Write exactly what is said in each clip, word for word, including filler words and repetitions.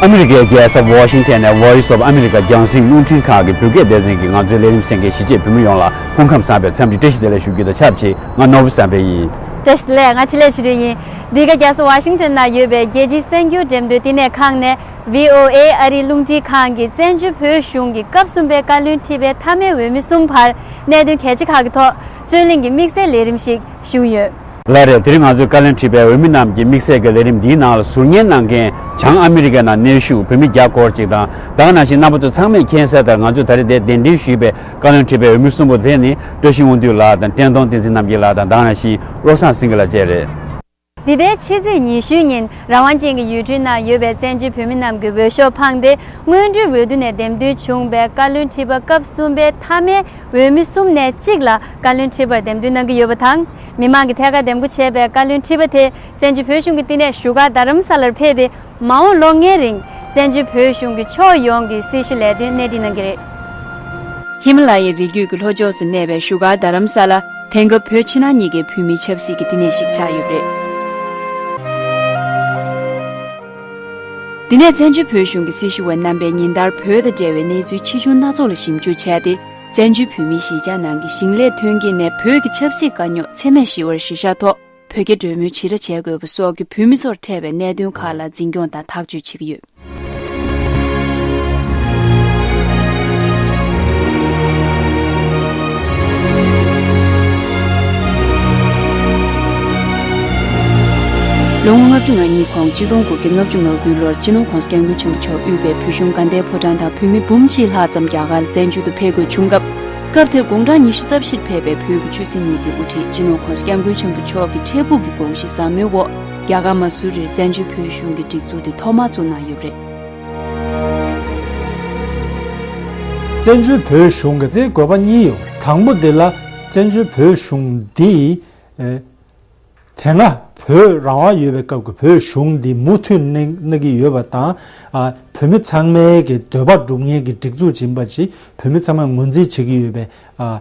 ཨ་མི་རི་ཀའི་རྒྱལ་ས་ཝ་ཤིང་ཊོན་ནས་Voice of America་རྒྱང་སྲིང་རླུང་འཕྲིན་ཁང་གི་བོད་སྐད་སྡེ་ཚན་གྱིས་ང་ཚོའི་ལས་རིམ་གསན་མཁན་གཞིས་བྱེས་བོད་མི་ཡོངས་ལ་སྐུ་ཁམས་བཟང་བའི་འཚམས་འདྲི་བཀྲ་ཤིས་བདེ་ལེགས་ཞུ་རྒྱུ་དང་ཆབས་ཅིག་ང་ནོར་བུ་བསམ་འཕེལ་ཡིན། བཀྲ་ཤིས་བདེ་ལེགས། ང་འཕྲིན་ལས་ཆོས་སྒྲོན་ཡིན། འདི་ག་རྒྱལ་ས་ཝ་ཤིང་ཊོན་ན་ཡོད་པའི་རྒྱལ་སྤྱིའི་གསར་འགྱུར་འགྲེམས་སྟོན་བསྟི་གནས་ཁང་ནས་ཝི་ཨོ་ཨེ་ཨ་རིའི་རླུང་འཕྲིན་ཁང་གི་བཙན་བྱོལ་བོད་གཞུང་གི་སྐབས་གསུམ་པའི་བཀའ་བློན་ཁྲི་པའི་མཐའ་མའི་འོས་མི་གསུམ་བར་གནད་དོན་གལ་ཆེ་ཁག་གི་ཐོག་རྩོད་གླེང་གི་དམིགས་བསལ་ལས་རིམ་ཞིག་ཞུས་ཡོད། ལགས་རེད། དེ་རིང་ང་ཚོའི་བཀའ་བློན་ཁྲི་པའི་འོས་མི་རྣམས་ཀྱི་དམིགས་བསལ་གྱི་ལས་རིམ་འདིའི་ནང་ལ་ཟུར་ཉན་གནང་མཁན་བྱང་ཨ་མི་རི་ཀའི་ནང་གནས་བཞུགས་བོད་མི་བརྒྱ་སྐོར་ཅིག་དང་། ད་ག་ནང་བཞིན་རྣམ་པ་ཚོ་ཚང་མས་མཁྱེན་གསལ་ལྟར་ང་ཚོས་ད་རེས་འདིར་གདན་འདྲེན་ཞུས་པའི་བཀའ་བློན་ཁྲི་པའི་འོས་མི་གསུམ་པོ་དེ་ནི་བཀྲ་ཤིས་དབང་འདུས་ལགས་དང་བཀྲས་མཐོང་བསྟན་འཛིན་རྣམ་རྒྱལ་ལགས་དང་། ད་ག་ནང་བཞིན་བློ་བཟང་སེང་གེ་ལགས་བཅས་རེད། འདི་ཟླའི་ཕྱི་ཚེས་ཉི་ཤུའི་ཉིན་རང་དབང་ཅན་གྱི་ཡུལ་གྲུའི་ནང་ཡོད་པའི་བཙན་བྱོལ་བོད་མི་རྣམས་ཀྱི་འོས་ཤོག་འཕངས་ཏེ་སྔོན་འགྲོའི་འོས་བསྡུ་ནས་འདེམས་ཐོན་བྱུང་བའི་བཀའ་བློན་ཁྲི་པ་སྐབས་གསུམ་པའི་མཐའ་མའི་འོས་མི་གསུམ་ནས་གཅིག་ལ་བཀའ་བློན་ཁྲི་པར་འདེམས་ཐོན་གནང་གི་ཡོད་པ་དང་། མི་མང་གིས་ཐད་ཀར་འདེམས་བསྐོ་བྱས་པའི་བཀའ་བློན་ཁྲི་པ་དེ་བཙན་བྱོལ་བོད་གཞུང་གི་བསྟི་གནས་བཞུགས་སྒར་རྡ་རམ་ས་ལར་ཕེབས་ཏེ། མ་འོངས་ལོ་ལྔའི་རིང་བཙན་བྱོལ་བོད་གཞུང་གི་ཕྱོགས་ཡོངས་ཀྱི་སྲི་ཞུ་ལས་དོན་སྣེ་ཁྲིད་གནང་གི་རེད། ཧི་མ་ལ་ཡའི་རི་རྒྱུད་ཀྱི་ལྷོ་ཕྱོགས་སུ་གནས་པའི་བཞུགས་སྒར་རྡ་རམ་ས་ལ། དེང་སྐབས་བོད་ཕྱི་ནང་གཉིས་ཀའི་བོད་མིའི་ཆབ་སྲིད་ཀྱི་བསྟི་གནས་ཤིག་ཆགས་ཡོད་པ་རེད། འདི་ནས་བཙན་བྱོལ་བོད་གཞུང་གི་སྲི་ཞུ་བ་རྣམ་པས་ཉིན་ལྟར་བོད་དང་འབྲེལ་བའི་གནས་ཚུལ་ཆེ་ཆུང་སྣ་ཚོགས་ལ་ཞིབ་འཇུག་བྱས་ཏེ། བཙན་བྱོལ་བོད་མིའི་གཞིས་ཆགས་ནང་གི་ཞིང་ལས་ཐོན་སྐྱེད་ནས་བོད་ཀྱི་ཆབ་སྲིད་དཀའ་རྙོག་འཚེ་མེད་ཞི་བར་གཞིར་བཞག་ཐོག་བོད་སྐད་གྲོས་མོལ་ཇི་འདྲ་བྱེད་དགོས་པ་སོགས་ཀྱི་བོད་མི་ཚོར་འཕྲད་པའི་གནད་དོན་ཁག་ལ་འཛིན་སྐྱོང་དང་ཐག་གཅོད་བྱེད་ཀྱི་ཡོད། ལོ་ངོ་ལྔ་བཅུ་ང་གཉིས་གོང་གཅིག་སྟོང་དགུ་བརྒྱ་ལྔ་བཅུ་ང་དགུའི་ལོར་སྤྱི་ནོར་༸གོང་ས་༸སྐྱབས་མགོན་ཆེན་པོ་མཆོག་དབུས་པའི་བོད་གཞུང་དགའ་ལྡན་ཕོ་བྲང་དང་བོད་མི་འབུམ་གཅིག་ལྷག་ཙམ་རྒྱ་གར་ལ་བཙན་བྱོལ་དུ་ཕེབས་དགོས་བྱུང་སྐབས། སྐབས་དེར་དགུང་གྲངས་ཉི་ཤུ་རྩ་བཞིར་ཕེབས་པའི་བོད་ཀྱི་ཆོས་སྲིད་གཉིས་ཀྱི་དབུ་ཁྲིད་སྤྱི་ནོར་༸གོང་ས་༸སྐྱབས་མགོན་ཆེན་པོ་མཆོག་གི་འཕྲལ་ཕུགས་ཀྱི་དགོངས་གཞི་ཟབ་མོའི་འོག་རྒྱ་གར་མ་སུ་རིར་བཙན་བྱོལ་བོད་གཞུང་གི་སྒྲིག་འཛུགས་དེ་ཐོག་མར་བཙུགས་གནང་ཡོད་པ་རེད། བཙན་བྱོལ་བོད་གཞུང་གི་དེ་དགོས་པ་གཉིས་ཡོད། དང་པོ་དེ་ལ་བཙན་བྱོལ་བོད་གཞུང་འདི། ཨེ། དེ་སྔ་བོད་རང་དབང་ཡོད་པའི་སྐབས་ཀྱི་བོད་གཞུང་འདི་མུ་མཐུད་གནས་གནས་ཀྱི་ཡོད་པ་དང་། ཨ། བོད་མི་ཚང་མའི་གི་འདོད་པ་སྒྲུབ་མཁན་གྱི་སྒྲིག་འཛུགས་ཡིན་པ་ཅིག་བོད་མི་ཚང་མས་ངོས་འཛིན་བྱེད་ཀྱི་ཡོད་པའི། ཨ།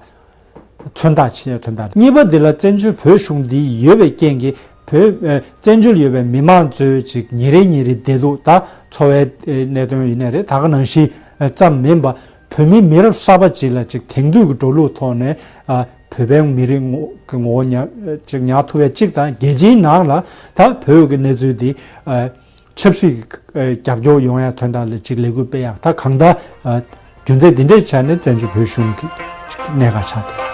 མཚོན་རྟགས་ཆེ་དོན་དག་གཉིས་པ་འདི་ལ་བཙན་བྱོལ་བོད་གཞུང་འདི་ཡོད་པའི་རྐྱེན་གྱིས་བོད། ཨ། བཙན་བྱོལ་ཡོད་པའི་མི་མང་ཚོའི་ཅིག་ཉིན་རེ་ཉིན་རེ་བདེ་སྡུག་དང་འཚོ་བའི་གནད་དོན་ཡིན་ནའི་རེད། ད་ག་ནང་བཞིན་ཙམ་མིན་པ། བོད་མི་མི་རབས་གསར་པ་ཅིག་ལ་ཅིག་དེང་དུས་ཀྱི་འགྲོ་ལུགས་ཐོག་ནས། ཨ། བོད་པའི་མི་རིགས་ངོ་གི་ངོ་བོ་ཉར་ཅིག་ཉར་ཐུབ་པའི་ཅིག་དང་། རྒྱལ་སྤྱིའི་ནང་ལ་ད་བོད་ཀྱི་གནས་ཚུལ་འདི། ཨ། ཆབ་སྲིད་ཀྱི། ཨ། རྒྱབ་སྐྱོར་ཡོང་ཡ་དོན་དག་ལ་ཅིག་ལས་འགུལ་སྤེལ་ཡ། ད་གང་ལྟར། ཨ། རྒྱུ་མཚན་འདི་འདྲའི་ཆ་ནས་བཙན་བྱོལ་བོད་གཞུང་གི་ཅིག་གནད་འགག་ཆགས་འདུག་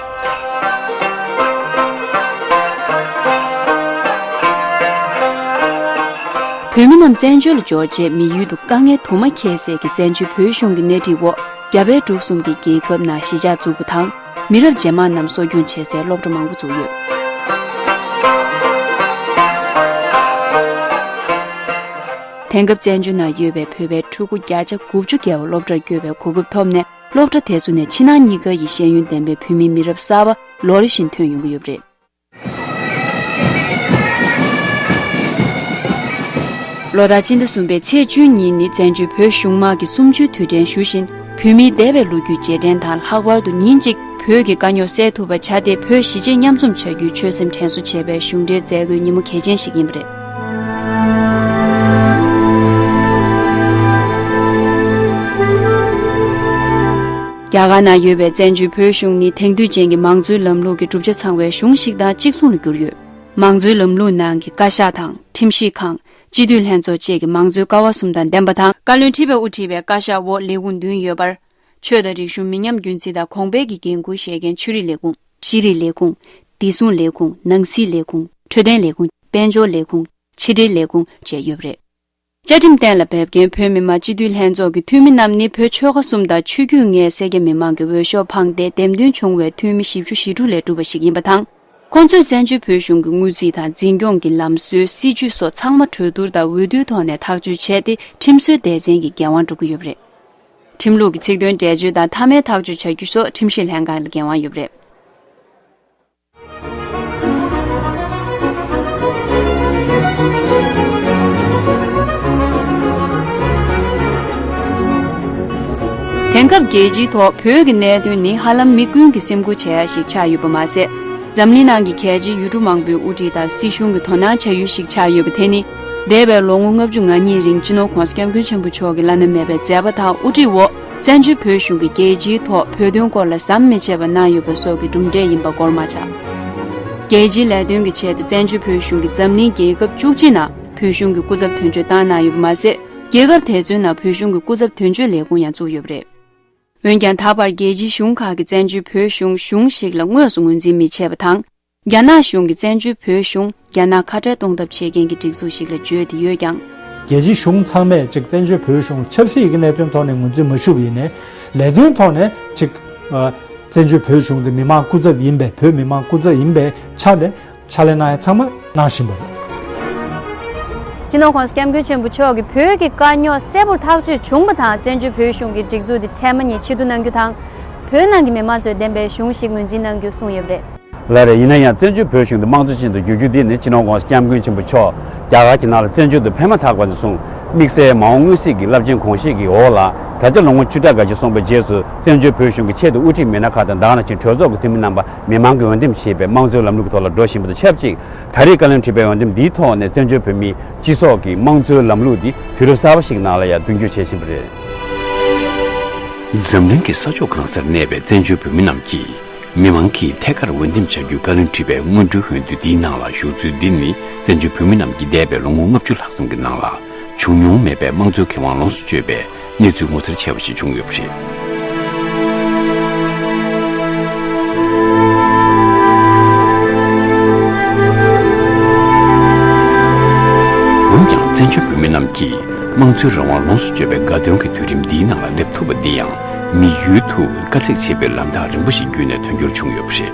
བོད་མི་རྣམས་བཙན་བྱོལ་ལ་འབྱོར་རྗེས་མི་ཡུལ་དུ་དཀའ་ངལ་དུ་མ་འཁྱེལ་སའི་གི་བཙན་བྱོལ་བོད་གཞུང་གི་སྣེ་ཁྲིད་འོག་རྒྱ་བལ་འབྲུག་གསུམ་གྱི་རྒྱལ་ཁབ་ནང་གཞིས་ཆགས་བཙུགས་པ་དང་། མི་རབས་རྗེས་མ་རྣམས་གསོ་སྐྱོང་བྱེད་སའི་སློབ་གྲྭ་མང་པོ་བཙུགས་ཡོད། དེང་སྐབས་བཙན་བྱོལ་ནང་ཡོད་པའི་བོད་པའི་ཕྲུ་གུ་བརྒྱ་ཆ་དགུ་བཅུ་བརྒལ་བ་སློབ་གྲྭར་བསྐྱོད་པའི་གོ་སྐབས་ཐོབ་ནས། སློབ་གྲྭ་དེ་ཚོ་ནས་ཕྱི་ནང་གཉིས་ཀ་ཡི་ཤེས་ཡོན་ལྡན་པའི་བོད་མི་མི་རབས་གསར་པ་ལོ་རེ་བཞིན་ཐོན་ཡོང་གི་ཡོད་པ་རེད། ལོ་ལྟར་སྤྱི་ཟླ་གསུམ་པའི་ཚེས་བཅུའི་ཉིན་ནི་བཙན་བྱོལ་བོད་གཞུང་དམག་གི་གསུམ་བཅུའི་དུས་དྲན་ཞུ་བཞིན། བོད་མིའི་འདས་པའི་ལོ་རྒྱུས་རྗེས་དྲན་དང་། ལྷག་པར་དུ་ཉིན་གཅིག་བོད་ཀྱི་དཀའ་རྙོག་སེལ་ཐུབ་པ་བྱ་སྟེ། བོད་གཞིས་བྱེས་མཉམ་འཛོམས་བྱ་རྒྱུའི་ཆོད་སེམས་དྲན་གསོ་བྱེད་པའི་གཞུང་འབྲེལ་མཛད་སྒོའི་ཉིན་མོ་གལ་ཆེན་ཞིག་ཡིན་པ་རེད། རྒྱ་གར་ནང་ཡོད་པའི་བཙན་བྱོལ་བོད་གཞུང་ནི་དེང་དུས་ཅན་གྱི་མང་གཙོའི་ལམ་ལུགས་ཀྱི་གྲུབ་ཆ་ཚང་བའི་གཞུང་ཞིག་དང་གཅིག་མཚུངས་ལ་གྱུར་ཡོད། མང་གཙོའི་ལམ་ལུགས་ནང་གི་བཀའ་ཤག་དང་། ཁྲིམས་ཞིབ་ཁང་། སྤྱི་འཐུས་ལྷན་ཚོགས་བཅས་ཀྱི་མང་གཙོའི་ཀ་བ་གསུམ་དང་ལྡན་པ་དང་། བཀའ་བློན་ཁྲི་པས་དབུ་ཁྲིད་པའི་བཀའ་ཤག་འོག་ལས་ཁུངས་བདུན་ཡོད་པར། ཆོས་དང་རིག་གཞུང་། མི་ཉམས་རྒྱུན་འཛིན་དང་གོང་འཕེལ་གྱི་འགན་འཁུར་བཞེས་མཁན་ཆོས་རིག་ལས་ཁུངས། ཤེས་རིག་ལས་ཁུངས། བདེ་སྲུང་ལས་ཁུངས། ནང་སྲིད་ལས་ཁུངས། འཕྲོད་བསྟེན་ལས་ཁུངས། དཔལ་འབྱོར་ལས་ཁུངས། ཕྱི་འབྲེལ་ལས་ཁུངས་བཅས་ཡོད་པ་རེད། བཅའ་ཁྲིམས་གཏན་ལ་འབེབས་མཁན་བོད་མི་མང་སྤྱི་འཐུས་ལྷན་ཚོགས་ཀྱི་འཐུས་མི་རྣམས་ནི་བོད་ཆོལ་ཁ་གསུམ་དང་ཆོས་བརྒྱུད་ལྔའི་སེར་སྐྱ་མི་མང་གི་འོས་ཤོག་འཕངས་ཏེ་འདེམས་ཐོན་བྱུང་བའི་འཐུས་མི་བཞི་བཅུ་ཞེ་དྲུག་ལས་གྲུབ་པ་ཞིག་ཡིན་པ་དང་། ཁོང་ཚོས་བཙན་བྱོལ་བོད་གཞུང་གི་དངུལ་རྩིས་དང་འཛིན་སྐྱོང་གི་ལམ་སྲོལ། སྲིད་ཇུས་སོགས་ཚང་མ་གྲོས་བསྡུར་དང་འོས་བསྡུའི་ཐོག་ནས་ཐག་གཅོད་བྱས་ཏེ། ཁྲིམས་བཟོའི་སྡེ་ཚན་གྱི་འགན་དབང་སྒྲུབ་ཀྱི་ཡོད་པ་རེད། ཁྲིམས་ལུགས་ཀྱི་ཚིག་དོན་འགྲེལ་བརྗོད་དང་མཐའ་མའི་ཐག་གཅོད་བྱ་རྒྱུ་སོགས་ཁྲིམས་ཞིབ་ལྷན་ཁང་ལ་འགན་དབང་ཡོད་པ་རེད། དེང་སྐབས་རྒྱལ་སྤྱིའི་ཐོག་བོད་ཀྱི་གནད་དོན་ནི་ཧ་ལམ་མི་ཀུན་གྱི་སེམས་ཁུར་བྱ་ཡ་ཞིག་ཆགས་ཡོད་པ་མ་ཟད། འཛམ་གླིང་ནང་གི་གལ་ཆེའི་ཡུལ་གྲུ་མང་པོའི་དབུ་ཁྲིད་དང་སྲིད་གཞུང་གི་དོ་སྣང་བྱ་ཡུལ་ཞིག་ཆགས་ཡོད་པ་དེ་ནི། འདས་པའི་ལོ་ངོ་ལྔ་བཅུ་ང་གཉིས་རིང་སྤྱི་ནོར་༸གོང་ས་༸སྐྱབས་མགོན་ཆེན་པོ་མཆོག་གི་བླ་ན་མེད་པའི་མཛད་པ་དང་དབུ་ཁྲིད་འོག་བཙན་བྱོལ་བོད་གཞུང་གིས་རྒྱལ་སྤྱིའི་ཐོག་བོད་དོན་སྐོར་ལ་ཟམ་མི་ཆད་པར་གནང་ཡོད་པ་སོགས་ཀྱི་གྲུབ་འབྲས་ཡིན་པ་སྐོར་མ་ཆགས། རྒྱལ་སྤྱིའི་ལས་དོན་གྱི་ཆེད་དུ་བཙན་བྱོལ་བོད་གཞུང་གིས་འཛམ་གླིང་རྒྱལ་ཁབ་བཅུ་གཅིག་ནང་བོད་གཞུང་གི་སྐུ་ཚབ་དོན་གཅོད་བཏང་གནང་ཡོད་པ་མ་ཟད། རྒྱལ་ཁབ་དེ་ཚོའི་ནང་བོད་གཞུང་གི་སྐུ་ཚབ་དོན་གཅོད་ལས་ཁུངས་ཡང་བཙུགས་ཡོད་པ་རེད། འོན་ཀྱང་ད་བར་རྒྱལ་སྤྱིའི་གཞུང་ཁག་གིས་བཙན་བྱོལ་བོད་གཞུང་གཞུང་ཞིག་ལ་དངོས་སུ་ངོས་འཛིན་མི་བྱེད་པ་དང་། རྒྱ་ནག་གཞུང་གིས་བཙན་བྱོལ་བོད་གཞུང་རྒྱ་ནག་ཁ་བྲལ་གཏོང་ཐབས་བྱེད་མཁན་གྱི་སྒྲིག་འཛུགས་ཤིག་ལ་བརྗོད་དེ་ཡོད་ཀྱང་། རྒྱལ་སྤྱིའི་གཞུང་ཚང་མས་ཅིག་བཙན་བྱོལ་བོད་གཞུང་ཆབ་སྲིད་ཀྱི་གནད་དོན་ཐོག་ནས་ངོས་འཛིན་མ་ཞུ་བ་ཡིན་ནའི། ལས་དོན་ཐོག་ནས་ཅིག་ཨ། བཙན་བྱོལ་བོད་གཞུང་དེ་མི་མང་སྐུ་ཚབ་ཡིན་པས། བོད་མི་མང་སྐུ་ཚབ་ཡིན་པའི་ཆ་ནས་ཕྱག་ལས་གནང་ཡ་ཚང་མ་གནང་བཞིན་པ་རེད། སྤྱི་ནོར་༸གོང་ས་༸སྐྱབས་མགོན་ཆེན་པོ་མཆོག་གིས་བོད་ཀྱི་དཀའ་རྙོག་གསལ་པོར་ཐག་གཅོད་བྱུང་བ་དང་། བཙན་བྱོལ་བོད་གཞུང་གི་སྒྲིག་འཛུགས་དེ་འཕྲལ་མ་ཉིད་ཕྱིར་བསྡུ་གནང་རྒྱུ་དང་། བོད་ནང་གི་མི་མང་ཚོས་བདེན་པའི་གཞུང་ཞིག་ངོས་འཛིན་གནང་རྒྱུ་གསུངས་ཡོད་པ་རེད། ལགས་རེད། ཡིན་ན་ཡང་བཙན་བྱོལ་བོད་གཞུང་དེ་དམངས་གཙོ་ཅན་དུ་བསྒྱུར་རྒྱུ་དེ་ནི་སྤྱི་ནོར་༸གོང་ས་༸སྐྱབས་མགོན་ཆེན་པོ་མཆོག་རྒྱ་གར་གྱི་ནང་ལ་བཙན་བྱོལ་དུ་ཕེབས་མ་ཐག་པ་ནས་བཟུང་། དམིགས་བསལ་མ་འོངས་མངོན་གསལ་གྱི་རླབས་ཆེན་དགོངས་བཞེད་ཀྱི་འོག་ལ། ད་ཆ་ལོ་ངོ་བཅུ་ཕྲག་འགའ་ཞིག་སོང་པའི་རྗེས་སུ་བཙན་བྱོལ་བོད་གཞུང་གི་ཆེད་དུ་དབུ་ཁྲིད་མི་སྣ་ཁག་དང་། ད་ག་ནང་བཞིན་གྲོས་ཚོགས་ཀྱི་འཐུས་མི་རྣམ་པ། མི་མང་གིས་འོས་འདེམས་བྱས་པའི་དམངས་གཙོའི་ལམ་ལུགས་ཀྱི་ཐོག་ལ་འགྲོ་བཞིན་པ་དང་ཆབས་ཅིག་ད་རེས་བཀའ་བློན་ཁྲི་པའི་འོས་འདེམས་འདིའི་ཐོག་ནས་བཙན་བྱོལ་བོད་མིའི་སྤྱི་ཚོགས་ཀྱི་དམངས་གཙོའི་ལམ་ལུགས་འདི་དུས་རབས་གསར་པ་ཞིག་ནང་ལ་ཡང་མདུན་སྐྱོད་བྱེད་བཞིན་པ་རེད། འཛམ་གླིང་གི་ས་ཕྱོགས་གང་སར་གནས་པའི་བཙན་བྱོལ་བོད་མི་རྣམས་ཀྱིས། མི་མང་གིས་ཐད་ཀར་འོས་འདེམས་བྱ་རྒྱུའི་བཀའ་བློན་ཁྲི་པའི་སྔོན་འགྲོའི་འོས་བསྡུ་འདིའི་ནང་ལ་ཞུགས་ཚུལ་འདི་ནི། བཙན་བྱོལ་བོད་མི་རྣམས་ཀྱིས་འདས་པའི་ལོ་ངོ་ལྔ་བཅུ་ལྷག་ཙམ་གྱི་ནང་ལ་བྱུང་མྱོང་མེད་པའི་དམངས་གཙོའི་ཁེ་དབང་ལོངས་སུ་སྤྱོད་པའི་གནས་ཚུལ་ངོ་མཚར་ཆེ་བ་ཞིག་བྱུང་ཡོད་པ་རེད། འོན་ཀྱང་། བཙན་བྱོལ་བོད་མི་རྣམས་ཀྱིས་དམངས་གཙོའི་རང་དབང་ལོངས་སུ་སྤྱོད་པའི་དགའ་སྟོན་གྱི་དུས་རིམ་འདིའི་ནང་ལ་སླེབས་ཐུབ་པ་འདི་ཡང་། མི་ཡུལ་དུ་དཀའ་ཚེགས་ཆེ་བའི་ལམ་ཐག་རིང་པོ་ཞིག་བརྒྱུད་ནས་ཐོན་རྒྱུར་བྱུང་ཡོད་པ་རེད།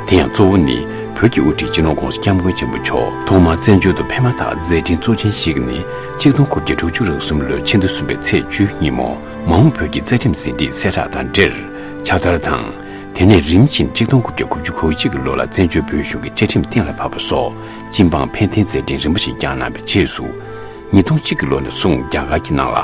དེ་ཡང་གཙོ་བོ་ནི། བོད་ཀྱི་དབུ་ཁྲིད་སྤྱི་ནོར་༸གོང་ས་༸སྐྱབས་མགོན་ཆེན་པོ་མཆོག་ཐོག་མར་བཙན་བྱོལ་དུ་ཕེབས་མ་ཐག་མཛད་འཕྲིན་གཙོ་ཆེན་ཞིག་ནི། ཆིག་སྟོང་དགུ་བརྒྱ་དྲུག་ཅུ་རེ་གསུམ་ལོའི་ཕྱི་ཟླ་གསུམ་པའི་ཚེས་བཅུའི་ཉིན་མོ། མ་འོངས་བོད་ཀྱི་རྩ་ཁྲིམས་ཟིན་བྲིས་གསལ་བསྒྲགས་དང་འབྲེལ། ཕྱག་བསྟར་དང་། དེ་ནས་རིམ་བཞིན་ཆིག་སྟོང་དགུ་བརྒྱ་དགུ་བཅུ་གོ་གཅིག་གི་ལོ་ལ་བཙན་བྱོལ་བོད་གཞུང་གི་བཅའ་ཁྲིམས་གཏན་ལ་ཕབ་པ་སོགས། སྤྱི་འབངས་ཕན་བདེའི་མཛད་འཕྲིན་རིམ་པ་ཞིག་བསྐྱངས་གནང་བའི་རྗེས་སུ། ཉིས་སྟོང་གཅིག་གི་ལོ་ནས་བཟུང་རྒྱ་གར་གྱི་ནང་ལ་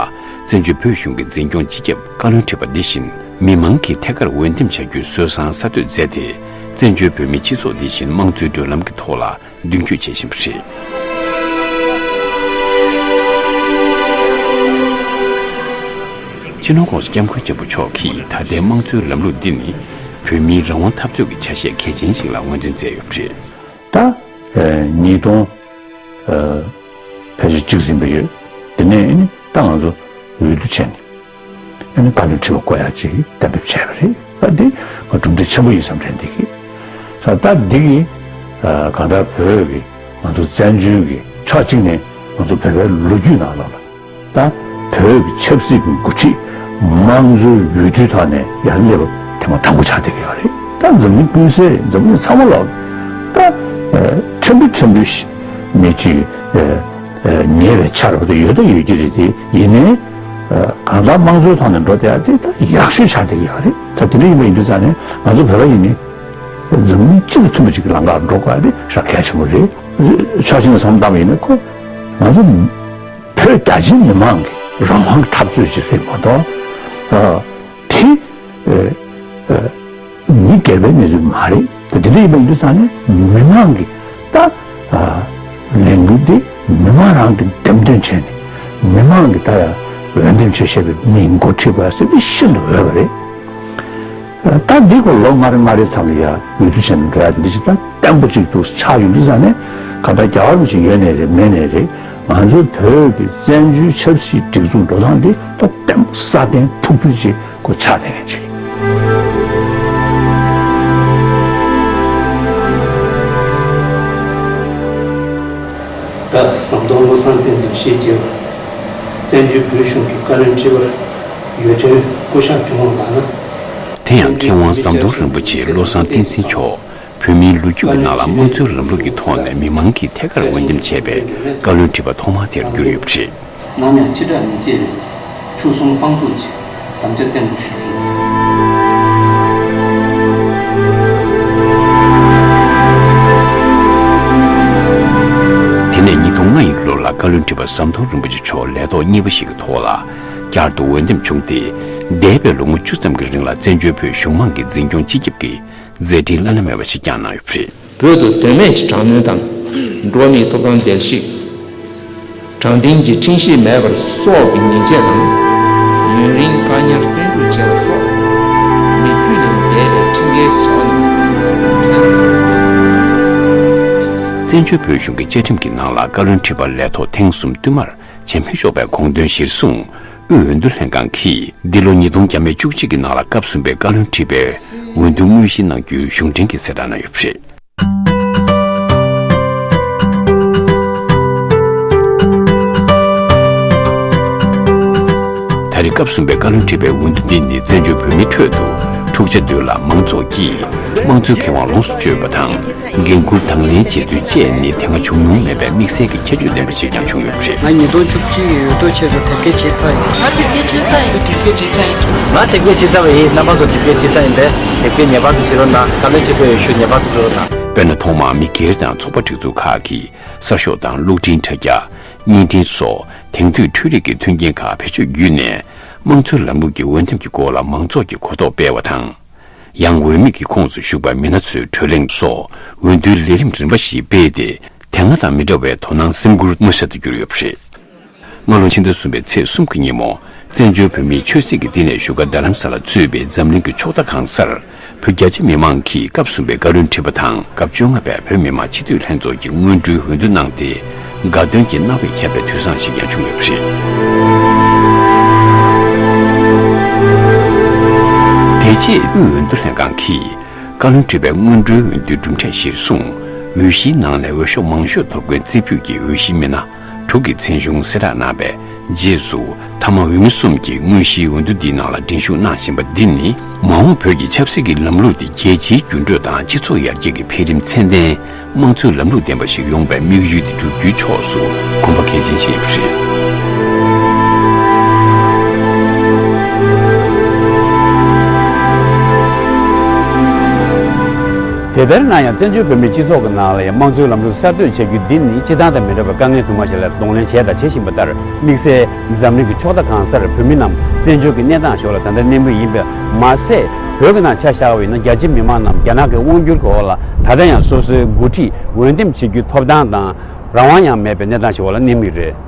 བཙན་བྱོལ་བོད་གཞུང་གི་འཛིན་སྐྱོང་སྤྱི་ཁྱབ་བཀའ་བློན་ཁྲི་པ་འདི་བཞིན་མི་མང་གིས་ཐད་ཀར་འོས་འདེམས་བྱ་རྒྱུའི་སྲོལ་བཟང་གསར་གཏོད་མཛད་དེ། བཙན་བྱོལ་བོད་མིའི་སྤྱི་ཚོགས་འདི་བཞིན་དམངས་གཙོའི་བགྲོད་ལམ་གྱི་ཐོག་ལ་མདུན་སྐྱོད་བྱེད་བཞིན་པ་རེད། སྤྱི་ནོར་༸གོང་ས་༸སྐྱབས་མགོན་ཆེན་པོ་མཆོག་གིས་ད་ལྟའི་དམངས་གཙོའི་ལམ་ལུགས་འདི་ནི་བོད་མིའི་རང་དབང་འཐབ་རྩོད་ཀྱི་ཆ་ཤས་གལ་ཆེན་ཞིག་ལ་ངོས་འཛིན་མཛད་ཡོད་པ་རེད། ད་ཉིས་སྟོང་ཕལ་ཆེར་གཅིག་ཟིན་པ་ཡོད། དེ་ནས་ཨ་ནི་ད་ང་ཚོ་འོས་བསྡུ་བྱས་ནས་ཨ་ནི་བཀའ་བློན་ཁྲི་པ་བསྐོ་ཡག་ཅིག་གཏན་འབེབས་བྱས་པ་རེད། ད་འདི་ང་གྲུབ་འབྲས་ཆེན་པོ་ཡིན་བསམ་དྲན་འདི་གི་ས་ད་འདི་གི་གང་ལྟར་བོད་ཀྱི་ང་ཚོ་བཙན་བྱོལ་གྱི་ཕྱོགས་གཅིག་ནས་ང་ཚོ་བོད་པའི་ལོ་རྒྱུས་ནང་ལོགས་ལ། ད་བོད་ཀྱི་ཆབ་སྲིད་ཀྱི་འགོ་ཁྲིད་དམངས་གཙོའི་འོས་བསྡུའི་ཐོག་ནས་ཡར་སླེབས་པ་ཐེངས་མ་དང་པོ་ཆགས་བསྡད་ཀྱི་ཡོད་རེད། ད་འཛམ་གླིང་ཀུན་གསལ་རེད། འཛམ་གླིང་ཚང་མ་ལོག་ད་ཕྲན་བུ་ཕྲན་བུ་ཞིག་མི་གཅིག་ཉེ་བའི་ཆར་བ་དེ་ཡོད་ད་ཡོད་ཀྱི་རེད། དེ་ཡིན་ནའི་གང་ལྟར་དམངས་གཙོའི་ཐོག་ནས་འགྲོ་བསྡད་ཡ་དེ་ད་ཡག་ཤོས་ཆགས་བསྡད་ཀྱི་ཡོད་རེད། ད་དེ་འདྲ་ཡིན་པ་ཡིན་དུས་ཙང་ནས་ང་ཚོ་བོད་པ་ཡིན་ནའི་འཛམ་གླིང་སྤྱི་དང་མཐུན་པ་ཅིག་གི་ལམ་ཁར་འགྲོ་དགོས་ཡ་དེ་ཞེ་དྲག་གལ་ཆེན་པོ་རེད། ཕྱོགས་གཅིག་ནས་བསམ་བློ་བཏང་བ་ཡིན་ན་ཁོ་ང་ཚོ་བོད་རྒྱ་ཆེའི་མི་མང་གི་རང་དབང་གི་འཐབ་རྩོད་ཅིག་རེད་མ་གཏོགས། ཨ། དེ་ཨ་ཨ་མི་སྒེར་པའི་གནས་ཚུལ་མ་རེད། དེ་འདི་འདྲ་ཡིན་པ་ཡིན་དུས་ཙང་ནས་མི་མང་གི་ད་ཨ་ལས་འགུལ་འདི་མི་མང་རང་གིས་འགྲེམས་སྟོན་བྱས་ནས་མི་མང་གིས་ད་ཡ་འོས་འདེམས་བྱས་བཞག་པའི་མིའི་འགོ་ཁྲིད་པ་ཟེར་འདི་ཤིན་ཏུ་འོས་པ་རེད། ད་འདི་ཁོ་ལོ་ལྔ་རེ་ལྔ་རེའི་མཚམས་ལ་ཡ་འོས་བསྡུ་བྱས་ནས་འགྲོ་ཡ་འདི་ཅིག་ད་བརྟན་པོ་ཅིག་འདུག་ཆགས་ཡོང་དུས་ཙང་ནས་ག་ད་རྒྱལ་བ་རིན་པོ་ཆེ་ཡོད་ནའི་རེད་མེད་ནའི་རེད། ང་ཚོའི་བོད་ཀྱི་བཙན་བྱོལ་ཆབ་སྲིད་སྒྲིག་འཛུགས་འགྲོ་སྟངས་འདི་ད་བརྟན་པོ་སྲ་བརྟན་ཕུགས་ཕུགས་ཅིག་ཁོ་ཆགས་བསྡད་མཁན་ཅིག་ད་ཟམ་གདོང་བློ་བཟང་བསྟན་འཛིན་ཞེས་བརྗོད་པ། བཙན་བྱོལ་བོད་གཞུང་གི་བཀའ་བློན་ཁྲི་པར་ཡོད་དོན་སྐུ་ཞབས་བྱུང་བ་ལགས་ན། དེ་ཡང་མཁས་དབང་ཟམ་གདོང་རིན་པོ་ཆེ་བློ་བཟང་བསྟན་འཛིན་མཆོག་བོད་མིའི་ལོ་རྒྱུས་ཀྱི་ནང་ལ་དམངས་གཙོའི་ལམ་ལུགས་ཀྱི་ཐོག་ནས་མི་མང་གིས་ཐད་ཀར་འོས་འདེམས་བྱས་པའི་བཀའ་བློན་ཁྲི་པ་ཐོག་མ་དེར་གྱུར་ཡོད་པ་རེད། ནམ་ཡང་ཕྱི་བསྒྲགས་མི་བྱེད་པའི་ཆོལ་གསུམ་དཔང་བཙུགས་ཀྱི་དམ་བཅའ་བརྟན་པོ་ཞུ་རྒྱུ། དེ་ནས་ཉིས་སྟོང་ལྔ་ཡི་ལོ་ལ་བཀའ་བློན་ཁྲི་པ་ཟམ་གདོང་རིན་པོ་ཆེ་མཆོག་ལས་ཐོག་གཉིས་པ་ཞིག་གི་ཐོག་ལ་བསྐྱར་དུ་འོས་འདེམས་བྱུང་སྟེ། འདས་པའི་ལོ་ངོ་བཅུ་ཙམ་གྱི་རིང་ལ་བཙན་བྱོལ་བོད་གཞུང་མང་གི་འཛིན་སྐྱོང་སྤྱི་ཁྱབ་ཀྱི་མཛད་འཕྲིན་བླ་ན་མེད་པ་ཞིག་བསྐྱངས་གནང་ཡོད་པ་རེད། བོད་དུ་དོན་མེད་ཀྱི་དྲག་གནོན་དང་། འགྲོ་བ་མིའི་ཐོབ་ཐང་བརྡལ་བཤིག་དྲང་བདེན་གྱི་ཁྲིམས་ཤིག་མེད་པར་སྲོག་གི་ཉེས་ཆད་དང་། ཡུན་རིང་བཀག་ཉར་བཙོན་འཇུག་བྱས་པ་སོགས་མི་རྒྱུད་ལས་འདས་པའི་ཁྲིམས་འགལ་བྱ་བ་རྣམས། བཙན་བྱོལ་བོད་གཞུང་གི་བཅའ་ཁྲིམས་ཀྱི་ནང་ལ་བཀའ་བློན་ཁྲི་པ་ལས་ཐོག་ཐེངས་གསུམ་བསྟུད་མར་བྱེད་མི་ཆོག་པའི་དགོངས་དོན་གཞིར་བཟུང་། དབུས་འོས་བསྡུ་ལྷན་ཁང་གིས་འདི་ལོ་ཉིས་སྟོང་བཅུ་གཅིག་གི་ནང་ལ་སྐབས་གསུམ་པའི་བཀའ་བློན་ཁྲི་པའི་འོས་བསྡུ་དངོས་གཞི་གནང་རྒྱུའི་གཞུང་འབྲེལ་གྱི་གསལ་བསྒྲགས་གནང་ཡོད་པ་རེད། ད་རེས་སྐབས་གསུམ་པའི་བཀའ་བློན་ཁྲི་པའི་འོས་བསྡུ་འདི་ནི་བཙན་བྱོལ་བོད་མིའི་ཁྲོད་དུ་འཁྲུག་ཆ་དོད་ལ་མང་ཚོགས་ཀྱིས་དམངས་གཙོའི་ཁེ་དབང་ལོངས་སུ་སྤྱོད་པ་དང་། འགན་འཁུར་དང་ལེན་བྱེད་ཚུལ་བཅས་ནི་དེ་སྔ་བྱུང་མྱོང་མེད་པའི་དམིགས་བསལ་གྱི་ཁྱད་ཆོས་ལྡན་པ་ཞིག་ཀྱང་བྱུང་ཡོད་པ་རེད། ང་ཉིས་སྟོང་བཅུ་གཅིག་གི་འོས་བསྡུ་ཆེད་དུ་དེབ་སྐྱེལ་བྱས་ཚར་ཡིན། ང་དེབ་སྐྱེལ་བྱས་ཚར་ཡིན། དེབ་སྐྱེལ་བྱས་ཚར་ཡིན། ང་དེབ་སྐྱེལ་བྱས་ཚར་བ་ཡིན། རྣམ་པ་ཚོ་དེབ་སྐྱེལ་བྱས་ཚར་ཡིན་པས། དེབ་སྐྱེལ་ངེས་པར་དུ་བྱེད་རོགས་གནང་། བཀའ་བློན་ཁྲི་པའི་འོས་ཤོག་ངེས་པར་དུ་སྤྲོད་རོགས་གནང་། དཔེར་ན། ཐོག་མར་མི་སྒེར་དང་ཚོགས་པ་སྒྲིག་འཛུགས་ཁག་གིས་གསར་ཤོག་དང་གློག་འཕྲིན་དྲ་རྒྱ། བརྙན་འཕྲིན་སོགས་དེང་དུས་འཕྲུལ་རིག་གི་མཐུན་རྐྱེན་ཁག་བེད་སྤྱོད་བརྒྱུད་ནས། དམངས་གཙོའི་ལམ་ལུགས་ཀྱི་འོས་འདེམས་ཀྱི་སྐོར་ལ་མང་ཚོགས་ཀྱི་གོ་རྟོགས་སྤེལ་བ་དང་། ཡང་། འོས་མི་གི་ཁོངས་སུ་ཞུགས་པའི་མི་སྣ་ཚོའི་བགྲོ་གླེང་སོགས་འོས་བསྡུའི་ལས་རིམ་རིམ་པ་ཞིག་སྤེལ་ཏེ། དེ་སྔ་དང་མི་འདྲ་བའི་དོ་སྣང་སེམས་ཁུར་མངོན་གསལ་དུ་གྱུར་ཡོད་པ་རེད། སྔ་ལོ་ཕྱི་ཟླ་གསུམ་པའི་ཚེས་གསུམ་གྱི་ཉིན་མོ། བཙན་བྱོལ་བོད་མིའི་ཆོས་སྲིད་ཀྱི་བསྟི་གནས་བཞུགས་སྒར་རྡ་རམ་ས་ལར་གཙོས་པའི་འཛམ་གླིང་གི་ཕྱོགས་མཐའ་གང་སར། བོད་རྒྱ་ཆེ་མི་མང་གིས་སྐབས་གསུམ་པའི་བཀའ་བློན་ཁྲི་པ་དང་། སྐབས་བཅོ་ལྔ་པའི་བོད་མི་མང་སྤྱི་འཐུས་ལྷན་ཚོགས་ཀྱི་སྔོན་འགྲོའི་འོས་བསྡུ་གནང་སྟེ། དགའ་སྟོན་གྱི་སྣང་བས་ཁྱབ་པའི་དུས་བཟང་ཞིག་ཀྱང་བྱུང་ཡོད་པ་རེད། དེ་རྗེས་དབུས་འོས་བསྡུ་ལྷན་ཁང་གིས། བཀའ་བློན་ཁྲི་པའི་སྔོན་འགྲོའི་འོས་བསྡུའི་གྲུབ་འབྲས་གཞིར་བཟུང་། འོས་གཞིའི་ནང་ནས་འོས་ཤོག་མང་ཤོས་ཐོབ་མཁན་རྩེ་ཕུད་ཀྱི་འོས་གཞིའི་མི་སྣ་དྲུག་གི་མཚན་གཞུང་གསལ་བསྒྲགས་གནང་བའི་རྗེས་སུ། མཐའ་མ་འོས་མི་གསུམ་གྱིས་དངོས་གཞིའི་འོས་བསྡུ་འདིའི་ནང་ལ་འགྲན་ཞུགས་གནང་བཞིན་པ་འདི་ནི། མ་འོངས་བོད་ཀྱི་ཆབ་སྲིད་ཀྱི་ལམ་ལུགས་འདི་རྒྱལ་སྤྱིའི་འགྱུར་འགྲོས་དང་སྤྱི་ཚོགས་ཡར་རྒྱས་ཀྱི་འཕེལ་རིམ་ཚད་ལྡན། དམངས་གཙོའི་ལམ་ལུགས་ལྡན་པ་ཞིག་ཡོང་བའི་དམིགས་ཡུལ་དེ་བསྒྲུབ་རྒྱུའི་ཕྱོགས་སུ་གོམ་པ་གལ་ཆེན་བཞེས་ཡོད་པ་རེད། དེ་ལྟར་ན་ཡང་། བཙན་བྱོལ་བོད་མིའི་སྤྱི་ཚོགས་ཀྱི་ནང་ལ་ཡང་དམངས་གཙོའི་ལམ་ལུགས་གསར་གཏོད་བྱ་རྒྱུ་འདི་ནི་སྤྱིར་བཏང་དང་མི་འདྲ་བའི་དཀའ་ངལ་དུ་མ་ཞིག་ལ་གདོང་ལེན་བྱས་དང་བྱེད་བཞིན་པ་ལྟར། དམིགས་བསལ་འཛམ་གླིང་གི་ཕྱོགས་མཐའ་གང་སར་བོད་མི་རྣམས་བཙན་བྱོལ་གྱི་གནས་སྟངས་ཞོར་ལ་ད་ལྟ་གནས་མུས་ཡིན་པས་མ་ཟད། བོད་ཀྱི་ནང་ཆ་བཞག་པ་ཡིན་ན། རྒྱ་ཆེ་མི་མང་རྣམས་རྒྱ་ནག་གི་དབང་བསྒྱུར་གྱི་འོག་ལ་ད་ལྟ་ཡང་སོ་སོའི་འགོ་ཁྲིད་འོས་འདེམས་བྱེད་རྒྱུའི་ཐོབ་ཐང་དང་རང་དབང་ཡང་མེད་པའི་གནས་སྟངས་ཤིག་འོག་ལ་གནས་མུས་རེད།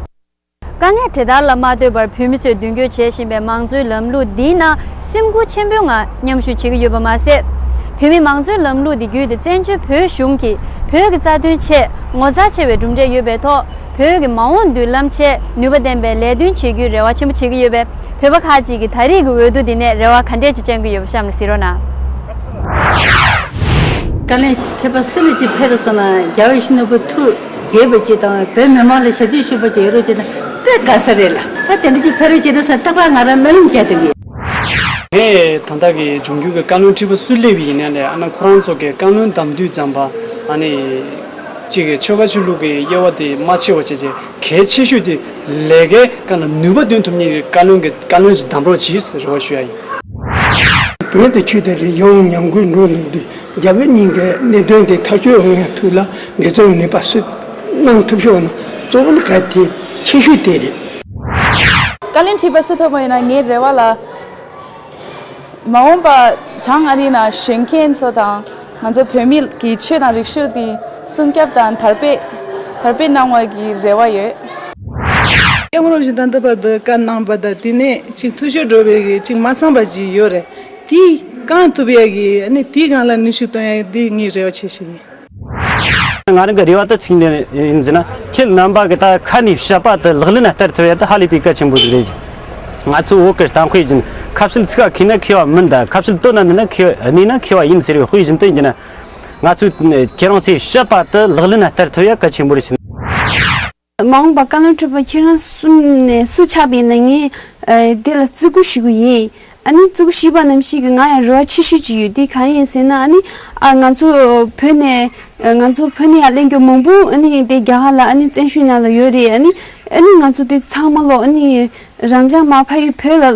དཀའ་ངལ་དེ་དག་ལ་མ་ལྟོས་པར། བོད་མི་ཚོས་མདུན་སྐྱོད་བྱེད་བཞིན་པའི་མང་གཙོའི་ལམ་ལུགས་འདིའི་ནང་སེམས་ཁུར་ཆེན་པོའི་ངང་མཉམ་ཞུགས་བྱེད་ཀྱི་ཡོད་པ་མ་ཟད། བོད་མིའི་མང་གཙོའི་ལམ་ལུགས་འདི་བརྒྱུད་དེ་བཙན་བྱོལ་བོད་གཞུང་གིས་བོད་ཀྱི་རྩ་དོན་ཆེད་ངོ་མཚར་ཆེ་བའི་གྲུབ་འབྲས་ཡོད་པའི་ཐོག་བོད་ཀྱི་མ་འོངས་མདུན་ལམ་ཆེད་ནུས་པ་ལྡན་པའི་ལས་དོན་བྱེད་རྒྱུའི་རེ་བ་ཆེན་པོ་བྱེད་ཀྱི་ཡོད་པས། བོད་པ་ཁག་ཅིག་གིས་ད་རེས་ཀྱི་འོས་བསྡུ་འདི་ནས་རེ་བ་ག་འདྲས་ཅིག་བཅང་གི་ཡོད་པ་གཤམ་ལ་གཟིགས་རོགས་གནང་། བཀའ་བློན་ཁྲི་པ་སུ་ལ་ཅིག་ཕེབས་རུ་སོང་ན། རྒྱལ་བ་ཡིད་བཞིན་ནོར་བུ་ཐུགས་དགྱེས་པ་ཅིག་དང་། བོད་མི་མང་ལ་ཞབས་ཕྱི་ཞུ་བ་ཅིག་ཡོད་རོགས་ཅིག་དང་དཔེ་དགའ་ས་རེད་ལ། ད་དེ་འདྲ་ཅིག་ཕེབས་རོགས་ཅིག་རེད་ཟེར་ཏག་ཏག་ང་རང་སྨོན་ལམ་རྒྱག་ཐུབ་ཡོད། ངས་ད་ལྟ་གི་འབྱུང་འགྱུར་གྱི་བཀའ་བློན་ཁྲི་པ་སུ་སླེབས་པ་ཡིན་ན་ལས། ཨ་ན་ཁོ་རང་ཚོ་གི་བཀའ་བློན་གདམ་དུས་ཙམ་པ། ཨ་ནི་གཅིག་གི་ཆོལ་ཁ་ཆོས་ལུགས་ཀྱི་དབྱེ་བ་དེ་མ་ཕྱེ་བ་བྱས་བྱས། གལ་ཆེ་ཤོས་དེ་ལས་ཀའི་སྒང་ལ་ནུས་པ་འདོན་ཐུབ་མཁན་གྱི་བཀའ་བློན་གྱི་བཀའ་བློན་ཅིག་གདམ་རོགས་གྱིས་ཟེར་རེ་བ་ཞུ་ཡ་ཡིན། བོད་དང་ཆོས་དང་རིག་གཞུང་ཉམས་རྒུད་འགྲོ་འདུག་དུས། རྒྱ་བོད་གཉིས་ཀའི་གནད་དོན་དེ་ཐག་གཅོད་འོང་ཡ་ཐུགས་ལ་འབད་བརྩོན་ནུས་པ་སུ་གནང་ཐུབ་ཤོག་ན། གཙོ་བོ་ལ་གལ་ཆེ་ཤོས་དེ་རེད། བཀའ་བློན་ཁྲི་པ་སུ་ཐོབ་པ་ཡིན་ན་ངའི་རེ་བ་ལ། མ་འོངས་པ་བྱང་ཨ་རིའི་ནང་བཞུགས་མཁན་ཚོ་དང་། ང་ཚོ་བོད་མི་གི་ཆོས་དང་རིག་གཞུང་དེ་སྲུང་སྐྱོབ་དང་དར་སྤེལ་དར་སྤེལ་གནང་བ་གི་རེ་བ་ཡོད། སྐྱབས་མགོན་རིན་པོ་ཆེ་ད་ལྟ་བར་དུ་བཀའ་གནང་བ་དང་། དེ་ནས་ཅིག་འཐུས་ཤོར་འགྲོ་བའི་གི་ཅིག་མ་ཚང་པ་ཅིག་ཡོད་རེད། དེ་བསྐང་ཐུབ་ཡ་གི། ཨ་ནི་དེའི་སྒང་ལ་ནུས་ཤུགས་བཏོན་ཡ་གི་དེ་ངའི་རེ་བ་ཆེ་ཤོས་ཡིན། ང་རང་གི་རེ་བ་དེ་ཚིག་ནས་ཡིན་ཟེར་ན། ཁྱེད་རྣམ་པ་གི་ད་ཁ་ནས་བཤད་པ་དེ་ལག་ལེན་ན་བསྟར་ཐུབ་ཡ་དེ་ཧ་ལས་པའི་གལ་ཆེན་པོ་ཞིག་རེད། ང་ཚོའི་བོད་ཀྱི་གཏམ་དཔེ་བཞིན། ཁ་ཕྱིར་ཚིག་ག་ཁེལ་ན་ཁེལ་བ་མིན། ད་ཁ་ཕྱིར་ལྟོ་ན་ནི་ན་ཁེལ་བ་ནི་ན་ཁེལ་བ་ཡིན་ཟེར་བའི་དཔེ་བཞིན་དུ་ཡིན་ན། ང་ཚོས་ཁྱེད་རང་ཚོས་བཤད་པ་དེ་ལག་ལེན་ན་བསྟར་ཐུབ་ཡ་གལ་ཆེན་པོ་རེད་ཟེར། མ་འོངས་པ་བཀའ་བློན་ཁྲི་པ་ཁྱེད་རང་གསུམ་ནས་སུ་ཆགས་པ་ཡིན་ན། ངས་ཨ་དེ་ལ་བརྩི་བཀུར་ཞུ་གི་ཡིན། ཨ་ནི་བརྩི་བཀུར་ཞུས་པ་ནང་བཞིན་གྱི་ང་ཡང་རེ་བ་ཆེ་ཤོས་ཅིག་ཡོད། དེ་གང་ཡིན་ཟེར་ན། ཨ་ནི་ཨ་ང་ཚོ་བོད་ནས་ཨ་ང་ཚོ་བོད་ནས་ཡར་སླེབས་མཁན་མང་པོ་ཨ་ནི་དེ་རྒྱ་གར་ལ་ཨ་ནི་བཙན་བྱོལ་ནང་ལ་ཡོད་རེད། ཨ་ནི་ཨ་ནི་ང་ཚོ་དེ་ཚང་མ་ལོ་ཨ་ནི་རང་ཅག་མ་ཕ་ཡུལ་བོད་ལ་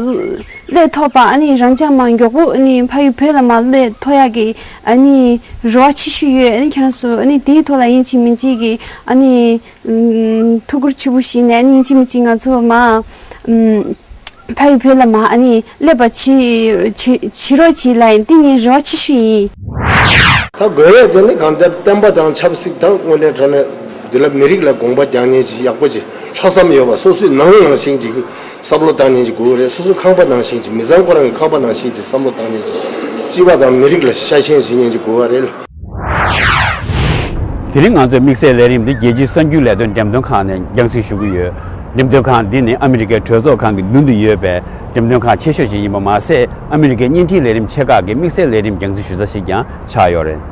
སླེབས་ཐུབ་པ། ཨ་ནི་རང་ཅག་མ་མགྱོགས་པོ་ཨ་ནི་ཕ་ཡུལ་བོད་ལ་མ་སླེབས་ཐུབ་ཡག་གི་ཨ་ནི་རེ་བ་ཆེ་ཤོས་ཡོད། ཨ་ནི་ཁྱེད་རང་ཚོ་ཨ་ནི་དེའི་ཐོག་ལ་ཡིན་གཅིག་མིན་གཅིག་གི་ཨ་ནི་ཨུམ། ཐུགས་ཁུར་ཆེ་པོ་བཞེས་ནས་ཨ་ནི་ཡིན་གཅིག་མིན་གཅིག་ང་ཚོ་མ་ཨུམ། ཕ་ཡུལ་བོད་ལ་མ་ཨ་ནི་སླེབས་པ་བྱེད་བྱེད་བྱེད་རོགས་བྱེད་ལབ་ཡིན། དེ་ངའི་རེ་བ་ཆེ་ཤོས་ཡིན། ད་དགོས་ཡས་དེ་ནི་གང་ལྟར་བསྟན་པ་དང་ཆབ་སྲིད་དང་དངོས་གནས་དྲང་གནས་ འདི་ལ་མི་རིགས་ལ་དགོངས་པ་རྒྱག་མཁན་ཅིག་ཡག་པོ་ཅིག་ལྷག་བསམ་ཡོད་པ། སོ་སོའི་ནང་ནང་བཞིན་ཅིག་བསམ་བློ་བཏང་མཁན་ཅིག་དགོས་རེད། སོ་སོའི་ཁང་པ་ནང་བཞིན་ཅིག་མི་ཚང་ཁོ་རང་གི་ཁང་པ་ནང་བཞིན་ཅིག་བསམ་བློ་བཏང་མཁན་ཅིག་སྤྱི་པ་དང་མི་རིགས་ལ་ཤ་ཞེན་བྱེད་མཁན་ཅིག་དགོས་པ་རེད། དེ་རིང་ང་ཚོས་དམིགས་བསལ་ལས་རིམ་འདི་རྒྱལ་སྤྱིའི་གསར་འགྱུར་ལས་དོན་འགྲེམས་སྟོན་ཁང་ནས་རྒྱང་སྲིང་ཞུ་གི་ཡོད། འགྲེམས་སྟོན་ཁང་འདི་ནི་ཨ་མི་རི་ཀའི་གྲོས་ཚོགས་ཁང་གི་མདུན་དུ་ཡོད་པའི་འགྲེམས་སྟོན་ཁང་ཆེ་ཤོས་ཤིག་ཡིན་པ་མ་ཟད། ཨ་མི་རི་ཀའི་བརྙན་འཕྲིན་ལས་རིམ་ཆེ་ཁག་གི་དམིགས་བསལ་ལས་རིམ་རྒྱང་སྲིང་ཞུ་ས་ཞིག་ཀྱང་ཆགས་ཡོད་རེད།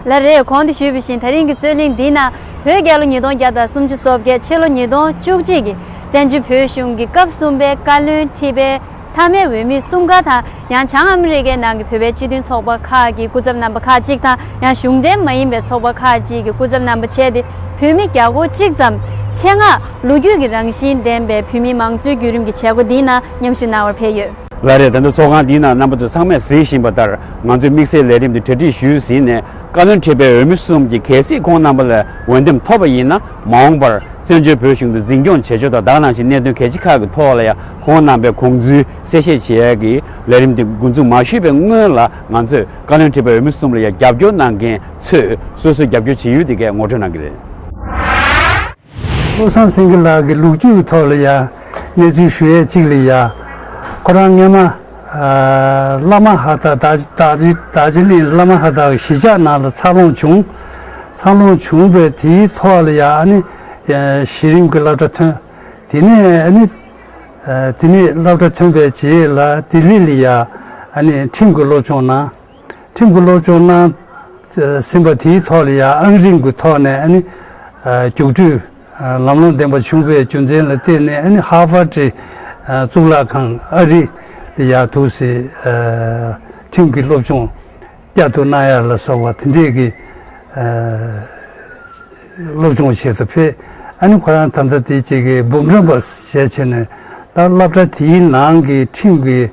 ལགས་རེད། གོང་དུ་ཞུས་པ་བཞིན་དེ་རིང་གི་རྩོད་གླེང་འདིའི་ནང་བོད་རྒྱལ་ལོ་ཉིས་སྟོང་བརྒྱ་དང་སུམ་ཅུ་སོ་བརྒྱད། ཕྱི་ལོ་ཉིས་སྟོང་བཅུ་གཅིག་གི་བཙན་བྱོལ་བོད་གཞུང་གི་སྐབས་གསུམ་པའི་བཀའ་བློན་ཁྲི་པའི་མཐའ་མའི་འོས་མི་གསུམ་ཀ་དང་། ཡང་བྱང་ཨ་མི་རི་ཀའི་ནང་གི་བོད་པའི་སྤྱི་མཐུན་ཚོགས་པ་ཁག་གི་སྐུ་ཚབ་རྣམ་པ་ཁག་ཅིག་དང་། ཡང་གཞུང་འབྲེལ་མ་ཡིན་པའི་ཚོགས་པ་ཁག་ཅིག་གི་སྐུ་ཚབ་རྣམ་པ་བྱས་ཏེ། བོད་མི་བརྒྱ་སྐོར་གཅིག་ཙམ་ཆེད་མངགས་ལོ་རྒྱུས་ཀྱི་རང་བཞིན་ལྡན་པའི་བོད་མིའི་མང་གཙོའི་བརྒྱུད་རིམ་གྱི་བྱེད་སྒོ་འདིའི་ནང་མཉམ་ཞུགས་གནང་བར་ཕེབས་ཡོད། ལགས་རེད། ད་ལྟ་ཚོགས་ཁང་འདིའི་ནང་རྣམ་པ་ཚོ་ཚང་མས་གཟིགས་བཞིན་པ་ལྟར། ང་ཚོའི་དམིགས་བསལ་ལས་རིམ་འདི་གྲ་སྒྲིག་ཞུས་ཟིན་ནས། བཀའ་བློན་ཁྲི་པའི་འོས་མི་གསུམ་གྱིས་གལ་སྲིད་ཁོང་རྣམ་པ་ལ་འོས་འདེམས་ཐོབ་པ་ཡིན་ན། མ་འོངས་པར་བཙན་བྱོལ་བོད་གཞུང་དུ་འཛིན་སྐྱོང་བྱེད་ཕྱོགས་དང་། ད་ག་ནང་བཞིན་གནད་དོན་གལ་ཆེ་ཁག་གི་ཐོག་ལ་ཡང་ཁོང་རྣམ་པའི་དགོངས་ཚུལ་གསལ་བཤད་བྱེད་ཡག་གི་ལས་རིམ་འདི་འགོ་འཛུགས་མ་ཞུས་པའི་སྔོན་ལ། ང་ཚོས་བཀའ་བློན་ཁྲི་པའི་འོས་མི་གསུམ་ལ་ཡང་རྒྱབ་སྐྱོར་གནང་མཁན་ཚོས་སོ་སོའི་རྒྱབ་སྐྱོར་བྱེད་ཡུལ་དེ་གས་ངོ་སྤྲོད་གནང་གི་རེད། བློ་བཟང་སེང་གེ་ལགས་ཀྱི་ལོ་རྒྱུས་ཀྱི་ཐོག་ལ་ཡང་གནས་ཚུལ་ཞུ་ཡས་གཅིག་ལ་ཡང་། ཁོ་རང་སྔོན་མ་ཨ་བླ་མ་ཧ་ད་རྡོ་རྗེ་རྡོ་རྗེ་རྡོ་རྗེ་གླིང་བླ་མ་ཧ་ད་གཞིས་ཆགས་ནང་ལ་འཚར་ལོངས་བྱུང་། འཚར་ལོངས་བྱུང་བའི་དེའི་ཐོག་ལ་ཡང་ཨ་ནི་ཨ་གཞི་རིམ་གྱི་སློབ་གྲྭ་ཐོན། དེ་ནས་ཨ་ནི་ཨ་དེ་ནས་སློབ་གྲྭ་ཐོན་པའི་རྗེས་ལ་ལྡི་ལི་ལ་ཡང་ཨ་ནི་ཁྲིམས་ཀྱི་སློབ་སྦྱོང་གནང་། ཁྲིམས་ཀྱི་སློབ་སྦྱོང་གནང་ཟིན་པ་དེའི་ཐོག་ལ་ཡང་ཨང་རིམ་གྱི་ཐོག་ནས་ཨ་ནི་ཨ་རྒྱུགས་སྤྲོད་ཨ་ལམ་ལྷོང་ལྡན་པ་བྱུང་བའི་རྒྱུ་མཚན་ལ་བརྟེན་ནས། ཨ་ནི་ཧར་ཝར་ཌི་ཨ་གཙུག་ལག་ཁང་ཨ་རི་ལ་ཡང་འདུག་སེ་ཨ་ཁྲིམས་ཀྱི་སློབ་སྦྱོང་བསྐྱར་དུ་གནང་ཡ་ལ་སོགས་པ་དེ་འདྲས་ཀྱི་ཨ་སློབ་སྦྱོང་བྱེད་དུ་ཕེབས། ཨ་ནི་ཁོ་རང་ད་ལྟ་དེ་ཅིག་གི་འབུམ་རམས་པ་ཞེས་བྱས་ནས། ད་སློབ་གྲྭ་དེའི་ནང་གི་ཁྲིམས་ཀྱི་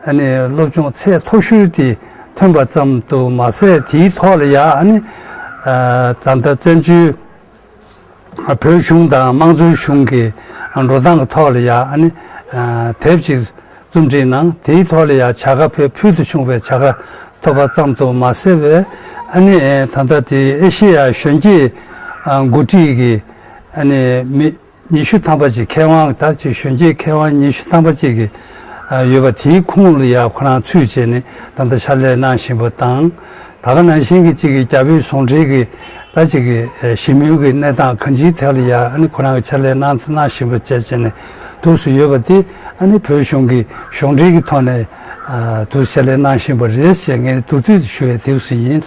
ཨ་ནི་སློབ་སྦྱོང་ཚད་མཐོ་ཤོས་དེ་ཐོན་པ་ཙམ་དུ་མ་ཟད། དེའི་ཐོག་ལ་ཡང་ཨ་ནི་ཨ་ད་ལྟ་བཙན་བྱོལ་བོད་གཞུང་དང་དམངས་གཙོའི་གཞུང་གི་འགྲོ་སྟངས་ཀྱི་ཐོག་ལ་ཡང་ཨ་ནི་ཨ་དེབ་ཅིག་རྩོམ་སྒྲིག་གནང་། དེའི་ཐོག་ལ་ཡང་བྱ་དགའ་ཕུལ་ཕུལ་དུ་བྱུང་བའི་བྱ་དགའ་ཐོབ་པ་ཙམ་དུ་མ་ཟད་པའི། ཨ་ནི་ད་ལྟ་དེ་ཨེ་ཤེ་ཡ་གཞོན་སྐྱེས་ཨ་འགོ་ཁྲིད་ཀྱི་ཨ་ནི་མི་ཉི་ཤུ་ཐམ་པ་ཅིག་མཁས་དབང་། ད་ཅིག་གཞོན་སྐྱེས་མཁས་དབང་ཉི་ཤུ་ཐམ་པ་ཅིག་གི་ཨ་ཡོད་པ། དེའི་ཁོངས་ལ་ཡང་ཁོ་རང་ཚུད་བྱས་ནས་ད་ལྟ་ཕྱག་ལས་གནང་བཞིན་པ་དང་། ད་ག་ནང་བཞིན་གྱི་ཅིག་གི་རྒྱ་བོད་ཟུང་འབྲེལ་གྱི་ད་ཅིག་གི་ཨ་ཞི་མོལ་གྱི་གནས་སྟངས་གང་ཅིའི་ཐད་ལ་ཡང་ཨ་ནི་ཁོ་རང་གི་ཕྱག་ལས་གནང་གནང་བཞིན་པ་བྱས་བྱས་ནས་འདུག་སེ་ཡོད་པ་དེ། ཨ་ནི་བོད་གཞུང་གི་གཞུང་འབྲེལ་གྱི་ཐོག་ནས་ཨ་འདུག་ཕྱག་ལས་གནང་བཞིན་པ་རེད་ཟེར། ངས་མདོར་བསྡུས་ཞུ་བའི་དུས་སུ་ཡིན།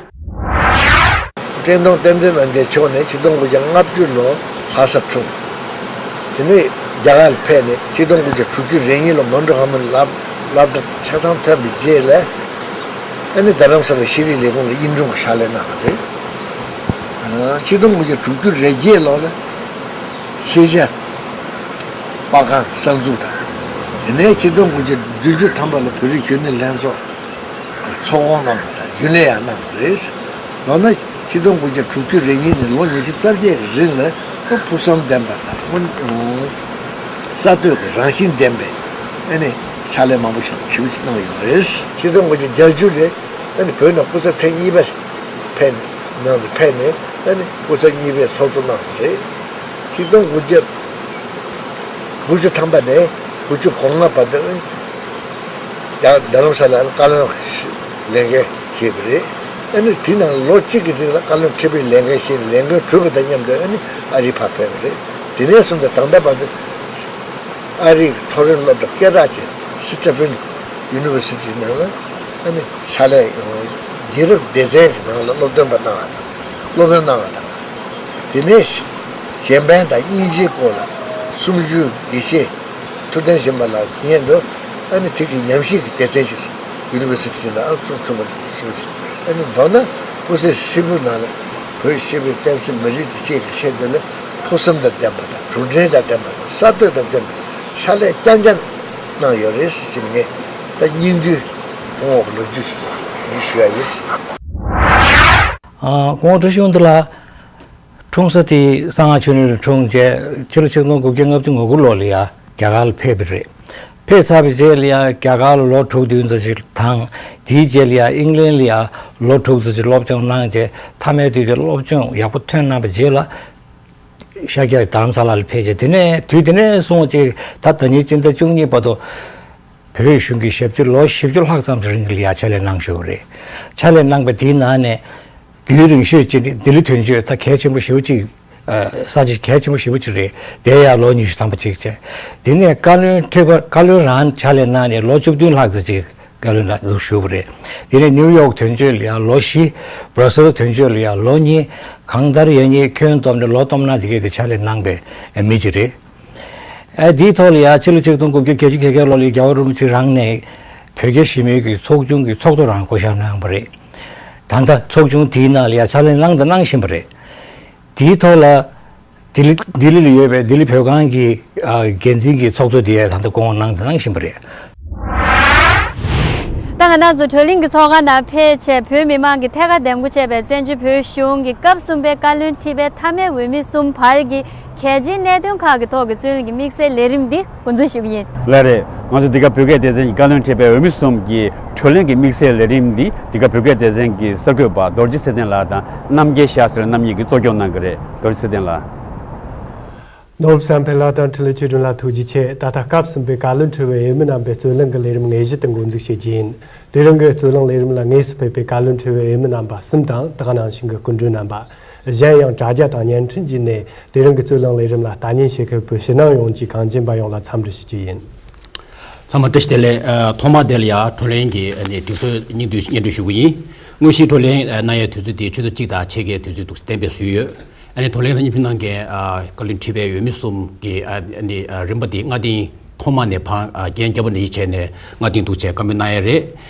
བཀྲས་མཐོང་བསྟན་འཛིན་རྣམ་རྒྱལ་མཆོག་ནས་ཆིག་སྟོང་དགུ་བརྒྱ་ལྔ་བཅུ་ལོར་ལྷ་ས་འཁྲུངས། དེ་ནས་རྒྱ་གར་ལ་ཕེབས་ནས་ཆིག་སྟོང་དགུ་བརྒྱ་དྲུག་ཅུ་རེ་གཉིས་ལོར་མོན་གྷོ་ཧ་མོན་སློབ་སློབ་གྲྭ་ཆ་ཚང་ཐོན་པའི་རྗེས་ལ། ཨ་ནི་རྡ་རམ་ས་ལ་ཤེས་རིག་ལས་ཁུངས་ལ་དབྱིན་སྒྲུང་གི་ཕྱག་ལས་གནང་བ་རེད། ཨ་ཆིག་སྟོང་དགུ་བརྒྱ་དྲུག་ཅུ་རེ་བརྒྱད་ལོ་ལ་ཤེས་བྱ་པར་ཁང་གསར་འཛུགས་དང་། དེ་ནས་ཆིག་སྟོང་དགུ་བརྒྱ་བདུན་ཅུ་ཐམ་པ་ལ་བོད་རིགས་རྒྱུན་ལས་ལྷན་ཚོགས་ཚོགས་དགོངས་གནང་བ་དང་རྒྱུན་ལས་ཡང་གནང་བ་རེད། མདོར་ན་ཆིག་སྟོང་དགུ་བརྒྱ་དྲུག་ཅུ་རེ་གཉིས་ནས་ལོ་ཉི་ཤུ་རྩ་བརྒྱད་ཀྱི་རིང་ལ་ཕུགས་བསམ་ལྡན་པ་དང་། གསར་གཏོད་ཀྱི་རང་བཞིན་ལྡན་པའི་ཨ་ནི་ཕྱག་ལས་མང་པོ་ཞིག་ཞེ་པོ་ཅིག་གནང་ཡོད་རེད། ཆིག་སྟོང་དགུ་བརྒྱ་བརྒྱད་ཅུ་ལོར་ཨ་ནི་བོད་ནང་སྐུ་ཚབ་ཐེངས་གཉིས་པ་ཕེབས་ནང་ལ་ཕེབས་ནས་ཨ་ནི་སྐུ་ཚབ་གཉིས་པའི་ཚོགས་གཙོ་གནང་བ་རེད། ཆིག་སྟོང་དགུ་བརྒྱ་དགུ་བཅུ་ཐམ་པ་ནས་དགུ་བཅུ་གོ་ལྔ་བར་དུ་རྡ་རྡ་རམ་ས་ལར་བཀའ་བློན་ལས་འགན་བཞེས་པ་རེད། ཨ་ནི་དེ་ནང་ལོ་གཅིག་གི་རིང་ལ་བཀའ་བློན་ཁྲི་པའི་ལས་འགན་བཞེས་ནས་ལས་འགན་གྲུབ་པ་དང་མཉམ་དུ་ཨ་ནི་ཨ་རིར་ཕར་ཕེབས་པ་རེད། དེ་ནས་བཟུང་སྟེ་ད་ལྟ་བར་དུ་ཨ་རིའི་མཐོ་རིམ་སློབ་གྲྭ་སྐད་གྲགས་ཅན་སི་ཏྲ་ཕིན་ཡུ་ནི་ཝར་སི་ཊི་ནང་ལ་ཨ་ནི་ཕྱག་ལས་རྒྱལ་རབས་སྡེ་ཚན་གྱི་ནང་ལ་སློབ་སྟོན་པ་གནང་བ་དང་། སློབ་དཔོན་གནང་བ་དང་། དེ་ནས་གཞན་ཕན་དང་སྙིང་རྗེའི་སྐོར་ལ་གསུང་ཆོས་དགེ་བཤེས་ཐུབ་བསྟན་སྦྱིན་པ་ལགས་ཀྱི་སྔོན་དུ་ཨ་ནི་དེ་གི་ཉམས་ཞིབ་ཀྱི་སྡེ་ཚན་ཞིག་ཡུ་ནི་ཝར་སི་ཊི་ནང་ཨ་བཙུགས་ཐུབ་པ་ཞུ་ཞིང་། ཨ་ནི་མདོར་ན་སྤུ་སེ་ཧྲིལ་པོའི་ནང་ལ་བོད་ཧྲིལ་པོའི་བསྟན་སྲིད་མི་རིགས་དང་བཅས་པའི་ཆེད་དུ་ལ་ཕུགས་བསམ་དང་ལྡན་པ་དང་། གྲུབ་འབྲས་དང་ལྡན་པ་དང་། གསར་གཏོད་དང་ལྡན་པའི་ཕྱག་ལས་རྐྱང་རྐྱང་གནང་ཡོད་རེད་ཟེར་ནས་ངས་ད་སྙིང་བསྡུས་སྐུ་ངོ་གི་ལོ་རྒྱུས་ཞུ་ཡ་ཡིན། ཨ་སྐུ་ངོ་བཀྲ་ཤིས་དབང་འདུས་ལགས། འཁྲུངས་ས་དེ་གསང་སྔགས་ཆོས་གླིང་ལ་འཁྲུངས་རྗེས་ཕྱི་ལོ་ཆིག་སྟོང་དགུ་བརྒྱ་ལྔ་བཅུ་ང་དགུ་ལོ་ལ་ཡ་རྒྱ་གར་ལ་ཕེབས་པ་རེད། ཕེབས་ཚར་བའི་རྗེས་ལ་ཡ་རྒྱ་གར་ལ་ལོ་དྲུག་བདུན་ཙམ་ཞིག་དང་། དེའི་རྗེས་ལ་ཡ་ཨིང་ལན་ལ་ཡ་ལོ་དྲུག་ཙམ་ཞིག་སློབ་སྦྱོང་གནང་རྗེས་མཐའ་མའི་དུས་ཀྱི་སློབ་སྦྱོང་ཡག་པོ་ཐོན་གནང་བའི་རྗེས་ལ། ཤར་རྒྱག་དྷ་རམ་ས་ལ་ལ་ཕེབས་བྱས། དེ་ནས་དུས་དེ་ནས་བཟུང་ཅིག་ད་ཟླ་ཉིན་སྤྱི་ཟླ་བཅུ་གཉིས་བར་དུ་བོད་གཞུང་གི་ཞབས་ཕྱི་ལོ་བཞི་བཅུ་ལྷག་ཙམ་གྱི་རིང་ལ་ཡ་ཕྱག་ལས་གནང་བཞུགས་པ་རེད། ཕྱག་ལས་གནང་པའི་དེའི་ནང་ནས་རྒྱུན་རིང་ཤོས་ཅིག་ནི་ལྡི་ལི་དོན་གཅོད། ད་གལ་ཆེན་པོ་ཞེ་པོ་ཅིག་ཨ། ས་ཆ་གལ་ཆེན་པོ་ཞེ་པོ་ཅིག་རེད། དེ་ཡང་ལོ་ཉི་ཤུ་ཐམ་པ་ཅིག་བྱས། དེ་ནས་བཀའ་བློན་ཁྲི་པ། བཀའ་བློན་རང་ཕྱག་ལས་གནང་ནས་ལོ་བཅུ་བདུན་ལྷག་ཙམ་ཅིག་བཀའ་བློན་ལ་འདུག་བཞུགས་པ་རེད། དེ་ནས་ནིའུ་ཡོག་དོན་གཅོད་ལ་ཡང་ལོ་བཞི། བྷར་སེལ་དོན་གཅོད་ལ་ཡང་ལོ་གཉིས། གང་ལྟར་ཡང་གཉིས་ཁྱོན་བསྡོམས་ནས་ལོ་སྟོང་ཕྲག་དེ་གའི་དེ་ཕྱག་ལས་གནང་པའི་མི་ཅིག་རེད། ཨ། དེའི་ཐོག་ལ་ཡང་ཕྱི་ལོ་ཆིག་སྟོང་དགུ་བརྒྱ་བརྒྱད་ཅུ་གྱ་བརྒྱད་ལོ་ལ་རྒྱལ་བ་རིན་པོ་ཆེ་རང་ནས་བོད་རྒྱ་ཞི་མོལ་གྱི་ཚོགས་ཆུང་གི་ཚོགས་གཙོ་རང་བསྐོ་བཞག་གནང་པ་རེད། ད་ལྟ་ཚོགས་ཆུང་དེའི་ནང་ལ་ཡང་ཕྱག་ལས་གནང་དང་གནང་བཞིན་པ་རེད། དེའི་ཐོག་ལ་ལྡི་ལི། ལྡི་ལི་ལ་ཡོད་པའི་ལྡི་ལི་བོད་ཁང་གི། ཨ། འགན་འཛིན་གྱི་ཚོགས་གཙོ་དེ་ད་ལྟ་སྐུ་དབང་གནང་དང་གནང་བཞིན་པ་རེད། ད་ང་རང་ཚོ་བགྲོ་གླེང་གི་ཚོགས་ཁང་ནང་ཕེབས་བྱས། བོད་མི་མང་གིས་ཐད་ཀར་འདེམས་བསྐོ་བྱས་པའི་བཙན་བྱོལ་བོད་གཞུང་གི་སྐབས་གསུམ་པའི་བཀའ་བློན་ཁྲི་པའི་མཐའ་མའི་འོས་མི་གསུམ་བར་གྱི་གལ་ཆེའི་གནད་དོན་ཁག་གི་ཐོག་གི་རྩོད་གླེང་གི་དམིགས་བསལ་ལས་རིམ་འདི་འགོ་འཛུགས་ཞུ་གི་ཡིན། ལགས་རེད། ང་ཚོ་འདི་ག་བོད་སྐད་སྡེ་ཚན་གྱི་བཀའ་བློན་ཁྲི་པའི་འོས་མི་གསུམ་གྱི་བགྲོ་གླེང་གི་དམིགས་བསལ་ལས་རིམ་འདི་འདི་ག་བོད་སྐད་སྡེ་ཚན་གྱི་གསར་འགོད་པ་རྡོ་རྗེ་ཚེ་བརྟན་ལགས་དང་རྣམ་རྒྱལ་ཤཱ་ཟེར་རྣམ་གཉིས་ཀྱིས་གཙོ་སྐྱོང་གནང་གི་རེད། རྡོ་རྗེ་ཚེ་བརྟན་ལགས། ནོར་བུ་བསམ་འཕེལ་ལགས་དང་འཕྲིན་ལས་ཆོས་སྒྲོན་ལགས་ཐུགས་རྗེ་ཆེ། ད་ལྟ་སྐབས་གསུམ་པའི་བཀའ་བློན་ཁྲི་པའི་འོས་མི་རྣམ་པའི་རྩོད་གླེང་གི་ལས་རིམ་དངོས་གཞི་དེ་འགོ་འཛུགས་བྱེད་ཀྱི་ཡིན། དེ་རིང་གི་རྩོད་གླེང་ལས་རིམ་ལ་དངོས་སུ་ཕེབས་པའི་བཀའ་བློན་ཁྲི་པའི་འོས་མི་རྣམ་པ་གསུམ་དང་དེ་ག་ནང་བཞིན་གྱི་སྐུ་མགྲོན་རྣམ་པ། གཞན་ཡང་དྲ་རྒྱ་དང་བརྙན་འཕྲིན་བརྒྱུད་ནས་དེ་རིང་གི་རྩོད་གླེང་ལས་རིམ་ལ་ལྟ་ཉན་བྱེད་མཁན་བོད་ཕྱི་ནང་ཡོངས་ཀྱི་གངས་ཅན་པ་ཡོངས་ལ་འཚམས་འདྲི་ཞུ་རྒྱུ་ཡིན། ཚང་མ་བཀྲ་ཤིས་བདེ་ལེགས། ཨ། ཐོག་མར་དེ་ལ་ཡ་བགྲོ་གླེང་གི་ཨ་ནི་དུས་ཚོད་སྙིང་བསྡུས་སྙན་སྒྲོན་ཞུ་གི་ཡིན། དངོས་གཞིའི་བགྲོ་གླེང་ཨ་གནང་ཡའི་དུས་ཚོད་དེ་ཆུ་ཚོད་གཅིག་དང་ཕྱེད་ཀའི་དུས་ཚོད་འདུག་གཏན་འབེབས་བཟོས་ཡོད། ཨ་ནི་བགྲོ་གླེང་ལ་མཉམ་ཞུགས་གནང་མཁན་ཨ་བཀའ་བློན་ཁྲི་པའི་འོས་མི་གསུམ་གྱི་ཨ་ཨ་ནི་ཨ་རིམ་པ་དེ་སྔ་རྟིང་ཐོག་མ་ནས་བར་ཨ་རྒན་རྒྱལ་པོ་ནས་བྱས་ནས་སྔ་རྟིང་འདུག་བྱས་བཀའ་མོལ་གནང་ཡས་རེད།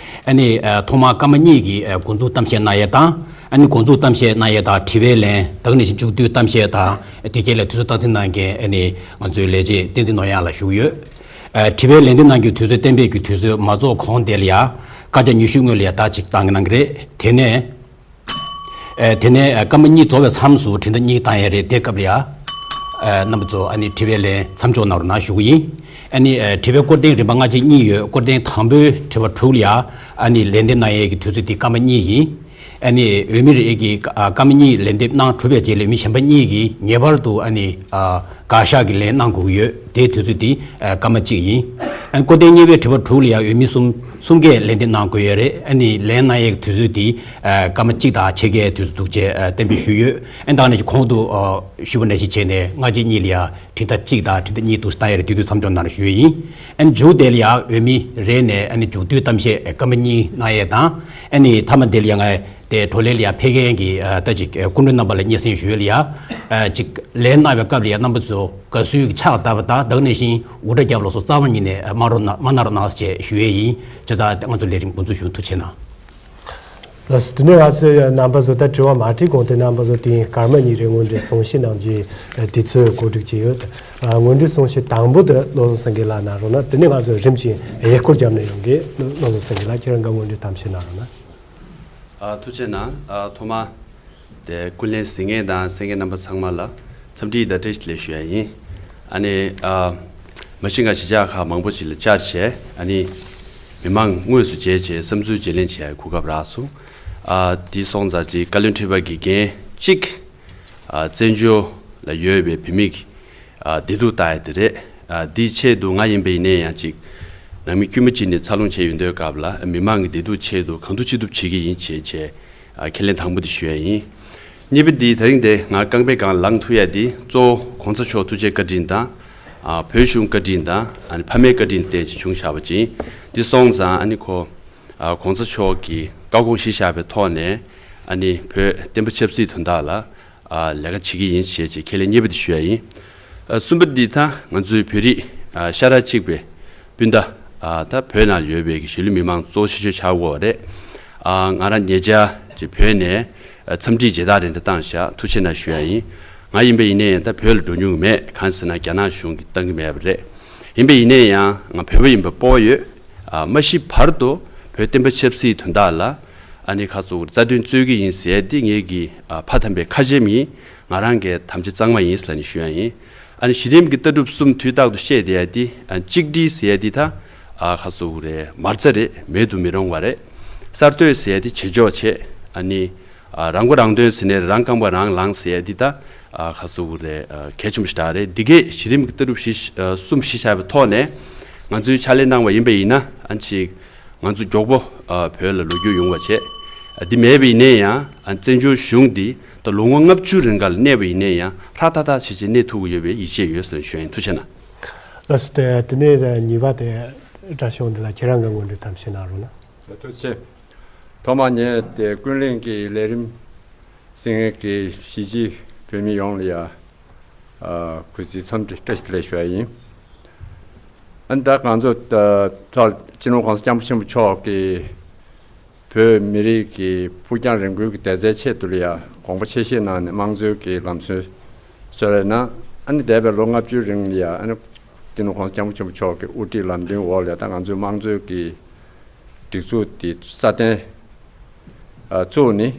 ཨ་ནི་ཨ་ཐོག་མར་སྐར་མ་གཉིས་ཀྱི་ཨ་འགོ་འཛུགས་གཏམ་བཤད་གནང་ཡས་དང་། ཨ་ནི་འགོ་འཛུགས་གཏམ་བཤད་གནང་ཡས་དང་དྲི་བའི་ལན། ད་ག་ནང་བཞིན་མཇུག་བསྡུའི་གཏམ་བཤད་དང་། དེ་རྗེས་ལ་དུས་ཚོད་སྟངས་འཛིན་གནང་མཁན་ཨ་ནི་ང་ཚོའི་ལས་བྱེད་བསྟན་འཛིན་ནོར་གཡང་ལགས་བཞུགས་ཡོད། ཨ་དྲི་བའི་ལན་འདེབས་གནང་རྒྱུའི་དུས་ཚོད་གཏན་འབེབས་ཀྱི་དུས་ཚོད་མ་རྫོགས་གོང་དེ་ལ་ཡ་སྐར་ཆ་ཉི་ཤུ་སྔོན་ལ་ཡ་ད་ཅིག་བཏང་གནང་གི་རེད། དེ་ནས། ཨ་དེ་ནས་ཨ་སྐར་མ་གཉིས་རྫོགས་པའི་མཚམས་སུ་དྲི་ཟླ་གཉིས་བཏང་ཡས་རེད། དེ་སྐབས་ལ་ཡ། ཨ་རྣམ་པ་ཚོ་ཨ་ནི་དྲི་བའི་ལན་མཚམས་འཇོག་གནང་རོགས་གནང་ཞུ་གི་ཡིན། ཨ་ནི་ཨ་དྲི་བའི་སྐོར་ཐེངས་རིམ་པ་སྔ་ཕྱི་གཉིས་ཡོད། སྐོར་ཐེངས་དང་པོའི་དྲི་བ་དྲུག་ལ་ཡ་ཨ་ནི་ལན་འདེབས་གནང་ཡས་ཀྱི་དུས་ཚོད་དེ་སྐར་མ་གཉིས་ཡིན། ཨ་ནི་འོས་མི་རེ་གིས་ཨ་སྐར་མ་གཉིས་ལན་འདེབས་གནང་གྲུབ་པའི་རྗེས་ལ་འོས་མི་གཞན་པ་གཉིས་ཀྱིས་ངེས་པར་དུ་ཨ་ནི་ཨ་དགག་བཞག་གི་ལན་གནང་དགོས་ཀྱི་ཡོད། དེའི་དུས་ཚོད་དེ་ཨ་སྐར་མ་གཅིག་ཡིན། ཨ་ནི་སྐོར་ཐེངས་གཉིས་པའི་དྲི་བ་དྲུག་ལ་ཡང་འོས་མི་གསུམ་གསུམ་ཀས་ལན་འདེབས་གནང་དགོས་ཡོད་རེད། ཨ་ནི་ལན་གནང་ཡས་ཀྱི་དུས་ཚོད་དེ་ཨ་སྐར་མ་གཅིག་དང་ཕྱེད་ཀའི་དུས་ཚོད་འདུག་ཅེས་ཨ་གཏན་འབེབས་ཞུས་ཡོད། ཨ་ནི་ད་ནས་གོང་དུ་ཨ་ཞུས་པ་ནང་བཞིན་བྱས་ནས་སྔ་རྗེས་གཉིས་ལ་ཡང་དྲི་ཟླ་གཅིག་དང་དྲི་ཟླ་གཉིས་འདུག་བཏང་ཡས་རེད། དེ་དུས་མཚམས་འཇོག་གནང་རོགས་ཞུ་ཡས་ཡིན། ཨ་ནི་མཇུག་དེ་ལ་ཡང་འོས་མི་རེ་ནས་ཨ་ནི་མཇུག་བསྡུའི་གཏམ་བཤད་སྐར་མ་གཉིས་གནང་ཡས་དང་། ཨ་ནི་མཐའ་མ་དེ་ལ་ཡང་ང་དེ་བགྲོ་གླེང་ལ་ཡང་ཕེབས་མཁན་གྱི་ཨ་ད་ཅིག་ཨ་སྐུ་མགྲོན་རྣམ་པ་ལ་སྙན་སེང་ཞུ་ཡས་ལ་ཡང་ཨ་ཅིག་ལན་གནང་བའི་སྐབས་ལ་ཡང་རྣམ་པ་ཚོ་དགའ་བསུའི་ཕྱག་བརྡབས་པ་དང་། ད་ག་ནང་བཞིན་འུར་སྒྲ་བརྒྱབ་ལ་སོགས་རྩ་བ་ཉིད་ནས་མ་རོགས་གནང་། མ་གནང་རོགས་གནང་ཞེས་ཞུ་ཡས་ཡིན། བྱས་ཙང་ང་ཚོ་ལས་རིམ་འགོ་འཛུགས་ཞུ། ཐུགས་རྗེ་གནང་། ལགས་སོ། དེ་ནས་ང་ཚོས་རྣམ་པ་ཚོ་ད་དྲི་བ་མ་དྲིས་གོང་དུ་རྣམ་པ་ཚོ་དེ་སྐར་མ་གཉིས་རེ་སྔོན་འགྲོའི་གསུང་བཤད་གནང་རྒྱུའི་དུས་ཚོད་གོ་སྒྲིག་བྱས་ཡོད། ཨ་སྔོན་འགྲོའི་གསུང་བཤད་དང་པོ་དེ་བློ་བཟང་སེང་གེ་ལགས་གནང་རོགས་གནང་། དེ་ནས་ང་ཚོས་རིམ་བཞིན་ཡས་སྐོར་བརྒྱབ་ནས་ཡོང་གི། བློ་བཟང་སེང་གེ་ལགས་ཁྱེད་རང་གིས་སྔོན་འགྲོའི་གཏམ་བཤད་གནང་རོགས་གནང་། ཨ་ཐུགས་རྗེ་གནང་། ཨ་ཐོག་མ་དེ་སྐུ་ལས་ཟིན་མཁན་དང་གསན་མཁན་རྣམ་པ་ཚང་མ་ལ་འཚམས་འདྲི་དང་བཀྲ་ཤིས་བདེ་ལེགས་ཞུ་ཡ་ཡིན། ཨ་ནི་ཨ་མ་གཞི་ང་གཞིས་ཆགས་ཁག་མང་པོ་ཅིག་ལ་བཅར་བྱས། ཨ་ནི་མི་མང་དངོས་སུ་མཇལ་བྱས་བསམ་ཚུལ་བརྗེ་ལེན་བྱེད་ཡའི་གོ་སྐབས་རག་སོང་། ཨ་དེ་སོང་ཙང་ཅིག་བཀའ་བློན་ཁྲི་པ་གི་འགན་གཅིག་ཨ་བཙན་བྱོལ་ལ་ཡོད་པའི་བོད་མི་གི་ཨ་བདེ་སྡུག་ལྟ་ཡ་དེ་རེད། ཨ་དེའི་ཆེད་དུ་ང་ཡིན་པ་ཡིན་ནའི་ཡང་ཅིག་ནང་མི་དཀྱུས་མ་ཅིག་ནས་འཚར་ལོངས་བྱས་ཡོང་དུས་སྐབས་ལ་མི་མང་གི་བདེ་སྡུག་ཆེད་དུ་གང་ཐུབ་ཅི་ཐུབ་བྱེད་ཀྱི་ཡིན་ཞེས་བྱས་ཨ་ཁས་ལེན་དང་པོ་དེ་ཞུ་ཡ་ཡིན། གཉིས་པ་འདི་དེ་རིང་འདི་ང་རྐང་པའི་སྒང་ལངས་ཐུབ་ཡ་འདི་གཙོ་བོ་གོང་ས་མཆོག་ཐུགས་རྗེ་བཀའ་དྲིན་དང་། ཨ་བོད་གཞུང་བཀའ་དྲིན་དང་། ཨ་ནི་ཕ་མའི་བཀའ་དྲིན་བརྟེན་ཅིག་བྱུང་བཞག་པ་ཅིག་ཡིན། འདི་སོང་ཙང་ཨ་ནི་ཁོ་ཨ་གོང་ས་མཆོག་གིས་བཀའ་དགོངས་གཞི་བཞག་པའི་ཐོག་ནས་ཨ་ནི་བོད་བསྟན་པ་ཆབ་སྲིད་དོན་དག་ལ་ཨ་ལས་ཀ་བྱེད་ཀྱི་ཡིན་ཞེས་ཅིག་ཁས་ལེན་གཉིས་པ་དེ་ཞུ་ཡ་ཡིན། ཨ་གསུམ་པ་འདི་ད་ང་ཚོའི་བོད་རིགས་ཨ་ཤ་ཁྲག་གཅིག་པའི་སྤུན་ཟླ་ཨ་ད་བོད་ནང་ཡོད་པའི་གཞིས་ལུས་མི་མང་གཙོ་བོ་ཆེ་ཤོས་ཆགས་ཀྱི་ཡོད་རེད། ཨ་ང་རང་ཉེ་ཆར་ཅིག་བོད་ནས་ཨ་འཚམས་འདྲིའི་མཇལ་དར་རེ་འདྲ་བཏང་བཞག་ཐུགས་རྗེ་གནང་ཞུ་ཡ་ཡིན། ང་ཡིན་པ་ཡིན་ནའི་ཡང་ད་བོད་ལ་འགྲོ་མྱོང་གི་མེད། གང་ཟེར་ན་རྒྱ་ནག་གཞུང་གིས་བཏང་གི་མེད་པ་རེད། ཡིན་པ་ཡིན་ནའི་ཡང་ང་བོད་པ་ཡིན་པ་སྤོབས་ཡོད། ཨ་མ་ཤི་བར་དུ་བོད་བསྟན་པ་ཆབ་སྲིད་དོན་དག་ལ་ཨ་ནི་ཁ་སོ་རྩ་དོན་རྩོད་ཀྱི་ཡིན་ཟེར་ཡ་འདི་ངེད་ཀྱི་ཨ་ཕ་དམ་པའི་ཁ་ཆེམས་ཡིན། ང་རང་གི་དམ་བཅའ་གཙང་མ་ཡིན་ཟེར་ནས་ཞུ་ཡ་ཡིན། ཨ་ནི་གཞི་རིམ་གྱི་ལྟ་གྲུབ་གསུམ་དུས་རྟག་ཏུ་བཤད་བསྡད་ཡ་འདི་ཨ་གཅིག་སྒྲིལ་ཟེར་ཡ་འདི་ད་ཨ་ཁ་སོ་རེད། མ་རྩ་རེད། མེད་དུ་མི་རུང་བ་རེད། གསར་གཏོད་ཟེར་ཡ་འདི་བྱེད་ཕྱོགས་བྱེད། ཨ་ནི་ཨ་རང་མགོ་རང་ཐོན་ཟེར་ནས་རང་རྐང་པ་རང་ལངས་ཟེར་ཡ་འདི་ད་ ཨ་ཁ་སུ་རེ་ཨ་གལ་ཆེན་པོ་ཞིག་རེད། འདི་གས་གཞི་རིམ་གྱི་ལྟ་གྲུབ་བཞི་ཨ་གསུམ་གཞི་བཞག་པའི་ཐོག་ནས་ང་ཚོས་ཕྱག་ལས་གནང་བ་ཡིན་པ་ཡིན་ན། ཨ་ཅིག་ང་ཚོ་མགྱོགས་པོ་ཨ་བོད་ལ་ལོ་རྒྱུས་ཡོང་བ་བྱས། ཨ་འདི་མེད་པ་ཡིན་ན་ཡང་ཨ་བཙན་བྱོལ་གཞུང་འདི་ད་ལོ་ངོ་ལྔ་བཅུ་རིང་ག་ལ་གནས་པ་ཡིན་ན་ཡང་ཧྲ་ཐག་ཐག་བྱས་བྱས་གནས་ཐུབ་ཀྱི་ཡོད་པའི་ཡིད་ཆེས་ཡོད་ཟེར་ཞུ་ཡིན། ཐུགས་རྗེ་གནང་། ལགས་སོ། དེ་དེ་ནས་གཉིས་པ་དེ་བཀྲ་ཤིས་འདི་ལ་ཁྱེད་རང་གི་ངོས་འདྲི་གཏམ་བཤད་གནང་རོགས་གནང་། ཐུགས་རྗེ་ཆེ། ཐོག་མར་ངས་དེ་ཀུན་གླེང་གི་ལས་རིམ་གསན་མཁན་གྱི་གཞིས་བྱེས་བོད་མི་ཡོངས་ལ་ཡ་ཨ་གུས་བརྩི་འཚམས་འདྲི་བཀྲ་ཤིས་བདེ་ལེགས་ཞུ་ཡ་ཡིན། ཨ་ནི་ད་ང་ཚོ་ད་ཐོག་སྤྱི་ནོར་༸གོང་ས་༸སྐྱབས་མགོན་ཆེན་པོ་མཆོག་གིས་བོད་མི་རིགས་ཀྱི་ཕུགས་རྒྱང་རིང་པོའི་གི་བདེ་རྩའི་ཆེད་དུ་ལ་ཡ་དགོངས་པ་ཆེ་བཞེས་གནང་ནས་དམངས་གཙོའི་གི་ལམ་སྲོལ་སྲོལ་ལ་གནང་། ཨ་ནི་འདས་པའི་ལོ་ལྔ་བཅུའི་རིང་ལ་ཡ་ཨ་ནི་སྤྱི་ནོར་༸གོང་ས་༸སྐྱབས་མགོན་ཆེན་པོ་མཆོག་གི་དབུ་ཁྲིད་ལམ་སྟོན་འོག་ལ་ཡ་ད་ང་ཚོའི་དམངས་གཙོའི་གི་སྒྲིག་འཛུགས་དེ་སྲ་བརྟན་ཨ་བཙུགས་ནས།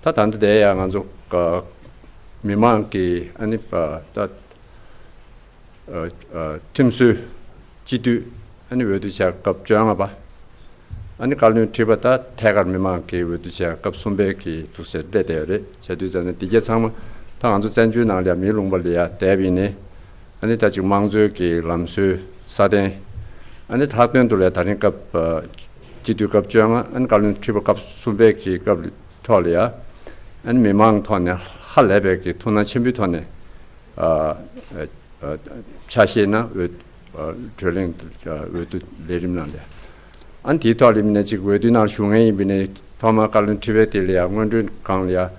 ད་ད་ལྟ་དེ་ཡང་ང་ཚོ་ཨ་མི་མང་གི་ཨ་ནི་ཨ་ད་ཨ་ཨ་ཁྲིམས་སྲོལ་སྤྱི་འཐུས་ཨ་ནི་འོས་བསྡུ་བྱ་སྐབས་བཅོ་ལྔ་པ། ཨ་ནི་བཀའ་བློན་ཁྲི་པ་ད་ཐད་ཀར་མི་མང་གི་འོས་བསྡུ་བྱ་སྐབས་གསུམ་པའི་གི་ཐུགས་སྲས་སླེབས་བསྡད་ཡོད་རེད། བྱས་དུས་ཙམ་ནས་འདི་གྱད་ཚང་མ་ད་ང་ཚོ་བཙན་བྱོལ་ནང་ལ་ཡང་མིའི་ལུང་པ་ལ་ཡང་བསྡད་པ་ཡིན་ནའི། ཨ་ནི་ད་ཅིག་དམངས་གཙོའི་གི་ལམ་སྲོལ་སྲ་བརྟན། ཨ་ནི་ལྷག་དོན་དུ་ལ་ད་རིང་སྐབས་ཨ་སྤྱི་འཐུས་སྐབས་བཅོ་ལྔ། ཨ་ནི་བཀའ་བློན་ཁྲི་པ་སྐབས་གསུམ་པའི་གི་སྐབས་ཐོག་ལ་ཡ། ཨ་ནི་མི་མང་ཐོག་ནས་ཧ་ལས་པའི་གི་ཐུགས་སྣང་ཆེན་པོའི་ཐོག་ནས་ཨ་ཨ་ཨ་ཕྱག་བཞེས་གནང་། འོས་ཨ་བགྲོ་གླེང་ཨ་འོས་བསྡུ་ལས་རིམ་གནང་སྟེ། ཨ་ནི་དེའི་ཐོག་ལ་ཡིན་ན་ཅིག་འོས་བསྡུའི་ནང་ཞུགས་མཁན་ཡིན་པ་ཡིན་ནའི་ཐོག་མར་བཀའ་བློན་ཁྲི་པའི་དེ་ལ་ཡང་སྔོན་འགྲོའི་སྒང་ལ་ཡང་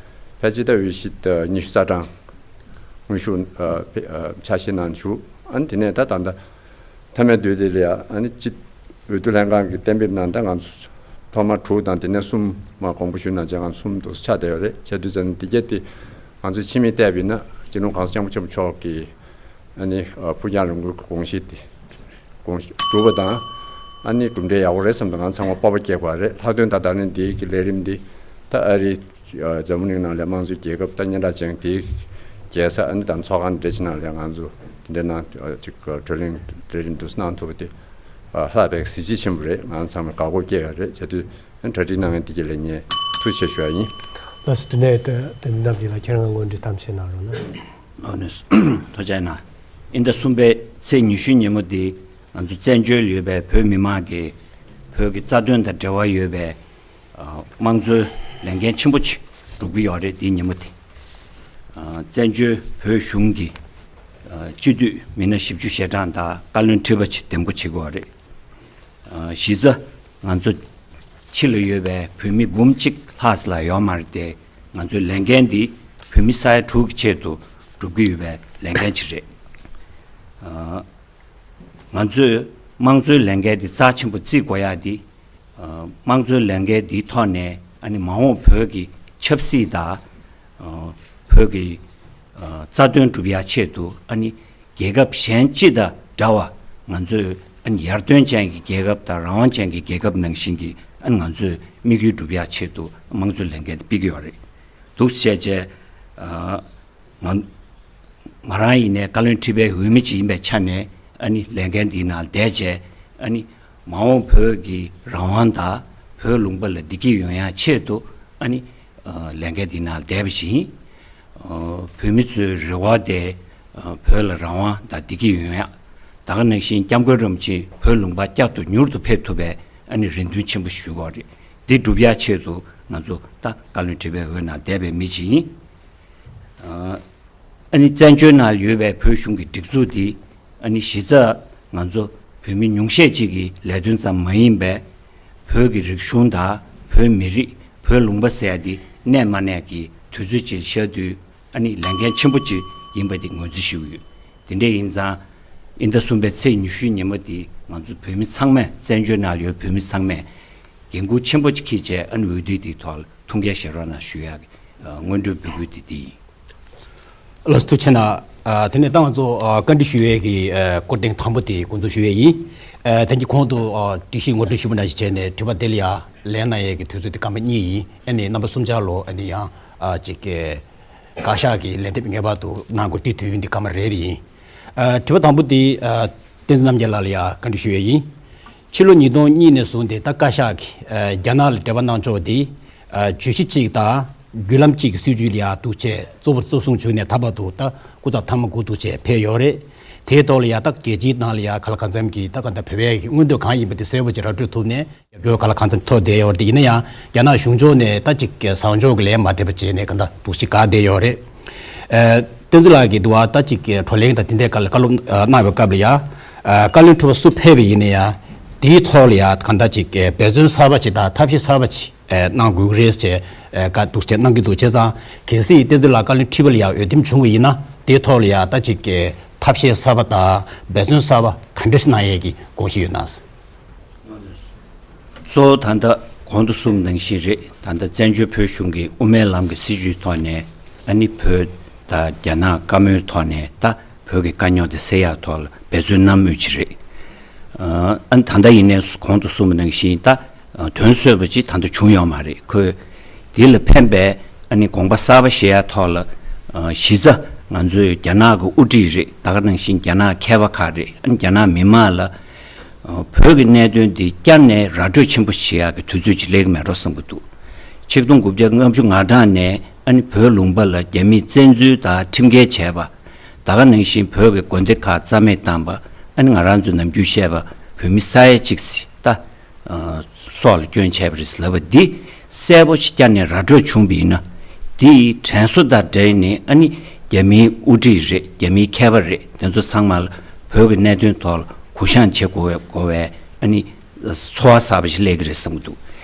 ཕལ་ཆེར་ད་འོས་གཞི་ད་ཉི་ཤུ་རྩ་གྲངས་དངོས་ཤུགས་ཨ་ཕེ་ཨ་ཕྱག་བཞེས་གནང་བཞུགས། ཨ་ནི་དེ་ནས་ད་ད་ལྟ་མཐའ་མའི་དུས་དེ་ལ་ཡང་ཨ་ནི་སྤྱི་འོས་བསྡུ་ལྷན་ཁང་གི་གཏན་འབེབས་ནང་ད་ང་ཚོ་ཐོག་མར་དྲུག་དང་དེ་ནས་གསུམ་མར་དགོངས་པ་ཞུས་གནང་བྱས་ང་ཚོ་གསུམ་དུ་ཆགས་བསྡད་ཡོད་རེད། བྱས་དུས་ཙམ་ནས་འདི་གྱད་དེ་ང་ཚོས་ཕྱི་མིག་བལྟས་པ་ཡིན་ན་སྤྱི་ནོར་༸གོང་ས་༸སྐྱབས་མགོན་ཆེན་པོ་མཆོག་གིས་ཨ་ནི་ཨ་ཕུགས་རྒྱང་རིང་པོའི་དགོངས་གཞི་དེ་དགོངས་གཞི་གྲུབ་པ་དང་། ཨ་ནི་གྲུབ་འབྲས་ཡག་པོ་རེད་བསམ་དུས་ང་ཚང་མ་སྤོབས་པ་སྐྱེ་དགོས་རེད། ལྷག་དོན་ད་ལྟ་ནི་འདིའི་གི་ལས་རིམ་འདི་ད་ཨ་རི་ཨ་འཛམ་བུ་གླིང་ནང་ལ་དམངས་གཙོའི་རྒྱལ་ཁབ་ད་སྙན་གྲགས་ཅན་དེའི་རྒྱལ་ས་ཨ་ནི་ད་ཚོགས་ཁང་འདྲ་ཅིག་ནང་ལ་ང་ཚོ་དེ་འདྲའི་ནང་ཨ་ཅིག་བགྲོ་གླེང་ལས་རིམ་འདུག་སེ་གནང་ཐུབ་པ་དེ་ཨ་ལྷག་པའི་གཟི་བརྗིད་ཆེན་པོ་རེད། ང་ཚང་མ་དགའ་སྤོབས་སྐྱེ་ཡོད་རེད། བྱས་དུས་ཨ་ནི་གྲ་སྒྲིག་གནང་མཁན་དེ་གྱད་ལ་ངས་ཐུགས་རྗེ་ཆེ་ཞུ་བ་ཡིན། ལགས་སོ། དེ་ནས་ད་བསྟན་འཛིན་རྣམ་རྒྱལ་ལགས་ཁྱེད་རང་ངོས་འདྲི་གཏམ་བཤད་གནང་རོགས་གནང་། ཨ་ནི་ཐུགས་རྗེ་གནང་། དབྱིན་ཟླ་གསུམ་པའི་ཚེས་ཉི་ཤུ་ཉིན་མོ་འདི་ང་ཚོ་བཙན་བྱོལ་ཡོད་པའི་བོད་མི་མང་གི་བོད་ཀྱི་རྩ་དོན་དང་འབྲེལ་བ་ཡོད་པའི་ཨ་དམངས་གཙོའི་ལས་འགན་ཆེན་པོ་ཅིག་སྒྲུབ་ཀྱི་ཡོད་རེད། དེའི་ཉིན་མོ་དེ། ཨ་བཙན་བྱོལ་བོད་གཞུང་གི་ཨ་སྤྱི་འཐུས་མི་སྣ་བཞི་བཅུ་ཞེ་གྲངས་དང་བཀའ་བློན་ཁྲི་པ་ཅིག་འདེམས་བསྐོ་བྱེད་ཀྱི་ཡོད་རེད། ཨ་གཞི་རྩ་ང་ཚོ་ཕྱི་ལ་ཡོད་པའི་བོད་མི་འབུམ་གཅིག་ལྷག་ཙམ་ལས་ཡོད་མ་རེད་དེ། ང་ཚོའི་ལས་འགན་འདི་བོད་མི་ས་ཡ་དྲུག་གི་ཆེད་དུ་སྒྲུབ་ཀྱི་ཡོད་པའི་ལས་འགན་ཅིག་རེད། ཨ་ང་ཚོས་དམངས་གཙོའི་ལས་འགན་འདི་རྩ་ཆེན་པོ་བརྩི་དགོས་ཡ་འདི། ཨ་དམངས་གཙོའི་ལས་འགན་འདིའི་ཐོག་ནས་ཨ་ནི་མ་འོངས་བོད་ཀྱི་ཆབ་སྲིད་དང་ཨ་བོད་ཀྱི་ཨ་རྩ་དོན་སྒྲུབ་ཡ་ཆེད་དུ་ཨ་ནི་རྒྱལ་ཁབ་གཞན་སྤྱི་དང་འདྲ་བ་ང་ཚོས་ཨ་ནི་ཡར་ཐོན་ཅན་གྱི་རྒྱལ་ཁབ་དང་རང་དབང་ཅན་གྱི་རྒྱལ་ཁབ་ནང་བཞིན་གྱི་ཨ་ནི་ང་ཚོས་དམིགས་ཡུལ་སྒྲུབ་ཡ་ཆེད་དུ་དམངས་གཙོའི་ལས་འགན་དེ་སྤེལ་གྱི་ཡོད་རེད། འདུག་བྱས་བྱས་ཨ་ང་ང་རང་ཡིན་ནའི་བཀའ་བློན་ཁྲི་པའི་འོས་མི་ཅིག་ཡིན་པའི་ཆ་ནས་ཨ་ནི་ལས་འགན་འདིའི་ནང་བསྡད་བྱས་ཨ་ནི་མ་འོངས་བོད་ཀྱི་རང་དབང་དང་བོད་ལུང་པ་ལ་བདེ་སྐྱིད་ཡོང་ཡ་ཆེད་དུ་ཨ་ནི་ཨ་ལས་འགན་འདིའི་ནང་བསྡད་པ་ཞིག་ཡིན། ཨ་བོད་མི་ཚོའི་རེ་བ་དེ་ཨ་བོད་ལ་རང་དབང་དང་བདེ་སྐྱིད་ཡོང་ཡ། ད་ག་ནང་བཞིན་སྐྱབས་མགོན་རིན་པོ་ཆེ་བོད་ལུང་པ་བསྐྱར་དུ་མྱུར་དུ་ཕེབས་ཐུབ་པའི་ཨ་ནི་རེ་འདུན་ཆེན་པོ་ཞུ་དགོས་རེད། འདི་སྒྲུབ་ཡ་ཆེད་དུ་ང་ཚོ་ད་བཀའ་བློན་ཁྲི་པའི་འོས་ནང་བསྡད་པའི་མི་ཅིག་ཡིན། ཨ་ཨ་ནི་བཙན་བྱོལ་ནང་ཡོད་པའི་བོད་གཞུང་གི་སྒྲིག་འཛུགས་འདི་ཨ་ནི་གཞི་རྩ་ང་ཚོ་བོད་མི་ཉུང་ཤས་ཅིག་གི་ལས་དོན་ཙམ་མ་ཡིན་པའི་བོད་ཀྱི་རིག་གཞུང་དང་བོད་མི་རིགས་བོད་ལུང་པ་ཟེར་ཡ་འདི་གནས་མ་གནས་ཀྱི་དུས་ཚོད་ཅིག་ཤར་དུས་ཨ་ནི་ལས་འགན་ཆེན་པོ་ཅིག་ཡིན་པ་འདི་ངོས་འཛིན་ཞུ་གི་ཡོད། དེ་འདྲ་ཡིན་ཙང་དབྱིན་ཟླ་གསུམ་པའི་ཚེས་ཉི་ཤུའི་ཉིན་མོ་འདི་ང་ཚོ་བོད་མི་ཚང་མས་བཙན་བྱོལ་ནང་ཡོད་བོད་མི་ཚང་མས་འགན་འཁུར་ཆེན་པོ་ཅིག་འཁྱེར་བྱས་ཨ་ནི་འོས་བསྡུ་འདིའི་ཐོག་ལ་ཐུགས་འགན་བཞེས་རོགས་གནང་ཞུ་ཡག་གི་སྔོན་འགྲོའི་འབོད་སྐུལ་དེ་འདི་ཡིན། ལགས་སོ་ཐུགས་རྗེ་གནང་། ཨ་དེ་ནས་ད་ང་ཚོ་ཨ་བཀའ་འདྲི་ཞུ་ཡས་ཀྱི་ཨ་སྐོར་ཐེངས་དང་པོ་དེ་འགོ་འཛུགས་ཞུ་ཡས་ཡིན། ཨ་ད་གིན་གོང་དུ་ཨ་སྒྲིག་གཞི་ངོ་སྤྲོད་ཞུས་པ་ནང་བཞིན་བྱས་ནས་དྲི་བ་དེ་ལ་ཡ་ལན་གནང་ཡས་ཀྱི་དུས་ཚོད་དེ་སྐར་མ་གཉིས་ཡིན། ཨ་ནི་རྣམ་པ་གསུམ་ཆ་ལ་ཨ་ནི་ཡང་ཨ་ཅིག་གི་བཀའ་ཤག་གི་ལན་འདེབས་ངེས་པར་དུ་གནང་དགོས། དེ་དུས་ཡུན་འདི་སྐར་མ་རེ་རེ་ཡིན། ཨ་དྲི་བ་དང་པོ་དེ་ཨ་བསྟན་འཛིན་རྣམ་རྒྱལ་ལགས་ལ་ཡ་བཀའ་འདྲི་ཞུ་ཡས་ཡིན། ཕྱི་ལོ་ཉིས་སྟོང་གཉིས་ནས་བཟུང་སྟེ་ད་བཀའ་ཤག་གིས་ཨ་རྒྱ་ནག་ལ་འབྲེལ་བ་གནང་ཕྱོགས་དེ་ཨ་བརྗོད་གཞི་གཅིག་དང་ བརྒྱུད་ལམ་གཅིག་གི་སྲིད་བྱུས་ལ་ཡ་འདུག་བྱས་གཙོ་བོར་གཙོ་བཟུང་བྱུང་ནས་ད་བར་དུ་ད་སྐུ་ཚབ་མཐའ་མ་དགུ་འདུག་བྱས་ཕེབས་ཡོད་རེད། དེའི་ཐོག་ལ་ཡ་ད་རྒྱལ་སྤྱིའི་ནང་ལ་ཡ་ག་ལ་གང་འཚམ་གྱི་ད་ག་ད་བོད་པའི་མངོན་འདོད་གང་ཡིན་པ་དེ་གསལ་པོ་ཅིག་ར་སྤྲོད་ཐུབ་ནས་རྒྱབ་སྐྱོར་ག་ལ་གང་འཚམ་ཐོབ་བསྡད་ཡོད་རེད། དེ་ཡིན་ན་ཡང་རྒྱ་ནག་གཞུང་ཕྱོགས་ནས་ད་ཅིག་བཟང་ཕྱོགས་ཀྱི་ལན་མ་ཐེབས་པ་བྱས་ནས་ག་ད་འདུག་ཅིག་དགག་བསྡད་ཡོད་རེད། ཨ། བསྟན་འཛིན་ལགས་ཀྱིས་འདུག་བ་ད་ཅིག་བགྲོ་གླེང་དང་དེ་འདྲའི་སྐབས་ལ་བཀའ་སློབ་ཨ་གནང་བའི་སྐབས་ལ་ཡ། ཨ། བཀའ་བློན་ཁྲི་པ་སུ་ཕེབས་པ་ཡིན་ན་ཡང་དེའི་ཐོག་ལ་ཡ་གང་ལྟར་ཅིག་ཨ་འབད་བརྩོན་གསར་པ་ཅིག་དང་ཐབས་ཤེས་གསར་པ་ཅིག་ཨ་གནང་དགོས་ཀྱི་རེད་ཅེས་ཨ་བཀའ་འདུག་ཅེས་གནང་གི་འདུག་བྱས་ཙང་གལ་སྲིད་བསྟན་འཛིན་ལགས་བཀའ་བློན་ཁྲི་པ་ལ་ཡ་འོས་འདེམས་བྱུང་བ་ཡིན་ན་དེའི་ཐོག་ལ་ཡ་ད་ཅིག་ཨ་ཐབས་ཤེས་གསར་པ་དང་འབད་བརྩོན་གསར་པ་ག་འདྲ་ཞིག་གནང་ཡས་ཀྱི་དགོངས་གཞི་ཡོད་ན། གཙོ་བོ་ད་ལྟ་གོང་དུ་གསུངས་ནང་བཞིན་རེད། ད་ལྟ་བཙན་བྱོལ་བོད་གཞུང་གི་དབུ་མའི་ལམ་གྱི་སྲིད་བྱུས་ཐོག་ནས་ཨ་ནི་བོད་དང་རྒྱ་ནག་བཀའ་མོལ་ཐོག་ནས་ད་བོད་ཀྱི་དཀའ་རྙོག་དེ་སེལ་ཡག་ཐོག་ལ་འབད་བརྩོན་གནང་མུས་ཅིག་རེད། ཨ་ནི་ད་ལྟ་ཡིན་ནའི་གོང་དུ་གསུངས་པ་ནང་བཞིན་ད་དོན་གསོས་པ་ཅིག་ད་ལྟ་བྱུང་ཡོད་མ་རེད། ཁོས་དེ་ལ་ཕན་པའི་ཨ་ནི་དགོངས་པ་གསར་པ་བཞེས་ཡག་ཐོག་ལ་ཨ་གཞི་རྩ་ང་ཚོའི་རྒྱ་ནག་གི་དབུ་ཁྲིད་རེད། ད་ག་ནང་བཞིན་རྒྱ་ནག་མཁས་པ་ཁག་རེད། ཨ་ནི་རྒྱ་ནག་མི་མང་ལ་བོད་ཀྱི་གནད་དོན་འདི་བསྐྱར་ནས་ར་སྤྲོད་ཆེན་པོ་བྱེད་ཡག་གི་དུས་ཚོད་ཅིག་སླེབས་ཀྱི་མེད་འགྲོ་བསམ་གྱི་འདུག་ཆིག་སྟོང་དགུ་བརྒྱ་ལྔ་བཅུ་ང་གྲངས་ནས་ཨ་ནི་བོད་ལུང་པ་ལ་རྒྱ་མིས་བཙན་འཛུལ་དང་ཁྲིམས་འགལ་བྱས་པ། ད་ག་ནང་བཞིན་བོད་ཀྱི་དགོན་སྡེ་ཁག་རྩ་མེད་བཏང་པ། ཨ་ནི་ང་རང་ཚོ་ནམ་རྒྱུན་བཤད་པ་བོད་མི་ས་ཡ་གཅིག་ཙམ་ད་སྲོག་ལ་སྐྱོན་བྱས་པ་རེད་ལབ་པ་འདི་གསལ་པོ་ཞིག་བསྐྱར་ནས་ར་སྤྲོད་བྱུང་བ་ཡིན་ན། འདི་དྲན་གསོ་དང་འབྲེལ་ནས་ཨ་ནི་རྒྱ་མིའི་དབུ་ཁྲིད་རེད། རྒྱ་མིའི་མཁས་པ་རེད། དེ་ཚོ་ཚང་མ་ལ་བོད་ཀྱི་གནད་དོན་ཐོག་ལ་གུ་བཤངས་བྱེད་དགོས་པའི་དགོས་པའི་ཨ་ནི་ཚོར་བ་གསར་པ་ཞིག་སླེབས་ཀྱི་རེད་བསམ་གྱི་འདུག་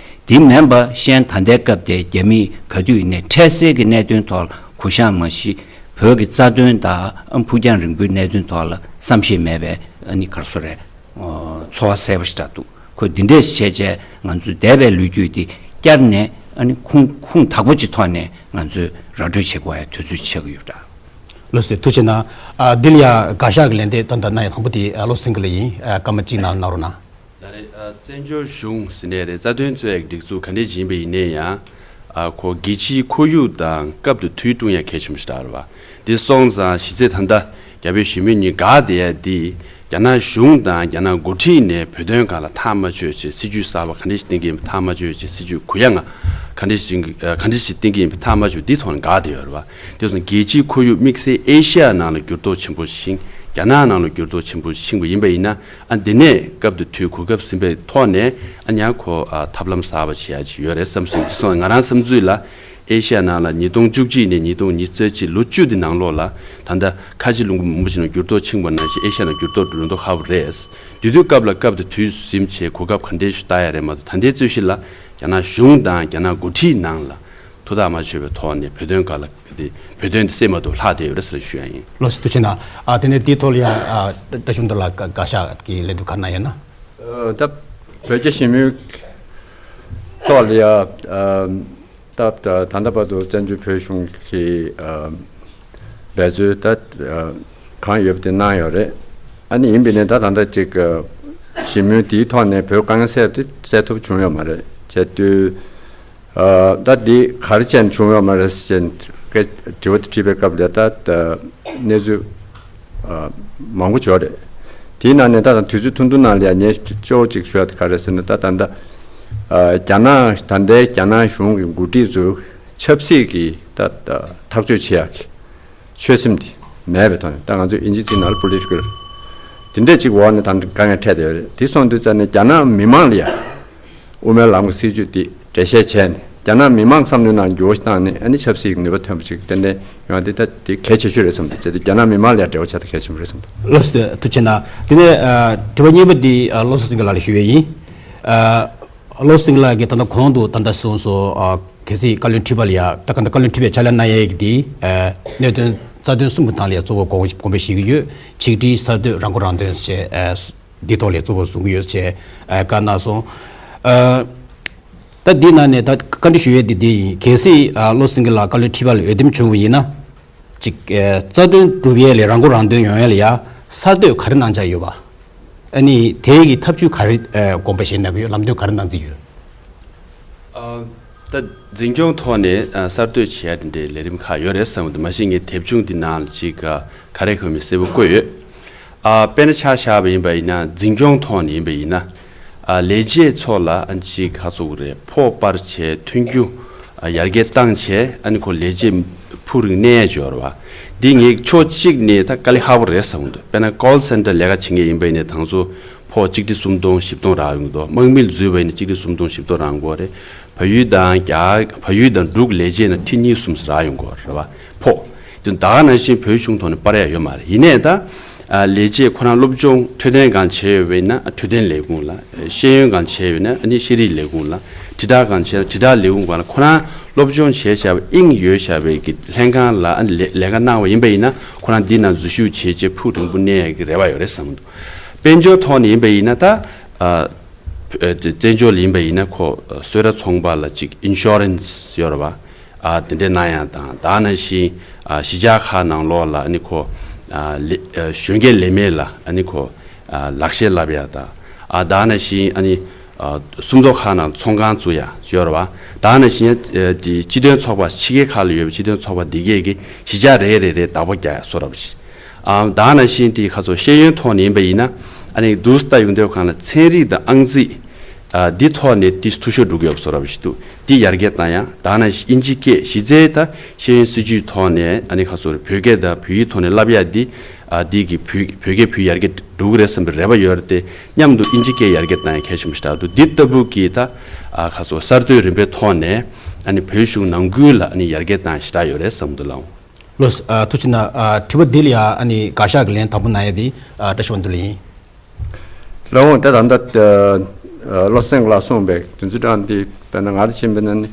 དེ་མིན་པ་གཞན་ད་ལྟའི་སྐབས་དེ་རྒྱ་མིས་ག་དུས་ཡིན་ནའི་འཕྲལ་སེལ་གྱི་གནད་དོན་ཐོག་ལ་གུ་བཤངས་མ་གཞི་བོད་ཀྱི་རྩ་དོན་དང་ཨ་ཕུགས་རྒྱང་རིང་པོའི་གནད་དོན་ཐོག་ལ་བསམ་ཤེས་མེད་པའི་ཨ་ནི་ག་རེ་ཟེར་རེད། ཚོར་བ་གསལ་པོ་ཞིག་རག་འདུག་ཁོས་འདི་འདྲས་བྱས་བྱས་ང་ཚོའི་འདས་པའི་ལོ་རྒྱུས་འདི་བསྐྱར་ནས་ཨ་ནི་ཁུངས་ཁུངས་དག་པོ་ཅིག་ཐོག་ནས་ང་ཚོས་ར་སྤྲོད་བྱེད་དགོས་ཡ་དུས་ཚོད་ཆགས་ཀྱི་ཡོད་འདྲ། ལགས་སོ། ཐུགས་རྗེ་གནང་། ཨ། འདི་ལ་ཡ་དགག་བཞག་གི་ལན་འདེབས་ད་ལྟ་གནང་ཡ་དང་པོ་དེ་ཨ་བློ་སེང་གི་ལ་ཡིན། ཨ། སྐར་མ་གཅིག་ནང་གནང་རོགས་གནང་། ད་རེས་ཨ་བཙན་བྱོལ་གཞུང་ཟེར་ནའི་རེད། རྩ་དོན་རྩོད་ཡ་གི་སྒྲིག་འཛུགས་ག་འདྲས་ཡིན་པ་ཡིན་ནའི་ཡང་། ཨ། ཁོ་རྒྱལ་སྤྱིའི་ཁོར་ཡུག་དང་སྐབས་དང་དུས་བསྲུང་ཡ་གལ་ཆེན་པོ་ཞིག་རེད་བ། འདི་སོང་ཙང་གཞི་རྩའི་ད་ལྟ་རྒྱ་བོད་གཞིས་མོལ་གཉིས་འགག་བསྡད་ཡ་འདི། རྒྱ་ནག་གཞུང་དང་རྒྱ་ནག་འགོ་ཁྲིད་ནས་བོད་དོན་སྒང་ལ་ཐག་མ་ཆོད་བྱས་སྲིད་ཇུས་གསར་པ་ག་འདྲས་ཤིག་བཏིང་གི་ཡིན་པ་ཐག་མ་ཆོད་བྱས། སྲིད་ཇུས་གུ་ཡངས་ག་འདྲས་ཤིག་ག་འདྲས་ཤིག་བཏིང་གི་ཡིན་པ་ཐག་མ་ཆོད། འདི་ཐོག་ནས་འགག་བསྡད་ཡོད་རེད་བ། དེ་སོང་རྒྱལ་སྤྱིའི་ཁོར་ཡུག་དམིགས་བསལ་ཨེ་ཤ་ཡ་ནང་ལ་འགྱུར་ལྡོག་ཆེན་པོ་ཕྱིན། རྒྱ་ནག་ནང་ལ་འགྱུར་ལྡོག་ཆེན་པོ་ཕྱིན་པ་ཡིན་པ་ཡིན་ན། ཨ། འདི་ནས་སྐབས་དང་དུས་གོ་སྐབས་ཟིན་པའི་ཐོག་ནས་ཨ་ཉག་ཁོ་ཨ་ཐབས་ལམ་གསར་པ་བྱེད་ཡ་ཅིག་ཡོད་རེད་བསམ་སོང་། འདི་སོང་ང་རང་བསམ་ཚུལ་ལ། ཨེ་ཤ་ཡ་ནང་ལ་ཉིས་སྟོང་བཅུ་གཅིག་ནས་ཉིས་སྟོང་ཉི་ཤུ་རྩ་གཅིག་ལོ་བཅུ་དེ་ནང་ལོགས་ལ་ད་ལྟ་ཁ་ཆེ་ལུང་པ་མང་པོ་ཞིག་ནང་འགྱུར་ལྡོག་ཕྱིན་པ་ནང་བཞིན་ཨེ་ཤ་ཡ་ནང་འགྱུར་ལྡོག་འགྲོ་མདོག་ཁ་པོ་རེད། དེ་དུས་སྐབས་ལ་སྐབས་དང་དུས་ཟིན་བྱས་གོ་སྐབས་ག་འདྲས་ཤིག་བལྟ་ཡ་རེད་མ་གཏོགས། ད་ལྟའི་རྩོད་གཞི་ལ་རྒྱ་ནག་གཞུང་དང་རྒྱ་ནག་འགོ་ཁྲིད་ནང་ལ་ཐུགས་ཐག་མ་ཆོད་པའི་ཐོག་ནས་བོད་དོན་སྒང་ལ་དེ་བོད་དོན་དེ་སེལ་མ་ཐུབ་ལྷག་བསྡད་ཡོད་རེད་ཟེར་ཞུ་ཡ་ཡིན། ལགས་སོ། ཐུགས་རྗེ་གནང་། ཨ། དེ་ནས་དེའི་ཐོག་ལ་ཡང་ཨ་བཀྲ་ཤིས་དོན་ལགས་དགག་བཞག་གི་ལན་དུ་ག་རེ་གནང་ཡོད་ན། ཨ། ད་བོད་རྒྱ་གཞིས་མོལ་ཐོག་ལ་ཡ། ཨ། ད་ད་ད་ལྟ་བར་དུ་བཙན་བྱོལ་བོད་གཞུང་གི་ཨ་འབད་རྩོལ་ད་ཨ་གང་ཡོད་པ་དེ་གནང་ཡོད་རེད། ཨ་ནི་ཡིན་པས་ནས་ད་ད་ལྟ་ཅིག་ཨ་གཞིས་མོལ་དེའི་ཐོག་ནས་བོད་དཀའ་ངལ་སེལ་ཏེ་སེལ་ཐུབ་བྱུང་ཡོད་མ་རེད། བྱས་དུས་ཨ་ད་འདི་ག་རེ་བྱས་ནས་བྱུང་ཡོད་མ་རེད་ཟེར་དྲི་བ་དེ་དྲིས་པའི་སྐབས་ལ་ད་ད་གནས་ཚུལ་ཨ་མང་པོ་ཡོད་རེད། དེའི་ནང་ནས་ད་དུས་ཚོད་ཐུང་ཐུང་ནང་ལ་ཡང་ངས་གཙོ་བོ་གཅིག་ཞུ་ཡ་དེ་ག་རེ་ཟེར་ན། ད་ད་ལྟ་ཨ་རྒྱ་ནག་ད་ལྟའི་རྒྱ་ནག་གཞུང་གི་འགོ་ཁྲིད་ཚོས་ཆབ་སྲིད་ཀྱི་ད་ད་ཐག་གཅོད་བྱེད་ཡག་གི་ཆོད་སེམས་དེ་མེད་པའི་ཐོག་ནས། ད་ང་ཚོས་ཨིན་ཇི་ཚིག་ནང་ལ་པོ་ལི་ཊི་ཀལ་དེ་འདྲས་ཅིག་འོག་ནས་ད་དཀའ་ངལ་འཕྲད་བསྡད་ཡོད་རེད། དེ་སོང་དུས་ཙ་ནས་རྒྱ་ནག་མི་མང་ལ་ཡང་དབུ་མའི་ལམ་གྱི་སྲིད་བྱུས་དེ་འགྲེལ་བཤད་བྱས་ནས་རྒྱ་ནག་མི་མང་བསམ་བློའི་ནང་འགྱུར་བ་ཞིག་བཏང་ནས་ཨ་ནི་ཆབ་སྲིད་ཀྱི་ནུས་པ་ཐོན་པ་ཅིག་ཏན་ཏན་ཡོང་དེ་ད་དེ་གལ་ཆེ་ཤོས་རེད་བསམ་འདུག་བྱས་ཏེ་རྒྱ་ནག་མི་མང་ལ་ཡང་འབྲེལ་བ་བྱ་ད་གལ་ཆེན་པོ་རེད་བསམ་འདུག་ལགས་སོ། ཐུགས་རྗེ་གནང་། དེ་ནས་ཨ་དྲི་བ་གཉིས་པ་འདི་ཨ་བློ་བཟང་སེང་གེ་ལགས་ལ་ཞུ་ཡས་ཡིན། ཨ་བློ་བཟང་སེང་གེ་ལགས་ཀྱིས་ད་ལྟ་གོང་དུ་ད་ལྟ་གསུངས་སོང་། ཨ་གལ་སྲིད་བཀའ་བློན་ཁྲི་པ་ལ་ཡ་ད་ག་ད་བཀའ་བློན་ཁྲི་པའི་ཕྱག་ལས་གནང་ཡས་ཀྱི་འདི་ཨ་གནད་དོན་རྩ་དོན་གསུམ་གྱི་སྟེང་ལ་ཡ་གཙོ་བོ་དགོངས་དགོངས་པ་བཞེས་ཀྱི་ཡོད། ཆིག་སྒྲིལ་གསར་གཏོད་རང་མགོ་རང་ཐོན་ཞེས་ཨ་འདི་ཐོག་ལ་གཙོ་བོ་བཟུང་གི་ཡོད་ཅེས་ཨ་བཀའ་གནང་སོང་། ཨ་ད་འདི་ནང་ནས་ད་བཀའ་འདྲི་ཞུ་ཡས་འདི་འདི་ཡིན། གལ་སྲིད་ཨ་བློ་བཟང་སེང་གེ་ལགས་བཀའ་བློན་ཁྲི་པ་ལ་འོས་འདེམས་བྱུང་བ་ཡིན་ན། ཅིག་ཨ་རྩ་དོན་སྒྲུབ་ཡས་ལས་རང་མགོ་རང་ཐོན་ཡོང་ཡས་ལ་ཡ་གསར་གཏོད་ག་རེ་གནང་འཆར་ཡོད་པ། ཨ་ནི་དེ་གི་ཐབས་ཇུས་ག་རེ་ཨ་དགོངས་པ་བཞེས་གནང་གི་ཡོད། ལམ་སྟོན་ག་རེ་གནང་རྩིས་ཡོད། ཨ་ད་འཛིན་སྐྱོང་ཐོག་ནས་ཨ་གསར་གཏོད་བྱེད་ཡ་དེ་འདྲའི་ལས་རིམ་ཁག་ཡོད་རེད་བསམ་གྱི་འདུག་མ་གཞི་ངས་དེབ་ཆུང་འདི་ནང་ལ་ཅིག་ཨ་ག་རེ་གོ་མིན་གསལ་པོ་བཀོད་ཡོད། ཨ་དཔེར་ན་ཆ་བཞག་པ་ཡིན་པ་ཡིན་ན་འཛིན་སྐྱོང་ཐོག་ནས་ཡིན་པ་ཡིན་ན། ཨ་ལས་བྱེད་ཚོ་ལ་ཨ་ཅིག་ག་ཚོད་རེད། ཕོགས་སྤར་བྱས་མཐུན་རྒྱུ་ ཡར་རྒྱས་བཏང་བྱས་ཨ་ནི་ཁོ་ལས་བྱེད་ཕུགས་རིང་གནས་ཡས་ཅིག་ཡོད་རེད་བ། འདི་ངས་ཕྱོགས་གཅིག་ནས་ད་དཀའ་ལས་ཁག་པོ་རེད་བསམ་གྱི་འདུག་དཔེར་ན་ཀོལ་སེན་ཊར་ལས་ཀ་བྱེད་མཁན་ཡིན་པ་ཡིན་ནའི་ད་ང་ཚོ་ཕོགས་གཅིག་ཁྲི་སུམ་སྟོང་བཞི་སྟོང་རག་ཡོང་གི་འདུག་དམག་མིར་འཛུལ་བ་ཡིན་ན་གཅིག་ཁྲི་སུམ་སྟོང་བཞི་སྟོང་རག་གི་རེད། བལ་ཡུལ་དང་རྒྱ་བལ་ཡུལ་དང་འབྲུག་ལས་བྱེད་ན་ཁྲི་གཉིས་གསུམ་རག་ཡོང་གི་རེད་བ། ཕོགས་དེ་ད་ག་ནང་བཞིན་བོད་གཞུང་ཐོག་ནས་སྤར་ཡ་ཡོད་མ་རེད། ཡིན་ནའི་ད་ལས་བྱེད་ཁོ་རང་སློབ་སྦྱོང་འཕྲོད་བསྟེན་སྒང་བྱས་ཡོད་པ་ཡིན་ན་འཕྲོད་བསྟེན་ལས་ཁུངས་ལ། ཤེས་ཡོན་སྒང་བྱས་ཡོད་ན་ཨ་ནི་ཤེས་རིག་ལས་ཁུངས་ལ། དྲིལ་བསྒྲགས་སྒང་བྱས་ན་དྲིལ་བསྒྲགས་ལས་ཁུངས་སྒང་ལ་ཁོ་རང་སློབ་སྦྱོང་བྱས་བཞག་པའི་དབྱིངས་ཡོད་བཞག་པའི་གི་ལྷན་ཁང་ལ་ཨ་ནི་ལས་ལས་ཀ་གནང་བ་ཡིན་པ་ཡིན་ན་ཁོ་རང་འདི་ནང་འཛུལ་ཞུགས་བྱས་རྗེས་ཕུགས་རིང་པོ་གནས་ཡ་གི་རེ་བ་ཡོད་རེད་བསམ་གྱི་འདུག་དཔལ་འབྱོར་ཐོག་ནས་ཡིན་པ་ཡིན་ན་ད་ཨ་བཙན་བྱོལ་ཡིན་པ་ཡིན་ན་ཁོ་གསོལ་རས་ཚོང་པ་ལ་ཅིག་ཨིན་ཤོ་རན་སི་ཡོད་རེད་བ། ཨ་དེ་འདྲའི་གནང་ཡ་དང་ད་ནང་བཞིན་ཨ་གཞིས་ཆགས་ཁག་ནང་ལོགས་ལ་ཨ་ནི་ཁོ་ཨ་ལེ་ཨ་གཞོན་སྐྱེས་ལས་མེད་ལ་ཨ་ནི་ཁོ་ཨ་ལག་ཤེས་བསླབ་ཡ་དང་ཨ་ད་ནང་བཞིན་ཨ་ནི་ཨ་སུམ་མདོ་ཁག་ནང་ཚོང་ཁང་བཙུགས་ཡ་ཡོད་རེད་བ། ད་ནང་བཞིན་ཨ་དེ་སྤྱི་མཐུན་ཚོགས་པ་ཕྱི་རྒྱལ་ཁག་ལ་ཡོད་པའི་སྤྱི་མཐུན་ཚོགས་པ་འདི་གས་ཀྱི་གཞིས་ཆགས་རེ་རེ་རེ་བདག་པོ་རྒྱག་ཡ་བཟོ་འདྲ་པོ་ཞིག་ཨ་ད་ནང་བཞིན་དེ་ཁ་སོ་ཤེས་ཡོན་ཐོག་ནས་ཡིན་པ་ཡིན་ན་ཨ་ནི་འདུག་སེ་ལྟ་ཡོང་དུས་གང་ལ་ཚན་རིག་དང་ཨང་རྩིས་ཨ་འདི་ཐོག་ནས་དེ་འཐུས་ཤོར་འགྲོ་གི་ཡོད་པ་བཟོ་འདྲ་པོ་ཞིག་འདུག་འདི་ཡར་རྒྱས་བཏང་ཡ། ད་ནང་བཞིན་དབྱིན་ཇི་སྐད་གཞི་རྩའི་ད་ཤེས་ཡོན་སྲིད་བྱུས་ཐོག་ནས་ཨ་ནི་ཁ་སོ་བོད་སྐད་དང་བོད་ཡིག་ཐོག་ནས་བསླབ་ཡ་འདི་ཨ་འདི་གི་བོད་བོད་སྐད་བོད་ཡར་རྒྱས་འགྲོ་གི་རེད་བསམ་པའི་རེ་བ་ཡོད་རེད་དེ། མཉམ་དུ་དབྱིན་ཇི་སྐད་ཡར་རྒྱས་བཏང་ཡ་གལ་ཆེན་པོ་ཞིག་རེད་འདུག་འདི་ལྟ་བུ་གི་ད་ཨ་ཁ་སོ་གསར་གཏོད་རིམ་པའི་ཐོག་ནས་ཨ་ནི་བོད་གཞུང་ནང་ཁུལ་ལ་ཨ་ནི་ཡར་རྒྱས་བཏང་ཡ་ཞིག་རག་ཡོད་རེད་བསམ་གྱི་འདུག་ལགས། ལགས་སོ། ཨ་ཐུགས་རྗེ་གནང་། ཨ་དྲི་བ་འདི་ལ་ཡང་ཨ་ནི་བཀའ་ཤག་གི་ལན་དང་པོ་གནང་ཡ་དེ་ཨ་བཀྲ་ཤིས་དབང་འདུས་ལགས་ཡིན། ལགས་འོང་། ད་ད་ལྟ་ཨ་བློ་སེང་ལགས་གསུངས་པའི་དོན་ཚུལ་དང་འདི་དཔེར་ན་ང་རང་ཕྱིན་པ་ན་ནི་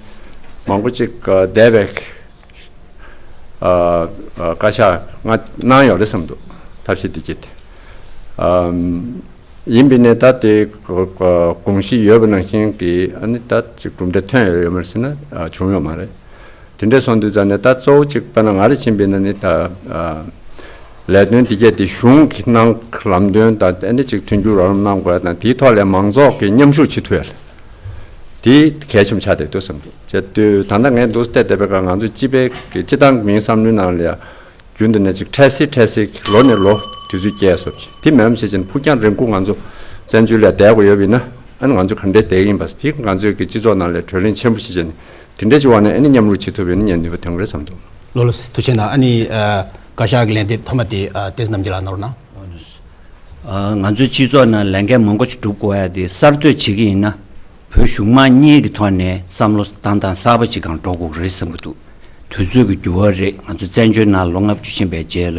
མང་པོ་ཅིག་ཨ་འདས་པའི་ཨ་ཨ་བཀའ་ཤག་ང་གནང་ཡོད་རེད་བསམ་འདུག་ཐབས་ཤེས་འདི་སྐྱེད་དེ། ཨམ། ཡིན་པས་ནས་ད་དེ་ག་ག་དགོངས་གཞི་ཡོད་པ་ནང་བཞིན་གྱི་ཨ་ནི་ད་ཅིག་གྲུབ་འབྲས་ཐོན་ཡོད་ཡོད་མ་རེད་ཟེར་ན་ཨ་བྱུང་ཡོད་མ་རེད། དེ་འདྲས་སོང་དུས་ཙང་ནས་ད་གཙོ་བོ་ཅིག་དཔེར་ན་ང་རང་ཕྱིན་པས་ན་ནི་ད་ཨ་ལས་དོན་འདི་གས་དེ་གཞུང་གི་གནང་ལམ་སྟོན་དང་ཨ་ནི་ཅིག་མཐུན་འགྱུར་རོགས་རམ་གནང་དགོས་དང་དེའི་ཐོག་ལ་མང་ཚོགས་ཀྱི་མཉམ་ཞུགས་བྱེད་ཐུབ་ཡ་ལ་དེ་གལ་ཆེན་པོ་ཆགས་བསྡད་འདུག་བསམ་འདུག་བྱས་དུས་ད་ལྟ་ངས་འདུག་བལྟས་བསྡད་པའི་སྐབས་ང་ཚོ་སྤྱི་པའི་གི་སྤྱི་བཏང་གི་མིའི་བསམ་བློའི་ནང་ལ་ཡ། རྒྱུན་དུ་ནས་ཅིག་འཕྲལ་སེལ་འཕྲལ་སེལ་གྱི་ལོ་ནས་ལོ་དུས་ཚོད་བསྐྱལ་སོང་ཅིག་དེ་མིན་ཞེས་བྱས་ནས་ཕུགས་རྒྱང་རིང་པོ་ང་ཚོ་བཙན་བྱོལ་ལ་བསྡད་དགོས་ཡོད་པ་ཡིན་ན་ཨ་ནི་ང་ཚོ་ག་འདྲས་བསྡད་ཀྱི་ཡིན་པ་དེ་ང་ཚོའི་གི་སྤྱི་ཚོགས་ནང་ལ་གྲོས་གླེང་ཆེན་པོ་ཞིག་བྱས་ནས་དེ་འདྲས་ཀྱི་འོག་ནས་ཨ་ནི་མཉམ་རུབ་བྱེད་ཐུབ་པ་ཡིན་ན་ངས་ནུས་པ་ཐོན་གྱི་རེད་བསམ་འདུག་ལགས་ལགས་སོ། ཐུགས་རྗེ་གནང་། ཨ་ནི་ཨ་བཀའ་ཤག་གི་ལན་འདེབས་མཐའ་མ་དེ་ཨ་བསྟན་འཛིན་རྣམ་རྒྱལ་ལགས་གནང་རོགས་གནང་། ཨ་ང་ཚོའི་སྤྱི་ཚོགས་ནང་ལས་འགན་མང་པོ་ཞིག་སྒྲུབ་དགོས་ཡ་དེ་གསར་གཏོད་བྱེད་ཀྱི་ཡིན་ན། བོད་གཞུང་མང་གཉིས་ཀྱི་ཐོག་ནས་བསམ་བློ་བཏང་སྟངས་གསར་པ་ཅིག་གང་འགྲོ་དགོས་ཀྱི་རེད་བསམ་གྱི་འདུག་དུས་ཚོད་ཀྱི་འགྱུར་བ་རེད། ང་ཚོ་བཙན་བྱོལ་ནང་ལོ་ལྔ་བཅུ་ཕྱིན་པའི་རྗེས་ལ་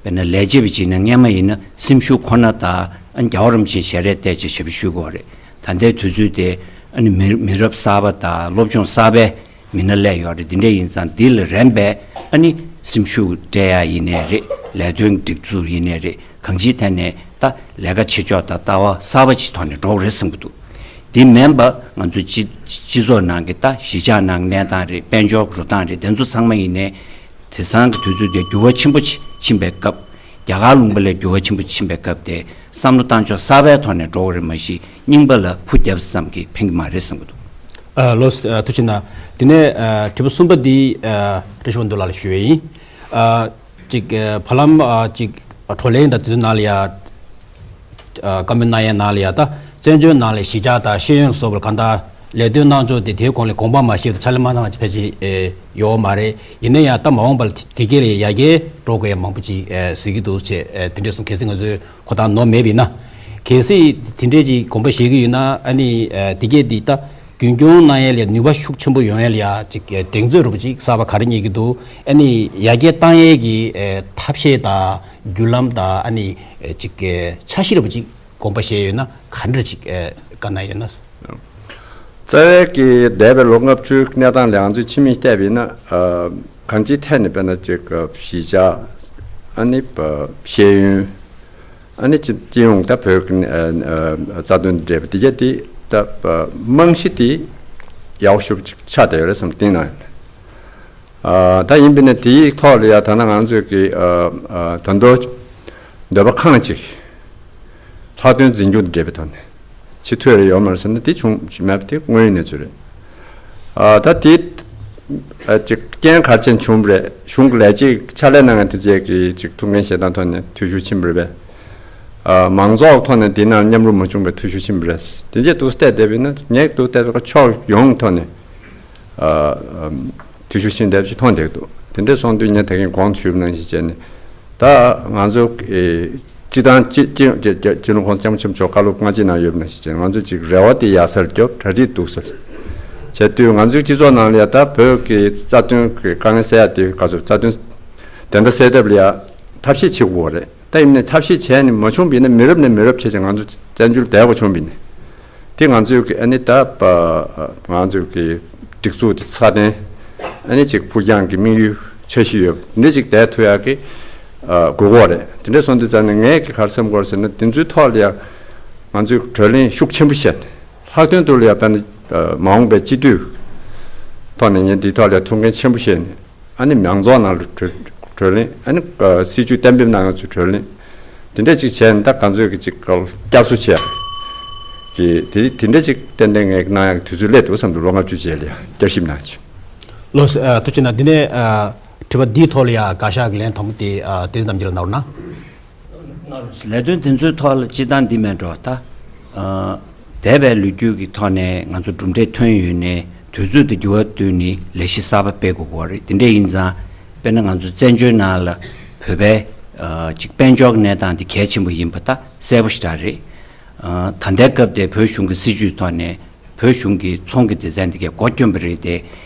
དཔེར་ན་ལས་བྱེད་པ་ཅིག་ནས་སྔས་མ་ཡིན་ན་སེམས་ཤུགས་ཁོ་ན་དང་ཨ་རྒྱལ་བ་རིན་པོ་ཆེ་ཞལ་རས་བལྟས་བྱས་ཞབས་ཞུ་དགོས་རེད། ད་ལྟའི་དུས་ཚོད་དེ་ཨ་ནི་མི་མི་རབས་གསར་པ་དང་སློབ་སྦྱོང་གསར་པའི་མི་སྣ་སླེབས་ཡོད་རེད། འདི་འདྲ་ཡིན་ཙང་འདི་ལ་རན་པའི་ཨ་ནི་སེམས་ཤུགས་སྤྲད་ཡ་ཡིན་ནའི་རེད། ལས་དོན་སྒྲིག་འཛུགས་ཡིན་ནའི་རེད། གང་ཅིའི་ཐད་ནས་ད་ལས་ཀ་བྱེད་ཕྱོགས་དང་ལྟ་བ་གསར་པ་ཅིག་ཐོག་ནས་འགྲོ་གི་རེད་བསམ་གྱི་འདུག་དེ་མིན་པ་ང་ཚོ་སྤྱི་སྤྱི་ཚོགས་ནང་གི་ད་གཞིས་ཆགས་ནང་གི་གནས་སྟངས་རེད། དཔལ་འབྱོར་འགྲོ་སྟངས་རེད། དེ་ཚོ་ཚང་མ་ཡིན་ནའི་དེང་སང་གི་དུས་ཚོད་དེ་འགྱུར་བ་ཆེན་པོ་ཅིག་ཕྱིན་པའི་སྐབས། རྒྱ་གར་ལུང་པ་ལས་འགྱུར་བ་ཆེན་པོ་ཕྱིན་པའི་སྐབས་དེ་བསམ་བློ་བཏང་ཕྱོགས་གསར་པའི་ཐོག་ནས་འགྲོ་གི་རེད། མ་གཞི་རྙིང་པ་ལ་ཕུ་བརྒྱབ་ཙམ་གྱིས་ཕན་གྱི་མ་རེད་བསམ་གྱི་འདུག་ཨ་ལགས་སོ། ཨ་ཐུགས་རྗེ་གནང་། དེ་ནས་ཨ་དྲི་བ་གསུམ་པ་འདི་ཨ་བཀྲ་ཤིས་དབང་འདུས་ལགས་ལ་ཞུ་ཡས་ཡིན། ཨ་ཅིག་ཨ་བར་ལམ་ཨ་ཅིག་ཨ་བགྲོ་གླེང་དང་དེ་ཚོའི་ནང་ལ་ཡ་ཨ་བཀའ་མོལ་གནང་ཡས་ནང་ལ་ཡ་ད་བཙན་བྱོལ་ནང་ལ་གཞིས་ཆགས་དང་ཤེས་ཡོན་སོགས་པར་གང་ལྟར་ལས་དོན་གནང་ཕྱོགས་དེ་དེའི་གོང་ལ་དགོངས་པ་མ་བཞེས་པ་དང་ཕྱག་ལས་མ་གནང་བ་ཅིག་ཕལ་ཆེར་ཨེ་ཡོད་མ་རེད། ཡིན་ན་ཡང་ད་མ་འོངས་པ་ལ་དེ་དེ་གས་ལ་ཡར་རྒྱས་འགྲོ་དགོས་ཡ་མང་པོ་ཅིག་ཨེ་གཟིགས་ཀྱི་འདུག་ཅེས་ཨེ་དེ་འདྲས་གསུངས། གལ་སྲིད་ང་ཚོས་ཁོ་ཐག་ནོར་མེད་པ་ཡིན་ན། གལ་སྲིད་དེ་འདྲས་ཀྱི་དགོངས་པ་བཞེས་ཀྱི་ཡོད་ན་ཨ་ནི་ཨེ་དེ་གས་འདི་ད་རྒྱུན་སྐྱོང་གནང་ཡས་ལ་ནུས་པ་ཤུགས་ཆེན་པོ་ཡོང་ཡས་ལ་ཡ་ཅིག་ཨེ་གདེང་ཚོད་འདྲ་པོ་ཅིག་གསར་པ་ག་རེ་རྙེད་ཀྱི་འདུག་ཨ་ནི་ཡར་རྒྱས་བཏང་ཡས་ཀྱི་ཨེ་ཐབས་ཤེས་དང་བརྒྱུད་ལམ་དང་ཨ་ནི་ཨེ་ཅིག་ཨེ་འཆར་གཞི་འདྲ་པོ་ཅིག་དགོངས་པ་བཞེས་ཡོད་ན་ག་འདྲ་ཅིག་ཨེ་བཀའ་གནང་ཡོད་ན། རྩ་བའི་གི་འདས་པའི་ལོ་ལྔ་བཅུའི་གནས་སྟངས་ལ་ང་ཚོས་ཕྱི་མིག་བལྟས་པ་ཡིན་ན། ཨ་གང་ཅིའི་ཐད་ནས་དཔེར་ན་ཅིག་གཞིས་ཆགས་ཨ་ནི་ཤེས་ཡོན། ཨ་ནི་སྤྱི་སྤྱི་ཡོངས་ད་བོད་ཀྱི་ཨ་ཨ་རྩ་དོན་འབྲེལ་བ་དེ་གྱད་དེ་ད་རྨང་གཞི་དེ་ཡག་ཤོས་ཅིག་ཆགས་བསྡད་ཡོད་རེད་བསམ་གཏིང་ནས་ཡོད། ཨ་ད་ཡིན་པས་ན་དེའི་ཐོག་ལ་ཡ་ད་ནང་ང་ཚོས་ཀྱི་ཨ་ཨ་ད་དུང་འདོད་པ་ཁེངས་ཅིག་ལྷག་དོན་འཛིན་སྐྱོང་དང་འབྲེལ་བའི་ཐོག་ནས་བྱེད་ཐུབ་ཡོད་མ་རེད་ཟེར་ན་དེ་བྱུང་མེད་པ་དེ་དངོས་ཡོད་གནས་ཚུལ་རེད། ཨ་ད་དེ་ཨ་ཅིག་རྐྱེན་ག་རེ་བྱས་ནས་བྱུང་བ་རེད། གཞུང་གི་ལས་བྱེད་ཕྱག་ལས་གནང་མཁན་དེ་ཚོས་ཀྱི་ཅིག་ཐུགས་འགན་བཞེས་སྟངས་ཐོག་ནས་འཐུས་ཤོར་ཕྱིན་པ་རེད་པས། ཨ་མང་ཚོགས་ཐོག་ནས་དེ་ནང་མཉམ་རུབ་མ་བྱུང་བའི་འཐུས་ཤོར་ཕྱིན་པ་རེད། དེ་རྗེས་འདུག་བལྟས་བསྡད་པ་ཡིན་ན་ངས་འདུག་བལྟས་པའི་ཕྱོགས་ཡོངས་ཐོག་ནས་ ཨ་ཨམ་འཐུས་ཤོར་ཕྱིན་བསྡད་པ་ཞིག་མཐོང་བསྡད་འདུག་དེ་འདྲ་སོང་དུས་ངས་ད་གིན་གོང་དུ་ཞུས་པ་ནང་བཞིན་བྱས་ནས་ད་ང་ཚོ་ཨེ་སྤྱི་བཏང་སྤྱི་སྤྱི་སྤྱི་སྤྱི་ནོར་༸གོང་ས་༸སྐྱབས་མགོན་ཆེན་པོ་མཆོག་བཀའ་སློབ་སྔ་ཕྱི་ནང་ཡོད་པ་ནང་བཞིན་བྱས་ནས་ང་ཚོ་ཅིག་རེ་བ་དེ་ཡར་སར་རྒྱོབ། གྲ་སྒྲིག་སྡུག་སར་བྱས་དུས་ང་ཚོའི་སྤྱི་ཚོགས་ནང་ལ་ཡ་ད་བོད་ཀྱི་རྩ་དོན་གྱི་དཀའ་ངལ་སེལ་ཡ་དེ་ག་ཚོད་རྩ་དོན་དེ་འདྲ་སེལ་ཐབས་ལ་ཡ་ཐབས་ཤེས་བྱེད་དགོས་རེད། ད་ཡིན་ནའི་ཐབས་ཤེས་བྱས་ནས་མ་བྱུང་བ་ཡིན་ན་མི་རབས་ནས་མི་རབས་བྱས་ཙང་ང་ཚོ་བཙན་བྱོལ་བསྡད་དགོས་བྱུང་བ་ཡིན་ནའི། དེ་ང་ཚོའི་གི་ཨ་ནི་ད་པ་ང་ཚོའི་གི་སྒྲིག་འཛུགས་དེ་ཚད་ལྡན་ཨ་ནི་ཅིག་ཕུགས་རྒྱང་གི་དམིགས་ཡུལ་འཆར་གཞི་ཡོད་འདི་ཅིག་བསྡད་ཐུབ་ཡག་གི་ཨ་དགོས་མཁོ་རེད། དེ་འདྲ་སོང་དུས་ཙང་ནས་ངས་གི་ག་རེ་བསམ་དགོས་ཟེར་ན་དེ་ཚོའི་ཐོག་ལ་ཡང་ང་ཚོས་གྲོས་གླེང་ཤུགས་ཆེན་པོ་བྱས་ནས་ལྷག་དོན་དུ་ལ་ཡང་དཔེར་ན་མ་འོངས་པའི་སྤྱི་འཐུས་ཐོག་ནས་ངས་འདིའི་ཐོག་ལ་ཐུགས་འགན་ཆེན་པོ་བཞེས་ནས། ཨ་ནི་མང་ཚོགས་ནང་ལ་གྲོས་གྲོས་གླེང་ཨ་ནི་ཨ་སྲིད་ཇུས་གཏན་འབེབས་གནང་ཡག་ཚོའི་གྲོས་གླེང་དེ་འདྲ་ཅིག་བྱས་ནས་ད་ག་ཚོད་ཀྱི་ཅིག་བསྐྱར་གསོ་བྱས་ཀྱི་དེ་དེ་འདྲ་ཅིག་ཏན་ཏན་ངས་གནང་ཡག་གི་དུས་ཚོད་སླེབས་འདུག་བསམ་འདུག་ལོ་ལྔ་བཅུ་རྗེས་ལ་ཡང་བསྐྱར་ཞིབ་གནང་ཆེ། ལགས་སོ། ཨ་ཐུགས་རྗེ་གནང་། འདི་ནས་ཨ་དྲི་བ་འདིའི་ཐོག་ལ་ཡང་དགག་བཞག་གི་ལན་དང་པོ་དེ་ཨ་བསྟན་འཛིན་རྣམ་རྒྱལ་ལ་གནང་རོགས་གནང་། ལས་དོན་དེ་ཚོའི་ཐོག་ལ་སྤྱི་བཏང་འདི་མེད་འགྲོ་ད། ཨ་འདས་པའི་ལོ་རྒྱུས་ཀྱི་ཐོག་ནས་ང་ཚོ་གྲུབ་འབྲས་ཐོན་ཡོད་ནའི་དུས་ཚོད་དེ་འགྱུར་བ་བཏང་ནས་ལས་གཞི་གསར་པ་སྤེལ་དགོས་ཀྱི་ཡོད་རེད། དེ་འདྲ་ཡིན་ཙང་དཔེར་ན་ང་ཚོ་བཙན་བྱོལ་ནང་ལ་བོད་པའི་ཨ་ཅིག་དཔལ་འབྱོར་གྱི་གནས་སྟངས་དེ་གལ་ཆེན་པོ་ཡིན་པ་ད་གསལ་པོ་ཞེ་དྲག་རེད། ཨ་ད་ལྟའི་སྐབས་དེ་བོད་གཞུང་གི་སྲིད་ཇུས་ཐོག་ནས་བོད་གཞུང་གི་ཚོང་གི་སྡེ་ཚན་དེ་གས་སྒོ་བསྐྱོན་པ་རེད་དེ།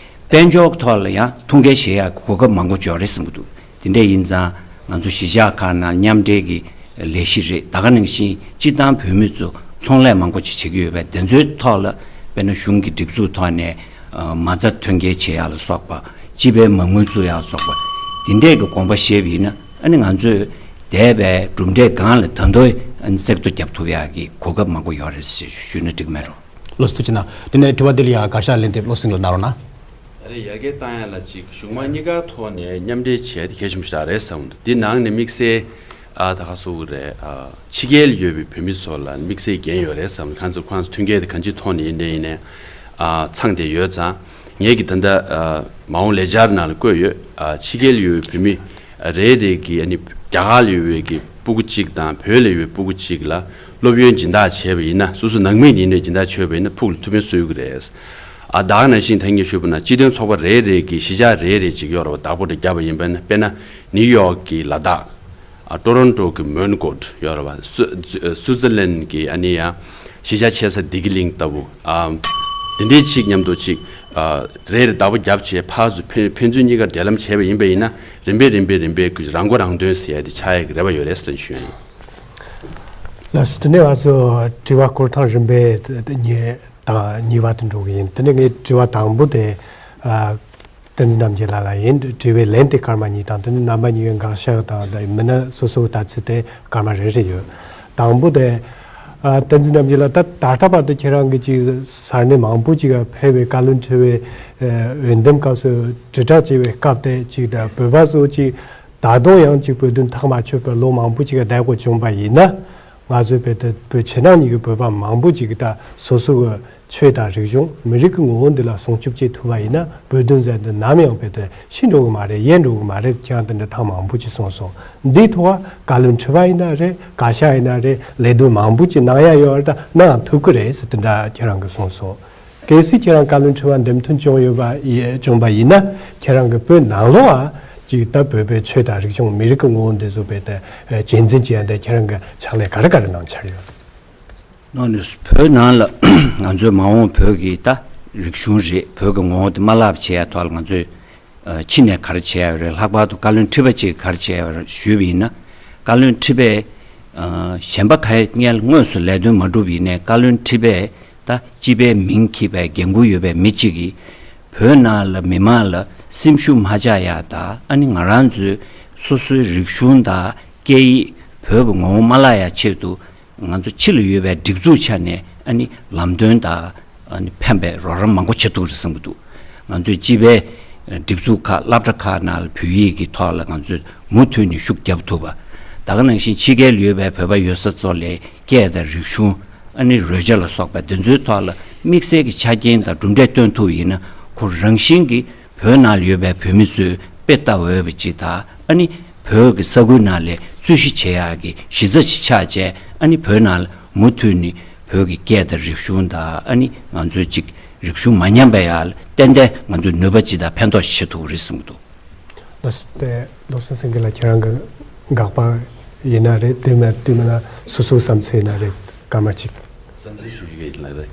དཔལ་འབྱོར་ཐོག་ལ་ཡང་ཐུགས་འགན་བཞེས་ཡག་གོ་སྐབས་མང་པོ་འབྱོར་རེད་བསམ་གྱི་འདུག་དེ་འདྲ་ཡིན་ཙང་ང་ཚོ་གཞིས་ཆགས་ཁག་ནང་མཉམ་འབྲེལ་གྱི་ལས་གཞི་རེད། ད་ག་ནང་བཞིན་སྤྱི་བཏང་བོད་མི་ཚོ་ཚོང་ལས་མང་པོ་ཅིག་བྱེད་ཀྱི་ཡོད་པས། དེ་ཚོའི་ཐོག་ལ་དཔེར་ན་གཞུང་གི་སྒྲིག་འཛུགས་ཐོག་ནས་ཨ་མ་རྩ་ཐོན་སྐྱེད་བྱེད་ཡག་ལ་སོགས་པ། སྤྱི་པའི་མ་དངུལ་བཙུགས་ཡག་ལ་སོགས་པ། དེ་འདྲས་ཀྱི་དགོངས་པ་བཞེས་པ་ཡིན་ན་ཨ་ནི་ང་ཚོས་འདས་པའི་གྲུབ་འབྲས་སྒང་ལ་ད་དུང་ཨ་ནི་གསེག་ཐོ་བརྒྱབ་ཐུབ་ཡག་གི་གོ་སྐབས་མང་པོ་ཡོད་རེད་ཞེས་ཞུས་ན་འགྲིག་མེད་རོ། ལགས་སོ། ཐུགས་རྗེ་གནང་། དེ་ནས་དྲི་བ་འདི་ལ་ཡང་དགག་བཞག་ལན་འདེབས་བློ་སེང་ལ་གནང་རོགས་གནང་། ད་རེས་ཡར་རྒྱས་བཏང་ཡ་ལ་ཅིག་གཞུང་མང་གཉིས་ཀ་ཐོག་ནས་མཉམ་འབྲེལ་བྱས་ཏེ་གལ་ཆེན་པོ་ཞིག་རེད་བསམ་འདུག་འདི་ནང་ནས་དམིགས་བསལ་ཨ་ད་ག་སོ་གི་རེད། ཨ་ཕྱི་རྒྱལ་ཡོད་པའི་བོད་མི་ཚོ་ལ་དམིགས་བསལ་འགན་ཡོད་རེད་བསམ་འདུག་ཁོང་ཚོ་ཁོང་ཚོ་མཐུན་རྐྱེན་དེ་གང་ཅིའི་ཐོག་ནས་ཡིན་ནའི་ཡིན་ནའི་ཨ་ཚང་བསྡད་ཡོད་ཙང་། ངས་ཀྱི་ད་ལྟ་ཨ་མ་འོངས་ལས་འཆར་ནང་ལ་བཀོད་ཡོད། ཨ་ཕྱི་རྒྱལ་ཡོད་པའི་བོད་མི་རེ་རེ་གི་ཨ་ནི་རྒྱ་གར་ལ་ཡོད་པའི་གི་སྤུ་གུ་གཅིག་དང་བོད་ལ་ཡོད་པའི་སྤུ་གུ་གཅིག་ལ་སློབ་ཡོན་སྦྱིན་བདག་བྱས་པ་ཡིན་ན། སོ་སོ་ནང་མི་ཡིན་ནའི་སྦྱིན་བདག་བྱས་པ་ཡིན་ན་ཕུགས་ལ་ཐུགས་ཕན་གསོས་ཀྱི་རེད། ཨ་ད་ག་ནང་བཞིན་ད་ངས་ཞུས་པ་ན་སྤྱི་མཐུན་ཚོགས་པ་རེ་རེ་གི་གཞིས་ཆགས་རེ་རེ་གཅིག་ཡོད་རེད་བ། བདག་པོ་དེ་བརྒྱབ་པ་ཡིན་པ་ན་དཔེར་ན་ནིའུ་ཡོག་གི་ལ་དྭགས། ཨ་ཊོ་རོན་ཊོ་གི་མོན་གྷོ་ཡོད་རེད་བ། སུ་སུ་ཛར་ལན་གི་ཨ་ནི་ཡང་གཞིས་ཆགས་ཆེ་ས་བདེ་སྐྱིད་གླིང་ལྟ་བུ། ཨ་དེ་འདྲའི་གཅིག་མཉམ་དུ་གཅིག་ཨ་རེ་རེ་བདག་པོ་བརྒྱབ་བྱས་ཕར་ཚུར་ཕན་ཕན་ཚུན་གཉིས་ཀ་འབྲེལ་ལམ་བྱས་པ་ཡིན་པ་ཡིན་ན་རིམ་པས་རིམ་པས་རིམ་པས་ཀྱི་རང་མགོ་རང་ཐོན་ཟེར་ཡ་དེ་ཆགས་ཡ་གི་རེ་བ་ཡོད་རེད་ཟེར་ཞུ་ཡ་ཡིན། ལགས་སོ། དེ་ནས་ང་ཚོ་དྲི་བ་སྐོར་ཐེངས་རིམ་པས་གཉིས་དང་གཉིས་པ་དེ་འགྲོ་གི་ཡིན། དེ་ནས་ངའི་དྲི་བ་དང་པོ་དེ་ཨ་བསྟན་འཛིན་རྣམ་རྒྱལ་ལགས་ལ་ཡིན། དྲི་བའི་ལན་དེ་སྐར་མ་གཉིས་དང་དེ་ནས་རྣམ་པ་གཉིས་ཀའི་དགག་བཞག་དང་དེ་མི་སྣ་སོ་སོའི་ལྟ་ཚུལ་དེ་སྐར་མ་རེ་རེ་ཡོད། དང་པོ་དེ་ཨ་བསྟན་འཛིན་རྣམ་རྒྱལ་ལགས། ད་ད་ལྟ་བར་དུ་ཁྱེད་རང་གིས་ཅིག་ས་གནས་མང་པོ་ཅིག་ཕེབས་པའི་བཀའ་བློན་ཁྲི་པའི་ཨ་འོས་འདེམས་སྐབས་སུ་དྲིལ་བསྒྲགས་བྱས་པའི་སྐབས་དེ་ཅིག་ད་བོད་པ་ཚོ་ཅིག་ད་དུང་ཡང་ཅིག་བོད་དོན་ཐག་མ་ཆོད་པར་ལོ་མང་པོ་ཅིག་བསྡད་དགོས་བྱུང་བ་ཡིན་ན། ང་ཚོའི་བོད་དེ་བོད་ཕྱི་ནང་གཉིས་ཀྱི་བོད་པ་མང་པོ་ཅིག་གིས་ད་སོ་སོ་གི་ཆོས་དང་རིག་གཞུང་མི་རིགས་ཀྱི་ངོ་བོ་འདི་ལ་སྲུང་སྐྱོབ་བྱེད་ཐུབ་པ་ཡིན་ན་བོད་དོན་ཟེར་འདི་ནམ་ཡང་བོད་དེ་ཤི་འགྲོ་གི་མ་རེད། ཡལ་འགྲོ་གི་མ་རེད། ཁྱེད་རང་དེ་འདྲ་ཐེངས་མང་པོ་ཅིག་གསུངས་སོང་། འདིའི་ཐོག་བཀའ་བློན་ཁྲི་པ་ཡིན་ན་རེད། བཀའ་ཤག་ཡིན་ན་རེད། ལས་དོན་མང་པོ་ཅིག་གནང་ཡ་ཡོད་རེད། ད་གནང་ཐུབ་ཀྱི་རེད་ཟེར་དེ་འདྲ་ཁྱེད་རང་གིས་གསུངས་སོང་། གལ་སྲིད་ཁྱེད་རང་བཀའ་བློན་ཁྲི་པ་འདེམས་ཐོན་བྱུང་ཡོད་པ་ཡིན་བྱུང་བ་ཡིན་ན་ཁྱེད་རང་གི་བོད་ནང་ལོགས་ཨ་ཅིག་ད་བོད་པའི་ཆོས་དང་རིག་གཞུང་མི་རིགས་ཀྱི་ངོ་བོ་འདི་ཚོ་བོད་དེ་གཅེས་འཛིན་བྱེད་ཡ་འདི་ཁྱེད་རང་གི་ཕྱག་ལས་ག་རེ་ག་རེ་གནང་འཆར་ཡོད། ནོ་ནི་བོད་ནང་ལ་ང་ཚོའི་མ་འོངས་བོད་ཀྱི་ད་རིག་གཞུང་རེད། བོད་ཀྱི་ངོ་བོ་དེ་མ་བརླག་པ་བྱེད་ཡ་ཐོག་ལ་ང་ཚོས་ཕྱི་ནས་ག་རེ་བྱེད་ཡ་ཡོད་རེད། ལྷག་པར་དུ་བཀའ་བློན་ཁྲི་པ་གཅིག་ག་རེ་བྱེད་ཡ་ཡོད་རེད་ཞུས་པ་ཡིན་ན། བཀའ་བློན་ཁྲི་པས་གཞན་པ་ག་ཡེ་སྔོན་དངོས་སུ་ལས་དོན་མ་བསྒྲུབས་ཡིན་ནའི་བཀའ་བློན་ཁྲི་པས་ད་སྤྱི་པའི་མིང་འཁྱེར་བའི་འགན་ཁུར་ཡོད་པའི་མི་གཅིག་གིས་བོད་ནང་ལ་མི་མང་ལ་སེམས་ཤུགས་མ་ཆག་ཡ་ད་ཨ་ནི་ང་རང་ཚོའི་སོ་སོའི་རིག་གཞུང་དང་སྐད་ཡིག་བོད་ཀྱི་ངོ་བོ་མ་བརླག་ཡ་ཆེད་དུ། ང་ཚོ་ཕྱི་ལ་ཡོད་པའི་སྒྲིག་འཛུགས་ཆ་ནས་ཨ་ནི་ལམ་སྟོན་དང་ཨ་ནི་ཕན་པའི་རོགས་རམ་མང་པོ་བྱེད་ཐུབ་རེད་བསམ་གྱི་འདུག་ང་ཚོའི་སྤྱི་པའི་སྒྲིག་འཛུགས་ཁག་སློབ་གྲྭ་ཁག་ནང་ལ་བོད་ཡིག་གི་ཐོག་ལ་ང་ཚོས་མུ་མཐུད་ནས་ཤུགས་རྒྱབ་ཐུབ་པ། ད་ག་ནང་བཞིན་ཕྱི་རྒྱལ་ལ་ཡོད་པའི་བོད་པ་ཡོད་ས་ཚོ་ལ་སྐད་དང་རིག་གཞུང་ཨ་ནི་རོལ་ཆ་ལ་སོགས་པ་དེ་ཚོའི་ཐོག་ལ་དམིགས་བསལ་གྱི་ཆ་རྐྱེན་དང་གྲུབ་འབྲས་སྟོན་ཐུབ་ཡིན་ན་ཁོ་རང་བཞིན་གྱིས། བོད་ནང་ལ་ཡོད་པའི་བོད་མི་ཚོས་དཔེ་ལྟ་འོས་པ་ཅིག་དང་ཨ་ནི་བོད་ཀྱི་ས་ཁུལ་ནང་ལ་རྩོད་གཞི་བྱེད་ཡག་གི་གཞི་རྩ་ཅིག་ཆགས་བྱས། ཨ་ནི་བོད་ནང་ལ་མུ་མཐུད་ནས་བོད་ཀྱི་སྐད་དང་རིག་གཞུང་དང་ཨ་ནི་ང་ཚོའི་ཅིག་ རིག་གཞུང་མ་ཉམས་པ་ཡ་ཏན་ཏན་ང་ཚོས་ནུས་པ་ཅིག་དང་ཕན་ཐོགས་ཤིག་བྱེད་ཐུབ་ཀྱི་རེད་བསམ་གྱི་འདུག། ལགས་སོ། དེ་བློ་བཟང་སེང་གེ་ལགས་ཁྱེད་རང་གི་དགག་པ་ཡིན་ན་རེད། དེ་མིན་དེ་མིན་ན་སོ་སོའི་བསམ་ཚུལ་ཡིན་ན་རེད། སྐར་མ་གཅིག། བསམ་ཚུལ་ཞུ་གི་ཡིན་ལགས་རེད།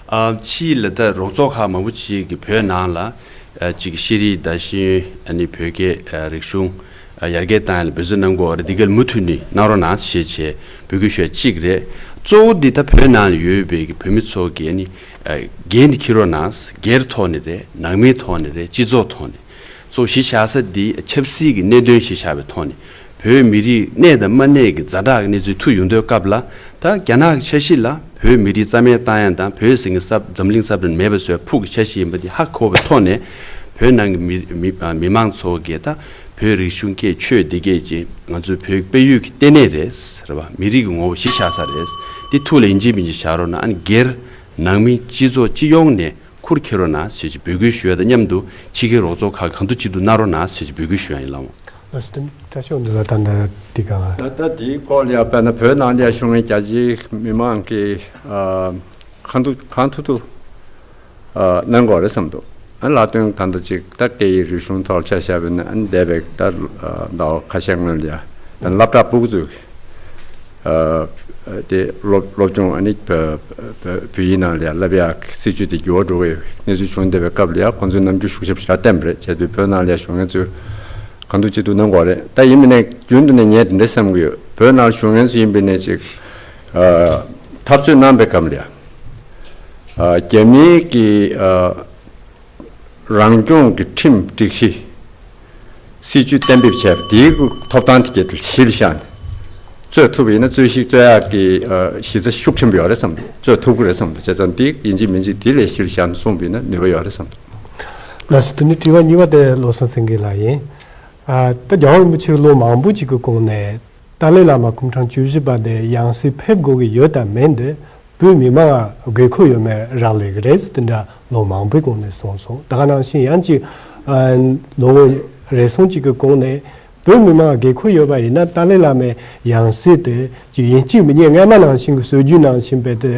ཨ་ཕྱིའི་ལ་ད་རོགས་ཚོགས་ཁག་མང་པོ་ཅིག་གིས་བོད་ནང་ལ་ཨ་ཅིག་ཤེས་རིག་དང་ཤེས་ཡོན། ཨ་ནི་བོད་སྐད་ཨ་རིག་གཞུང་ཨ་ཡར་རྒྱས་བཏང་ཡ་ལ་འབད་བརྩོན་གནང་དགོས་པ་རེད། འདི་ག་ལ་མུ་མཐུད་ནས་གནང་རོགས་གནང་ཞེས་བྱས་འབོད་སྐུལ་ཞུ་ཡ་གཅིག་རེད། གཙོ་བོ་འདི་ད་བོད་ནང་ལ་ཡོད་པའི་གི་བོད་མི་ཚོ་གིས་ཨ་ནི་ཨ་འགན་འདི་འཁྱེར་རོགས་གནང་། སྒེར་ཐོག་ནས་རེད། ནང་མིའི་ཐོག་ནས་རེད། སྤྱི་ཚོགས་ཐོག་ནས། གཙོ་བོ་གཞི་བཞག་ས་འདི་ཆབ་སྲིད་ཀྱི་གནད་དོན་གཞི་བཞག་པའི་ཐོག་ནས་བོད་མི་རིགས་གནས་དང་མ་གནས་ཀྱི་ཛ་དྲག་གི་གནས་ཚུལ་ཐོན་ཡོང་དུས་སྐབས་ལ། ད་རྒྱ་ནག་གི་འཆར་གཞི་ལ་བོད་མི་རིགས་རྩ་མེད་བཏང་ཡ་དང་། བོད་ཟེར་མཁན་ས་འཛམ་གླིང་ས་བོན་མེད་པ་བཟོ་ཡ་ཕུགས་ཀྱི་འཆར་གཞི་ཡིན་པ་འདི་ཧ་གོ་བའི་ཐོག་ནས། བོད་ནང་གི་མི་མི་མི་མང་ཚོ་གིས་ད་བོད་རིག་གཞུང་སྐད་ཆོས་འདི་སྐད་ཅིག་ང་ཚོའི་བོད་དཔལ་ཡོན་གྱི་ལྟེ་གནས་རེད། རེད་པ། མི་རིགས་ཀྱི་ངོ་བོ་གཞི་བཞག་ས་རེད། འདི་ཐུགས་ལ་ཡིན་གཅིག་མིན་གཅིག་བཞག་རོགས་གནང་། ཨ་ནི་སྒེར་ནང་མི་སྤྱི་ཚོགས་སྤྱི་ཡོངས་ནས་ཁུར་འཁྱེར་རོགས་གནང་ཞེས་འབོད་སྐུལ་ཞུ་ཡ་དང་མཉམ་དུ། ཕྱི་རྒྱལ་རོགས་ཚོགས་ཁག་གང་ཐུབ་ཅི་ཐུབ་གནང་རོགས་གནང་ཞེས་འབོད་སྐུལ་ཞུ་ཡ་ཡིན་ལགས། ལགས་སོ། དེ་ནི་བཀྲ་ཤིས་དབང་འདུས་ལགས། ད་ལྟ་དེའི་སྐོར་ལ་ཡང་དཔེར་ན་བོད་ནང་ལ་བཞུགས་མཁན་རྒྱ་ཆེའི་མི་མང་གིས་ཨ་གང་ཐུབ་གང་ཐུབ་ཐུབ་ཨ་གནང་དགོས་རེད་བསམ་འདུག། ཨ་ལ་དོན་ད་ལྟ་ཅིག་ད་སྐད་ཡིག་རིག་གཞུང་ཐོག་ཆ་བཞག་པ་ཡིན་ན། ཨ་ནི་འདས་པའི་ད་ཟླ་བ་ཁ་ཤས་སྔོན་ལ་ཡ་ད་སློབ་གྲྭ་ཕྲུ་གུ་ཚོས་ཨ་དེ་སློབ་སློབ་སྦྱོང་ཨ་ནི་བོད་ཡིག་ནང་ལ་ཡ་བསླབ་ཡ་སྲིད་ཇུས་དེ་འགྱུར་བ་འགྲོ་བའི་གནས་ཚུལ་བྱུང་བསྡད་པའི་སྐབས་ལ་ཡ། ཁོང་ཚོས་རྣམ་འགྱུར་ཤུགས་ཆེ་པོ་ཞིག་བསྟན་པ་རེད། བྱས་དུས་བོད་ནང་ལ་ཡ་བཞུགས་མཁན་ཚོས་གང་ཐུབ་ཅི་ཐུབ་གནང་དགོས་རེད། ད་ཡིན་པ་ནས་རྒྱུན་དུ་ནས་ངས་དེ་འདྲ་བསམ་གྱི་ཡོད། བོད་ནང་བཞུགས་མཁན་ཚོ་ཡིན་པ་ནས་ཅིག་ཨ་འཐབ་རྩོད་གནང་པའི་སྐབས་ལ་ཡ་ཨ་རྒྱ་མིའི་གི་ཨ་རང་སྐྱོང་གི་ཁྲིམས་སྒྲིག་གཞི། སྲིད་ཇུས་གཏན་འབེབས་བྱས་པ་དེའི་ཐོབ་ཐང་དེ་གལ་ཏེ་གཞི་ལ་བཞག་ནས་རྩོད་ཐུབ་པ་ཡིན་ན། རྩོད་གཞི་རྩོད་ཡག་གི་ཨ་གཞི་རྩ་ཤུགས་ཆེན་པོ་ཡོད་རེད་བསམ་འདུག། རྩོད་ཐུབ་ཀྱི་རེད་བསམ་འདུག། བྱས་ཙང་འདི་ཡིན་གཅིག་མིན་གཅིག་དེ་ལས་གཞི་ལ་བཞག་ནས་གསུངས་པ་ཡིན་ན་ནུས་པ་ཡོད་རེད་བསམ་འདུག། ལགས་སོ། དེ་ནི་དྲི་བ་གཉིས་པ་དེ་བློ་བཟང་སེང་གེ་ལགས་ཡིན། ཨ་ད་རྒྱལ་བ་རིན་པོ་ཆེ་ལོ་མང་པོ་ཅིག་གི་གོང་ནས་ཏཱ་ལའི་བླ་མ་སྐུ་ཕྲེང་བཅུ་བཞི་པ་དེ་ཡང་སྲིད་ཕེབས་དགོས་ཀྱི་ཡོད་དམ་མིན་དེ་བོད་མི་མང་ལ་དགོས་མཁོ་ཡོད་མེད་རག་ལས་ཀྱི་རེད་ཟེར་དེ་འདྲ་ལོ་མང་པོའི་གོང་ནས་གསུངས་སོང་། ད་ག་ནང་བཞིན་ཡང་ཅིག་ཨ་ལོ་ངོ་རེ་ཟུང་ཅིག་གི་གོང་ནས་བོད་མི་མང་ལ་དགོས་མཁོ་ཡོད་པ་ཡིན་ན། ཏཱ་ལའི་བླ་མའི་ཡང་སྲིད་དེ་ཅིག་ཡིན་གཅིག་མིན་གཉིས་སྔ་མ་ནང་བཞིན་གྱི་སྲོལ་རྒྱུན་ནང་བཞིན་པའི་དེ་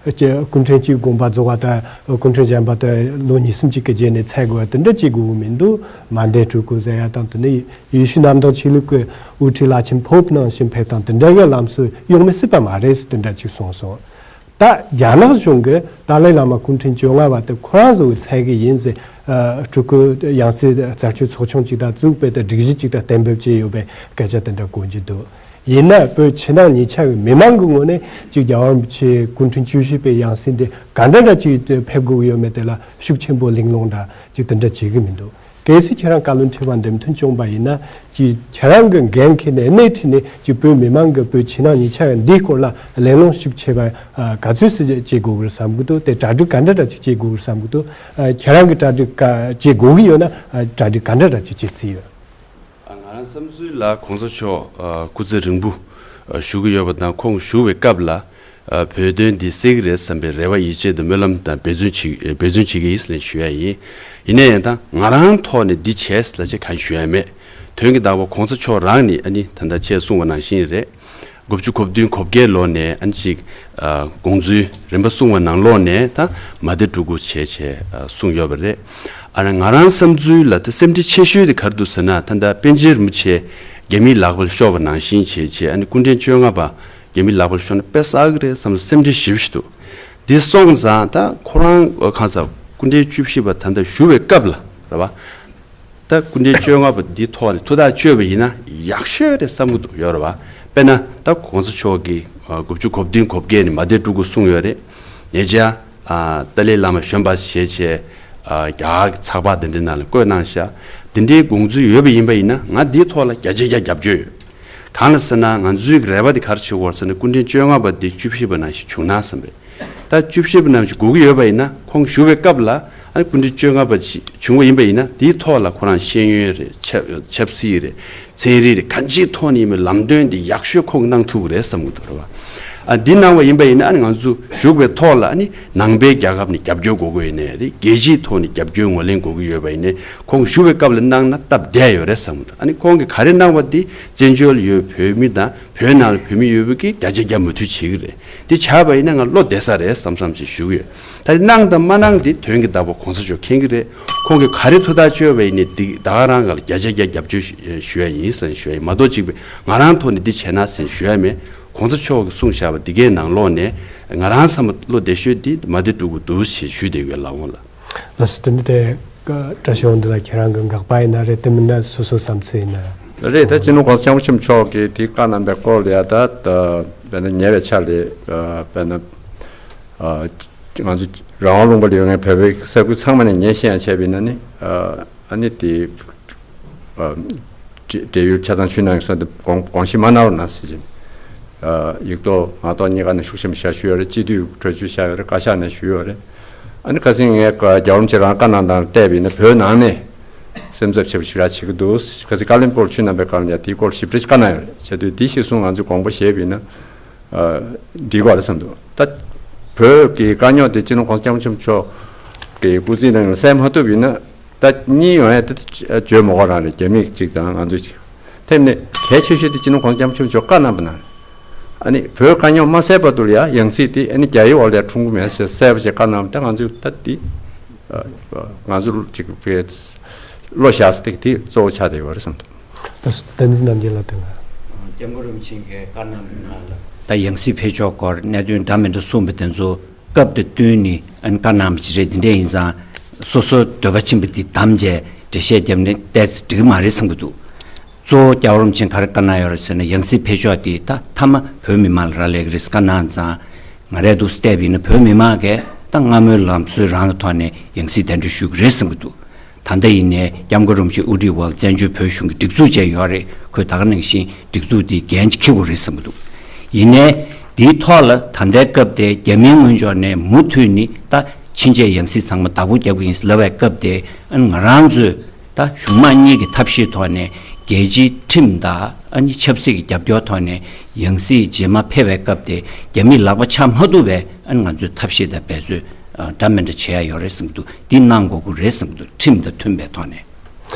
ཅིག་སྐུ་ཕྲེང་གཅིག་དགོངས་པ་རྫོགས་པ་དང་སྐུ་ཕྲེང་གཞན་པ་དེ་ལོ་གཉིས་གསུམ་ཅིག་གི་རྗེས་ནས་འཚོལ་དགོས་པ་དེ་འདྲ་བྱེད་དགོས་ཀྱི་མི་འདུག། མ་འདས་སྤྲུལ་སྐུ་ཟེར་ཡ་དང་། དེ་ནས་ཡེ་ཤུ་གནམ་བདག་ཆོས་ལུགས་ཀྱི་དབུ་ཁྲིད་བླ་ཆེན་ཕོབ་ནང་བཞིན་ཕེབས་སྟངས་དེ་འདྲ་གི་ལམ་སྲོལ་ཡོང་མི་སྲིད་པ་མ་རེད་ཟེར་དེ་འདྲ་ཅིག་གསུངས་སོང་། ད་རྒྱ་ནག་གཞུང་གིས་ཏཱ་ལའི་བླ་མ་སྐུ་ཕྲེང་བཅོ་ལྔ་པ་དེ་ཁོ་རང་ཚོ་གི་འཚོལ་གི་ཡིན་ཟེར། ཨ་སྤྲུལ་སྐུ་ཡང་སྲིད་རྩད་གཅོད་ཚོགས་ཆུང་ཅིག་དང་བཙུགས་པའི་དེ་སྒྲིག་གཞི་ཅིག་དང་གཏན་འབེབས་བྱས་ཡོད་པའི་སྐད་ཆ་དེ་འདྲ་གོ་རྒྱུ་འདུག། ཡིན་ན་བོད་ཕྱི་ནང་གཉིས་ཆ་གི་མི་མང་གི་ངོས་ནས་ཅིག་རྒྱལ་བ་རིན་པོ་ཆེ་སྐུ་ཕྲེང་བཅུ་བཞི་པའི་ཡང་སྲིད་འདི་ག་འདྲ་འདྲ་ཅིག་ཕེབས་དགོས་ཀྱི་ཡོད་མེད་དེ་ལ་ཤུགས་ཆེན་པོ་གླེང་སློང་འདྲ་ཅིག་དེ་འདྲ་བྱེད་ཀྱི་མི་འདུག། གལ་སྲིད་ཁྱེད་རང་བཀའ་བློན་ཁྲི་པ་འདེམས་ཐོན་བྱུང་པ་ཡིན་ན། ཅིག་ཁྱེད་རང་གི་འགན་འཁྱེར་ནས་སྣེ་ཁྲིད་ནས་ཅིག་བོད་མི་མང་གི་བོད་ཕྱི་ནང་གཉིས་ཆ་འདིའི་སྐོར་ལ་གླེང་སློང་ཤུགས་ཆེ་བ་ཨ་ག་ཚོད་ཙམ་བྱེད་དགོས་ཀྱི་རེད་བསམ་གྱི་འདུག། དེ་གྲ་སྒྲིག་ག་འདྲ་འདྲ་ཅིག་བྱེད་དགོས་ཀྱི་རེད་བསམ་གྱི་འདུག། ཨ་ཁྱེད་རང་གི་གྲ་སྒྲིག་ག་བྱེད་དགོས་ཀྱི་ཡོད་ན། ཨ་གྲ་སྒྲིག་ག་འདྲ་འདྲ་ཅིག་བྱེད་རྩིས་ཡོད། ང་རང་བསམ་ཚུལ་ལ་གོང་ས་མཆོག་ཨ་སྐུ་ཚེ་རིང་པོ་ཨ་བཞུགས་ཀྱི་ཡོད་པ་དང་། ཁོང་བཞུགས་པའི་སྐབས་ལ་ཨ་བོད་དོན་འདི་སེལ་གྱི་རེད་བསམ་པའི་རེ་བ་ཡིད་ཆེས་དང་སྨོན་ལམ་དང་འབད་བརྩོན་བྱེད་འབད་བརྩོན་བྱེད་ཀྱི་ཡིན་ཟེར་ནས་ཞུ་ཡ་ཡིན། ཡིན་ན་ཡང་ད་ང་རང་ཐོག་ནས་འདི་བྱས་ཟེར་ལབ་བྱས་གང་ཞུ་ཡ་མེད། དོན་གྱི་བདག་པོ་གོང་ས་མཆོག་རང་ནས་ཨ་ནི་ད་ལྟ་ཁྱེད་གསུངས་པ་ནང་བཞིན་རེད། དགུ་བཅུ་གོ་བདུན་གོ་བརྒྱད་ལོ་ནས་ཨ་ནི་ཅིག་ཨ་དགོངས་ཚུལ་རིམ་པ་གསུངས་པ་ནང་ལོགས་ནས་ད་མ་བདེ་སྤྲུལ་སྐུ་བྱས་བྱས་ཨ་གསུངས་ཡོད་པ་རེད། ཨ་ནི་ང་རང་བསམ་ཚུལ་ལ་ད་སེམས་ཁྲལ་ཆེ་ཤོས་དེ་ག་རེ་འདུག་ཟེར་ན། ད་ལྟ་པཎ་ཆེན་རིན་པོ་ཆེ་རྒྱ་མིའི་ལག་པར་ཤོར་བ་ནང་བཞིན་བྱས་བྱས། ཨ་ནི་སྐུ་ཕྲེང་བཅོ་ལྔ་པ་རྒྱ་མིའི་ལག་པར་ཤོར་ན་དཔེ་བསགས་ཀྱི་རེད་བསམ་ལ་སེམས་ཁྲལ་ཞེ་པོ་ཞིག་འདུག། འདི་སོང་ཙང་ད་ཁོ་རང་གང་ཟག་སྐུ་ཕྲེང་བཅུ་བཞི་པ་ད་ལྟ་བཞུགས་པའི་སྐབས་ལ་རེད་བ། ད་སྐུ་ཕྲེང་བཅོ་ལྔ་པ་འདིའི་ཐོག་ནས་ཐུགས་ཐག་གཅོད་པ་ཡིན་ན་ཡག་ཤོས་རེད་བསམ་གྱི་འདུག། ཡོད་རེད་བ། དཔེར་ན་ད་གོང་ས་མཆོག་གིས་ཨ་དགུ་བཅུ་གོ་བདུན་གོ་བརྒྱད་ནས་མ་བདེ་སྤྲུལ་སྐུ་གསུངས་ཡོད་རེད། ཉེ་ཆར་ཨ་ཏཱ་ལའི་བླ་མ་གཞོན་པ་ཞེས་བྱས་ཨ་རྒྱ་གར་གྱི་ཚགས་པར་འདི་འདྲའི་ནང་ལ་བཀོད་གནང་ཤག། འདི་འདྲའི་དགོངས་ཚུལ་ཡོད་པ་ཡིན་པ་ཡིན་ན། ང་འདིའི་ཐོག་ལ་བརྒྱ་ཆ་བརྒྱ་རྒྱབ་སྐྱོར་ཡོད། གང་ལ་ཟེར་ན། ང་ཚོའི་རེ་བ་འདི་ག་རེ་བྱེད་དགོས་ཟེར་ན། སྐུ་ཕྲེང་བཅོ་ལྔ་པ་འདི་བཅུ་བཞི་པ་ནང་བཞིན་བྱུང་ན་བསམ་པས། ད་བཅུ་བཞི་པ་ནང་བཞིན་དགོས་ཀྱི་ཡོད་པ་ཡིན་ན། ཁོང་བཞུགས་པའི་སྐབས་ལ་ཨ་ནི་སྐུ་ཕྲེང་བཅོ་ལྔ་པ་ཅིག་བྱུང་བ་ཡིན་པ་ཡིན་ན། དེའི་ཐོག་ལ་ཁོ་རང་ཤེས་ཡོན་རེད། ཆབ་ཆབ་སྲིད་རེད། ཚན་རིག་རེད། གང་ཅིའི་ཐོག་ནས་ཡིན་པའི་ལམ་སྟོན་འདི་ཡག་ཤོས་ཁོང་གིས་གནང་ཐུབ་ཀྱི་རེད་བསམ་གྱི་འདུག་རེད་བ། ཨ་འདི་གནང་བ་ཡིན་པ་ཡིན་ན། ཨ་ནི་ང་ཚོ་བཞུགས་པའི་ཐོག་ལ་ཨ་ནི་ནང་པའི་རྒྱལ་ཁབ་ནས་རྒྱབ་སྐྱོར་དགོས་ཀྱི་ཡོད་ནའི་རེད། རྒྱལ་སྤྱིའི་ཐོག་ནས་རྒྱབ་སྐྱོར་ངོས་ལེན་དགོས་ཀྱི་ཡོད་པ་ཡིན་ནའི། ཁོང་བཞུགས་པའི་སྐབས་ལ་གནང་ན་སྟབས་བདེ་ཡོད་རེད་བསམ་གྱི་འདུག་ཨ་ནི་ཁོང་གིས་ག་རེ་གནང་བ་འདི་བཙན་བྱོལ་ཡོད་བོད་མི་དང་བོད་ནང་ལ་བོད་མི་ཡོད་པ་གིས་བརྒྱ་ཆ་བརྒྱ་མོས་མཐུན་བྱེད་ཀྱི་རེད། འདི་བྱས་པ་ཡིན་ན་ང་བློ་བདེ་ས་རེད་བསམ་བསམ་ཞིག་ཞུ་གི་ཡོད། ད་གནང་དང་མ་གནང་འདི་དོན་གྱི་བདག་པོ་གོང་ས་མཆོག་མཁྱེན་གྱི་རེད། ཁོང་གིས་ག་རེ་ཐུགས་ཐག་གཅོད་པ་ཡིན་ནའི་འདི་ད་ག་རང་ག་ལ་བརྒྱ་ཆ་བརྒྱ་རྒྱབ་སྐྱོར་ཞུ་ཞུ་ཡ་ཡིན་ཟེར་ནས་ཞུ་ཡ་ཡིན་མ་གཏོགས། གཅིག་པའི་ང་རང་ཐོག་ནས་འདི་བྱས་ན་ཟེར་ནས་ཞུ་ཡ་མེད། གོང་ས་མཆོག་གིས་གསུངས་བཞག་པ་འདི་གའི་ནང་ལོགས་ནས་ང་རང་བསམ་པ་བློ་བདེ་ཤོས་འདི་མ་བདེ་སྤྲོ་གི་འདུག་ཞེས་ཞུས་བསྡད་ཡོད་ལགས་འོང་ལགས། ལགས་སོ། དེ་ནི་དེ་བཀྲ་ཤིས་དབང་འདུས་ལགས་ཁྱེད་རང་གི་དགག་པ་ཡིན་ན་རེད། དེ་མིན་ན་སོ་སོའི་བསམ་ཚུལ་ཡིན་ན། རེད། ད་སྤྱི་ནོར་གོང་ས་སྐྱབས་མགོན་ཆེན་པོ་མཆོག་གིས་དེ་བཀའ་གནང་པའི་སྐོར་ལ་ཡ་ད་ད་དཔེར་ན་ཉེ་བའི་ཆར་ལ་ཨ་དཔེར་ན་ཨ་ང་ཚོ་རང་དབང་ལུང་པ་ལ་ཡོད་མཁན་བོད་པའི་ས་ཁུལ་ཚང་མ་ནས་ངས་བཤད་ཡ་བྱས་པ་ཡིན་ན་ནི། ཨ་ཨ་ནི་དེ་ཨ་བགྲེས་ཡོལ་ཆ་ཚང་ཆུ་ནང་སོང་སྟེ་དགོངས་དགོངས་བཞེས་མ་གནང་རོགས་གནང་ཟེར་གྱིན། ཨ་ཡིག་ཐོག་ངག་ཐོག་གཉིས་ཀ་ནས་ཤུགས་ཆེན་པོ་བཞག་ཞུས་ཡོད་རེད། སྤྱི་འཐུས་གྲོས་ཆོད་བཞག་ཡོད་རེད། བཀའ་ཤག་ནས་ཞུས་ཡོད་རེད། ཨ་ནི་ཁ་སང་ངས་རྒྱལ་བ་རིན་པོ་ཆེ་རང་བཀའ་གནང་སྟངས་བལྟས་པ་ཡིན་ན་བོད་ནང་ནས་སེམས་འཚབ་ཆེན་པོ་ཞེ་དྲག་བྱེད་ཀྱི་འདུག་ཁ་སང་ཀ་ལིམ་པོང་ལ་ཆུ་གནང་པའི་སྐབས་ལ་ཡང་དེའི་སྐོར་ཞིབ་ཕྲ་ཞིག་བཀའ་གནང་ཡོད་རེད། བྱས་དུས་དེ་གཞིར་བཟུང་ང་ཚོས་དགོངས་པ་བཞེས་པ་ཡིན་ན་ཨ་འགྲིག་གི་རེད་བསམ་འདུག་ད་བོད་ཀྱི་དཀའ་རྙོག་དེ་སྤྱི་ནོར་གོང་ས་སྐྱབས་མགོན་ཆེན་པོ་མཆོག་གི་སྐུ་ཚེའི་ནང་ལ་སེལ་མ་ཐུབ་པ་ཡིན་ན། ད་གཉིས་ཡོང་ཡ་དེ་བརྗོད་མ་དགོས་རང་རེད། རྒྱ་མི་གཅིག་དང་ང་ཚོ་གཅིག་དེ་ནས་གལ་ཆེ་ཤོས་དེ་སྤྱི་ནོར་གོང་ས་སྐྱབས་མགོན་ཆེན་པོ་མཆོག་བཀའ་གནང་པ་ན། ཨ་ནི་བོད་དཀའ་རྙོག་མ་སེལ་བར་དུ་ལ་ཡ་ཡང་སྲིད་དེ་ཨ་ནི་རྒྱ་ཡི་འོག་ལ་ཡ་འཁྲུངས་ཀྱི་མེད་ཟེར་གསལ་པོ་ཞིག་བཀའ་གནང་བ་དེ་ང་ཚོས་ད་དེ་ང་ཚོ་གཅིག་བོད་བློ་བཞག་ས་དེ་དེ་གཙོ་བོ་ཆགས་བསྡད་ཡོད་རེད་བསམ་འདུག་བསྟན་འཛིན་རྣམ་རྒྱལ་ལགས་དང་། སྐྱབས་མགོན་རིན་པོ་ཆེ་གིས་བཀའ་གནང་པའི་ནང་ལ། ད་ཡང་སྲིད་ཕེབས་ཕྱོགས་སྐོར་གནད་དོན་འདྲ་མི་འདྲ་གསུངས་པ་དེ་ཚོ་སྐབས་དང་བསྟུན་ནས་ཨ་ནི་བཀའ་གནང་བ་ཅིག་རེད། དེ་འདྲ་ཡིན་ཙང་སོ་སོའི་འདོད་པ་ཆེན་པོ་དེ་བདམས་བྱས་འགྲེལ་བཤད་བརྒྱབ་ནས་བལྟས་ཚེ་འགྲིག་གི་མ་རེད་བསམ་གྱི་འདུག་གཙོ་བོ་སྐྱབས་མགོན་རིན་པོ་ཆེ་ག་རེ་བཀའ་གནང་ཡོད་རེད་ཟེར་ན། ཡང་སྲིད་ཕེབས་ཕྱོགས་དེ་ད་མཐའ་མ་བོད་མི་མང་ལ་རག་ལས་ཀྱི་རེད་ཟེར་བཀའ་གནང་ཙང་། ང་རས་འདུག་སེ་བལྟས་པ་ཡིན་ན་བོད་མི་མང་གིས་ད་སྔ་མོའི་ལམ་སྲོལ་རང་གི་ཐོག་ནས་ཡང་སྲིད་གདན་འདྲེན་ཞུ་གི་རེད་བསམ་གྱི་འདུག་ད་ལྟ་ཡིན་ནའི་སྐྱབས་མགོན་རིན་པོ་ཆེ་དབུ་ཁྲིད་འོག་བཙན་བྱོལ་བོད་གཞུང་གི་སྒྲིག་འཛུགས་བཅས་ཡོད་རེད། ཁོས་ད་ག་ནང་བཞིན་སྒྲིག་འཛུགས་དེ་འགན་ཅིག་འཁྱེར་དགོས་རེད་བསམ་གྱི་འདུག་ཡིན་ནའི་དེའི་ཐོག་ལ་ད་ལྟའི་སྐབས་དེ་རྒྱ་མིའི་ངོས་ཕྱོགས་ནས་མུ་མཐུད་ནས་ད་ཕྱིན་ཆད་ཡང་སྲིད་ཚང་མ་བདག་པོ་རྒྱབ་ཀྱི་ཡིན་ལབ་པའི་སྐབས་དེ། ཨ་ནི་ང་རང་ཚོས་ད་གཞུང་མང་གཉིས་ཀྱི་ཐབས་ཤེས་ཐོག་ནས་རྒྱལ་སྤྱིའི་ཁྲིམས་དང་ཨ་ནི་ཆབ་སྲིད་ཀྱི་རྒྱབ་སྐྱོར་ཐོག་ནས་ཡང་སྲིད་རྗེས་མ་ཕེབས་པའི་སྐབས་དེ་རྒྱ་མིས་ལག་པ་འཆང་མ་ཐུབ་པའི་ཨ་ནི་ང་ཚོས་ཐབས་ཤེས་དང་འབད་རྩོལ་ཨ་འདྲ་མི་འདྲ་བྱེད་ཡ་ཡོད་རེད་བསམ་གྱི་འདུག་འདི་གནང་དགོས་ཀྱི་རེད་བསམ་གྱི་འདུག་ཁྲིམས་དང་མཐུན་པའི་ཐོག་ནས།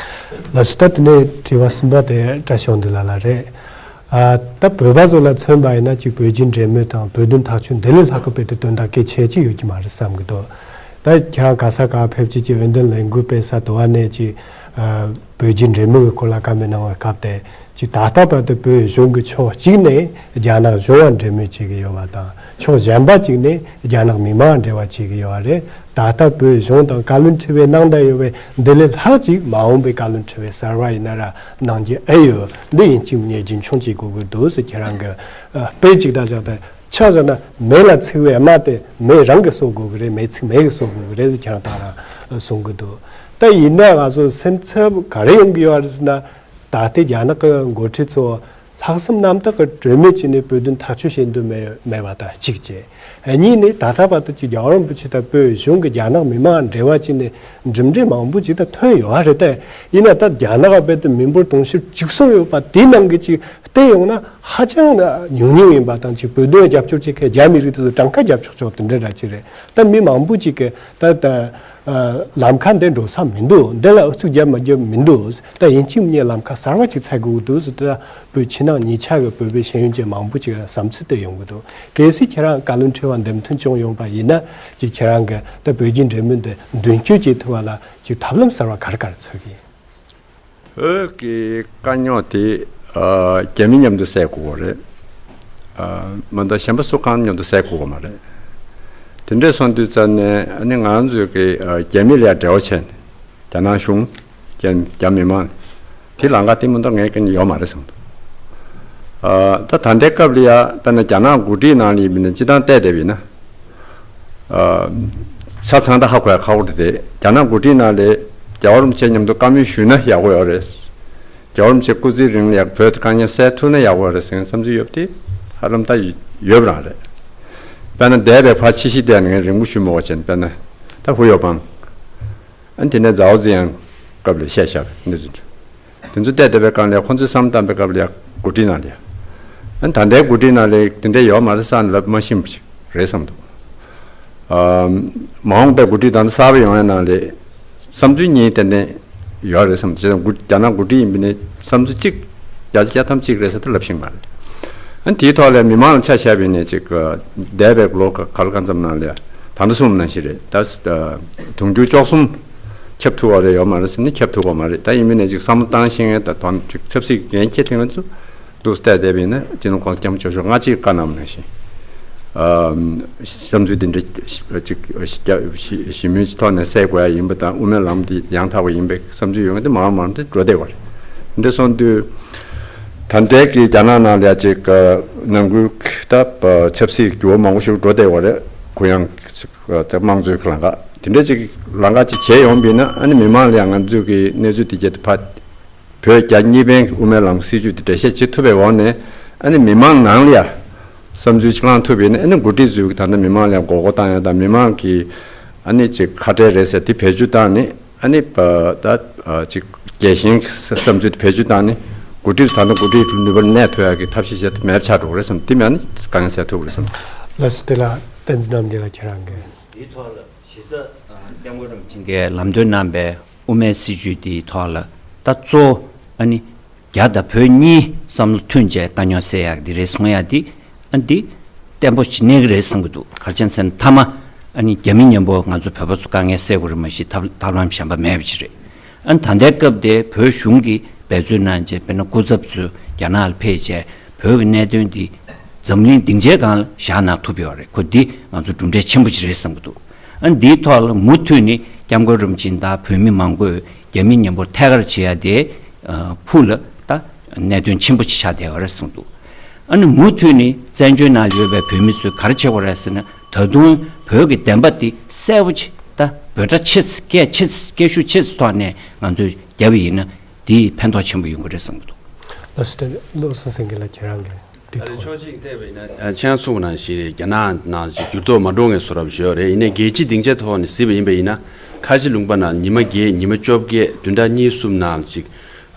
ལགས་སོ། ད་དེ་ནས་དྲི་བ་གསུམ་པ་དེ་བཀྲ་ཤིས་དབང་འདུས་ལགས་ལ་རེད། ཨ་ད་བོད་པ་ཚོ་ལ་མཚོན་པ་ཡིན་ན་ཅིག་བོད་བརྒྱུད་འབྲེལ་མོལ་དང་བོད་དོན་ཐག་གཅོད་འདི་ལས་ལྷག་གི་དཔེ་དེ་དོན་དག་གལ་ཆེ་ཅིག་ཡོད་ཀྱི་མ་རེད་བསམ་གྱི་འདུག་ད་ཁྱེད་རང་ག་ས་ག་ཕེབས་ཀྱི་ཅིག་འོས་འདེམས་ལས་འགུལ་སྤེལ་ས་དུ་བ་ནས་ཅིག་ཨ་བོད་བརྒྱུད་འབྲེལ་མོལ་གྱི་སྐོར་ལ་བཀའ་མོལ་གནང་བའི་སྐབས་དེ་ཅིག་ད་ལྟ་བར་དུ་བོད་གཞུང་གི་ཕྱོགས་གཅིག་ནས་རྒྱ་ནག་གཞུང་ལ་འབྲེལ་མོལ་བྱེད་ཀྱི་ཡོད་པ་དང་། ཕྱོགས་གཞན་པ་གཅིག་ནས་རྒྱ་ནག་མི་མང་འབྲེལ་བ་བྱེད་ཀྱི་ཡོད་པ་རེད། ད་ལྟ་བོད་གཞུང་དང་བཀའ་བློན་ཁྲི་པས་གནང་བསྡད་ཡོད་པའི་འདི་ལས་ལྷག་ཅིག་མ་འོངས་པའི་བཀའ་བློན་ཁྲི་པས་གསར་པ་ཡིན་ན་ར་གནང་རྒྱུ་ཨེ་ཡོད། འདི་ཡིན་གཅིག་མིན་གཉིས་རྒྱུན་འཁྱོངས་བྱེད་དགོས་ཀྱི་འདུག་ཟེར། ཁྱེད་རང་གི་ཨ་དཔེ་གཅིག་ད་བཞག་སྟེ་ཆ་བཞག་ན་མེ་ལ་ཚིག་པའི་རྨ་དེ་མེ་རང་གིས་གསོ་དགོས་ཀྱི་རེད། མེ་ཚིག་མེ་གིས་གསོ་དགོས་ཀྱི་རེད་ཟེར་ཁྱེད་རང་ད་རང་གསུང་གི་འདུག་ད་ཡིན་ན་ང་ཚོ་སེམས་འཚབ་ག་རེ་ཡོང་གི་ཡོད་རེད་ཟེར་ན། ད་ལྟའི་རྒྱ་ནག་གི་འགོ་ཁྲིད་ཚོ་ལྷག་བསམ་རྣམ་དག་གི་གྲོས་མོལ་བྱས་ནས་བོད་དོན་ཐག་གཅོད་བྱེད་འདོད་མེད་མེད་པ་དང་གཅིག་བྱས། གཉིས་ནི་ད་ལྟ་བར་དུ་ཅིག་རྒྱལ་བ་རིན་པོ་ཆེ་དང་བོད་གཞུང་གི་རྒྱ་ནག་མི་མང་འབྲེལ་བ་བྱས་ནས་གྲུབ་འབྲས་མང་པོ་ཅིག་ད་ཐོན་ཡོད་རེད་དེ། ཡིན་ན་ད་རྒྱ་ནག་རྦད་དེ་མི་འབོར་དུང་ཕྱུར་བཅུ་གསུམ་ཡོད་པ་དེའི་ནང་གི་ཅིག་བལྟས་ཡོང་ན་ཧ་ཅང་ཉུང་ཉུང་ཡིན་པ་དང་། ཅིག་བོད་དོན་རྒྱབ་སྐྱོར་བྱེད་མཁན་རྒྱ་མི་རིགས་དེ་ཚོ་གྲངས་ཀ་རྒྱབ་ཆོག་ཆོག་དེ་འདྲ་ར་ཅིག་རེད། ད་མི་མང་པོ་ཅིག་གིས་ད་ད་ལམ་ཁ་འདི་འགྲོ་ས་མི་འདུག་འདི་ལ་ཨུ་ཚུགས་རྒྱབ་མ་རྒྱབ་མི་འདུག་ད་ཡིན་གཅིག་མིན་གཉིས་ལམ་ཁ་གསར་བ་ཅིག་འཚོལ་དགོས་ཀྱི་འདུག་ཟེར། ད་བོད་ཕྱི་ནང་གཉིས་ཆ་གི་བོད་པའི་ཤེས་ཡོན་ཅན་མང་པོ་ཅིག་གི་བསམ་ཚུལ་དེ་ཡོང་གི་འདུག་གལ་སྲིད་ཁྱེད་རང་བཀའ་བློན་ཁྲི་པ་འདེམས་ཐོན་བྱུང་ཡོང་པ་ཡིན་ན། ཅིག་ཁྱེད་རང་གི་ད་བོད་བརྒྱུད་འབྲེལ་མོལ་འདི་མདུན་སྐྱོད་བྱེད་ཐུབ་པ་ལ་ཅིག་ཐབས་ལམ་གསར་བ་ག་རེ་ག་རེ་འཚོལ་གི་ཡིན། བོད་ཀྱི་དཀའ་རྙོག་དེ་ཨ་རྒྱ་མི་མཉམ་དུ་སེལ་དགོས་པ་རེད། ཨ་མ་གཏོགས་གཞན་པ་སུ་གང་མཉམ་དུ་སེལ་དགོས་པ་མ་རེད། དེ་འདྲས་སོང་དུས་ཙམ་ནས་ཨ་ནི་ང་ཚོས་ཀྱི་ཨ་རྒྱ་མི་ལ་ཡང་འབྲེལ་བ་བྱས་ནས་རྒྱ་ནག་གཞུང་རྒྱ་རྒྱ་མི་མང་དེ་ལམ་ཁ་དེ་མ་གཏོགས་ངས་ཀྱི་ཡོད་མ་རེད་བསམ་འདུག་ཨ་ད་ད་ལྟའི་སྐབས་ལ་ཡ་དཔེར་ན་རྒྱ་ནག་འགོ་ཁྲིད་ནང་ལ་ཡིན་པ་ན་སྤྱི་བཏང་བལྟས་བསྡད་པ་ཡིན་ན། ཨ་ཆ་ཚང་ད་ཧ་གོ་ཡ་ཁག་པོ་རེད་དེ། རྒྱ་ནག་འགོ་ཁྲིད་ནང་ལ་རྒྱལ་བ་རིན་པོ་ཆེ་མཉམ་དུ་བཀའ་མོལ་ཞུས་ན་ཡག་པོ་ཡོད་རེད། རྒྱལ་བ་རིན་པོ་ཆེ་སྐུ་ཚེའི་རིང་ལ་ཡག་བོད་དཀའ་རྙོག་སེལ་ཐུབ་ན་ཡག་པོ་རེད་ཟེར་བསམ་ཚུལ་ཡོད་དེ་ཧ་ལམ་ད་ཡོད་པ་རང་རེད། དཔེར་ན་འདས་པའི་ཕར་ཕྱི་བཤིག་བསྡད་ནས་རིང་པོ་ཞུ་མི་དགོས་བྱས་ནས། དཔེར་ན་ད་ཧུ་ཡོ་པང་། ཨ་ནི་དེ་ནས་ཛའོ་ཛི་ཡང་སྐབས་ལ་བཤད་བཞག་པའི་གནས་ཚུལ་འདི་ཚོ་བལྟས་བསྡད་པའི་སྒང་ལ་ཁོང་ཚོས་བསམ་བཏང་པའི་སྐབས་ལ་ཡ་འགོ་ཁྲིད་ནང་ལ་ཡ་ ཨ་ནི་ད་ལྟའི་འགོ་ཁྲིད་ནང་ལ་དེ་འདྲ་ཡོད་མ་རེད་བསམ་ལབ་མ་ཤེས་པ་ཅིག་རེད་བསམ་འདུག་ཨ་མ་འོངས་པའི་འགོ་ཁྲིད་ད་ལྟ་གསར་པ་ཡོང་ཡ་ནང་ལ་བསམ་ཚུལ་གཉིས་ཏན་ཏན་ཡོད་རེད་བསམ། བྱས་ཙང་འགོ་རྒྱ་ནག་འགོ་ཁྲིད་ཡིན་པ་ནི་བསམ་ཚུལ་གཅིག་བརྒྱ་ཆ་བརྒྱ་ཐམ་གཅིག་རེད་ཟེར་ད་ལབ་ཤེས་མ་རེད། ཨ་ནི་དེའི་ཐོག་ལ་མི་མང་ལ་ཆ་བཞག་པ་ཡིན་ན་ཅིག་འདས་པའི་ལོ་ག་ག་ལ་གང་འཚམ་ནང་ལ་ད་ལྟ་གསུངས་ནང་བཞིན་རེད། ད་དུང་ཕྱུར་བཅུ་གསུམ་ཁྱབ་ཐུབ་པ་རེད་ཡོད་མ་རེད་ཟེར་ན་ཁྱབ་ཐུབ་པ་མ་རེད། ད་ཡིན་མིན་ནས་ཅིག་བསམ་བློ་བཏང་ཤེས་མཁན་ད་དོན་ཆབ་སྲིད་ཀྱི་འགན་འཁྱེར་མཁན་ཚོ་འདུག་བལྟས་བསྡད་པ་ཡིན་ན་སྤྱི་ནོར་གོང་ས་སྐྱབས་མགོན་ཆེན་པོ་མཆོག་སྔ་ཕྱིར་བཀའ་གནང་བ་ནང་བཞིན་བསམ་ཚུལ་འདི་འདྲ་ཅིག་ཞིབ་མོའི་ཐོག་ནས་གསལ་དགོས་ཡ་ཡིན་པ་དང་དབུ་མའི་ལམ་འདི་ཡང་དག་པ་ཡིན་པའི་བསམ་ཚུལ་ཡོད་མཁན་དེ་མང་མང་དེ་འགྲོ་བསྡད་པ་རེད། འདི་སོང་དུས་ད་ལྟའི་གི་རྒྱ་ནག་ནང་ལ་ཡ་ཅིག་ནང་ཁུལ་ད་ཆབ་སྲིད་འགྱུར་བ་མང་པོ་ཞིག་འགྲོ་བསྡད་པ་རེད། གུ་ཡངས་ད་དམངས་གཙོའི་ལམ་ཁ་དེ་འདྲ་ཅིག་ལམ་ཁ་ཅིག་བྱས་ཡོང་བ་ཡིན་ན་ཨ་ནི་མི་མང་ལ་ཡང་ང་ཚོས་ཀྱི་གནས་ཚུལ་དེ་རྒྱ་དེ་ཕར་བོད་རྒྱ་གཉིས་ཕན་གྱི་དབུ་མའི་ལམ་སྲིད་བྱུས་དེ་འགྲེལ་བཤད་བྱེད་ཐུབ་པའི་འོག་ནས་ཨ་ནི་མི་མང་ནང་ལ་ཡང་བསམ་ཚུལ་ཅིག་བླངས་ཐུབ་པ་ཡིན་ན་ཨ་ནི་འགོ་ཁྲིད་ཚོས་ཀྱི་ད་ལྟ་མི་མང་ལ་ཡང་མགོ་སྐོར་བཏང་ཡ་དང་མི་མང་གི་ཨ་ནི་ཅིག་ཁ་བྲལ་རེད་ཟེར་དེ་བེད་སྤྱོད་བཏང་ནས་ཨ་ནི་ད་ཅིག་རྒྱལ་ཞེན་གྱི་བསམ་ཚུལ་དེ་བེད་སྤྱོད་བཏང་ནས་འགོ་ཁྲིད་ཚོ་ད་ལྟ་འགོ་ཁྲིད་ནུས་པ་གནས་ཐུབ་ཡ་གི་ཐབས་ཤེས་བྱེད་ཐུབ་མེད་པ་ཆགས་འགྲོ་གི་རེད་བསམ། དེ་མིན་ན་ཨ་ནི་དཀའ་ངལ་སེལ་ཐུབ་ཀྱི་རེད་བསམ། ལགས་སོ། དེ་ལ་བསྟན་འཛིན་རྣམ་རྒྱལ་ལགས་ཁྱེད་རང་གིས། དེའི་ཐོག་ལ་གཞི་རྩ་སྐྱབས་མགོན་རིན་པོ་ཆེ་གིས་ལམ་སྟོན་གནང་པའི་དབུ་མའི་སྲིད་བྱུས་དེའི་ཐོག་ལ་ད་གཙོ་བོ་ཨ་ནི་རྒྱ་དང་བོད་གཉིས་བསམ་བློ་མཐུན་བྱས་དཀའ་རྙོག་སེལ་ཡག་འདི་རེད་གསུང་ཡག་འདི་ཨ་འདི་བརྟན་པོ་ཞིག་གནས་ཀྱི་རེད་བསམ་གྱི་འདུག་ག་རེ་བྱས་ཟེར་ན་མཐའ་མ་ཨ་ནི་རྒྱ་མི་མཉམ་པོ་ང་ཚོ་བོད་པ་ཚོ་དཀའ་ངལ་སེལ་དགོས་རེད། མ་གཞི་ཐབས་ཐབས་ལམ་གཞན་པ་མེད་པ་ཅིག་རེད། ཨ་ནི་ད་ལྟའི་སྐབས་དེ་བོད་གཞུང་གིས་འབད་བརྩོན་གནང་བྱས་དཔེར་ན་སྐུ་ཚབ་ཚོས་རྒྱ་ནག་ལ་ཕེབས་བྱས་བོད་ཀྱི་གནད་དོན་འདི་འཛམ་གླིང་སྡིངས་ཆའི་སྒང་ལ་བཞག་གནང་ཐུབ་ཡོད་རེད། ཁོ་འདི་ང་ཚོ་གྲུབ་འབྲས་ཆེན་པོ་ཅིག་རེད་བསམ་གྱི་འདུག་ཨ་ནི་འདིའི་ཐོག་ལ་མུ་མཐུད་ནས་སྐྱབས་མགོན་རིན་པོ་ཆེ་དང་བོད་མི་མང་པོས་རྒྱ་མི་མཉམ་པོར་ཐད་ཀར་བྱེད་ཡ་དེ་ཕུགས་ལ་ད་གནད་དོན་ཆེན་པོ་ཅིག་ཆགས་བསྡད་ཡོད་རེད་གསུངས་འདུག་ཨ་ནི་མུ་མཐུད་ནས་བཙན་བྱོལ་ནང་ཡོད་པའི་བོད་མི་ཚོས་ག་རེ་བྱེད་དགོས་རེད་ཟེར་ན་ད་དུང་བོད་ཀྱི་བདེན་པ་དེ་གསལ་པོ་ཅིག་ད་འབོད་སྒྲ་ཆེ་ཙམ་སྐད་ཆེ་ཙམ་སྐད་ཤུགས་ཆེ་ཙམ་ཐོག་ནས་ང་ཚོས་རྒྱབ་པ་ཡིན་ན་དེས་ཕན་ཐོགས་ཆེན་པོ་ཡོང་གི་རེད་བསམ་གྱི་འདུག་ལགས་སོ། བློ་བཟང་སེང་གེ་ལགས་ཁྱེད་རང་གིས་དེ་ཨ་རེ་ཐོག་ཕྱོགས་གཅིག་བལྟས་པ་ཡིན་ན་ཨ་ཁྱེད་རང་གསུངས་པ་ནང་བཞིན་རེད། རྒྱ་ནག་ནང་ཅིག་འགྱུར་ལྡོག་མ་འགྲོ་མཁན་བཟོ་འདྲ་པོ་ཞིག་ཡོད་རེད། ཡིན་ནའི་རྒྱལ་སྤྱིའི་སྡིངས་ཆ་ཐོག་ནས་གཟིགས་པ་ཡིན་པ་ཡིན་ན་ཁ་ཆེ་ལུང་པ་ནང་ཉི་མ་བརྒྱད་ཉི་མ་བཅོ་བརྒྱད་བདུན་ཕྲག་གཉིས་གསུམ་ནང་ཅིག་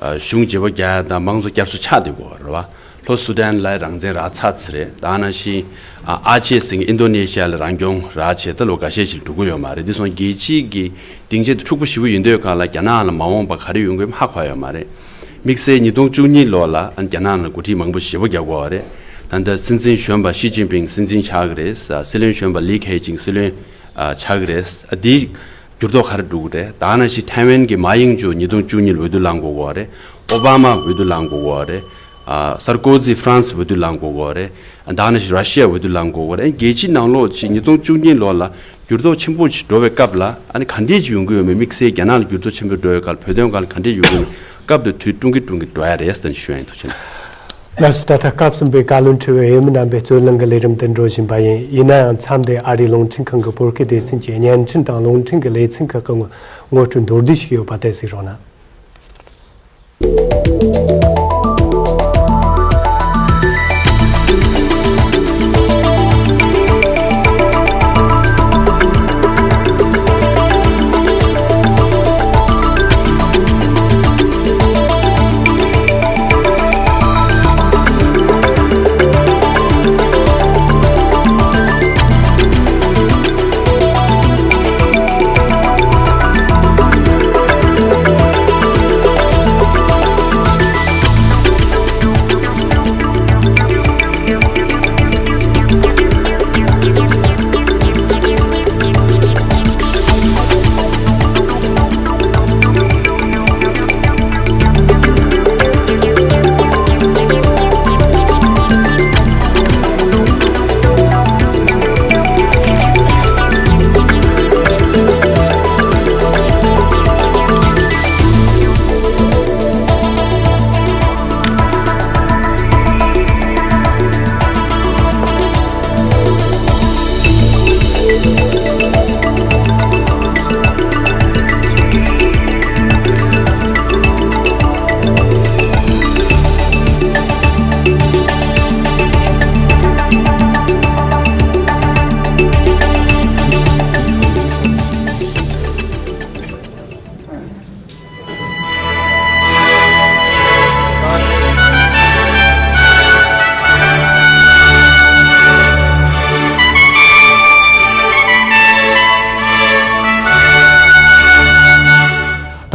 གཞུང་བརྗེ་པོ་རྒྱག་ཡ་དང་དམངས་གཙོ་བསྐྱར་གསོ་ཆགས་བསྡད་ཀྱི་ཡོད་རེད་བ། ལྷོ་སུ་དན་ལ་རང་བཙན་རག་ཚར་ཚར་རེད། ད་ནང་བཞིན་ཨ་ཅེ་ཟེར་མཁན་ཨིན་རྡོ་ནེ་ཤི་ཡ་ལ་རང་སྐྱོང་རག་བྱས་ད་ལོ་འགའ་ཤས་ཤིག་འགྲོ་གི་ཡོད་མ་རེད། འདི་སོང་རྒྱལ་སྤྱིའི་གི་སྡིངས་ཆ་དེ་འཁྲུག་པོ་ཞེ་པོ་ཡིན་དུས་སྒང་ལ་རྒྱ་ནག་ལ་མ་འོངས་པ་ག་རེ་ཡོང་གི་ཡོད་མེད་ཧ་གོ་ཡ་ཡོད་མ་རེད། དམིགས་བསལ་ཉིས་སྟོང་བཅུ་གཉིས་ལོ་ལ་ཨ་རྒྱ་ནག་ལ་འགོ་ཁྲིད་མང་པོ་ཞེ་པོ་རྒྱག་དགོས་པ་རེད། ད་ལྟ་སྲིད་འཛིན་གཞོན་པ་ཞི་ཅིན་ཕིང་སྲིད་འཛིན་ཆགས་ཀྱི་རེད། སྲིད་བློན་གཞོན་པ་ལི་ཁེ་ཆིང་སྲིད་བློན་ཨ་ཆགས་ཀྱི་རེད། ཨ་འདི་འགྱུར་ལྡོག་ག་རེ་འགྲོ་གི་རེད། ད་ནང་བཞིན་ཐའེ་ཝན་གྱི་མཱ་ཡིང་ཇོ་ཉིས་སྟོང་བཅུ་གཉིས་ལ་འོས་བསྡུ་ལངས་དགོས་ཀྱི་ཡོད་རེད། ཨོ་བྷ་མ་འོས་བསྡུ་ལངས་དགོས་ཀྱི་ཡོད་རེད། ཨ་སར་ཀོ་ཟི་ཧྥ་རན་སི་འོས་བསྡུ་ལངས་དགོས་ཀྱི་ཡོད་རེད། ད་ནང་བཞིན་ར་ཤི་ཡ་འོས་བསྡུ་ལངས་དགོས་ཀྱི་ཡོད་རེད། རྒྱལ་སྤྱིའི་ནང་ལོགས་ཅིག་ཉིས་སྟོང་བཅུ་གཉིས་ལོ་ལ་འགྱུར་ལྡོག་ཆེན་པོ་ཞིག་འགྲོ་བའི་སྐབས་ལ་ཨ་ནི་ག་འདྲས་ཅིག་ཡོང་གི་ཡོད་མེད། དམིགས་བསལ་རྒྱ་ནག་ལ་འགྱུར་ལྡོག་ཆེན་པོ་འགྲོ་བའི་སྐབས་བོད་དོན་སྒང་ལ་ག་འདྲས་ཅིག་ཡོང་གི་ཡོད་མེད། སྐབས་དེ་དུས་ཀྲུང་གིས་ཀྲུང་གིས་འགྲོ་ཡ་རེད་ཟེར་ནས་ཞུ་ཡ་ཡིན། ཐུགས་རྗེ་ཆེ། ལགས་སོ། ད་ལྟ་སྐབས་གསུམ་པའི་བཀའ་བློན་ཁྲི་པའི་འོས་མི་རྣམ་པའི་རྩོད་གླེང་གི་ལས་རིམ་དེ་འགྲོ་བཞིན་པ་ཡིན། ཡིན་ན་ཡང་མཚམས་དེར་ཨ་རིའི་རླུང་འཕྲིན་ཁང་གི་བོད་སྐད་སྡེ་ཚན་གྱི་བརྙན་འཕྲིན་དང་རླུང་འཕྲིན་གྱི་ལེ་ཚན་ཁག་གི་ངོ་ངོ་སྤྲོད་མདོར་བསྡུས་ཤིག་ཡོད་པ་དེ་གཟིགས་རོགས་གནང་།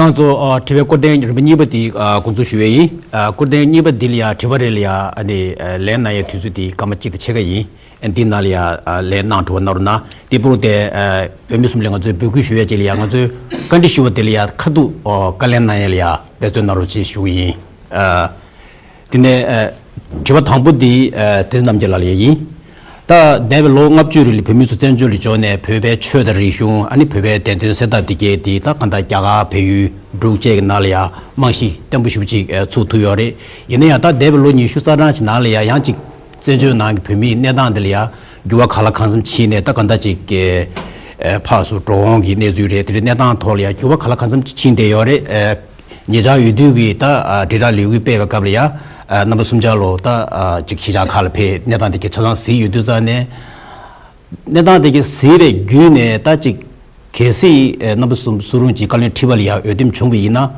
ང་ཚོ་ཨ་དྲི་བའི་སྐོར་ཐེངས་རིམ་པ་གཉིས་པ་དེ་ཨ་འགོ་འཛུགས་ཞུ་བ་ཡིན། ཨ་སྐོར་ཐེངས་གཉིས་པ་འདི་ལ་ཡ་དྲི་བ་རེ་ལ་ཡ་ཨ་ནི་ཨ་ལན་གནང་ཡའི་དུས་ཚོད་དེ་སྐར་མ་གཅིག་དང་ཕྱེད་ཀ་ཡིན། ཨ་འདི་ནང་ལ་ཡ་ཨ་ལན་གནང་གྲུབ་པ་གནང་རོགས་གནང་། དེ་འཕྲོ་དེ་ཨ་བོད་མི་གསུམ་ལ་ང་ཚོས་འབོད་སྐུལ་ཞུ་ཡ་ཅིག་ལ་ཡ་ང་ཚོས་བཀའ་འདྲི་ཞུ་བ་དེ་ལ་ཡ་ཁ་ཐུག་ཨོ་བཀའ་ལན་གནང་ཡ་ལ་ཡ་འབད་བརྩོན་གནང་རོགས་ཅེས་ཞུ་གི་ཡིན། ཨ། དེ་ནས་ཨ་དྲི་བ་དང་པོ་འདི་ཨ་བསྟན་འཛིན་རྣམ་རྒྱལ་ལགས་ལ་ཡིན། ད་འདས་པའི་ལོ་ལྔ་བཅུ་རིང་ལ་བོད་མི་ཚོ་བཙན་བྱོལ་ལ་འབྱོར་ནས་བོད་པའི་ཆོས་དང་རིག་གཞུང་ཨ་ནི་བོད་པའི་བདེན་དོན་གསལ་ཐབས་དེ་གའི་འདི་ད་གང་ལྟར་རྒྱ་གར་བལ་ཡུལ་འབྲུག་བཅས་ཀྱི་ནང་ལ་ཡང་རྨང་གཞི་བརྟན་པོ་ཞེ་པོ་ཅིག་ཨ་ཚུགས་ཐུབ་ཡོད་རེད། ཡིན་ན་ཡང་ད་འདས་པའི་ལོ་ཉི་ཤུ་རྩ་གྲངས་ཀྱི་ནང་ལ་ཡང་ཡང་ཅིག་བཙན་བྱོལ་ནང་གི་བོད་མིའི་གནས་སྟངས་འདི་ལ་ཡང་འགྱུར་བ་གང་ལ་གང་འཚམ་ཕྱིན་ནས་ད་གང་ལྟར་ཅིག་ཨ་ཕར་ཚུར་འགྲོ་འོང་གི་གནས་ཚུལ་རེད། དེ་འདྲའི་གནས་སྟངས་ཐོག་ལ་ཡང་འགྱུར་བ་གང་ལ་གང་འཚམ་ཅིག་ཕྱིན་བསྡད་ཡོད་རེད། ཨ། ཉེ་ཆར་འོས་བསྡུ་གི་ད་ཨ་དྲིལ་བསྒྲགས་ལས་འགུལ་སྤེལ་བའི་སྐབས་ལ་ཡ་ཨ་རྣམ་པ་གསུམ་ཆ་ལོ་ད་ཨ་ཅིག་གཞིས་ཆགས་ཁག་ལ་ཕེབས་གནས་སྟངས་དེ་གའི་ཆ་ཚང་གཟིགས་ཡོད་དུས་ཙང་ནས། གནས་སྟངས་དེ་གའི་གཟིགས་པའི་བརྒྱུད་ནས་ད་ཅིག་གལ་སྲིད་ཨ་རྣམ་པ་གསུམ་སུ་རུང་ཅིག་བཀའ་བློན་ཁྲི་པ་ལ་ཡ་འོས་འདེམས་བྱུང་བ་ཡིན་ན།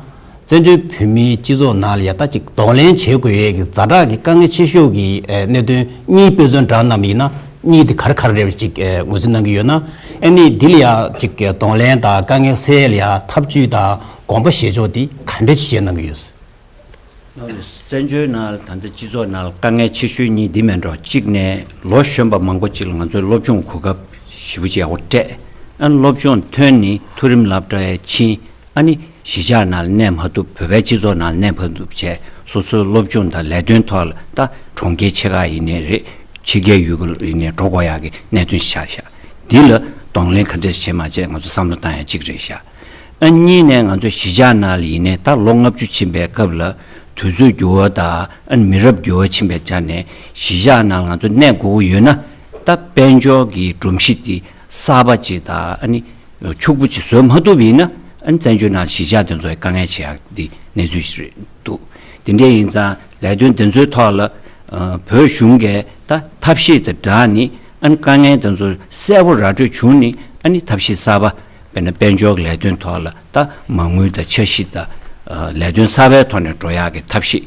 བཙན་བྱོལ་བོད་མིའི་སྤྱི་ཚོགས་ནང་ལ་ཡ་ད་ཅིག་གདོང་ལེན་བྱེད་དགོས་ཡས་ཀྱི་ཛ་དྲག་གི་དཀའ་ངལ་ཆེ་ཤོས་ཀྱི་ཨ་གནད་དོན་གཉིས་དཔེ་མཚོན་དྲངས་གནང་བ་ཡིན་ན། གཉིས་དེ་ག་རེ་ག་རེ་རེད་ཅིག་ཨ་ངོས་འཛིན་གནང་གི་ཡོད་ན། ཨ་ནི་འདི་ལ་ཡ་ཅིག་གདོང་ལེན་དང་དཀའ་ངལ་སེལ་ཡ་ལ་ཡ་ཐབས་ཇུས་དང་དགོངས་པ་བཞེས་ཕྱོགས་འདི་ག་འདྲ་ཅིག་བྱས་གནང་གི་ཡོད། བཙན་བྱོལ་ནང་ལ་ད་ལྟ་སྤྱི་ཚོགས་ནང་ལ་དཀའ་ངལ་ཆེ་ཤོས་གཉིས་འདི་མེད་འགྲོ། གཅིག་ནས་ལོ་གཞོན་པ་མང་པོ་ཅིག་ལ་ང་ཚོའི་སློབ་སྦྱོང་གོ་སྐབས་ཞེ་པོ་ཅིག་ཡག་པོ་སྤྲད། ཨ་ནི་སློབ་སྦྱོང་ཐོན་ནས་མཐོ་རིམ་སློབ་གྲྭ་ཡ་ཕྱིན། ཨ་ནི་གཞིས་ཆགས་ནང་ལ་གནས་མ་ཐུབ། བོད་པའི་སྤྱི་ཚོགས་ནང་ལ་གནས་མ་ཐུབ་བྱས། སོ་སོའི་སློབ་སྦྱོང་དང་ལས་དོན་ཐོག་ལ་ད་གྲོང་ཁྱེར་ཆེ་ཁག་ཡིན་ནའི་རེད། ཕྱི་རྒྱལ་ཡུལ་གྲུ་ཡིན་ནའི་འགྲོ་དགོས་ཡག་གི་གནད་དོན་ཆགས་ཤག་འདི་ལ་གདོང་ལེན་ག་འདྲས་བྱེད་མ་བྱེད་ང་ཚོ་བསམ་བློ་བཏང་ཡ་གཅིག་རེད་ཤག་ཨ་གཉིས་ནས་ང་ཚོ་གཞིས་ཆགས་ནང་ལ་ཡིན་ནའི་ད་ལོ་ལྔ་བཅུ་ཕྱིན་པའི་སྐབས་ལ་དུས་ཚོད་འགྱུར་བ་དང་ཨ་ནི་མི་རབས་འགྱུར་བ་ཕྱིན་པའི་ཆ་ནས་གཞིས་ཆགས་ནང་ང་ཚོ་གནས་དགོས་ཀྱི་ཡོད་ན། ད་དཔལ་འབྱོར་གྱི་སྒྲོམ་གཞི་དེ་གསར་པ་ཅིག་དང་ཨ་ནི་ཕྱུག་པོ་ཅིག་བཟོ་མ་ཐུབ་པ་ཡིན་ན། ཨ་ནི་བཙན་བྱོལ་ནང་གཞིས་ཆགས་དེ་ཚོ་དཀའ་ངལ་ཆེ་ཡག་དེ་གནས་ཚུལ་ཞིག་རེད་འདུག་དེ་འདྲ་ཡིན་ཙང་ལས་དོན་དེ་ཚོའི་ཐོག་ལ་ཨ་བོད་གཞུང་གིས་ད་ཐབས་ཤེས་དང་སྦྲགས་ནས་ཨ་ནི་དཀའ་ངལ་དེ་ཚོ་གསལ་པོ་ར་སྤྲོད་བྱུང་ནས། ཨ་ནི་ཐབས་ཤེས་གསར་པ་དཔེར་ན་དཔལ་འབྱོར་གྱི་ལས་དོན་ཐོག་ལ་ད་མ་དངུལ་དང་འཆར་གཞི་དང་ཨ་ལས་དོན་གསར་པའི་ཐོག་ནས་འགྲོ་ཡག་གི་ཐབས་ཤེས།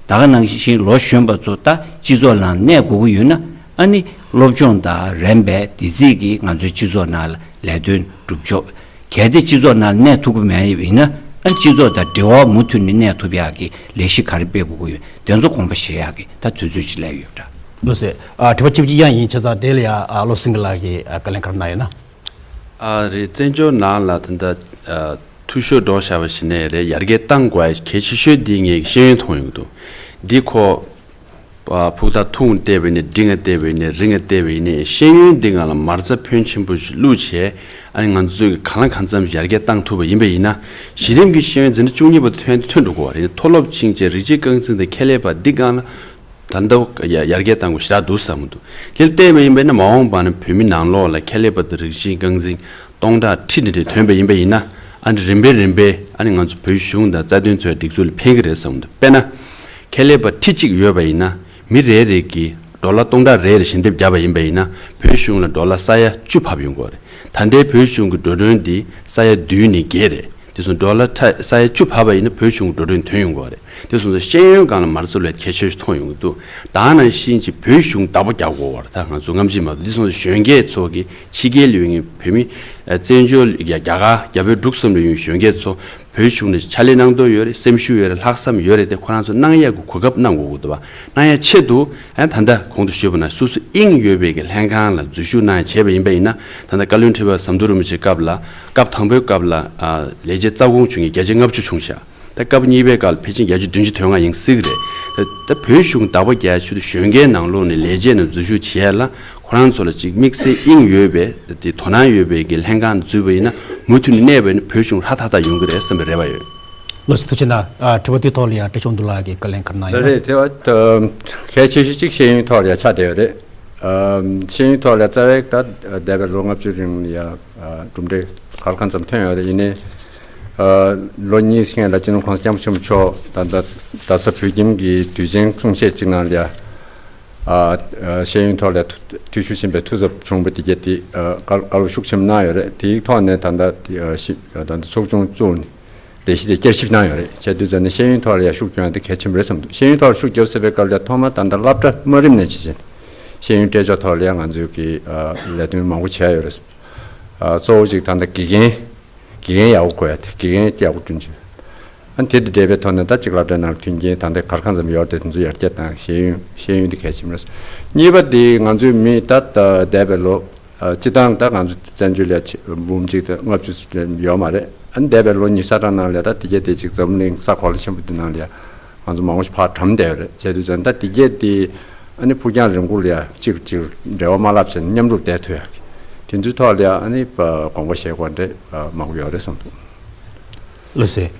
ད་ག་ནང་བཞིན་ལོ་གཞོན་པ་ཚོ་ད་སྤྱི་ཚོགས་ནང་གནས་དགོས་ཀྱི་ཡོད་ན། ཨ་ནི་སློབ་སྦྱོང་དང་རིམ་པས་དེ་རྩིས་ཀྱིས་ང་ཚོའི་སྤྱི་ཚོགས་ནང་ལ་ལས་དོན་སྒྲུབ་ཕྱོགས། གལ་ཏེ་སྤྱི་ཚོགས་ནང་གནས་ཐུབ་ཀྱི་མེད་ཡིན་ན། ཨ་སྤྱི་ཚོགས་དང་འབྲེལ་བ་མུ་མཐུད་ནས་གནས་ཐུབ་ཡག་གི་ལས་གཞི་ག་རེ་སྤེལ་དགོས་ཀྱི་ཡོད། དེ་ཚོ་དགོངས་པ་བཞེས་ཡག་གི་ད་དུས་ཚོད་ཅིག་སླེབས་ཡོད་འདྲ། ལགས་སོ། ཨ་དྲི་བ་གཅིག་གཅིག་ཡང་ཡིན་ཆ་ཚང་དེ་ལ་ཡང་ཨ་བློ་སེང་གི་ལགས་ཀྱིས་ཨ་བཀའ་ལན་ག་རེ་གནང་ཡོད་ན། ཨ་རེད། བཙན་བྱོལ་ནང་ལ་ད་ལྟ་ཨ་འཐུས་ཤོར་འགྲོ་བཞག་པ་ཞིག་ནས་རེད། ཡར་རྒྱས་གཏང་དགོས་གལ་ཆེ་ཤོས་འདི་ངས་ཤེས་ཡོན་མཐོང་ཡོང་གི་འདུག་འདི་ཁོ་ཨ་ཕུགས་ཐག་ཐུང་བལྟས་པ་ཡིན་ནའི་འབྲིང་ང་བལྟས་པ་ཡིན་ནའི་རིང་ང་བལྟས་པ་ཡིན་ནའི་ཤེས་ཡོན་འདི་ང་ལ་མ་རྩ་ཕོན་ཆེན་པོ་ཞིག་བླུགས་བྱས། ཨ་ནི་ང་ཚོས་གང་ལ་གང་འཚམ་ཡར་རྒྱས་གཏང་ཐུབ་པ་ཡིན་པ་ཡིན་ན། གཞི་རིམ་གྱི་ཤེས་ཡོན་འཛིན་གྲྭ་བཅུ་གཉིས་པ་དེ་ཐོན་ཐོན་འགྲོ་དགོས་པ་རེད། མཐོ་སློབ་ཕྱིན་བྱས་རིགས་གཅིག་རྐང་འཛིན་དང་ཁེ་ལས་པ་འདི་སྒང་ལ་ད་ལྟ་ཡར་རྒྱས་གཏང་དགོས་ཞེ་དྲག་འདུག་བསམ་གྱི་འདུག་དེ་ལ་བལྟས་པ་ཡིན་པ་ཡིན་ན་མ་འོངས་པ་ན་བོད་མི་ནང་ལོགས་ལ་ཁེ་ལས་པ་དང་རིགས་གཅིག་རྐང་འཛིན་སྟོང་ཕྲག་ཁྲི་འདྲ་འདྲ་ཐོན་པ་ཡིན་པ་ཡིན་ན། ཨ་ནི་རིམ་པས་རིམ་པས་ཨ་ནི་ང་ཚོ་བོད་གཞུང་དང་རྩ་དོན་ཚོའི་སྒྲིག་འཛུགས་ལ་ཕན་གྱི་རེད་བསམ་གྱི་འདུག་དཔེར་ན། ཁེ་ལས་པ་ཁྲི་གཅིག་ཡོད་པ་ཡིན་ན། མི་རེ་རེ་གིས་ཌོ་ལར་སྟོང་ཕྲག་རེ་རེ་ཞལ་འདེབས་བརྒྱབ་པ་ཡིན་པ་ཡིན་ན། བོད་གཞུང་ལ་ཌོ་ལར་ས་ཡ་བཅུ་བབས་ཡོང་གི་རེད། ད་ལྟའི་བོད་གཞུང་གི་འགྲོ་གྲོན་འདི་ས་ཡ་བདུན་ནས་བརྒྱད་རེད། དེ་སོང་ཌོ་ལར་ས་ཡ་བཅུ་བབས་པ་ཡིན་ན་བོད་གཞུང་གི་འགྲོ་གྲོན་ཐོན་ཡོང་གི་རེད། དེ་སོང་ཙང་ཤེས་ཡོན་སྒང་ལ་མ་རྩ་ལས་གལ་ཆེ་ཤོས་མཐོང་ཡོང་གི་འདུག་ད་ནང་བཞིན་གྱི་བོད་གཞུང་བདག་པོ་རྒྱག་དགོས་པ་རེད། ད་ང་ཚོ་སྔ་ཕྱི་མ་གཏོགས་འདི་སོང་ཙང་གཞོན་སྐྱེས་ཚོ་གིས་ཕྱི་རྒྱལ་ལ་ཡོད་མཁན་བོད་མི་ཨ་བཙན་བྱོལ་རྒྱ་རྒྱ་གར་རྒྱ་བལ་འབྲུག་གསུམ་ལ་ཡོད་མཁན་གཞོན་སྐྱེས་ཚོ་བོད་གཞུང་ནས་ཕྱག་ལས་གནང་འདོད་ཡོད་རེད། སེམས་ཤུགས་ཡོད་རེད། ལྷག་བསམ་ཡོད་རེད་དེ་ཁོ་རང་ཚོ་གནང་ཡག་གི་གོ་སྐབས་གནང་དགོས་ཀྱི་འདུག་བ། གནང་ཡག་ཆེད་དུ་ཨ་ད་ལྟ་གོང་དུ་ཞུས་པ་ནང་སོ་སོ་དབྱིངས་ཡོད་པའི་གི་ལྷན་ཁང་ལ་འཛུལ་ཞུགས་གནང་ཡག་བྱས་པ་ཡིན་པ་ཡིན་ན། ད་ལྟ་བཀའ་བློན་ཁྲི་པ་ཟམ་གདོང་རིན་པོ་ཆེའི་སྐབས་ལ་སྐབས་དང་པོའི་སྐབས་ལ་ཨ་ལས་བྱེད་རྩ་དགོངས་བྱུང་མཁན་བརྒྱ་ཆ་ལྔ་བཅུ་བྱུང་ཤག་ད་སྐབས་གཉིས་པའི་སྐབས་ལ་ཕལ་ཆེར་བརྒྱ་ཆ་བདུན་ཅུ་དོན་ལྔ་ཡིན་སྲིད་ཀྱི་རེད། ད་ད་བོད་གཞུང་བདག་པོ་རྒྱག་ཆེད་དུ་གཞོན་སྐྱེས་ནང་ལོགས་ནས་ལས་བྱེད་ནང་འཛུལ་ཞུགས་བྱས་ལ་ཁོ་རང་ཚོ་ལ་ཅིག་དམིགས་བསལ་དབྱིངས་ཡོད་པའི་དེ་དོ་སྣང་ཡོད་པའི་གི་ལྷན་ཁང་འཛུལ་བ་ཡིན་ན་མུ་མཐུད་ནས་གནས་པ་ཡིན་ན་བོད་གཞུང་ཧྲ་ཐག་ཐག་ཡོང་གི་རེད་བསམ་པའི་རེ་བ་ཡོད། ལགས་སོ་ཐུགས་རྗེ་གནང་། ཨ་དྲི་བ་དེའི་ཐོག་ལ་ཡང་བཀྲ་ཤིས་དབང་འདུས་ལགས་ཀྱིས་བཀའ་ལན་ག་རེ་གནང་ཡོད་ན། ལགས་རེད། དེ་བ་གལ་ཆེ་ཤོས་གཅིག་ཤེས་ཡོན་ཐོག་ལ་ཡང་ཆགས་བསྡད་ཡོད་རེད། ཨ་ཤེས་ཡོན་ཐོག་ལ་རྩ་བའི་ད་འདས་པའི་ལོ་ལྔ་བཅུ་རིང་ལ་ཡང་ཨ་གྲུབ་འབྲས་ག་ལ་གང་འཚམ་ཐོན་ཡོད་རེད། ཡིན་ནའི་ཨ་ལོ་གཉིས་སྔོན་ལ་སྤྱི་ནོར་༸གོང་ས་༸སྐྱབས་མགོན་ཆེན་པོ་མཆོག་ད་ལྟ་རྡ་ས་བོད་ཁྱིམ་གྱི་དུས་ཆེན་གསུང་བཤད་ཅིག་ནང་ལ་ཡང་ཨ་ཨ་ཤེས་ཡོན་ཐོག་ལ་ཐུ་འཐུས་ཤོར་ཕྱིན་པའི་འཐུས་ཚབ་བྱུང་བ་དེ་གྱད་དེ་ཨ་བཀའ་བཀའ་སློབ་ཤུགས་ཆེན་པོ་གནང་ཡོད་རེད། དེའི་ཐོག་ནས་ད་ལྟ་ཨ་ཤི་ད་ལྟ་ཚོགས་ཆུང་བཙུགས་ནས་ལས་གཞི་དེ་བསྐྱར་ཞིབ་གནང་ཡོད་རེད། བྱས་དུས་ཙམ་ནས་ཤེས་ཡོན་ཐོག་ལ་ཡང་ཤུགས་རྒྱག་ཡ་དེ་གལ་ཆེན་པོ་རེད་བསམ་འདུག་ཤེས་ཡོན་ཐོག་ལ་ཤུགས་རྒྱབ་ཟེར་བའི་སྐབས་ལ་ཐོག་མ་ད་ལྟ་སློབ་གྲྭ་དམའ་རིམ་ནས་བྱེད་བཞིན་ཤེས་ཡོན་སྤྲད་ཕྱོགས་ཐོག་ལ་ཡང་ང་ཚོས་ཀྱི་ཨ་ལས་དོན་མང་པོ་བྱས་ཡོད་རེད། ཨ་གཙོ་བོ་གཅིག་ད་ལྟ་དགེ་རྒན་དགེ་རྒན་ཡག་པོ་དགོས་ཡ་དེ་དགེ་རྒན་ཡག་པོ་བསྐྲུན་ཆེད། ཨ་དེ་དང་འབྲེལ་བའི་ཐོག་ནས་ད་གཅིག་སློབ་གྲྭའི་ནང་ལ་མཐུན་རྐྱེན་ད་ལྟ་ག་རེ་གང་འཚམ་ཡོད་རེད་དེ་ཚོ་ཡར་རྒྱས་དང་ཤེས་ཡོན་ཤེས་ཡོན་དེ་གལ་ཆེན་པོ་རེད། གཉིས་པ་དེ་ང་ཚོའི་མི་ད་ད་འདས་པའི་ལོ་ཨ་སྤྱི་བཏང་ད་ང་ཚོ་བཙན་བྱོལ་ལ་ཆེ་འབུམ་གཅིག་དང་ལྔ་བཅུ་ཙམ་ཡོད་མ་རེད། ཨ་འདས་པའི་ལོ་ཉི་ཤུ་རྩ་གྲངས་ནང་ལ་ད་དེ་གས་དེ་གཅིག་འཛམ་གླིང་ས་གོ་ལ་ཆེན་པོ་དེ་ནང་ལ་ང་ཚོ་མང་པོ་ཞིག་ཕར་གྲམ་བསྡད་ཡོད་རེད། བྱས་དུས་ཙང་ད་དེ་གས་དེ་ཨ་ནི་ཕུགས་རྒྱང་རིང་པོ་ལ་ཡ་གཅིག་གཅིག་འབྲེལ་བ་མ་ལབ་བྱས་ནས་མཉམ་རུབ་བསྡད་ཐུབ་ཡ་གི་དེ་ཚོའི་ཐོག་ལ་ཡ་ཨ་ནི་དགོངས་པ་བཞེས་དགོས་འདྲ་མང་པོ་ཡོད་རེད་བསམ་འདུག་ལགས་སེ།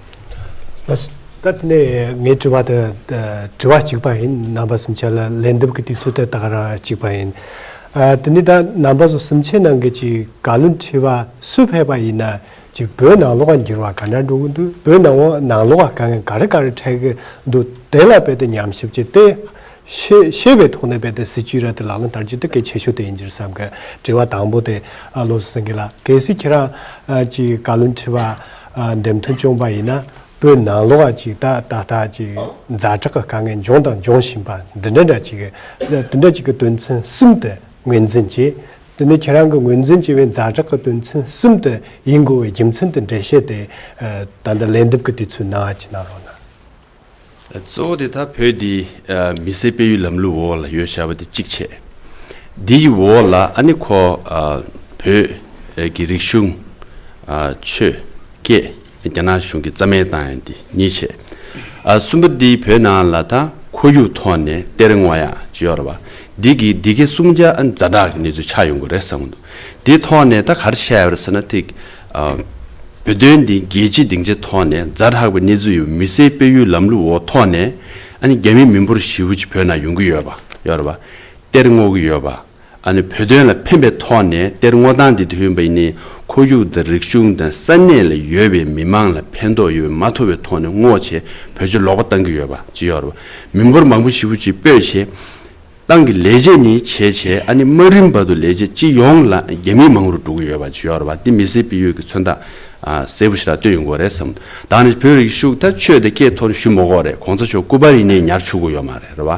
ལགས་སོ། ད་དེ་ནས་ངའི་དྲི་བ་དེ་དྲི་བ་གཅིག་པ་ཡིན། རྣམ་པ་གསུམ་ཆ་ལ་ལན་འདེབས་ཀྱི་དུས་ཚོད་དེ་ད་ག་རང་གཅིག་པ་ཡིན། ཨ་དེ་ནས་ད་རྣམ་པ་ཚོ་གསུམ་ཆའི་ནང་གི་ཅིག་བཀའ་བློན་ཁྲི་པ་སུ་ཕེབས་པ་ཡིན་ན་ཅིག་བོད་ནང་ལོགས་ཀ་འགྱུར་བ་ག་འདྲ་འགྲོ་གི་འདུག་བོད་ནང་ནང་ལོགས་ཀ་དཀའ་ངལ་ག་རེ་ག་རེ་འཕྲད་ཀྱི་འདུག་དེ་ལ་དཔེ་དེ་ཉམས་ཞིབ་བྱས་ཏེ། ཤེས་ཤེས་པའི་ཐོག་ནས་རྦད་དེ་སྲིད་བྱུས་ར་དེ་ལག་ལེན་བསྟར་རྒྱུ་དེ་གལ་ཆེ་ཤོས་དེ་ཡིན་གྱི་རེད་བསམ་གི། དྲི་བ་དང་པོ་དེ་ཨ་བློ་བཟང་སེང་གེ་ལགས། གལ་སྲིད་ཁྱེད་རང་ཨ་ཅིག་བཀའ་བློན་ཁྲི་པ་ཨ་འདེམས་ཐོན་བྱུང་བ་ཡིན་ན་བོད་ནང་ལོགས་ཨ་ཅིག་ད་ད་ལྟ་ཅིག་ཛ་དྲག་གི་དཀའ་ངལ་འབྱུང་དང་འབྱུང་བཞིན་པ་འདི་འདྲ་འདྲ་ཅིག་གི་འདི་འདྲ་ཅིག་གི་དོན་ཚན་གསུམ་དེ་ངོས་འཛིན་བྱས། དེ་ནས་ཁྱེད་རང་གི་ངོས་འཛིན་བྱས་པའི་ཛ་དྲག་གི་དོན་ཚན་གསུམ་དེ་ཡིན་དགོས་པའི་རྒྱུ་མཚན་དེ་འགྲེལ་བཤད་དེ་ཨ་ད་ལྟ་ལན་འདེབས་ཀྱི་དུས་ཚོད་གནང་བ་ཅིག་གནང་རོགས་གནང་། གཙོ་བོ་དེ་ད་བོད་འདི་ཨ་མི་སེར་སྤེལ་ཡུལ་ལམ་ལུགས་འོག་ལ་ཡོད་བཞག་པ་དེ་གཅིག་བྱས། འདི་ཡི་འོག་ལ་ཨ་ནི་ཁོ་ཨ་བོད་ཀྱི་རིག་གཞུང་ཨ་ཆོས་སྐད་རྒྱ་ནག་གཞུང་གིས་རྩ་མེད་བཏང་ཡ་འདི་གཉིས་བྱས། ཨ་གསུམ་པ་འདི་བོད་ནང་ལ་ད་ཁོར་ཡུག་ཐོག་ནས་གཏེར་རྔོག་ཡ་ཅིག་ཡོད་རེད་བ། འདི་གི་འདི་གའི་གསུམ་ཆ་ཨ་ཛ་དྲག་གི་གནས་ཚུལ་ཆགས་ཡོང་གི་རེད་བསམ་གི་འདུག་དེའི་ཐོག་ནས་ད་ག་རེ་བཤད་ཡོད་རེད་ཟེར་ན་ཐིག་ཨ་བོད་དོན་འདི་རྒྱལ་སྤྱིའི་སྡིངས་ཆའི་ཐོག་ནས་ཛ་དྲག་པའི་གནས་ཚུལ་ཡོད་མི་སེར་སྤེལ་ཡུལ་ལམ་ལུགས་འོག་ཐོག་ནས་ཨ་ནི་རྒྱ་མི་མི་འབོར་ཞེ་པོ་ཅིག་བོད་ནང་ཡོང་གི་ཡོད་པ་ཡོད་རེད་བ། གཏེར་རྔོག་གི་ཡོད་པ། ཨ་ནི་བོད་དོན་ལ་ཕན་པའི་ཐོག་ནས་གཏེར་རྔོག་སྟངས་འདི་དུས་ཡིན་པ་ཡིན་ནའི་ཁོར་ཡུག་དང་རིག་གཞུང་དང་ས་གནས་ལ་ཡོད་པའི་མི་མང་ལ་ཕན་ཐོགས་ཡོད་པའི་མ་ཐོབ་པའི་ཐོག་ནས་རྔོག་བྱས་བོད་ཆས་ལོག་པ་བཏང་གི་ཡོད་པ་ཅིག་ཡོད་རེད་བ། མི་འབོར་མང་པོ་ཞེ་པོ་ཅིག་སྤོས་བྱས། ཏང་གི་ལས་བྱེད་ནི་བྱས་བྱས་ཨ་ནི་དམའ་རིམ་བར་དུ་ལས་བྱེད་སྤྱི་ཡོངས་ལ་རྒྱ་མིའི་མང་རུ་འགྲོ་གི་ཡོད་པ་ཅིག་ཡོད་རེད་བ། འདི་མི་སེར་སྤེལ་ཡུལ་གྱི་མཚོན་རྟགས་ཨ་གསལ་པོ་ཞིག་ལ་སྟོན་ཡོང་གི་རེད་བསམ། ད་ནི་བོད་རིགས་ཤུགས་ད་ཆོས་དེ་སྐད་ཐོག་ནས་ཞུ་མ་དགོས་རེད། གོང་ས་མཆོག་སྐུ་པར་ཡིན་ནའི་ཉར་ཆུག་གི་ཡོད་མ་རེད་རེད་བ།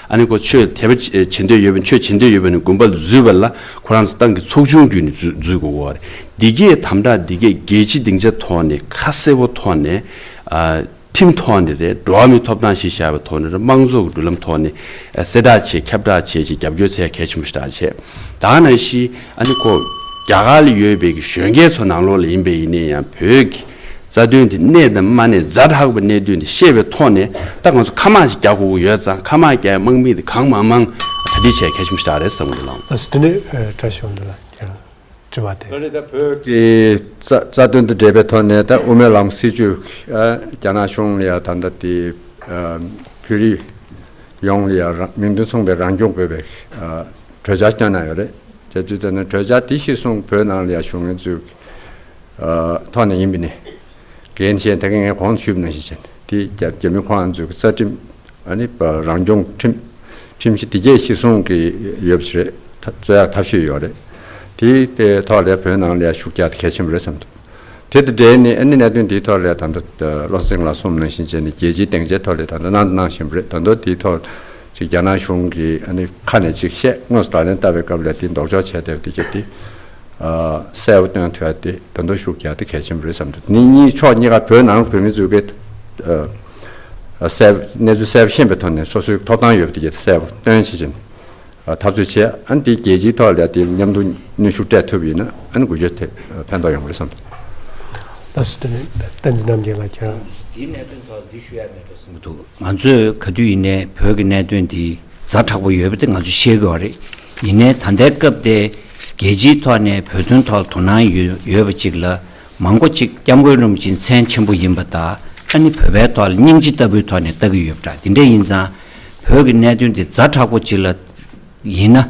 ཨ་ནི་ཁོ་ཆོས་དད་པ་བྱེད་འདོད་ཡོད་པ་ཆོས་བྱེད་འདོད་ཡོད་པ་ནི་དགོན་པ་ལ་འཛུལ་བ་ལ་ཁོ་རང་ཚོ་ཏང་གི་ཚོགས་ཆུང་བརྒྱུད་ནས་འཛུལ་འཛུལ་དགོས་ཀྱི་ཡོད་རེད། འདི་གས་དམ་དྲག་འདི་གས་རྒྱལ་སྤྱི་སྡིངས་ཆ་ཐོག་ནས་ཁ་གསལ་པོ་ཐོག་ནས་ཨ། ཁྲིམས་ཐོག་ནས་རེད། འགྲོ་བ་མིའི་ཐོབ་ཐང་གཞིར་བཞག་པའི་ཐོག་ནས་རེད། དམངས་གཙོ་གི་འགྲོ་ལམ་ཐོག་ནས་ཨ་གསལ་བསྒྲགས་བྱས་ཁྱབ་བསྒྲགས་བྱས་ཅིག་རྒྱབ་སྐྱོར་བྱེད་ཡ་གལ་ཆེན་པོ་ཞིག་རེད་བྱས། ད་ག་ནང་བཞིན་ཨ་ནི་ཁོ་རྒྱ་གར་ལ་ཡོད་པའི་གི་གཞོན་སྐྱེས་ཚོ་ནང་ལོགས་ལ་ཡིན་པ་ཡིན་ན་ཡང་བོད་ཀྱི་རྩ་དོན་དེ་གནས་དང་མ་གནས་ཛ་དྲག་པའི་གནད་དོན་དེ་ཤེས་པའི་ཐོག་ནས་ད་ང་ཚོ་ཁ་དམག་ཅིག་རྒྱག་དགོས་ཀྱི་ཡོད་ཙང་ཁ་དམག་རྒྱག་ཡ་དམག་མི་དེ་གང་མང་མང་གྲ་སྒྲིག་བྱེད་ཡ་གལ་ཆེན་པོ་ཞིག་རེད་བསམ་གི་འདུག་ལགས། ལགས་སོ། དེ་ནས་ཨ་བཀྲ་ཤིས་དབང་འདུས་ལགས་ཁྱེད་རང་། དྲི་བ་དེ། ད་ནི་ད་བོད་ཀྱི་རྩ་རྩ་དོན་དང་འབྲེལ་བའི་ཐོག་ནས་ད་དབུ་མའི་ལམ་སྲིད་བྱུས་ཨ་རྒྱ་ནག་གཞུང་ལ་ཡ་ད་ལྟ་དེ་ཨ་བོད་རིགས་ཡོངས་ལ་ཡ་རང་མིང་དོན་མཚུངས་པའི་རང་སྐྱོང་དགོས་པའི་ཨ་གྲོས་འཆར་བཏོན་གནང་ཡོད་རེད། བྱས་ཙང་ད་ནི་གྲོས་འཆར་དེ་གཞིར་བཟུང་བོད་ནང་ལ་ཡ་བྱུང་མཁན་ཚོའི་ཨ་ཐོག་ནས་ཡིན་པ་ནི་འགན་ཆེ་ད་གིན་ངས་གོང་དུ་ཞུས་པ་ནང་བཞིན་བྱས་ཏེ་རྒྱ་རྒྱ་མི་ཁོ་རང་ཚོའི་རྩ་ཁྲིམས། ཨ་ནི་རང་སྐྱོང་ཁྲིམས་ཁྲིམས་གཞི་དེ་གས་གཞིར་བཟུང་གི་ཡོད་པ་ཞིག་རེད། ད་རྩོད་ཡག་ཐབས་ཤེས་ཡོད་རེད། དེའི་དེ་ཐོག་ལ་བོད་ནང་ལ་ཤུགས་རྒྱག་དེ་གལ་ཆེན་པོ་རེད་བསམ་འདུག་དེ་དང་འབྲེལ་ནས་ཨ་ནི་གནད་དོན་དེའི་ཐོག་ལ་ད་ལྟ་བློ་སེང་ལགས་གསུངས་ནང་བཞིན་བྱས་ནས་རྒྱལ་སྤྱིའི་སྡིངས་ཆའི་ཐོག་ལ་ད་ལྟ་གནང་གནང་བཞིན་པ་རེད། ད་ལྟ་དེའི་ཐོག་ཅིག་རྒྱ་ནག་གཞུང་གིས་ཨ་ནི་ཁ་ནས་ཅིག་བཤད་དངོས་སུ་ལག་ལེན་བསྟར་བའི་སྐབས་ལ་དེ་ལྡོག་ཕྱོགས་བྱས་བསྡད་པ་དེ་གས་དེ། གསལ་པོ་སྟོན་ཐུབ་ཡ་དེ་ད་དུང་ཤུགས་རྒྱག་དེ་གལ་ཆེན་པོ་རེད་བསམ་འདུག་ནི་གཉིས་ཕྱོགས་གཉིས་ཀ་བོད་ནང་བོད་མི་ཚོས་གི་གསལ་གནས་ཚུལ་གསལ་པོ་ཤེས་པའི་ཐོག་ནས་སོ་སོའི་ཐོབ་ཐང་ཡོད་པ་དེ་གས་གསལ་པོ་སྟོན་བྱེད་ཅིང་འཐབ་རྩོད་བྱས། ཨ་ནི་དེ་རྒྱལ་སྤྱིའི་ཐོག་ལ་དེ་མཉམ་དུ་གནོན་ཤུགས་སྤྲད་ཐུབ་ཡིན་ན་ཨ་ནི་འགུལ་སྐྱོད་དེ་ཕན་ཐོགས་ཡོང་གི་རེད་བསམ་འདུག་ལགས་སོ། དེ་ནས་བསྟན་འཛིན་རྣམ་རྒྱལ་ལགས་ཁྱེད་རང་། དེའི་གནད་དོན་ཐོག་འདི་ཞུ་ཡ་མེད་འགྲོ་བསམ་གྱི་འདུག་ང་ཚོས་ག་དུས་ཡིན་ནའི་བོད་ཀྱི་གནད་དོན་འདི་ཛ་དྲག་པོ་ཡོད་པ་དེ་ང་ཚོས་ཤེས་དགོས་པ་རེད། ཡིན་ནའི་ད་ལྟའི་སྐབས་དེ་རྒྱལ་སྤྱིའི་ཐོག་ནས་བོད་དོན་ཐོག་དོ་སྣང་ཡོད་ཡོད་པ་ཅིག་ལ་མང་པོ་ཅིག་སྐྱབས་མགོན་རིན་པོ་ཆེ་མཚན་ཆེན་པོ་ཡིན་པ་དང་ཨ་ནི་བོད་པའི་ཐོག་ལ་སྙིང་རྗེ་ལྟ་བུའི་ཐོག་ནས་ལྟ་གི་ཡོད་པ་འདྲ། དེ་འདྲ་ཡིན་ཙང་བོད་ཀྱི་གནད་དོན་དེ་ཛ་དྲག་པོ་ཅིག་ལ་ཡིན་ན་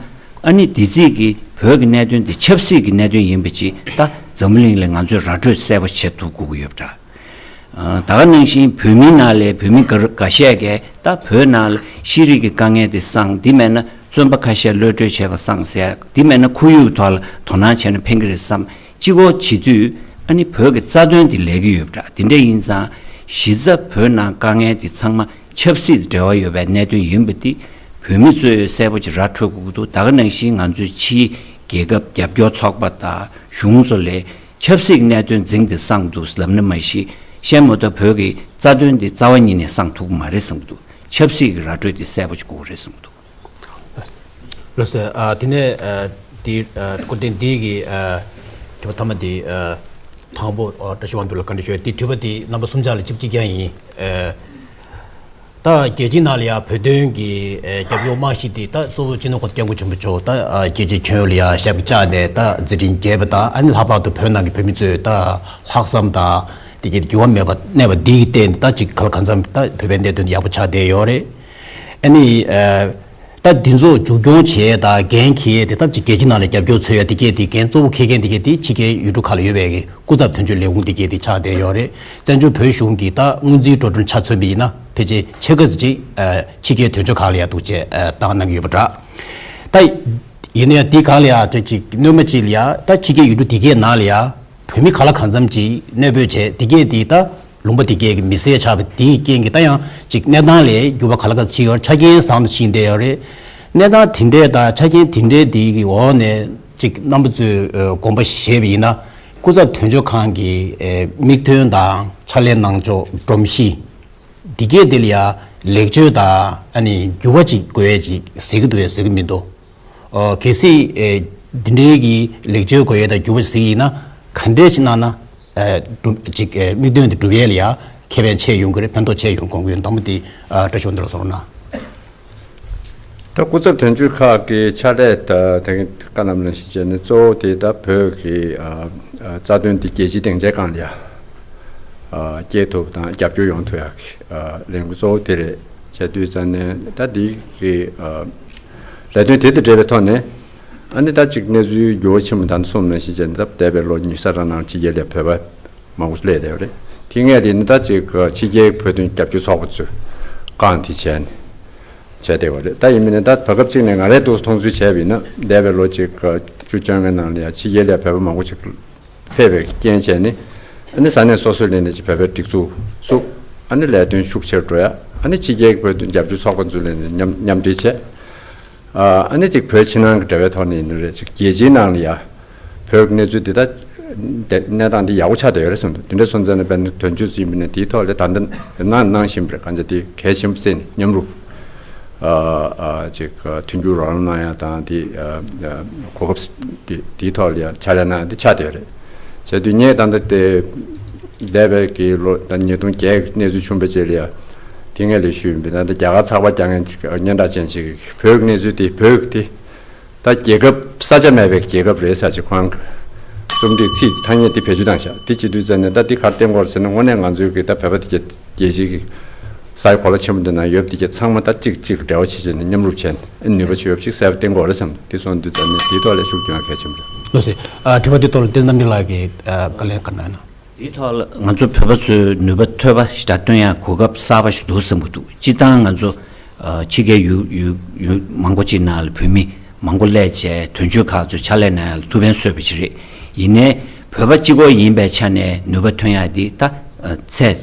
ཨ་ནི་དེ་ཚིག་གི་བོད་ཀྱི་གནད་དོན་དེ་ཆབ་སྲིད་ཀྱི་གནད་དོན་ཡིན་པ་ཅིག་ད་འཛམ་བུ་གླིང་ལ་ང་ཚོས་ར་སྤྲོད་གསལ་པོ་བྱེད་ཐུབ་དགོས་ཀྱི་ཡོད་པ་འདྲ། ད་ག་ནང་བཞིན་བོད་མིའི་ནང་ལས་བོད་མི་འགའ་འགའ་ཤས་ཀྱིས་ད་བོད་ནང་ལ་ཤེས་རིག་གི་དཀའ་ངལ་དེ་སངས། དེ་མེད་ན་བཙོན་པ་ཁ་ཤས་གློད་གྲོལ་བྱས་པ་སངས་ཟེར། དེ་མེད་ན་ཁོར་ཡུག་ཐོག་ལ་དོ་སྣང་བྱས་ན་ཕན་གྱི་རེད་བསམ། གཅིག་པོ་བྱེད་དུས་ཨ་ནི་བོད་ཀྱི་རྩ་དོན་དེ་ལས་ཀྱི་ཡོད་པ་འདྲ། དེ་འདྲ་ཡིན་ཙང་གཞི་རྩ་བོད་ནང་དཀའ་ངལ་དེ་ཚང་མ་ཆབ་སྲིད་དང་འབྲེལ་བ་ཡོད་པའི་གནད་དོན་ཡིན་པ་དེ་བོད་མི་ཚོས་གསལ་པོ་ཅིག་ར་འཕྲོད་དགོས་ཀྱི་འདུག་ད་ག་ནང་བཞིན་ང་ཚོའི་ཕྱིའི་རྒྱལ་ཁབ་རྒྱབ་སྐྱོར་ཚོགས་པ་དང་གཞུང་ཚོ་ལས་ཆབ་སྲིད་ཀྱི་གནད་དོན་འཛིང་སྟེ་སངས་འདུག་ལབ་ན་མ་གཞི། གཞན་མ་གཏོགས་བོད་ཀྱི་རྩ་དོན་འདི་རྩ་བ་ཉིད་ནས་བསྲང་ཐུབ་ཀྱི་མ་རེད་བསམ་གྱི་འདུག་ཆབ་སྲིད་ཀྱི་ར་སྤྲོད་འདི་གསལ་པོ་ཅིག་དགོས་ཀྱི་རེད་བསམ་གྱི་འདུག་ལགས་སོ། ཨ། དེ་ནས་ཨ། དེ་ཨ། སྐུ་མདུན་འདི་གི་ཨ། དྲི་བ་མཐའ་མ་དེ་ཨ། དང་པོ་ཨ། བཀྲ་ཤིས་དབང་འདུས་ལ་བཀའ་འདྲི་ཞུ་ཡ། དེ་དྲི་བ་དེ་རྣམ་པ་གསུམ་ཆ་ལ་གཅིག་གཅིག་རྐྱང་ཡིན། ཨ། ད་རྒྱལ་སྤྱིའི་ནང་ལ་ཡང་བོད་དོན་གྱི་ཨ། རྒྱབ་སྐྱོར་རྨང་གཞི་དེ་ད་གཙོ་བོ་སྤྱི་ནོར་གོང་ས་སྐྱབས་མགོན་ཆེན་པོ་མཆོག་ད་ཨ། རྒྱལ་སྤྱིའི་ཁྱོན་ལ་ཡང་ཞབས་ཀྱིས་བཅགས་ནས་ད་མཛད་འཕྲིན་རྒྱས་པ་དང་། ཨ་ནི་ལྷག་པར་དུ་བོད་ནང་གི་བོད་མི་ཚོས་ད་ལྷག་བསམ་དང་དེ་གའི་འགྱུར་བ་མེད་པར་གནས་པ་འདི་གི་སྟེང་ད་ཅིག་ག་ལ་གང་འཚམ་ད་བོད་པའི་གནད་དོན་དེ་ཡག་པོ་ཆགས་བསྡད་ཡོད་རེད། ཨ་ནི་ཨ། ད་འདི་ཚོ་མཇུག་སྐྱོང་བྱས་དང་འགན་འཁྱེར་དེ་ད་ཅིག་རྒྱལ་སྤྱི་ནང་ལ་རྒྱབ་སྐྱོར་འཚོལ་ཡ་དེ་གས་དེ་འགན་གཙོ་བོ་འཁྱེར་མཁན་དེ་གས་དེ་ཕྱི་རྒྱལ་ཡུལ་གྲུ་ཁག་ལ་ཡོད་པའི་གི་སྐུ་ཚབ་དོན་གཅོད་ལས་ཁུངས་དེ་གས་དེ་ཆགས་བསྡད་ཡོད་རེད། བཙན་བྱོལ་བོད་གཞུང་གི་ད་སྔོན་རྩིས་འགྲོ་གྲོན་ཆ་མཚོན་པ་ཡིན་ན་ཕལ་ཆེར་ཕྱེད་ཀ་ཙམ་ཅིག་ཨ། ཕྱི་རྒྱལ་དོན་གཅོད་ཁག་ལ་ཡ་འདུག་བྱས་ཨ། བཏང་གནང་གི་ཡོད་པ་འདྲ། ད་ཡིན་ན་ཡང་དེ་ག་ལ་ཡ་ཅིག་ཅིག་སྣོན་མ་ཅིག་ལ་ཡ་ད་ཕྱི་རྒྱལ་ཡུལ་གྲུ་དེ་གས་ནང་ལ་ཡ་བོད་མི་ག་ལ་གང་འཚམ་ཅིག་གནས་སྤོས་བྱས་དེ་གས་དེ་ད་ལུང་པ་དེ་གས་ཀྱི་མི་སེར་ཆགས་པ་དེའི་རྐྱེན་གྱིས་ད་ཡང་ཅིག་གནས་སྟངས་ལ་འགྱུར་བ་ག་ལ་ག་ཕྱིན་ཡོད། ཆ་རྐྱེན་བཟང་དུ་ཕྱིན་བསྡད་ཡོད་རེད། གནས་སྟངས་དེ་འདྲས་དང་ཆ་རྐྱེན་དེ་འདྲས་དེ་གི་འོག་ནས་ཅིག་རྣམ་པ་ཚོས་ཨ། དགོངས་པ་བཞེས་པ་ཡིན་ན་སྐུ་ཚབ་དོན་གཅོད་ཁང་གི་ཨ། མིག་སྟོན་དང་ཕྱག་ལས་གནང་ཕྱོགས་སྒྲོམ་གཞི་འདི་གས་དེ་ལ་ཡ་ལེགས་བཅོས་དང་ཨ་ནི་འགྱུར་བ་ཅིག་དགོས་ཡས་ཅིག་ཟེར་གྱི་འདུག་གས་ཟེར་གྱི་མི་འདུག་ཨོ། གལ་སྲིད་ཨེ། འདི་འདྲའི་གི་ལེགས་བཅོས་དགོས་ཡས་དང་འགྱུར་བ་ཞིག་ཡིན་ན་ག་འདྲས་ཞིག་གནང་ན་ཨེ། སྒྲུབ་ཅིག་ཨེ། དམིགས་དོན་དེ་འགྲུབ་ཡས་ལ་ཡ་ཁེ་ཕན་ཆེ་ཡོང་གི་རེད། ཕན་ཐོགས་ཆེ་ཡོང་དགོངས་ཀྱི་ཡོད། དང་པོ་དེ་ཨ། བཀྲ་ཤིས་དབང་འདུས་ལགས་གསུང་རོགས་གནང་། ད་སྐུ་ཚབ་དོན་གཅོད་ཁག་གི་ཕྱག་ལས་ད་དེ་རིང་བཀའ་ལམ་ལ་གཞི་བྱས་ནས་གཙོ་བོ་དེ་ད་བོད་ཀྱི་ཨ། ཨ། རྩ་དོན་དེ་རྒྱལ་སྤྱིའི་སྡིངས་ཆའི་སྒང་ལ་ཡ་ཨ། སྐྱེལ་ཐུབ་དང་རྒྱབ་སྐྱོར་ཡོང་ཐུབ་ཡག་གི་ཨ། ལས་འགུལ་གཙོ་བོ་དེ་རེད། བྱས་དུས་ཙང་ནས་ད་འདི་གི་ཨ། ལས་དོན་དེ་དང་འབྲེལ་བའི་ཐོག་ནས་ཨ་ནི་ད་ཅིག་གནས་ཚུལ་འགྱུར་བ་ཆེན་པོ་ད་ནི་གསུམ་ནང་བཞིན་བྱས་ནས་ད་འདས་པའི་ལོ་ཉི་ཤུ་རྩ་གྲངས་ནང་ཕྱི་རྒྱལ་ལ་བོད་པ་མང་པོ་སླེབས་བསྡད་ཡོད་རེད། དེ་སྔས་དེ་ནི་ད་ཅིག་ཕྱི་རྒྱལ་བོད་དོན་རྒྱབ་སྐྱོར་ཚོགས་པ་ཚོས་བསྐངས་དེ་བྱས་ནས་བྱས་བསྡད་ཡོད་རེད། ད་ཡིན་མིན་ནི་ད་བར་སྐབས་གཅིག་ནས་ང་རའི་འདུག་མཐོང་ཚུལ་བྱས་པ་ཡིན་ན་འདས་པའི་ལོ་ཅིག་བཅུ་བཅོ་ལྔའི་ནང་ལ་ཡང་ཕྱི་རྒྱལ་ལ་བོད་པ་མང་པོ་ཅིག་ཕེབས་པའི་རྐྱེན་བྱས་ནས་ཨ་ནི་ས་གནས་སོ་སོའི་ལས་ནས་ཅིག་བོད་པའི་སྒྲིག་འཛུགས་བཙུགས། ཨ་ནི་ལས་དོན་ཤུགས་ཆེར་འགྲོ་ཡ། ཨ་ནི་ཕྱི་རྒྱལ་གྱི་བོད་དོན་རྒྱབ་སྐྱོར་ཚོགས་པ་ཚོའི་ལས་ནས་མཉམ་མཉམ་འབྲེལ་བྱས། ཨ་ནི་ཅིག་བོད་ཕྱི་ནང་གི་འབྲེལ་བའི་ཐོག་ནས་ཡིན་ནི་རེད། ཅིག་རྒྱལ་སྤྱིའི་ནང་ལ་ཡ་བོད་ཀྱི་གནས་ཚུལ་འདི་ལྟ་དེ་གནས་སྟངས་འདི་ཡག་པོ་ཆགས་བསྡད་ཡོད་རེད་བསམ་འདུག་དེ་འདྲ་སོང་ཙང་ནས་དཔེར་ན་དོན་གཅོད་ཚོ་ཡིན་པ་ནས་དེའི་ཐོག་ལ་ད་ལྟ་གནང་གནང་བཞིན་པ་རེད། གང་ཅི་དེ་གལ་ཆེན་པོ་བརྩིས་ནས་མཉམ་རུབ་ཨ་ཨ་ཅིག་མཐུན་འགྱུར་རོགས་རམ་གནང་ཡ་དང་དེ་ཨ་གོ་སྐབས་དེ་དེའི་ཐོག་ལ་ཡ་ཕྱག་ལས་གནང་ཡ་དེ་ཆགས་བསྡད་ཡོད་རེད། བྱས་དུས་ངས་ད་ལྟ་དེ་འདས་པའི་གི་ལོ་ད་ཉིས་སྟོང་བརྒྱད་གནས་ཚུལ་བྱུང་བའི་རྗེས་ལ་ཡ་དེ་སྔ་ལས་ཞུས་ཡིན་པས། ད་ལྟ་རྒྱ་གར་ཚགས་པར་རྒྱག་མཁན་སྙན་གྲགས་ཅན་ཞིག་གིས་བོད་ཀྱི་གནས་ཚུལ་དེ་བོད་ཀྱི་དེ་ད་རྒྱལ་ཁབ་ས་ཆ་མེད་པའི་རྒྱལ་ཁབ་རེད་ཟེར་ཅིག་ཁོང་གི་རྩོམ་སྒྲིག་ཚིག་ཐ་སྙད་དེ་བེད་སྤྱོད་བཏང་ཤག་དེ་བྱེད་དུས་ཙམ་ནས་ད་འདི་ག་རེ་བསྟན་གྱི་ཡོད་རེད་ཟེར་ན། དངོས་གནས་ང་ཚོའི་གི་ད་བོད་པ་དེ་རྒྱལ་སྤྱིའི་གི་ས་ཡ་གོ་ལ་ཆེན་པོ་འདི་ན་ཡོད་པ་དེ་གས་ཚང་མ་ད་གཅིག་གཅིག་འབྲེལ་བ་བྱེད་བྱས་ནས་མཉམ་རུབ་བྱས་ནས་ནུས་པ་ཆེ་ཡོད་པ་ཞིག་གསལ་པོ་བསྟན་གྱི་ཡོད་རེད་བསམ། དེ་སོང་དུས་ཙམ་ནས་དེའི་ཐོག་ལ་ཤུགས་རྒྱག་ཡ་གལ་ཆེན་པོ་རེད། ལགས་སོ། ཨ། དྲི་བ་འདི་ཐོག་ལ་བསྟན་འཛིན་རྣམ་རྒྱལ་ལགས་ཀྱིས་ཨ། བཀའ་ལན་ག་རེ་གནང་ན། དེའི་ཐོག་ལ་ང་ཚོ་བོད་པ་ཚོས་ནུས་པ་ཐོན་པ་ཞིག་ད་སྟོན་ཡ་གོ་སྐབས་གསར་པ་ཞིག་འདུག་བསམ་གྱི་འདུག་སྤྱིར་བཏང་ང་ཚོ་ཨ། ཕྱི་རྒྱལ་ཡུལ་ཡུལ་ཡུལ་མང་པོ་ཅིག་ནང་ལ་བོད་མི་མང་པོ་སླེབས་བྱས་དོན་གཅོད་ཁག་ཚོས་ཕྱག་ལས་གནང་ཡ་ལ་ཐུགས་ཕན་གསོས་པ་ཞིག་རེད། ཡིན་ནའི་བོད་པ་གཅིག་པོ་ཡིན་པའི་ཆ་ནས་ནུས་པ་ཐོན་ཡ་འདི་ད་ཨ། ཚད་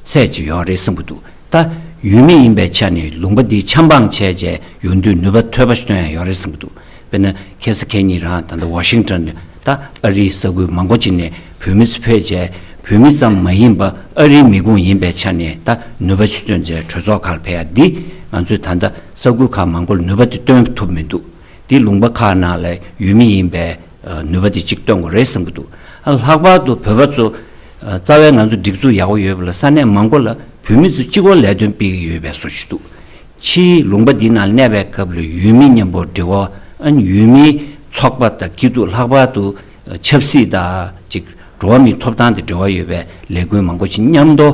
ཚད་ཅིག་ཡོད་རེད་བསམ་གྱི་འདུག་ད་ཡུལ་མི་ཡིན་པའི་ཆ་ནས་ལུང་པ་འདི་ཆབ་འབངས་བྱས་བྱས་ཡོང་དུས་ནུས་པ་ཐོན་པ་ཞིག་སྟོན་ཡ་ཡོད་རེད་བསམ་གྱི་འདུག་དཔེར་ན་ཁ་སང་ཁ་ཉིན་རང་ད་ལྟ་ཝ་ཤིང་ཊོན་ནས་ད་ཨ་རིའི་ས་ཁུལ་མང་པོ་ཅིག་ནས་བོད་མི་ཚོ་ཕེབས་བྱས་བོད་མི་ཙམ་མ་ཡིན་པ་ཨ་རིའི་མི་ཁུངས་ཡིན་པའི་ཆ་ནས་ད་ནུས་པ་ཅིག་བཏོན་བྱས་གྲོས་ཚོགས་ཁག་ལ་ཕེབས་ཡ་འདི་ང་ཚོས་ད་ལྟ་ས་ཁུལ་ཁག་མང་པོ་ལ་ནུས་པ་དེ་སྟོན་ཐུབ་མི་འདུག་འདི་ལུང་པ་ཁག་ནང་ལ་ཡུལ་མི་ཡིན་པའི་ཨ། ནུས་པ་དེ་གཅིག་སྟོན་དགོས་རེད་བསམ་གྱི་འདུག་ཨ། ལྷག་པར་དུ་བོད་པ་ཚོ་ཨ། རྩ་བའི་ང་ཚོ་སྒྲིག་འཛུགས་ཡག་པོ་ཡོད་པ་ལ་ས་གནས་མང་པོ་ལ་བོད་མི་ཚོ་གཅིག་པོ་ལས་དོན་སྤེལ་གྱི་ཡོད་པའི་བཟོ་ཞིག་འདུག་ཕྱིའི་ལུང་པ་འདི་ནང་གནས་པའི་སྐབས་ལ་ཡུལ་མི་མཉམ་པོ་འབྲེལ་བ། ཨ་ནི་ཡུལ་མིའི་ཚོགས་པ་དང་སྐྱིད་སྡུག་ལྷག་པར་དུ་ཆབ་སྲིད་དང་ཅིག་འགྲོ་བ་མིའི་ཐོབ་ཐང་དང་འབྲེལ་བ་ཡོད་པའི་ལས་འགུལ་མང་པོ་ཞིག་མཉམ་དུ་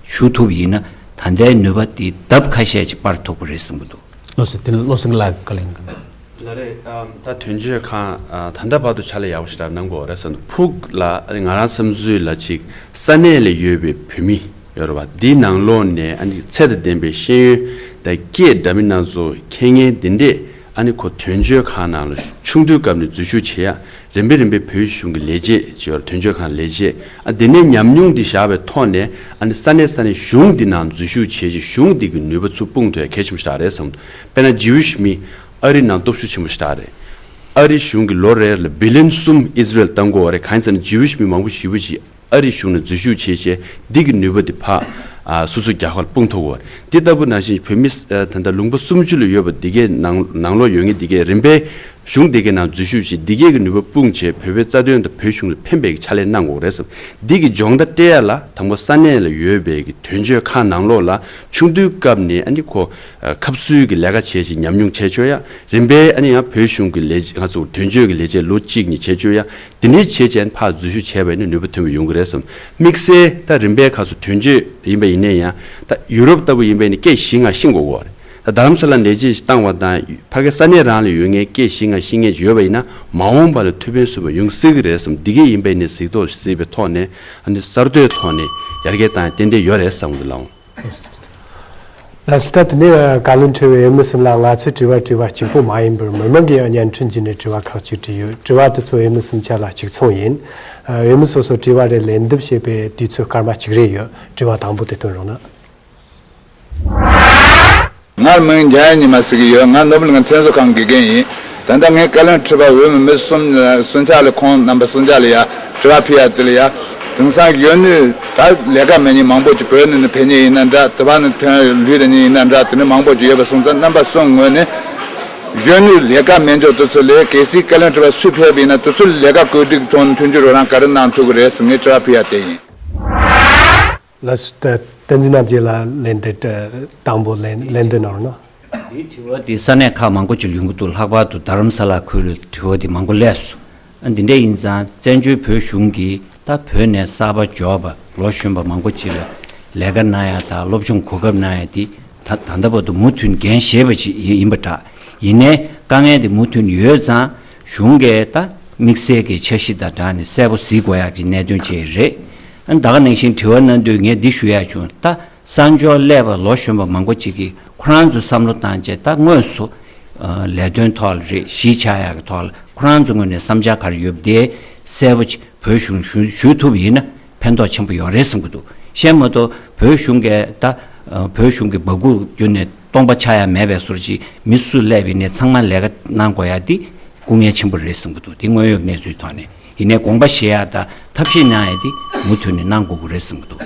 ཞུགས་ཐུབ་པ་ཡིན་ན་ད་ལྟའི་ནུས་པ་འདི་ལྡབ་ཁ་ཤས་ཅིག་སྤར་ཐུབ་ཀྱི་རེད་བསམ་གྱི་འདུག་ལགས་སོ། དེ་ལ་བློ་སེང་ལགས་བཀའ་ལན་གནང་། ལགས་རེད། ཨམ། ད་དོན་གཅོད་ཁང་ཨ། ད་ལྟ་བར་དུ་ཕྱག་ལས་ཡག་པོ་ཞེ་དྲག་གནང་གི་ཡོད་རེད་བསམ་འདུག་ཕུགས་ལ་ང་རང་བསམ་ཚུལ་ལ་ཅིག་ས་གནས་ལ་ཡོད་པའི་བོད་མི་ཡོད་རེད་བ། འདིའི་ནང་ལོགས་ནས་ཨ་ནི་ཚད་དང་ལྡན་པའི་ཤེས་ཡོན་དང་སྐད་འདྲ་མིན་སྣ་ཚོགས་མཁས་མཁན་འདི་འདྲས་ཨ་ནི་ཁོ་དོན་གཅོད་ཁང་ནང་ལ་ཆུང་དུས་སྐབས་ནས་འཛུལ་ཞུགས་བྱེད་ཡ། རིམ་པས་རིམ་པས་བོད་གཞུང་གི་ལས་བྱེད་ཅིག་ཡོད་རེད། དོན་གཅོད་ཁང་ལས་བྱེད། ཨ། འདི་ནས་ཉམས་མྱོང་འདི་བཞག་པའི་ཐོག་ནས་ཨ་ནི་ས་གནས་ས་གནས་གཞུང་འདི་ནང་འཛུལ་ཞུགས་བྱེད་ཅིག་གཞུང་འདི་གི་ནུས་པ་ཚུར་སྤུངས་ཐུབ་ཡ་གལ་ཆེན་པོ་ཞེ་དྲག་རེད་བསམ། དཔེར་ན་ཇིའུ་ཤི་མི་ཨ་རི་ནང་སྟོབས་ཤུགས་ཆེན་པོ་ཞེ་དྲག་རེད། ཨ་རི་གཞུང་གིས་ལོ་རེར་ལ་བི་ལི་ཡོན་གསུམ་ཨི་ཟི་རེལ་བཏང་གི་ཡོད་རེད། གང་ཡིན་ཟེར་ན་ཇིའུ་ཤི་མི་མང་པོ་ཞེ་པོ་ཅིག་ ཨ་རི་གཞུང་ནས་འཛུལ་ཞུགས་བྱས་བྱས་འདི་གི་ནུས་པ་འདི་ཕར་ཨ་སོ་སོའི་རྒྱལ་ཁབ་ལ་སྤུངས་ཐུབ་ཀྱི་ཡོད་རེད། འདི་ལྟ་བུ་ནང་བཞིན་བོད་མི་ཨ་ད་ལྟ་ལུང་པ་སུམ་ཅུ་ལ་ཡོད་པ་འདི་གའི་ནང་ནང་ལོགས་ཡོད་མཁན་འདི་གའི་རིམ་པས་གཞུང་འདི་གའི་ནང་འཛུལ་ཞུགས་བྱས་འདི་གའི་གི་ནུས་པ་སྤུངས་བྱས་བོད་པའི་རྩ་དོན་དང་བོད་གཞུང་ལ་ཕན་པའི་གི་ཕྱག་ལས་གནང་དགོས་རེད་བསམ། འདི་གི་སྦྱོང་བརྡར་སྤྲད་ཡ་ལ་དང་པོ་ས་གནས་ལ་ཡོད་པའི་གི་དོན་གཅོད་ཁག་ནང་ལོགས་ལ་ཆུང་དུས་སྐབས་ནས་ཨ་ནི་ཁོ་ཁབ་སུའི་གི་ལས་ཀ་བྱས་བྱས་ཉམས་མྱོང་བྱས་ཆོག་ཡ། རིམ་པས་ཨ་ནི་ཡང་བོད་གཞུང་གི་ལས་ང་ཚོ་དོན་གཅོད་ཀྱི་ལས་བྱེད་ལོ་གཅིག་གཉིས་བྱས་བཅུག་ཡ། དེ་ནས་བྱས་རྗེས་ཕར་འཛུལ་ཞུགས་བྱས་པ་ཡིན་ན་ནུས་པ་ཐོན་པ་ཡོང་གི་རེད་བསམ། དམིགས་བསལ་ད་རིམ་པས་ཁ་སོ་དོན་གཅོད་ཡིན་པ་ཡིན་ན་ཡང་ད་ཡུ་རོབ་ལྟ་བུ་ཡིན་པ་ཡིན་ན་སྐད་བཞི་ལྔ་ཤེས་དགོས་ཀྱི་རེད། ད་རྡ་རམ་ས་ལ་ནས་ཅིག་བཏང་བ་དང་ཕ་གི་ས་གནས་རང་ལ་ཡོད་མཁན་སྐད་བཞི་ལྔ་ཤེས་མཁན་ཅིག་ཡོད་པ་ཡིན་ན་མ་འོངས་པ་ལ་ཐུགས་ཕན་གསོས་པ་ཡོང་སྲིད་ཀྱི་རེད་བསམ། འདི་གས་ཡིན་པ་ཡིན་ན་གཟིགས་རྟོག་བྱེད་པའི་ཐོག་ནས་ཨ་ནི་གསར་གཏོད་ཐོག་ནས་ཡར་རྒྱས་བཏང་ཡ་ཏན་ཏན་ཡོད་རེད་བསམ་གི་འདུག་ལགས། ལགས་སོ། ད་དེ་ནས་བཀའ་བློན་ཁྲི་བའི་འོས་མི་གསུམ་ལ་ང་ཚོས་དྲི་བ་དྲིས་པ་གཅིག་པོ་མ་ཡིན་པར་མི་མང་གིས་ཡང་བརྙན་འཕྲིན་བརྒྱུད་ནས་དྲི་བ་ཁག་ཅིག་དྲིས་ཡོད། དྲི་བ་དེ་ཚོ་འོས་མི་གསུམ་ཆ་ལ་གཅིག་མཚུངས་ཡིན། འོས་མི་སོ་སོ་དྲི་བ་རེ་ལན་འདེབས་བྱེད་པའི་དུས་ཚོད་སྐར་མ་གཅིག་རེ་ཡོད། དྲི་བ་དང་པོ་དེ་ཐོན་རོགས་གནང་། ང་མིང་འཇམ་དབྱངས་ཉི་མ་ཟེར་གྱི་ཡོད། ང་ནོར་བུ་གླིང་མཚན་བཟོ་ཁང་དགེ་རྒན་ཡིན། ད་ལྟ་ངའི་བཀའ་བློན་ཁྲི་པ་འོས་མི་མི་གསུམ་གསུམ་ཆ་ལ་ཁོང་རྣམ་པ་གསུམ་ཆ་ལ་ཡ་དྲི་བ་ཕུལ་ཡ་དེ་ལ་ཡ། དེང་སང་གི་ཡོད་ནི་ད་ལས་ཀ་མེད་མཁན་མང་པོ་ཅིག་བོད་ནས་ནི་ཕེབས་མཁན་ཡིན་ན་འདྲ། དེ་བ་ནི་ཐོན་ལུས་དེ་ནི་ཡིན་ན་འདྲ། དེ་ནི་མང་པོ་ཅིག་ཡོད་པ་སོང་ཙང་རྣམ་པ་གསུམ་ངོས་ནས་ཡོད་ནི་ལས་ཀ་མེད་འཇོག་དེ་ཚོ་ལས་གལ་སྲིད་བཀའ་བློན་ཁྲི་པ་སུས་ཕེབས་པ་ཡིན་ན་དེ་ཚོ་ལས་ཀ་བཀོད་སྒྲིག་ཐོག་མཐུན་འགྱུར་རོགས་རམ་ག་རེ་གནང་ཐུབ་ཀྱི་རེད་ཟེར་ངས་དྲི་བ་ཕུལ་ཡ་དེ་ཡིན། ལགས་སོ། ད་བསྟན་འཛིན་རྣམ་རྒྱལ་ལགས་ལན་འདེབས་དང་པོ་ལན་ལན་འདེབས་གནང་རོགས་གནང་། འདིའི་དྲི་བ་འདི་ས་གནས་ཁག་མང་པོ་ཅིག་ལ་ཡོང་གི་འདུག་ལྷག་པར་དུ་རྡ་རམ་ས་ལ་ཁུལ་ལ་དྲི་བ་འདི་མང་པོ་སླེབས་སོང་། ཨ་འདི་འདྲ་ཡིན་ཙང་བཙན་བྱོལ་བོད་གཞུང་གིས་ད་བོད་ནས་གསར་པ་འབྱོར་པ་ལོ་གཞོན་པ་མང་པོ་ཅིག་ལ་ལས་ཀ་གནང་ཡ་དང་སློབ་སྦྱོང་གོ་སྐབས་གནང་ཡ་འདི་ད་ད་ལྟ་བར་དུ་མུ་མཐུད་འགན་བཞེས་པ་ཅིག་ཡིན་པ་འདྲ། ཡིན་ནའི་དཀའ་ངལ་འདི་མུ་མཐུད་ཡོད་ཙང་གཞུང་གིས་ད་དམིགས་བསལ་གྱི་འཆར་གཞི་དང་སྦྲགས་ནས་གསལ་པོ་གཟིགས་དགོས་ཡག་གི་གནད་དོན་ཅིག་རེད། ཨ་ད་ག་ནང་བཞིན་དྲི་བ་གནང་དུས་ངས་འདི་ཞུ་ཡག་བྱུང་། ད་གསར་འབྱོར་སླེབས་པ་ལོ་གཞོན་པ་མང་པོ་ཅིག་གིས་ཁོ་རང་ཚོའི་བསམ་བློ་བཏང་བྱས་ད་དངོས་སུ་ཨ་ལས་དོན་ཐོག་ལ་རེད། གཞིས་ཆགས་ཡག་གི་ཐོག་ལ་ཁོ་རང་ཚོའི་ངོས་ནས་བསམ་འཆར་ག་རེ་ཡོད་པ་དེ་གསལ་པོ་ཅིག་བོད་གཞུང་ཞུ་ཞུ་ཐུབ་པ་ཡིན་ན་ཕན་ཐོགས་ཆེན་པོ་ཡོད་རེད་བསམ་གྱི་འདུག་གཞན་མ་གཏོགས་བོད་གཞུང་གིས་ད་ཨ་བོད་གཞུང་གི་སྦ་ཁུག་བརྒྱུད་ནས་སྟོང་པ་ཆགས་ཡ་མེད་པའི་བཟོ་འདྲ་ཅིག་མི་སུ་སླེབས་པ་ཡིན་ནའི་ཚང་མ་ལས་ཀ་གནང་དགོས་ཡ་འདི་སྐུ་ངལ་ཆེན་པོ་རེད་བསམ་གྱི་འདུག་དེ་དངོས་ཡོད་གནས་ཚུལ་ཐོག་ནས་ཡིན་ནའི་དགོངས་པ་བཞེས་ཡ་དང་ཐབས་ཤེས་གནང་ཡ་འདི་མུ་མཐུད་ནས་གནང་དགོས་ཀྱི་རེད་བསམ་གྱི་འདུག་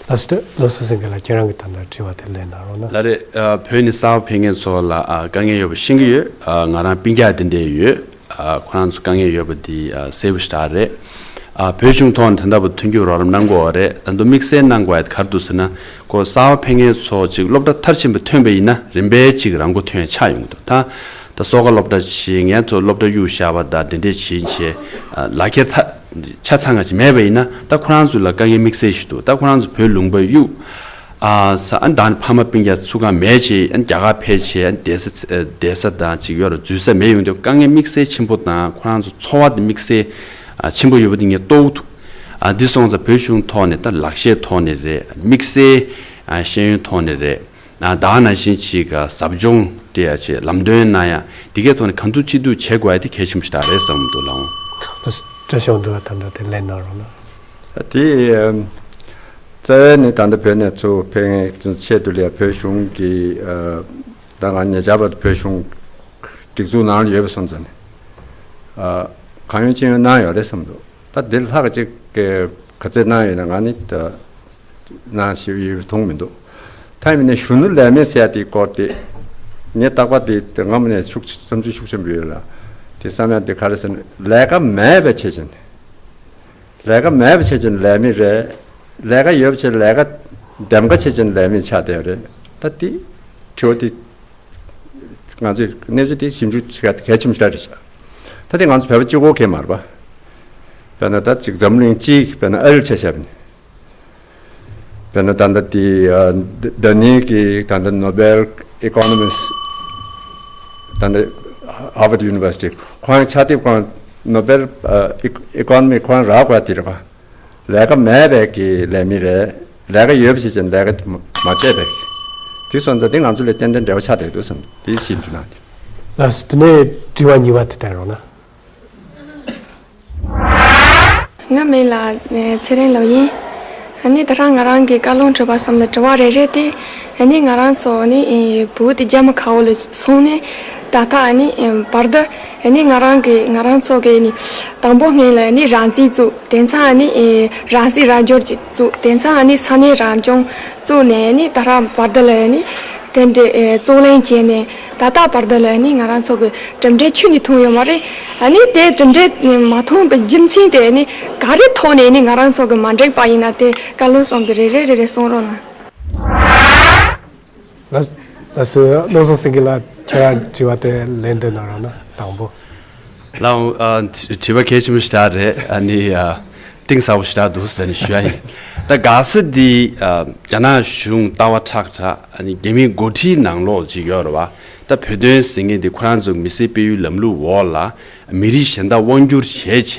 ལགས་སོ། ལགས་སོ། སེང་གེ་ལགས་ཁྱེད་རང་གིས་ད་ལྟ་དྲི་བ་དེ་ལན་གནང་རོགས་གནང་། ལགས་རེད། ཨ་བོད་ནས་གསར་པ་ཕེབས་མཁན་ཚོ་ལ་ཨ་དཀའ་ངལ་ཡོད་པ་ཤེས་ཀྱི་ཡོད། ཨ་ང་རང་སྤུན་ཀྱག་དེ་འདྲས་ཡོད། ཨ་ཁོ་རང་ཚོ་དཀའ་ངལ་ཡོད་པ་འདི་ཨ་གསལ་པོ་ཞེ་དྲག་རེད། ཨ་བོད་གཞུང་ཐོག་ནས་ད་ལྟ་བར་མཐུན་འགྱུར་རོགས་རམ་གནང་དགོས་པ་རེད། ད་དུང་དམིགས་བསལ་གནང་དགོས་ཡ་དེ་ག་རེ་འདུག་ཟེར་ན་ཁོ་གསར་པ་ཕེབས་མཁན་ཚོ་ཅིག་སློབ་གྲྭ་མཐར་ཕྱིན་པ་ཐོན་པ་ཡིན་ན་རིམ་པས་ཅིག་རང་མགོ་ཐོན་ཡ་ཆགས་ཡོང་གི་འདུག་ད་ད་གསོལ་ཁ་སློབ་གྲྭ་ཞིག་ངས་ཚོ་སློབ་གྲྭ་གཡུག་བཞག་པ་དང་དེ་འདྲས་བྱེད་བྱས་ཨ་ལག་ཁྱེར་ཐ་ཆ་ཚང་ང་ཅིག་མེད་པ་ཡིན་ན་ད་ཁོ་རང་ཚོ་ལ་དཀའ་ངལ་དམིགས་བསལ་ཞིག་འདུག་ད་ཁོ་རང་ཚོ་བོད་ལུང་པ་གཡུག་ཨ་ས་ཨ་ད་ནི་ཕ་མ་སྤུན་ཀྱག་ཚུགས་ཁང་མེད་བྱས་ཨ་རྒྱ་གར་ཕེབས་བྱས་ཨ་བསྡད་ས་བསྡད་ས་དང་ཅིག་ཡོད་ར་འཛུལ་ས་མེད་ཡོང་དུས་དཀའ་ངལ་དམིགས་བསལ་ཆེན་པོ་དང་ཁོ་རང་ཚོ་འཚོ་བ་དེ་དམིགས་བསལ་ཨ་ཆེན་པོ་ཡོད་པ་དེ་ངས་རྟོགས་འདུག་ཨ་འདི་སོང་ཙང་བོད་གཞུང་ཐོག་ནས་ད་ལག་ཤེས་ཐོག་ནས་རེད། དམིགས་བསལ་ཨ་ཤེས་ཡོན་ཐོག་ནས་རེད། ཨ་ད་ག་ནང་བཞིན་ཅིག་ཟབ་སྦྱོང་སྤྲད་ཡ་བྱས་ལམ་སྟོན་གནང་ཡ་འདི་གའི་ཐོག་ནས་གང་ཐུབ་ཅི་ཐུབ་བྱེད་དགོས་ཡ་དེ་གལ་ཆེན་པོ་ཞིག་རེད་བསམ་འདུག་ལགས། བཀྲ་ཤིས་དབང་འདུས་ལགས་ད་ལྟ་དེ་ལན་གནང་རོགས་གནང་། དེ་རྩ་བའི་ནི་ད་ལྟ་བོད་ནས་ཚུར་ཕེབས་མཁན་ཆེད་དུ་ལ་བོད་གཞུང་གི་ད་ང་ཉེ་ཆར་བར་དུ་བོད་གཞུང་སྒྲིག་འཛུགས་ནང་ལ་ཡོད་པ་སོང་ཙང་ནས་གང་ཡོད་ཅི་ཡོད་གནང་ཡོད་རེད་བསམ་འདུག་ད་འདི་ལྷག་ཅིག་ག་ཚད་གནང་ཡོད་ན་ང་ནི་ད། ནང་ཞིག་ཡོད་མཐོང་མི་འདུག་ད་ཡིན་ནའི་གཞོན་ནུ་ལས་མེད་ཟེར་ཡ་དེའི་སྐོར་དེ་ངས་རྟག་པར་དེ་དེ་སྔ་མོ་ནས་ཤུགས་བསམ་ཚུལ་ཤུགས་ཆེན་པོ་ཡོད་ལ། དེ་བསམ་ཡ་དེ་ག་རེ་ཟེར་ན་ལས་ཀ་མེད་པའི་ཆེད་ཅན། ལས་ཀ་མེད་པའི་ཆེད་ཅན་ལས་མེད་རེད། ལས་ཀ་ཡོད་པའི་ཆེད་ལས་ཀ་འདེམས་ཀ་ཆེད་ཅན་ལས་མེད་ཆགས་བསྡད་ཡོད་རེད། ད་དེ་དྲི་བ་དེ་ང་ཚོས་གནས་ཚུལ་དེ་ཞིབ་འཇུག་བྱེད་ཡ་གལ་ཆེན་པོ་ཞིག་རེད་ཤག་ད་དེ་ང་ཚོ་བོད་པ་གཅིག་པོ་གས་མ་རེད་པ། དཔེར་ན་ད་ཅིག་འཛམ་གླིང་གཅིག་དཔེར་ན་ཨ་རིར་ཆ་བཞག་པ་ཡིན། དཔེར་ན་ད་ལྟ་དེ་ཨ་ད་ད་ནི་གི་ད་ལྟ་ནོ་བེལ་ཨི་ཀོ་ནོ་མི་སི་ད་ལྟ་Harvard University ཁོང་ཕྱག་དེབ་ཁོང་ནོ་བེལ་ཨ་ཨི་ཀོ་ནོ་མི་ཁོང་རག་པ་དེ་རེད་པ། ལས་ཀ་མེད་པའི་གི་ལས་མི་རེད། ལས་ཀ་ཡོད་པ་ཞིག་ཅན་ལས་ཀ་མ་བྱས་པའི་དེ་སོང་ཙང་དེ་ང་ཚོ་ལ་ཏན་ཏན་འབྲེལ་བ་ཆགས་བསྡད་འདུག་བསམ་དེ་ཞིབ་འཇུག་གནང་དེ། ལགས་སོ། དེ་ནས་དྲི་བ་གཉིས་པ་དེ་བསྟན་རོགས་གནང་། ང་མིང་ལ་ཚེ་རིང་ལབ་ཡིན། ཨ་ནི་ད་རང་ང་རང་གི་བཀའ་བློན་ཁྲི་པ་གསུམ་ལ་དྲི་བ་རེ་རེ་སྟེ། ཨ་ནི་ང་རང་ཚོ་ནི་བོད་དེ་རྒྱ་མི་ཁ་འོག་ལ་སོང་ནས་ ད་ལྟ་ཨ་ནི་ཨེམ་བར་དུ་ཨ་ནི་ང་རང་གི་ང་རང་ཚོ་གི་ནི་དང་པོ་སྔོན་ལ་ཨ་ནི་རང་བཙན་བཙུགས། དེང་སང་ཨ་ནི་ཨེ་རང་སྲིད་རང་སྐྱོང་ཅིག་བཙུགས། དེང་སང་ཨ་ནི་ས་གནས་རང་སྐྱོང་བཙུགས་ནས་ཨ་ནི་ད་རང་བར་དུ་ལ་ཨ་ནི་དེ་འདྲའི་ཨེ་རྩོད་གླེང་བྱས་ནས་ད་ལྟ་བར་དུ་ལ་ཨ་ནི་ང་རང་ཚོ་གི་གྲུབ་འབྲས་ཁྱོན་ནས་ཐོན་ཡོད་མ་རེད། ཨ་ནི་དེ་གྲུབ་འབྲས་མ་ཐོན་པའི་རྒྱུ་མཚན་དེ་ཨ་ནི་ག་རེ་ཐོག་ནས་ཨ་ནི་ང་རང་ཚོ་གི་མ་འགྲིག་པ་ཡིན་ན་དེ་བཀའ་བློན་གསུམ་གི་རེ་རེ་རེ་རེ་གསུང་རོགས་གནང་། ལགས་ལགས་སོ། བློ་བཟང་སེང་གེ་ལགས། ཁྱེད་རང་དྲི་བ་དེ་ལན་འདེབས་གནང་རོགས་གནང་། དང་པོ། ལགས་ཨ། དྲི་བ་གལ་ཆེན་པོ་ཞེ་དྲག་རེད། ཨ་ནི་ཨ། གཏིང་ཟབ་པོ་ཞེ་དྲག་འདུག་ཟེར་ནས་ཞུ་ཡ་ཡིན། ད་ག་ས་འདི་ཨ། རྒྱ་ནག་གཞུང་ལྟ་བ་ཁྲག་ཁྲག་ཨ་ནི་རྒྱ་མིའི་འགོ་ཁྲིད་ནང་ལོགས་ཅིག་ཡོད་རེད་བ། ད་བོད་དོན་ཟེར་མཁན་འདི་ཁོ་རང་ཚོ་མི་སེར་སྤེལ་ཡུལ་ལམ་ལུགས་འོག་ལ། མི་རིགས་གཞན་དག་དབང་བསྒྱུར་བྱས་བྱས་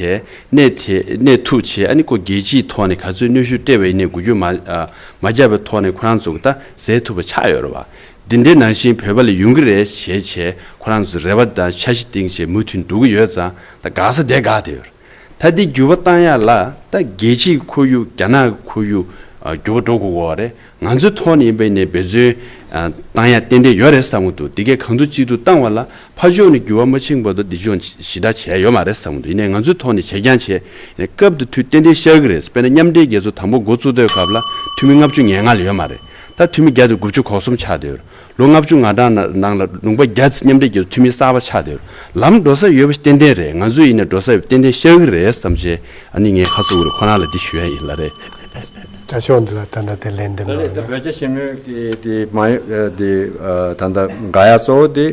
གནས་དེ་གནས་ཐུབ་བྱས། ཨ་ནི་ཁོ་རྒྱལ་སྤྱིའི་ཐོག་ནས་ག་ཚོད་གནོན་ཤུགས་སྤྲད་པ་ཡིན་ནའི་འགུལ་སྐྱོད་མ་ཨ་མ་བརྒྱབ་པའི་ཐོག་ནས་ཁོ་རང་ཚོ་གི་ད་ཟས་ཐུབ་པ་ཆགས་ཡོད་རེད་བ། འདི་འདྲའི་ནང་བཞིན་བོད་པ་ལ་ཡོང་གི་རེད་ཞེས་བྱས་ཁོ་རང་ཚོ་རེ་བ་དང་འཆར་གཞི་བཏིང་བྱས་མུ་མཐུད་འགྲོ་གི་ཡོད་ཙང་ད་ག་ས་དེ་འགག་བསྡད་ཡོད་རེད། ད་འདི་འགྱུར་བ་བཏང་ཡ་ལ་ད་རྒྱལ་སྤྱིའི་ཁོར་ཡུག་རྒྱ་ནག་གི་ཁོར་ཡུག་ཨ་འགྱུར་བ་འགྲོ་དགོས་ཀྱི་ཡོད་རེད། ང་ཚོའི་ཐོག་ནས་ཡིན་པ་ཡིན་ནའི་འབད་བརྩོན་ཨ་བཏང་ཡ་ཏན་ཏན་ཡོད་རེད་བསམ་གྱི་འདུག་འདི་གས་གང་ཐུབ་ཅི་ཐུབ་བཏང་བ་ལ་ཕར་ཕྱོགས་ནས་འགྱུར་བ་མ་ཕྱིན་བར་དུ་འདི་ཕྱོགས་ཞེ་དྲག་བྱས་ཡོད་མ་རེད་བསམ་གྱི་འདུག་ཡིན་ནའི་ང་ཚོའི་ཐོག་ནས་བྱས་ཀྱང་བྱས། ཡིན་ནའི་སྐབས་དེ་དུས་ཏན་ཏན་ཤར་གྱི་རེད། དཔེར་ན་མཉམ་འབྲེལ་རྒྱལ་ཚོགས་དང་པོ་འགོ་བཙུགས་དུས་སྐབས་ལ་འཐུས་མི་ལྔ་བཅུ་ང་ལྔ་ལ་ཡོད་མ་རེད། ད་འཐུས་མི་བརྒྱ་དང་དགུ་བཅུ་གོ་གསུམ་ཆགས་བསྡད་ཡོད་རེད། ལོ་ལྔ་བཅུ་ང་གྲངས་ནང་ལ་ལུང་པ་བརྒྱ་ཙམ་མཉམ་འབྲེལ་རྒྱལ་ཚོགས་འཐུས་མི་གསར་པ་ཆགས་བསྡད་ཡོད་རེད། ལམ་འགྲོ་ས་ཡོད་པ་ཏན་ཏན་རེད། ང་ཚོ་ཡིན་ནའི་འགྲོ་ས་ཡོད་པ་ཏན་ཏན་ཤར་གྱི་རེད་བསམ་བྱས་ཨ་ནི་ངས་ཁ་གསོ་གི་རེད། ཁོ་རང་ལ་འདི་ཞུ་ཡ་ཡིན་ལ་རེད། དྲ་ཤོག་འདི་ལ་ད་ལྟ་དེ་ལན་འདེབས་གནང་རོགས། ད་བོད་རྒྱ་ཞི་མོལ་གྱི་དེ་མ་ཡོད་དེ་ད་ལྟ་འགག་ཡ་གཙོ་བོ་དེ།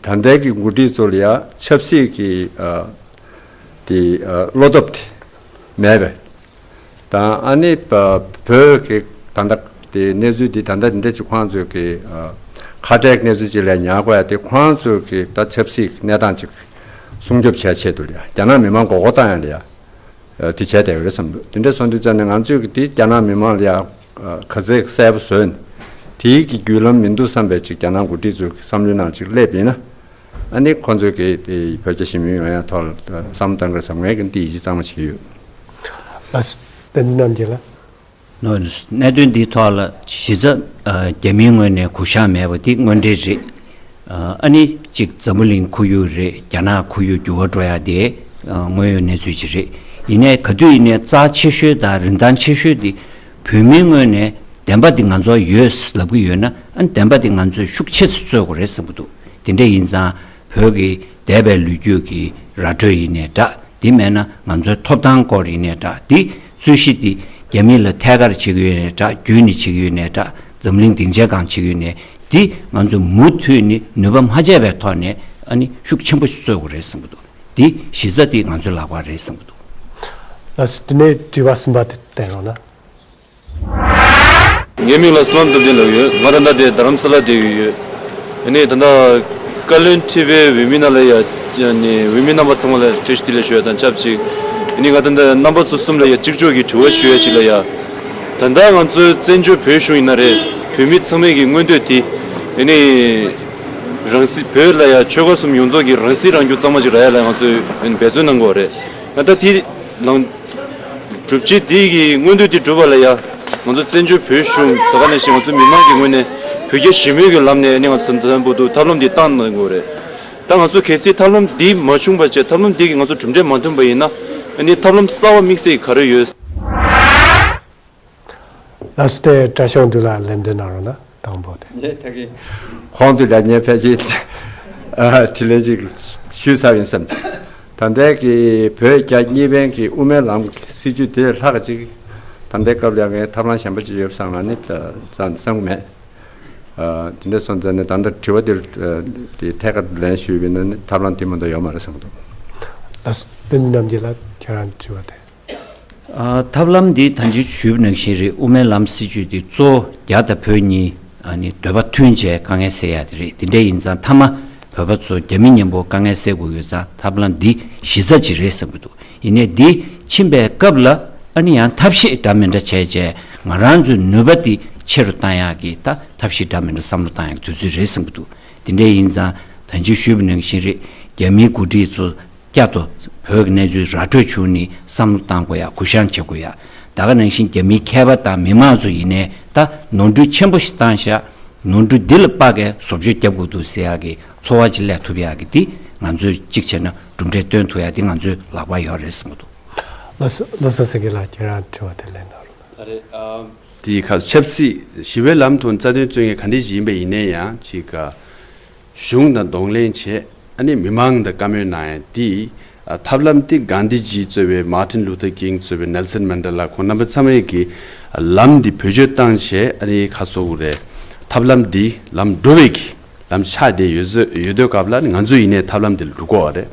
ད་ལྟའི་གི་འགོ་ཁྲིད་ཚོ་ལ་ཡ་ཆབ་སྲིད་ཀྱི་དེ་བློ་སྟོབས་དེ་མེད་པས། དང་ཨ་ནི་བོད་ཀྱི་ད་ལྟ་དེ་གནས་ཚུལ་འདི་ད་ལྟ་འདི་འདྲ་ཅིག་ཁོང་ཚོས་ཀྱི་ཁ་བྲལ་གནས་ཚུལ་ཅིག་ལ་ཉར་དགོས་ཡ་དེ་ཁོང་ཚོས་ཀྱི་ད་ཆབ་སྲིད་གནས་སྟངས་ཅིག་སྲུང་སྐྱོབ་བྱེད་ཆེད་དུ་ལ་ཡ་རྒྱ་ནག་མི་མང་མགོ་སྐོར་བཏང་ཡ་ལ་ཡ། དེ་བྱས་བསྡད་ཡོད་རེད་བསམ་འདུག་དེ་འདྲ་སོང་དུས་ཙམ་ནས་ང་ཚོས་ཀྱི་དེ་རྒྱ་ནག་མི་མང་ལ་ཡ་ག་ཚད་གསལ་པོ་བཟོས་ནས་དེའི་གི་བརྒྱུད་ལམ་མི་འདུག་བསམ་པའི་ཅིག་རྒྱ་ནག་འགོ་ཁྲིད་ཚོའི་བསམ་བློའི་ནང་ཅིག་སླེབས་ཡིན་ན། ཨ་ནི་ཁོང་ཚོས་ཀྱི་དེ་བོད་རྒྱ་ཞི་མོལ་ཡོང་ཡ་ཐོག་ལ་བསམ་བློ་གཏང་གི་རེད་བསམ་ངས་ཀྱི་འདི་ཡིད་ཆེས་གཙང་མ་བྱེད་ཀྱི་ཡོད། ལགས་སོ། བསྟན་འཛིན་རྣམ་རྒྱལ་ལགས། ནོ། གནད་དོན་འདིའི་ཐོག་ལ་གཞི་རྩ་ཨ་རྒྱ་མིའི་ངོས་ནས་གུས་ཞབས་མེད་པ་འདི་དངོས་འབྲེལ་རེད། ཨ་ནི་གཅིག་འཛམ་བུ་གླིང་ཁོར་ཡུག་རེད། རྒྱ་ནག་ཁོར་ཡུག་འགྱུར་བ་འགྲོ་ཡ་དེ་ཨ་དངོས་ཡོད་གནས་ཚུལ་ཅིག་རེད། ཡིན་ནའི་ག་དུས་ཡིན་ནའི་རྩ་ཆེ་ཤོས་དང་རིན་ཐང་ཆེ་ཤོས་འདི་བོད་མིའི་ངོས་ནས་བདེན་པ་འདི་ང་ཚོ་ཡོད་ལབ་ཀྱི་ཡོད་ན། ཨ་ནི་བདེན་པ་འདི་ང་ཚོས་ཤུགས་ཆེ་ཙམ་རྩོད་དགོས་རེད་བསམ་གྱི་འདུག་དེ་འདྲ་ཡིན་ཙང་བོད་ཀྱི་འདས་པའི་ལོ་རྒྱུས་ཀྱི་ར་སྤྲོད་ཡིན་ནའི་འདྲ། དེ་མེད་ན་ང་ཚོའི་ཐོབ་ཐང་སྐོར་ཡིན་ནའི་འདྲ། དེ་རྩོད་གཞི་དེ་རྒྱ་མི་ལ་ཐད་ཀར་བྱེད་ཀྱི་ཡོད་ནའི་འདྲ། བརྒྱུད་ནས་བྱེད་ཀྱི་ཡོད་ནའི་འདྲ། འཛམ་གླིང་སྡིངས་ཆའི་སྒང་བྱེད་ཀྱི་ཡོད་ནའི་དེ་ང་ཚོ་མུ་མཐུད་ནས་ནུས་པ་མ་ཆད་པའི་ཐོག་ནས་ཨ་ནི་ཤུགས་ཆེན་པོ་ཞིག་རྩོད་དགོས་རེད་བསམ་གྱི་འདུག་དེ་གཞི་རྩ་དེ་ང་ཚོའི་ལག་པར་རེད་བསམ་གྱི་འདུག་ལགས་སོ། དེ་ནས་དྲི་བ་གསུམ་པ་དེ་བསྟན་རོགས་གནང་། ངའི་མིང་ལ་བསོད་ནམས་སྟོབས་ལྡན་ལབ་ཡོད། ང་ད་ལྟ་དེ་རྡ་རམ་ས་ལ་བསྡད་ཡོད། ཡིན་ནའི་ད་ལྟ་བཀའ་བློན་ཁྲི་པའི་འོས་མི་རྣམས་ལ་ཡ་ནི་འོས་མི་རྣམ་པ་ཚང་མ་ལ་བཀྲ་ཤིས་བདེ་ལེགས་ཞུ་ཡ་དང་ཆབས་ཅིག་ཡིན་ནའི་ང་ད་ལྟ་རྣམ་པ་ཚོ་གསུམ་ལ་ཡ་གཅིག་ལྕོགས་ཀྱི་དྲི་བ་ཞུ་ཡ་ཅིག་ལ་ཡ། ད་ལྟ་ང་ཚོའི་བཙན་བྱོལ་བོད་གཞུང་ཡིན་ན་རེད། བོད་མི་ཚང་མའི་གི་མངོན་འདོད་དེ་ཡིན་ནའི་རང་སྲིད། བོད་ལ་ཡ་ཆོལ་ཁ་གསུམ་ཡོངས་རྫོགས་ཀྱི་རང་སྲིད་རང་སྐྱོང་གཙང་མ་ཅིག་རག་ཡ་ལ་ང་ཚོས་འབད་བརྩོན་གནང་དགོས་རེད། ད་ལྟ་དེ་ལང་གྲུབ་ཆེད་དེ་གི་མངོན་འདོད་དེ་འགྲུབ་པ་ལ་ཡ། ང་ཚོ་བཙན་བྱོལ་བོད་གཞུང་ད་ག་ནང་བཞིན་ང་ཚོ་མི་མང་གི་ངོས་ནས་བོད་རྒྱ་ཞི་མོལ་གྱི་ལམ་ནས་ནི་ང་ཚོ་དང་པོ་དུ་ཐབས་ལམ་འདི་བཏང་གནང་དགོས་རེད། ད་ང་ཚོ་གལ་སྲིད་ཐབས་ལམ་འདི་མ་བྱུང་བ་བྱས། ཐབས་ལམ་འདི་གི་ང་ཚོ་གྲུབ་འབྲས་མ་ཐོན་པ་ཡིན་ན་ཨ་ནི་ཐབས་ལམ་གསར་བ་དམིགས་བསལ་གྱི་ག་རེ་ཡོད། ལགས་སོ། དེ་དྲ་ཤོག་འདི་ལ་ལན་འདེབས་གནང་རོགས་གནང་། དང་པོ་དེ། ལས་ད་གི་ཁོང་དུ་ལ་ཉེ་ཕལ་ཆེར་དྲིས་ལན་ཅིག་ཞུས་ཚར་ཡིན་བསམ། ད་ལྟའི་གི་བོད་རྒྱ་གཉིས་ཕན་གྱི་དབུ་མའི་ལམ་གྱི་སྲིད་བྱུས་དེ་ལྷག་ཅིག་ད་ལྟའི་སྐབས་ལ་ངས་ཐབས་ལམ་གཞན་པ་ཅིག་ཡོད་བསམ་ན་ནི་ཙང་བསམ་གི་མེད། དེ་འདྲ་སོང་ཙང་ནི་ད་ལྟ་དྲི་བ་དེ་དེ་ཐད་ཀར་ལན་ཞུས་པ་ཡིན་ན་ནི་ཐབས་ལམ་དེ་མ་གཏོགས་ཡོད་མ་རེད་བསམ་གི་འདུག་ལགས་སོ། བསྟན་འཛིན་རྣམ་རྒྱལ་ལགས། ཁྱེད་རང་དྲི་བ་དེ། ཨ། ཐབས་ལམ་འདི་ད་ཅི་ཞུས་པ་ནང་བཞིན་རེད། དབུ་མའི་ལམ་སྲིད་བྱུས་འདི་གཙོ་བོ་རྒྱ་དང་བོད་གཉིས་ཨ་ནི་འདོད་པ་མཐུན་བྱས་དཀའ་ངལ་སེལ་ཡ་དེ་རེད། དེ་འདྲ་ཡིན་ཙང་མཐའ་མ་བོད་པ་ཚོ་རྒྱ་མི་མཉམ་པོ་དཀའ་ངལ་སེལ་དགོས་ཡོད་ཙང་ཐབས་ལམ་འདི་གཞི་རྩ་ཅིག་རེད་བསམ་གྱི་འདུག་ཡིན་ནའི་འདི་ཕྱིན་པའི་སྐབས་ལ་ཨ་ནི་ཡང་ཐབས་ཤེས་འདྲ་མི་འདྲ་བྱས་བྱས་ང་རང་ཚོའི་ནུས་པ་འདི་ཆེ་རུ་བཏང་ཡག་གི་ད་ཐབས་ཤེས་འདྲ་མི་འདྲ་བསམ་བློ་བཏང་ཡག་གི་དུས་ཚོད་རེད་བསམ་གྱི་འདུག་དེ་འདྲ་ཡིན་ཙང་ད་ཅི་ཞུས་པ་ནང་བཞིན་རེད། རྒྱ་མིའི་འགོ་ཁྲིད་ཚོ་བསྐྱར་དུ་བོད་ཀྱི་གནས་ཚུལ་ར་སྤྲོད་བྱུང་ནས་བསམ་བློ་བཏང་དགོས་ཡ། གུ་བཤངས་བྱེད་དགོས་ཡ། ད་ག་ནང་བཞིན་རྒྱ་མིའི་མཁས་པ་དང་མི་མང་ཚོ་ཡིན་ནའི་ད་ནོར་འཁྲུལ་ཆེན་པོ་ཞིག་བཏང་ཤག་ནོར་འཁྲུལ་འདི་ལ་དཔག་གི་བཟོ་བཅོས་རྒྱབ་དགོས་འདུག་ཟེར་ཡག་གི་ཚོར་བ་ཅིག་སླེབས་ཐུབ་ཡག་གི་འདི་ང་ཚོས་གཅིག་བྱས་ན་གྲུབ་འབྲས་སྟོན་ཐུབ་ཡག་འདི་ང་ཚོའི་ལག་པར་ཡོད་རེད་བསམ་གྱི་འདུག་ལགས་སོ། ལགས་སོ། སེང་གེ་ལགས་ཁྱེད་རང་དྲི་བ་དེ་ལན་གནང་རོགས་གནང་། ཨ་རེད། ཨ། དེའི་ཁ་ཆབ་སྲིད་ཞི་བའི་ལམ་དུ་རྩ་དོན་རྩོད་མཁན་ག་འདྲ་ཞིག་ཡིན་པ་ཡིན་ནའི་ཡང་ཅིག་ག་གཞུང་དང་གདོང་ལེན་བྱས། ཨ་ནི་མི་མང་དང་བཀའ་མོལ་གནང་ཡ་འདི། ཨ། ཐབས་ལམ་འདི་གྷན་དྷི་ཇི་གཙོས་པའི་མར་ཊིན་ལུ་ཐར་ཀིང་གཙོས་པའི་ནེལ་སན་མན་ཌེ་ལ་ཁོང་རྣམ་པ་ཚང་མས་ཀྱི་ལམ་འདི་བེད་སྤྱོད་བཏང་བྱས། ཨ་ནི་ཁ་གསོ་དགོས་རེད། ཐབས་ལམ་འདི་ལམ་འགྲོ་བའི་གི་ལམ་ཆགས་བསྡད་ཡོད་ཟེར་ཡོད་དུས་སྐབས་ལ་ང་ཚོ་ཡིན་ནའི་ཐབས་ལམ་འདི་ལ་འགྲོ་དགོས་པ་རེད།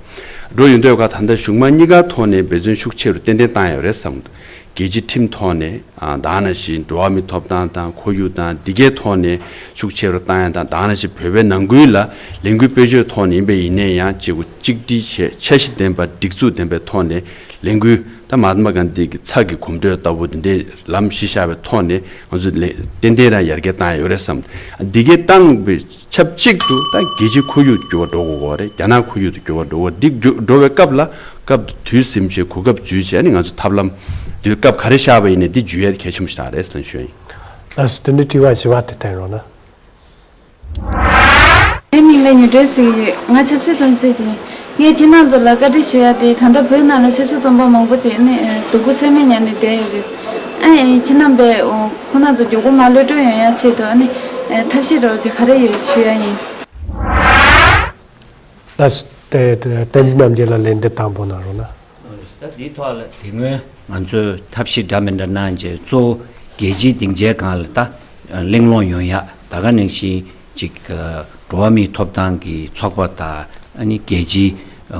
འགྲོ་ཡོང་དུས་སྐབས་ད་ལྟ་གཞུང་མང་གཉིས་ཀ་ཐོག་ནས་འབད་བརྩོན་ཤུགས་ཆེ་རུ་ཏན་ཏན་བཏང་ཡོད་རེད་བསམ་གྱི་འདུག་རྒྱལ་སྤྱིའི་ཁྲིམས་ཐོག་ནས། ཨ། ད་ག་ནང་བཞིན་འགྲོ་བ་མིའི་ཐོབ་ཐང་དང་ཁོར་ཡུག་དང་འདི་གའི་ཐོག་ནས་ཤུགས་ཆེ་རུ་བཏང་ཡ་དང་། ད་ག་ནང་བཞིན་བོད་པའི་ནང་ཁུལ་ལ་ལས་འགུལ་སྤེལ་ཕྱོགས་ཐོག་ནས་ཡིན་པ་ཡིན་ནའི་ཡང་བྱེད་སྒོ་གཅིག་སྒྲིལ་བྱས། འཆར་གཞི་ལྡན་པ་སྒྲིག་འཛུགས་ལྡན་པའི་ཐོག་ནས་ལས་འགུལ། ད་མ་ཧཱ་ཏ་མ་གྷན་དྷི་གི་ཚབ་ཀྱི་གོམ་བགྲོད་ལྟ་བུ་འདི་འདྲའི་ལམ་གཞི་བཞག་པའི་ཐོག་ནས་ང་ཚོས་ལས་ཏན་ཏན་རང་ཡར་རྒྱས་བཏང་ཡ་ཡོད་རེད་བསམ། འདི་གའི་བཏང་བའི་ཆབས་ཅིག་ཏུ་ད་རྒྱལ་སྤྱིའི་ཁོར་ཡུག་ཏུ་འགྱུར་བ་འགྲོ་དགོས་རེད། རྒྱ་ནག་ཁོར་ཡུག་ཏུ་འགྱུར་བ་འགྲོ་དགོས། འདི་འགྱུར་འགྲོ་བའི་སྐབས་ལ་སྐབས་དུས་ཟིན་བྱས་གོ་སྐབས་འཛུལ་བྱས་ནས་ང་ཚོ་ཐབས་ལམ་དུས་སྐབས་ག་རེ་བཞག་པ་ཡིན་ནའི་འདི་འཇུ་ཡས་གལ་ཆེན་པོ་ཞིག་རེད་ཟེར་ཞུ་ཡ་ཡིན། ལགས་སོ། དེ་ནས་དྲི་བ་བཞི་པ་དེ་བསྟན་རོགས་གནང་། ངའི་མིང་ལ་ཉི་སྒྲོན་ཟེར་གྱི་ཡོད། ང་ཆབ་སྲིད་དོན་རྩོད་ཅིང་། ངས་ཁྱེད་རྣམ་ཚོ་ལ་བཀའ་འདྲི་ཞུ་ཡ་དེ། ད་ལྟ་བོད་ནང་ལ་ཆབ་སྲིད་བཙོན་པ་མང་པོ་ཅིག་ནི་སྡུག་པོ་ཚད་མེད་མྱངས་ནས་བསྡད་ཡོད་རེད། ཨ་ནི་ཁྱེད་རྣམ་པས་ཁོང་རྣམ་ཚོ་མགྱོགས་པོ་མར་གློད་གྲོལ་ཡོང་ཡ་ཆེད་དུ་ཨ་ནི་ཐབས་ཤེས་རོགས་ཅིག་ག་རེ་ཡོད་ཞུ་ཡ་ཡིན། ལགས་སོ། དེ་དེ་བསྟན་འཛིན་རྣམ་རྒྱལ་ལ་ལན་འདེབས་དང་པོ་གནང་རོགས་གནང་། ད་འདིའི་ཐོག་ལ་དེ་སྔོན་ང་ཚོས་ཐབས་ཤེས་འདྲ་མི་འདྲ་གནང་རྗེས། གཙོ་བོ་རྒྱལ་སྤྱིའི་སྡིངས་ཆའི་སྒང་ལ་ད་གླེང་སློང་ཡོང་ཡ། ད་ག་ནང་བཞིན་ཅིག་འགྲོ་བ་མིའི་ཐོབ་ཐང་གི་ཚོགས་པ་དང་། ཨ་ནི་རྒྱལ་སྤྱིའི་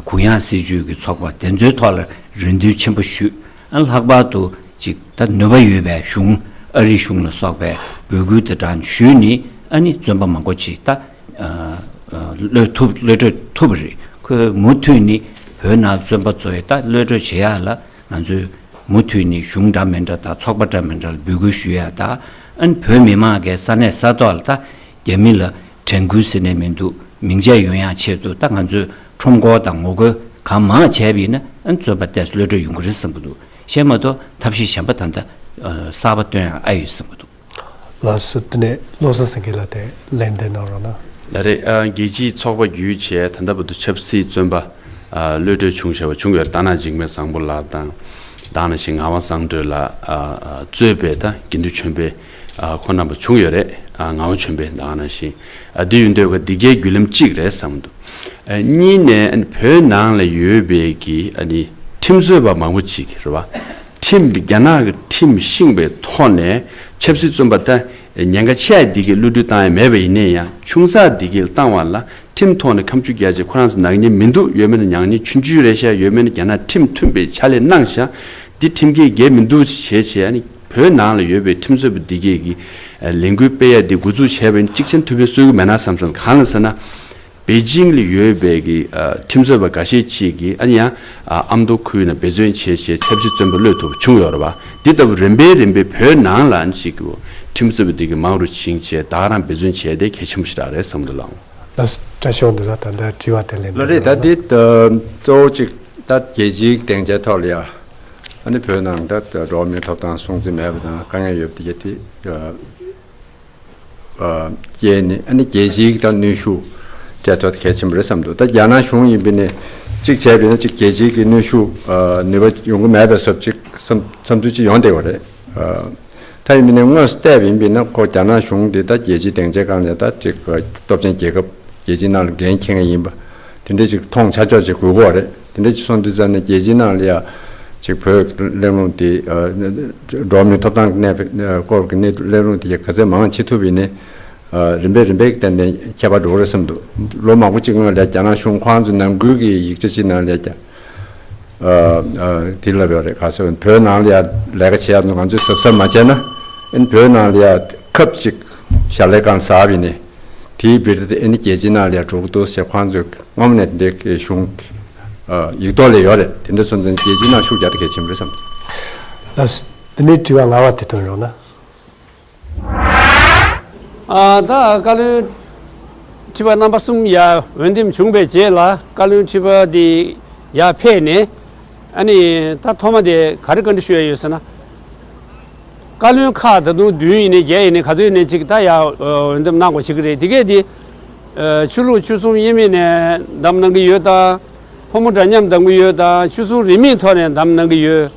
གུ་ཡངས་སྲིད་བྱུས་ཀྱི་ཚོགས་པ་དེ་ཚོའི་ཐོག་ལ་རེ་འདུན་ཆེན་པོ་ཞུས། ཨ། ལྷག་པར་དུ་ཅིག་ད་ནུས་པ་ཡོད་པའི་གཞུང་། ཨ་རིའི་གཞུང་ལ་སོགས་པའི་འབོད་སྐུལ་དེ་དྲངས་ཞུས་ནས། ཨ་ནི་བཙོན་པ་མང་པོ་ཅིག་ད་ཨ་ཨ་གློད་ཐུབ། གློད་གྲོལ་ཐུབ་པ་རེད། ཁོས་མུ་མཐུད་ནས་བོད་ནང་བཙོན་པ་ཚོ་ཡི་ད་གློད་གྲོལ་བྱེད་ཡག་ལ་ང་ཚོས་མུ་མཐུད་ནས་གཞུང་འདྲ་མི་འདྲ་དང་ཚོགས་པ་འདྲ་མི་འདྲ་ལ་འབོད་སྐུལ་ཞུ་ཡ་དང་། ཨ་ནི་བོད་མི་མང་གིས་ས་གནས་ས་ཐོག་ལ་ད་རྒྱ་མི་ལ་དྲན་སྐུལ་ཟེར་ནས་མི་འདུག་མིང་ཆད་ཡོང་ཡག་ཆེད་དུ་ད་ང་ཚོས་ཁྲོམ་སྐོར་དང་ངོ་རྒོལ་གང་མང་བྱས་པ་ཡིན་ན། ཨ་ནི་བཙོན་པ་ཏོག་ཙམ་གློད་གྲོལ་ཡོང་གི་རེད་བསམ་གྱི་འདུག་གཞན་མ་གཏོགས་ཐབས་ཤེས་གཞན་པ་ད་ལྟ་ཨ་གསར་པ་བཏོན་ཡག་ཨ་ཡོད་བསམ་གྱི་འདུག་ལགས་སོ། དེ་ནས་བློ་བཟང་སེང་གེ་ལགས་དེ་ལན་འདེབས་གནང་རོགས་གནང་། ལགས་རེད། ཨ། རྒྱལ་སྤྱིའི་ཚོགས་པ་བརྒྱུད་བྱས་ད་ལྟ་བར་དུ་ཆབ་སྲིད་བཙོན་པ་ཨ་གློད་གྲོལ་བྱུང་བཞག་པ་བྱུང་ཡོད་རེད། རྟ་ནག་འཇིགས་མེད་བཟང་པོ་ལགས་དང་། ད་ག་ནང་བཞིན་ངག་དབང་བཟང་གྲོལ་ལགས། ཨ། ཨ། གཙོས་པའི་ད་དགེ་འདུན་ཆོས་འཕེལ། ཨ། ཁོང་རྣམ་པ་བྱུང་ཡོད་རེད། ཨ། ངག་དབང་ཆོས་འཕེལ། ད་ག་ནང་བཞིན། ཨ། འདི་ཡིན་དུས་ཀ་འདི་གའི་བརྒྱུད་ལམ་གཅིག་རེད་བསམ་འདུག་ཨ། གཉིས་ནས་ཨ་ནི་བོད་ནང་ལ་ཡོད་པའི་གི་ཨ་ནི་ཁྲིམས་རྩོད་པ་མང་པོ་ཅིག་རེད་བ། ཁྲིམས། རྒྱ་ནག་གི་ཁྲིམས་ཤིང་བའི་ཐོག་ནས་ཆབ་སྲིད་བཙོན་པ་ད་ཉེན་ཁ་ཆེ་ཡ་འདི་གའི་གློད་གྲོལ་བཏང་ཡ་མེད་པ་ཡིན་ནའི་ཡང་། ཆུང་ཙག་འདི་གའི་བཏང་བ་ལ་ཁྲིམས་ཐོག་ནས་ཁ་མཆུ་རྒྱག་བྱས། ཁོ་རང་ཚོ་ནག་ཉེས་མི་འདུག་ཡོད་མེད་ན་ཉག་ཉེས་ཆུང་ཆུང་རེད་ཤག་ཡོད་མེད་ན་རྒྱ་ནག་ཁྲིམས་མཐུན་པའི་ཕྱག་ལས་གནང་ཤག་འདི་ཁྲིམས་འགལ་འགལ་མི་འདུག་ཞེས་བྱས། ཨ་ནི་བོད་ནང་ལ་ཡོད་པའི་ཁྲིམས་རྩོད་པ་འདི་གའི་གི་ལས་འགུལ་སྤེལ་ཡ་འདི་འགོ་འཛུགས་བྱས་པ་ཡིན་ན་གཅིག་ཆེན་ཐུབ་པའི་སྲོལ་གི་མེད་ན་བསམ་བསམ། གང་ལ་ཟེར་ན། པེ་ཅིང་ལ་ཡོད་པའི་གི་ཨ་ཁྲིམས་རྩོད་པ་འགའ་ཤས་ཅིག་གིས་ཨ་ནི་ཡང་ཨ་ཨ་མདོ་ཁུལ་ནང་འབད་བརྩོན་བྱས་བྱས་ཆབ་སྲིད་བཙོན་པ་གློད་ཐུབ་པ་བྱུང་ཡོད་རེད་བ། འདི་ལྟ་བུ་རིམ་པས་རིམ་པས་བོད་ནང་ལ་ཨ་ནི་ཅིག་གི་ཁྲིམས་རྩོད་པ་འདི་གི་མང་རུ་ཕྱིན་བྱས་ད་ག་རང་འབད་བརྩོན་བྱས་ཏེ་གལ་ཆེན་པོ་ཞིག་རེད་བསམ་འདུག་ལགས། ལགས་སོ། བཀྲ་ཤིས་དབང་འདུས་ལགས། ད་ལྟ་དྲི་བ་དེ་ལན། ལགས་རེད། ད་འདི་གཙོ་བོ་ཅིག་ད་རྒྱལ་སྤྱིའི་སྡིངས་ཆའི་ཐོག་ལ་ཡ་ཨ་ནི་བོད་ནང་ད་འགྲོ་བ་མིའི་ཐོབ་ཐང་སྲུང་བརྩི་མེད་པ་དང་དཀའ་ངལ་ཡོད་པ་དེ་ག་དེ། ཨ། རྐྱེན་ནི་ཨ་ནི་རྒྱལ་སྤྱིའི་ད་གནོན་ཤུགས་སྤྲད་ཐོག་གལ་ཆེན་པོ་རེད་བསམ་འདུག་ད་རྒྱ་ནག་གཞུང་ཡིན་པ་ནི་གཅིག་བྱས་པ་ཡིན་ན་གཅིག་རྒྱལ་སྤྱིའི་གི་གནོན་ཤུགས་ཨ་ནུས་པ་ཡོང་གི་མེད་པའི་བཟོ་འདྲ་ཅིག་བསམ་བསམ་ཚུལ་ཅིག་ཡོང་བསྡད་ཡོད་རེད། ཨ། ད་ཡིན་པ་ནི་དངོས་སུ་བལྟས་པ་ཡིན་པ་ན་ཁོ་རྒྱ་ནག་གཞུང་འདི་ད་རྒྱལ་སྤྱིའི་སྡིངས་ཆའི་སྒང་ནས་ད་ཅིག་སྟོབས་ཆེན་རྒྱལ་ཁབ་རྒྱལ་སྤྱིའི་ནང་ལ་འགན་འཁྱེར་མཁན་ཡིན་པ་དེ་འདྲ་ཅིག་མཐོང་ཆ་ཆོག་ཅིག་དགོས་ཀྱི་ཡོད་རེད། དེ་འདྲ་ཅིག་སོང་དུས་ཙམ་ནས་རྒྱལ་སྤྱིའི་ནང་ལ་ཡ་ཅིག་བོད་གླེང་སློང་དེ་ཨ་འགྲོ་བ་མིའི་ཐོབ་ཐང་གི་གནས་སྐོར་གྱི་གནས་གླེང་སློང་དེ་ག་ཚད་མང་བྱེད་ཐུབ་པ་ཡིན་ནའི། ཨ། རིམ་པས་རིམ་པས་ཏན་ཏན་ཁྱད་པར་འགྲོ་གི་རེད་བསམ་འདུག་ལོ་མང་པོ་ཅིག་སྔོན་ལ་རྒྱ་ནག་གཞུང་ཁོང་ཚོའི་ནང་ཁུལ་གྱི་ཡིག་ཆ་ཅིག་ནང་ལ་ཀྱང་ཨ་ཨ་དེ་ལབ་ཡོད་རེད། ག་ཟེར་བོད་ནང་ལ་ཡ་ལས་ཀ་བྱེད་ཡ་ང་ཚོས་གཟབ་གཟབ་མ་བྱས་ན་ཨ་ནི་བོད་ནང་ལ་ཡ་ཁབ་ཅིག་ཞལ་ལས་གང་ཟ་བ་ཡིན་ནའི་དེའི་བིར་དེ་ཨ་ནི་རྒྱལ་སྤྱིའི་ནང་ལ་ཡ་འགྲོ་གི་འདུག་ཟེར་ཁོང་ཚོས་སྔོན་མ་ནས་འདི་གའི་གཞུང་ཨ་ཡིག་ཐོག་ལ་ཡོད་རེད། དེ་འདྲ་སོང་ཙང་རྒྱལ་སྤྱིའི་ནང་ཤུགས་རྒྱག་ད་གལ་ཆེན་པོ་རེད་བསམ། ལགས་སོ། དེ་ནས་དྲི་བ་ལྔ་པ་དེ་ཐོན་རོགས་གནང་། ཨ། ད་བཀའ་བློན་ཁྲི་པ་རྣམ་པ་གསུམ་ཡར་འོས་འདེམས་བྱུང་བའི་རྗེས་ལ་བཀའ་བློན་ཁྲི་པ་འདི་ཡར་ཕེབས་ནས་ཨ་ནི་ད་ཐོག་མ་དེ་ག་རེ་བཀའ་འདྲི་ཞུ་ཡ་ཡོད་ཟེར་ན། བཀའ་བློན་ཁག་ད་དུང་བདུན་ཡིན་ནའི་བརྒྱད་ཡིན་ནའི་ག་ཚོད་ཡིན་ནའི་ཅིག་ད་ཡ་འོས་འདེམས་གནང་དགོས་བྱེད་ཀྱི་རེད། དེ་གས་དེ་ཆོས་ལུགས་ཆོལ་གསུམ་དབྱེ་མེད་ནས་འདེམས་གནང་གི་ཡོད་དང་། ཕོ་མོ་འདྲ་མཉམ་འདེམས་ཀྱི་ཡོད་དང་། ཆོལ་གསུམ་རིས་མེད་ཐོག་ནས་འདེམས་གནང་གི་ཡོད།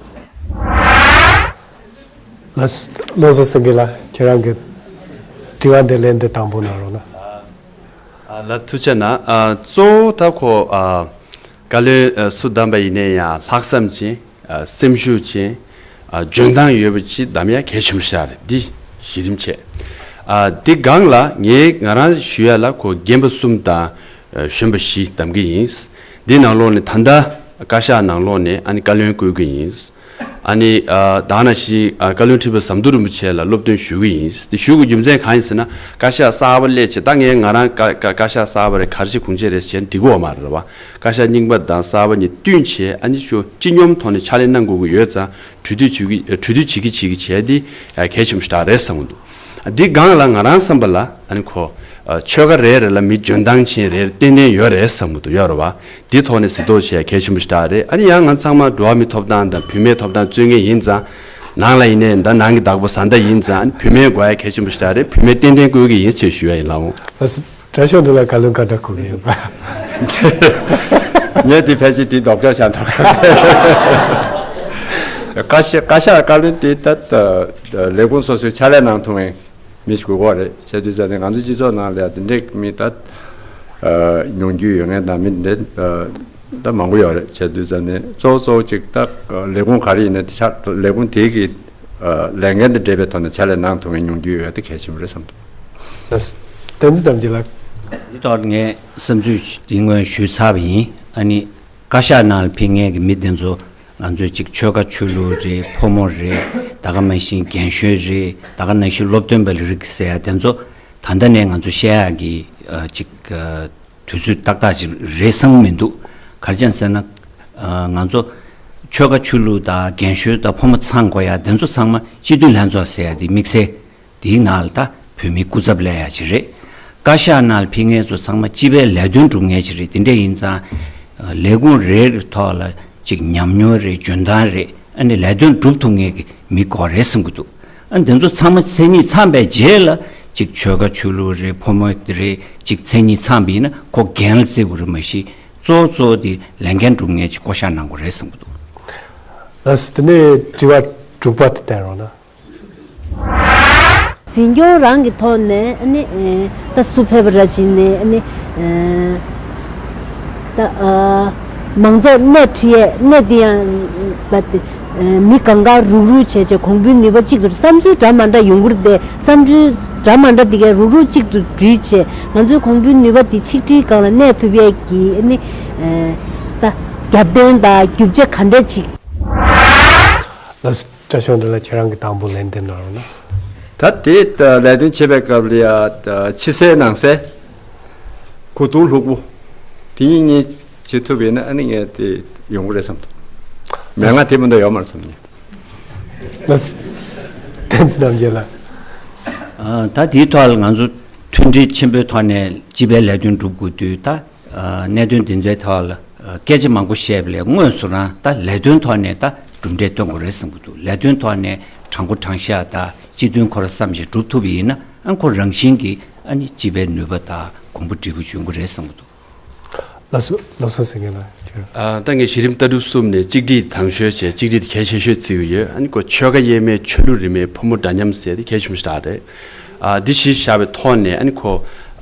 ལགས་སོ། བློ་བཟང་སེང་གེ་ལགས། ཁྱེད་རང་གི་དྲི་བ་འདི་ལན་འདི་དང་པོ་གནང་རོགས་གནང་། ལགས་ཐུགས་རྗེ་གནང་། གཙོ་བོ་ད་ཁོ་བཀའ་བློན་སུ་བདམས་པ་ཡིན་ནའི་ཡང་ལྷག་བསམ་ཅན། སེམས་ཤུགས་ཅན། འཇོན་ཐང་ཡོད་པ་ཅིག་བདམས་ཡ་གལ་ཆེན་པོ་ཞིག་རེད། འདི་གཞི་རིམ་བྱས། འདི་སྒང་ལ་ངས་ང་རང་ཞུ་ཡ་ལ་ཁོ་རྒན་པ་གསུམ་དང་གཞོན་པ་བཞི་བདམས་ཀྱི་ཡིན། འདི་ནང་ལོགས་ནས་ད་ལྟ་བཀའ་ཤག་ནང་ལོགས་ནས་ཨ་ནི་བཀའ་བློན་བསྐོས་ཀྱི་ཡིན། ཨ་ནི་ད་ནང་བཞིན་བཀའ་བློན་ཁྲི་པ་ཟམ་གདོང་རིན་པོ་ཆེ་ལ་སློབ་སྟོན་ཞུ་གི་ཡིན། དེ་ཞུ་དགོས་རྒྱུ་མཚན་གང་ཡིན་ཟེར་ན། བཀའ་ཤག་གསར་པ་སླེབས་བྱས་ད་ངས་ང་རང་བཀའ་བཀའ་བཀའ་ཤག་གསར་པ་རེད། ག་རེ་བྱེད་དགོས་མཁོ་ཆེ་རེད་བྱས་ན་འགྲིག་གི་ཡོད་མ་རེད་བ། བཀའ་ཤག་རྙིང་པ་དང་གསར་པ་གཉིས་བསྟུན་བྱས་ཨ་ནི་ཅོ་སྤྱི་སྙོམས་ཐོག་ནས་ཕྱག་ལས་གནང་དགོས་ཀྱི་ཡོད་ཙང་གྲོས་བསྡུར་བྱེད་ཀྱི་གྲོས་བསྡུར་བྱེད་ཀྱི་བྱེད་ཀྱི་བྱས་འདི་གལ་ཆེན་པོ་ཞིག་རེད་བསམ་གྱི་འདུག་འདི་སྒང་ལ་ང་རང་བསམ་པ་ལ་ཨ་ནི་ཁོ་ཆོལ་ཁ་རེ་རེ་ལ་མི་འཇོན་ཐང་ཅན་རེ་རེ་ཏན་ཏན་ཡོད་རེད་བསམ་གྱི་འདུག་ཡོད་རེད་བ། འདི་ཐོག་ནས་གཟིགས་རྟོག་བྱེད་ཡ་གལ་ཆེན་པོ་ཞིག་རེད། ཨ་ནི་ཡང་ང་ཚང་མ་འགྲོ་བ་མིའི་ཐོབ་ཐང་དང་བུད་མེད་ཐོབ་ཐང་རྩོད་མཁན་ཡིན་ཙང་། ནང་ལ་ཡིན་ནའི་ད་ནང་གི་བདག་པོ་བཟའ་ཟླ་ཡིན་ཙང་ཨ་ནི་བུད་མེད་དགོས་ཡ་གལ་ཆེན་པོ་ཞིག་རེད། བུད་མེད་ཏན་ཏན་བསྐོ་གི་ཡིན་ཞེས་ཞུ་ཡ་ཡིན་ལགས་འོང་། ལགས་སོ། དྲ་ཤོག་འདི་ལ་བཀའ་བློན་བཀའ་འདྲི་གོ་གི་ཡིན་པ། ངས་དེ་ཕལ་ཆེར་དེ་ལྡོག་ཕྱོགས་ཆགས་འདུག་བཀའ་ཤག་བཀའ་བློན་དེ་ད་ལས་ཁུངས་སོ་སོའི་ཕྱག་ལས་གནང་ཐུབ་མཁན་མི་ཞིག་དགོས་ཀྱི་རེད། བྱས་དུས་ཙང་ནས་ང་ཚོ་སྤྱི་ཚོགས་ནང་ལ་ཡ་དེ་འདྲའི་མི་ད་མྱོང་རྒྱུ་ཡོད་མཁན་དང་མི་འདྲ་ད་མང་པོ་ཡོད་རེད། བྱས་དུས་ཙང་ནས་གཙོ་བོ་གཙོ་བོ་གཅིག་ད་ལས་ཁུངས་ག་རེ་ཡིན་ན་དེ་ཕྱག་ལས་ཁུངས་དེ་གི་ལས་འགན་དང་འབྲེལ་བའི་ཐོག་ནས་ཕྱག་ལས་གནང་ཐུབ་མཁན་ཉུང་རྒྱུ་ཡོད་དེ་གལ་ཆེན་པོ་རེད་བསམ་འདུག་ལགས་སོ། བསྟན་འཛིན་རྣམ་རྒྱལ་ལགས། འདི་ཐོག་ངས་བསམ་ཚུལ་འདི་སྔོན་ཞུས་ཚར་བ་ཡིན། ཨ་ནི་བཀའ་ཤག་ནང་ལ་ཕེབས་མཁན་གྱི་མི་དེ་ཚོ་ང་ཚོའི་ཅིག་ཆོལ་ཁ་ཆོས་ལུགས་རེད། ཕོ་མོ་རེད། ད་ག་མ་གཞི་རྒན་གཞོན་རེད། ད་ག་ནང་བཞིན་སློབ་སྟོན་པ་ལ་རིགས་ཟེར་ཡ་དེ་ཚོ་ད་ལྟ་ནས་ང་ཚོ་བཤད་ཡག་གི་ཨ་ཅིག་ཨ་དུས་ཚོད་ཏག་ཏག་ཅིག་རེད་བསམ་གྱི་མི་འདུག་ག་རེ་བྱས་ཟེར་ན། ཨ་ང་ཚོ་ཆོལ་ཁ་ཆོས་ལུགས་དང་རྒན་གཞོན་དང་ཕོ་མོ་ཚང་དགོས་ཡ་དེ་ཚོ་ཚང་མ་སྤྱི་འཐུས་ལྷན་ཚོགས་ཟེར་ཡ་དེ་དམིགས་བསལ་དེའི་ནང་ལ་ད་བོད་མིའི་སྐུ་ཚབ་སླེབས་ཡ་ཅིག་རེད། བཀའ་ཤག་ནང་ལ་ཕེབས་མཁན་ཚོ་ཚང་མ་སྤྱི་པའི་ལས་དོན་སྒྲུབ་མཁན་ཅིག་རེད། དེ་འདྲ་ཡིན་ཙང་ལས་ཁུངས་རེ་རེ་ཐོག་ལ་ཅིག་ཉམས་མྱོང་རེད། འཇོན་ཐང་རེད། ཨ་ནི་ལས་དོན་སྒྲུབ་ཐུབ་མཁན་གྱི་མི་དགོས་རེད་བསམ་གྱི་འདུག་ཨ་ནི་དེ་ཚོ་ཚང་མ་མཚན་ཉིད་ཚང་པའི་རྗེས་ལ་ཅིག་ཆོལ་ཁ་ཆོས་ལུགས་རེད། ཕོ་མོ་རེད། ཅིག་མཚན་ཉིད་ཚང་པ་ཡིན་ན་ཁོ་འགན་ལ་བརྩི་དགོས་རེད། མ་གཞི་གཙོ་བོ་གཙོ་བོ་དེ་ལས་འགན་སྒྲུབ་མཁན་ཅིག་བསྐོ་བཞག་གནང་དགོས་རེད་བསམ་གྱི་འདུག་ལགས་སོ། དེ་ནས་དྲི་བ་དྲུག་པ་དེ་བསྟན་རོགས་གནང་། འཛིན་སྐྱོང་རང་གི་ཐོག་ནས་ཨ་ནི་ཨེ་ད་སུ་ཕེབས་པ་ར་བྱིན་ནས་ཨ་ནི་ཨེ་ད་ཨ་མང་ཚོགས་སྣེ་ཁྲིད་ཡས་སྣེ་འདི་ཡང་ད་དེ་ཨེ་མི་གང་ག་རུག་རུག་བྱས་བྱས་གོང་བུའི་ནུས་པ་གཅིག་ཏུ་བསམ་ཚུལ་འདྲ་མ་འདྲ་ཡོང་གི་རེད་དེ། བསམ་ཚུལ་འདྲ་མ་འདྲ་འདི་གས་རུག་རུག་གཅིག་ཏུ་འདྲུས་བྱས་ང་ཚོའི་གོང་བུའི་ནུས་པ་འདི་ཆིག་སྒྲིལ་སྒང་ལ་གནས་ཐུབ་ཡས་ཀྱི་ཨ་ནི་ཨེ་ད་རྒྱབ་རྟེན་དང་རྒྱུ་ཆ་ག་འདྲ་ཅིག་ལགས་སོ། བཀྲ་ཤིས་དབང་འདུས་ལགས། ཁྱེད་རང་གི་དང་པོ་ལན་འདེབས་གནང་རོགས་གནང་། ད་དེ་ལས་དོན་བྱེད་པའི་སྐབས་ལ་ཡ་ཕྱི་གསལ་ནང་གསལ་གུ་དུག་ལྷུག་པོ་དེ་གཉིས་གཉིས་བྱེད་ཐུབ་པ་ཡིན་ན་ཨ་ནི་ངས་དེ་ཡོང་གི་རེད་བསམ་འདུག་མན་ངག་དེ་མི་འདྲ་ཡོད་མ་རེད་བསམ་ངས། ལགས་སོ། བསྟན་འཛིན་རྣམ་རྒྱལ་ལགས། ཨ་ད་དེའི་ཐོག་ལ་ང་ཚོ་མཐུན་སྒྲིལ་ཆེན་པོའི་ཐོག་ནས་སྤྱི་པའི་ལས་དོན་སྒྲུབ་དགོས་དུས་ད། གནད་དོན་འདི་ཚོའི་ཐོག་ལ་སྐད་ཆ་མང་པོ་བཤད་པ་ལས་དངོས་སུ་རང་ད་ལས་དོན་ཐོག་ནས་ད་གྲུབ་འབྲས་སྟོན་དགོས་རེད་བསམ་གྱི་འདུག་ལས་དོན་ཐོག་ནས་དྲང་པོ་དྲང་བཞག་ད་སྤྱི་དོན་ཁོ་ར་བསམ་བཞིན་སྒྲུབ་ཐུབ་པ་ཡིན་ན་ཨ་ཁོ་རང་བཞིན་གྱིས་ཨ་ནི་སྤྱི་པའི་ནུས་པ་ད་གོང་བུ་འགྲིལ་བུ་འབྱུང་གི་རེད་བསམ་གྱི་འདུག་ལགས་སོ། བློ་བཟང་སེང་གེ་ལགས་ཁྱེད། ཨ་ད་ངས་གཞི་རིམ་ལྟ་གྲུབ་གསུམ་ནས་གཅིག་སྒྲིལ་དང་ཤོས་བྱས་གཅིག་སྒྲིལ་དེ་གལ་ཆེ་ཤོས་བརྩི་གི་ཡོད། ཨ་ནི་ཁོ་ཆོལ་ཁ་དབྱེ་མེད་ཆོས་ལུགས་རིས་མེད་ཕོ་མོ་འདྲ་མཉམ་ཟེར་དེ་གལ་ཆེན་པོ་ཞིག་རེད། ཨ་འདི་གཞི་བཞག་པའི་ཐོག་ནས་ཨ་ནི་ཁོ་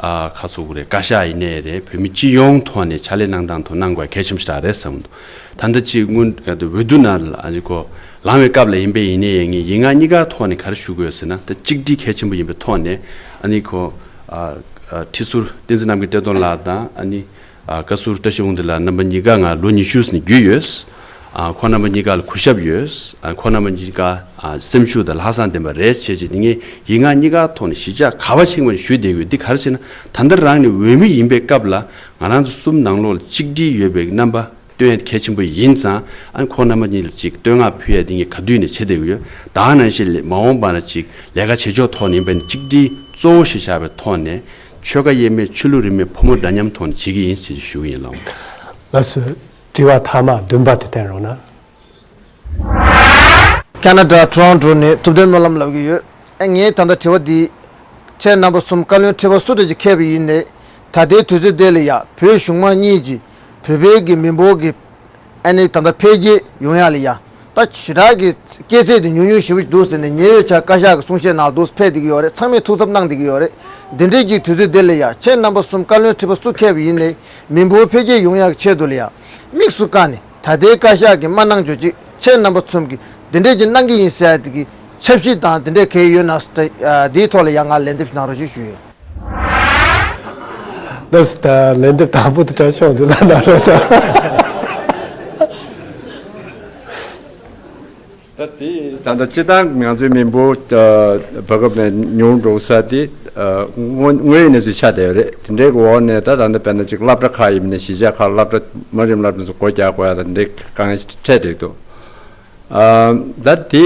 ཨ་ཁ་སོ་གི་རེད། བཀའ་ཤག་ཡིན་ནའི་རེད། བོད་མི་སྤྱི་ཡོངས་ཐོག་ནས་ཕྱག་ལས་གནང་སྟངས་ཐོག་གནང་དགོས་གལ་ཆེན་པོ་ཞིག་རེད་བསམ་གྱི་འདུག་ད་ལྟ་ཅིག་སྔོན་འོས་བསྡུ་ནང་ལ་ཨ་ནི་ཁོ་ལངས་པའི་སྐབས་ལ་ཡིན་པས་ཡིན་ནའི་ངས་ཡིག་ངག་གཉིས་ཀ་ཐོག་ནས་ག་རེ་ཞུ་དགོས་ཟེར་ན་ད་གཅིག་སྒྲིལ་གལ་ཆེན་པོ་ཡིན་པའི་ཐོག་ནས་ཨ་ནི་ཁོ་ཨ་ཨ་ཁྲི་ཟུར་བསྟན་འཛིན་རྣམ་རྒྱལ་བཀྲས་མཐོང་ལགས་དང་ཨ་ནི། ཨ་བཀའ་ཟུར་བཀྲ་ཤིས་དབང་འདུས་ལགས་རྣམ་པ་གཉིས་ཀ་ང་ལོ་ཉི་ཤུ་ནས་བརྒྱུད་ཡོད། ཨ་ཁོང་རྣམ་པ་གཉིས་ཀ་ལ་གུས་ཞབས་ཡོད། ཨ་ཁོང་རྣམ་པ་གཉིས་ཀ་ཨ་སེམས་ཤུགས་དང་ལྷག་བསམ་ལྡན་པ་རེད་བྱས་རྗེས་འདི་ངས་ཡིག་ངག་གཉིས་ཀ་ཐོག་ནས་གཞིས་ཆགས་ག་པར་ཕྱིན་པ་ནས་ཞུ་བསྡད་ཡོད། འདི་ག་རེ་ཟེར་ན་ད་ལྟ་རང་ནས་འོས་མི་ཡིན་པའི་སྐབས་ལ་ང་རང་ཚོ་གསུམ་ནང་ལོགས་ལ་གཅིག་སྒྲིལ་ཡོད་པའི་རྣམ་པ་སྟོན་ཡ་གལ་ཆེན་པོ་ཡིན་ཙང་ཨ་ཁོང་རྣམ་པ་གཉིས་ལ་ཅིག་བསྟོད་བསྔགས་ཕུལ་ཡ་འདི་ངས་ག་དུས་ནས་བྱེད་བསྡད་ཡོད། ད་ག་ནང་བཞིན་ལས་མ་འོངས་པ་ན་ཅིག་ལས་ཀ་བྱེད་ཕྱོགས་ཐོག་ནས་ཡིན་པ་ནས་གཅིག་སྒྲིལ་གཙོ་བོ་ཞིག་བཞག་པའི་ཐོག་ནས་ཆོལ་ཁ་དབྱེ་མེད་ཆོས་ལུགས་རིས་མེད་ཕོ་མོ་འདྲ་མཉམ་ཐོག་ནས་བྱེད་ཀྱི་ཡིན་ཞེས་ཞུ་གི་ཡིན་ལགས། ལགས་སོ། དྲི་བ་མཐའ་མ་བདུན་པ་དེ་བསྟན་རོགས་གནང་། ཁ་ན་ཌ་ཊོ་རོན་ཊོ་ནས་ཐུབ་བསྟན་སྨོན་ལམ་ལབ་ཀྱི་ཡོད། ཨ་ངས་ད་ལྟ་དྲི་བ་འདི། ཁྱེད་རྣམ་པ་གསུམ་བཀའ་བློན་ཁྲི་པ་སུ་འདྲ་ཅིག་འཁེལ་བ་ཡིན་ནའི། ད་ལྟའི་དུས་ཚོད་འདི་ལ་ཡ་བོད་གཞུང་མང་གཉིས་ཀྱིས་བོད་པའི་གི་མི་འབོར་གྱི་ཨ་ནི་ད་ལྟ་འཕེལ་རྒྱས་ཡོང་ཡ་ལ་ཡ། ད་ཞེ་དྲག་གི་སྐྱེས་ཚད་དེ་ཉུང་ཉུང་ཞེ་པོ་ཞིག་འདུག་ཟེར་ནས་ཉེ་བའི་ཆར་བཀའ་ཤག་གི་གསུང་བཤད་ནང་འདུག་ཕེབས་བསྡད་ཀྱི་ཡོད་རེད། ཚང་མས་ཐུགས་འཚབ་གནང་བསྡད་ཀྱི་ཡོད་རེད། འདི་འདྲའི་གི་དུས་ཚོད་འདི་ལ་ཡ་ཁྱེད་རྣམ་པ་གསུམ་བཀའ་བློན་ཁྲི་པ་སུ་འཁེལ་བ་ཡིན་ནའི་མི་འབོར་འཕེལ་རྒྱས་ཡོང་ཡ་གི་ཆེད་དུ་ལ་ཡ་དམིགས་སུ་བཀར་ནས། ད་ལྟའི་བཀའ་ཤག་གིས་མ་གནང་ཆོག་ཅིག་ཁྱེད་རྣམ་པ་ཚོམ་གྱིས་འདི་འདྲས་ཀྱི་གནང་གི་ཡིན་ཟེར་ཡ་དེ་གི་ཆབ་སྲིད་དང་འདི་འདྲས་གལ་ཡོད་ན་ཟེར་ད་འདིའི་ཐོག་ལ་ཡང་ང་ལན་འདེབས་གནང་རོགས་ཞེས་ཞུ་ཡོད། ལགས་སོ། ད་ལན་འདེབས་དང་པོ་དེ་དྲ་ཆོག་འདུག་ལ་ན་རོགས་ད། ད་དེ་ད་ལྟ་སྤྱི་བཏང་ང་ཚོའི་མི་འབོར་བར་སྐབས་ནས་ཉུང་འགྲོ་ས་དེ་དངོས་དངོས་ཡོད་གནས་ཚུལ་ཆགས་བསྡད་ཡོད་རེད། དེ་འདྲའི་འོག་ནས་ད་ད་ལྟ་དཔེར་ན་ཅིག་སློབ་གྲྭ་ཁག་ཡིན་ནའི་གཞིས་ཆགས་ཁག་སློབ་གྲྭ་དམའ་རིམ་སློབ་གྲྭ་ཚོ་སྒོ་རྒྱག་དགོས་ཡ་ད་འདྲའི་དཀའ་ངལ་འཕྲད་བསྡད་འདུག་ཨ་ད་དེ་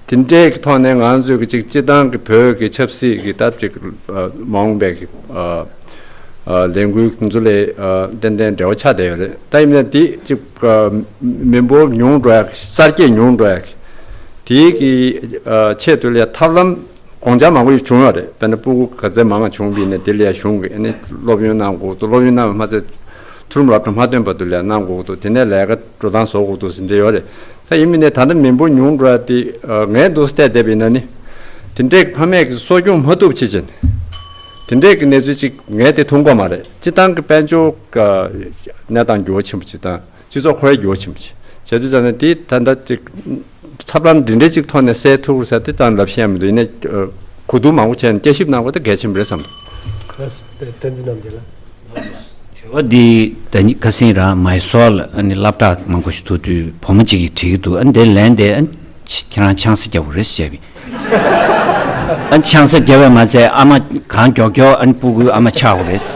དེ་འདྲའི་གི་ཐོག་ནས་ང་ཚོས་གི་ཅིག་སྤྱི་བཏང་གི་བོད་ཀྱི་ཆབ་སྲིད་ཀྱི་ད་ཅིག་ཨ་མ་འོངས་པའི་གི་ཨ་ཨ་ལས་འགུལ་ཁོང་ཚོ་ལས་ཨ་ཏན་ཏན་འབྲེལ་བ་ཆགས་བསྡད་ཡོད་རེད། ད་ཡིན་ན་དེ་ཅིག་ཨ་མི་འབོར་ཉུང་འགྲོ་ཡ་གི་གསར་སྐྱེས་ཉུང་འགྲོ་ཡ་གི་དེའི་གི་ཨ་ཆེད་དུ་ལ་ཡ་ཐབས་ལམ་དགོངས་འཆར་མང་པོ་ཞིག་བྱུང་ཡོད་རེད། དཔེར་ན་སྤུ་གུ་ག་ཚད་མང་བ་བྱུང་བ་ཡིན་ན་དེ་ལ་ཡ་གཞུང་གི་ཨ་ནི་སློབ་ཡོན་གནང་དགོས་འདུག་སློབ་ཡོན་གནང་བ་མ་ཚད་མཐོ་རིམ་སློབ་གྲྭ་མ་ཐོན་བར་དུ་ལ་ཡ་གནང་དགོས་འདུག་དེ་ནས་ལས་ཀ་འགྲོ་སྟངས་བཟོ་དགོས་འདུག་ཟེར་འདྲ་ཡོད་རེད། ད་ཡིན་མིན་ནས་ད་ལྟ་མི་འབོར་ཉུང་འགྲོ་ཡ་དེ་ངས་འདུག་བལྟས་བསྡད་པ་ཡིན་ན་ནི། དེ་འདྲའི་ཕ་མས་ཀྱི་གསོ་སྐྱོང་མ་ཐུབ་ཕྱིན་ཆད། དེ་འདྲའི་གི་གནས་ཚུལ་ཅིག་ངས་དེ་མཐོང་གི་མ་རེད། སྤྱི་བཏང་གི་དཔལ་འབྱོར་གྱི་གནས་སྟངས་འགྱུར་བ་ཆེན་པོ་ཅིག་དང་སྤྱི་ཚོགས་ཁོར་ཡུག་འགྱུར་བ་ཆེན་པོ་ཅིག་བྱས་དུས་ཙང་ནས་དེ་ད་ལྟ་ཅིག་ཐབས་ལམ་འདི་འདྲའི་ཅིག་ཐོག་ནས་སེལ་ཐུབ་ཟེར་དེ་ད་ལབ་ཤེས་ཡ་མི་འདུག་ཡིན་ནའི་གོ་བསྡུར་མང་པོ་བྱས་ནས་བསྐྱར་ཞིབ་གནང་དགོས་དེ་གལ་ཆེན་པོ་རེད་བསམ་འདུག་བསྟན་འཛིན་རྣམ་རྒྱལ་ལགས། དྲི་བ་འདི་ད་ནི་ཁ་སང་རང་མའི་སོལ་ཨ་ནི་སློབ་གྲྭ་མང་པོ་ཞིག་ཐུག་དུས་བུ་མོ་གཅིག་གིས་དྲིས་ཀྱི་འདུག་ཨ་ནི་དེ་ལན་དེ་ཨ་ཁྱེད་རང་ཆང་ས་བརྒྱབ་པ་རེད་ཟེར་བས། ཨ་ཆང་ས་བརྒྱབ་པ་མ་ཚད་ཨ་མ་གང་མགྱོགས་མགྱོགས་ཨ་ནི་སྤུ་གུའི་ཨ་མ་ཆགས་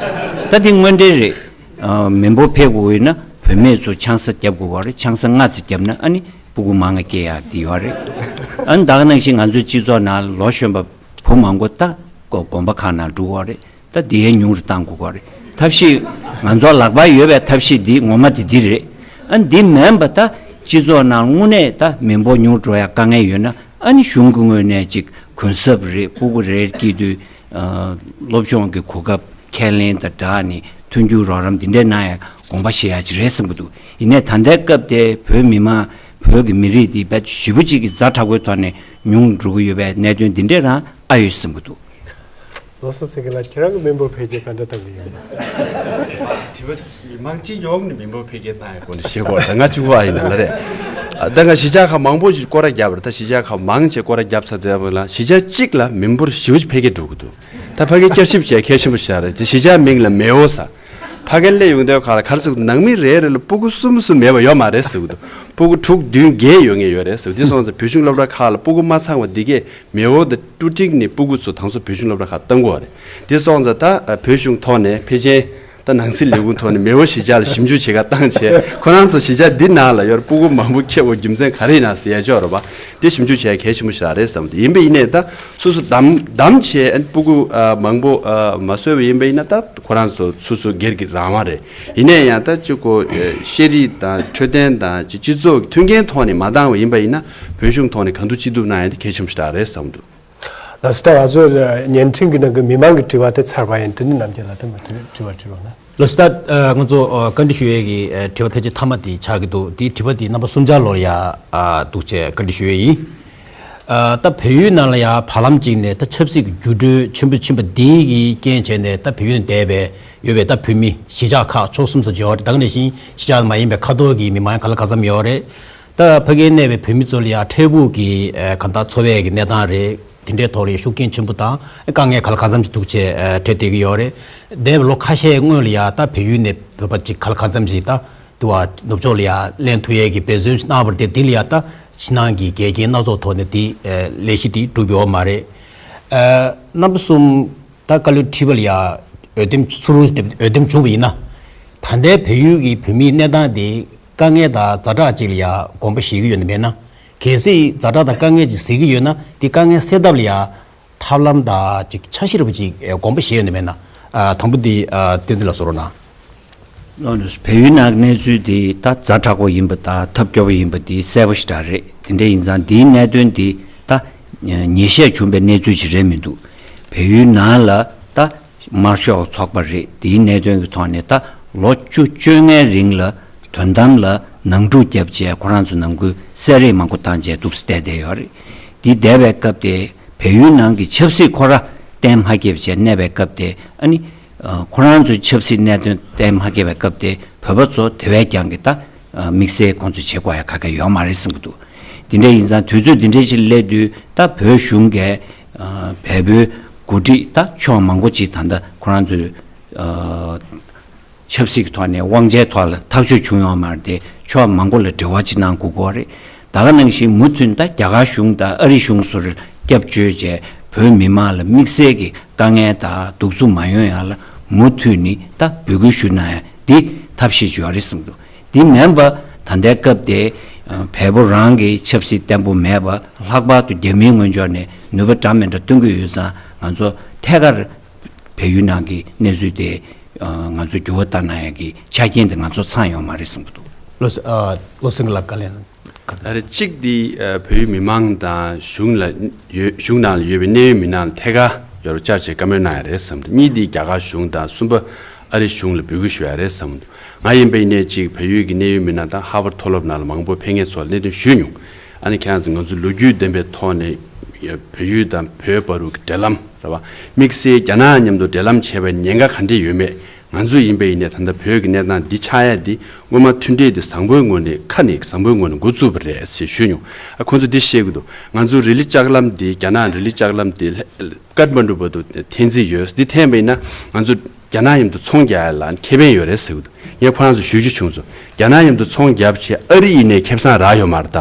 པ་རེད། ད་འདི་དངོས་འབྲེལ་རེད། མི་འབོར་འཕེལ་དགོས་ཡོད་ན་བུད་མེད་ཚོ་ཆང་ས་བརྒྱབ་དགོས་པ་རེད། ཆང་ས་ལྔ་ཙམ་བརྒྱབ་ན་ཨ་ནི་སྤུ་གུ་མང་ང་སྐྱེ་ཡག་འདི་ཡོད་རེད། ཨ་ནི་ད་ག་ནང་བཞིན་ང་ཚོའི་སྤྱི་ཚོགས་ནང་ལོ་གཞོན་པ་བུ་མང་པོ་ད་དགོན་པ་ཁག་ནང་འགྲོ་གི་ཡོད་རེད། ད་འདི་ཡང་ཉུང་རུ་གཏང་དགོས་ཀྱི་རེད། ཐབས་ཤེས་ང་ཚོ་ལག་པར་ཡོད་པའི་ཐབས་ཤེས་འདི་ངོ་མ་འདི་འདི་རེད། ཨ་འདི་མིན་པ་ད་སྤྱི་ཚོགས་ནང་དངོས་གནས་ད་མི་འབོར་ཉུང་འགྲོ་ཡ་དཀའ་ངལ་ཡོད་ན་ཨ་ནི་གཞུང་གི་ངོས་ནས་ཅིག་གུན་གསབ་རེད། སྤུ་གུ་རེ་སྐྱེས་དུས་སློབ་སྦྱོང་གི་གོ་སྐབས་ཁས་ལེན་དང་སྦྲགས་ནས་མཐུན་འགྱུར་རོགས་རམ་འདི་འདྲས་གནང་ཡ་དགོངས་པ་བཞེས་ཡ་ཅིག་རེད་བསམ་གྱི་འདུག་ཡིན་ནའི་ད་ལྟའི་སྐབས་དེ་བོད་མི་མང་བོད་ཀྱི་མི་རིགས་འདི་རྦད་ཞེ་པོ་ཅིག་གི་ཛ་དྲག་པོའི་ཐོག་ནས་ཉུང་འགྲོ་གི་ཡོད་པའི་གནད་དོན་འདི་འདྲས་རང་ཨ་ཡོད་བསམ་གྱི་འདུག་ལོ་སོ་སེ་གི་ལ་ཁྱེད་རང་གི་མི་འབོར་འཕེལ་རྒྱས་ག་འདྲ་གཏང་གི་ཡོད་ན། དྲི་བ་མི་མང་སྤྱི་ཡོངས་ནས་མི་འབོར་འཕེལ་རྒྱས་གཏང་ཡག་སྐོར་ནས་བཤད་དགོས་རེད། ང་གཅིག་པུ་ཨ་ཡིན་ན་ལ་རེད། ད་ང་གཞིས་ཆགས་ཁག་མང་པོ་ཞིག་སྐོར་ར་བརྒྱབ་རེད། ད་གཞིས་ཆགས་ཁག་མང་ཆེ་སྐོར་ར་བརྒྱབ་ཚར་དེ་ལ་གཞིས་ཆགས་གཅིག་ལ་མི་འབོར་ཞེ་པོ་ཅིག་འཕེལ་རྒྱས་འགྲོ་གི་འདུག་ད་ཕ་གི་བསྐྱར་ཞིབ་བྱས་གལ་ཆེན་པོ་ཞིག་རེད། དེ་གཞིས་ཆགས་མིང་ལ་མེའོ་ཟེར། ཕ་གིར་སླེབས་ཡོང་དུས་ག་ལ་ག་རེ་ཟེར་གི་འདུག་ནང་མི་རེ་རེ་ལ་སྤུ་གུ་གསུམ་གསུམ་མེད་པ་ཡོད་མ་རེད་ཟེར་གི་འདུག་སྤུ་གུ་དྲུག་བདུན་བརྒྱད་ཡོད་ངེས་ཡོད་རེད་ཟེར་གི་འདུག་དེ་སོང་ཙང་བོད་གཞུང་སློབ་གྲྭ་ཁག་ལ་སྤུ་གུ་མ་ཚང་བ་འདི་གས་མེའོ་དང་ཀྲུ་ཀྲིང་ནས་སྤུ་གུ་ཚོ་དང་ཚོ་བོད་གཞུང་སློབ་གྲྭ་ཁག་གཏང་དགོས་རེད། དེ་སོང་ཙང་ད་བོད་གཞུང་ཐོག་ནས་ཕལ་ཆེར་ད་ནང་སྲིད་ལས་ཁུངས་ཐོག་ནས་མེའོ་གཞིས་ཆགས་ལ་ཞིབ་འཇུག་བྱེད་ག་བཏང་བྱས་ཁོ་རང་ཚོ་གཞིས་ཆགས་འདི་ནང་ལ་ཡོད་སྤུ་གུ་མང་པོ་ཁྱེར་བའི་རྒྱུ་མཚན་ག་རེ་ཡིན་ན་ཟེར་ཡ་ཅོག་རེད་པ། དེ་ཞིབ་འཇུག་བྱས་གལ་ཆེན་པོ་ཞིག་རེད་བསམ་གི་འདུག་ཡིན་པ་ཡིན་ནའི་ད་སོ་སོ་བདམས་བདམས་བྱས་སྤུ་གུ་མང་པོ་མ་གསོས་པ་ཡིན་པ་ཡིན་ན་ད་ཁོ་རང་ཚོ་སོ་སོ་སྒེར་གྱི་རང་དབང་རེད། ཡིན་ནའི་ཡང་ད་ཅིག་གོ་ཤེས་རིག་དང་འཕྲོད་བསྟེན་དང་ཅིག་སྤྱི་ཚོགས་ཀྱི་མཐུན་རྐྱེན་ཐོག་ནས་མ་འདང་བ་ཡིན་པ་ཡིན་ན་བོད་གཞུང་ཐོག་ནས་གང་ཐུབ་ཅི་ཐུབ་གནང་ཡ་དེ་གལ་ཆེན་པོ་ཞིག་རེད་བསམ་འདུག་ལགས་སོ། ད་ང་ཚོ་བརྙན་འཕྲིན་གྱི་ནང་གི་མི་མང་གི་དྲི་བ་དེ་ཚར་བ་ཡིན། དེ་ནི་རྣམ་རྒྱལ་ལགས་དེ་མ་དྲི་བ་དྲི་རོགས་གནང་། ལགས་སོ། ད་ང་ཚོ་བཀའ་འདྲི་ཞུ་ཡས་ཀྱི་དྲི་བ་ཕལ་ཆེར་མཐའ་མ་དེ་ཆགས་ཀྱི་འདུག་དེའི་དྲི་བ་དེ་རྣམ་པ་གསུམ་ཆར་ལོར་ཡ་འདུག་ཅེས་བཀའ་འདྲི་ཞུ་ཡས་ཡིན། ད་བལ་ཡུལ་ནང་ལ་ཡ་བར་ལམ་གཅིག་ནས་ད་ཆབ་སྲིད་ཀྱི་འགྱུར་འགྲོས་ཆེན་པོ་ཕྱིན་པ་འདི་གི་རྐྱེན་བྱས་ནས་ད་བལ་ཡུལ་ནང་བསྡད་པའི་ཡོད་པའི་ད་བོད་མི་གཞིས་ཆགས་ཁག་ཕྱོགས་གསུམ་ཙམ་ཡོད་རེད། ད་ག་ནང་བཞིན་གཞིས་ཆགས་མ་ཡིན་པའི་ཁ་ཐོར་གྱི་མི་མང་གང་ལ་གང་འཚམ་ཡོད་རེད། ད་ཕ་གིར་གནས་པའི་བོད་མི་ཚོ་ལ་ཡ་འཕྲལ་ཕུགས་ཀྱི་གང་ལྟར་འཚོ་བའི་གི་གནས་སྟངས་རེད། དེ་འདྲའི་ཐོག་ལ་ཡ་ཤུགས་རྐྱེན་ཆེན་པོ་དང་དཀའ་ངལ་གང་ལ་གང་འཚམ་ཞིག་འདུག་ཅེས་འཕྲད་བསྡད་ཀྱི་ཡོད་རེད། འདས་པའི་ལོ་ཁ་ཤས་སྔོན་ལ་ཡ་ད་བལ་ཡུལ་ནས་བོད་པ་ཅིག་གང་ལ་གང་འཚམ་ཞིག་ད་དུ་བ་ནུབ་ཕྱོགས་ལ་ཡ་ལེན་ཐུབ་ཡས་ཀྱི་འབད་བརྩོན་ཞིག་གནང་བ་རེད་དེ། འདི་ལ་ཡ་ད་ཕྱི་ནང་གི་འགལ་རྐྱེན་སྣ་ཚོགས་ཐོག་ནས་འདི་ལས་གཞི་འདི་འགྲུབ་ཡོད་མ་རེད། རྣམ་པ་གསུམ། ད་བཀའ་བློན་ཁྲི་པ་ལ་ཡ་འོས་འདེམས་ཚུར་འོས་འདེམས་བྱུང་བ་ཡིན་ན། ད་ལྟའི་བལ་ཡུལ་གྱི་བོད་མིའི་གནས་སྟངས་དེ་དཀའ་ངལ་དང་ཛ་དྲག་ཅིག་ལ་ཡ་དགོངས་པ་བཞེས་ཀྱི་ཡོད་ན་མེད་ན། གལ་སྲིད་ཛ་དྲག་དང་དཀའ་ངལ་ཅིག་གཟིགས་ཀྱི་ཡོད་ན་དེ་དཀའ་ངལ་སེལ་ཐབས་ལ་ཡ་ཐབས་ལམ་དང་ཅིག་འཆར་གཞི་འདྲ་པོ་ཅིག་དགོངས་པ་བཞེས་ཡོད་ན་མེད་ན། དང་པོ་དེ་བསྟན་འཛིན་ལགས་གསུང་རོགས་གནང་། བལ་ཡུལ་ནང་གི་གནས་ཚུལ་དེ་ད་ཛ་དྲག་པོ་ཡིན་པ་དང་ཐབས་སྐྱོ་པོ་ཡིན་པ་དེ་གསལ་པོ་ཞེ་དྲག་རེད། དེ་འདྲ་ཡིན་ཙང་འདིའི་གནད་དོན་དེ་ད་ཉེས་ཤས་བྱུང་པའི་གནས་ཚུལ་ཅིག་རེད་མི་འདུག། བལ་ཡུལ་ནང་ལ་ད་དམར་ཤོག་ཚོགས་པ་རེད། དེའི་གནད་དོན་གྱི་ཐོག་ནས་ད་ལོ་བཅུ་བཅོ་ལྔའི་རིང་ལ་དོན་དམ་ལ་ནང་འཁྲུག་བརྒྱབ་བྱས་ཁོ་རང་ཚོ་ནང་ཁུལ་བསད་རེས་མང་པོ་བཏང་བྱས་འདུག་སེ་བསྡད་བསྡད་ཡོད་རེད། དེ་བསྡད་པའི་སྐབས་དེ་བལ་ཡུལ་ནང་གི་ཆབ་སྲིད་ཁོ་ར་གཏན་མ་འཁེལ་བྱས་གནས་པའི་སྐབས་དེ་ཨ་ནི། ཁོ་རང་ཚོའི་ཆབ་སྲིད་གནད་དོན་གཏན་མ་འཁེལ་བའི་སྐབས་དེ་བོད་པ་ཚོ་དེ་བས་ཀྱང་གི་ད་དམིགས་བསལ་ཁོང་ཚོས་བྱེད་དགོས་ཡ་ག་གེ་ཡོད་མ་རེད་བསམ་གྱི་འདུག། དེ་འདྲ་ཡིན་ཙང་དུས་ཚོད་འདི་འདྲའི་ཞིག་སླེབས་དུས་ད་བོད་གཞུང་གིས་བལ་པོའི་འགོ་ཁྲིད་ད་ཕྱོགས་མང་པོ་ཅིག་ད་ལྟ་ཁོ་རང་ཚོའི་ཆབ་སྲིད་ཀྱི་ཐོག་ནས་དབང་ཆའི་ཐོག་ལ་ཐག་གཅོད་བྱུང་ཡོད་མ་རེད་དེ་ཕྱོགས་མང་པོ་ལ་འབྲེལ་བ་ཅིག་གནང་དགོས་ཀྱི་རེད། ད་ག་ནང་བཞིན་མུ་མཐུད་ད་རྒྱ་གར་གཞུང་དང་ཨ་རི་གཞུང་ཚོར་སྐྱབས་བཅོལ་བྱས་བོད་མི་མང་ལ་དམིགས་བསལ་གྱི་དཀའ་ངལ་དང་གདུག་རྩུབ་མ་ཡོང་ཡ་ལ་མུ་མཐུད་ནས་ད་འབོད་སྐུལ་ཞུ་གནང་ཡ་འདི་ཐབས་ཤེས་ཅིག་ཡོད་རེད་བསམ་འདུག། འདི་མིན་པ་ད་ལྟའི་སྐབས་དེ་བལ་པོ་རང་གི་ཆབ་སྲིད་བརྟན་པོ་མེད་པ་ལྷག་པར་དུ་རྒྱ་མིའི་ངོས་ཕྱོགས་ནས་ནུས་པ་འདྲ་མི་འདྲ་སྟོན་གྱི་ཡོད་ཙང་ང་ཚོ་ཐད་ཀར་བལ་ཡུལ་ནང་གི་གནས་ཚུལ་དེ་ང་ཚོ་འགྱུར་བ་བཏང་གནང་ཡ་གི་ཆ་རྐྱེན་དེ་ང་ཚོ་ཚང་ཡོད་མ་རེད་བསམ་གྱི་འདུག། བློ་བློ་སེང་གི་ལགས་བཀའ་ལན། ཨ་རེ་གཅིག་འདི་བལ་ཡུལ་མི་མང་དང་གཞུང་ལ་ཡོད་གཞུང་ནང་ལ་ཡོད་པའི་གནད་ཡོད་མི་སྣ་ལ་ཐད་ཀར་ཡོ་རོབ་བཅར་བྱས་བཀའ་མོལ་གནང་ཡ་རེད་བསམ་འདུག། གཉིས་འདི་རྒྱ་གར་གཞུང་དང་གསུམ་པ་ཨ་རི་གཞུང་ལ་འབོད་སྐུལ་ཞུ་ཡ་རེད་བསམ་འདུག། ང་ཡིན་པ་ཡིན་ནའི་གཅིག་བལ་ཡུལ་གྱི་གནད་ཡོད་མི་སྣ་དང་ཧར་ཝར་མཐོ་སློབ་ནང་ལ་མང་པོ་ཕེབས་མཁན་ཚོ་ལ་གནད་དོན་ཞུས་མྱོང་། ཨ་ནི་ཁྱེད་རང་ཚོ་ང་ཚོ་ལོ་རྒྱུས་ལྡན་པའི་ཐོག་ནས་བལ་ཡུལ་དང་བོད་བར་དུ་གི་འབྲེལ་ལམ་རེད་བ། དམིགས་བསལ་རྒྱ་ནག་མཉམ་དུ་འབྲེལ་ལམ་བྱས་པའི་ཉེན་ཁ་ག་འདྲས་ཡོད་མེད། ང་ཚོ་ཡིན་པ་ཡིན་ནའི་ད་ལྟ་བོད་ཀྱི་གནས་སྟངས་འདི་ཆགས་ཡ་འདི་སྔོན་མ་མཐུན་འབྲེལ་འདི་བཟང་པོའི་ངོས་ནས་ཁ་ནས་བཟང་པོའི་ངོས་ནས་འགོ་བཙུགས་པ་རེད་ཞེས་ཞུས་མྱོང་། ཨ་ཁོང་ཚོ་འདི་བཤད་ཀྱི་འདུག། ང་ཚོ་རི་ལི་ལྕགས་ལམ་འདི་རྒྱ་ནག་རི་ལི་ལྕགས་ལམ་འདི་ཀཏ་མན་ཌུ་བར་དུ་འཐེན་རྩིས་ཡོད། འདི་འཐེན་པ་ཡིན་ན་ང་ཚོ་རྒྱ་ནག་མཉམ་དུ་ཚོང་རྒྱག་ཡ་ལ་ཁེ་ཕན་ཡོད་རེད་ཟེར་གྱི་འདུག། ངས་ཁོ་རང་ཚོ་ཞུ་རྒྱུ་བྱུང་སོང་། རྒྱ་ནག་མཉམ་དུ་ཚོང་རྒྱབ་བྱས་ཨ་རི་ཡིན་ནའི་ཁེ་བཟང་རག་ཡོད་མ་རེད་ད།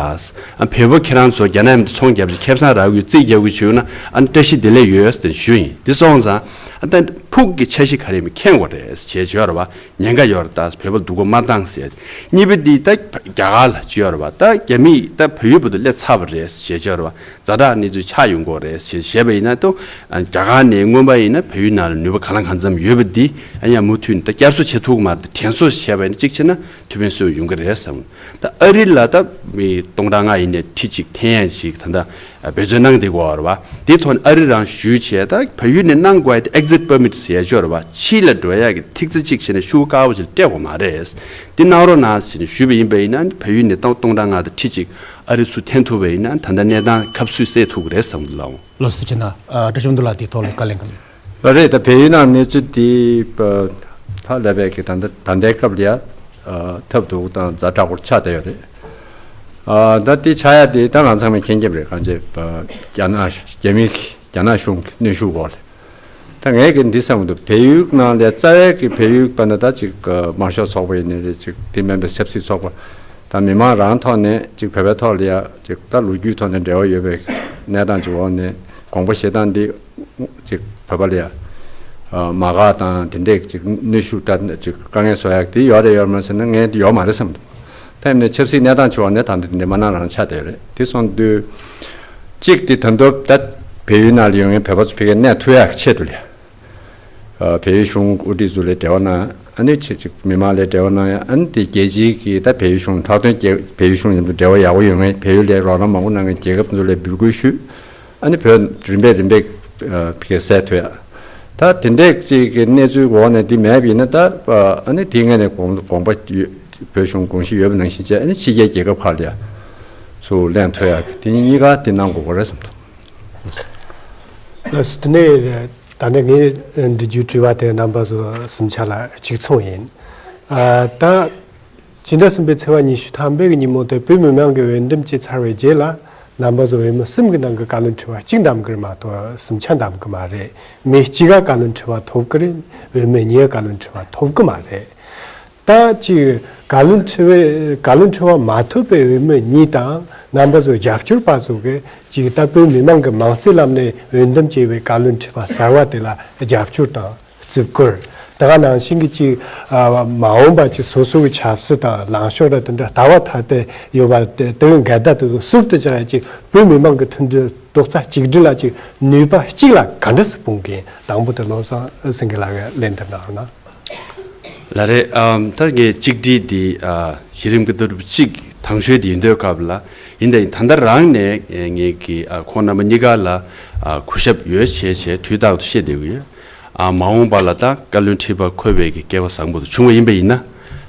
ཨ་བལ་པོ་ཁྱེད་རང་ཚོ་རྒྱ་ནག་མཉམ་དུ་ཚོང་རྒྱབ་བྱས་ཁེ་བཟང་རག་གི་ཡོད་རྩིས་རྒྱག་གི་བྱུང་ན་ཨ་ནི་བཀྲ་ཤིས་བདེ་ལེགས་ཡོད་ཟེར་ཞུ་ཡིན། འདི་སོང་ཙང་ཨ་ད་ཕུགས་ཀྱི་འཆར་གཞི་ག་རེ་མི་མཁྱེན་དགོས་རེད་ཞེས་བརྗོད་ར་བ། ཉེན་ཁ་ཡོད་རེད་ད། བོད་པ་སྡུག་གོ་མ་བཏང་ཟེར། གཉིས་པ་འདི་ད་རྒྱ་གར་ལ་ཅི་ཡོད་རེད་བ། ད་རྒྱ་མི་ད་བལ་ཡུལ་བར་དུ་སླེབས་ཚར་བ་རེད་ཞེས་བརྗོད་ར་བ། ཛ་དྲག་གནས་ཚུལ་ཆགས་ཡོང་གི་རེད་ཞེས་བཤད་པ་ཡིན་ན་ད་རྒྱ་གར་ནས་མངོན་པ་ཡིན་ན་བལ་ཡུལ་ནང་ལ་ནུས་པ་གང་ལ་གང་འཚམ་ཡོད་པ་འདི་ཨ་ཡང་མུ་མཐུད་ནས་ད་བསྐྱར་གསོ་བྱེད་ཐུབ་ཀྱི་མ་རེད། ད་དྲན་གསོ་བྱས་པ་ཡིན་ན་གཅིག་བྱས་ན་ཐུགས་ཕན་གསོས་ཡོང་གི་རེད་བསམ། ད་ཨ་རི་ལ་ད་མི་སྟོང་ཕྲག་ལྔ་ཡིན་ནས་ཁྲི་གཅིག་འཐེན་ཡ་ཞིག་ད་ལྟ་འབད་བརྩོན་གནང་བསྡད་ཀྱི་ཡོད་རེད་བ། དེ་ཐོག་ནས་ཨ་རི་རང་ཞུས་བྱས་ད་བལ་ཡུལ་ནས་གནང་དགོས་ཡ་དེ་exit permit་ཟེར་ཡ་ཅིག་ཡོད་རེད་བ། ཕྱི་ལ་འགྲོ་ཡ་གི་ཐིག་ཙེ་གཅིག་བྱས་ནས་ཤོག་བུ་དཀར་པོ་ཅིག་སྤྲད་དགོས་མ་རེད། དེ་གནང་རོགས་གནང་ཟེར་ནས་ཞུས་པ་ཡིན་པ་ཡིན་ན་བལ་ཡུལ་ནས་ད་སྟོང་ཕྲག་ལྔ་དང་ཁྲི་གཅིག་ཨ་རི་ཚུར་འཐེན་ཐུབ་པ་ཡིན་ན་ད་ལྟ་གནས་སྟངས་ཁ་ཕྱོགས་གསལ་ཐུབ་ཀྱི་རེད་བསམ་གྱི་འདུག་ལགས། ལགས་སོ། བྱས་ན་ཨ་བཀྲ་ཤིས་དབང་འདུས་ལགས་དེའི་ཐོག་ལ་བཀའ་ལན་གང་། ལགས་རེད། ད་བལ་ཡུལ་ནང་གནས་ཚུལ་འདི་ད་ལྟ་བའི་གི་ད་ལྟ་ད་ལྟའི་སྐབས་ལ་ཡ་ཐབས་སྡུག་དང་ཛ་དྲག་པོ་ཆགས་བསྡད་ཡོད་རེད། ཨ་ད་དེ་ཆགས་ཡ་དེ་ད་ང་ཚང་མས་མཁྱེན་རྒྱབ་རེད། གང་ཅི་རྒྱ་ནག་རྒྱ་མི་རྒྱ་ནག་གཞུང་གི་གནོན་ཤུགས་འོག་ལ། ད་ངས་གི་འདི་བསམ་གི་འདུག། བལ་ཡུལ་ནང་ལ་རྩ་བའི་གི་བལ་ཡུལ་པ་ན་ད་ཅིག་དམར་ཤོག་ཚོགས་པ་ཡིན་ནའི་རེད། ཅིག་དེ་མིན་པའི་ཆབ་སྲིད་ཚོགས་པ་དང་མི་མང་རང་ཐོག་ནས་ཅིག་བོད་པའི་ཐོག་ལ་ཡ་ཅིག་ད་ལོ་རྒྱུས་ཐོག་ནས་འབྲེལ་བ་ཡོད་པའི་གནས་སྟངས་ཅིག་འོག་ནས་དགོངས་པ་བཞེས་སྟངས་འདི་ཅིག་བོད་པ་ལ་ཡ་མ་དགའ་དང་དེ་འདྲས་ཅིག་གནོན་ཤུགས་ད་ཅིག་དཀའ་ངལ་བཟོ་ཡག་དེ་ཡོད་རེད་ཡོད་མ་རེད་ཟེར་ན་ངས་འདི་ཡོད་མ་རེད་བསམ་འདུག། ད་ཡིན་ནའི་ཆབ་སྲིད་གནས་སྟངས་ཆེ་བ་ནས་ད་འདི་འདི་མ་གནང་རང་ཆགས་བསྡད་ཡོད་རེད། དེ་སོང་དུས་གཅིག་དེ་ད་དུང་ད་བལ་ཡུལ་ནང་ལ་ཡོད་མཁན་བོད་པ་ཚོ་ཕ་གིར་གནས་ཐུབ་ཡག་གི་ཆེད་དུ་ལ་ཡ། ཨ་བལ་ཡུལ་གཞུང་དབུ་ཁྲིད་ཚོ་ལ་འབྲེལ་བ་གནང་། ཨ་ནི་ཆེ་ཆེ་མི་མང་ལ་འབྲེལ་བ་གནང་ཡ། ཨ་ནི་དེ་རྒྱལ་སྤྱིའི་གི་ད་བལ་ཡུལ་གཞུང་ལྷག་དོན་རྒྱལ་བལ་ཡུལ་གཞུང་མཉམ་དུ་འབྲེལ་བ་ཡག་པོ་ཡོད་མཁན་བལ་ཡུལ་ལ་རོགས་རམ་མང་པོ་གནང་མཁན་རྒྱལ་ཁབ་ཚོ་ལ་འབོད་སྐུལ་ཞུས། ཨ་ནི་བོད་རིམ་པས་རིམ་པས་ཨ་ཕ་གིར་གསལ་ཐུབ་ཡ། ད་དེ་འདྲས་ཅིག་གི་གནས་ཚུལ་འོག་ནས་འདི་མེད་པ་ཡིན་ན་ད་ཨ་ནི་དེའི་སྔོན་ནས་དགོངས་དགོངས་པ་ཡོད། བོད་གཞུང་དགོངས་གཞི་ཡོད་པ་ནང་བཞིན་བྱས་ཨ་ནི་ཕྱི་རྒྱལ་རྒྱལ་ཁབ་ཁག་ལ་ཡ་ཚུར་ལེན་ཐུབ་ཡ་གི་དེ་གཉིས་ཀ་དེ་གནང་དགོས་པ་རེད་བསམ་འདུག། ལགས་སོ། དེ་ནས་ད་ནི་ངས་འདྲི་རྒྱུའི་དྲི་བ་དེ་རྣམ་པ་ཚོ་གསུམ་ཆ་ལ་གཅིག་མཚུངས་ཡིན། ཨ་ད་ཕྱི་ཟླ་གསུམ་པའི་ཚེས་པ་ཉི་ཤུ་ཐམ་པའི་ཉིན་མོ་དེ་བོད་མི་མང་གི་འོས་འདེམས་བྱས་ཚར་བའི་རྗེས་ལ་རྣམ་པ་ཚོ་འོས་མི་གསུམ་གི་ནང་གི་བཀའ་བློན་ཁྲི་པ་གཅིག་འདེམས་གི་རེད་མ་གཏོགས་གསུམ་ཆ་འདེམས་གི་མ་རེད། མི་གཅིག་ག་བཀའ་བློན་ཁྲི་པ་ཐོབ་གི་རེད། འོས་མི་གཉིས་ག་བཀའ་བློན་ཁྲི་པ་ཐོབ་གི་མ་རེད། ད་ཅིག་བཀའ་བློན་ཁྲི་པའི་བཀའ་བློན་ཁྲི་པ་མ་ཐོབ་པའི་འོས་མི་གཉིས་དང་རྣམ་པ་ཚོ་རྒྱབ་སྐྱོར་པ་ཚོ་གིས་ཅིག་ད་བོད་མི་མང་གི་མང་གཙོའི་ལམ་ནས་འོས་འདེམས་བྱས་པའི་བཀའ་བློན་ཁྲི་པ་གསར་པ་དེ་ལ་རྒྱབ་སྐྱོར་དང་བརྩི་བཀུར། ད་ག་ནང་བཞིན་གྱི་ཅིག་ཨ་མ་འོངས་པ་ཅིག་སོ་སོ་གི་ཆབ་སྲིད་དང་ལངས་ཕྱོགས་ར་དེ་འདྲ་ལྟ་བ་ཐ་དད་ཡོད་པ་དེ་དེ་གི་འགལ་ཟླ་དེ་ཚོ་ཟུར་དུ་བཞག་ཡ་ཅིག་བོད་མི་མང་གི་མཐུན་སྒྲིལ་རྡོག་རྩ་གཅིག་སྒྲིལ་ལ་ཅིག་ནུས་པ་གཅིག་ལ་ག་འདྲ་སེ་སྤུངས་གིན། དང་པོ་དེ་བློ་བཟང་སེང་གེ་ལགས་ཀྱིས་ལན་དེ་གནང་རོགས་གནང་། ལགས་རེད། ཨམ། ད་ངས་གཅིག་སྒྲིལ་འདི་ཨ་གཞི་རིམ་གྱི་ལྟ་གྲུབ་གཅིག་དང་ཤོས་དེ་ཡིན་དུས་སྐབས་ལ་ཡིན་ད་ཡིན། ད་ལྟ་རང་ནས་ངས་ཀྱི་ཨ་ཁོང་རྣམ་པ་གཉིས་ཀ་ལ་ཨ་གུས་ཞབས་ཡོད་ཞེས་བྱས་དུས་རྟག་ཏུ་བཤད་བསྡད་ཀྱི་ཡོད། ཨ་མ་འོངས་པ་ལ་ད་བཀའ་བློན་ཁྲི་པ་འཁོད་པའི་གི་སྐལ་བ་བཟང་པོ་དེ་བྱུང་བ་ཡིན་པ་ཡིན་ན།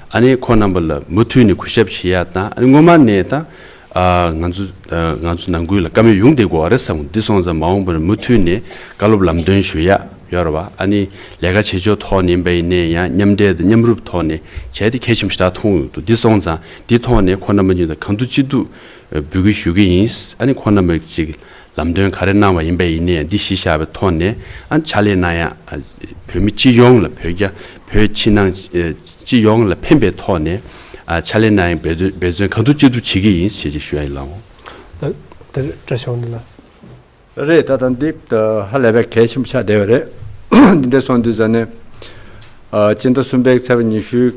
ཨ་ནི་ཁོང་རྣམ་པ་ལ་མུ་མཐུད་ནས་གུས་ཞབས་བྱེད་ཡ་དང་། ཨ་ནི་སྔོན་མ་ནས་ད་ཨ་ང་ཚོ་ཨ་ང་ཚོ་ནང་ཁུལ་ལ་བཀའ་མོལ་ཡོང་བསྡད་དགོས་པ་རེད་བསམ། འདི་སོང་ཙང་མ་འོངས་པར་མུ་མཐུད་ནས་བཀའ་སློབ་ལམ་སྟོན་ཞུ་ཡ་ཡོད་རེད་བ། ཨ་ནི་ལས་ཀ་བྱེད་ཕྱོགས་ཐོག་ནས་ཡིན་པ་ཡིན་ནའི་ཡང་མཉམ་འབྲེལ་དང་མཉམ་རུབ་ཐོག་ནས་བྱས་ཏེ་གལ་ཆེན་པོ་ཞེ་དྲག་མཐོང་ཡོང་འདུག། འདི་སོང་ཙང་འདི་ཐོག་ནས་ཁོང་རྣམ་པ་གཉིས་དང་གང་ཐུབ་ཅི་ཐུབ་འབོད་སྐུལ་ཞུ་གི་ཡིན། ཨ་ནི་ཁོང་རྣམ་པ་ཅིག་ལམ་སྟོན་ག་རེ་གནང་བ་ཡིན་པ་ཡིན་ནའི་འདི་གཞི་བཞག་པའི་ཐོག་ནས་ཨ་ཕྱག་ལས་གནང་ཡ། ཨ་བོད་མི་སྤྱི་ཡོངས་ལ། བོད་རྒྱ་བོད་ཕྱི་ནང་ཨ་སྤྱི་ཡོངས་ལ་ཕན་པའི་ཐོག་ནས་ཨ་ཕྱག་ལས་གནང་ཡ་འབད་བརྩོན་འབད་བརྩོན་གང་ཐུབ་ཅི་ཐུབ་བྱེད་ཀྱི་ཡིན་ཞེས་ཞུ་ཡ་ཡིན་ལགས། ད་དེ་བཀྲ་ཤིས་དབང་འདུས་ལགས། རེད། ད་ལྟ་འདི་ད་ཧ་ལས་པའི་གལ་ཆེན་པོ་ཆགས་བསྡད་པ་རེད། འདི་འདྲ་སོང་དུས་ཙ་ནས་ཨ་སྤྱི་ཟླ་གསུམ་པའི་ཚེས་པ་ཉི་ཤུའི་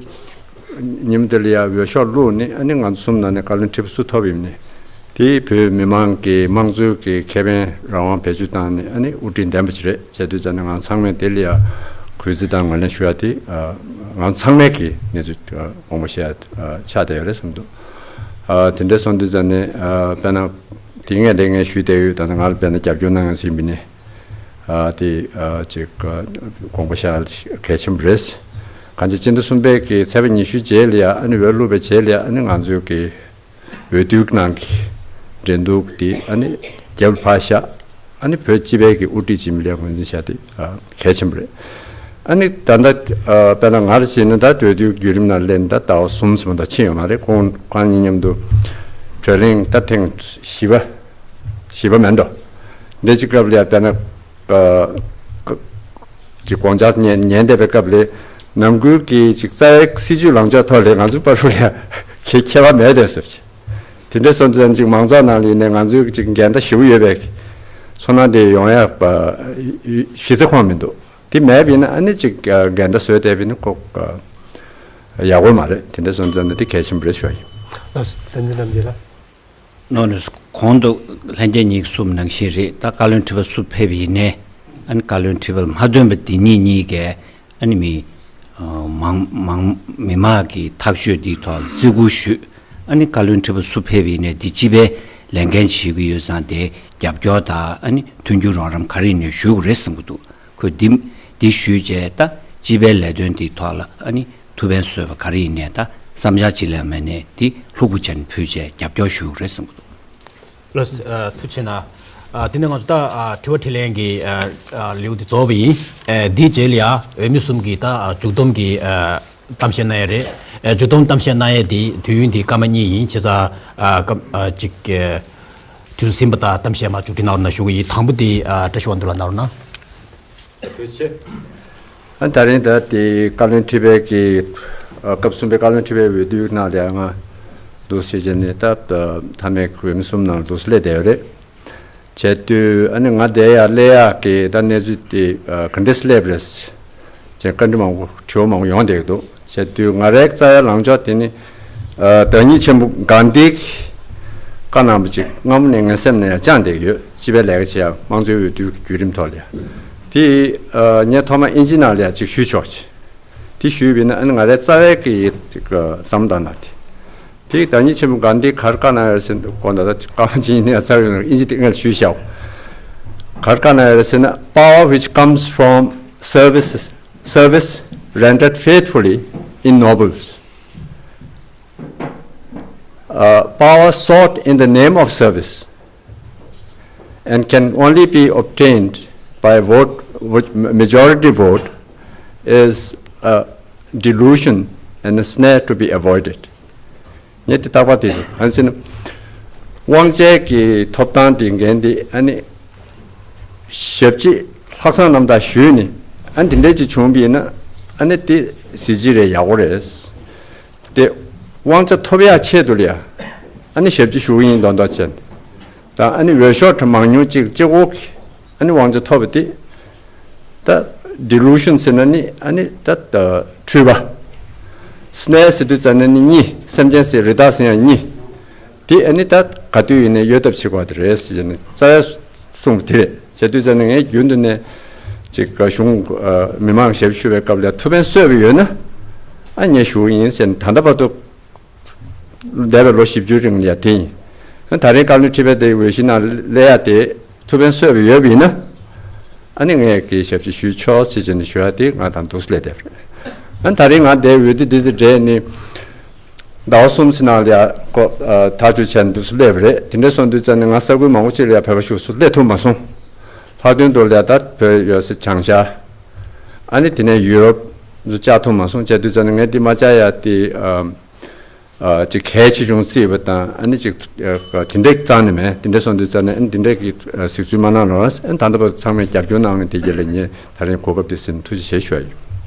ཉིན་མོ་དེ་ལ་ཡ་འོས་ཤོག་བླུགས་ནས། ཨ་ནི་ང་ཚོ་གསུམ་ནང་ནས་བཀའ་བློན་ཁྲི་པ་སུ་ཐོབ་ཡིན་ནི་དེ་བོད་མི་མང་གི་དམངས་གཙོའི་གི་ཁེ་ཕན་རང་དབང་བེད་སྤྱོད་བཏང་ནས། ཨ་ནི་དབུ་ཁྲིད་འདེམས་པ་ཅིག་རེད། བྱས་དུས་ཙ་ནས་ང་ཚང་མས་དེ་ལ་ཡ་གུས་བརྩི་དང་ངོས་ལེན་ཞུ་ཡ་དེ་ཨ་ང་ཚང་མས་གི་གནས་ཚུལ་ཨ་དགོངས་པ་བཞེས་ཡ་ཨ་ཆགས་བསྡད་ཡོད་རེད་བསམ་འདུག། ཨ་དེ་འདྲ་སོང་དུས་ཙ་ནས་ཨ་དཔེར་ན་དེ་སྔས་ལས་ངས་ཞུས་བསྡད་ཡོད། ད་ནི་ང་ལ་དཔེར་ན་རྒྱབ་སྐྱོར་གནང་མཁན་ཞིག་ཡིན་པ་ནི་ཨ་དེ་ཨ་ཅིག་ཨ་དགོངས་པ་བཞེས་ཡ་གལ་ཆེན་པོ་རེད། གང་ཅི་སྤྱི་ཟླ་གསུམ་པའི་གི་ཚེས་པ་ཉི་ཤུ་རྗེས་ལ་ཡ། ཨ་ནི་འོས་བླུགས་པའི་རྗེས་ལ་ཡ། ཨ་ནི་ང་ཚོའི་གི་འོས་བསྡུའི་ནང་གི་འགྲན་བསྡུར་དེ་ཨ་ནི་རྒྱབ་ལ་ཕར་བཞག། ཨ་ནི་བོད་སྤྱི་པའི་གི་དབུ་ཁྲིད་ཅིག་ལ་ངོས་འཛིན་བྱ་དེ་ཨ་གལ་ཆེན་པོ་རེད། ཨ་ནི་ད་ལྟ་ཨ་དཔེར་ན་ང་རང་བྱས་ན་ད་འོས་བསྡུའི་བརྒྱུད་རིམ་ནང་སླེབས་ནས་ད་ཟླ་བ་གསུམ་ཙམ་ད་ཕྱིན་ཡོད་མ་རེད། ཁོང་ཁོང་གཉིས་མཉམ་དུ་བགྲོ་གླེང་ད་ཐེངས་བཞི་པ་བཞི་པ་མེད་འགྲོ། འདི་ཅིག་སྐབས་ལ་ཡ་དཔེར་ན་ཨ་ཀ་ཀི་དགོངས་འཆར་ཉན་ཉན་བསྡད་པའི་སྐབས་ལ་ནང་ཁུལ་གྱི་ཅིག་རྩ་བའི་སྲིད་ཇུས་ལངས་ཕྱོགས་ཐོག་ལ་ང་ཚོ་བར་དུ་ལ་ཡ་ཁྱད་ཁྱད་པར་མེད་དེ་ཟེར་གྱི། དེ་འདྲ་སོང་ཙང་ཅིག་མང་ཚོགས་ནང་ལ་ཡིན་ནའི་ང་ཚོའི་ཅིག་འགལ་ཟླ་ཞེ་པོ་ཡོད་པའི་ཚོར་སྣང་དེ་ཡོང་ཡག་པ་གཞི་རྩ་ཁོང་མི་འདུག། དེ་མེད་པ་ཡིན་ན་ཨ་ནི་ཅིག་འགལ་ཟླ་བཟོས་བསྡད་པ་ཡིན་ན་ཁོ་ཡག་པོ་མ་རེད། དེ་འདྲ་སོང་ཙང་ནི་དེ་གལ་ཆེན་པོ་རེད་ཞུ་བ་ཡིན། ལགས་སོ། བསྟན་འཛིན་རྣམ་རྒྱལ་ལགས། ནོ་ནོ། གོང་དུ་ལྷན་རྒྱས་གཉིས་གསུངས་ནང་བཞིན་རེད། ད་བཀའ་བློན་ཁྲི་པ་སུ་ཕེབས་ཡིན་ནའི་ཨ་ནི་བཀའ་བློན་ཁྲི་པ་ལ་མ་འདོན་པ་དེ་གཉིས་གཉིས་ཀས་ཨ་ནི་མི་ཨ་མང་མང་མི་མང་གི་ཐག་གཅོད་འདིའི་ཐོག་བརྩི་བཀུར་ཞུས། ཨ་ནི་བཀའ་བློན་ཁྲི་པ་སུ་ཕེབས་ཡིན་ནའི་འདི་སྤྱི་པའི་ལས་འགན་བྱེད་ཀྱི་ཡོད་ཙང་དེ་རྒྱབ་སྐྱོར་དང་ཨ་ནི་མཐུན་འགྱུར་རོགས་རམ་ག་རེ་ཡིན་ནའི་ཞུ་དགོས་རེད་བསམ་གྱི་འདུག། ཁོས་འདི་འདི་ཞུས་བྱས་ད་སྤྱི་པའི་ལས་དོན་འདིའི་ཐོག་ལ་ཨ་ནི་ཐུགས་ཕན་གསོས་པ་ག་རེ་ཡིན་ནའི་ད་བསམ་འཆར་ཅིག་ལས་མེད་ནའི་འདི་ལྷུག་པོ་བྱས་ནས་ཕུལ་བྱས་རྒྱབ་སྐྱོར་ཞུ་དགོས་རེད་བསམ་གྱི་འདུག། ལགས་སོ། ཨ་ཐུགས་རྗེ་ཆེ་གནང་། ཨ་དེ་ནས་ང་ཚོ་ད་ཨ་དྲི་བ་དྲིས་ལན་གྱི་ཨ་ཨ་ལེའུ་དེ་རྫོགས་པ་ཡིན། ཨ་དེའི་རྗེས་ལ་ཡ་འོས་མི་གསུམ་གྱི་ད་ཨ་མཇུག་བསྡོམས་ཀྱི་ཨ་གཏམ་བཤད་གནང་ཡ་རེད། ཨ་མཇུག་བསྡོམས་གཏམ་བཤད་གནང་ཡ་དེ་དུས་ཡུན་དེ་སྐར་མ་གཉིས་ཡིན། བྱས་ཙང་ཨ་སྐབས་ཨ་ཅིག་ཨ་དུས་ཚོད་ཟིན་པ་དང་གཏམ་བཤད་མར་མཇུག་སྒྲིལ་གནང་རོགས་གནང་ཞུ་གི་ཡིན། དང་པོ་དེ་ཨ་བཀྲ་ཤིས་དབང་འདུས་ལགས་གནང་རོགས་གནང་། ཐུགས་རྗེ་ཆེ། ཨ་ད་རིང་ད་དེ་བཀའ་བློན་ཁྲི་པའི་གི་ཨ་སྐབས་གསུམ་པའི་བཀའ་བློན་ཁྲི་པའི་འོས་བསྡུའི་ནང་ལ་ང་འདུག་ཟེར་བྱས་ནས་ད་མཐའ་མའི་འོས་མི་གསུམ་ནང་འདུག་སླེབས་བསྡད་ཡོད་རེད། བྱས་དུས་ཨ་ནི་ང་བསྡད་ཡག་སླེབས་ཡག་གི་ད་གནས་ཚུལ་དེ་ཨ་ག་འདྲས་སླེབས་རེད་ཅེས་བཀའ་འདྲི་མང་པོ་དྲི་བ་མང་པོ་ཡོང་བསྡད་ཀྱི་འདུག། བྱས་དུས་ང་རའི་རྩ་བའི་ལངས་ཕྱོགས་དེ་ནི་ཨ་བདག་ཉིད་ཆེན་པོ་གྷན་དྷིས་བཀའ་གནང་བ་ཅིག་སྔ་མོ་ནས་ངའི་སེམས་ནང་ཡང་བཅངས་བསྡད་ཀྱི་ཡོད། སྤྱི་པའི་ལས་ཀ་བྱེད་ཡག་དམངས་གཙོའི་འོས་བསྡུའི་བརྒྱུད་རིམ་ཐོག་ལ་ཡ། དེ་ཨ་ངས་ཐོག་མར་ཨིན་ཇི་ནང་ལ་ཡ་ཅིག་ཞུས་ཆོག་ཅིག། དེ་ཞུས་པ་ཡིན་ན་ཨ་ནི་ང་རའི་རྩ་བའི་གི་ཅིག་བསམ་བློ་བཏང་ན་དེ། དེ་བདག་ཉིད་ཆེན་པོ་གྷན་དྷིས་ག་རེ་བཀའ་གནང་ཡོད་རེད་ཟེར་ན། དགོངས་དག་ད་སྐར་མ་གཅིག་གཉིས་ནས་ཚར་ཡོང་། ཨིན་ཇི་དེ་སྔོན་ལ་ཞུས་བཞག། ག་རེ་བཀའ་གནང་ཡོད་རེད་ཟེར་ན། Power which comes from service, service rendered faithfully ennobles. Uh, power sought in the name of service and can only be obtained by a vote, which, majority vote, is a delusion and a snare to be avoided. ངས་དེ་རྟག་པར་དེ་ཞུ། གང་ཟེར་ན། དབང་ཆའི་གི་ཐོབ་ཐང་དེ་འགན་དེ་ཨ་ནི་ཞབས་ཕྱི་ལྷག་བསམ་རྣམ་དག་ཞུས་ནས་ཨ་ནི་དེ་འདྲས་ཅིག་བྱུང་བ་ཡིན་ན་ཨ་ནི་དེ་གཟི་བརྗིད་རེད། ཡག་པོ་རེད། དེ་དབང་ཆ་ཐོབ་ཡག་ཆེད་དུ་ལ་ཡ་ཨ་ནི་ཞབས་ཕྱི་ཞུ་གི་ཡིན་མདོག་མདོག་བྱས་ནས། ད་ཨ་ནི་འོས་ཤོག་གྲངས་མང་ཉུང་གཅིག་གཅིག་པོ་གིས་ཨ་ནི་དབང་ཆ་ཐོབ་པ་དེ་ད་delusion ཟེར་ན་ནི་ཨ་ནི་ད་ད་འཁྲུལ་པ། snare ཟེར་དུས་ཙ་ན་ནི་གཉིད། སེམས་ཅན་ཟེར་རི་དྭགས་ཟེར་ཡང་གཉིད། དེ་ཨ་ནི་ད་ག་དུས་ཡིན་ནའི་གཡོལ་ཐབས་བྱེད་དགོས་པ་དེ་རེད་ཟེར་ནས་རྩ་བའི་གསུངས་པ་དེ་རེད། བྱས་དུས་ཙ་ན་ངས་རྒྱུན་དུ་ནས་ཅིག་གཞུང་མི་མང་ཞབས་ཞུ་བའི་སྐབས་ལ་ཐུགས་ཕན་གསོས་པ་ཡོད་ན། ཨ་ངས་ཞུ་གི་ཡིན་ཟེར་ནས། ད་ལྟ་བར་དུ་འདས་པའི་ལོ་བཞི་བཅུའི་རིང་ལ་ཡ་དེ་ཡིན། ཨ་ད་རེས་བཀའ་བློན་ཁྲི་པའི་དེ་འོས་གཞི་ནང་སླེབས་ཡ་དེ་ཐུགས་ཕན་གསོས་པ་ཡོད་པ་ཡིན་ན། ཨ་ནི་ངས་ཀྱི་ཞབས་ཕྱི་ཞུས་ཆོག་ཟེར་བྱས་ནས་ཞུ་ཡ་དེ་ང་དང་འདུག་སེ་སླེབས་བསྡད་པ་རེད། ཨ་ད་རེས་ང་འདིར་འོས་བསྡུ་འདི་དང་འབྲེལ་ནས་ཟླ་བ་གསུམ་ཙམ་ནང་ལ་ཡ་ཀོ་ཨ་ཐག་གཅོད་བྱས་ནས་འདུག་སེ་སླེབས་པ་རེད། དེ་འདྲ་སོང་དུས་ཙམ་ནས་ང་ས་ཁུལ་མང་པོ་ཅིག་ལ་ཡ་བོད་པ་ཞུགས་སུ་སླེབས་ཐུབ་མ་སོང་། ལྷག་དོན་དུ་ལ་ཡ་ད་བོད་ཡོད་སའི་བྱང་ཤར། ཨ་ནི་དེ་ནས་ཡུ་རོབ་ཚོ་བཅར་ཐུབ་མ་སོང་། བྱས་དུས་ཙམ་ནས་ངས་འདི་མ་བཅར་ཡ་དེ་ཨ། ཨ་ཅིག་གལ་ཆེ་ཆུང་བརྩིས་པ་དང་། ཨ་ནི་ཅིག་ཨ་དེ་འདྲའི་རྩ་ནས་མེད། དེ་འདྲ་སོང་དུས་ཙམ་ནས་ཨ་ནི་དེ་འདྲའི་གི་ཨ་གཟིགས་ཚུལ་མ་གནང་རོགས། ཨ་ནི་ད་ལྟ་བར་ཚང་མས་རྒྱབ་སྐྱོར་གནང་བའི་དེ་རྒྱུ་ལ་ངས་ད་རིང་གོ་སྐབས་དེ་ཟིན་ཐུགས་རྗེ་ཆེ་ཞུ་ཡ་ཡིན།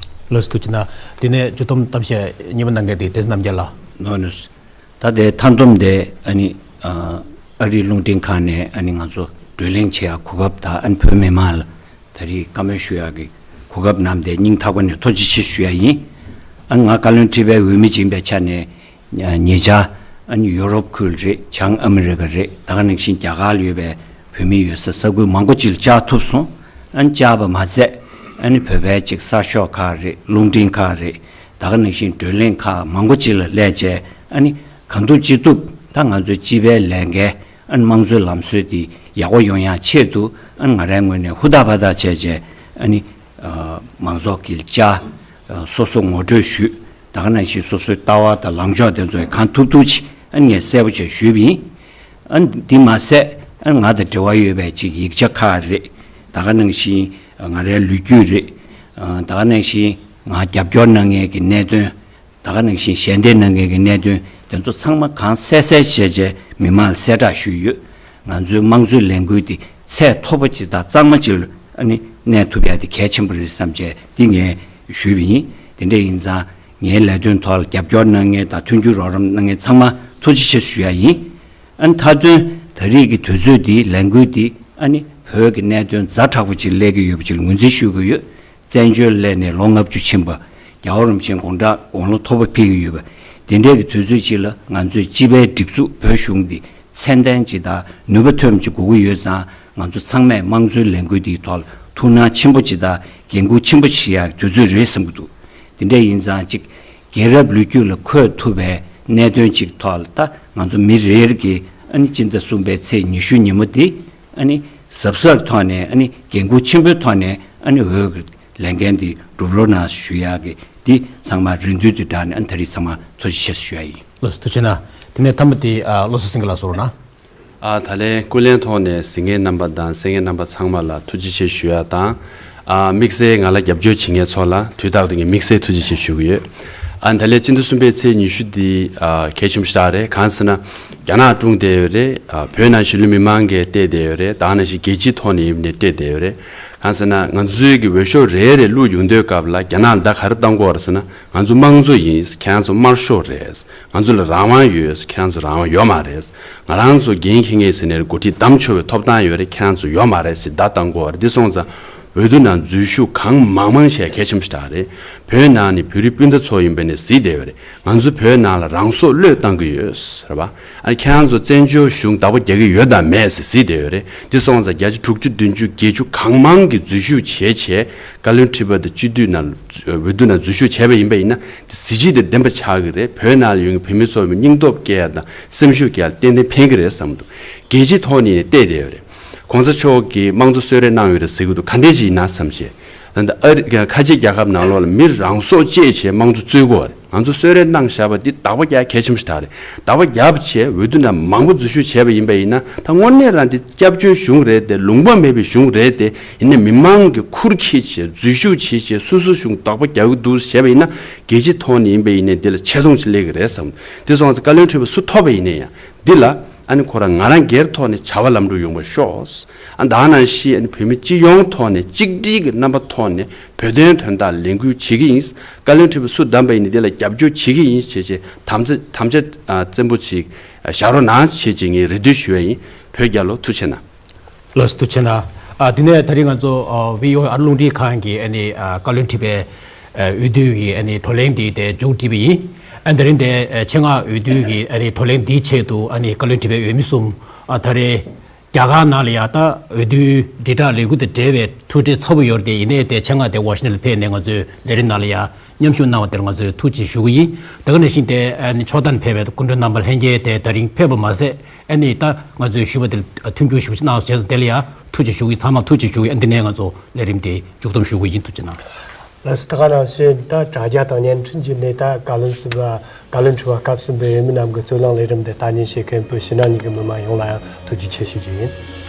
ལགས་སོ། ཐུགས་རྗེ་གནང་། དེ་ནས་ཇུས་གཏོགས་གཏམ་བཤད་གཉིས་པ་གནང་མཁན་དེ་བདེ་སྲུང་རྣམ་རྒྱལ་ལགས། ནོ་ནོ། ད་ལྟའི་མཐའ་སྡོམ་དེ་ཨ་ནི་ཨ་ཨ་རིའི་རླུང་འཕྲིན་ཁང་ནས་ཨ་ནི་ང་ཚོ་བགྲོ་གླེང་བྱེད་ཡ་གོ་སྐབས་དང་། ཨ་ནི་བོད་མི་མང་ལ་ད་རེས་བཀའ་མོལ་ཞུ་ཡག་གི་གོ་སྐབས་གནང་བ་དེ་སྙིང་ཐག་པ་ནས་ཐུགས་རྗེ་ཆེ་ཞུ་ཡ་ཡིན། ཨ་ང་བཀའ་བློན་ཁྲི་པའི་འོས་མི་ཡིན་པའི་ཆ་ནས་ཉེ་ཆར་ཨ་ནི་ཡུ་རོབ་ཁུལ་རེད། བྱང་ཨ་མི་རི་ཀ་རེད། ད་ག་ནང་བཞིན་རྒྱ་གར་ལ་ཡོད་པའི་བོད་མི་ཡོད་ས་ས་ཁུལ་མང་པོ་ཅིག་ལ་བཅར་ཐུབ་སོང་། ཨ་ནི་བཅར་བ་མ་ཟད་ཨ་ནི་བོད་པའི་ཅིག་གསར་ཤོག་ཁག་རེད། རླུང་འཕྲིན་ཁག་རེད། ད་ག་ནང་བཞིན་བགྲོ་གླེང་ཁག་མང་པོ་ཅིག་ལ་སླེབས་བྱས། ཨ་ནི་གང་ཐུབ་ཅི་ཐུབ་ད་ང་ཚོའི་སྤྱི་པའི་ལས་འགན། ཨ་ནི་དམངས་གཙོའི་ལམ་སྲོལ་འདི་ཡག་པོ་ཡོང་ཡག་ཆེད་དུ། ཨ་ནི་ང་རའི་ངོས་ནས་ཧུར་ཐག་འབད་ཐག་བྱས་བྱས། ཨ་ནི་ཨ་མང་ཚོགས་ཀྱི་བཅར། ཨ་སོ་སོ་ངོ་སྤྲོད་ཞུས། ད་ག་ནང་བཞིན་སོ་སོའི་ལྟ་བ་དང་ལངས་ཕྱོགས་དེ་ཚོ་གང་ཐུབ་ཐུབ་ཅིག་ཨ་ནི་ངས་གསལ་པོ་བྱས་ཞུས་པ་ཡིན། ཨ་ནི་འདི་མ་ཟད་ཨ་ནི་ང་དང་འབྲེལ་བ་ཡོད་པའི་ཅིག་ཡིག་ཆ་ཁག་རེད། ད་ག་ནང་བཞིན་ང་རའི་ལོ་རྒྱུས་རེད། ཨ་ད་ག་ནང་བཞིན་ང་རྒྱབ་སྐྱོར་གནང་མཁན་གྱི་གནད་དོན། ད་ག་ནང་བཞིན་ཞལ་འདེབས་གནང་མཁན་གྱི་གནད་དོན་དེ་ཚོ་ཚང་མ་གང་གསལ་གསལ་བྱས་བྱས་མི་མང་ལ་གསལ་བསྒྲགས་ཞུས་ཡོད། ང་ཚོའི་དམངས་གཙོའི་ལས་འགུལ་འདི་ཚད་མཐོ་པོ་ཅིག་དང་གཙང་མ་ཅིག་ལ་ཨ་ནི་གནས་ཐུབ་ཡ་དེ་གལ་ཆེན་པོ་རེད་བསམ་བྱས་འདི་ངས་ཞུས་པ་ཡིན། དེ་འདྲ་ཡིན་ཙང་ངའི་ལས་དོན་ཐོག་ལ་རྒྱབ་སྐྱོར་གནང་མཁན་དང་མཐུན་འགྱུར་རོགས་རམ་གནང་མཁན་ཚང་མ་ཐུགས་རྗེ་ཆེ་ཞུ་ཡ་ཡིན། ཨ་ནི་མཐའ་དོན་ད་རེས་ཀྱི་དུས་ཚོད་འདི་ལས་འགུལ་འདི་ཨ་ནི་བོད་ཀྱི་གནད་དོན་ཛ་དྲག་པོ་ཅིག་སླེབས་ཀྱི་ཡོད་པ་ཅིག་ལ་ངོས་འཛིན་ཞུ་གི་ཡོད། བཙན་བྱོལ་སླེབས་ནས་ལོ་ལྔ་བཅུ་ཕྱིན་པ། རྒྱལ་བ་རིན་པོ་ཆེའི་དགུང་གྲངས་དགུང་ལོ་མཐོ་པོ་ཕེབས་ཀྱི་ཡོད་པ། དེ་འདྲའི་གི་དུས་ཚོད་ཅིག་ལ་ང་ཚོའི་སྤྱི་པའི་སྒྲིག་འཛུགས་བོད་གཞུང་འདི་ཚད་ལྡན་ཅིག་དང་ནུས་པ་ཐོན་ཅིག་དགོས་ཀྱི་ཡོད་ཙང་། ང་ཚོ་ཚང་མས་དམངས་གཙོའི་ལས་འགུལ་འདིའི་ཐོག་ལ་ཐུགས་སྣང་ཆེན་པོ་ཅིག་དང་འགན་འཁུར་ཆེན་པོ་བཞེས་ཡག་དུས་ཚོད་རེད་བསམ་གྱི་འདུག་དེ་འདྲ་ཡིན་ཙང་ཅིག་རྒྱལ་རབས་ལོ་རྒྱུས་ལ་འཁོད་ཐུབ་པའི་གནད་དོན་ཅིག་ཐོག་ལ། ད་ང་ཚོ་མི་རེ་རེ་གིས་ཨ་ནི་སྤྱི་ཟླ་གསུམ་པའི་ཚེས་ཉི་ཤུ་ཉིན་མོ་འདི་ཨ་ནི་གཟབ་གཟབ་ཐོག་ནས། ཨ་ནི་འགན་འཁུར་ཆེན་པོའི་ཐོག་ནས་ཨ་ནི་འོས་ཀྱི་ལས་འགན་འདི་སྒྲུབ་རོགས་གནང་ཞུ་ཡག་གི་འདི་ཚང་མ་རེ་འདུན་དུ་བསྒྲགས་ནས། ཨ་ནི་ད་རེས་ཚང་མ་ཐུགས་རྗེ་ཆེ་ཞུ་ཡ་ཡིན། ལགས་སོ། ཐུགས་རྗེ་གནང་། དེ་ནས་མཐའ་མ་དེ་ཨ་བློ་བཟང་སེང་གེ་ལགས་སོ་རོགས་གནང་། ཨ་ད་ལན་སྐུ་ལས་ཐོག་ནས་གཟིགས་མཁན་རྣམ་པ་དང་གསན་མཁན་རྣམ་པ་ཚང་མ་ལ་ཐུགས་རྗེ་ཆེ་ཞུ་ཡ་དང་། ཨ་དམིགས་བསལ་ང་ལ་རྒྱབ་སྐྱོར་བྱེད་མཁན་ཚོ་ལ་དུས་རྟག་ཏུ་ངས་དམིགས་བསལ་ཐུགས་རྗེ་ཆེ་ཞུ་གི་ཡོད། ཨ་ད་ལན་སྤྱི་ཟླ་གསུམ་པའི་ཚེས་ཉི་ཤུ་འདི་ཨ་གལ་ཆེན་པོ་ཞེ་དྲག་རེད། གང་ཟེར་ན་རྒྱ་ནག་སྒྲུང་བསྡད་ཡོད་རེད། ཨ་བོད་ནང་གཞིས་ལུས་མི་མང་གིས་བལྟས་བསྡད་ཡོད་རེད། ད་ག་ནང་བཞིན་རྒྱལ་སྤྱིའི་ཐོག་ནས་ཡིན་ནའི་བལྟས་བསྡད་ཡོད་རེད། གང་ཟེར་ན་ང་ཚོའི་གི་འོས་ཤོག་རེ་རེ་བླུགས་ཡོང་དུས་སྐབས་ལ་རྒྱ་ནག་ལ་ད་ག་རེ་བཏང་གི་ཡོད་རེད་ཟེར་ན། ང་ཚོ་དམངས་གཙོ་ཡིན། ཁྱེད་རང་ཚོ་དམར་ཤོག་རེད། ང་ཚོ་ལ་རང་དབང་ཡོད། ཁྱེད་རང་ཚོ་རང་དབང་ཡོད་མ་རེད། ང་རང་ཚོ་འགན་འཁྱེར་མཁན་ཟེར་ནས་འགོ་ཁྲིད་བདམས་ཆོག་པའི་ཐོབ་ཐང་ཡོད་རེད། ཁྱེད་རང་ཚོ་ཡོད་མ་རེད་ཟེར་བརྡ་བཏང་གི་ཡོད་རེད། འདི་སོང་ཙང་འོས་བསྡུ་ནང་འཛུལ་ཞུགས་གང་མང་མང་བྱས་གལ་ཆེན་པོ་ཞིག་རེད། བོད་ནང་ནས་བོད་རིགས་སྤུན་ཟླ་ཚོ་ཡིན་པ་ནས་གཟིགས་བསྡད་ཡོད་རེད། ང་ཚོ་བོད་ནང་ལ་རང་སྲོག་བློས་བཏང་གི་ཡོད་རེད་པ། ཨ་ཁྱེད་རང་ཚོ་བཙན་བྱོལ་གཞུང་བདག་པོ་རྒྱག་གི་ཡོད་དམ་མེད་ཟེར་གཟིགས་བསྡད་ཡོད་རེད། འདི་སོང་ཙང་བརྒྱ་ཆ་དྲུག་ཅུ་བདུན་ཅུ་བརྒྱད་ཅུ་གང་མང་གིས་འཛུལ་ཞུགས་བྱས་བྱས། བཀའ་བློན་ཁྲི་པ་དང་སྤྱི་འཐུས་ནང་འོས་བསྡུ་ནང་འཛུལ་ཞུགས་བྱས་པ་ཡིན་པ་ཡིན་ན། དེ་གཟི་བརྗིད་དང་ལྡན་པ་ཆགས་ཀྱི་རེད། བོད་ནང་ལ་ཡོད་མཁན་བོད་མི་ཚོ་སྙིང་སྟོབས་སྐྱེ་ཡ་དང་སེམས་ཤུགས་སྐྱེ་ཡ་ཏན་ཏན་ཕན་གྱི་རེད་བསམ་འདུག་རྒྱལ་སྤྱིའི་ཐོག་ནས་བལྟས་བསྡད་ཡོད་རེད། གོང་ས་མཆོག་གིས་དམངས་གཙོ་གསོལ་རས་གནང་ཡོད་རེད་ཟེར་གྱི་འདུག་ག་འདྲས་ཅིག་ཡིན་ན་བསམ་བྱས། ད་ལྟ་ཨ་རི་ཁ་ཆེ་རྒྱལ་ཁབ་ནང་ལོགས་ལ་མི་རང་སྲོག་བཅད་བྱས་དམངས་གཙོ་རྩོད་ཀྱི་ཡོད་རེད། ང་ཚོ་གསོལ་རས་གནང་བཞག་པ་འདི་བདག་པོ་རྒྱག་གལ་ཆེན་པོ་ཞིག་རེད། བདག་པོ་བརྒྱབ་བྱས་འོས་བསྡུ་ནང་མང་པོ་འཛུལ་ཞུགས་བྱས་པ་ཡིན་པ་ཡིན་ན། ད་དངོས་གནས་རང་འདི་སྐྱབས་བཅོལ་གཞུང་རེད་དེ། ལུང་པ་མེད་པའི་གཞུང་རེད་དེ། ཡིན་ནའི་མི་མང་གིས་ཁུར་འཁྱེར་བྱས་འཛུལ་ཞུགས་བྱས་བྱས་སོ་སོའི་གཞུང་བདག་པོ་རྒྱག་གི་འདུག་བྱས་པ་ཡིན་ན། རྒྱལ་སྤྱིའི་ཐོག་ནས་ཡིན་པ་ཡིན་ནའི་འདི་ལ་ཆེ་མཐོང་ཅིག་སླེབས་ཀྱི་རེད་བསམ། འདི་སོང་ཙང་བཀའ་བློན་ཁྲི་པ་སུ་ཐོབ་པ་ཡིན་ནའི་ཡང་འདི་ལ་ཨ་ནི་ཁོ་རང་ང་རང་སྒེར་ཐོག་ནས་བྱ་བ་ལམ་འགྲོ་ཡོང་བར་ཤོག་ཨ་ད་ནང་བཞིན་ཨ་ནི་བོད་མི་སྤྱི་ཡོངས་ཐོག་ནས་གཅིག་སྒྲིལ་གྱི་རྣམ་པ་ཐོག་ནས་བོད་དོན་དོན་དག་ལས་འགུལ་བྱེད་ཀྱི་ཡིན། བཀའ་བློན་ཁྲི་པ་སུ་བདམས་པ་ཡིན་ནའི་འདི་ལ་རྒྱབ་སྐྱོར་བྱེད་ཀྱི་ཡིན་ཞེས་བྱས་དམ་བཅའ་དམ་བཅའ་ཨ་བཙན་པོ་ཅིག་བཞག་རོགས་གནང་ཞེས་བྱས་ངས་རེ་འདུན་ཞུ་བ་ཡིན། བོད་རྒྱལ་ལོ། ཐུགས་རྗེ་གནང་། ལགས་སོ། ཐུགས་རྗེ་གནང་། ཨ་དེ་ནས་ད་རིང་ང་ཚོ་ཨ་བྷི་ཨོ་ཨེ་ཨ་རི་རླུང་འཕྲིན་ཁང་གི་ཨ་ནི་ཨ་བཀའ་བློན་ཁྲི་པའི་ཨ་འོས་བསྡུ་གི་ཨ་ནི་བགྲོ་གླེང་འདི་དེ་མཇུག་བསྒྲིལ་བ་ཡིན། ཨ་དེ་རིང་དེ་ཨ་ཆེད་མངགས་འོས་བསྡུ་གི་ཨ་ནི་བགྲོ་གླེང་འདིའི་ཆེད་དུ་ཨ་ནི་བཀའ་བློན་ཁྲི་པའི་འོས་མི་གསུམ་ཨ་ད་རེས་རྒྱ་གར་ནང་ལ་ཡ་ད་འོས་བསྡུའི་དྲིལ་བསྒྲགས་ལས་འགུལ་དང་འབྲེལ་བའི་ཐུགས་འཕྲད་ཚ་པོ་ཡོད་རེད་དེ། ཡིན་ནའི་དེ་ཆེད་མངགས་དེ་ཝ་ཤིང་ཊོན་ལ་ཕེབས་ནས་ང་ཚོའི་ལས་རིམ་ནང་ལ་ཡ་ མཉམ་ཞུགས་གནང་བ་དེར་ང་ཚོས་ཐུགས་རྗེ་ཆེ་ཞུ་གི་ཡིན། དེ་ག་ནང་བཞིན་དེ་ཨ་ནི་ཕྱོགས་མཐའ་ནས་ཕེབས་པའི་སྐུ་མགྲོན་རྣམ་པ་ལྷན་རྒྱས་དེ་ད་རིང་ཕེབས་པ་མ་ཟད་ཨ་ནི་ད་ང་ཚོས་ཞུས་པ་དེ་མཐུན་འགྱུར་ཞིབ་ཆ་གནང་བ་བྱས་ཙང་དེ་ལ་ཡང་ཐུགས་རྗེ་ཆེ་ཞུ་གི་ཡིན། ཚང་མར་ཐུགས་རྗེ་ཆེ་ཞུ་གི་ཡིན། ཨ་འདི་ནས་ང་ཚོ་ལས་རིམ་དེ་མཇུག་བསྡོམས་ཞུ་གི་ཡིན། ཐུགས་རྗེ་གནང་། ལགས་སོ། ད་ག་ནང་བཞིན་ད་དྲ་རྒྱ་དང་བརྙན་འཕྲིན་བརྒྱུད་ནས་ད་བཀའ་བློན་ཟུར་པ་བཀའ་བློན་ཁྲི་པ་སྐབས་གསུམ་པའི་འོས་མི་རྣམས་ཀྱི་རྩོད་གླེང་ལས་རིམ་དེ་ལྟ་ཉན་བྱེད་མཁན་བོད་ཕྱི་ནང་གཉིས་ཀྱི་མི་མང་ཡོངས་ལ་ཡང་ཐུགས་རྗེ་ཆེ་ཞུ་རྒྱུ་ཡིན།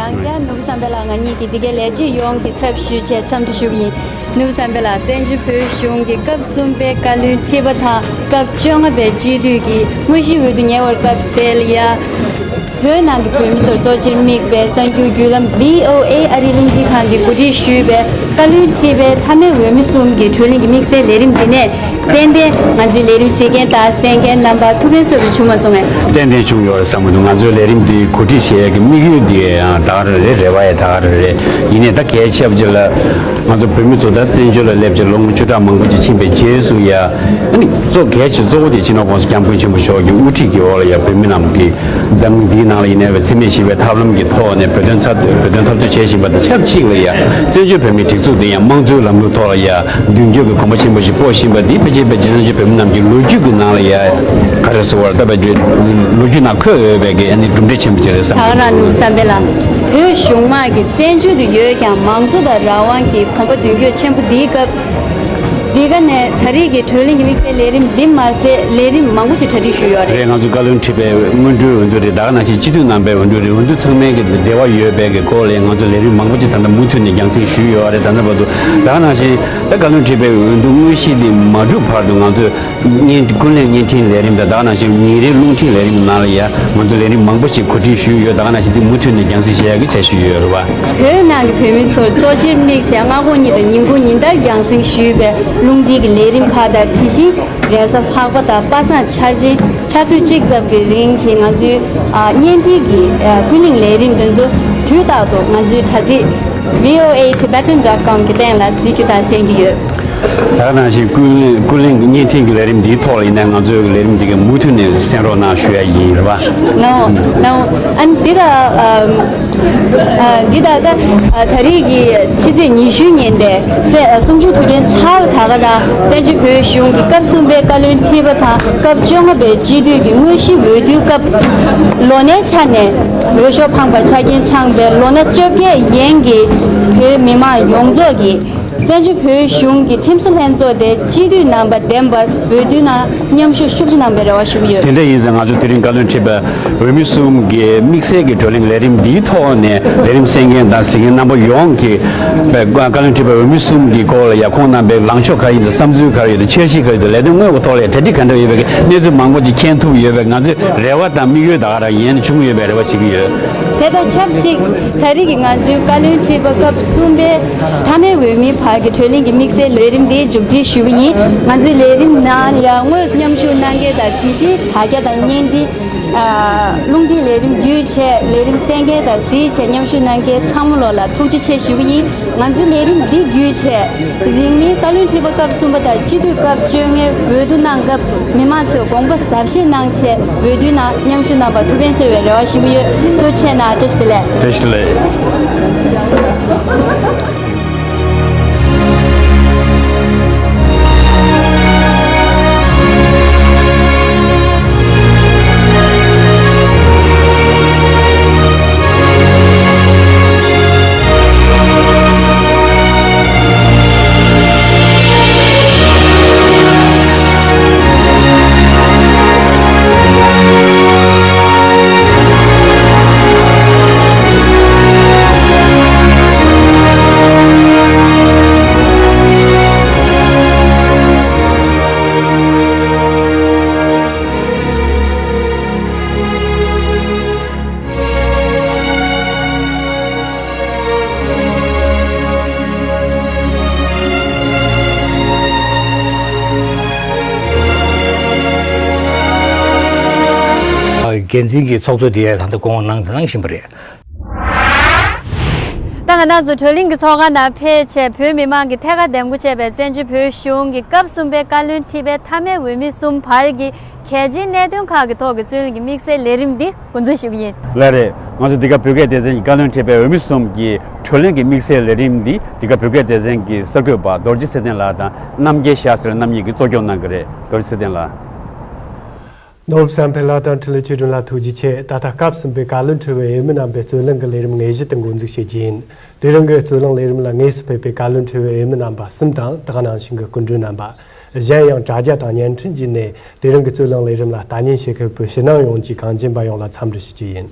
ཡང་བསྐྱར་ནོར་བུ་བསམ་འཕེལ་ལགས་ང་གཉིས་ཀྱིས་འདི་གའི་ལས་བྱེད་ཡོངས་ཀྱི་ཚབ་ཞུས་བྱས་འཚམས་འདྲི་ཞུ་གི་ཡིན། ནོར་བུ་བསམ་འཕེལ་ལགས། བཙན་བྱོལ་བོད་གཞུང་གི་སྐབས་གསུམ་པའི་བཀའ་བློན་ཁྲི་པ་དང་སྐབས་བཅོ་ལྔ་པའི་སྤྱི་འཐུས་ཀྱི་དངོས་གཞིའི་འོས་བསྡུ་ཉེ་བར་བཀག་པའི་ཡ། བོད་ནང་གི་བོད་མི་ཚོར་གཙོ་ཆེར་དམིགས་པའི་གསར་འགྱུར་བརྒྱུད་ལམ་བྷི་ཨོ་ཨེ་ཨ་རིའི་རླུང་འཕྲིན་ཁང་གིས་གོ་སྒྲིག་ཞུས་པའི་བཀའ་བློན་ཁྲི་པའི་མཐའ་མའི་འོས་མི་གསུམ་གྱི་གྲོས་གླེང་གི་དམིགས་བསལ་ལས་རིམ་འདི་ནས། ཏན་ཏན་ང་ཚོའི་ལས་རིམ་གཟིགས་མཁན་དང་གསན་མཁན་རྣམ་པ་ཐུགས་ཕན་གསོས་པ་བྱུང་མ་སོང་ངས། ཏན་ཏན་བྱུང་ཡོད་རེད་བསམ་གྱི་འདུག་ང་ཚོའི་ལས་རིམ་འདི་གོ་སྒྲིག་བྱེད་ཡས་ཀྱི་དམིགས་ཡུལ་འདི་ཡང་ད་ག་རེ་རེད། རེ་བ་ཡང་ད་ག་རེ་རེད། ཡིན་ནའི་ད་གལ་ཆེ་བ་ཅིག་ལ་ང་ཚོ་བོད་མི་ཚོ་ད་བཙན་བྱོལ་ལ་སླེབས་བྱས་ལོ་ངོ་བཅུ་ཕྲག་མང་པོ་ཅིག་ཕྱིན་པའི་རྗེས་སུ་ཡ། ཨ་ནི་གཙོ་གལ་ཆེ་གཙོ་བོ་དེ་སྤྱི་ནོར་༸གོང་ས་༸སྐྱབས་མགོན་ཆེན་པོ་མཆོག་གི་དབུ་ཁྲིད་ཀྱི་འོག་ལ་ཡ་བོད་མི་རྣམས་ཀྱིས། འཛམ་གླིང་འདིའི་ནང་ལ་ཡིན་ནའི་བའི་འཚེ་མེད་ཞི་བའི་ཐབས་ལམ་གྱི་ཐོག་ནས་བོད་དོན་འཐབ་བོད་དོན་འཐབ་རྩོད་བྱེད་བཞིན་པ་དང་ཆབས་ཅིག་ལ་ཡ། བཙན་བྱོལ་བོད་མིའི་སྒྲིག་འཛུགས་འདི་ཡང་དམངས་གཙོའི་ལམ་ལུགས་ཐོག་ལ་ཡ་མདུན་སྐྱོད་ཀྱི་གོམ་པ་ཆེན་པོ་ཞིག་སྤོ་བཞིན་པ་འདི་ཕལ་ཆེར་བོད་བཙན་བྱོལ་བོད་མི་རྣམས་ཀྱི་ལོ་རྒྱུས་ཀྱི་ནང་ལ་ཡ། ག་རེ་ཟེར་བར་ད་བའི་ལོ་རྒྱུས་ནང་འཁོད་འོས་པའི་གི་ཨ་ནི་གྲུབ་འབྲས་ཆེན་པོ་ཅིག་རེད་བསམ། ད་ག་རང་ནུབ་བསམ་པའི་ལ། བོད་གཞུང་དམངས་ཀྱི་བཙན་བྱོལ་དུ་ཡོད་ཀྱང་མང་གཙོ་དང་རང་དབང་གི་གོམ་པ་མདུན་སྐྱོད་ཆེན་པོ་འདིའི་སྐབས། འདི་ག་ནས་ད་རེས་ཀྱི་གྲོས་གླེང་གི་དམིགས་བསལ་ལས་རིམ་འདི་མ་ཟད་ལས་རིམ་མང་པོ་ཞིག་གྲ་སྒྲིག་ཞུས་ཡོད་རེད། རེད། ང་ཚོ་བཀའ་བློན་ཁྲི་པའི་སྔོན་འགྲོའི་འོས་བསྡུ་རེད། ད་ག་ནང་བཞིན་སྤྱི་འཐུས་རྣམ་པའི་འོས་བསྡུ་རེད། འོས་བསྡུ་ཚང་མའི་གི་འབྲེལ་བ་ཡོད་པའི་གི་སྐོར་ལ་ང་ཚོ་ལས་རིམ་མང་པོ་ཅིག་ད་ལྟ་མུ་མཐུད་ནས་རྒྱང་སྲིང་ཞུས་ཡོད་རེད། ད་ལྟ་བར་དུ་ད་ག་ནང་བཞིན་ད་བཀའ་བློན་ཁྲི་པའི་འོས་བསྡུ་དངོས་གཞི་འདི་མ་གྲུབ་བར་དུ་ང་ཚོས་བརྙན་ཀུན་གླེང་བརྙན་འཕྲིན་ལས་རིམ་དང་ད་ག་ནང་བཞིན་ཉིན་རེའི་རླུང་འཕྲིན་ལས་རིམ་ནང་ལ་ཡ་ང་ཚོ་ལས་རིམ་མང་པོ་ཞིག་གོ་སྒྲིག་ཞུས་ཡོད། ད་ག་ནང་བཞིན་འདི་མུ་མཐུད་ནས་རྒྱང་སྲིང་བྱེད་ཡག་གི་འཆར་གཞི་ཡོད་རེད་བ། བོད་ནང་གི་བོད་མི་ཚོར་གཙོ་ཆེར་དམིགས་བྱས་སྔ་དགོང་གཉིས་དང་ཉིན་གུང་ཉིན་ལྟར་རྒྱང་སྲིང་ཞུས་པའི་རླུང་འཕྲིན་གྱི་ལས་རིམ་ཁག་དང་དེ་བཞིན་རེས་གཟའ་ལྷག་པ་དང་པ་སངས་འཆར་ཅན་ཆུ་ཚོད་གཅིག་ཙམ་གྱི་རིང་གི་ང་ཚོའི་ཨ་བརྙན་འཕྲིན་གྱི་ཨ་ཀུན་གླེང་ལས་རིམ་དེ་ཚོ་དུས་རྟག་ཏུ་ང་ཚོའི་དྲ་ཚིགས་བྷི་ཨོ་ཨེ་ཊི་བྷེ་ཊན་ཌོ་ཊི་ཀོམ་གྱི་སྟེང་ལ་གཟིགས་རྒྱུ་དང་གསན་རྒྱུ་ཡོད། ད་ག་ནང་བཞིན་ཀུན་ཀུན་གླེང་གི་བརྙན་འཕྲིན་གྱི་ལས་རིམ་འདིའི་ཐོག་ལ་ཡིན་ན་ང་ཚོའི་ལས་རིམ་འདི་གའི་མུ་མཐུད་ནས་གསན་རོགས་གནང་ཞུ་ཡ་ཡིན་རེད་བ། ནོ་ནོ། ཨ་ནི་འདི་ལ་ཨ་འདི་ད་ལྟ་ཨ་ད་རེས་ཀྱི་ཕྱི་ཚེས་ཉི་ཤུ་ཉིན་ཏེ་ཚེས་གསུམ་བཅུ་དུས་དྲན་ཚར་བ་ད་ག་རང་བཙན་བྱོལ་བོད་གཞུང་གི་སྐབས་གསུམ་པའི་བཀའ་བློན་ཁྲི་པ་དང་སྐབས་བཅོ་ལྔ་པའི་སྤྱི་འཐུས་ཀྱི་དངོས་གཞི་འོས་བསྡུའི་སྐབས་ལོ་ནའི་ཆ་ནས་འོས་ཤོག་འཕངས་པ་ཆ་རྐྱེན་ཚང་པའི་ལོ་ན་བཅོ་བརྒྱད་ཡན་གྱི་བོད་མི་མང་ཡོངས་རྫོགས་ཀྱིས། བཙན་བྱོལ་བོད་གཞུང་གི་ཁྲིམས་བཟོ་ལྷན་ཚོགས་དེ་སྤྱི་འཐུས་རྣམ་པ་འདེམས་པར་འོས་བསྡུའི་ནང་མཉམ་ཞུགས་ཤུགས་ཆེ་གནང་བའི་རེ་བ་ཞུ་གི་ཡོད། དེ་འདྲ་ཡིན་ཙང་ང་ཚོ་དེ་རིང་བཀའ་བློན་ཁྲི་པ་འོས་མི་གསུམ་གྱི་དམིགས་བསལ་གྱི་བགྲོ་གླེང་ལས་རིམ་འདིའི་ཐོག་ནས་ལས་རིམ་གསན་མཁན་དང་གཟིགས་མཁན་རྣམ་པ་ཡོངས་ཀྱིས་བཀའ་བློན་ཁྲི་པ་འོས་མི་གསུམ་གྱི་སྐོར་ལ་ཡ་ཁོང་རྣམ་པའི་ལངས་ཕྱོགས་ག་རེ་ཡིན་དང་བསམ་ཚུལ་ག་རེ་ཡོད་དང་འཆར་གཞི་ག་རེ་ཡོད་དང་ལས་དོན་དངོས་ཀྱི་ཐོག་ལ་ཡ་གྲ་སྒྲིག་ག་འདྲ་ཡོད་པའི་གནས་ཚུལ་མང་པོ་ཅིག་མཁྱེན་ཐུབ་ཡོད་པའི་ང་ཚོས་རེ་བ་དང་དམིགས་ཡུལ་ད་ག་རང་ཡན་བྱུང་ཡོད་པའི་རེ་བ་བྱེད་ཀྱི་ཡོད། དེ་དང་ཆབས་ཅིག་ད་རེས་ཀྱི་ང་ཚོའི་བཀའ་བློན་ཁྲི་པ་སྐབས་གསུམ་པའི་མཐའ་མའི་འོས་མིའི་བར་གྱི་བགྲོ་གླེང་གི་དམིགས་བསལ་ལས་རིམ་འདི་མཇུག་སྒྲིལ་ཞུ་གི་ཡིན། ང་ཚོའི་ལས་རིམ་ནང་ཡང་དངོས་སུ་མཉམ་ཞུགས་གནང་མཁན་དང་དེ་བཞིན་དྲ་རྒྱ་དང་བརྙན་འཕྲིན་ཨ་རླུང་འཕྲིན་ལས་རིམ་བརྒྱུད་བྱས་ལས་རིམ་གསན་མཁན་དང་གཟིགས་བྱས་མཉམ་ཞུགས་གནང་མཁན་ཚང་མ་ལོ་ལ་ཐུགས་རྗེ་ཆེ་ཞུ་གི་ཡིན། ང་ཚོའི་ལས་རིམ་འདི་བརྒྱུད་བྱས། རིང་མིན་བཀའ་བློན་ཁྲི་པ་སྐབས་གསུམ་པ་དང་སྤྱི་འཐུས་སྐབས་བཅོ་ལྔའི་འོས་བསྡུ་གནང་སྐབས་མི་མང་ཚོས་དགོངས་པ་ཟབ་བཞེས་གནང་ཆེད་འོས་བསྡུའི་ནང་མཉམ་ཞུགས་གནང་བར་ཐུགས་ཕན་གསོས་པའི་རེ་བ་ཞུ་གི་ཡོད། ཐུགས་རྗེ་ཆེ་གནང་། བཀྲ་ཤིས་བདེ་ལེགས། བཀྲ་ཤིས་བདེ་ལེགས། འགན་འཛིན་གྱི་ཚོགས་གཙོ་དེ་ད་ལྟ་སྐུ་ངོ་གནང་གནང་བཞིན་པ་རེད། ད་ང་རང་ཚོ་བགྲོ་གླེང་གི་ཚོགས་ཁང་ནང་ཕེབས་བྱས་བོད་མི་མང་གིས་ཐད་ཀར་འདེམས་བསྐོ་བྱས་པའི་བཙན་བྱོལ་བོད་གཞུང་གི་སྐབས་གསུམ་པའི་བཀའ་བློན་ཁྲི་པའི་མཐའ་མའི་འོས་མི་གསུམ་བར་གྱི་གལ་ཆེའི་གནད་དོན་ཁག་གི་ཐོག་གི་རྩོད་གླེང་གི་དམིགས་བསལ་ལས་རིམ་འདི་འགོ་འཛུགས་ཞུ་གི་ཡིན། ལགས་རེད། ང་ཚོ་འདི་ག་བོད་སྐད་སྡེ་ཚན་གྱི་བཀའ་བློན་ཁྲི་པའི་འོས་མི་གསུམ་གྱི་བགྲོ་གླེང་གི་དམིགས་བསལ་ལས་རིམ་འདི་འདི་ག་བོད་སྐད་སྡེ་ཚན་གྱི་གསར་འགོད་པ་རྡོ་རྗེ་ཚེ་བརྟན་ལགས་དང་རྣམ་རྒྱལ་ཤཱ་ཟེར་རྣམ་གཉིས་ཀྱིས་གཙོ་སྐྱོང་གནང་གི་རེད། རྡོ་རྗེ་ཚེ་བརྟན་ལགས། ནོར་བུ་བསམ་འཕེལ་ལགས་དང་འཕྲིན་ལས་ཆོས་སྒྲོན་ལགས་ཐུགས་རྗེ་ཆེ། ད་ལྟ་སྐབས་གསུམ་པའི་བཀའ་བློན་ཁྲི་པའི་འོས་མི་རྣམ་པའི་རྩོད་གླེང་གི་ལས་རིམ་དངོས་གཞི་དེ་འགོ་འཛུགས་བྱེད་ཀྱི་ཡིན། དེ་རིང་གི་རྩོད་གླེང་ལས་རིམ་ལ་དངོས་སུ་ཕེབས་པའི་བཀའ་བློན་ཁྲི་པའི་འོས་མི་རྣམ་པ་གསུམ་དང་དེ་ག་ནང་བཞིན་གྱི་སྐུ་མགྲོན་རྣམ་པ། གཞན་ཡང་དྲ་རྒྱ་དང་བརྙན་འཕྲིན་བརྒྱུད་ནས་དེ་རིང་གི་རྩོད་གླེང་ལས་རིམ་ལ་ལྟ་ཉན་བྱེད་མཁན་བོད་ཕྱི་ནང་ཡོངས་ཀྱི་གངས་ཅན་པ་ཡོངས་ལ་འཚམས་འདྲི་ཞུ་རྒྱུ་ཡིན།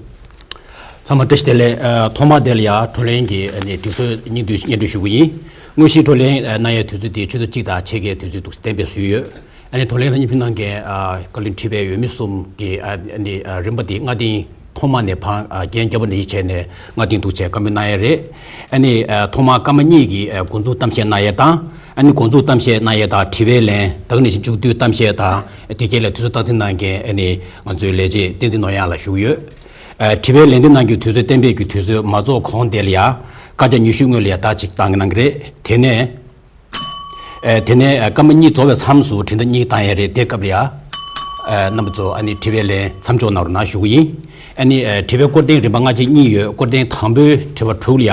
ཚང་མ་བཀྲ་ཤིས་བདེ་ལེགས། ཨ། ཐོག་མར་དེ་ལ་ཡ་བགྲོ་གླེང་གི་ཨ་ནི་དུས་ཚོད་སྙིང་བསྡུས་སྙན་སྒྲོན་ཞུ་གི་ཡིན། དངོས་གཞིའི་བགྲོ་གླེང་ཨ་གནང་ཡའི་དུས་ཚོད་དེ་ཆུ་ཚོད་གཅིག་དང་ཕྱེད་ཀའི་དུས་ཚོད་འདུག་གཏན་འབེབས་ཞུས་ཡོད། ཨ་ནི་བགྲོ་གླེང་ལ་མཉམ་ཞུགས་གནང་མཁན་ཨ་བཀའ་བློན་ཁྲི་པའི་འོས་མི་གསུམ་གྱི་ཨ་ནི་ཨ་རིམ་པ་དེ་མངའ་སྡེ་ཐོག་མ་ནས་བར་ཨ་རྒན་སྐྱབས་པ་ནས་བྱས་ནས་མངའ་སྡེ་འདུག་བྱས་བཀའ་མོལ་གནང་ཡས་རེད། ཨ་ནི་ཨ་ཐོག་མར་སྐར་མ་གཉིས་ཀྱི་ཨ་འགོ་འཛུགས་གཏམ་བཤད་གནང་ཡས་དང་། ཨ་ནི་འགོ་འཛུགས་གཏམ་བཤད་གནང་ཡས་དང་དྲི་བའི་ལན། ད་ག་ནང་བཞིན་མཇུག་བསྡུའི་གཏམ་བཤད་དང་དེ་གའི་ལ་དུས་ཚོད་སྟངས་འཛིན་གནང་མཁན་ཨ་ནི་ང་ཚོའི་ལས་བྱེད་བསྟན་འཛིན་ནོར་གཡང་ལགས་ཞུ་གི་ཡོད། ཨ་དྲི་བའི་ལན་འདེབས་གནང་རྒྱུའི་དུས་ཚོད་གཏན་འབེབས་ཀྱི་དུས་ཚོད་མ་རྫོགས་གོང་དེ་ལ་ཡ་སྐར་ཆ་ཉི་ཤུ་སྔོན་ལ་ཡ་ད་ཅིག་བཏང་གི་གནང་གི་རེད། དེ་ནས་ཨ་དེ་ནས་ཨ་སྐར་མ་གཉིས་རྫོགས་པའི་མཚམས་སུ་དྲི་ཟླ་གཉིས་བཏང་ཡས་རེད། དེ་སྐབས་ལ་ཡ་ཨ་རྣམ་པ་ཚོ་ཨ་ནི་དྲི་བའི་ལན་མཚམས་འཇོག་གནང་རོགས་གནང་ཞུ་གི་ཡིན། ཨ་ནི་ཨ་དྲི་བའི་སྐོར་ཐེངས་རིམ་པ་སྔ་ཕྱི་གཉིས་ཡོད། སྐོར་ཐེངས་དང་པོའི་དྲི་བ་དྲུག་ལ་ཡ་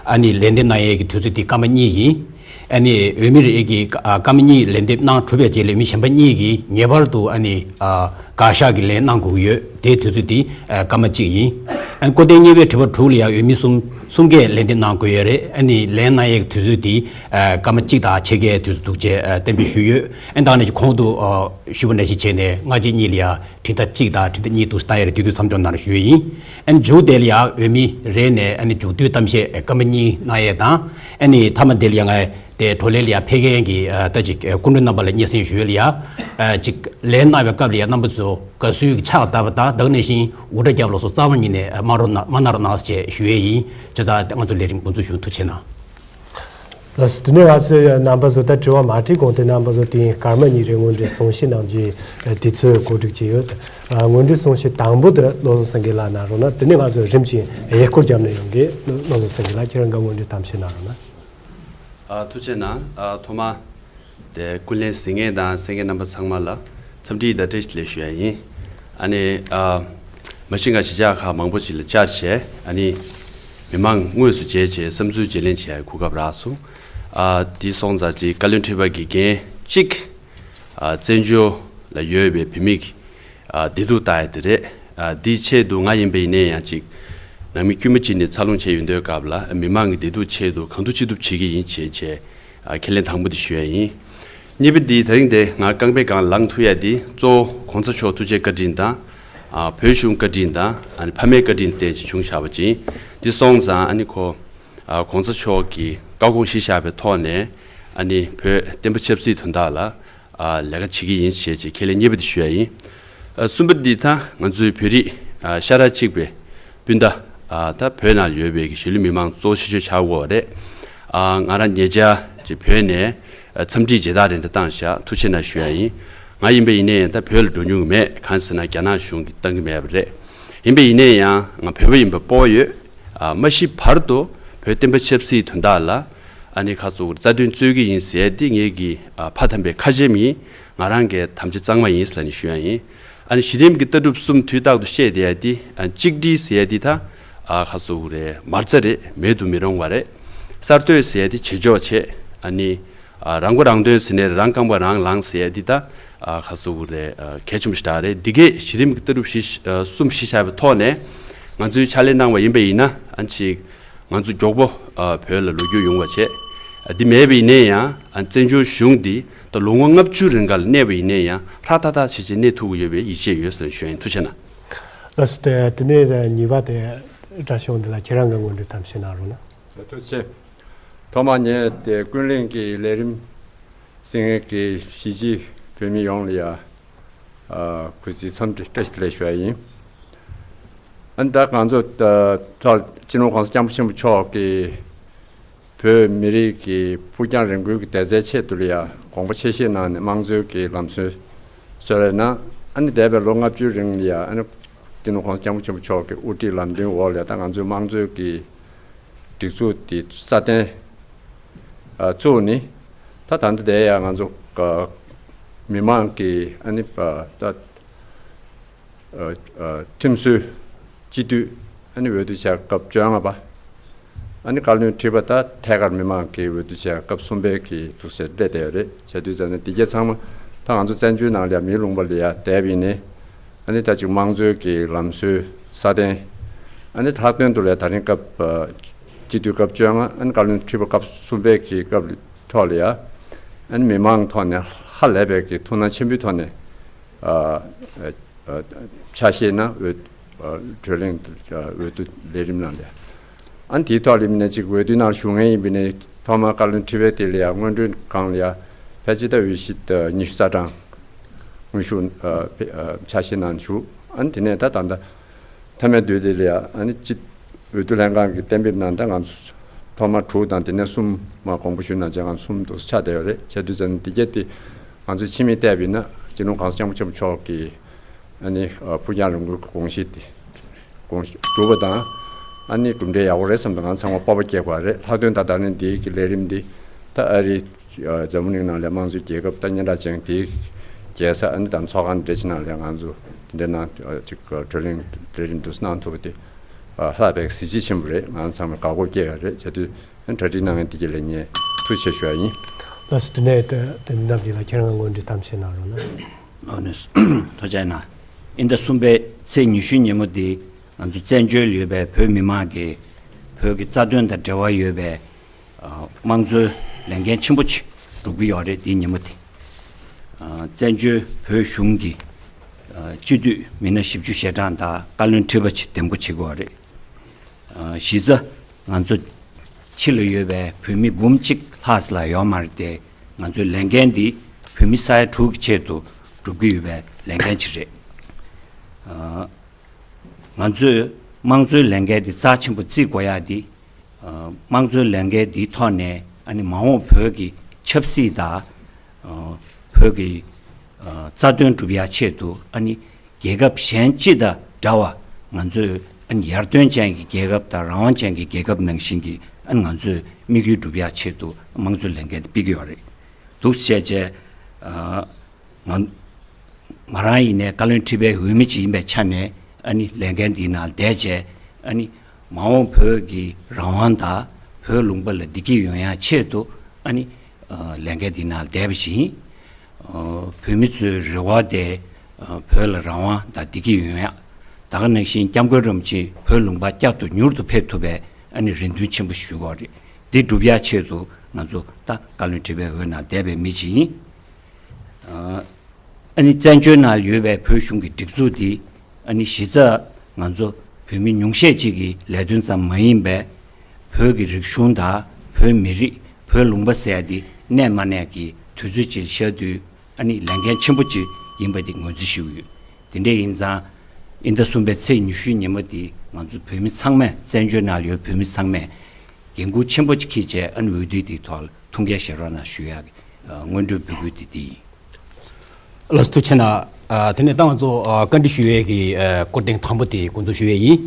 ཨ་ནི་ལན་འདེབས་གནང་ཡས་ཀྱི་དུས་ཚོད་དེ་སྐར་མ་གཉིས་ཡིན། ཨ་ནི་འོས་མི་རེ་ཀྱིས་ཨ་སྐར་མ་གཉིས་ལན་འདེབས་གནང་གྲུབ་པའི་རྗེས་ལ་འོས་མི་གཞན་པ་གཉིས་ཀྱིས་ངེས་པར་དུ་ཨ་ནི་ཨ་དགག་བཞག་གི་ལན་གནང་དགོས་ཀྱི་ཡོད། དེའི་དུས་ཚོད་དེ་ཨ་སྐར་མ་གཅིག་ཡིན། ཨ་ནི་སྐོར་ཐེངས་གཉིས་པའི་དྲི་བ་དྲུག་ལ་ཡང་འོས་མི་གསུམ་གསུམ་ཀས་ལན་འདེབས་གནང་དགོས་ཡོད་རེད། ཨ་ནི་ལན་གནང་ཡས་ཀྱི་དུས་ཚོད་དེ་ཨ་སྐར་མ་གཅིག་དང་ཕྱེད་ཀའི་དུས་ཚོད་འདུག་ཅེས་ཨ་གཏན་འབེབས་ཞུས་ཡོད། ཨ་ནི་ད་ནས་ཀྱི་གོང་དུ་ཨ་ཞུས་པ་ནང་བཞིན་བྱས་ནས་སྔ་རྗེས་གཉིས་ལ་ཡང་དྲི་ཟླ་གཅིག་དང་དྲི་ཟླ་གཉིས་འདུག་སེ་བཏང་ཡས་རེད། དེ་དུས་མཚམས་འཇོག་གནང་རོགས་ཞུ་ཡས་ཡིན། ཨ་ནི་མཇུག་དེ་ལ་ཡང་འོས་མི་རེ་ནས་ཨ་ནི་མཇུག་བསྡུའི་གཏམ་བཤད་སྐར་མ་གཉིས་གནང་ཡས་དང་། ཨ་ནི་མཐའ་མ་དེ་ལ་ཡང་ང་དེ་བགྲོ་གླེང་ལ་ཡང་ཕེབས་མཁན་གྱི་ཨ་ད་ཅིག་ཨ་སྐུ་མགྲོན་རྣམ་པ་ལ་སྙན་སེང་ཞུ་ཡས་ལ་ཡང་ཨ་ཅིག་ལན་གནང་བའི་སྐབས་ལ་ཡང་རྣམ་པ་ཚོ་དགའ་བསུའི་ཕྱག་བརྡབས་པ་དང་། ད་ག་ནང་བཞིན་འུར་སྒྲ་བརྒྱབ་ལ་སོགས་རྩ་བ་ཉིད་ནས་ཨ་མ་རོགས་གནང་མ་གནང་རོགས་གནང་ཞེས་ཞུ་ཡས་ཡིན། བྱས་ཙང་ང་ཚོ་ལས་རིམ་འགོ་འཛུགས་ཞུ། ཐུགས་རྗེ་གནང་། ལགས་སོ། དེ་ནས་ང་ཚོས་རྣམ་པ་ཚོ་ད་དྲི་བ་མ་དྲིས་གོང་དེ་རྣམ་པ་ཚོ་དེ་སྐར་མ་གཉིས་རེ་སྔོན་འགྲོའི་གསུང་བཤད་གནང་རྒྱུའི་དུས་ཚོད་གོ་སྒྲིག་བྱས་ཡོད། ཨ་སྔོན་འགྲོའི་གསུང་བཤད་དང་པོ་དེ་བློ་བཟང་སེང་གེ་ལགས་གནང་རོགས་གནང་། དེ་ནས་ང་ཚོས་རིམ་བཞིན་ཡས་སྐོར་བརྒྱབ་ནས་ཡོང་གི། བློ་བཟང་སེང་གེ་ལགས་ཁྱེད་རང་གིས་སྔོན་འགྲོའི་གཏམ་བཤད་གནང་རོགས་གནང་། ཨ་ཐུགས་རྗེ་གནང་། ཨ་ཐོག་མ་དེ་ཀུན་གླེང་གཟིགས་མཁན་དང་གསན་མཁན་རྣམ་པ་ཚང་མ་ལ་འཚམས་འདྲི་དང་བཀྲ་ཤིས་བདེ་ལེགས་ཞུ་ཡ་ཡིན། ཨ་ནི་ཨ་མ་གཞི་ང་གཞིས་ཆགས་ཁག་མང་པོ་ཅིག་ལ་བཅར་བྱས། ཨ་ནི་མི་མང་དངོས་སུ་མཇལ་བྱས་བསམ་ཚུལ་བརྗེ་ལེན་བྱེད་ཡ་གོ་སྐབས་རག་སོང་། ཨ་དེ་སོང་ཙང་ཅིག་བཀའ་བློན་ཁྲི་པ་གི་འགན་གཅིག་ཨ་བཙན་བྱོལ་ལ་ཡོད་པའི་བོད་མི་གི་ཨ་བདེ་སྡུག་ལྟ་ཡ་དེ་རེད། ཨ་དེའི་ཆེད་དུ་ང་ཡིན་པ་ཡིན་ནའི་ཡང་ཅིག་ནང་མི་དཀྱུས་མ་ཅིག་ནས་འཚར་ལོངས་བྱས་ཡོང་དུས་སྐབས་ལ་མི་མང་གི་བདེ་སྡུག་ཆེད་དུ་གང་ཐུབ་ཅི་ཐུབ་བྱེད་ཀྱི་ཡིན་བྱས་བྱས། ཨ་ཁས་ལེན་དང་པོ་དེ་ཞུ་ཡ་ཡིན། གཉིས་པ་འདི་དེ་རིང་འདི་ང་རྐང་པའི་སྒང་ལངས་ཐུབ་ཡ་འདི་གཙོ་བོ་གོང་ས་མཆོག་ཐུགས་རྗེ་བཀའ་དྲིན་དང་། ཨ་བོད་གཞུང་བཀའ་དྲིན་དང་། ཨ་ནི་ཕ་མའི་བཀའ་དྲིན་ལ་བརྟེན་བྱས་བྱུང་བཞག་པ་ཅིག་ཡིན། འདི་སོང་ཙང་ཨ་ནི་ཁོ་ཨ་གོང་ས་མཆོག་གིས་བཀའ་དགོངས་གཞི་བཞག་པའི་ཐོག་ནས་ཨ་ནི་བོད་བསྟན་པ་ཆབ་སྲིད་དོན་དག་ལ་ཨ་ལས་ཀ་བྱེད་ཀྱི་ཡིན་ཞེས་བྱས་ཁས་ལེན་གཉིས་པ་དེ་ཞུ་ཡ་ཡིན། ཨ་གསུམ་པ་འདི་ད་ང་ཚོའི་བོད་རིགས་ཨ་ཤ་ཁྲག་གཅིག་པའི་སྤུན་ཟླ་ཨ་ད་བོད་ནང་ཡོད་པའི་གཞིས་ལུས་མི་མང་གཙོ་བོ་ཤེས་ཆོད་ཆགས་ཡོད་རེད། ཨ་ང་རང་ཉེ་ཆར་ཅིག་བོད་ནས་ཨ་འཚམས་འདྲིའི་མཇལ་དར་རེ་འདྲ་བཏང་བཞག་ཐུགས་རྗེ་གནང་ཞུ་ཡ་ཡིན། ང་ཡིན་པ་ཡིན་ནའི་ཡང་ད་བོད་ལ་འགྲོ་མྱོང་གི་མེད། གང་ཟེར་ན་རྒྱ་ནག་གཞུང་གིས་བཏང་གི་མེད་པ་རེད། ཡིན་པ་ཡིན་ནའི་ཡང་ང་བོད་པ་ཡིན་པ་སྤོབས་པ་ཡོད། ཨ་མ་ཤི་བར་དུ་བོད་བསྟན་པ་ཆབ་སྲིད་དོན་དག་ལ་ཨ་ནི་ཁ་སོ་རྩ་དོན་རྩོད་ཀྱི་ཡིན་ཟེར་ཡ་འདི་ངེད་ཀྱི་ཨ་ཕ་དམ་པའི་ཁ་ཆེམས་ཡིན། ང་རང་གི་དམ་བཅའ་གཙང་མ་ཡིན་ཟེར་ནས་ཞུ་ཡ་ཡིན། ཨ་ནི་གཞི་རིམ་གྱི་ལྟ་གྲུབ་གསུམ་དུས་རྟག་ཏུ་བཤད་བསྡད་ཡ་འདི་ཨ་གཅིག་སྒྲིལ་ཟེར་ཡ་འདི་ད་ཨ་ཁ་སོ་རེད། མ་རྩ་རེད། མེད་དུ་མི་རུང་བ་རེད། གསར་གཏོད་ཟེར་ཡ་འདི་བྱེད་ཕྱོགས་བྱེད། ཨ་ནི་ཨ་རང་མགོ་རང་ཐོན་ཟེར་ནས་རང་རྐང་པ་རང་ལངས་ཟེར་ཡ་འདི་ད་ཨ་ཁ་སོ་རེད། ཨ་གལ་ཆེན་པོ་ཞིག་རེད། འདི་གས་གཞི་རིམ་གྱི་ལྟ་གྲུབ་གཞི་ཨ་གསུམ་གཞི་བཞག་པའི་ཐོག་ནས་ང་ཚོའི་ཕྱག་ལས་གནང་བ་ཡིན་པ་ཡིན་ན་ཨ་ཅིག་ང་ཚོ་མགྱོགས་པོ་ཨ་བོད་ལ་ལོ་རྒྱུས་ཡོང་བ་བྱས། ཨ་འདི་མེད་པ་ཡིན་ནའི་ཡང་ཨ་བཙན་བྱོལ་གཞུང་འདི་ད་ལོ་ངོ་ལྔ་བཅུ་རིང་ག་ལ་གནས་པ་ཡིན་ནའི་ཡང་ཧྲ་ཐག་ཐག་བྱས་བྱས་གནས་ཐུབ་ཀྱི་ཡོད་པའི་ཡིད་ཆེས་ཡོད་ཟེར་ཞུ་ཡ་ཡིན། ཐུགས་རྗེ་གནང་། ལགས་སོ། དེ་དེ་ནས་གཉིས་པ་དེ་བཀྲ་ཤིས་འདི་ལ་ཁྱེད་རང་གི་སྔོན་འགྲོའི་གཏམ་བཤད་གནང་རོགས་གནང་། ཐུགས་རྗེ་ཆེ། ཐོག་མ་ངས་དེ་ཀུན་གླེང་གི་ལས་རིམ་གཟིགས་མཁན་གྱི་གཞིས་བྱེས་བོད་མི་ཡོངས་ལ་ཡ། ཨ་གུས་བརྩི་འཚམས་འདྲི་བཀྲ་ཤིས་བདེ་ལེགས་ཞུ་ཡ་ཡིན། ཨ་ནི་ད་ང་ཚོ་ད་སྤྱི་ནོར་༸གོང་ས་༸སྐྱབས་མགོན་ཆེན་པོ་མཆོག་གིས་བོད་མི་རིགས་ཀྱི་ཕུགས་རྒྱང་རིང་པོའི་གི་བདེ་རྩའི་ཆེད་དུ་ལ་ཡ་དགོངས་པ་ཆེ་བཞེས་གནང་ནས་དམངས་གཙོའི་གི་ལམ་སྲོལ་བཟོས་པ་ཡིན་ན། ཨ་ནི་འདས་པའི་ལོ་ལྔ་བཅུའི་རིང་ལ་ཡ་ཨ་ནི་ སྤྱི་ནོར་༸གོང་ས་༸སྐྱབས་མགོན་ཆེན་པོ་མཆོག་གི་དབུ་ཁྲིད་ལམ་སྟོན་འོག་ལ་ད་ང་ཚོའི་དམངས་གཙོའི་གི་སྒྲིག་འཛུགས་དེ་སྲ་བརྟན་ཨ་བཙུགས་ནས། ད་ད་ལྟ་དེ་ཡང་ང་ཚོ་ཨ་མི་མང་གི་ཨ་ནི་ཨ་ད་ཨ་ཨ་ཁྲིམས་སྲོལ་སྤྱི་འཐུས་ཨ་ནི་འོས་བསྡུ་བྱ་སྐབས་བཅོ་ལྔ་པ། ཨ་ནི་བཀའ་བློན་ཁྲི་པ་ད་ཐད་ཀར་མི་མང་གི་འོས་བསྡུ་བྱ་སྐབས་གསུམ་པའི་གི་འདུག་སེ་སླེབས་བསྡད་ཡོད་རེད། བྱས་དུས་ཙམ་ནས་འདི་གྱད་ཚང་མ་ད་ང་ཚོ་བཙན་བྱོལ་ནང་ལ་ཡང་མིའི་ལུང་པ་ལ་ཡང་བསྡད་པ་ཡིན་ནའི། ཨ་ནི་ད་ཅིག་དམངས་གཙོའི་གི་ལམ་སྲོལ་སྲ་བརྟན། ཨ་ནི་ལྷག་དོན་དུ་ལ་ད་རིང་སྐབས་ཨ་སྤྱི་འཐུས་སྐབས་བཅོ་ལྔ། ཨ་ནི་བཀའ་བློན་ཁྲི་པ་སྐབས་གསུམ་པའི་གི་སྐབས་ཐོག་ལ་ཡང་ཨ་ནི་མི་མང་ཐོག་ནས་ཧ་ལས་པའི་གི་ཐུགས་སྣང་ཆེན་པོའི་ཐོག་ནས་ཨ་ཨ་ཨ་ཆ་ཤས་ན་འོས་ཨ་བགྲོ་གླེང་ཨ་འོས་བསྡུ་ལས་རིམ་གནང་སྟེ། ཨ་ནི་དེའི་ཐོག་ལ་ཡིན་ན་ཅིག་འོས་བསྡུའི་ནང་ཞུགས་མཁན་ཡིན་པ་ཡིན་ནའི་ཐོག་མར་བཀའ་བློན་ཁྲི་པའི་དེ་ལ་ཡང་སྔོན་འགྲོའི་སྒང་ལ་ཡང་ཕལ་ཆེར་ད་འོས་གཞི་ད་ཉི་ཤུ་རྩ་གྲངས་དངོས་ཤུགས་ཨ་ཕེ་ཨ་ཆ་ཤས་ནང་ཞུགས། ཨ་ནི་དེ་ནས་ད་ད་ལྟ་མཐའ་མའི་དུས་དེ་ལ་ཡང་ཨ་ནི་སྤྱི་འོས་བསྡུ་ལྷན་ཁང་གི་གཏན་འབེབས་ནང་ད་ང་ཚོ་ཐོག་མར་དྲུག་དང་དེ་ནས་གསུམ་མ་དགོངས་པ་ཞུས་ནང་བཞིན་ང་ཚོ་གསུམ་དུ་ཆགས་བསྡད་ཡོད་རེད། བྱས་དུས་ཙམ་འདི་གྱད་དེ་ང་ཚོས་ཕྱི་མིག་བལྟས་པ་ཡིན་ན་སྤྱི་ནོར་༸གོང་ས་༸སྐྱབས་མགོན་ཆེན་པོ་མཆོག་གི་ཨ་ནི་ཨ་ཕུགས་རྒྱང་རིང་པོའི་དགོངས་གཞི་དེ་དགོངས་གཞི་གྲུབ་པ་དང་། ཨ་ནི་གྲུབ་འབྲས་ཡག་པོ་རེད་བསམ་དུ་ང་ཚང་མ་སྤོབས་པ་སྐྱེ་དགོས་རེད། ལྷག་དོན་ད་ལྟ་ནི་འདིའི་གི་ལས་རིམ་འདི་ད་ཨ་རི་ཨ་འཛམ་བུ་གླིང་ནང་ལ་དམངས་གཙོའི་རྒྱལ་ཁབ་ད་སྙན་གྲགས་ཅན་དེའི་རྒྱལ་ས་ཨ་ནི་ད་ཚོགས་ཁང་འདྲ་ཅིག་ནང་ལ་ང་ཚོ་དེ་འདྲའི་ནང་ཨ་ཅིག་བགྲོ་གླེང་ལས་རིམ་འདུག་གནང་ཐུབ་པ་དེ་ཨ་ལྷག་པའི་གཟི་བརྗིད་ཆེན་པོ་རེད། ང་ཚང་མས་དགའ་སྤོབས་སྐྱེ་ཡོད་རེད། བྱས་དུས་གྲ་སྒྲིག་གནང་མཁན་དེ་གྱད་ལ་ངས་ཐུགས་རྗེ་ཆེ་ཞུ་ཡ་ཡིན། ལགས་སོ། དེ་ནས་ད་བསྟན་འཛིན་རྣམ་རྒྱལ་ལགས་ཁྱེད་རང་སྔོན་འགྲོའི་གཏམ་བཤད་གནང་རོགས་གནང་། ཨོ་ནི་ཐུགས་རྗེ་གནང་། དབྱིན་ཟླ་གསུམ་པའི་ཚེས་ཉི་ཤུའི་ཉིན་མོ་འདི་ང་ཚོ་བཙན་བྱོལ་ཡོད་པའི་བོད་མི་མང་གིས་བོད་ཀྱི་རྩ་དོན་དང་འབྲེལ་བ་ཡོད་པའི་ཨ་དམངས་གཙོའི་ལས་འགན་ཆེན་པོ་ཅིག་སྒྲུབ་ཀྱི་ཡོད་རེད། འདིའི་ཉིན་མོ་དེ་ཨ་བཙན་བྱོལ་བོད་གཞུང་གི་ཨ་སྤྱི་འཐུས་མི་སྣ་བཞི་བཅུ་ཞེ་གྲངས་དང་བཀའ་བློན་ཁྲི་པ་ཅིག་འདེམས་བསྐོ་བྱེད་ཀྱི་ཡོད་རེད། ཨ་གཞི་རྩ་ང་ཚོ་ཕྱི་ལ་ཡོད་པའི་བོད་མི་འབུམ་གཅིག་ལྷག་ཙམ་ལས་ཡོད་མ་རེད་དེ། ང་ཚོའི་ལས་འགན་འདི་བོད་མི་ས་ཡ་དྲུག་གི་ཆེད་དུ་སྒྲུབ་ཀྱི་ཡོད་པའི་ལས་འགན་ཅིག་རེད། ཨ་ང་ཚོས་དམངས་གཙོའི་ལས་འགན་འདི་རྩ་ཆེན་པོ་བརྩི་དགོས་ཡ་འདི། ཨ་དམངས་གཙོའི་ལས་འགན་འདིའི་ཐོག་ནས་ཨ་ནི་མ་འོངས་བོད་ཀྱི་ཆབ་སྲིད་དང་ཨ་བོད་ཀྱི་ཨ་རྩ་དོན་སྒྲུབ་ཡ་ཆེད་དུ་ཨ་ནི་རྒྱལ་ཁབ་གཞན་སྤྱི་དང་འདྲ་བ་ང་ཚོས་ཨ་ནི་ཡར་ཐོན་ཅན་གྱི་རྒྱལ་ཁབ་དང་རང་དབང་ཅན་གྱི་རྒྱལ་ཁབ་ནང་བཞིན་གྱི་ཨ་ནི་ང་ཚོས་དམིགས་ཡུལ་སྒྲུབ་ཡ་ཆེད་དུ་དམངས་གཙོའི་ལས་འགན་དེ་སྤེལ་གྱི་ཡོད་རེད། འདུག་བྱས་བྱས་ཨ་ང་ང་རང་ཡིན་ནའི་བཀའ་བློན་ཁྲི་པའི་འོས་མི་ཅིག་ཡིན་པའི་ཆ་ནས་ཨ་ནི་ལས་འགན་འདིའི་ནང་བསྡད་བྱས་ཨ་ནི་མ་འོངས་བོད་ཀྱི་རང་དབང་དང་བོད་ལུང་པ་ལ་བདེ་སྐྱིད་ཡོང་ཡ་ཆེད་དུ་ཨ་ནི་ཨ་ལས་འགན་འདིའི་ནང་བསྡད་པ་ཞིག་ཡིན། ཨ་བོད་མི་ཚོའི་རེ་བ་དེ་ཨ་བོད་ལ་རང་དབང་དང་བདེ་སྐྱིད་ཡོང་ཡ། ད་ག་ནང་བཞིན་སྐྱབས་མགོན་རིན་པོ་ཆེ་བོད་ལུང་པ་བསྐྱར་དུ་མྱུར་དུ་ཕེབས་ཐུབ་པའི་ཨ་ནི་རེ་འདུན་ཆེན་པོ་ཞུ་གི་ཡོད་རེད། འདི་སྒྲུབ་ཡ་ཆེད་དུ་ང་ཚོ་ད་བཀའ་བློན་ཁྲི་པའི་འོས་ནང་བསྡད་པའི་མི་ཅིག་ཡིན། ཨ་ནི་བཙན་བྱོལ་ནང་ཡོད་པའི་བོད་གཞུང་གི་སྒྲིག་འཛུགས་འདི་ཨ་ནི་གཞི་རྩ་ང་ཚོ་བོད་མི་ཉུང་ཤས་ཅིག་གི་ལས་དོན་ཙམ་མ་ཡིན་པའི་བོད་ཀྱི་རིག་གཞུང་དང་བོད་མི་རིགས་བོད་ལུང་པ་ཟེར་ཡ་འདི་གནས་མ་གནས་ཀྱི་དུས་ཚོད་ཅིག་ཤར་དུས་ཨ་ནི་ལས་འགན་ཆེན་པོ་ཅིག་ཡིན་པ་འདི་ངོས་འཛིན་ཞུ་གི་ཡོད། དེ་འདྲ་ཡིན་ཙང་དབྱིན་ཟླ་གསུམ་པའི་ཚེས་ཉི་ཤུའི་ཉིན་མོ་འདི་ང་ཚོ་བོད་མི་ཚང་མས་བཙན་བྱོལ་ནང་ཡོད་བོད་མི་ཚང་མས་འགན་འཁུར་ཆེན་པོ་ཅིག་འཁྱེར་བྱས་ཨ་ནི་འོས་བསྡུ་འདིའི་ཐོག་ལ་ཐུགས་འགན་བཞེས་རོགས་གནང་ཞུ་ཡག་གི་སྔོན་འགྲོའི་འབོད་སྐུལ་དེ་འདི་ཡིན། ལགས་སོ། ཐུགས་རྗེ་གནང་། ཨ་དེ་ནས་ད་ང་ཚོ་ཨ་བཀའ་འདྲི་ཞུ་ཡས་ཀྱི་ཨ་སྐོར་ཐེངས་དང་པོ་དེ་འགོ་འཛུགས་ཞུ་ཡས་ཡིན།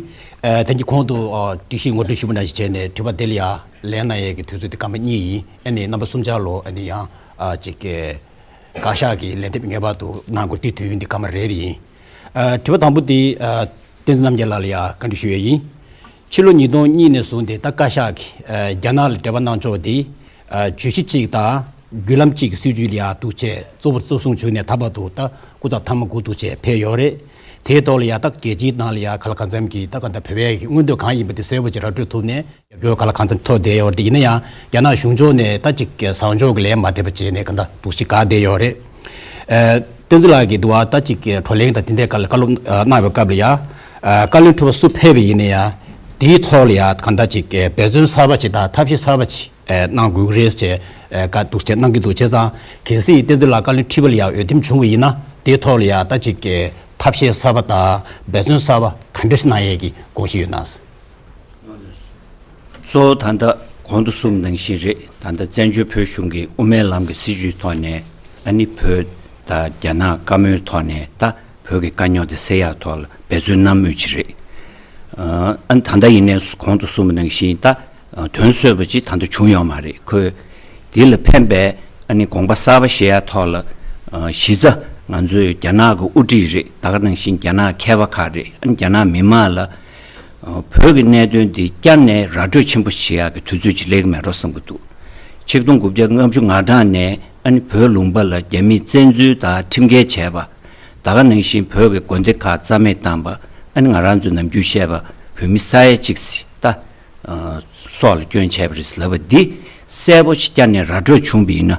ཨ་ཐེངས་ཀྱི་གོང་དུ་ཨ་སྒྲིག་གཞི་ངོ་སྤྲོད་ཞུས་པ་ནང་བཞིན་བྱས་ནས་དྲི་བ་དེ་ལ་ཡང་ལན་གནང་ཡས་ཀྱི་དུས་ཚོད་དེ་སྐར་མ་གཉིས་ཡིན། ཨ་ནི་རྣམ་པ་གསུམ་ཆ་ལ་ཨ་ནི་ཡང་ཨ་ཅིག་གི་བཀའ་ཤག་གི་ལན་འདེབས་ངེས་པར་དུ་གནང་དགོས། དེ་དུས་ཡུན་དེ་སྐར་མ་རེ་རེ་ཡིན། ཨ་དྲི་བ་དང་པོ་དེ་ཨ་བསྟན་འཛིན་རྣམ་རྒྱལ་ལགས་ལ་ཡང་བཀའ་འདྲི་ཞུ་ཡས་ཡིན། ཕྱི་ལོ་ཉིས་སྟོང་གཉིས་ནས་བཟུང་སྟེ་ད་བཀའ་ཤག་གིས་ཨ་རྒྱ་ནག་ལ་འབྲེལ་བ་གནང་ཕྱོགས་དེ་ཨ་བརྗོད་གཞི་གཅིག་དང་བརྒྱུད་ལམ་གཅིག་གི་སྲིད་བྱུས་ལ་ཡང་འདུག་བྱས་གཙོ་བོར་གཙོ་བཟུང་བྱས་ནས་ད་བར་དུ་ད་སྐུ་ཚབ་མཐའ་མ་དགུ་འདུག་བྱས་ཕེབས་ཡོད་རེད། དེའི་ཐོག་ལ་ཡང་ད་རྒྱལ་སྤྱིའི་ནང་ལ་ཡང་ག་ལ་གང་འཚམ་གྱི་ད་ག་ད་བོད་པའི་མངོན་འདོད་གང་ཡིན་པ་དེ་གསལ་པོ་ཅིག་ར་སྤྲོད་ཐུབ་ནས། རྒྱབ་སྐྱོར་ག་ལ་གང་འཚམ་ཐོབ་བསྡད་ཡོད་རེད། ཡིན་ན་ཡང་རྒྱ་ནག་གཞུང་ཕྱོགས་ནས་ད་ཅིག་བཟང་ཕྱོགས་ཀྱི་ལན་མ་ཐེབས་པ་བྱས་ནས་ག་འདྲ་འདུག་ཅིག་དགག་བསྡད་ཡོད་རེད། ཨ་བསྟན་འཛིན་ལགས་ཀྱིས་འདུག་བ་ད་ཅིག་བགྲོ་གླེང་དང་དེ་འདྲའི་སྐབས་ལ་བཀའ་སློབ་ཨ་གནང་བའི་སྐབས་ལ་ཡང་ཨ་བཀའ་བློན་ཁྲི་པ་སུ་ཕེབས་པ་ཡིན་ན་ཡང་དེའི་ཐོག་ལ་ཡང་ག་འདྲ་ཅིག་འབད་བརྩོན་གསར་པ་ཅིག་དང་ཐབས་ཤེས་གསར་པ་ཅིག་ཨ་གནང་དགོས་ཀྱི་རེད་ཅེས་ཨ་བཀའ་འདུག་ཅེས་གནང་གི་འདུག་བྱས་ཙང་། གལ་སྲིད་བསྟན་འཛིན་ལགས་བཀའ་བློན་ཁྲི་པ་ལ་ཡང་འོས་འདེམས་བྱུང་བ་ཡིན་ན་དེའི་ཐོག་ལ་ཡང་ད་ཅིག་ཐབས་ཤེས་གསར་པ་དང་འབད་བརྩོན་གསར་པ་ག་འདྲ་ཞིག་གནང་ཡས་ཀྱི་དགོངས་གཞི་ཡོད་ན། གཙོ་བོ་ད་ལྟ་གོང་དུ་གསུངས་ནང་བཞིན་རེད། ད་ལྟ་བཙན་བྱོལ་བོད་གཞུང་གི་དབུ་མའི་ལམ་གྱི་སྲིད་བྱུས་ཐོག་ནས་ཨ་ནི་བོད་དང་རྒྱ་ནག་བཀའ་མོལ་ཐོག་ནས་ད་ བོད་ཀྱི་དཀའ་རྙོག་དེ་སེལ་ཡག་ཐོག་ལ་འབད་བརྩོན་གནང་མུས་ཅིག་རེད། ཨ་ནི་ད་ལྟ་ཡིན་ནའི་གོང་དུ་གསུངས་པ་ནང་བཞིན་ད་དོན་གསོས་པ་ཅིག་ད་ལྟ་བྱུང་ཡོད་མ་རེད། ཁོས་འདི་ལ་ཕན་པའི་ཨ་ནི་དགོངས་པ་གསར་པ་བཞེས་ཡག་ཐོག་ལ་གཞི་རྩ་ང་ཚོའི་རྒྱ་ནག་གི་དབུ་ཁྲིད་རེད། ད་ག་ནང་བཞིན་རྒྱ་ནག་མཁས་པ་ཁག་རེད། ཨ་ནི་རྒྱ་ནག་མི་མང་ལ་བོད་ཀྱི་གནད་དོན་འདི་བསྐྱར་ནས་ར་སྤྲོད་ཆེན་པོ་བྱེད་ཡག་གི་དུས་ཚོད་ཅིག་སླེབས་ཀྱི་མེད་འགྲོ་བསམ་གྱི་འདུག་ཆིག་སྟོང་དགུ་བརྒྱ་ལྔ་བཅུ་ང་གྲངས་ནས་ཨ་ནི་བོད་ལུང་པ་ལ་རྒྱ་མིས་བཙན་འཛུལ་དང་ཁྲིམས་འགལ་བྱས་པ། ད་ག་ནང་བཞིན་བོད་ཀྱི་དགོན་སྡེ་ཁག་རྩ་མེད་བཏང་པ། ཨ་ནི་ང་རང་ཚོས་ནམ་རྒྱུན་བཤད་པ་བོད་མི་ས་ཡ་གཅིག་ཙམ་ད་སྲོག་ལ་སྐྱོན་བྱས་པ་རེད་ལབ་པ་འདི་གསལ་པོ་ཞིག་བསྐྱར་ནས་ར་སྤྲོད་བྱུང་བ་ཡིན་ན།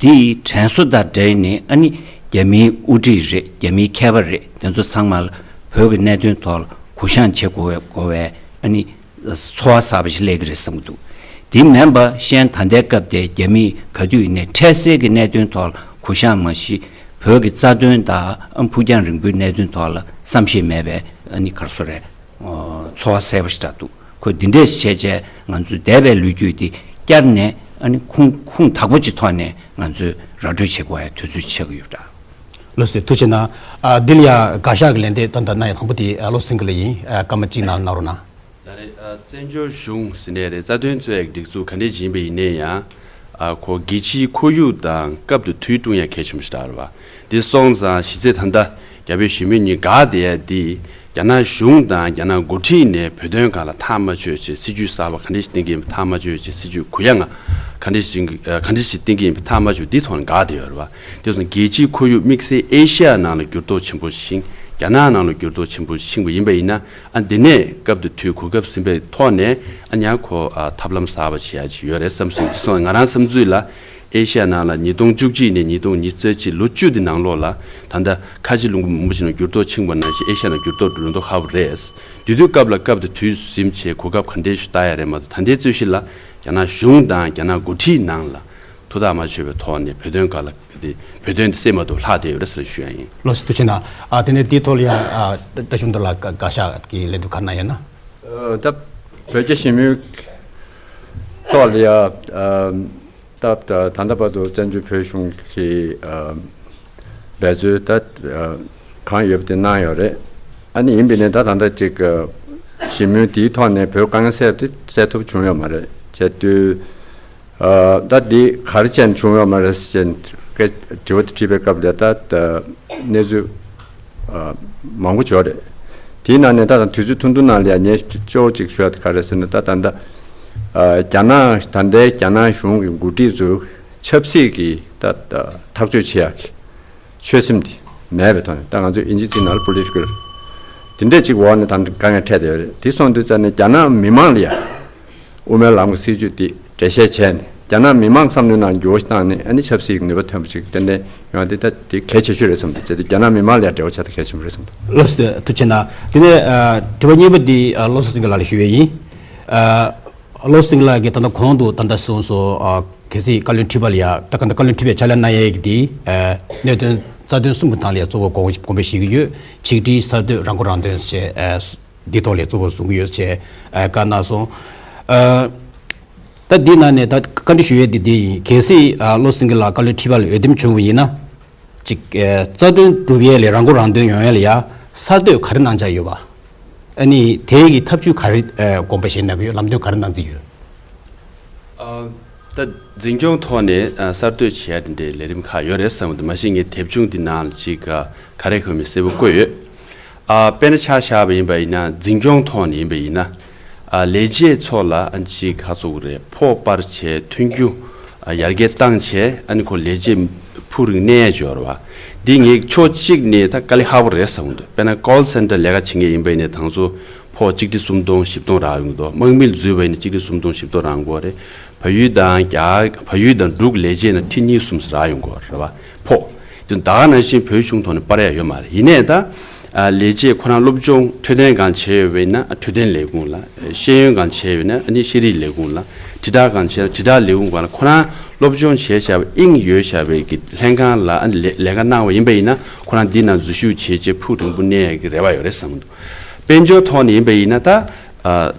འདི་དྲན་གསོ་དང་འབྲེལ་ནས་ཨ་ནི་རྒྱ་མིའི་དབུ་ཁྲིད་རེད། རྒྱ་མིའི་མཁས་པ་རེད། དེ་ཚོ་ཚང་མ་ལ་བོད་ཀྱི་གནད་དོན་ཐོག་ལ་གུ་བཤངས་བྱེད་དགོས་པའི་ཨ་ནི་ཚོར་བ་གསར་པ་ཞིག་སླེབས་ཀྱི་རེད་བསམ་གྱི་འདུག་དེ་མིན་པ་གཞན་ད་ལྟའི་སྐབས་དེ་རྒྱ་མིས་ག་དུས་ཡིན་ནའི་འཕྲལ་སེལ་གྱི་གནད་དོན་ཐོག་ལ་གུ་བཤངས་མ་བྱེད། བོད་ཀྱི་རྩ་དོན་དང་ཕུགས་རྒྱང་རིང་པོའི་གནད་དོན་ཐོག་ལ་བསམ་ཤེས་མེད་པའི་ཨ་ནི་ག་རེ་ཟེར་རེད། ཚོར་བ་གསལ་པོ་ཞིག་འདྲ་འདུག་ཁོས་འདི་འདྲས་བྱས་བྱས་ང་ཚོའི་འདས་པའི་ལོ་རྒྱུས་འདི་བསྐྱར་ནས་ཨ་ནི་ཁུངས་ཁུངས་དག་པོ་ཅིག་ཐོག་ནས་ང་ཚོས་ར་སྤྲོད་བྱེད་དགོས་ཡ་དུས་ཚོད་ཆགས་ཀྱི་ཡོད་འདྲ། ལགས་སོ། ཐུགས་རྗེ་གནང་། ཨ་འདི་ལ་ཡ་དགག་བཞག་གི་ལན་འདེབས་ད་ལྟ་གནང་ཡ་དང་པོ་དེ་ཨ་བློ་སེང་གེ་ལགས་ཡིན། ཨ་སྐར་མ་གཅིག་ནང་གནང་རོགས་གནང་། ད་རེས་ཨ་བཙན་བྱོལ་གཞུང་ཟེར་ནའི་རེད། རྩ་དོན་རྩོད་ཡག་སྒྲིག་འཛུགས་ག་འདྲས་ཡིན་པ་ཡིན་ནའི་ཡང་། ཨ་ཁོ་རྒྱལ་སྤྱིའི་ཁོར་ཡུག་དང་སྐབས་དང་དུས་བསྲུང་ཡག་གལ་ཆེན་པོ་ཞིག་རེད་བ། འདི་སོང་ཙང་གཞི་རྩའི་ད་ལྟ་རྒྱ་བོད་གཞིས་མོལ་གཉིས་དགག་བསྡད་ཡ་འདི། རྒྱ་ནག་གཞུང་དང་རྒྱ་ནག་འགོ་ཁྲིད་ནས་བོད་དོན་སྒང་ལ་ཐག་མ་ཆོད་བྱས་སྲིད་ཇུས་གསར་པ་ག་འདྲས་ཤིག་བཏིང་གི་ཡིན་པ། ཐག་མ་ཆོད་བྱས་སྲིད་ཇུས་གུ་ཡངས་ག་འདྲས་ཤིག་ག་འདྲས་ཤིག་བཏིང་གི་ཡིན་པའི་ཐག་མ་ཆོད་འདི་ཐོག་ནས་དགག་བསྡད་ཡོད་རེད་བ། དེ་སོང་རྒྱལ་སྤྱིའི་ཁོར་ཡུག་དམིགས་བསལ་ཨེ་ཤ་ཡ་ནང་ལ་འགྱུར་ལྡོག་ཆེན་པོ་ཕྱིན། རྒྱ་ནག་ནང་ལ་འགྱུར་ལྡོག་ཆེན་པོ་ཕྱིན་པ་ཡིན་པ་ཡིན་ན། ཨ་འདི་ནས་སྐབས་དང་དུས་གོ་སྐབས་ཟིན་པའི་ཐོག་ནས་ཨ་ཉག་ཁོ་ཨ་ཐབས་ལམ་གསར་པ་བྱེད་ཡ་ཅིག་ཡོད་རེད་བསམ་སོང་། དེ་སོང་ང་རང་བསམ་ཚུལ་ལ་ཨེ་ཤ་ཡ་ནང་ལ་ཉིས་སྟོང་བཅུ་གཅིག་ནས་ཉིས་སྟོང་ཉི་ཤུ་རྩ་གཅིག་ལོ་བཅུ་དེ་ནང་ལོགས་ལ་ད་ལྟ་ཁ་ཆེ་ལུང་པ་མང་པོ་ཞིག་ནང་འགྱུར་ལྡོག་ཕྱིན་པ་ནང་བཞིན་ཨེ་ཤ་ཡ་ནང་འགྱུར་ལྡོག་འགྲོ་མདོག་ཁ་པོ་རེད། དེ་དུས་སྐབས་ལ་སྐབས་དང་དུས་ཟིན་བྱས་གོ་སྐབས་ག་འདྲས་ཤིག་བལྟ་ཡ་རེད་མ་གཏོགས། ད་ལྟའི་རྩོད་གཞི་ལ་རྒྱ་ནག་གཞུང་དང་རྒྱ་ནག་འགོ་ཁྲིད་ནང་ལ་ཐུགས་ཐག་མ་ཆོད་པའི་ཐོག་ནས་བོད་དོན་སྒང་ལ་དེ་བོད་དོན་དེ་སེལ་མ་ཐུབ་ལྷག་བསྡད་ཡོད་རེད་ཟེར་ཞུ་ཡ་ཡིན། ལགས་སོ། ཐུགས་རྗེ་གནང་། ཨ་དེ་ནས་དེའི་ཐོག་ལ་ཡང་ཨ་བཀྲ་ཤིས་དོན་གྲུབ་ལགས་དགག་བཞག་གི་ལན་དུ་ག་རེ་གནང་ཡོད་ན། ཨ་ད་བོད་རྒྱ་ཞི་མོལ་ཐོག་ལ་ཡང་ཨ་ད་ད་ད་ལྟ་བར་དུ་བཙན་བྱོལ་བོད་གཞུང་གི་ཨ་འབད་རྩོལ་ད་ཨ་གང་ཡོད་པ་དེ་གནང་ཡོད་རེད། ཨ་ནི་ཡིན་པས་ནས་ད་ད་ལྟ་ཅིག་ཨ་ཞི་མོལ་དེའི་ཐོག་ནས་བོད་དཀའ་ངལ་སེལ་ཏེ་སེལ་ཐུབ་བྱུང་ཡོད་མ་རེད། བྱས་དུས། ཨ་ད་འདི་ག་རེ་བྱས་ནས་བྱུང་ཡོད་མ་རེད་ཟེར་ནས་དྲི་བ་དེ་དྲིས་པའི་སྐབས་ལ་ད་ད་གནས་ཚུལ་ཨ་མང་པོ་ཡོད་རེད། དེའི་ནང་ནས་ད་དུས་ཚོད་ཐུང་ཐུང་ནང་ལ་ཡང་ངས་གཙོ་བོ་གཅིག་ཞུ་ཡ་དེ་ག་རེ་ཟེར་ན། ད་ད་ད་ཨ་རྒྱ་ནག་ད་ལྟའི་རྒྱ་ནག་གཞུང་གི་འགོ་ཁྲིད་ཚོས་ཆབ་སྲིད་ཀྱི་ད་ད་ཐག་གཅོད་བྱེད་ཡག་གི་ཆོད་སེམས་དེ་མེད་པའི་ཐོག་ནས། ད་ང་ཚོས་ཨིན་ཇི་ཚིག་ནང་ལ་པོ་ལི་ཊི་ཀལ་དེ་འདྲས་ཅིག་འོག་ནས་ད་དཀའ་ངལ་འཕྲད་བསྡད་ཡོད་རེད། དེ་སོང་དུས་ཙ་ནས་རྒྱ་ནག་མི་མང་ལ་ཡང་དབུ་མའི་ལམ་གྱི་སྲིད་བྱུས་དེ་འགྲེལ་བཤད་བྱས་ནས་རྒྱ་ནག་མི་མང་བསམ་བློའི་ནང་འགྱུར་བ་ཞིག་བཏང་ནས་ཨ་ནི་ཆབ་སྲིད་ཀྱི་ནུས་པ་ཐོན་པ་ཅིག་ཏན་ཏན་ཡོང་ཡ་དེ་ད་དེ་གལ་ཆེ་ཤོས་རེད་བསམ་འདུག་བྱས་ཏེ་རྒྱ་ནག་མི་མང་ལ་ཡང་འབྲེལ་བ་བྱ་ད་གལ་ཆེན་པོ་རེད་བསམ་འདུག་ལགས་སོ། ཐུགས་རྗེ་གནང་། དེ་ནས་ཨ་དྲི་བ་གཉིས་པ་འདི་ཨ་བློ་བཟང་སེང་གེ་ལགས་ལ་ཞུ་ཡས་ཡིན། ཨ་བློ་བཟང་སེང་གེ་ལགས་ཀྱིས་ད་ལྟ་གོང་དུ་ད་ལྟ་གསུངས་སོང་། ཨ་གལ་སྲིད་བཀའ་བློན་ཁྲི་པ་ལ་ཡ་ད་ག་འདི་བཀའ་བློན་ཁྲི་པས་ཕྱག་ལས་གནང་ཡས་ཀྱི་དེ་ཨ་གནད་དོན་རྩ་དོན་གསུམ་གྱི་སྟེང་ལ་ཡ་གཙོ་བོ་དགོངས་དགོངས་པ་བཞེས་ཀྱི་ཡོད། ཆིག་སྒྲིལ་གསར་གཏོད་རང་མགོ་རང་ཐོན་བཅས་ཨ་འདི་ཐོག་ལ་གཙོ་བོ་བཟུང་གི་ཡོད་ཅེས་ཨ་བཀའ་གནང་སོང་། ཨ་ད་འདི་ནང་ནས་ད་བཀའ་འདྲི་ཞུ་ཡས་འདི་འདི་ཡིན། གལ་སྲིད་ཨ་བློ་བཟང་སེང་གེ་ལགས་བཀའ་བློན་ཁྲི་པ་ལ་འོས་འདེམས་བྱུང་བ་ཡིན་ན། ཅིག་ཨ་རྩ་དོན་སྒྲུབ་ཡས་ལས་རང་མགོ་རང་ཐོན་ཡོང་ཡས་ལ་ཡ་གསར་གཏོད་ག་རེ་གནང་འཆར་ཡོད་པ། ཨ་ནི་དེ་གི་ཐབས་ཇུས་ག་རེ་ཨ་དགོངས་པ་བཞེས་གནང་གི་ཡོད། ལམ་སྟོན་ག་རེ་གནང་རྩིས་ཡོད། ཨ་ད་འཛིན་སྐྱོང་ཐོག་ནས་ཨ་གསར་གཏོད་བྱེད་ཡ་དེ་འདྲའི་ལས་རིམ་ཁག་ཡོད་རེད་བསམ་གྱི་འདུག་མ་གཞི་ངས་དེབ་ཆུང་འདི་ནང་ལ་ཅིག་ཨ་ག་རེ་ཁོ་མི་གསལ་པོ་བཀོད་ཡོད། ཨ་དཔེར་ན་ཆ་བཞག་པ་ཡིན་པ་ཡིན་ན་འཛིན་སྐྱོང་ཐོག་ནས་ཡིན་པ་ཡིན་ན། ཨ་ལས་བྱེད་ཚོ་ལ་ཨ་ཅིག་ག་ཚོད་རེད། ཕོགས་སྤར་བྱས་མཐུན་འགྱུར་ཨ་ཡར་རྒྱས་བཏང་བྱས་ཨ་ནི་ཁོ་ལས་བྱེད་ཕུགས་རིང་གནས་ཡ་འབྱོར་བ། འདི་ངས་ཕྱོགས་གཅིག་ནས་ད་དཀའ་ལས་ཁག་པོ་རེད་བསམ་གྱི་འདུག་དཔེར་ན་ཀོལ་སེན་ཊར་ལས་ཀ་བྱེད་མཁན་ཡིན་པ་ཡིན་ནའི་དང་ཚོ་ཕོགས་གཅིག་ཁྲི་སུམ་སྟོང་བཞི་སྟོང་རག་ཡོང་གི་འདུག་དམག་མི་ལ་འཛུལ་བ་ཡིན་ན་གཅིག་ཁྲི་སུམ་སྟོང་བཞི་སྟོང་རག་གི་རེད། བལ་ཡུལ་དང་རྒྱ་བལ་ཡུལ་དང་འབྲུག་ལས་བྱེད་ན་ཁྲི་གཉིས་གསུམ་རག་ཡོང་གི་རེད་བ། ཕོགས་དེ་ད་ག་ནང་བཞིན་བོད་གཞུང་ཐོག་ནས་སྤར་ཡ་ཡོད་མ་རེད། ཡིན་ནའི་ད་ཨ་ལས་བྱེད་ཁོ་རང་སློབ་སྦྱོང་འཕྲོད་བསྟེན་སྒང་བྱས་ཡོད་པ་ཡིན་ན་ཨ་འཕྲོད་བསྟེན་ལས་ཁུངས་ལ། ཤེས་ཡོན་སྒང་བྱས་ཡོད་ན་ཨ་ནི་ཤེས་རིག་ལས་ཁུངས་ལ། དྲིལ་བསྒྲགས་སྒང་བྱས་ན་དྲིལ་བསྒྲགས་ལས་ཁུངས་སྒང་ལ། ཁོ་རང་སློབ་སྦྱོང་བྱས་བཞག་པའི་དབྱིངས་ཡོད་བཞག་པའི་གི་ལྷན་ཁང་ལ་ཨ་ནི་ལས་ལས་ཀ་གནང་བ་ཡིན་པ་ཡིན་ན་ཁོ་རང་འདི་ནང་འཛུལ་ཞུགས་བྱས་རྗེས་ཕུགས་རིང་པོ་གནས་ཡ་གི་རེ་བ་ཡོད་རེད་བསམ་གྱི་འདུག་དཔལ་འབྱོར་ཐོག་ནས་ཡིན་པ་ཡིན་ན་ད་ཨ་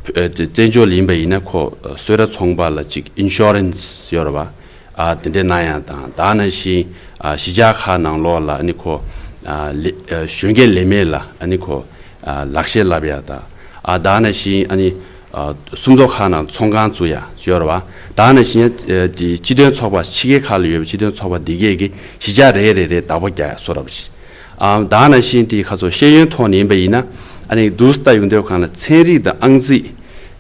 བཙན་བྱོལ་ལ་ཡིན་པ་ཡིན་ན་ཁོ་གསོལ་རས་ཚོང་པ་ལ་ཅིག་ཨིན་ཤོ་རན་སི་ཡོད་རེད་བ། ཨ་དེ་འདྲའི་གནང་ཡ་དང་ད་ནང་བཞིན་ཨ་གཞིས་ཆགས་ཁག་ནང་ལོགས་ལ་ཨ་ནི་ཁོ་ ཨ་ལེ་ཨ་གཞོན་སྐྱེས་ལས་མེད་ལ་ཨ་ནི་ཁོ་ཨ་ལག་ཤེས་བསླབ་ཡ་དང་། ཨ་ད་ནང་བཞིན་ཨ་ནི་ཨ་སུམ་མདོ་ཁག་ནང་ཚོང་ཁང་བཙུགས་ཡ་ཡོད་རེད་བ། ད་ནང་བཞིན་ཨ་དེ་སྤྱི་མཐུན་ཚོགས་པ་ཕྱི་རྒྱལ་ཁག་ལ་ཡོད་པའི་སྤྱི་མཐུན་ཚོགས་པ་འདི་གས་ཀྱི་གཞིས་ཆགས་རེ་རེ་རེ་བདག་པོ་རྒྱག་ཡ་བཟོ་འདྲ་པོ་ཞིག་ཨ་ད་ནང་བཞིན་དེ་ཁ་སོ་ཤེས་ཡོན་ཐོག་ནས་ཡིན་པ་ཡིན་ན། ཨ་ནི་འདུག་སེ་ལྟ་ཡོང་དུས་སྒང་ལ་ཚན་རིག་དང་ཨང་རྩིས་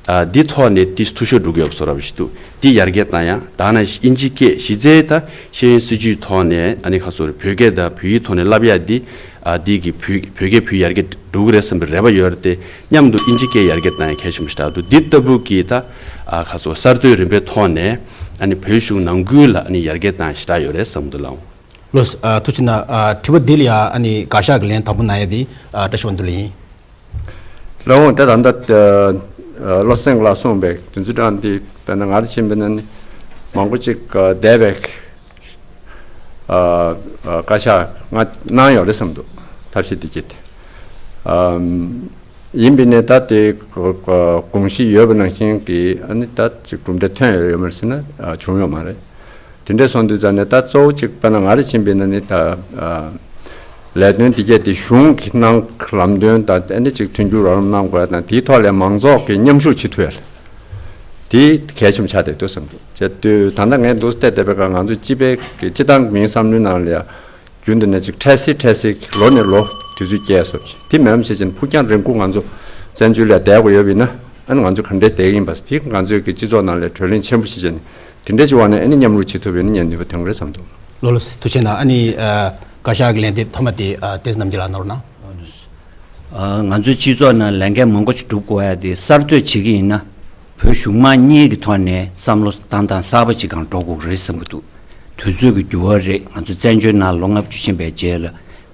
ཨ་འདི་ཐོག་ནས་དེ་འཐུས་ཤོར་འགྲོ་གི་ཡོད་པ་བཟོ་འདྲ་པོ་ཞིག་འདུག་འདི་ཡར་རྒྱས་བཏང་ཡ། ད་ནང་བཞིན་དབྱིན་ཇི་སྐད་གཞི་རྩའི་ད་ཤེས་ཡོན་སྲིད་བྱུས་ཐོག་ནས་ཨ་ནི་ཁ་སོ་བོད་སྐད་དང་བོད་ཡིག་ཐོག་ནས་བསླབ་ཡ་འདི་ཨ་འདི་གི་བོད་བོད་སྐད་བོད་ཡར་རྒྱས་འགྲོ་གི་རེད་བསམ་པའི་རེ་བ་ཡོད་རེད་དེ། མཉམ་དུ་དབྱིན་ཇི་སྐད་ཡར་རྒྱས་བཏང་ཡ་གལ་ཆེན་པོ་ཞིག་རེད་འདུག་འདི་ལྟ་བུ་གི་ད་ཨ་ཁ་སོ་གསར་གཏོད་རིམ་པའི་ཐོག་ནས་ཨ་ནི་བོད་གཞུང་ནང་ཁུལ་ལ་ཨ་ནི་ཡར་རྒྱས་བཏང་ཡ་ཞིག་རེད་ཡོད་རེད་བསམ་གི་འདུག་ལགས། ལགས་སོ། ཨ་ཐུགས་རྗེ་གནང་། ཨ་དྲི་བ་འདི་ལ་ཡ་ཨ་ནི་བཀའ་ཤག་གི་ལན་དང་པོ་གནང་ཡ་འདི་ཨ་བཀྲ་ཤིས་དབང་འདུས་ལགས་ཡིན། ལགས་འོང་། དེ་ད་ལྟ་བློ་སེང་ལགས་གསུངས་པའི་དེ་ཚོའི་གྲས་འདི་དཔེར་ན་ང་རང་ཕྱིན་པ་ཡིན་ན་ནི་མང་པོ་ཅིག་འདས་པའི་ཨ་ཨ་བཀའ་ཤག་ང་གནང་ཡོད་རེད་བསམ་འདུག་ཐབས་ཤེས་འདི་སྐྱེས་ཏེ། ཨམ། ཡིན་པས་ནས་ད་དེ་ག་ག་དགོངས་གཞི་ཡོད་པ་ནང་བཞིན་གྱི་ཨ་ནི་ད་ཅིག་གྲུབ་འབྲས་ཐོན་ཡོད་ཡོད་མ་རེད་ཟེར་ན་ཨ་བྱུང་ཡོད་མ་རེད། དེ་འདྲས་སོང་དུས་ཙང་ནས་ད་གཙོ་བོ་ཅིག་དཔེར་ན་ང་རང་ཕྱིན་པ་ཡིན་ན་ནི་ད་ཨ་ལས་དོན་འདི་གས་དེ་གཞུང་གི་ནང་ལམ་སྟོན་དང་ཨ་ནི་ཅིག་མཐུན་འགྱུར་རོགས་རམ་གནང་དགོས་དང་དེའི་ཐོག་ལ་མང་ཚོགས་ཀྱི་མཉམ་ཞུགས་བྱེད་ཐུབ་ཡ་ལ་དེ་གལ་ཆེན་པོ་ཆགས་བསྡད་འདུག་བསམ་འདུག་བྱས་དུས་ད་ལྟ་ངས་འདུག་བལྟས་བསྡད་པའི་སྐབས་ང་ཚོ་སྤྱི་པའི་གི་སྤྱི་བཏང་མིའི་བསམ་བློའི་ནང་ལ་ཡ། རྒྱུན་དུ་ནས་ཅིག་འཕྲལ་སེལ་འཕྲལ་སེལ་གྱི་ལོ་ནས་ལོ་དུས་ཚོད་བསྐྱལ་སོང་ཅིག་དེ་མིན་པ་བྱས་ཙང་ཕུགས་རྒྱང་རིང་པོ་ང་ཚོ་བཙན་བྱོལ་ལ་བསྡད་དགོས་ཡོད་པ་ཡིན་ན་ཨ་ནི་ང་ཚོ་ག་འདྲས་བསྡད་ཀྱི་ཡིན་པ་དེ་ང་ཚོའི་གི་སྤྱི་ཚོགས་ནང་ལ་གྲོས་གླེང་ཆེན་པོ་བྱེད་བྱས་ནས་དེ་འདྲས་ཀྱི་འོག་ནས་ཨ་ནི་མཉམ་རུབ་བྱེད་ཐུབ་པ་ཡིན་ན་ངས་ནུས་པ་ཐོན་གྱི་རེད་བསམ་འདུག་ལགས་ལགས་སོ། ཐུགས་རྗེ་གནང་། ཨ་ནི་ཨ་བཀའ་ཤག་གི་ལན་འདེབས་མཐའ་མ་དེ་ཨ་བསྟན་འཛིན་རྣམ་རྒྱལ་ལགས་གནང་རོགས་གནང་། ཨ་ང་ཚོའི་སྤྱི་ཚོགས་ནང་ལས་འགན་མང་པོ་ཞིག་སྒྲུབ་དགོས་ཡ་དེ་གསར་གཏོད་བྱེད་ཀྱི་ཡིན་ན། བོད་གཞུང་མང་གཉིས་ཀྱི་ཐོག་ནས་བསམ་བློ་བཏང་སྟངས་གསར་པ་ཅིག་སྒང་འགྲོ་དགོས་ཀྱི་རེད་བསམ་གྱི་འདུག་དུས་ཚོད་ཀྱི་འགྱུར་བ་རེད། ང་ཚོ་བཙན་བྱོལ་ནང་ལོ་ལྔ་བཅུ་ཕྱིན་པའི་རྗེས་ལ་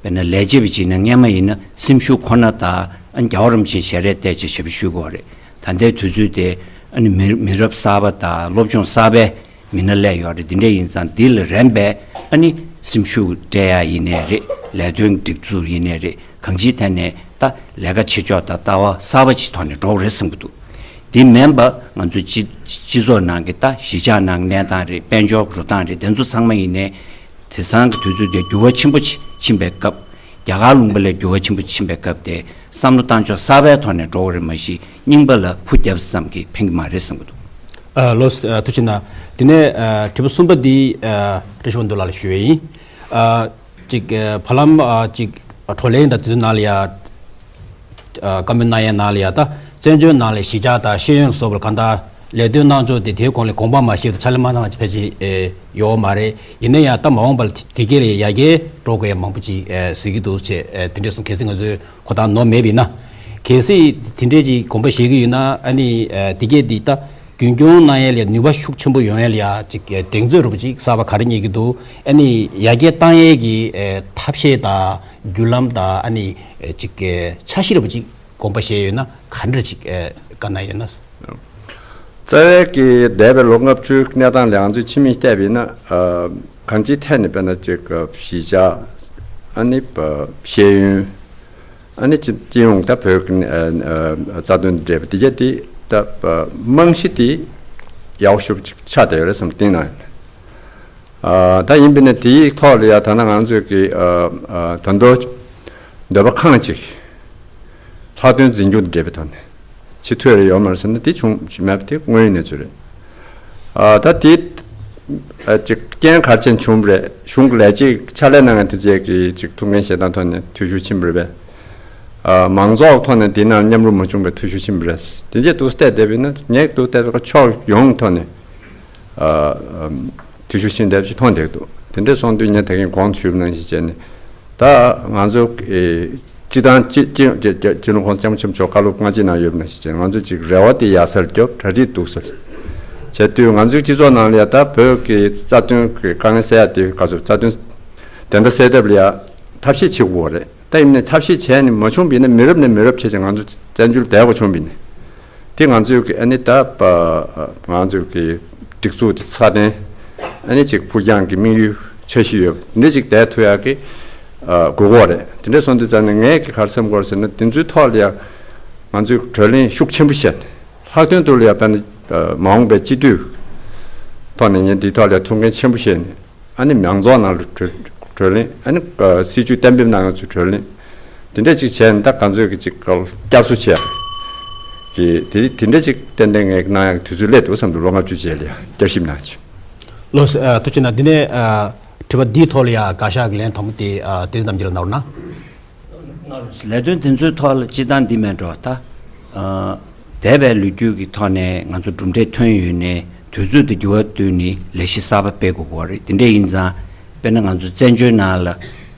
དཔེར་ན་ལས་བྱེད་པ་ཅིག་ནས་སྔས་མ་ཡིན་ན་སེམས་ཤུགས་ཁོ་ན་དང་ཨ་རྒྱལ་བ་རིན་པོ་ཆེ་ཞལ་རས་བལྟས་བྱས་ཞབས་ཞུ་ཞུ་དགོས་རེད། ད་ལྟའི་དུས་ཚོད་དེ་ཨ་ནི་མི་མི་རབས་གསར་པ་དང་སློབ་སྦྱོང་གསར་པའི་མི་སྣ་སླེབས་ཡོད་རེད། འདི་འདྲ་ཡིན་ཙང་འདི་ལ་རན་པའི་ཨ་ནི་སེམས་ཤུགས་སྤྲད་ཡ་ཡིན་ནའི་རེད། ལས་དོན་སྒྲིག་འཛུགས་ཡིན་ནའི་རེད། གང་ཅིའི་ཐད་ནས་ད་ལས་ཀ་བྱེད་ཕྱོགས་དང་ལྟ་བ་གསར་པ་ཅིག་ཐོག་ནས་འགྲོ་གི་རེད་བསམ་གྱི་འདུག་དེ་མིན་པ་ང་ཚོ་སྤྱི་སྤྱི་ཚོགས་ནང་གི་ད་གཞིས་ཆགས་ནང་གནས་སྟངས་རེད། དཔལ་འབྱོར་འགྲོ་སྟངས་རེད། དེ་ཚོ་ཚང་མ་ཡིན་ནའི་དེང་སང་གི་དུས་ཚོད་དེ་འགྱུར་བ་ཆེན་པོ་ཅིག་ཕྱིན་པའི་སྐབས། རྒྱ་གར་ལུང་པ་ལས་འགྱུར་བ་ཆེན་པོ་ཕྱིན་པའི་སྐབས་དེ་བསམ་བློ་བཏང་ཕྱོགས་གསར་པའི་ཐོག་ནས་འགྲོ་གི་རེད། མ་གཞི་རྙིང་པ་ལ་ཕུ་བརྒྱབ་ཙམ་གྱིས་ཕན་གྱི་མ་རེད་བསམ་གྱི་འདུག་ཨ་ལགས་སོ། ཨ་ཐུགས་རྗེ་གནང་། དེ་ནས་ཨ་དྲི་བ་གསུམ་པ་འདི་ཨ་བཀྲ་ཤིས་དབང་འདུས་ལགས་ལ་ཞུ་ཡས་ཡིན། ཨ་ཅིག་ཨ་བར་ལམ་ཨ་ཅིག་བགྲོ་གླེང་དང་དེ་ཚོའི་ནང་ལ་ཡ། ཨ་བཀའ་མོལ་གནང་ཡས་ནང་ལ་ཡ་ད་བཙན་བྱོལ་ནང་ལ་གཞིས་ཆགས་དང་ཤེས་ཡོན་ལ་སོགས་པ་ལ་གང་ལྟར་ལས་དོན་གནང་ཕྱོགས་དེ་དེའི་གོང་ལ་དགོངས་པ་མ་བཞེས་དང་ཕྱག་ལས་མ་གནང་བ་ཅིག་ཕལ་ཆེར་ཨེ་ཡོད་མ་རེད། ཡིན་ན་ཡང་ད་མ་འོངས་པ་ལ་དེ་དེ་གས་ལ་ཡར་རྒྱས་འགྲོ་དགོས་ཡ་མང་པོ་ཅིག་ཨེ་གཟིགས་ཀྱི་འདུག་ཅེས་ཨེ་དེ་འདྲས་གསུངས། གལ་སྲིད་ང་ཚོས་ཁོ་ཐག་ནོར་མེད་པ་ཡིན་ན། གལ་སྲིད་དེ་འདྲས་ཅིག་དགོངས་པ་བཞེས་ཀྱི་ཡོད་ན་ཨ་ནི་ཨེ་དེ་གས་འདི་ད་རྒྱུན་སྐྱོང་གནང་ཡས་ལ་ནུས་པ་ཤུགས་ཆེན་པོ་ཡོང་ཡས་ལ་ཡ་ཅིག་ཨེ་གདེང་ཚོད་འདྲ་པོ་ཅིག་གསར་པ་ག་རེ་རྙེད་ཀྱི་འདུག་ཨ་ནི་ཡར་རྒྱས་བཏང་ཡས་ཀྱི་ཨེ་ཐབས་ཤེས་དང་བརྒྱུད་ལམ་དང་ཨ་ནི་ཨེ་ཅིག་ཨེ་འཆར་གཞི་འདྲ་པོ་ཅིག་དགོངས་པ་བཞེས་ཡོད་ན་ག་འདྲ་ཅིག་ཨེ་བཀའ་གནང་ཡོད་ན། རྩ་བའི་གི་འདས་པའི་ལོ་ལྔ་བཅུའི་གནས་སྟངས་ལ་ང་ཚོས་ཕྱི་མིག་བལྟས་པ་ཡིན་ན། ཨ་གང་ཅིའི་ཐད་ནས་དཔེར་ན་ཅིག་གཞིས་ཆགས་ཨ་ནི་ཤེས་ཡོན། ཨ་ནི་སྤྱི་སྤྱི་ཡོངས་ད་བོད་ཀྱི་ཨ་ཨ་རྩ་དོན་འབྲེལ་བ་དེ་གྱད་དེ་ད་རྨང་གཞི་དེ་ཡག་ཤོས་ཅིག་ཆགས་བསྡད་ཡོད་རེད་བསམ། དེང་ནང་ཡིན་ན། ཨ་ད་ཡིན་པས་ན་དེའི་ཐོག་ལ་ཡ་ད་ནང་ང་ཚོས་ཀྱི་ཨ་ཨ་ད་མདོ་འདོད་པ་ཁེངས་ཅིག་ལྷག་དོན་འཛིན་སྐྱོང་དང་འབྲེལ་བའི་ཐོག་ནས་ཅིག་ཐོན་ཡོད་མ་རེད་ཟེར་ན་དེ་བྱུང་མེད་པ་དེ་དངོས་ཡོད་གནས་ཚུལ་རེད། ཨ་ད་དེ་ཨ་ཅིག་རྐྱེན་ག་རེ་བྱས་ནས་བྱུང་བ་རེད། གཞུང་གི་ལས་བྱེད་ཕྱག་ལས་གནང་མཁན་དེ་ཚོས་ཀྱི་ཅིག་ཐུགས་འགན་བཞེས་སྟངས་ཐོག་ནས་འཐུས་ཤོར་ཕྱིན་པ་རེད་པས། ཨ་མང་ཚོགས་ཐོག་ནས་དེ་ནང་མཉམ་རུབ་མ་བྱུང་བའི་འཐུས་ཤོར་ཕྱིན་པ་རེད། དེ་རྗེས་འདུག་སེ་བལྟས་བསྡད་པ་ཡིན་ན་ངས་འདུག་སེ་བལྟས་པའི་ཕྱོགས་ཡོངས་ཐོག་ནས་ཨ་ཨམ་འཐུས་ཤོར་ཕྱིན་བསྡད་པ་ཞིག་མཐོང་བསྡད་འདུག་དེ་འདྲ་སོང་དུས་ངས་ད་གིན་གོང་དུ་ཞུས་པ་ནང་བཞིན་བྱས་ནས་ད་ང་ཚོ་ཨེ་སྤྱི་བཏང་སྤྱི་སྤྱི་སྤྱི་སྤྱི་ནོར་༸གོང་ས་༸སྐྱབས་མགོན་ཆེན་པོ་མཆོག་བཀའ་སློབ་སྔ་ཕྱི་ནང་ཡོད་པ་ནང་བཞིན་བྱས་ནས་ང་ཚོ་ཅིག་རེ་བ་དེ་ཡར་སར་རྒྱོབ། གྲ་སྒྲིག་སྡུག་སར་བྱས་དུས་ང་ཚོའི་སྤྱི་ཚོགས་ནང་ལ་ཡ་ད་བོད་ཀྱི་རྩ་དོན་གྱི་དཀའ་ངལ་སེལ་ཡ་དེ་ག་ཚོད་རྩ་དོན་བདེན་མཐའ་གསལ་ཐབས་ལ་ཡ་ཐབས་ཤེས་བྱེད་དགོས་རེད། ད་ཡིན་ནའི་ཐབས་ཤེས་བྱས་ནས་མ་བྱུང་བ་ཡིན་ན་མི་རབས་ནས་མི་རབས་བྱས་ཙང་ང་ཚོ་བཙན་བྱོལ་བསྡད་དགོས་བྱུང་བ་ཡིན་ནའི། དེ་ང་ཚོའི་གི་ཨ་ནི་ད་པ་ང་ཚོའི་གི་སྒྲིག་འཛུགས་དེ་སྲ་བརྟན་ཨ་ནི་ཅིག་ཕུགས་རྒྱང་གི་དམིགས་ཡུལ་འཆར་གཞི་ཡོད་པ་འདི་ཅིག་བསྡད་ཐུབ་ཡག་གི་ཨ་དགོས་མཁོ་རེད། དེ་འདྲ་སོང་དུས་ཙང་ནས་ངས་གི་ག་རེ་བསམ་དགོས་རེད་ཟེར་ན་དེ་ཚོའི་ཐོག་ལ་ཡང་ང་ཚོས་བགྲོ་གླེང་ཤུགས་ཆེན་པོ་བྱས་ནས་ལྷག་དོན་དུ་ལ་ཡང་དཔེར་ན་ཨ་མ་འོངས་པའི་སྤྱི་འཐུས་ཐོག་ནས་ངས་འདིའི་ཐོག་ལ་ཡང་ཐུགས་འགན་ཆེན་པོ་བཞེས་ནས། ཨ་ནི་མང་ཚོགས་ནང་ལ་བགྲོ་ གྲོས་གླེང་ཨ་ནི་སྲིད་ཇུས་གཏན་འབེབས་གནང་ཡག་ཚོའི་གྲོས་གླེང་དེ་འདྲ་ཅིག་བྱས་ནས་ད་ག་ཚོད་ཀྱི་ཅིག་བསྐྱར་གསོ་བྱས་ཀྱི་དེ་དེ་འདྲ་ཅིག་ཏན་ཏན་ངས་གནང་ཡག་དུས་ཚོད་སླེབས་འདུག་བསམ་འདུག་ལོ་ལྔ་བཅུ་རྗེས་ལ་ཡང་བསྐྱར་ཞིབ་གནང་ཆེད། ལགས་སོ། ཐུགས་རྗེ་གནང་། འདི་ནས་དྲི་བ་འདིའི་ཐོག་ལ་ཡང་དགག་བཞག་གི་ལན་དང་པོ་དེ་བསྟན་འཛིན་རྣམ་རྒྱལ་ལགས་གནང་རོགས་གནང་། ལས་དོན་དེ་ཚོའི་ཐོག་ལ་སྤྱིར་བཏང་འདི་མེད་འགྲོ་ད། ཨ། འདས་པའི་ལོ་རྒྱུས་ཀྱི་ཐོག་ནས་ང་ཚོ་གྲུབ་འབྲས་ཐོན་ཡོད་ནས་དུས་ཚོད་དེ་འགྱུར་བ་བཏང་ནས་ལས་གཞི་གསར་པ་སྤེལ་དགོས་ཀྱི་ཡོད་རེད། དེ་འདྲ་ཡིན་ཙང་དཔེར་ན་ང་ཚོ་བཙན་བྱོལ་ནང་ལ་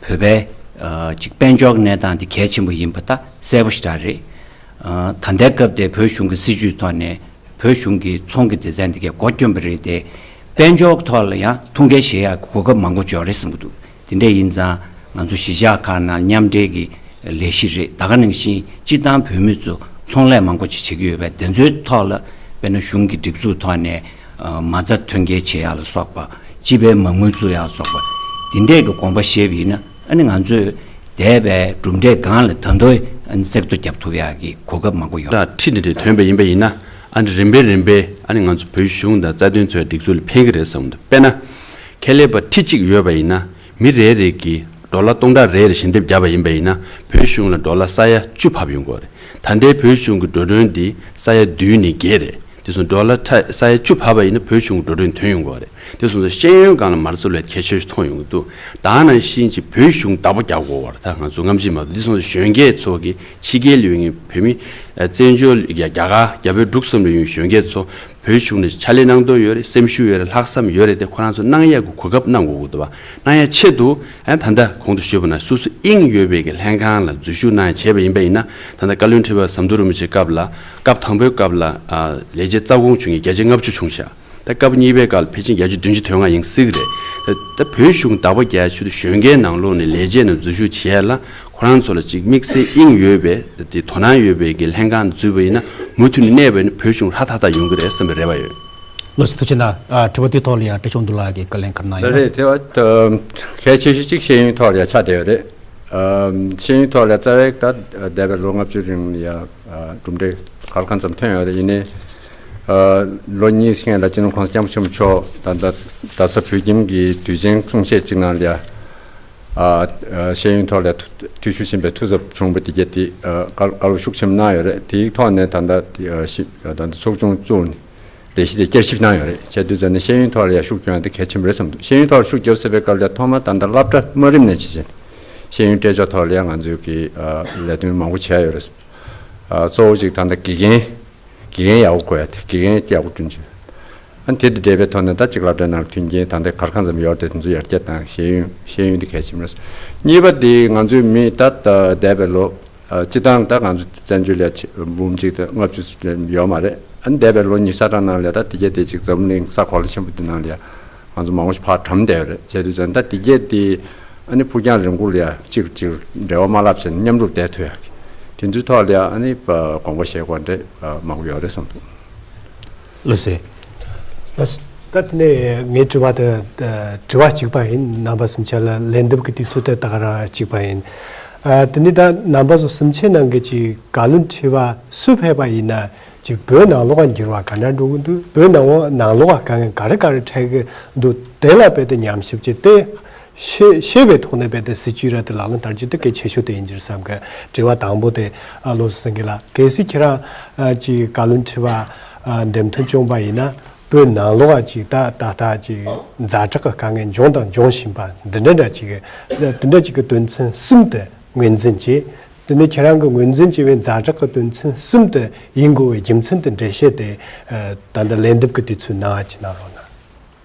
བོད་པའི་ཨ་ཅིག་དཔལ་འབྱོར་གྱི་གནས་སྟངས་དེ་གལ་ཆེན་པོ་ཡིན་པ་ད་གསལ་པོ་ཞེ་དྲག་རེད། ཨ། ད་ལྟའི་སྐབས་དེ་བོད་གཞུང་གི་སྲིད་ཇུས་ཐོག་ནས་བོད་གཞུང་གི་ཚོང་གི་སྡེ་ཚན་དེ་གས་སྒོ་སྐྱོམ་པ་རེད་དེ། དཔལ་འབྱོར་ཐོག་ལ་ཡང་ཐུགས་འགན་བཞེས་ཡག་གོ་སྐབས་མང་པོ་འབྱོར་རེད་བསམ་གྱི་འདུག་དེ་འདྲ་ཡིན་ཙང་ང་ཚོ་གཞིས་ཆགས་ཁག་ནང་མཉམ་འབྲེལ་གྱི་ལས་གཞི་རེད། ད་ག་ནང་བཞིན་སྤྱིར་བཏང་བོད་མི་ཚོ་ཚོང་ལས་མང་པོ་ཅིག་བྱེད་ཀྱི་ཡོད་པས། དེ་ཚོའི་ཐོག་ལ་དཔེར་ན་གཞུང་གི་སྒྲིག་འཛུགས་ཐོག་ནས་ཨ་མ་རྩ་ཐོན་སྐྱེད་བྱེད་ཡག་ལ་སོགས་པ། སྤྱི་པའི་མ་དངུལ་བཙུགས་ཡག་ལ་སོགས་པ་དེ་འདྲས་ཀྱི་དགོངས་པ་བཞེས་པ་ཡིན་ན། ཨ་ནི་ང་ཚོས་འདས་པའི་གྲུབ་འབྲས་སྒང་ལ་ད་དུང་ཨ་ནི་གསེག་ཐོ་རྒྱབ་ཐུབ་ཡག་གི་གོ་སྐབས་མང་པོ་ཡོད། ད་ཁྲིད་འདི་འདྲས་ཐོན་པ་ཡིན་པ་ཡིན་ན། ཨ་ནི་རིམ་པས་རིམ་པས་ཨ་ནི་ང་ཚོ་བོད་གཞུང་དང་རྩ་དོན་ཚོའི་སྒྲིག་འཛུགས་ལ་ཕན་གྱི་རེད་བསམ་འདུག་དཔེར་ན། ཁེ་ལས་པ་ཁྲི་གཅིག་ཡོད་པ་ཡིན་ན། མི་རེ་རེ་གིས་ཌོ་ལར་སྟོང་ཕྲག་རེ་རེ་ཞལ་འདེབས་བརྒྱབ་པ་ཡིན་པ་ཡིན་ན། བོད་གཞུང་ལ་ཌོ་ལར་ས་ཡ་བཅུ་བབས་ཡོང་གི་ཡོད་རེད། ད་ལྟའི་བོད་གཞུང་གི་འགྲོ་གྲོན་འདི་ས་ཡ་བདུན་ནས་བརྒྱད་རེད། དེ་སོང་ཌོ་ལར་ས་ཡ་བཅུ་བབས་པ་ཡིན་ན་བོད་གཞུང་གི་འགྲོ་གྲོན་ཐོན་ཡོང་གི་ཡོད་རེད། དེ་སོང་ཙང་ཤེས་ཡོན་སྒང་ལ་མ་རྩ་ལས་གལ་ཆེ་ཤོས་མཐོང་ཡོང་གི་འདུག་ད་ནང་བཞིན་གྱི་བོད་གཞུང་བདག་པོ་རྒྱག་དགོས་པ་རེད། ད་ང་ཚོ་སྔ་ཕྱི་མ་གཏོགས། འདི་སོང་ཙང་གཞོན་སྐྱེས་ཚོ་གི་ཕྱི་རྒྱལ་ལ་ཡོད་མཁན་བོད་མི་ཨ་བཙན་བྱོལ་རྒྱ་རྒྱ་གར་རྒྱ་བོད་འབྲུག་གསུམ་ལ་ཡོད་མཁན་གཞོན་སྐྱེས་ཚོ་བོད་གཞུང་ནས་ཕྱག་ལས་གནང་འདོད་ཡོད་རེད། སེམས་ཤུགས་ཡོད་རེད། ལྷག་བསམ་ཡོད་རེད་དེ། ཁོ་རང་ཚོ་གནང་ཡག་གི་གོ་སྐབས་གནང་དགོས་ཀྱི་འདུག་བ། གནང་ཡག་ཆེད་དུ་ཨ་ད་ལྟ་གོང་དུ་ཞུས་པ་ནང་སོ་སོ་དབྱིངས་ཡོད་པའི་གི་ལྷན་ཁང་ལ་འཛུལ་ཞུགས་གནང་ཡག་བྱས་པ་ཡིན་པ་ཡིན་ན། ད་ལྟ་བཀའ་བློན་ཁྲི་པ་ཟམ་གདོང་རིན་པོ་ཆེ་སྐབས་ལ་སྐབས་དང་པོའི་སྐབས་ལ་ཨ་ལས་བྱེད་རྩ་དགོངས་བྱུང་མཁན་བརྒྱ་ཆ་ལྔ་བཅུ་བྱུང་ཤག་ད་སྐབས་གཉིས་པའི་སྐབས་ལ་ཕལ་ཆེར་བརྒྱ་ཆ་བདུན་ཅུ་དོན་ལྔ་ཡིན་སྲིད་ཀྱི་རེད། ད་ད་བོད་གཞུང་བདག་པོ་རྒྱག་ཆེད་དུ་གཞོན་སྐྱེས་ནང་ལོགས་ནས་ལས་བྱེད་ནང་འཛུལ་ཞུགས་བྱེད་ཡ་ལ་ཁོ་རང་ཚོ་ལ་ཅིག་དམིགས་བསལ་དབྱིངས་ཡོད་པའི་དེ་དོ་སྣང་ཡོད་པའི་གི་ལྷན་ཁང་འཛུལ་བ་ཡིན་ན། མུ་མཐུད་ནས་གནས་པ་ཡིན་ན་བོད་གཞུང་ཧྲ་ཐག་ཐག་ཡོང་གི་རེད་བསམ་པའི་རེ་བ་ཡོད། ལགས་སོ། ཐུགས་རྗེ་གནང་། ཨ་དྲི་བ་དེའི་ཐོག་ལ་ཡང་བཀྲ་ཤིས་དབང་འདུས་ལགས་ཀྱིས་བཀའ་ལན་ག་རེ་གནང་ཡོད་ན། ལགས་རེད། དེ་བ་ད་གལ་ཆེ་ཤོས་གཅིག་ཤེས་ཡོན་ཐོག་ལ་ཡང་ཆགས་བསྡད་ཡོད་རེད། ཨ་ཤེས་ཡོན་ཐོག་ལ་རྩ་བའི་ད་འདས་པའི་ལོ་ལྔ་བཅུ་རིང་ལ་ཡང་ཨ་གྲུབ་འབྲས་ག་ལ་གང་འཚམ་ཐོན་ཡོད་རེད། ཡིན་ནའི་ཨ་ལོ་གཉིས་སྔོན་ལ་སྤྱི་ནོར་༸གོང་ས་༸སྐྱབས་མགོན་ཆེན་པོ་མཆོག་ད་ད་རྡ་ས་བོད་ཁྱིམ་གྱི་དུས་ཆེན་གསུང་བཤད་ཅིག་ནང་ལ་ཡང་ཨ་ཨ་ཤེས་ཡོན་ཐོག་ལ་ཐུ་འཐུས་ཤོར་ཕྱིན་པའི་འཐུས་ཚབ་བྱུང་བ་དེ་གྱད་དེ་ཨ་བཀའ་བཀའ་སློབ་ཤུགས་ཆེན་པོ་གནང་ཡོད་རེད། དེའི་ཐོག་ནས་ད་ལྟ་དེ་ཨ་ཤི་ད་ལྟ་ཚོགས་ཆུང་བཙུགས་ནས་ལས་གཞི་དེ་བསྐྱར་ཞིབ་གནང་ཡོད་རེད། བྱས་དུས་ཙམ་ནས་ཤེས་ཡོན་ཐོག་ལ་ཡང་ཤུགས་རྒྱབ་ཡ་དེ་གལ་ཆེན་པོ་རེད་བསམ་འདུག་ཤེས་ཡོན་ཐོག་ལ་ཤུགས་རྒྱབ་ཟེར་བའི་སྐབས་ལ་ཐོག་མར་ད་ལྟ་སློབ་གྲྭ་དམའ་རིམ་ནས་བྱས་བྱས་ཤེས་ཡོན་སྤྲད་ཕྱོགས་ཐོག་ལ་ཡང་ང་ཚོས་ཀྱི་ཨ་ལས་དོན་མང་པོ་བྱས་ཡོད་རེད། ཨ་གཙོ་བོ་གཅིག་ད་ལྟ་དགེ་རྒན་དགེ་རྒན་ཡག་པོ་དགོས་ཡ་དེ། དགེ་རྒན་ཡག་པོ་བསྐྲུན་ཆེད། ཨ་ནི་དེ་དང་འབྲེལ་བའི་ཐོག་ནས་ད་གཅིག་སློབ་གྲྭའི་ནང་ལ་མཐུན་རྐྱེན་ད་ལྟ་ག་ལ་གང་འཚམ་ཡོད་རེད་དེ། དེ་ཚོ་ཡར་རྒྱས་དང་ཤེས་ཡོན་ཤེས་ཡོན་དེ་གལ་ཆེན་པོ་རེད། གཉིས་པ་དེ་ང་ཚོའི་མི་ད་ལྟ་འདས་པའི་ལོ་ཨ་སྤྱི་བཏང་ད་ང་ཚོ་བཙན་བྱོལ་ལ་ཆེ་འབུམ་གཅིག་དང་ལྔ་བཅུ་ཡོད་མ་རེད། ཨ་ནི་འདས་པའི་ལོ་ཉི་ཤུ་རྩ་གྲངས་ནང་ལ་ད་དེ་གྱད་དེ་གཅིག་འཛམ་གླིང་ས་གོ་ལ་ཆེན་པོ་དེ་ནང་ལ་ཡ་ང་ཚོ་མང་པོ་ཞིག་ཕར་གྲམ་བསྡད་ཡོད་རེད། བྱས་དུས་ཙང་ད་དེ་གྱད་དེ་ཨ་ནི་ཕུགས་རྒྱང་རིང་པོ་ལ་ཡ་གཅིག་གཅིག་འབྲེལ་བ་མ་བསླབ་བྱས་ནས་མཉམ་རུབ་བསྡད་ཐུབ་ཡ་གི་དེ་ཚོའི་ཐོག་ལ་ཡ་ཨ་ནི་དགོངས་པ་བཞེས་དགོས་འདྲ་མང་པོ་ཡོད་རེད་བསམ་འདུག་ལགས་སོ། ལགས་སོ། ད་དེ་ནས་ངའི་དྲི་བ་དེ་དྲི་བ་གཅིག་པ་ཡིན། རྣམ་པ་གསུམ་ཆ་ལ་ལན་འདེབས་ཀྱི་དུས་ཚོད་དེ་ད་ག་རང་གཅིག་པ་ཡིན། ཨ་དེ་ནས་ད་རྣམ་པ་ཚོ་གསུམ་ཆའི་ནང་གི་ཅིག་བཀའ་བློན་ཁྲི་པ་སུ་ཕེབས་པ་ཡིན་ན་ཅིག་བོད་ནང་ལོགས་ལ་འགྱུར་བ་ག་འདྲ་འགྲོ་གི་འདུག་བོད་ནང་ལོགས་ནང་ལོགས་ལ་དཀའ་ངལ་ག་རེ་ག་རེ་འཕྲད་ཀྱི་འདུག་དེ་ལ་རྦད་དེ་ཉམས་ཞིབ་བྱས་ཏེ། ཤེས་ཤེས་པའི་ཐོག་ནས་རྦད་དེ་སྲིད་ཇུས་ར་དེ་ལག་ལེན་བསྟར་རྒྱུ་དེ་གལ་ཆེ་ཤོས་དེ་ཡིན་གྱི་རེད་བསམ་གི། དྲི་བ་དང་པོ་དེ་ཨ་ལགས་སོ་སེང་གེ་ལགས། གལ་སྲིད་ཁྱེད་རང་ཨ་ཅིག་བཀའ་བློན་ཁྲི་པ་ཨ་འདེམས་ཐོན་བྱུང་པ་ཡིན་ན། བོད་ནང་ལོགས་ཨ་ཅིག་ད་ད་ལྟ་ཅིག་ཛ་དྲག་གི་དཀའ་ངལ་འབྱུང་དང་འབྱུང་བཞིན་པ་འདི་འདྲ་འདྲ་ཅིག་གི་འདི་འདྲ་ཅིག་གི་དོན་ཚན་གསུམ་དེ་ངོས་འཛིན་བྱས། དེ་ནས་ཁྱེད་རང་གི་ངོས་འཛིན་བྱས་པའི་ཛ་དྲག་གི་དོན་ཚན་གསུམ་དེ་ཡིན་དགོས་པའི་རྒྱུ་མཚན་དེ་འགྲེལ་བཤད་དེ་ཨ་ད་ལྟ་ལན་འདེབས་ཀྱི་དུས་ཚོད་ནང་ཨ་ཅིག་གནང་རོགས་གནང་།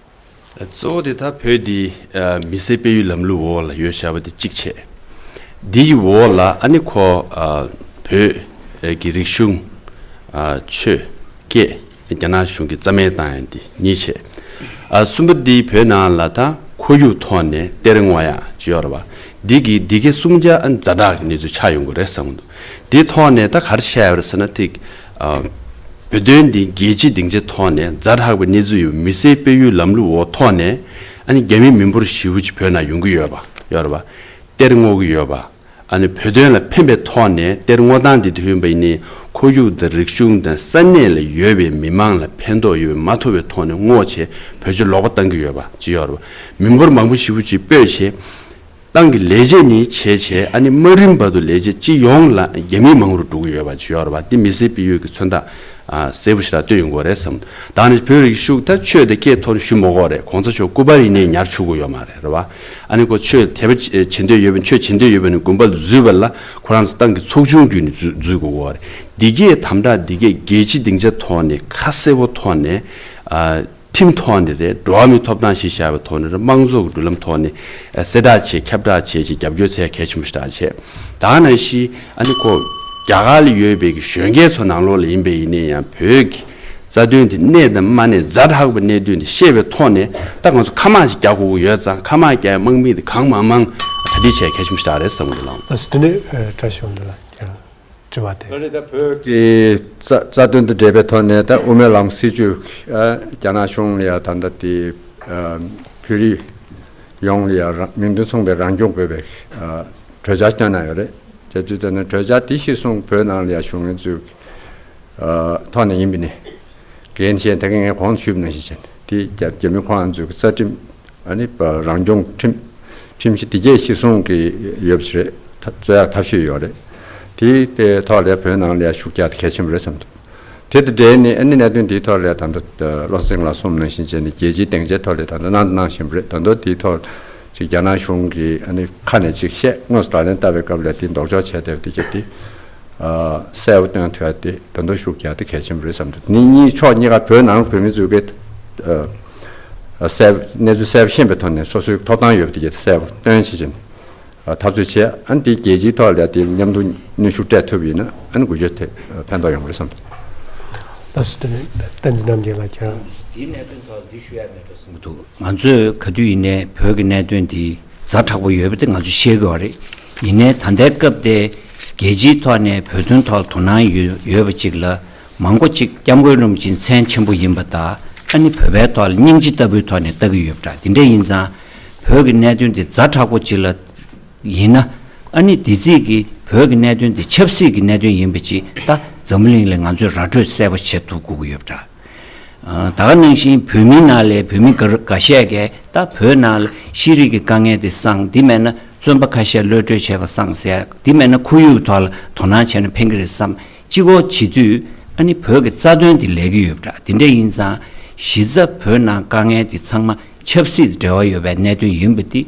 གཙོ་བོ་དེ་ད་བོད་འདི་ཨ་མི་སེར་སྤེལ་ཡུལ་ལམ་ལུགས་འོག་ལ་ཡོད་བཞག་པ་དེ་གཅིག་བྱས། འདི་ཡི་འོག་ལ་ཨ་ནི་ཁོ་ཨ་བོད་ཀྱི་རིག་གཞུང་ཨ་ཆོས་སྐད་རྒྱ་ནག་གཞུང་གིས་རྩ་མེད་བཏང་ཡ་འདི་གཉིས་བྱས། ཨ་གསུམ་པ་འདི་བོད་ནང་ལ་ད་ཁོར་ཡུག་ཐོག་ནས་གཏེར་སྔོག་ཡ་ཅིག་ཡོད་རེད་བ། འདི་གི་འདི་གའི་གསུམ་ཆ་ཨ་ཛ་དྲག་གི་གནས་ཚུལ་ཆགས་ཡོང་གི་རེད་བསམ་གི་འདུག་འདི་ཐོག་ནས་ད་ག་རེ་བཤད་ཡོད་རེད་ཟེར་ན། ཐིག་ཨ། བོད་དོན་འདི་རྒྱལ་སྤྱིའི་སྡིངས་ཆའི་ཐོག་ནས་ཛ་དྲག་པའི་གནས་ཚུལ་ཡོད་པ། མི་སེར་སྤེལ་ཡུལ་ལམ་ལུགས་འོག་ཐོག་ནས་ཨ་ནི་རྒྱ་མི་མི་འབོར་ཞེ་པོ་ཅིག་བོད་ནང་ཡོང་གི་ཡོད་པ་ཡོད་རེད་པ། གཏེར་སྔོག་གི་ཡོད་པ། ཨ་ནི་བོད་དོན་ལ་ཕན་པའི་ཐོག་ནས་གཏེར་སྔོག་སྟངས་འདི་དུས་ཡིན་པ་ཡིན་ནའི་ཁོར་ཡུག་དང་རིག་གཞུང་དང་ས་གནས་ལ་ཡོད་པའི་མི་མང་ལ་ཕན་ཐོགས་ཡོད་པའི་མ་ཐུབ་པའི་ཐོག་ནས་སྔོག་བྱས་བོད་ཆས་ལོག་པ་བཏང་གི་ཡོད་པ་ཅིག་ཡོད་རེད་པ། མི་འབོར་མང་པོ་ཞེ་པོ་ཅིག་སྤོས་བྱས། ཏང་གི་ལས་བྱེད་ནི་བྱས་བྱས། ཨ་ནི་མ་རིམ་བར་དུ་ལས་བྱེད་སྤྱི་ཡོངས་ལ་རྒྱ་མི་མང་རུ་འགྲོ་གི་ཡོད་པ་ཅིག་ཡོད་རེད་བ། འདི་མི་སེར་སྤེལ་ཡུལ་གྱི་མཚོན་རྟགས་ཨ་གསལ་པོ་ཞིག་ལ་སྟོན་ཡོང་གི་རེད་བསམ། ད་ནི་བོད་རིགས་ཤིག་ད་ཆོས་དང་སྐད་ཐོག་ནས་ཞུ་མི་དགོས་རེད། གོང་ས་མཆོག་སྐུ་པར་ཡིན་ནའི་ཉར་ཆོག་གི་ཡོད་མ་རེད། རེད་བ། ཨ་ནི་ཁོ་ཆོས་དད་པ་བྱེད་འདོད་ཡོད་པ་ནི། ཆོས་བྱེད་འདོད་ཡོད་པ་ནི་དགོན་པ་ལ་འཛུལ་བ་ལ་ཁོ་རང་ཚོ་ཏང་གི་ཚོགས་ཆུང་བརྒྱུད་ནས་འཛུལ་འཛུལ་དགོས་ཀྱི་ཡོད་རེད། འདི་གས་དམ་དྲག་འདི་གས་རྒྱལ་སྤྱིའི་སྡིངས་ཆ་ཐོག་ནས་ཁ་གསལ་པོ་ཐོག་ནས་ཨ། ཁྲིམས་ཐོག་ནས་རེད། འགྲོ་བ་མིའི་ཐོབ་ཐང་གཞི་བཞག་པའི་ཐོག་ནས་རེད། དམངས་གཙོ་གི་འགྲུལ་ལམ་ཐོག་ནས་ཨ་གསལ་བསྒྲགས་བྱས། ཁྱབ་བསྒྲགས་བྱས་བྱས་རྒྱབ་སྐྱོར་བྱས་གལ་ཆེན་པོ་ཞེ་དྲག་བྱས། ད་ནང་བཞིན་ཨ་ནི་ཁོ་རྒྱ་གར་ལ་ཡོད་པའི་གི་གཞོན་སྐྱེས་ཚོ་ནང་ལོགས་ལ་ཡིན་པ་ཡིན་ན་ཡང་བོད་ཀྱི་རྩ་དོན་དེ་གནད་དང་མ་གནད། ཛ་དྲག་པའི་གནད་དོན་དེ་ཤེས་པའི་ཐོག་ནས། ད་ང་ཚོ་མཁའ་དམག་ཅིག་རྒྱག་དགོས་ཀྱི་ཡོད་ཙང་། མཁའ་དམག་རྒྱག་ཡ་དམག་མི་དེ་གང་མང་མང་གྲ་སྒྲིག་བྱས་གལ་ཆེན་པོ་ཞེ་དྲག་རེད་བསམ་གི་ལགས། ལགས་སོ། དེ་ནས་ཨ་བཀྲ་ཤིས་དབང་འདུས་ལགས་ཀྱང་དྲི་བ་དེ། ད་རེས་ད་བོད་ཀྱི་རྩ་རྩ་དོན་དང་འབྲེལ་བའི་ཐོག་ནས་ད་དབུ་མའི་ལམ་སྲིད་བྱུས་ཨ་རྒྱ་ནག་གཞུང་ལ་ཡ་ད་ལྟ་དེ་ཨ་བོད་རིགས་ཡོངས་ལ་ཡ་རང་མིང་དོན་མཚུངས་པའི་རང་སྐྱོང་དགོས་པའི་ཨ་གྲོས་འཆར་བཏོན་གནང་ཡོད་རེད། བྱས་ཙང་ད་ནི་གྲོས་འཆར་དེ་གཞིར་བཟུང་བོད་ནང་ལ་ཡ་བཞུགས་མཁན་ཚོའི་ཨ་ཐོག་ནས་ཡིན་པ་ནི། འགན་ཆེ་ད་གིན་ངས་གོང་དུ་ཞུས་པ་ནང་བཞིན་བྱས་ནས། དེ་རྒྱ་རྒྱ་མི་ཁོ་རང་ཚོའི་རྩ་ཁྲིམས་ཨ་ནི་རང་སྐྱོང་ཁྲིམས་ཁྲིམས་གཞི་དེ་གས་གཞིར་བཟུང་གི་ཡོད་པ་ཞིག་རེད། ཐབས་རྩོད་ཡག་ཐབས་ཤེས་ཡོད་རེད། དེའི་དེ་ཐོག་ལ་བོད་ནང་ལ་ཡ་ཤུགས་རྒྱག་དེ་གལ་ཆེན་པོ་རེད་བསམ་འདུག་དེ་དང་འབྲེལ་ནས་ཨ་ནི་གནད་དོན་དེའི་ཐོག་ལ་ད་ལྟ་བློ་སེང་ལགས་གསུངས་ནང་བཞིན་བྱས་ནས་རྒྱལ་སྤྱིའི་སྡིངས་ཆའི་ཐོག་ལ་ད་ལྟ་གནང་དང་གནང་བཞིན་པ་རེད། ད་ལྟ་དེའི་ཐོག་ཅིག་རྒྱ་ནག་གཞུང་གིས་ཨ་ནི་ཁ་ནས་ཅིག་བཤད། དངོས་སུ་ལག་ལེན་བསྟར་བའི་སྐབས་ལ་དེ་ལྡོག་ཕྱོགས་བྱས་བསྡད་པ་དེ་གས་དེ། ཨ་གསལ་པོ་སྟོན་ཐུབ་ཡ་དེ་ད་དུང་ཤུགས་རྒྱག་དེ་གལ་ཆེན་པོ་རེད་བསམ་འདུག་ནི་གཉིས་ཕྱོགས་གཉིས་ཀ་བོད་ནང་བོད་མི་ཚོས་ཀྱི་ཨ་གསལ་གནས་ཚུལ་གསལ་པོ་ཤེས་པའི་ཐོག་ནས་སོ་སོའི་ཐོབ་ཐང་ཡོད་པ་དེ་གས་གསལ་པོ་སྟོན་བྱེད་ཅིང་ཨ་འཐབ་རྩོད་བྱས། ཨ་ནི་དེ་རྒྱལ་སྤྱིའི་ཐོག་ལ་དེ་མཉམ་དུ་གནོན་ཤུགས་སྤྲད་ཐུབ་ཡིན་ན་ཨ་ནི་འགུལ་སྐྱོད་དེ་ཕན་ཐོགས་ཡོང་གི་རེད་བསམ་འདུག་ལགས་སོ། དེ་ནས་བསྟན་འཛིན་རྣམ་རྒྱལ་ལགས་ཀྱང་། འདིའི་གནད་དོན་ཐོག་འདི་ཞུ་ཡ་མེད་འགྲོ་བསམ་གྱི་འདུག་ང་ཚོས་ག་དུས་ཡིན་ནའི་བོད་ཀྱི་གནད་དོན་འདི་ཛ་དྲག་པོ་ཡོད་པ་དེ་ང་ཚོས་ཤེས་དགོས་པ་རེད། ཡིན་ནའི་ད་ལྟའི་སྐབས་དེ་རྒྱལ་སྤྱིའི་ཐོག་ནས་བོད་དོན་ཐོག་དོ་སྣང་ཡོད་ཡོད་པ་ཅིག་ལ་མང་པོ་ཅིག་སྐྱབས་མགོན་རིན་པོ་ཆེ་མཚན་ཆེན་པོ་ཡིན་པ་དང་། ཨ་ནི་བོད་པའི་ཐོག་ལ་སྙིང་རྗེ་ལྟ་བུའི་ཐོག་ནས་ལྟ་གི་ཡོད་པ་འདྲ། དེ་འདྲ་ཡིན་ཙང་བོད་ཀྱི་གནད་དོན་དེ་ཛ་དྲག་པོ་ཅིག་ལ་ཡིན་ན། ཨ་ནི་དེ་རྩིས་ཀྱི་བོད་ཀྱི་གནད་དོན་དེ་ཆབ་སྲིད་ཀྱི་གནད་དོན་ཡིན་པ་ཅིག་ད་འཛམ་བུ་གླིང་ལ་ང་ཚོས་ར་སྤྲོད་གསལ་པོ་བྱེད་ཐུབ་དགོས་ཀྱི་ཡོད་པ་འདྲ། ཨ་ད་ག་ནང་བཞིན་བོད་མིའི་ནང་ལས་བོད་མི་འགའ་འགའ་ཤས་ཀྱིས་ད་བོད་ནང་ལ་ཤེས་རིག་གི་དཀའ་ངལ་དེ་སངས། དེ་མེད་ན་བཙོན་པ་ཁ་ཤས་གློད་གྲོལ་བྱས་པ་སངས་ཟེར། དེ་མེད་ན་ཁོར་ཡུག་ཐོག་ལ་དོ་སྣང་བྱས་ན་ཕན་གྱི་རེད་བསམ། གཅིག་པོ་བྱེད་དུས་ཨ་ནི་བོད་ཀྱི་རྩ་དོན་དེ་ལས་ཀྱི་ཡོད་པ་འདྲ། དེ་འདྲ་ཡིན་ཙང་གཞི་རྩ་བོད་ནང་དཀའ་ངལ་དེ་ཚང་མ་ཆབ་སྲིད་དང་འབྲེལ་བ་ཡོད་པའི་གནད་དོན་ཡིན་པ་འདི་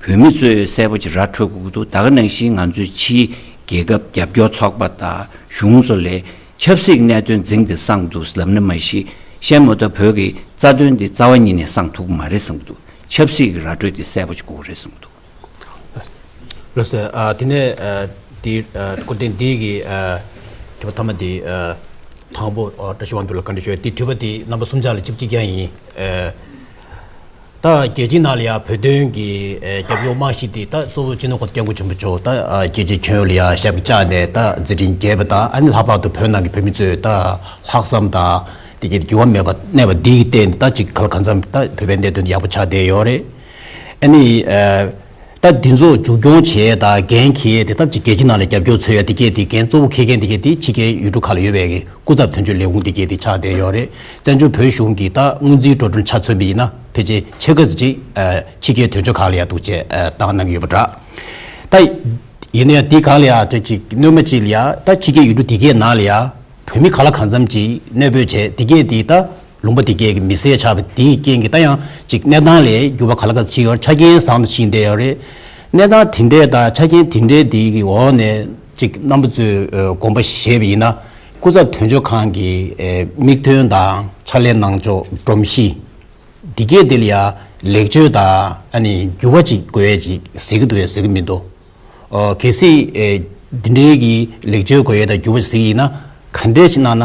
བོད་མི་ཚོས་གསལ་པོ་ཅིག་ར་འཕྲོད་དགོས་ཀྱི་འདུག་ད་ག་ནང་བཞིན་ང་ཚོའི་ཕྱིའི་རྒྱལ་ཁབ་རྒྱབ་སྐྱོར་ཚོགས་པ་དང་གཞུང་ཚོ་ལས་ཆབ་སྲིད་ཀྱི་གནད་དོན་འཛིང་སྟེ་སངས་འདུག་ལབ་ན་མ་གཞི། བཤད་མ་ཐག་བོད་ཀྱི་རྩ་དོན་འདི་རྩ་བ་ཉིད་ནས་སངས་ཐུབ་ཀྱི་མ་རེད་བསམ་གྱི་འདུག་ཆབ་སྲིད་ཀྱི་ར་སྤྲོད་འདི་གསལ་པོ་ཅིག་དགོས་ཀྱི་རེད་བསམ་གྱི་འདུག་ལགས་སོ། ཨ་དེ་ནས་ཨ་དེ་ཨ་སྐུ་རྟེན་འདི་གི་ཨ་དྲི་བ་མཐའ་མ་དེ་ཨ་དང་པོ་ཨ་བཀྲ་ཤིས་དབང་འདུས་ལ་བཀའ་འདྲི་ཞུ་ཡ། དེ་དྲི་བ་དེ་རྣམ་པ་གསུམ་ཆ་ལ་གཅིག་གཅིག་རྐྱང་ཡིན། ཨ་ད་རྒྱལ་སྤྱིའི་ནང་ལ་ཡ་བོད་དོན་གྱི་ཨ་རྒྱབ་སྐྱོར་རྨང་གཞི་དེ་ད་གཙོ་བོ་སྤྱི་ནོར་གོང་ས་སྐྱབས་མགོན་ཆེན་པོ་མཆོག་ད་ཨ་རྒྱལ་སྤྱིའི་ཁྱོན་ལ་ཡ་ཞབས་ཀྱིས་བཅགས་ནས་ད་མཛད་འཕྲིན་རྒྱས་པ་དང་། ཨ་ནི་ལྷག་པར་དུ་བོད་ནང་གི་བོད་མི་ཚོས་ད་ལྷག་བསམ་དང་དེ་གའི་འགྱུར་བ་མེད་པ་གནས་པ་འདི་གི་སྟེང་ནས་ད་ཅིག་ག་ལ་གང་འཚམ་ད་བོད་པའི་གནད་དོན་དེ་ཡག་པོ་ཆགས་བསྡད་ཡོད་རེད། ཨ་ནི་ཨ། ད་འདི་ཚོ་མཇུག་སྐྱོང་བྱེད་ཡས་དང་འགན་འཁྱེར་ཡས་དེ་ཐབས་ཅིག་རྒྱལ་སྤྱི་ནང་ལ་རྒྱབ་སྐྱོར་འཚོལ་ཡས་དེ་གས་དེ་འགན་གཙོ་བོ་འཁྱེར་མཁན་དེ་གས་དེ་ཕྱི་རྒྱལ་ཡུལ་གྲུ་ཁག་ལ་ཡོད་པའི་གི་སྐུ་ཚབ་དོན་གཅོད་ལས་ཁུངས་དེ་གས་དེ་ཆགས་བསྡད་ཡོད་རེད། བཙན་བྱོལ་བོད་གཞུང་གི་ད་སྔོན་རྩིས་འགྲོ་གྲོན་ཆ་མཚོན་པ་ཡིན་ན་ཕལ་ཆེར་ཕྱེད་ཀ་ཙམ་ཅིག་ཕྱི་རྒྱལ་དོན་གཅོད་ཁག་ལ་ཡ་འདུག་ཅེས་བཏང་གནང་གི་ཡོད་པ་འདྲ། ད་ཡིན་ན་ཡང་དེ་ག་ལ་ཡ་ད་ཅིག་སྣོན་མ་ཅིག་ལ་ཡ་ད་ཕྱི་རྒྱལ་ཡུལ་གྲུ་དེ་གས་ནང་ལ་ཡ་བོད་མི་ག་ལ་གང་འཚམ་ཅིག་གནས་སྤོས་བྱས་དེ་གས་དེ་ད། ལུང་པ་དེ་གས་ཀྱི་མི་སེར་ཆགས་པ་དེའི་རྐྱེན་གྱིས་ད་ཡང་ཅིག་གནས་སྟངས་ལ་འགྱུར་བ་ག་ལ་ག་ཕྱིན་ཡོད་རེད། ཆ་རྐྱེན་བཟང་དུ་ཕྱིན་བསྡད་ཡོད་རེད། གནས་སྟངས་དེ་འདྲས་དང་ཆ་རྐྱེན་དེ་འདྲས་དེ་གི་འོག་ནས་ཅིག་རྣམ་པ་ཚོས་དགོངས་པ་བཞེས་པ་ཡིན་ན། སྐུ་ཚབ་དོན་གཅོད་ཁང་གི་མིག་མཐོང་དང་ཕྱག་ལས་གནང་ཕྱོགས་སྒྲོམ་གཞི་འདི་གས་དེ་ལ་ཡང་ལེགས་བཅོས་དང་ཨ་ནི་འགྱུར་བ་ཅིག་དགོས་ཡས་ཅིག་གཟིགས་ཀྱི་འདུག་གས་གཟིགས་ཀྱི་མི་འདུག་ཨོ། གལ་སྲིད་ཨེ་འདི་འདྲའི་གི་ལེགས་བཅོས་དགོས་ཡས་དང་འགྱུར་བ་ཞིག་ཡིན་ན་ག་འདྲས་ཞིག་གནང་ན་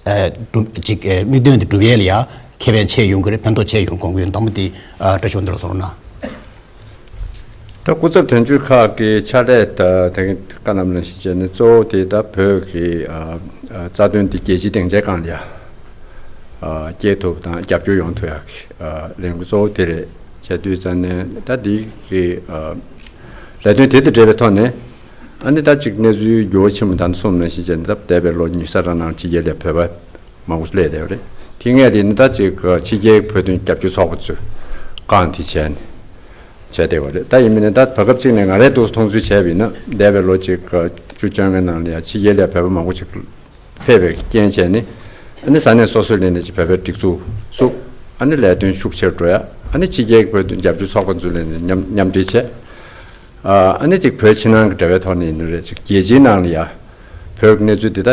ཨེ་སྒྲུབ་ཅིག་ཨེ་དམིགས་དོན་དེ་འགྲུབ་ཡས་ལ་ཡ་ཁེ་ཕན་ཆེ་ཡོང་གི་རེད། ཕན་ཐོགས་ཆེ་ཡོང་དགོངས་ཀྱི་ཡོད། དང་པོ་དེ་ཨ་བཀྲ་ཤིས་དབང་འདུས་ལགས་གསུང་རོགས་གནང་། ད་སྐུ་ཚབ་དོན་གཅོད་ཁག་གི་ཕྱག་ལས་ད་དེ་ག་ནམ་ལ་ཞིག་བྱས་ནས་གཙོ་བོ་དེ་ད་བོད་ཀྱི་ཨ་ཨ་རྩ་དོན་དེ་རྒྱལ་སྤྱིའི་སྡིངས་ཆའི་སྒང་ལ་ཡ་ཨ་སྐྱེལ་ཐུབ་དང་རྒྱབ་སྐྱོར་ཡོང་ཐུབ་ཡག་གི་ཨ་ལས་འགུལ་གཙོ་བོ་དེ་རེད། བྱས་དུས་ཙང་ནས་ད་འདི་གི་ཨ་ལས་དོན་དེ་དང་འབྲེལ་བའི་ཐོག་ནས་ཨ་ནི་ད་ཅིག་གནས་ཚུལ་འགྱུར་བ་ཆེན་པོ་ད་ནི་སོང་ནང་བཞིན་བྱས་ནས་ད་འདས་པའི་ལོ་ཉི་ཤུ་རྩ་གྲངས་ནང་ཕྱི་རྒྱལ་ལ་བོད་པ་མང་པོ་སླེབས་བསྡད་ཡོད་རེད། དེ་སྔས་དེ་ནི་ད་ཅིག་ཕྱི་རྒྱལ་བོད་དོན་རྒྱབ་སྐྱོར་ཚོགས་པ་ཚོས་རྐང་དེ་བྱས་ནས་ བྱས་བསྡད་པ་རེད། ད་ཡིན་མིན་ནི་ད་བར་སྐབས་གཅིག་ནས་ང་རའི་འདུག་མཐོང་ཚུལ་བྱས་པ་ཡིན་ན། འདས་པའི་ལོ་གཅིག་བཅུ་བཅོ་ལྔའི་ནང་ལ་ཡང་ཕྱི་རྒྱལ་ལ་བོད་པ་མང་པོ་ཅིག་ཕེབས་པའི་རྐྱེན་བྱས་ནས། ཨ་ནི་ས་གནས་སོ་སོའི་ལས་ནས་ཅིག་བོད་པའི་སྒྲིག་འཛུགས་བཙུགས། ཨ་ནི་ལས་དོན་ཤུགས་ཆེར་འགྲོ་ཡ། ཨ་ནི་ཕྱི་རྒྱལ་གྱི་བོད་དོན་རྒྱབ་སྐྱོར་ཚོགས་པ་ཚོའི་ལས་ནས་མཉམ་མཉམ་འབྲེལ་བྱས། ཨ་ནི་ཅིག་བོད་ཕྱི་ནང་གི་འབྲེལ་བའི་ཐོག་ནས་ཡིན་ནའི་རེད། ཅིག་རྒྱལ་སྤྱིའི་ནང་ལ་ཡ་བོད་ཀྱི་གནས་ཚུལ་འདི་ད་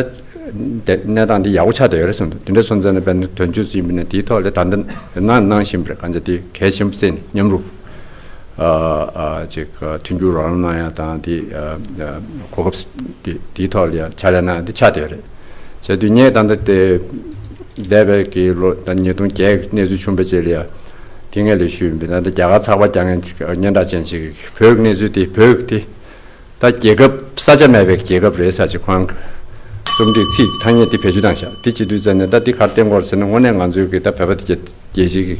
གནས་སྟངས་འདི་ཡག་པོ་ཆགས་བསྡད་ཡོད་རེད་བསམ་འདུག་དེ་འདྲ་སོང་ཙང་ནས་དཔེར་ན་དོན་གཅོད་ཚོ་ཡིན་པ་ན་དེའི་ཐོག་ལ་ད་ལྟ་ཡང་གནང་གནང་བཞིན་པ་རེད། གང་ཅི་དེ་གལ་ཆེན་པོ་བརྩིས་ནས་མཉམ་རུབ། ཨ་ཨ་ཅིག་མཐུན་འགྱུར་རོགས་རམ་གནང་ཡ་དང་དེ་ཨ་གོ་སྐབས་དེ་དེའི་ཐོག་ལ་ཡ་ཕྱག་ལས་གནང་ཡ་དེ་ཆགས་བསྡད་ཡོད་རེད། བྱས་དུས་ངས་ད་ལྟ་དེ་འདས་པའི་གི་ལོ་ད་ཉིས་སྟོང་བརྒྱད་གནས་ཚུལ་བྱུང་བའི་རྗེས་ལ་ཡ་དེ་སྔ་ལས་ཞུས་ཡིན་པས། ད་ལྟ་རྒྱ་གར་ཚགས་པར་རྒྱག་མཁན་སྙན་གྲགས་ཅན་ཞིག་གིས་བོད་ཀྱི་གནས་ཚུལ་དེ་བོད་ཀྱི་དེ། ད་རྒྱལ་ཁབ་ས་ཆ་མེད་པའི་རྒྱལ་ཁབ་རེད་ཟེར་ཅིག་ཁོང་གི་རྩོམ་སྒྲིག་ཚིག་ཐ་སྙད་འདི་བེད་སྤྱོད་བཏང་ཤག་དེ་བྱེད་དུས་ཙམ་ནས་ད་འདི་ག་རེ་བསྟན་གྱི་ཡོད་རེད་ཟེར་ན། དངོས་གནས་ང་ཚོའི་གི་ད་བོད་པ་དེ་གྱད་རྒྱལ་སྤྱིའི་གི་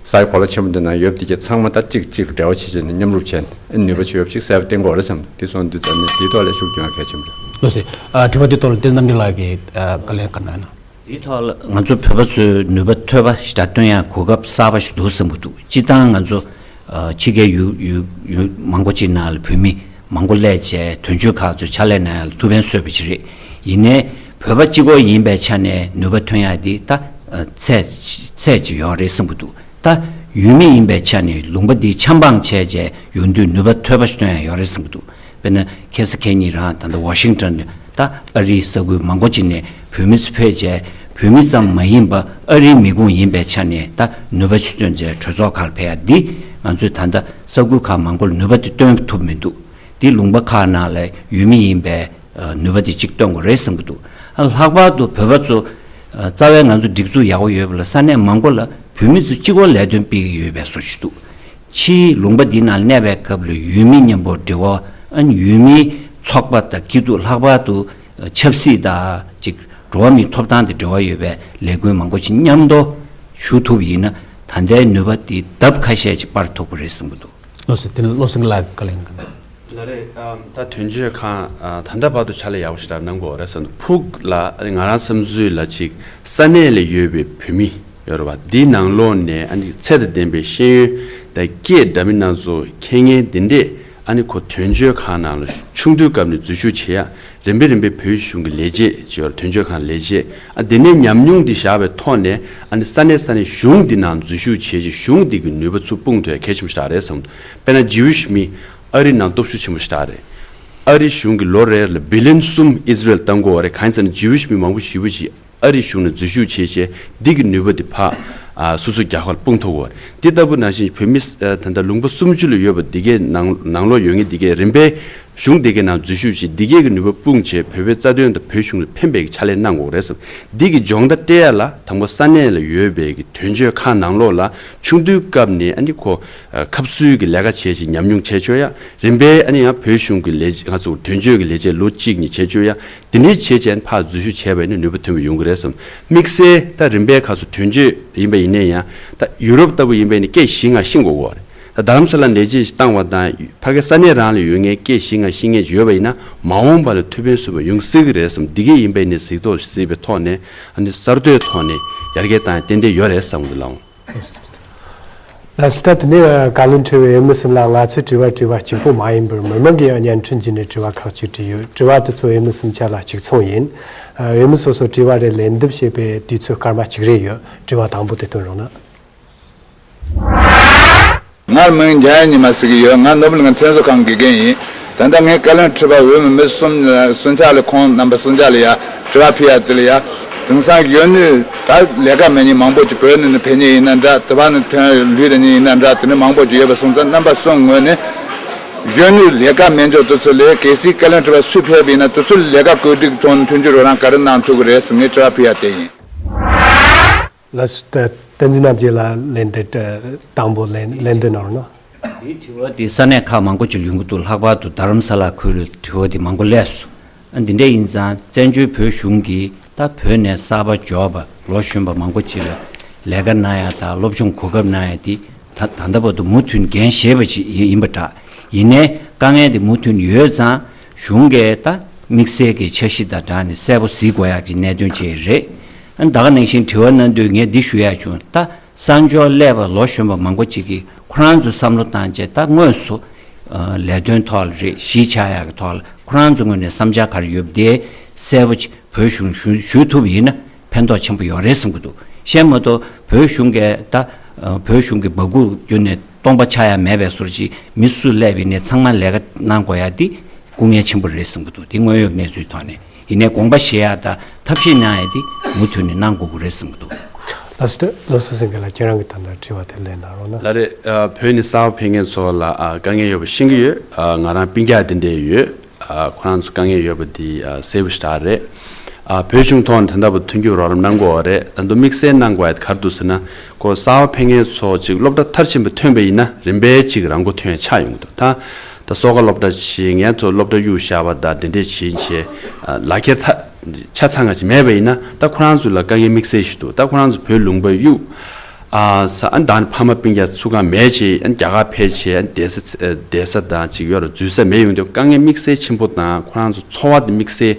ས་ཡ་གོ་ལ་ཆེན་པོ་འདི་ནང་ཡོད་པ་དེ་གྱད་ཚང་མ་ད་གཅིག་གཅིག་འབྲེལ་བ་བྱེད་བྱས་ནས་མཉམ་རུབ་བྱས་ནས་ནུས་པ་ཆེ་ཡོད་པ་ཞིག་གསལ་པོ་བསྟན་གྱི་ཡོད་རེད་བསམ། འདི་སོང་དུས་ཙམ་ནས་འདིའི་ཐོག་ལ་ཤུགས་རྒྱག་ཡ་གལ་ཆེན་པོ་རེད། ལགས་སོ། ཨ་དྲི་བ་འདི་ཐོག་ལ་བསྟན་འཛིན་རྣམ་རྒྱལ་ལགས་ཀྱིས་ཨ་བཀའ་ལན་ག་གནང་ན། དེའི་ཐོག་ལ་ང་ཚོ་བོད་པ་ཚོའི་ནུས་པ་ཐོན་པ་ཞིག་ད་སྟོན་ཡ་གོ་སྐབས་གསར་པ་ཞིག་འདུག་བསམ་གྱི་འདུག་སྤྱིར་བཏང་ང་ཚོ་ཨ་ཕྱི་རྒྱལ་ཡུལ་ཡུལ་ཡུལ་མང་པོ་ཅིག་ནང་ལ་བོད་མི་མང་པོ་སླེབས་བྱས་དོན་གཅོད་ཁག་ཚོས་ཕྱག་ལས་གནང་ཡ་ལ་ཐུགས་ཕན་གསོས་པ་ཞིག་རེད། ཡིན་ནའི་བོད་པ་གཅིག་པོ་ཡིན་པའི་ཆ་ནས་ནུས་པ་ཐོན་ཡ་འདི་ད་ཨ་ཚད་ཚད་ཅིག་ཡོད་རེད་བསམ་གྱི་འདུག་ད་ཡུལ་མི་ཡིན་པའི་ཆ་ནས་ལུང་པ་འདི་ཆབ་འབངས་བྱས་བྱས་ཡོང་དུས་ནུས་པ་ཐོན་པ་ཞིག་སྟོན་ཡ་ཡོད་རེད་བསམ་གྱི་འདུག་དཔེར་ན་ཁ་སང་ཁ་ཉིན་རང་ད་ལྟ་ཝ་ཤིང་ཊོན་ནས་ད་ཨ་རིའི་ས་ཁུལ་མང་པོ་ཅིག་ནས་བོད་མི་ཚོ་ཕེབས་བྱས་བོད་མི་ཙམ་མ་ཡིན་པ་ཨ་རིའི་མི་ཁུངས་ཡིན་པའི་ཆ་ནས་ད་ནུས་པ་ཆུ་ཚོད་མཛད་གྲོས་ཚོགས་ཁག་ལ་ཕེབས་ཡ་འདི་ང་ཚོས་ད་ལྟ་ས་ཁུལ་ཁག་མང་པོར་ནུས་པ་དེ་སྟོན་ཐུབ་མི་འདུག་འདི་ལུང་པ་ཁག་ནང་ལ་ཡུལ་མི་ཡིན་པའི་ནུས་པ་དེ་གཅིག་སྟོན་དགོས་རེད་བསམ་གྱི་འདུག་ལྷག་པར་དུ་བོད་པ་ཚོ་རྩ་བའི་ང་ཚོ་སྒྲིག་འཛུགས་ཡག་པོ་ཡོད་པ་ལ་ས་གནས་མང་པོ་ལ་བོད་མི་ཚོ་གཅིག་པོ་ལས་དོན་སྤེལ་གྱི་ཡོད་པའི་བཟོ་ཞིག་འདུག་ཕྱིའི་ལུང་པ་འདི་ནང་གནས་པའི་སྐབས་ལ་ཡུལ་མི་མཉམ་པོ་འབྲེལ་བ། ཨ་ནི་ཡུལ་མིའི་ཚོགས་པ་དང་སྐྱིད་སྡུག་ལྷག་པར་དུ་ཆབ་སྲིད་དང་ཅིག་འགྲོ་བ་མིའི་ཐོབ་ཐང་དང་འབྲེལ་བ་ཡོད་པའི་ལས་འགུལ་མང་པོ་ཅིག་མཉམ་དུ་ཞུགས་ཐུབ་པ་ཡིན་ན་ད་ལྟའི་ནུས་པ་འདི་ལྡབ་ཁ་ཤས་ཅིག་སྤར་ཐུབ་ཀྱི་རེད་བསམ་གྱི་འདུག་ལགས་སོ། དེ་ནས་བློ་སེང་ལགས་བཀའ་ལན་གནང་། ལགས་རེད། ཨ་ད་དོན་གཅོད་ཁང་ཨ་ད་ལྟ་བར་དུ་ཕྱག་ལས་ཡག་པོ་ཞེ་དྲག་གནང་གི་ཡོད་རེད་བསམ་འདུག་ཕུགས་ལ་ཨ་ནི་ང་རང་བསམ་ཚུལ་ལ་ཅིག་ས་གནས་ལ་ཡོད་པའི་བོད་མི་ཡོད་རེད་བ། འདིའི་ནང་ལོགས་ནས་ཨ་ནི་ཚད་དང་ལྡན་པའི་ཤེས་ཡོན་དང་སྐད་འདྲ་མིན་སྣ་ཚོགས་མཁས་མཁན་འདི་འདྲས་ཨ་ནི་ཁོ་དོན་གཅོད་ཁང་ནང་ལ་ཆུང་དུས་སྐབས་ནས་འཛུལ་ཞུགས་བྱེད་ཡ། རིམ་པས་རིམ་པས་བོད་གཞུང་གི་ལས་བྱེད་ཅིག་ཡོད་རེད། དོན་གཅོད་ཁང་ལས་བྱེད། ཨ་འདི་ནས་ཉམས་མྱོང་འདི་བཞག་པའི་ཐོག་ནས་ཨ་ནི་ས་གནས་ས་གནས་གཞུང་འདི་ནང་འཛུལ་ཞུགས་བྱེད་ཅིག་གཞུང་འདི་གི་ནུས་པ་ཚུར་སྤུངས་ཐུབ་ཡ་གལ་ཆེན་པོ་ཞེ་དྲག་རེད་བསམ། དཔེར་ན་ཇིའུ་ཝིཤ་མི་ཨ་རི་ནང་སྟོབས་ཤུགས་ཆེན་པོ་ཞེ་དྲག་རེད། ཨ་རི་གཞུང་གིས་ལོ་རེར་ལ་བི་ལི་ཡན་གསུམ་ཨི་ཟི་རེལ་བཏང་གི་ཡོད་རེད། གང་ཡིན་ཟེར་ན་ཇིའུ་ཝིཤ་མི་མང་པོ་ཞེ་པོ་ཅིག་ཨ་རི་གཞུང་ནང་འཛུལ་ཞུགས་བྱས་བྱས་འདི་གི་ནུས་པ་འདི་ཕར་ཨ་སོ་སོའི་རྒྱལ་ཁབ་ལ་སྤུངས་ཐུབ་ཀྱི་ཡོད་རེད། འདི་ལྟ་བུ་ནང་བཞིན་བོད་མི་ཨ་ད་ལྟ་ལུང་པ་སུམ་ཅུ་ལ་ཡོད་པ་འདི་གའི་ནང་ནང་ལོགས་ཡོད་མཁན་འདི་གའི་རིམ་པས་གཞུང་འདི་གའི་ནང་འཛུལ་ཞུགས་བྱས་འདི་གའི་གི་ནུས་པ་སྤུངས་བྱས་བོད་པའི་རྩ་དོན་དང་བོད་གཞུང་ལ་ཕན་པའི་གི་ཕྱག་ལས་གནང་དགོས་རེད་བསམ། འདི་གི་སྦྱོང་བརྡར་སྤྲད་ཡ་ལ་དང་པོ་ས་གནས་ལ་ཡོད་པའི་གི་དོན་གཅོད་ཁང་ནང་ལོགས་ལ་ཆུང་དུས་སྐབས་ནས་ཨ་ནི་ཁོ་ཨ་ཁབ་སུའི་གི་ལས་ཀ་བྱས་བྱས་ཉམས་མྱོང་བྱས་ཆོག་ཡ། རིམ་པས་ཨ་ནི་ཡང་བོད་གཞུང་གི་ལས་ང་ཚོ་དོན་གཅོད་ཀྱི་ལས་བྱེད་ལོ་གཅིག་གཉིས་བྱས་ཆོག་ཡ། དེ་འདྲའི་བྱས་བྱས་ཕར་འཛུལ་ཞུགས་བྱས་པ་ཡིན་ན་ནུས་པ་ཐོན་པ་ཡོང་གི་རེད་བསམ། དམིགས་བསལ་ད་རིམ་པས་ཁ་སོ་དོན་གཅོད་ཡིན་པ་ཡིན་ན་ཡང་ད་ཡུ་རོབ་ལྟ་བུ་ཡིན་པ་ཡིན་ན་སྐད་བཞི་ལྔ་ཤེས་དགོས་ཀྱི་རེད། ད་རྡ་རམ་ས་ལ་ནས་ལས་བྱེད་ཞིག་བཏང་བ་དང་ཕ་གི་ས་གནས་རང་ལ་ཡོད་མཁན་སྐད་བཞི་ལྔ་ཤེས་མཁན་ཅིག་ཡོད་པ་ཡིན་ན་མ་འོངས་པ་ལ་ཐུགས་ཕན་གསོས་པ་ཡོང་སྲིད་ཀྱི་རེད་བསམ། འདི་གས་ཡིན་པ་ཡིན་ན་གཟིགས་རྟོག་གཟིགས་པའི་ཐོག་ནས་ཨ་ནི་གསར་གཏོད་ཐོག་ནས་ཡར་རྒྱས་བཏང་ཡ་ཏན་ཏན་ཡོད་རེད་བསམ་གྱི་ལགས། ལགས་སོ། ད་དེ་ནས་བཀའ་ལན་དྲི་བའི་འོས་མི་གསུམ་ལ་ང་ཚོས་དྲི་བ་དྲིས་པ་གཅིག་པོ་མ་ཡིན་པར་མི་མང་གིས་བརྙན་འཕྲིན་བརྒྱུད་ནས་དྲི་བ་ཁག་ཅིག་དྲིས་ཡོད། དྲི་བ་དེ་ཚོ་འོས་མི་གསུམ་ཆ་ལ་གཅིག་མཚུངས་ཡིན། འོས་མི་སོ་སོ་དྲི་བ་རེ་ལན་འདེབས་བྱེད་པའི་དུས་ཚོད་སྐར་མ་གཅིག་རེ་ཡོད། དྲི་བ་དང་པོ་དེ་སྟོན་རོགས་གནང་། ང་མིང་འཇམ་དབྱངས་ཉི་མ་ཟེར་གྱི་ཡོད། ང་ནོར་བུ་གླིང་མཚན་བཟོ་ཁང་དགེ་རྒན་ཡིན། ད་ལྟ་ངའི་བཀའ་བློན་ཁྲི་པ་འོས་མི་མི་གསུམ་གསུམ་ཆ་ལ་ཁོང་རྣམ་པ་གསུམ་ཆ་ལ་ཡ་དྲི་བ་ཕུལ་ཡ་དེ་ལ་ཡ། དེང་སང་གཞོན་ནུ་ད་ལས་ཀ་མེད་མཁན་མང་པོ་ཅིག་བོད་ནས་ནི་ཕེབས་མཁན་ཡིན་ན་འདྲ། དེ་བ་ནས་ཐོན་ལུས་ད་མཁན་ཡིན་ན་འདྲ། དེ་ནས་མང་པོ་ཅིག་ཡོད་པ་སོང་ཙང་རྣམ་པ་གསུམ་ངོས་ནས་གཞོན་ནུ་ལས་ཀ་མེད་མཁན་དེ་ཚོ་ལ་གལ་སྲིད་བཀའ་བློན་ཁྲི་པ་སུ་ཕེབས་པ་ཡིན་ན་དེ་ཚོ་ལས་ཀ་བཀོད་སྒྲིག་ཐོག་ནས་མཐུན་འགྱུར་རོགས་རམ་ག་རེ་གནང་ཐུབ་ཀྱི་རེད་ཟེར་ངའི་དྲི་བ་ཕུལ་ཡ་དེ་ཡིན། ལགས་སོ། ད་བསྟན་འཛིན་རྣམ་རྒྱལ་ལགས་ལན་འདེབས་དང་པོ་ལན་ལན་འདེབས་གནང་རོགས་གནང་། འདིའི་དྲི་བ་འདི་ས་གནས་ཁག་མང་པོ་ཅིག་ལ་ཡོང་གི་འདུག་ལྷག་པར་དུ་རྡ་རམ་ས་ལ་ཁུལ་ལ་དྲི་བ་འདི་མང་པོ་སླེབས་སོང་། ཨ་འདི་འདྲ་ཡིན་ཙང་བཙན་བྱོལ་བོད་གཞུང་གིས་ད་བོད་ནས་གསར་པ་འབྱོར་པ་ལོ་གཞོན་པ་མང་པོ་ཅིག་ལ་ལས་ཀ་གནང་ཡ་དང་སློབ་སྦྱོང་གོ་སྐབས་གནང་ཡ་འདི་ད་ད་ལྟ་བར་དུ་མུ་མཐུད་འགན་བཞེས་པ་ཅིག་ཡིན་པ་འདྲ། ཡིན་ནའི་དཀའ་ངལ་འདི་མུ་མཐུད་ཡོད་ཙང་གཞུང་གིས་ད་དམིགས་བསལ་གྱི་འཆར་གཞི་དང་སྦྲགས་ནས་གསལ་པོ་གཟིགས་དགོས་ཡག་གི་གནད་དོན་ཅིག་རེད། ཨ་ད་ག་ནང་བཞིན་དྲི་བ་གནང་དུས་ངས་འདི་ཞུ་ཡག་བྱུང་། ད་གསར་འབྱོར་སླེབས་པ་ལོ་གཞོན་པ་མང་པོ་ཅིག་གིས་ ཁོ་རང་ཚོས་བསམ་བློ་བཏང་བྱས་ད་དངོས་སུ་ཨ་ལས་དོན་ཐོག་ལ་རེད། གཞིས་ཆགས་ཡག་གི་ཐོག་ལ་ཁོ་རང་ཚོ་ངོས་ནས་བསམ་འཆར་ག་རེ་ཡོད་པ་དེ་གསལ་པོ་ཅིག་བོད་གཞུང་ཞུ་ཞུ་ཐུབ་པ་ཡིན་ན་ཕན་ཐོགས་ཆེན་པོ་ཡོད་རེད་བསམ་གྱི་འདུག་གཞན་མ་གཏོགས་བོད་གཞུང་གིས་ད་ཨ་བོད་གཞུང་གི་འབག་སྐུ་བརྒྱུད་ནས་སྟོང་པ་ཆགས་ཡ་མེད་པའི་བཟོ་འདྲ་ཅིག་མི་སུ་སླེབས་པ་ཡིན་ནའི་ཚང་མ་ལས་ཀ་གནང་དགོས་ཡ་དེ་སྐུ་ངལ་ཆེན་པོ་རེད་བསམ་གྱི་འདུག་དེ་དངོས་ཡོད་གནས་ཚུལ་ཐོག་ནས། ཡིན་ནའི་དགོངས་པ་བཞེས་ཡ་དང་ཐབས་ཤེས་གནང་ཡ་དེ་མུ་མཐུད་ནས་གནང་དགོས་ཀྱི་རེད་བསམ་གྱི་འདུག་ལགས་སོ། བློ་བཟང་སེང་གེ་ལགས་ཁྱེད་རང་གིས་ད་ལྟ་དྲི་བ་དེ་ལན་གནང་རོགས་གནང་། ལགས་རེད། ཨ་བོད་ནས་གསར་པ་ཕེབས་མཁན་ཚོ་ལ་ཨ་དཀའ་ངལ་ཡོད་པ་ཤེས་ཀྱི་ཡོད། ཨ་ང་རང་སྤུན་ཀྱག་འདི་འདྲས་ཡོད། ཨ་ཁོ་རང་ཚོ་དཀའ་ངལ་ཡོད་པ་འདི་ཨ་གསལ་པོ་ཞེ་དྲག་རེད། ཨ་བོད་གཞུང་ཐོག་ནས་ད་ལྟ་བར་མཐུན་འགྱུར་རོགས་རམ་གནང་དགོས་པ་རེད། ད་དུང་དམིགས་བསལ་གནང་དགོས་ཡ་དེ་ག་རེ་འདུག་ཟེར་ན། ཁོ་གསར་པ་ཕེབས་མཁན་ཚོ་ཅིག་སློབ་གྲྭ་མཐར་ཕྱིན་པ་ཐོན་པ་ཡིན་ན་རིམ་པས་ཅིག་རང་མགོ་ཐོན་ཡ་ཆགས་ཡོང་གི་འདུག་ད་ད་གསོལ་ཁ་སློབ་གྲྭ་ཞིག་ངས་ཚོ་སློབ་གྲྭ་གཡུག་བཞག་པ་དང་དེ་འདྲས་བྱེད་བྱེད་ལག་ཁྱེར་ཐ་ཆ་ཚང་ང་ཅིག་མེད་པ་ཡིན་ན་ད་ཁོ་རང་ཚོ་ལ་དཀའ་ངལ་དམིགས་བསལ་ཞིག་འདུག་ད་ཁོ་རང་ཚོ་བོད་ལུང་པ་གཡུག་ཨ་ས་ཨ་ད་ཕ་མ་སྤུན་ཀྱག་ཚུགས་ཁང་མེད་བྱས་ཨ་རྒྱ་གར་ཕེབས་བྱས་ཨ་བསྡད་ས་བསྡད་ས་དང་ཅིག་ཡོད་ར་འཛུལ་ས་མེད་ཡོང་དུས་དཀའ་ངལ་དམིགས་བསལ་ཆེན་པོ་དང་ཁོ་རང་ཚོ་འཚོ་བ་དེ་དམིགས་བསལ་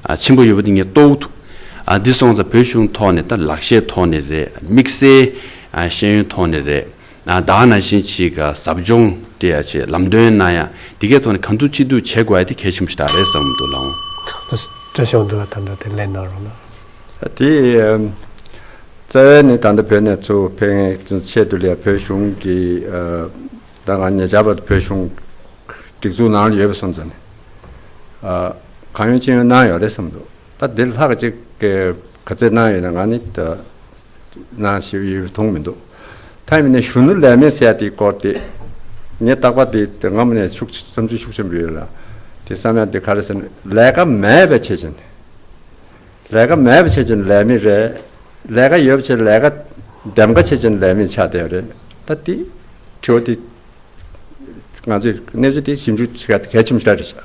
ཨ་ཆེན་པོ་ཡོད་པ་དེ་ངས་རྟོགས་ཐུབ། ཨ་འདི་སོང་ཙང་བོད་གཞུང་ཐོག་ནས་ད་ལག་ཤེས་ཐོག་ནས་རེད། དམིགས་བསལ་ཨ་ཤེས་ཡོན་ཐོག་ནས་རེད། ཨ་ད་ག་ནང་བཞིན་ཅིག་ཟབ་སྦྱོང་སྤྲད་ཡ་བྱས་ལམ་སྟོན་གནང་ཡ་འདི་གའི་ཐོག་ནས་གང་ཐུབ་ཅི་ཐུབ་བྱེད་དགོས་ཡ་དེ་གལ་ཆེན་པོ་ཞིག་རེད་བསམ་འདུག་ལགས། བཀྲ་ཤིས་དབང་འདུས་ལགས་ད་ལྟ་དེ་ལན་གནང་རོགས་གནང་། དེ་ཨམ་རྩ་བའི་ནི་ད་ལྟ་བོད་ནས་ཚུར་ཕེབས་མཁན་ཆེད་དུ་ལ་བོད་གཞུང་གི་ཨ་ད་ང་ཉེ་ཆར་བར་དུ་བོད་གཞུང་སྒྲིག་འཛུགས་ནང་ལ་ཡོད་པ་སོང་ཙང་ནི་ཨ་གང་ཡོད་ཅི་ཡོད་གནང་ཡོད་རེད་བསམ་འདུག་ད་འདིར་ལྷག་ཅིག་གི་ག་ཚད་གནང་ཡོད་ན་ང་ནི་ད་གནང་ཞེས་ཡོད་མཐོང་མི་འདུག་ད་ཡིན་ནའི་གཞོན་ནུ་ལས་མེད་ཟེར་ཡ་དེའི་སྐོར་དེ་ངས་རྟག་པར་དེ་དེ་སྔ་མོ་ནས་ཤུགས་བསམ་ཚུལ་ཤུགས་ཆེན་པོ་ཡོད་ལ་དེ་བསམ་ཡ་དེ་ག་རེ་ཟེར་ན་ལས་ཀ་མེད་པའི་ཆེད་ཅན། ལས་ཀ་མེད་པ་བྱེད་ཀྱི་ལས་མི་རེད། ལས་ཀ་ཡོད་པ་བྱེད་ལས་ཀ་འདེམས་ཀ་བྱེད་ཀྱི་ལས་མི་ཆགས་བསྡད་རེད། ད་དེ་དྲི་བ་དེ་ང་ཚོས་གནས་ཚུལ་དེ་ཞིབ་འཇུག་བྱེད་གལ་ཆེན་པོ་ཞིག་རེད་ཤག་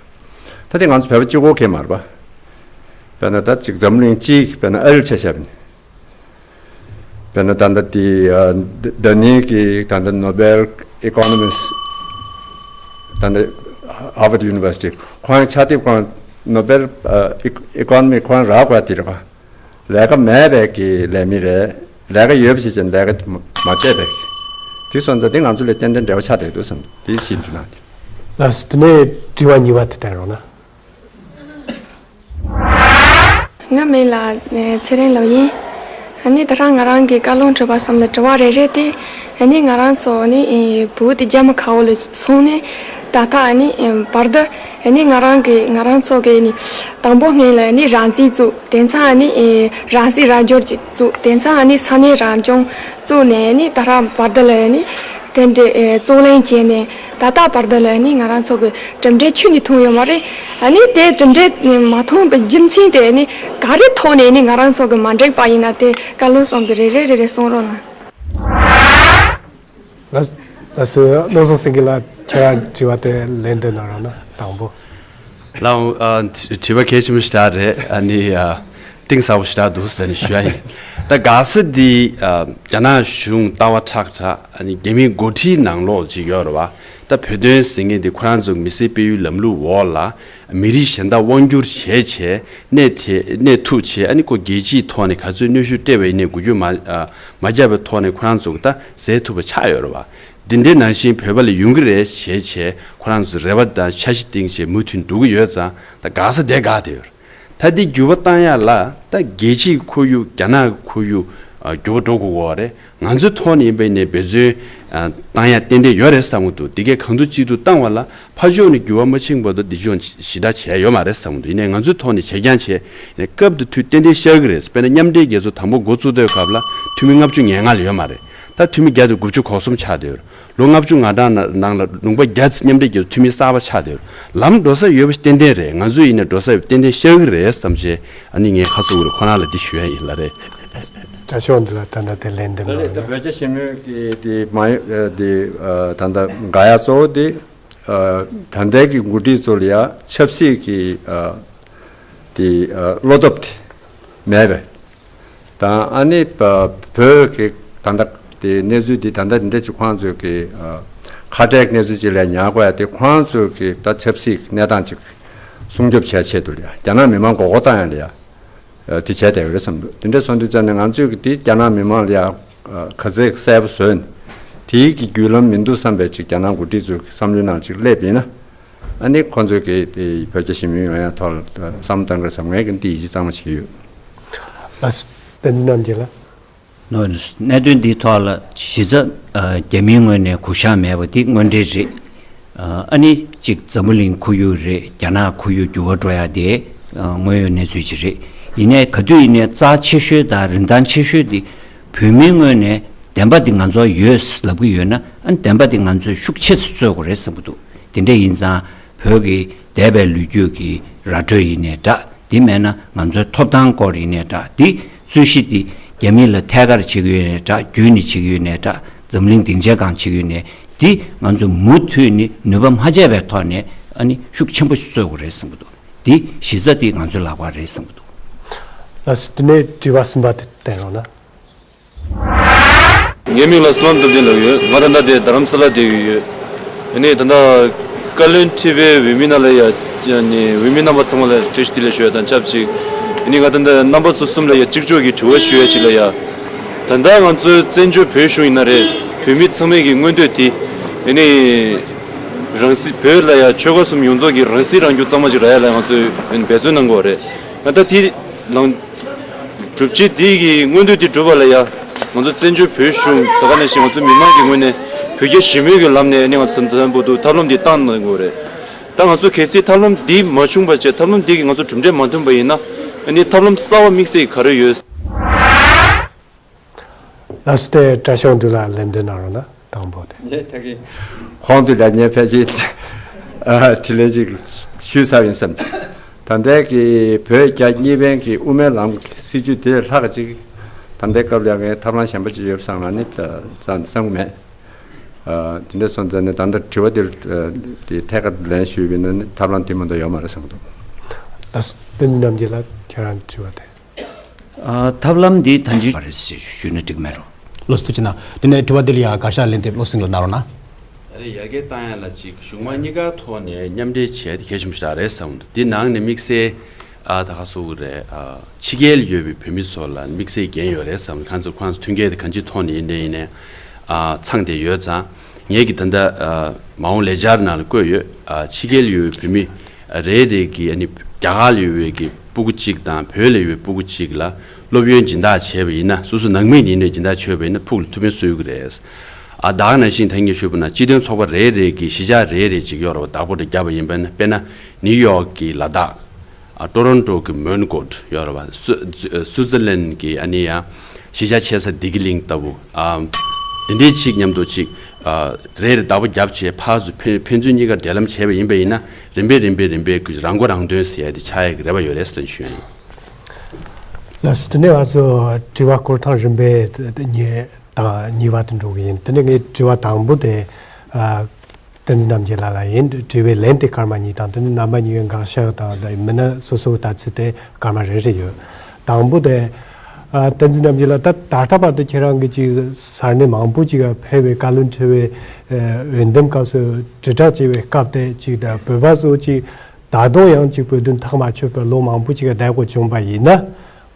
ད་དེ་ང་ཚོ་བོད་པ་གཅིག་པོ་གས་མ་རེད་པ། དཔེར་ན་ད་ཅིག་འཛམ་གླིང་སྤྱིའི་དཔེར་ན་ཨ་རིར་ཆ་བཞག་པ་ཡིན། དཔེར་ན་ད་ལྟ་དེ་ཨ་ད་ནིང་གི་ད་ལྟ་ནོ་བེལ་ཨི་ཀོ་ནོ་མིསི་ད་ལྟ་Harvard University ཁོང་ཕྱག་དེབ་ཁོང་ནོ་བེལ་ཨ་ཨི་ཀོ་ནོ་མི་ཁོང་རག་པ་དེ་རེད་པ། ལས་ཀ་མེད་པའི་གི་ལས་མི་རེད། ལས་ཀ་ཡོད་པ་ཞིག་ཅན་ལས་ཀ་མ་མ་བྱས་པའི་དེ་སོང་ཙང་དེ་ང་ཚོ་ལ་ཏན་ཏན་འབྲེལ་བ་ཆགས་བསྡད་འདུག་བསམ་དེ་ཞིབ་འཇུག་གནང་དེ། ལགས་སོ། དེ་ནས་དྲི་བ་གཉིས་པ་དེ་བསྟན་རོགས་གནང་། ང་མིང་ལ་ཚེ་རིང་ལབ་ཡིན། ཨ་ནི་ད་རང་ང་རང་གི་བཀའ་བློན་ཁྲི་པ་གསུམ་ལ་དྲི་བ་རེ་རེ་དེ། ཨ་ནི་ང་རང་ཚོ་ནི་བོད་དེ་རྒྱ་མི་ཁ་འོག་ལ་སོང་ནས་ད་ལྟ་ཨ་ནི་བར་དུ་ཨ་ནི་ང་རང་གི་ང་རང་ཚོ་གི་ནི་དང་པོ་སྔོན་ལ་ནི་རང་བཙན་བཙུགས། དེང་སང་ནི་རང་སྲིད་རང་སྐྱོང་ཅིག་བཙུགས། དེང་སང་ནི་ས་གནས་རང་སྐྱོང་བཙུགས་ནས་ནི་ད་རང་བར་དུ་ལ་ནི་དེ་འདྲའི་རྩོད་གླེང་བྱས་ནས་ད་ལྟ་བར་དུ་ལ་ནི་ང་རང་ཚོ་གི་གྲུབ་འབྲས་ཁྱོན་ནས་ཐོན་ཡོད་མ་རེད། ཨ་ནི་དེ་གྲུབ་འབྲས་མ་ཐོན་པའི་རྒྱུ་མཚན་དེ་ནི་ག་རེ་ཐོག་ནས་ནི་ང་རང་ཚོ་གི་མ་འགྲིག་པ་ཡིན་ན་དེ་བཀའ་བློན་གསུམ་གི་རེ་རེ་རེ་རེ་གསུང་རོགས་གནང་། ལགས་ལགས་སོ། བློ་བཟང་སེང་གེ་ལགས་ཁྱེད་རང་དྲི་བ་དེ་ལན་འདེབས་གནང་རོགས་གནང་། དང་པོ། ལགས་འོང་། ཨ་དྲི་བ་གལ་ཆེན་པོ་ཞེ་དྲག་རེད། ཨ་ནི་ཨ་གཏིང་ཟབ་པོ་ཞེ་དྲག་འདུག་ཟེར་ནས་ཞུ་ཡ་ཡིན། ད་ག་ས་འདི་ཨ་རྒྱ་ནག་གཞུང་ལྟ་བ་ཁྲག་ཁྲག་ཨ་ནི་རྒྱ་མིའི་འགོ་ཁྲིད་ནང་ལོགས་ཅིག་ཡོད་རེད་བ། ད་བོད་དོན་ཟེར་མཁན་འདི་ཁོ་རང་ཚོ་མི་སེར་སྤེལ་ཡུལ་ལམ་ལུགས་འོག་ལ། མི་རིགས་གཞན་དག་དབང་བསྒྱུར་བྱས་བྱས་གནས་དེ་གནས་ཐུབ་བྱས། ཨ་ནི་ཁོ་རྒྱལ་སྤྱིའི་ཐོག་ནས་ག་ཚོད་གནོན་ཤུགས་སྤྲད་པ་ཡིན་ནའི་འགུལ་སྐྱོད་མ་ཨ་མ་བརྒྱབ་པའི་ཐོག་ནས་ཁོ་རང་ཚོ་གི་ད་ཟས་ཐུབ་པ་ཆགས་ཡོད་རེད་བ། འདི་འདྲའི་ནང་བཞིན་བོད་པ་ལ་ཡོང་གི་རེད་བྱས་བྱས་ཁོ་རང་ཚོ་རེ་བ་དང་འཆར་གཞི་བཏིང་བྱས་མུ་མཐུད་འགྲོ་གི་ཡོད་ཙང་ད་ག་ས་བསྡད་དགའ་བསྡད་ཡོད་རེད། ད་འདི་འགྱུར་བ་བཏང་ཡ་ལ་ད་རྒྱལ་སྤྱིའི་ཁོར་ཡུག་རྒྱ་ནག་གི་ཁོར་ཡུག་ཨ་འགྱུར་བ་འགྲོ་དགོས་ཀྱི་ཡོད་རེད། ང་ཚོའི་ཐོག་ནས་ཡིན་པ་ཡིན་ནའི་འབད་བརྩོན་ཨ་བཏང་ཡ་ཏན་ཏན་ཡོད་རེད་བསམ་གྱི་འདུག་འདི་གས་གང་ཐུབ་ཅི་ཐུབ་བཏང་བ་ལ་ཕར་ཕྱོགས་ནས་འགྱུར་བ་མ་ཕྱིན་བར་དུ་འདི་ཕྱོགས་ཞེ་དྲག་བྱས་ཡོད་མ་རེད་བསམ་གྱི་འདུག་ཡིན་ནའི་ང་ཚོའི་ཐོག་ནས་བྱས་རྐྱང་བྱས་ཡིན་ནའི་སྐབས་དེ་དུས་ཏན་ཏན་ཤར་གྱི་རེད། དཔེར་ན་མཉམ་འབྲེལ་རྒྱལ་ཚོགས་དང་པོ་འགོ་བཙུགས་དུས་སྐབས་ལ་འཐུས་མི་ལྔ་བཅུ་ང་ལྔ་ལ་ཡོད་མ་རེད། ད་འཐུས་མི་བརྒྱ་དང་དགུ་བཅུ་གོ་གསུམ་ཆགས་བསྡད་ཡོད་རེད། ལོ་ལྔ་བཅུ་ང་གྲངས་ནང་ལ་ལུང་པ་བརྒྱ་ཙམ་མཉམ་འབྲེལ་རྒྱལ་ཚོགས་འཐུས་མི་གསར་པ་ཆགས་བསྡད་ཡོད་རེད། ལམ་འགྲོ་ས་ཡོད་པ་ཞིག་ཏན་ཏན་རེད། ང་ཚོས་ཡིན་ནའི་འགྲོ་ས་ཡོད་པ་ཏན་ཏན་ཤར་གྱི་རེད་བསམ་བྱས་ཨ་ནི་ངས་ཁ་གསོ་གི་རེད། ཁོ་རང་ལ་འདི་ཞུ་ཡ་ཡིན་ལགས་རེད། བཀྲ་ཤིས་དབང་འདུས་ལགས་ད་ལྟ་དེ་ལན་འདེབས་ལགས་རེད། ད་གནང་རོགས་གནང་། བོད་རྒྱ་ཞི་མོལ་གྱི་དེ་མ་ཡོད་དེ་ད་ལྟ་འགག་ཡ་གཙོ་བོ་དེ་ད་ལྟའི་གི་འགོ་ཁྲིད་ཚོ་ལ་ཡ་ཆབ་སྲིད་ཀྱི་དེ་བློ་སྟོབས་དེ་མེད་པས། དང་ཨ་ནི་བོད་ཀྱི་ད་ལྟ་དེ་གནས་ཚུལ་འདི་ད་ལྟ་འདི་འདྲ་ཅིག་ཁོང་ཚོས་ཀྱི་ཁ་བྲལ་གནས་ཚུལ་ཅིག་ལ་ཉར་དགོས་ཡ་དེ་ཁོང་ཚོས་ཀྱི་ད་ཆབ་སྲིད་གནས་སྟངས་ཅིག་སྲུང་སྐྱོབ་བྱེད་ཆེད་དུ་ལ་ཡ་རྒྱ་ནག་མི་མང་མགོ་སྐོར་བཏང་ཡ་ལ་ཡ་དེ་བྱས་བསྡད་ཡོད་རེད་བསམ་འདུག་དེ་འདྲ་སོང་དུས་ཙང་ནས་ང་ཚོས་ཀྱི་དེ་རྒྱ་ནག་མི་མང་ལ་ཡ་ག་ཚད་གསལ་པོ་བཟོས་ནས་ དེའི་གི་བརྒྱུད་ལམ་མི་འདུག་བསམ་པའི་ཅིག་རྒྱ་ནག་འགོ་ཁྲིད་ཚོའི་བསམ་བློའི་ནང་ཅིག་སླེབས་ཡིན་ན། ཨ་ནི་ཁོང་ཚོས་གི་དེ་བོད་རྒྱ་ཞི་མོལ་ཡོང་ཡ་ཐོག་ལ་བསམ་བློ་གཏང་གི་རེད་བསམ། ངས་གི་འདི་ཡིད་ཆེས་གཙང་མ་བྱེད་ཀྱི་ཡོད། ལགས་སོ། བསྟན་འཛིན་རྣམ་རྒྱལ་ལགས། ནོ། གནད་དོན་འདིའི་ཐོག་ལ་གཞི་རྩ་ཨ་རྒྱ་མིའི་ངོས་ནས་གུས་ཞབས་མེད་པ་འདི་དངོས་འབྲེལ་རེད། ཨ་ནི་གཅིག་འཛམ་བུ་གླིང་ཁོར་ཡུག་རེད། རྒྱ་ནག་ཁོར་ཡུག་འགྱུར་བ་འགྲོ་ཡ་དེ་ཨ་དངོས་ཡོད་གནས་ཚུལ་ཅིག་རེད། ཡིན་ནའི་ག་དུས་ཡིན་ནའི་རྩ་ཆེ་ཤོས་དང་རིན་ཐང་ཆེ་ཤོས་འདི་བོད་མིའི་ངོས་ནས་བདེན་པ་འདི་ང་ཚོ་ཡོད་ལབ་ཀྱི་ཡོད་ན། ཨ་ནི་བདེན་པ་འདི་ང་ཚོས་ཤུགས་ཆེ་ཙམ་རྩོད་དགོས་རེད་བསམ་གྱི་འདུག་དེ་འདྲ་ཡིན་ཙང་བོད་ཀྱི་འདས་པའི་ལོ་རྒྱུས་ཀྱི་ར་སྤྲོད་ཡིན་ནའི་འདྲ། དེ་མེད་ན་ང་ཚོའི་ཐོབ་ཐང་སྐོར་ཡིན་ནའི་འདྲ། དེ་རྩོད་གཞི་དེ་རྒྱ་མི་ལ་ཐད་ཀར་བྱེད་ཀྱི་ཡོད་ནའི་འདྲ། བརྒྱུད་ནས་བྱེད་ཀྱི་ཡོད་ནའི་འདྲ། འཛམ་གླིང་སྡིངས་ཆའི་སྒང་བྱེད་ཀྱི་ཡོད་ནའི། དེ་ང་ཚོ་མུ་མཐུད་ནས་ནུས་པ་མ་ཆད་པའི་ཐོག་ནས་ཨ་ནི་ཤུགས་ཆེན་པོ་ཞིག་རྩོད་དགོས་རེད་བསམ་གྱི་འདུག་དེ་གཞི་རྩ་དེ་ང་ཚོའི་ལག་པར་རེད་བསམ་གྱི་འདུག་ལགས་སོ། དེ་ནས་དྲི་བ་གསུམ་པ་དེ་བསྟན་རོགས་གནང་། ངའི་མིང་ལ་བསོད་ནམས་སྟོབས་ལྡན་ལབ་ཡོད། ང་ད་ལྟ་དེ་རྡ་རམ་ས་ལ་བསྡད་ཡོད། ཨ་ནི་ད་ལྟ་བཀའ་བློན་ཁྲི་པའི་འོས་མི་རྣམས་ལ་ཡ། ཨ་ནི་འོས་མི་རྣམ་པ་ཚང་མ་ལ་བཀྲ་ཤིས་བདེ་ལེགས་ཞུ་ཡ་དང་ཆབས་ཅིག་ཨ་ནི་ང་ད་ལྟ་རྣམ་པ་ཚོ་གསུམ་ལ་ཡ་གཅིག་ལྕོགས་ཀྱི་དྲི་བ་ཞུ་ཡ་ཅིག་ལ་ཡ། ད་ལྟ་ང་ཚོའི་བཙན་བྱོལ་བོད་གཞུང་ཡིན་ན་རེད། བོད་མི་ཚང་མའི་གི་མངོན་འདོད་དེ། ཨ་ནི་རང་སྲིད། བོད་ལ་ཡ་ཆོལ་ཁ་གསུམ་ཡོངས་རྫོགས་ཀྱི་རང་སྲིད་རང་སྐྱོང་གཙང་མ་ཅིག་རག་ཡ་ལ་ང་ཚོས་འབད་བརྩོན་གནང་དགོས་རེད། ད་ལྟ་དེ་ལང་སྒྲུབ་བྱེད་དེ་གི་མངོན་འདོད་དེ་འགྲུབ་པ་ལ་ཡ། ང་ཚོ་བཙན་བྱོལ་བོད་གཞུང་ད་ག་ནང་བཞིན་ང་ཚོ་མི་མང་གི་ངོས་ནས་བོད་རྒྱ་ཞི་མོལ་གྱི་ལམ་ནས་ནི་ང་ཚོ་དམ་པོ་འདུག་ཐབས་ལམ་འདི་བཏང་གནང་དགོས་རེད། ད་ང་ཚོ་གལ་སྲིད་ཐབས་ལམ་འདི་མ་བྱུང་བ་བྱས། ཐབས་ལམ་འདི་གི་ང་ཚོ་གྲུབ་འབྲས་མ་ཐོན་པ་ཡིན་ན། ཨ་ནི་ཐབས་ལམ་གསར་བ་དམིགས་བསལ་ག་རེ་ཡོད། ལགས་སོ། དེ་བཀྲ་ཤིས་དབང་འདུས་ལགས་ལན་འདེབས་གནང་རོགས་གནང་། དང་པོ་དེ། ལས་ད་གིན་ཁོང་དུ་ལ་ངས་ཕལ་ཆེར་ཨ་དྲིས་ལན་ཅིག་ཞུས་ཚར་ཡིན་བསམ། ད་ལྟའི་གི་བོད་རྒྱ་གཉིས་ཕན་གྱི་དབུ་མའི་ལམ་གྱི་སྲིད་བྱུས་དེ་ལྷག་ཅིག་ད་ལྟའི་སྐབས་ལ་ངས་ཐབས་ལམ་གཞན་པ་ཅིག་ཡོད་བསམ་ན་ནི་ད་བསམ་གྱི་མེད། ཨ་དེ་འདྲ་སོང་ཙང་ནི་ད་ལྟ་དྲི་བ་དེར་ཨ་དེ་ཐད་ཀར་ལན་ཞུས་པ་ཡིན་ན་ནི་ཐབས་ལམ་དེ་མ་གཏོགས་ཡོད་མ་རེད་བསམ་གྱི་འདུག་ལགས་སོ། བསྟན་འཛིན་རྣམ་རྒྱལ་ལགས། ཁྱེད་རང་དྲི་བ་དེ། ཨ་ཐབས་ལམ་འདི་ད་ཅི་བ་རེད་ཞེས་ཞུས་ན་འགྲིག་མེད་རོ། ལགས་སོ། ཐུགས་རྗེ་གནང་། དེ་ནས་དྲི་བ་འདི་ལ་ཡང་དགག་བཞག་ལན་འདེབས་བློ་སེང་ལ་གནང་རོགས་གནང་། ཨ་རེ། ཡར་རྒྱས་བཏང་ཡ་ལ་ཅིག་གཞུང་མང་གཉིས་ཀ་ཐོག་ནས་མཉམ་འབྲེལ་བྱས་ཏེ་གལ་ཆེན་པོ་ཞིག་རེད་བསམ་འདུག་འདི་ནང་ནས་དམིགས་བསལ་ཨ་ད་ག་སོ་གི་རེད། ཨ་ཕྱི་རྒྱལ་ཡོད་པའི་བོད་མི་ཚོ་ལ་དམིགས་བསལ་འགན་ཡོད་རེད་བསམ། ཁོང་ཚོ་ཁོང་ཚོ་མཐུན་རྐྱེན་དེ་གང་ཅིའི་ཐོག་ནས་ཡིན་ནའི་ཡིན་ནའི་ཨ་ཚང་བསྡད་ཡོད་ཙང་། ངས་ཀྱི་ད་ལྟ་ཨ་མ་འོངས་ལས་འཆར་ནང་ལ་བཀོད་ཡོད། ཨ་ཕྱི་རྒྱལ་ཡོད་པའི་བོད་མི་རེ་རེ་གི་ཨ་ནི་རྒྱ་གར་ལ་ཡོད་པའི་གི་སྤུ་གུ་གཅིག་དང་བོད་ལ་ཡོད་པའི་སྤུ་གུ་གཅིག་ལ་སློབ་ཡོན་སྦྱིན་བདག་བྱས་པ་ཡིན་ན། སོ་སོ་ནང་མི་ཡིན་ནའི་སྦྱིན་བདག་བྱས་པ་ཡིན་ན་ཕུགས་ལ་ཐུགས་ཕན་གསོས་ཀྱི་རེད། ཨ་ད་ག་ནང་བཞིན་ད་ངས་ཞུས་པ་ན་སྤྱི་དོན་ཚོགས་པ་རེ་རེ་གི་གཞིས་ཆགས་རེ་རེ་གཅིག་ཡོད་རེད་པ། བདག་པོ་དེ་བརྒྱབ་པ་ཡིན་པ་ན། དཔེར་ན་ནིའུ་ཡོག་གི་ལ་དྭགས། ཨ་ཊོ་རོན་ཊོ་གི་མོན་གྷོ་ཡོད་རེད་པ། སུ་སུ་ཛར་ལན་གི་ཨ་ནི་ཡང་གཞིས་ཆགས་ཆེ་ས་བདེ་སྐྱིད་གླིང་ལྟ་བུ། ཨ་དེ་འདྲའི་ཅིག་མཉམ་དུ་ཅིག་ཨ་རེ་རེ་བདག་པོ་བརྒྱབ་བྱས་ཕར་ཚུར་ཕན་ཕན་ཚུན་གཉིས་ཀ་འབྲེལ་ལམ་བྱས་པ་ཡིན་པ་ཡིན་ན། རིམ་པས་རིམ་པས་རིམ་པས་ཀྱི་རང་མགོ་རང་ཐོན་ཟེར་ཡ་དེ་ཆགས་ཡ་གི་རེ་བ་ཡོད་རེད་ཟེར་ཞུ་ཡ་ཡིན། ལགས་སོ། དེ་ནས་ང་ཚོ་དྲི་བ་སྐོར་ཐེངས་རིམ་པས་གཉིས་དང་གཉིས་པ་དེ་འགྲོ་གི་ཡིན། དེ་ནས་ངའི་དྲི་བ་དང་པོ་དེ་ཨ་བསྟན་འཛིན་རྣམ་རྒྱལ་ལགས་ལ་ཡིན། དྲི་བའི་ལན་དེ་སྐར་མ་གཉིས་དང་། དེ་ནས་རྣམ་པ་གཉིས་ཀྱི་དགག་བཞག་དང་། དེ་མི་སྣ་སོ་སོའི་ལྟ་ཚུལ་དེ་སྐར་མ་རེ་རེ་ཡོད། དང་པོ་དེ་ཨ་བསྟན་འཛིན་རྣམ་རྒྱལ་ལགས། ད་ད་ལྟ་བར་དུ་ཁྱེད་རང་གིས་ཅིག་ས་གནས་མང་པོ་ཅིག་ལ་ཕེབས་པའི་བཀའ་བློན་ཁྲི་པའི་ཨ་འོས་འདེམས་སྐབས་སུ་དྲིལ་བསྒྲགས་བྱས་པའི་སྐབས་དེ་ཅིག་དང་བོད་པ་ཚོ་ཅིག་ད་དུང་ཡང་ཅིག་བོད་དོན་ཐག་མ་ཆོད་པར་ལོ་མང་པོ་ཅིག་བསྡད་དགོས་བྱུང་བ་ཡིན་ན།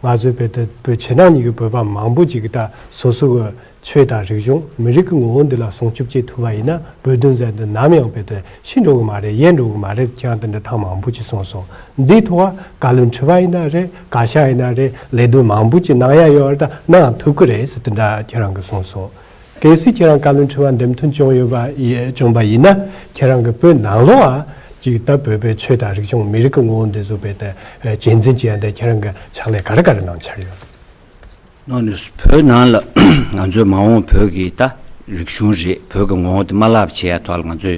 ང་ཚོའི་བོད་དེ་བོད་ཕྱི་ནང་གཉིས་ཀྱི་བོད་པ་མང་པོ་ཅིག་གིས་ད་སོ་སོ་གི་ཆོས་དང་རིག་གཞུང་། མི་རིགས་ཀྱི་ངོ་བོ་འདི་ལ་སྲུང་སྐྱོབ་བྱེད་ཐུབ་པ་ཡིན་ན། བོད་དོན་ཟེར་འདི་ནམ་ཡང་བོད་དེ་ཤི་འགྲོ་གི་མ་རེད། ཡལ་འགྲོ་གི་མ་རེད། ཁྱེད་རང་དེ་འདྲ་ཐེངས་མང་པོ་ཅིག་གསུངས་སོང་། འདིའི་ཐོག་བཀའ་བློན་ཁྲི་པ་ཡིན་ན་རེད། བཀའ་ཤག་ཡིན་ན་རེད། ལས་དོན་མང་པོ་ཅིག་གནང་ཡ་ཡོད་རེད། ད་གནང་ཐུབ་ཀྱི་རེད་ཟེར་དེ་འདྲ་ཁྱེད་རང་གིས་གསུངས་སོང་། གལ་སྲིད་ཁྱེད་རང་བཀའ་བློན་ཁྲི་པ་འདེམས་ཐོན་བྱུང་ཡོད་པ་ཡི་བྱུང་བ་ཡིན་ན། ཁྱེད་རང་གི་བོད་ནང་ལོགས་ཨ་ཅིག་ད་བོད་པའི་ཆོས་དང་རིག་གཞུང་། མི་རིགས་ཀྱི་ངོ་བོ་འདི་ཚོ་བོད་དེ་གཅེས་འཛིན་བྱེད་ཡ་འདི་ཁྱེད་རང་གི་ཕྱག་ལས་ག་རེ་ག་རེ་གནང་འཆར་ཡོད། ནོ་ནི་བོད་ནང་ལ་ང་ཚོའི་མ་འོངས་བོད་ཀྱི་ད་རིག་གཞུང་རེད། བོད་ཀྱི་ངོ་བོ་དེ་མ་བརླག་པ་བྱེད་ཡ་ཐོག་ལ་ང་ཚོས་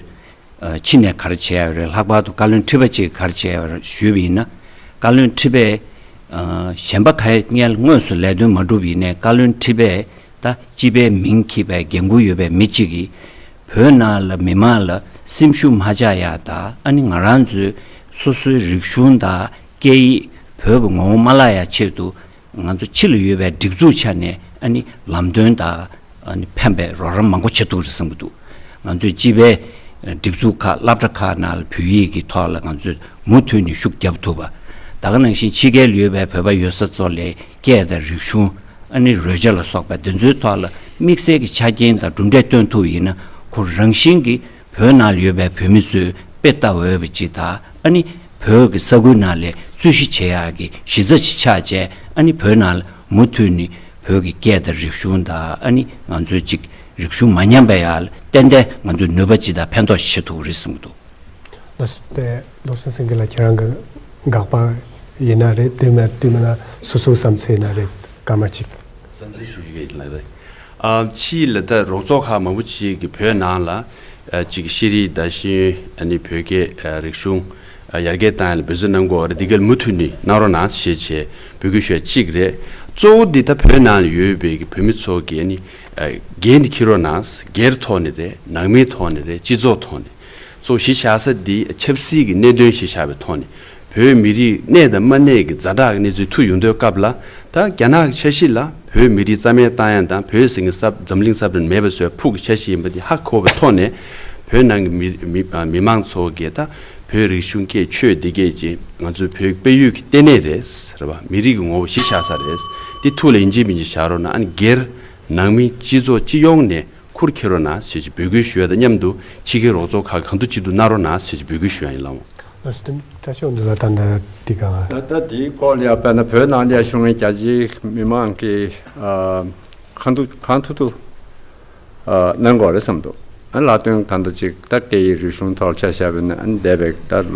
ཨ་ཕྱི་ནས་ག་རེ་བྱེད་ཡ་ཡོད་རེད། ལྷག་པར་དུ་བཀའ་བློན་ཁྲི་པ་གཅིག་ག་རེ་བྱེད་ཡ་ཡོད་རེད་ཞུས་པ་ཡིན་ན། བཀའ་བློན་ཁྲི་པས་ཨ་གཞན་པ་ག་ཡེ་སྔོན་སུ་ལས་དོན་མ་གྲུབ་ཡིན་ནའི། བཀའ་བློན་ཁྲི་པས་ད་སྤྱི་པའི་མིང་འཁྱེར་བའི་འགན་ཁུར་ཡོད་པའི་མི་གཅིག་གིས་བོད་ནང་ལ་མི་མང་ལ་སེམས་ཤུགས་མ་ཆག་ཡ་དང་། ཨ་ནི་ང་རང་ཚོའི་སོ་སོའི་རིག་གཞུང་དང་སྐད་ཡིག་བོད་ཀྱི་ངོ་བོ་མ་བརླག་ཡ་ཆེད་དུ། ང་ཚོ་ཕྱི་ལ་ཡོད་པའི་སྒྲིག་འཛུགས་ཆ་ནས་ཨ་ནི་ལམ་སྟོན་དང་ཨ་ནི་ཕན་པའི་རོགས་རམ་མང་པོ་བྱེད་ཐུབ་རེད་བསམ་གྱི་འདུག་ང་ཚོས་སྤྱི་པའི་སྒྲིག་འཛུགས་ཁག་སློབ་གྲྭ་ཁག་ནང་ལ་བོད་ཡིག་གི་ཐོག་ལ་ང་ཚོས་མུ་མཐུད་ནས་ཤུགས་རྒྱབ་ཐུབ་པ། ད་ག་ནང་བཞིན་ཕྱི་རྒྱལ་ལ་ཡོད་པའི་བོད་པ་ཡོད་ས་ཚོ་ལ་སྐད་དང་རིག་གཞུང་། ཨ་ནི་རོལ་ཆ་ལ་སོགས་པ་འདི་ཚོའི་ཐོག་ལ་ དམིགས་བསལ་གྱི་ཆ་རྐྱེན་དང་གྲུབ་འབྲས་སྟོན་ཐུབ་ཡིན་ན། ཁོ་རང་བཞིན་གྱིས་བོད་ནང་ལ་ཡོད་པའི་བོད་མི་ཚོས་དཔེ་ལྟ་འོས་པ་ཅིག་དང་། ཨ་ནི་བོད་ཀྱི་ས་ཁུལ་ནང་ལ་རྩོད་གཞི་བྱེད་ཡག་གི་གཞི་རྩ་ཅིག་ཆགས་བྱས། ཨ་ནི་བོད་ནང་ལ་མུ་མཐུད་ནས་བོད་ཀྱི་སྐད་དང་རིག་གཞུང་དང་། ཨ་ནི་ང་ཚོའི་ཅིག་རིག་གཞུང་མ་ཉམས་པའི་ཡག་ལ་ཏན་ཏན་ང་ཚོས་ནུས་པ་ཅིག་དང་ཕན་ཐོགས་ཤིག་བྱེད་ཐུབ་ཀྱི་རེད་བསམ་གྱི་འདུག། ལགས་སོ། དེ་བློ་བཟང་སེང་གེ་ལགས་ཁྱེད་རང་གི་དགག་པ་ཡིན་ན་རེད། དེ་མིན་དེ་མིན་ན་སོ་སོའི་བསམ་ཚུལ་ཡིན་ན་རེད། སྐར་མ་གཅིག། བསམ་ཚུལ་ཞུ་གི་ཡིན་ལགས་རེད། ཨ་ཕྱིས་ལ་ད་རོགས་ཚོགས་ཁག་མང་པོ་ཅིག་གིས་བོད་ནང་ལ་ཨ་ཅིག་ཤེས་རིག་དང་ཤེས་ཡོན། ཨ་ནི་བོད་སྐད་ཨ་རིག་གཞུང་ཨ་ཡར་རྒྱས་བཏང་ཡ་ལ་འབད་བརྩོན་གནང་དགོས་པ་རེད། འདི་ག་ལ་མུ་མཐུད་ནས་གནང་རོགས་གནང་ཞེས་བྱས་འབོད་སྐུལ་ཞུ་ཡ་གཅིག་རེད། གཙོ་བོ་འདི་ད་བོད་ནང་ལ་ཡོད་པའི་གི་བོད་མི་ཚོ་གིས་ཨ་ནི་ཨ་འགན་འདི་འཁྱེར་རོགས་གནང་། སྒེར་ཐོག་ནས་རེད། ནང་མིའི་ཐོག་ནས་རེད། སྤྱི་ཚོགས་ཐོག་ནས། གཙོ་བོ་གཞི་བཞག་ས་འདི་ཆབ་སྲིད་ཀྱི་གནད་དོན་གཞི་བཞག་པའི་ཐོག་ནས། བོད་མི་རིགས་གནས་དང་མ་གནས་ཀྱི་ཛ་དྲག་གི་གནས་ཚུལ་ཐུག་ཡོང་དུས་སྐབས་ལ། ད་རྒྱ་ནག་གི་འཆར་གཞི་ལ་བོད་མི་རིགས་རྩ་མེད་བཏང་ཡ་དང་། བོད་ཟེར་མཁན་ས་འཛམ་གླིང་ས་བོན་མེད་པ་བཟོ་བའི་ཕུགས་ཀྱི་འཆར་གཞི་ཡིན་པ་འདི་ཧ་གོ་བའི་ཐོག་ནས། བོད་ནང་གི་མི་མི་མི་མང་ཚོ་གིས་ད་བོད་རིག་གཞུང་སྐད་ཆོས་འདི་སྐད་ཅིག་ང་ཚོའི་བོད་ཀྱི་དཔལ་ཡོན་གྱི་ལྟེ་གནས་རེད། རེད་པ། མི་རིགས་ཀྱི་ངོ་བོ་གཞི་བཞག་ས་རེད། འདི་ཐུགས་ལ་ཡིན་གཅིག་མིན་གཅིག་བཞག་རོགས་གནང་། ཨ་ནི་སྒེར་ནང་མི་སྤྱི་ཚོགས་སྤྱི་ཡོངས་ནས་ཁུར་འཁྱེར་རོགས་གནང་ཞེས་འབོད་སྐུལ་ཞུ་ཡ་དང་མཉམ་དུ། ཕྱི་རྒྱལ་རོགས་ཚོགས་ཁག་གང་ཐུབ་ཅི་ཐུབ་གནང་རོགས་གནང་ཞེས་འབོད་སྐུལ་ཞུ་ཡ་ཡིན་ལགས། ལགས་སོ། བཀྲ་ཤིས་འདི་ལ་ད་ལྟ་འདི་ག་ད་ལྟ་འདིའི་སྐོར་ལ་ཡང་དཔེར་ན་བོད་ནང་ལ་བཞུགས་མཁན་རྒྱ་ཆེའི་མི་མང་གིས་ཨ་གང་ཐུབ་གང་ཐུབ་ཐུབ་ཨ་གནང་དགོས་རེད་བསམ་འདུག། ཨ་ལ་དོན་གང་ལྟར་ཅིག་ད་སྐད་ཡིག་རིག་གཞུང་ཐོག་ཆ་བཞག་པ་ཡིན་ན། ཨ་འདས་པའི་ད་ཟླ་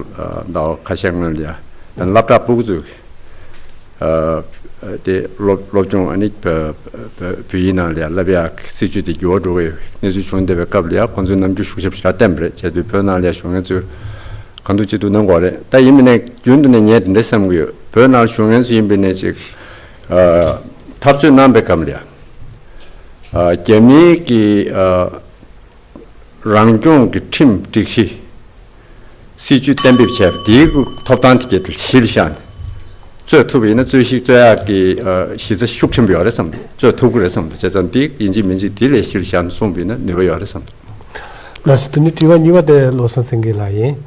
བ་ཁ་ཤས་སྔོན་ལ་ཡ་ད་སློབ་གྲྭ་ཕྲུ་གུ་ཚོས་ཨ་དེ་སློབ་སློབ་སྦྱོང་ཨ་ནི་བོད་བོད་བོད་ཡིག་ནང་ལ་ཡ་བསླབ་ཡག་སྲིད་ཇུས་དེ་འགྱུར་བ་འགྲོ་གི་ཡོད་གནས་ཚུལ་བྱུང་བསྡད་པའི་སྐབས་ལ་ཡ། ཁོང་ཚོས་རྣམ་འགྱུར་ཤུགས་ཆེ་པོ་ཞེ་དྲག་བསྟན་པ་རེད། བྱས་དུས་བོད་ནང་ལ་ཡ་བཞུགས་མཁན་ཚོས་གང་ཐུབ་ཅི་ཐུབ་གནང་དགོས་རེད། ད་ཡིན་པ་ནས་རྒྱུན་དུ་ནས་ངས་དེ་འདྲ་བསམ་གྱི་ཡོད། བོད་ནང་བཞུགས་མཁན་ཚོ་ཡིན་པ་ནས་ཅིག་ཨ་འཐབ་རྩོད་གནང་པའི་སྐབས་ལ་ཡ། ཨ་རྒྱ་མིའི་གི་ཨ་རང་སྐྱོང་གི་ཁྲིམས་སྒྲིག་གཞི་སྲིད་ཇུས་གཏན་འབེབས་བྱས་པ་དེའི་ཐོབ་ཐང་དེ་གལ་གཞི་ལ་བཞག་ནས་རྩོད་ཐུབ་པ་ཡིན་ན། རྩོད་གཞི་རྩོད་ཡག་གི་ཨ་གཞི་རྩ་ཤུགས་ཆེན་པོ་ཡོད་རེད་བསམ་འདུག། རྩོད་ཐུབ་ཀྱི་རེད་བསམ་འདུག། བྱས་ཙང་འདི་ཡིན་གཅིག་མིན་གཅིག་དེ་ལ་གཞི་ལ་བཞག་ནས་གསུངས་པ་ཡིན་ན་ནུས་པ་ཡོད་རེད་བསམ་འདུག། ལགས་སོ། དེ་ནས་དྲི་བ་གཉིས་པ་དེ་བློ་བཟང་སེང་གེ་ལགས་ཡིན།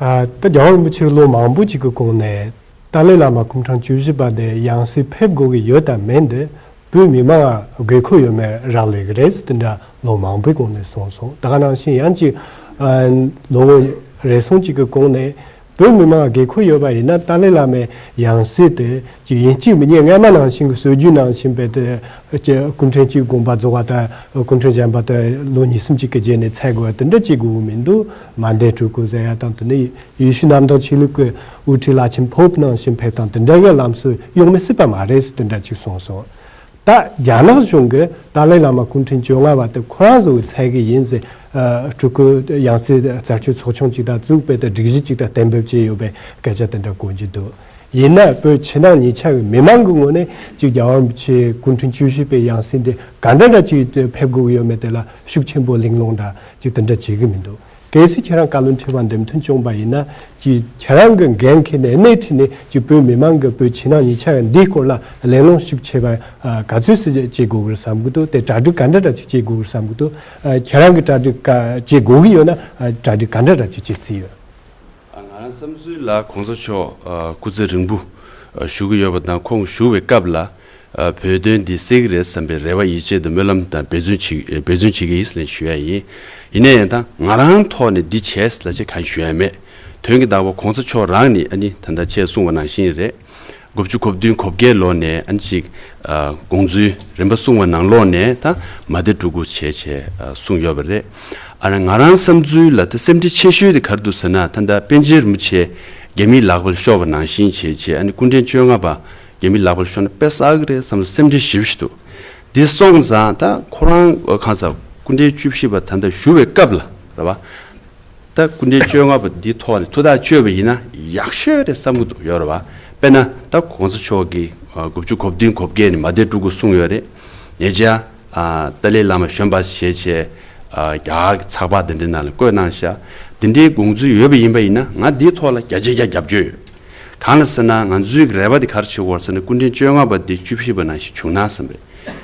ཨ་ད་རྒྱལ་བ་རིན་པོ་ཆེ་ལོ་མང་པོ་ཅིག་གི་གོང་ནས་ཏཱ་ལའི་བླ་མ་སྐུ་ཕྲེང་བཅུ་བཞི་པ་དེ་ཡང་སྲིད་ཕེབས་དགོས་ཀྱི་ཡོད་དམ་མེད་འདི་བོད་མི་མང་ལ་དགོས་མཁོ་ཡོད་མེད་རག་ལས་ཀྱི་རེད་ཟེར་དེ་འདྲ་ལོ་མང་པོའི་གོང་ནས་གསུངས་སོང་། ད་ག་ནང་བཞིན་ཡང་ཅིག་ཨ་ལོ་ངོ་རེ་ཟུང་ཅིག་གི་གོང་ནས་བོད་མི་མང་ལ་དགོས་མཁོ་ཡོད་པ་ཡིན་ན། ཏཱ་ལའི་བླ་མའི་ཡང་སྲིད་དེ་ཅིག་ཡིན་གཅིག་མིན་གཉིས་སྔ་མ་ནང་བཞིན་གྱི་སྲོལ་རྒྱུན་ནང་བཞིན་པའི་དེ་ཅིག་སྐུ་ཕྲེང་གཅིག་དགོངས་པ་རྫོགས་པ་དང་སྐུ་ཕྲེང་གཞན་པ་དེ་ལོ་གཉིས་གསུམ་ཅིག་གི་རྗེས་ནས་འཚོལ་དགོས་པ་དེ་འདྲ་བྱེད་དགོས་ཀྱི་མི་འདུག། མན་ཌེ་སྤྲུལ་སྐུ་ཟེར་ཡ་དང་། དེ་ནས་ཡེ་ཤུ་གནམ་བདག་ཆོས་ལུགས་ཀྱི་དབུ་ཁྲིད་བླ་ཆེན་ཕོབ་ནང་བཞིན་ཕེབས་སྟངས་དེ་འདྲ་གི་ལམ་སྲོལ་ཡོང་མི་སྲིད་པ་མ་རེད་ཟེར་དེ་འདྲ་ཅིག་གསུངས་སོང་། ད་རྒྱ་ནག་གཞུང་གིས་ཏཱ་ལའི་བླ་མ་སྐུ་ཕྲེང་བཅོ་ལྔ་པ་དེ་ཁོ་རང་ཚོ་གིས་འཚོལ་གི་ཡིན་ཟེར། ཨ་སྤྲུལ་སྐུ་ཡང་སྲིད་རྩད་གཅོད་ཚོགས་ཆུང་ཅིག་དང་བཙུགས་པའི་དེ་སྒྲིག་གཞི་ཅིག་དང་གཏན་འབེབས་བྱས་ཡོད་པའི་སྐད་ཆ་དེ་འདྲ་གོ་རྒྱུ་འདུག། ཡིན་ན་བོད་ཕྱི་ནང་གཉིས་ཆ་གི་མི་མང་གི་ངོས་ནས་ཅིག་རྒྱལ་བ་རིན་པོ་ཆེ་སྐུ་ཕྲེང་བཅུ་བཞི་པའི་ཡང་སྲིད་འདི་ག་འདྲ་འདྲ་ཅིག་ཕེབས་དགོས་ཀྱི་ཡོད་མེད་དེ་ལ་ཤུགས་ཆེན་པོ་གླེང་སློང་འདྲ་ཅིག་དེ་འདྲ་བྱེད་ཀྱི་མི་འདུག། གལ་སྲིད་ཁྱེད་རང་བཀའ་བློན་ཁྲི་པ་འདེམས་ཐོན་བྱུང་བ་ཡིན་ན། ཅིག་ཁྱེད་རང་གི་འགན་འཁྱེར་ནས་སྣེ་ཁྲིད་ནས་ཅིག་བོད་མི་མང་གི་བོད་ཕྱི་ནང་གཉིས་ཆ་གི་འདིའི་སྐོར་ལ་གླེང་སློང་ཤུགས་ཆེ་བ་ག་ཚོད་ཙམ་བྱེད་དགོས་ཀྱི་རེད་བསམ་གྱི་འདུག། དེ་གྲ་སྒྲིག་ག་འདྲ་འདྲ་ཅིག་བྱེད་དགོས་ཀྱི་རེད་བསམ་གྱི་འདུག། ཁྱེད་རང་གི་གྲ་སྒྲིག་ག་བྱེད་དགོས་ཀྱི་ཡོད་ན་གྲ་སྒྲིག་ག་འདྲ་འདྲ་ཅིག་བྱེད་རྩིས་ཡོད། ང་རང་བསམ་ཚུལ་ལ་གོང་ས་མཆོག་སྐུ་ཚེ་རིང་པོ་བཞུགས་ཀྱི་ཡོད་པ་དང་། ཁོང་བཞུགས་པའི་སྐབས་ལ་བོད་དོན་འདི་སེལ་གྱི་རེད་བསམ་པའི་རེ་བ་ཡིད་ཆེས་དང་སྨོན་ལམ་དང་འབད་བརྩོན་བྱེད་འབད་བརྩོན་བྱེད་ཀྱི་ཡིན་ཟེར་ནས་ཞུ་ཡ་ཡིན། ཡིན་ན་ཡང་ད་ང་རང་ཐོག་ནས་འདི་བྱས་ཟེར་ལབ་བྱས་གང་ཞུ་ཡ་མེད། དོན་གྱི་བདག་པོ་གོང་ས་མཆོག་རང་ནས་ཨ་ནི་ད་ལྟ་ཁྱེད་གསུངས་པ་ནང་བཞིན་རེད། དགུ་བཅུ་གོ་བདུན་གོ་བརྒྱད་ལོ་ནས་ཨ་ནི་ཅིག་དགོངས་ཚུལ་རིམ་པ་གསུངས་པ་ནང་ལོགས་ནས་ད་མ་བདེ་སྤྲུལ་སྐུ་བྱས་བྱས་གསུངས་ཡོད་པ་རེད། ཨ་ནི་ང་རང་བསམ་ཚུལ་ལ་ད་སེམས་ཁྲལ་ཆེ་ཤོས་དེ་ག་རེ་འདུག་ཟེར་ན། ད་ལྟ་པཎ་ཆེན་རིན་པོ་ཆེ་རྒྱ་མིའི་ལག་པར་ཤོར་བ་ནང་བཞིན་བྱས་བྱས། ཨ་ནི་སྐུ་ཕྲེང་བཅོ་ལྔ་པ་རྒྱ་མིའི་ལག་པར་ཤོར་ན་དཔེ་བསགས་ཀྱི་རེད་བསམ་ལ་སེམས་ཁྲལ་ཞེ་པོ་ཞིག་འདུག། འདི་སོང་ཙང་ད་ཁོ་རང་གང་ཟག་སྐུ་ཕྲེང་བཅུ་བཞི་པ་ད་ལྟ་བཞུགས་པའི་སྐབས་ལ་རེད་བ། ད་སྐུ་ཕྲེང་བཅོ་ལྔ་པ་འདི་ཐོག་ནས་ཐུགས་ཐག་གཅོད་པ་ཡིན་ན་ཡག་ཤོས་རེད་བསམ་གྱི་འདུག་ཡོད་རེད་བ། དཔེར་ན་ད་གོང་ས་མཆོག་གིས་དགུ་བཅུ་གོ་བདུན་གོ་བརྒྱད་ནས་མ་བདེ་སྤྲུལ་སྐུ་གསུངས་ཡོད་རེད། ཉེ་ཆར་ཏཱ་ལའི་བླ་མ་གཞོན་པ་ཞེས་བྱས་རྒྱ་གར་གྱི་ཚགས་པར་འདི་འདྲའི་ནང་ལ་བཀོད་གནང་ཤག། འདི་འདྲའི་དགོངས་ཚུལ་ཡོད་པ་ཡིན་པ་ཡིན་ན་ང་འདིའི་ཐོག་ལ་བརྒྱ་ཆ་བརྒྱ་རྒྱབ་སྐྱོར་ཡོད། གང་ལ་ཟེར་ན་ང་ཚོའི་རེ་བ་འདི་ག་རེ་བྱེད་དགོས་ཟེར་ན། སྐུ་ཕྲེང་བཅོ་ལྔ་པ་འདི་བཅུ་བཞི་པ་ནང་བཞིན་བྱུང་ན་བསམ་པས།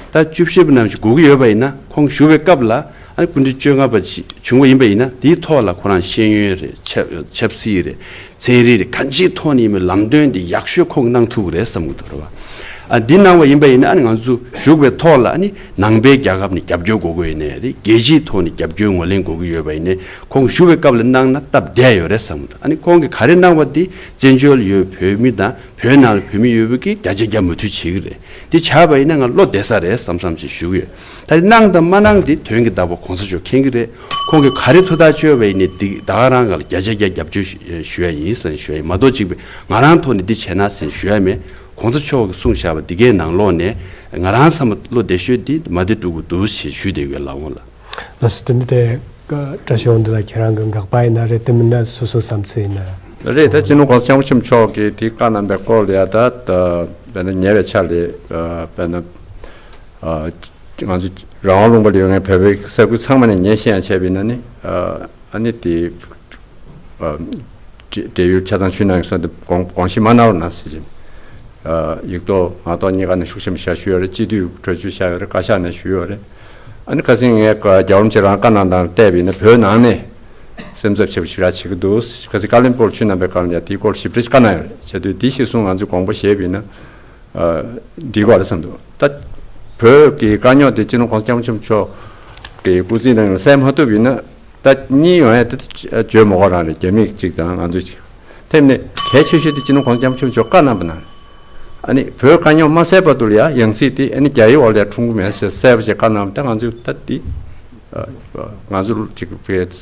ད་བཅུ་བཞི་པ་ནང་བཞིན་དགོས་ཀྱི་ཡོད་པ་ཡིན་ན། ཁོང་བཞུགས་པའི་སྐབས་ལ་ཨ་སྐུ་ཕྲེང་བཅོ་ལྔ་པ་ཞིག་བྱུང་བ་ཡིན་པ་ཡིན་ན། དེའི་ཐོག་ལ་ཁོ་རང་ཤེས་ཡོན་རེད། ཆབ་ཆབ་སྲིད་རེད། ཚན་རིག་རེད། གང་ཅིའི་ཐོག་ནས་ཡིན་པའི་ལམ་སྟོན་འདི་ཡག་ཤོས་ཁོང་གིས་གནང་ཐུབ་ཀྱི་རེད་བསམ་གྱི་འདུག་རེད་བ། ཨ་འདི་གནང་བ་ཡིན་པ་ཡིན་ན། ཨ་ནི་ང་ཚོ་བཞུགས་པའི་ཐོག་ལ་ཨ་ནི་ནང་པའི་རྒྱལ་ཁབ་ནས་རྒྱབ་སྐྱོར་དགོས་ཀྱི་ཡོད་ནའི་རེད། རྒྱལ་སྤྱིའི་ཐོག་ནས་རྒྱབ་སྐྱོར་ངོས་ལེན་དགོས་ཀྱི་ཡོད་པ་ཡིན་ནའི། ཁོང་བཞུགས་པའི་སྐབས་ལ་གནང་ན་སྟབས་བདེ་ཡོད་རེད་བསམ་གི་འདུག་ཨ་ནི་ཁོང་གིས་ག་རེ་གནང་བ་འདི་བཙན་བྱོལ་ལ་ཡོད་བོད་མི་དང་བོད་ནང་ལ་བོད་མི་ཡོད་པ་གིས་བརྒྱ་ཆ་བརྒྱ་མོས་མཐུན་བྱེད་ཀྱི་རེད། འདི་བྱས་པ་ཡིན་ན་ང་བློ་བདེ་ས་རེད་བསམ་བསམ་ཞིག་ཞུ་གི་ཡོད། ད་གནང་དང་མ་གནང་འདི་དོན་གྱི་བདག་པོ་གོང་ས་མཆོག་མཁྱེན་གྱི་རེད། ཁོང་གིས་ག་རེ་ཐུགས་ཐག་གཅོད་པ་ཡིན་ནའི་འདི་ད་ག་རང་ག་ལ་བརྒྱ་ཆ་བརྒྱ་རྒྱབ་སྐྱོར་ཞུ་ཞུ་ཡ་ཡིན་ཟེར་ཞུ་ཡ་ཡིན་མ་གཏོགས། གཅིག་པའི་ང་རང་ཐོག་ནས་འདི་བྱས་ན་ཟེར་ཞུ་ཡ་མེད། གོང་ས་མཆོག་གིས་གསུངས་བཞག་པ་འདི་གའི་ནང་ལོགས་ནས་ང་རང་བསམ་བློ་བདེ་ཤོས་འདི་མ་བདེ་སྡུག་གི་འདུག་ཞེས་ཞུས་བསྡད་ཡོད་ལགས་འོང་ལགས། ལགས་སོ། དེ་ནི་དེ་བཀྲ་ཤིས་དབང་འདུས་ལགས་ཁྱེད་རང་གི་དགག་པ་ཡིན་ན་རེད། དེ་མིན་ན་སོ་སོའི་བསམ་ཚུལ་ཡིན་ན། རེད། ད་སྤྱི་ནོར་གོང་ས་སྐྱབས་མགོན་ཆེན་པོ་མཆོག་གིས་དེ་བཀའ་གནང་པའི་སྐོར་ལ་ཡ་ད་ད་དཔེར་ན་ཉེ་བའི་ཆར་ལ་ཨ་དཔེར་ན་ཨ་ང་ཚོ་རང་དབང་ལུང་པ་ལ་ཡོད་མཁན་བོད་པའི་ས་ཁུལ་ཚང་མ་ནས་ངས་བཤད་ཡ་བྱས་པ་ཡིན་ན་ནི། ཨ་ཨ་ནི་དེ་ཨ་འབྲེ་འབྲེལ་ཡོད་ཆ་ཚང་ཞུས་གནང་སོང་། དེ་དགོངས་དགོངས་བཞེས་མ་གནང་རོགས་གནང་ཟེར་གྱིན། ཨ་ཡིག་ཐོག་ངག་ཐོག་གཉིས་ཀ་ནས་ཤུགས་ཆེན་པོ་བཞག་ཞུས་ཡོད་རེད། སྤྱི་འཐུས་གྲོས་ཆོད་བཞག་ཡོད་རེད། བཀའ་ཤག་ནས་ཞུས་ཡོད་རེད། ཨ་ནི་ཁ་སང་ངས་རྒྱལ་བ་རིན་པོ་ཆེ་རང་བཀའ་གནང་སྟངས་བལྟས་པ་ཡིན་ན་བོད་ནང་ནས་སེམས་འཚབ་ཆེན་པོ་ཞེ་དྲག་བྱེད་ཀྱི་འདུག་ཁ་སང་ཀ་ལོན་སྦུག་ལ་ཆུ་གནང་པའི་སྐབས་ལ་ཡང་དེའི་སྐོར་ཞིབ་ཕྲ་ཞིག་བཀའ་གནང་ཡོད་རེད། བྱས་དུས་དེ་གཞིར་བཟུང་ང་ཚོས་དགོངས་པ་བཞེས་པ་ཡིན་ན་ཨ་འགྲིག་གི་རེད་བསམ་འདུག་ད་བོད་ཀྱི་དཀའ་རྙོག་དེ་སྤྱི་ནོར་གོང་ས་སྐྱབས་མགོན་ཆེན་པོ་མཆོག་གི་སྐུ་ཚེའི་ནང་ལ་སེལ་མ་ཐུབ་ཡིན་ན། ད་གཉིས་ཡོང་ཡ་དེ་བརྗོད་མ་དགོས་རང་རེད། རྒྱ་མི་གཅིག་དང་ང་ཚོ་གཅིག་དེ་ནས་གལ་ཆེ་ཤོས་དེ་སྤྱི་ནོར་གོང་ས་སྐྱབས་མགོན་ཆེན་པོ་མཆོག་བཀའ་གནང་པ་ན། ཨ་ནི་བོད་དཀའ་རྙོག་མ་སེལ་བར་དུ་ལ་ཡ་ཡང་སྲིད་དེ་ཨ་ནི་རྒྱ་ཡི་འོག་ལ་ཡ་འཁྲུངས་ཀྱི་མེད་ཟེར་གསལ་པོ་ཞིག་བཀའ་གནང་བ་དེ་ང་ཚོས་ད་དེ་ང་ཚོ་གཅིག་བོད་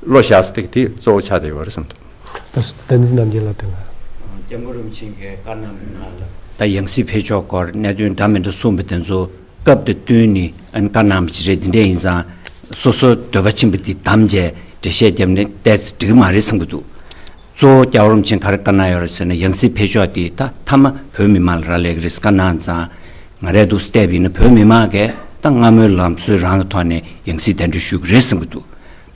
བློ་བཞག་ས་དེ་དེ་གཙོ་བོ་ཆགས་བསྡད་ཡོད་རེད་བསམ་འདུག་ད་བསྟན་འཛིན་རྣམ་རྒྱལ་ལགས་དེ་ལ། སྐྱབས་མགོན་རིན་པོ་ཆེ་གིས་བཀའ་གནང་བའི་ནང་ལ། ད་ཡང་སྲིད་ཕེབས་ཕྱོགས་སྐོར་གནད་དོན་འདྲ་མི་འདྲ་གསུངས་པ་དེ་ཚོ་སྐབས་དེ་བསྟུན་ནས་ཨ་ནི་བཀའ་གནང་བ་ཅིག་རེད། དེ་འདྲ་ཡིན་ཙང་སོ་སོའི་འདོད་པ་ཕྱིན་པ་དེ་བདམས་བྱས་འགྲེལ་བཤད་བརྒྱབ་ནས་བལྟས་ཚེ་འགྲིག་གི་མ་རེད་བསམ་གྱི་འདུག་གཙོ་བོ་སྐྱབས་མགོན་རིན་པོ་ཆེས་ག་རེ་བཀའ་གནང་ཡོད་རེད་ཟེར་ན། ཡང་སྲིད་ཕེབས་ཕྱོགས་དེ་ད་མཐའ་མ་བོད་མི་མང་ལ་རག་ལས་ཀྱི་རེད་ཟེར་བཀའ་གནང་ཙང་། ང་རས་འདུག་སེ་བལྟས་པ་ཡིན་ན་བོད་མི་མང་གིས་ད་སྔ་མོའི་ལམ་སྲོལ་རང་གི་ཐོག་ནས་ཡང་སྲིད་གདན་འདྲེན་ཞུ་གི་རེད་བསམ་གྱི་འདུག་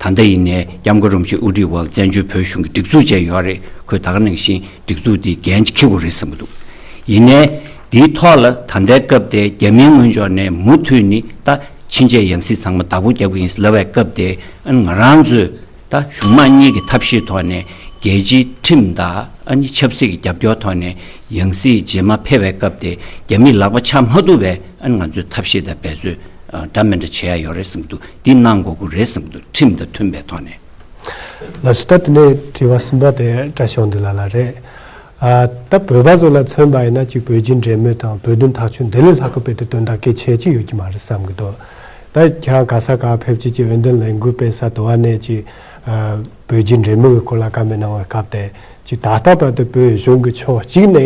ད་ལྟ་ཡིན་ནའི་སྐྱབས་མགོན་རིན་པོ་ཆེ་དབུ་ཁྲིད་འོག་ལ་བཙན་བྱོལ་བོད་གཞུང་གི་སྒྲིག་འཛུགས་བཅས་ཡོད་རེད། ཁོས་ད་ག་ནང་བཞིན་སྒྲིག་འཛུགས་དེ་འགན་ཅིག་འཁྱེར་དགོས་རེད་བསམ་གྱི་འདུག་ཡིན་ནའི་དེའི་ཐོག་ལ་ད་ལྟའི་སྐབས་དེ་རྒྱ་མིའི་ངོས་ཕྱོགས་ནས་མུ་མཐུད་ནས་ད་ཕྱིན་ཆད་ཡང་སྲིད་ཚང་མ་བདག་པོ་རྒྱབ་ཀྱི་ཡིན་ལབ་པའི་སྐབས་དེ། ཨ་ནི་ང་རང་ཚོས་ད་གཞུང་དམངས་གཉིས་ཀྱི་ཐབས་ཤེས་ཐོག་ནས་རྒྱལ་སྤྱིའི་ཁྲིམས་དང་ཨ་ནི་ཆབ་སྲིད་ཀྱི་རྒྱབ་སྐྱོར་ཐོག་ནས་ཡང་སྲིད་རྗེས་མ་ཕེབས་པའི་སྐབས་དེ་རྒྱ་མིའི་ལག་པ་ཆགས་མ་ཐུབ་པའི་ཨ་ནི་ང་ཚོས་ཐབས་ཤེས་དང་འབད་རྩོལ་འདྲ་མི་འདྲ་བྱེད་ཡ་ཡོད་རེད་བསམ་གྱི་འདུག་འདི་གནང་དགོས་ཀྱི་རེད་བསམ་གྱི་འདུག་ཁྲིམས་དང་མཐུན་པའི་ཐོག་ནས། ལགས་སོ། ད་དེ་ནས་དྲི་བ་གསུམ་པ་དེ་བཀྲ་ཤིས་དབང་འདུས་ལགས་ལ་རེད། ཨ་ད་བོད་པ་ཚོ་ལ་མཚོན་པ་ཡིན་ན་ཅིག་བོད་རྒྱའི་འབྲེལ་མོལ་དང་བོད་དོན་ཐག་གཅོད་འདི་ལས་ལྷག་གི་དཔེ་དེ་དོན་དག་གལ་ཆེ་ཅིག་ཡོད་ཀྱི་མ་རེད་བསམ་གྱི་འདུག་ད་ཁྱེད་རང་ག་ས་ག་ཕེབས་ཀྱི་ཅིག་འོས་འདེམས་ལས་འགུལ་སྤེལ་ས་དུ་བ་ནས་ཅིག་ཨ་བོད་རྒྱའི་འབྲེལ་མོལ་གྱི་སྐོར་ལ་བཀའ་མོལ་གནང་བའི་སྐབས་དེ་ཅིག་ད་ལྟ་བར་དུ་བོད་གཞུང་གི་ཕྱོགས་གཅིག་ནས་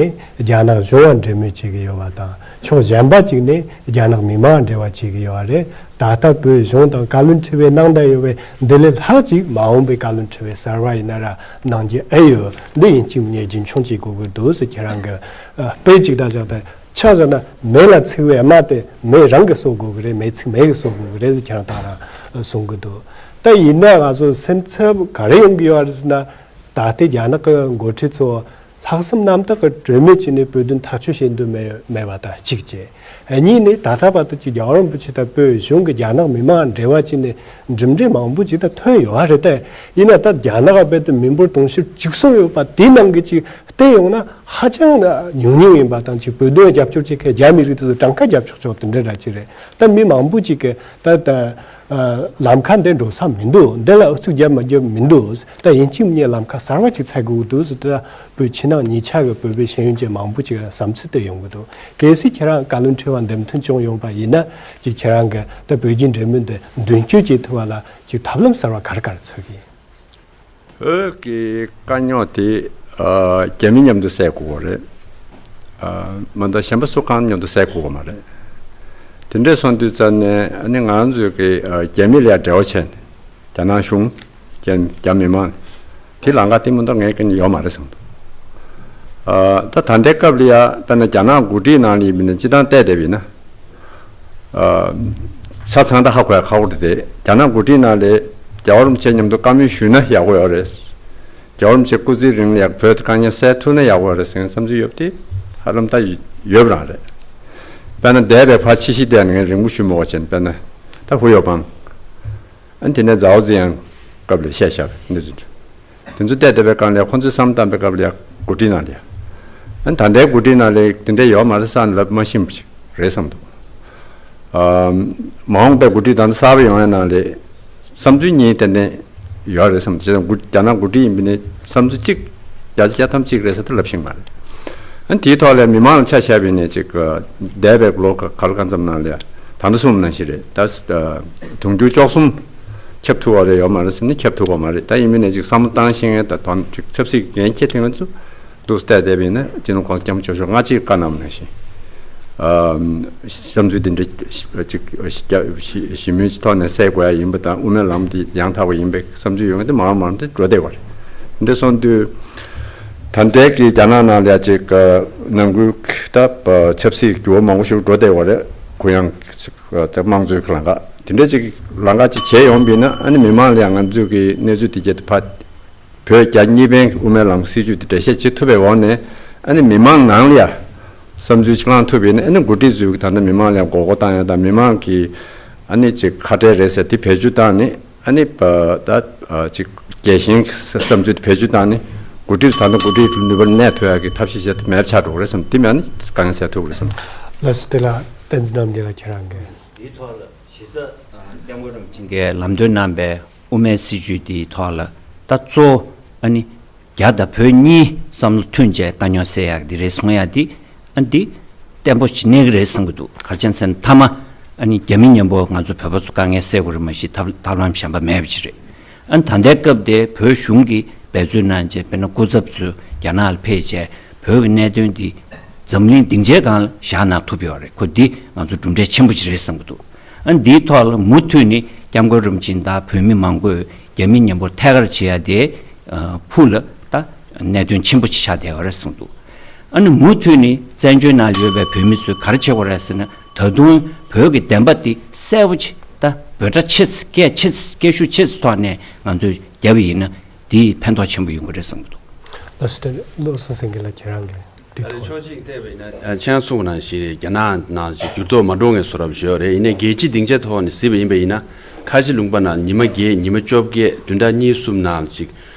རྒྱ་ནག་གཞུང་ལ་འབྲེལ་མོལ་བྱེད་ཀྱི་ཡོད་པ་དང་། ཕྱོགས་གཞན་པ་གཅིག་ནས་རྒྱ་ནག་མི་མང་འབྲེལ་བ་བྱེད་ཀྱི་ཡོད་པ་རེད། ད་ལྟ་བོད་གཞུང་དང་བཀའ་བློན་ཁྲི་པས་གནང་བསྡད་ཡོད་པའི་འདི་ལས་ལྷག་ཅིག་མ་འོངས་པའི་བཀའ་བློན་ཁྲི་པ་གསར་པ་ཡིན་ན་ར་གནང་རྒྱུ་ཨེ་ཡོད། འདི་ཡིན་གཅིག་མིན་གཉིས་རྒྱུན་འཁྱོངས་བྱེད་དགོས་ཀྱི་འདུག་ཟེར། ཁྱེད་རང་གི་ཨ་དཔེ་གཅིག་ད་བཞག་སྟེ་ཆ་བཞག་ན་མེ་ལ་ཚིག་པའི་རྨ་དེ་མེ་རང་གིས་གསོ་དགོས་ཀྱི་རེད། མེ་ཚིག་མེ་གིས་གསོ་དགོས་ཀྱི་རེད་ཟེར་ཁྱེད་རང་ད་རང་གསུང་གི་འདུག་ད་ཡིན་ན་ང་ཚོ་སེམས་འཚབ་ག་རེ་ཡོང་གི་ཡོད་རེད་ཟེར་ན། ད་ལྟའི་རྒྱ་ནག་གི་འགོ་ཁྲིད་ཚོ་ལྷག་བསམ་རྣམ་དག་གི་གྲོས་མོལ་བྱས་ནས་བོད་དོན་ཐག་གཅོད་བྱེད་འདོད་མེད་མེད་པ་དང་གཅིག་བྱས། གཉིས་ནི་ད་ལྟ་བར་དུ་ཅིག་རྒྱལ་བ་རིན་པོ་ཆེ་དང་བོད་གཞུང་གི་རྒྱ་ནག་མི་མང་འབྲེལ་བ་བྱས་ནས་གྲུབ་འབྲས་མང་པོ་ཅིག་ད་ཐོན་ཡོད་རེད་དེ། ཡིན་ན་ད་རྒྱ་ནག་རྦད་དེ་མི་འབོར་དུང་ཕྱུར་བཅུ་གསུམ་ཡོད་པ་དེའི་ནང་གི་ཅིག་བལྟས་ཡོང་ན་ཧ་ཅང་ཉུང་ཉུང་ཡིན་པ་དང་། ཅིག་བོད་དོན་རྒྱབ་སྐྱོར་བྱེད་མཁན་རྒྱ་མི་རིགས་དེ་ཚོ་གྲངས་ཀ་རྒྱབ་ཆོག་ཆོག་དེ་འདྲ་ར་ཅིག་རེད། ད་མི་མང་པོ་ཅིག་གིས་ད་ད་ལམ་ཁ་འདི་འགྲོ་ས་མི་འདུག་འདི་ལ་ཨུ་ཚུགས་རྒྱབ་མ་རྒྱབ་མི་འདུག་ད་ཡིན་གཅིག་མིན་གཉིས་ལམ་ཁ་གསར་བ་ཅིག་འཚོལ་དགོས་ཀྱི་འདུག་ཟེར། ད་བོད་ཕྱི་ནང་གཉིས་ཆ་གི་བོད་པའི་ཤེས་ཡོན་ཅན་མང་པོ་ཅིག་གི་བསམ་ཚུལ་དེ་ཡོང་གི་འདུག་གལ་སྲིད་ཁྱེད་རང་བཀའ་བློན་ཁྲི་པ་འདེམས་ཐོན་བྱུང་ཡོང་པ་ཡིན་ན། ཅིག་ཁྱེད་རང་གི་ད་བོད་རྒྱའི་འབྲེལ་མོལ་འདི་མདུན་སྐྱོད་བྱེད་ཐུབ་པ་ལ་ཅིག་ཐབས་ལམ་གསར་བ་ག་རེ་ག་རེ་འཚོལ་གི་ཡིན། བོད་ཀྱི་དཀའ་རྙོག་དེ་ཨ་རྒྱ་མི་མཉམ་དུ་སེལ་དགོས་པ་རེད། ཨ་མ་གཏོགས་གཞན་པ་སུ་གང་མཉམ་དུ་སེལ་དགོས་པ་མ་རེད། དེ་འདྲས་སོང་དུས་ཙམ་ནས་ཨ་ནི་ང་ཚོས་ཀྱི་ཨ་རྒྱ་མི་ལ་ཡ་འབྲེལ་བ་བྱས་ནས་རྒྱ་ནག་གཞུང་། རྒྱ་རྒྱ་མི་མང་། དེ་ལམ་ཁ་དེ་མ་གཏོགས་ངས་ཀྱི་ཡོད་མ་རེད་བསམ་འདུག་ཨ་ད་ད་ལྟའི་སྐབས་ལ་ཡ་དཔེར་ན་རྒྱ་ནག་འགོ་ཁྲིད་ནང་ལ་ཡིན་ན་སྤྱི་བཏང་བལྟས་བསྡད་པ་ཡིན་ན། ཨ་ཆ་ཚང་ད་ཧ་གོ་ཡ་ཁག་པོ་རེད་དེ། རྒྱ་ནག་འགོ་ཁྲིད་ནང་ལ་རྒྱལ་བ་རིན་པོ་ཆེ་མཉམ་དུ་བཀའ་མོལ་ཞུས་ན་ཡག་པོ་ཡོད་རེད། རྒྱལ་བ་རིན་པོ་ཆེ་སྐུ་ཚེའི་རིང་ལ་ཡ་བོད་དཀའ་རྙོག་སེལ་ཐུབ་ན་ཡག་པོ་ཡོད་རེད་ཟེར་བསམ་ཚུལ་ཡོད་དེ། ཧ་ལམ་ད་ཡོད་པ་རང་རེད། དཔེར་ན་འདས་པའི་ཕར་ཕྱི་བཤིག་བསྡད་ནས་རིང་པོ་ཞུ་མི་དགོས་བྱས་ནས། དཔེར་ན་ད་ཧུའུ་ཡའོ་པང་། ཨ་ནི་དེ་ནས་ཛའོ་ཛི་ཡང་སྐབས་ལ་བཤད་བཞག་པའི་གནས་ཚུལ་འདི་ཚོ་བལྟས་བསྡད་པའི་སྒང་ལ་ཁོང་ཚོའི་བསམ་བཏང་པའི་སྐབས་ལ་ཡ་འགོ་ཁྲིད་ནང་ལ་ཡ། ཨ་ད་ལྟའི་འགོ་ཁྲིད་ནང་ལ་དེ་འདྲ་ཡོད་མ་རེད་བསམ་ལབ་མ་ཤེས་པ་ཞིག་རེད་བསམ་འདུག་ཨ་མ་འོངས་པའི་འགོ་ཁྲིད་ད་ལྟ་གསར་པ་ཡོང་ཡ་ནང་ལ་བསམ་ཚུལ་གཉིས་ཏན་ཏན་ཡོད་རེད་བསམ་འདུག་བྱས་ཙང་འགོ་རྒྱ་ནག་འགོ་ཁྲིད་ཡིན་པ་ནས་བསམ་ཚུལ་གཅིག་བརྒྱ་ཆ་བརྒྱ་ཐམ་གཅིག་རེད་ཟེར་ད་ལབ་ཤེས་མ་རེད། ཨ་དེའི་ཐོག་ལ་མི་མང་ལ་ཆ་བཞག་པ་ཡིན་ནའི་ཅིག་འདས་པའི་ལོ་ག་ག་ལ་གང་ཙམ་ནང་ལ་ད་ལྟ་གསུངས་ནང་བཞིན་རེད། ད་དུང་ཕྱུར་བཅུ་གསུམ་ཁྱབ་ཐུབ་པ་རེད་ཡོད་མ་རེད་ཟེར་ན་ཁྱབ་ཐུབ་པ་མ་རེད། ད་ཡིན་མིན་ནས་ཅིག་བསམ་བློ་བཏང་ཤེས་མཁན་དང་དོན་ཅིག་ཆབ་སྲིད་ཀྱི་འགན་འཁྱེར་ཐུབ་མཁན་ཚོ་འདུག་བལྟས་བསྡད་པ་ཡིན་ན་སྤྱི་ནོར་གོང་ས་སྐྱབས་མགོན་ཆེན་པོ་མཆོག་སྔ་ཕྱིར་བཀའ་གནང་བ་ནང་བཞིན་ཨ་བསམ་ཚུལ་འདི་འདྲ་ཅིག་ཞི་མོལ་གྱི་ཐོག་ནས་སེལ་དགོས་ཡ་ཡིན་པ་དང་དབུ་མའི་ལམ་འདི་ཡང་དག་པ་ཡིན་པའི་བསམ་ཚུལ་ཡོད་མཁན་དེ་མང་མང་དེ་འགྲོ་བསྡད་པ་རེད། འདི་སོང་དུས་ད་ལྟའི་གི་རྒྱ་ནག་ནང་ལ་ཅིག་ནང་ཁུལ་ད་ཆབ་སྲིད་འགྱུར་བ་མང་པོ་ཞིག་འགྲོ་བསྡད་པ་རེད། གུ་ཡངས་ཅིག་ད་དམངས་གཙོའི་ལམ་ཁ་དེ་འདྲ་ཅིག་ལམ་ཁ་ཅིག་བྱས་ཡོང་བ་ཡིན་ན་ཨ་ནི་མི་མང་ལ་ཡང་ང་ཚོས་ཀྱི་གནས་ཚུལ་དེ་རྒྱ་དེ་ཕར་བོད་རྒྱ་གཉིས་ཕན་གྱི་དབུ་མའི་ལམ་སྲིད་བྱུས་དེ་འགྲེལ་བཤད་བྱེད་ཐུབ་པའི་འོག་ནས་ཨ་ནི་མི་མང་ནང་ལ་ཡང་བསམ་ཚུལ་ཅིག་བླངས་ཐུབ་པ་ཡིན་ན་ཨ་ནི་འགོ་ཁྲིད་ཚོས་ཀྱི་ད་ལྟ་མི་མང་ལ་ཡང་མགོ་སྐོར་བཏང་ཡ་དང་མི་མང་གི་ཨ་ནི་ཅིག་ཁ་བྲལ་རེད་ཟེར་དེ་བེད་སྤྱོད་བཏང་ནས་ཨ་ནི་ད་ཅིག་རྒྱལ་ཞེན་གྱི་བསམ་ཚུལ་དེ་བེད་སྤྱོད་བཏང་ནས་འགོ་ཁྲིད་ཚོ་ད་ལྟ་འགོ་ཁྲིད་ནུས་པ་གནས་ཐུབ་ཡ་གི་ཐབས་ཤེས་བྱས་ཏེ་མེད་པ་ཆགས་འགྲོ་གི་རེད་བསམ། དེ་མེད་ན་དཀའ་ངལ་སེལ་ཐུབ་ཀྱི་རེད་བསམ། ལགས་སོ། དེ་ལ་བསྟན་འཛིན་རྣམ་རྒྱལ་ལགས་ཁྱེད་རང་གིས། འདིའི་ཐོག་ལ་གཞི་རྩ་སྐྱབས་མགོན་རིན་པོ་ཆེ་གིས་ལམ་སྟོན་གནང་པའི་དབུ་མའི་སྲིད་བྱུས་འདིའི་ཐོག་ལ་ད་གཙོ་བོ་ཨ་ནི་རྒྱ་དང་བོད་གཉིས་བསམ་བློ་མཐུན་བྱས་དཀའ་རྙོག་སེལ་ཡག་འདི་རེད་གསུང་ཡག་འདི་ཨ་འདི་བརྟན་པོ་ཞིག་གནས་ཀྱི་རེད་བསམ་གྱི་འདུག་ག་རེ་བྱས་ན་ཚེ་མཐའ་མ་ཨ་ནི་རྒྱ་མི་མཉམ་པོ་ང་ཚོ་བོད་པ་ཚོ་དཀའ་ངལ་སེལ་དགོས་རེད། མ་གཞི་ཐབས་ཐབས་ལམ་གཞན་པ་མེད་པ་ཅིག་རེད། ཨ་ནི་ད་ལྟའི་སྐབས་དེ་བོད་གཞུང་གིས་འབད་བརྩོན་གནང་བྱས་དཔེར་ན་སྐུ་ཚབ་ཚོས་རྒྱ་ནག་ལ་ཕེབས་བྱས་བོད་ཀྱི་གནད་དོན་འདི་འཛམ་གླིང་སྡིངས་ཆའི་སྒང་ལ་བཞག་གནང་ཐུབ་ཡོད་རེད། ཁོ་འདི་ང་ཚོ་གྲུབ་འབྲས་ཆེན་པོ་ཅིག་རེད་བསམ་གྱི་འདུག་ཨ་ནི་འདིའི་ཐོག་ལ་མུ་མཐུད་ནས་སྐྱབས་མགོན་རིན་པོ་ཆེ་དང་བོད་མི་མང་པོས་རྒྱ་མི་མཉམ་པོར་ཐད་ཀར་བྱེད་ཡ་དེ་ཕུགས་ལ་ད་གནད་དོན་ཆེན་པོ་ཅིག་ཆགས་བསྡད་ཡོད་རེད་གསུངས་འདུག་ཨ་ནི་མུ་མཐུད་ནས་བཙན་བྱོལ་ནང་ཡོད་པའི་བོད་མི་ཚོས་ག་རེ་བྱེད་དགོས་རེད་ཟེར་ན་ད་དུང་བོད་ཀྱི་བདེན་པ་དེ་གསལ་པོ་ཅིག་ད་འབོད་སྒྲ་ཆེ་ཙམ་སྐད་ཆེ་ཙམ་སྐད་ཤུགས་ཆེ་ཙམ་ཐོག་ནས་ང་ཚོས་རྒྱབ་པ་ཡིན་ན་དེས་ཕན་ཐོགས་ཆེན་པོ་ཡོང་གི་རེད་བསམ་གྱི་འདུག་ལགས་སོ། བློ་བཟང་སེང་གེ་ལགས་ཁྱེད་རང་གིས། དེ་ཨ་ནི་ཐོག་ཕྱོགས་གཅིག་བལྟས་པ་ཡིན་ན་ཨ་ཁྱེད་རང་གསུངས་པ་ནང་བཞིན་རེད། རྒྱ་ནག་ནང་བཞིན་འགྱུར་ལྡོག་མ་འགྲོ་མཁན་བཟོ་འདྲ་ཞིག་ཡོད་རེད། ཡིན་ནའི་རྒྱལ་སྤྱིའི་སྡིངས་ཆའི་ཐོག་ནས་གཟིགས་པ་ཡིན་པ་ཡིན་ན་ཁ་ཆེ་ལུང་པ་ནང་ཉི་མ་བརྒྱད་ཉི་མ་བཅོ་བརྒྱད་བདུན་ཕྲག་གཉིས་གསུམ་ནང་ཅིག་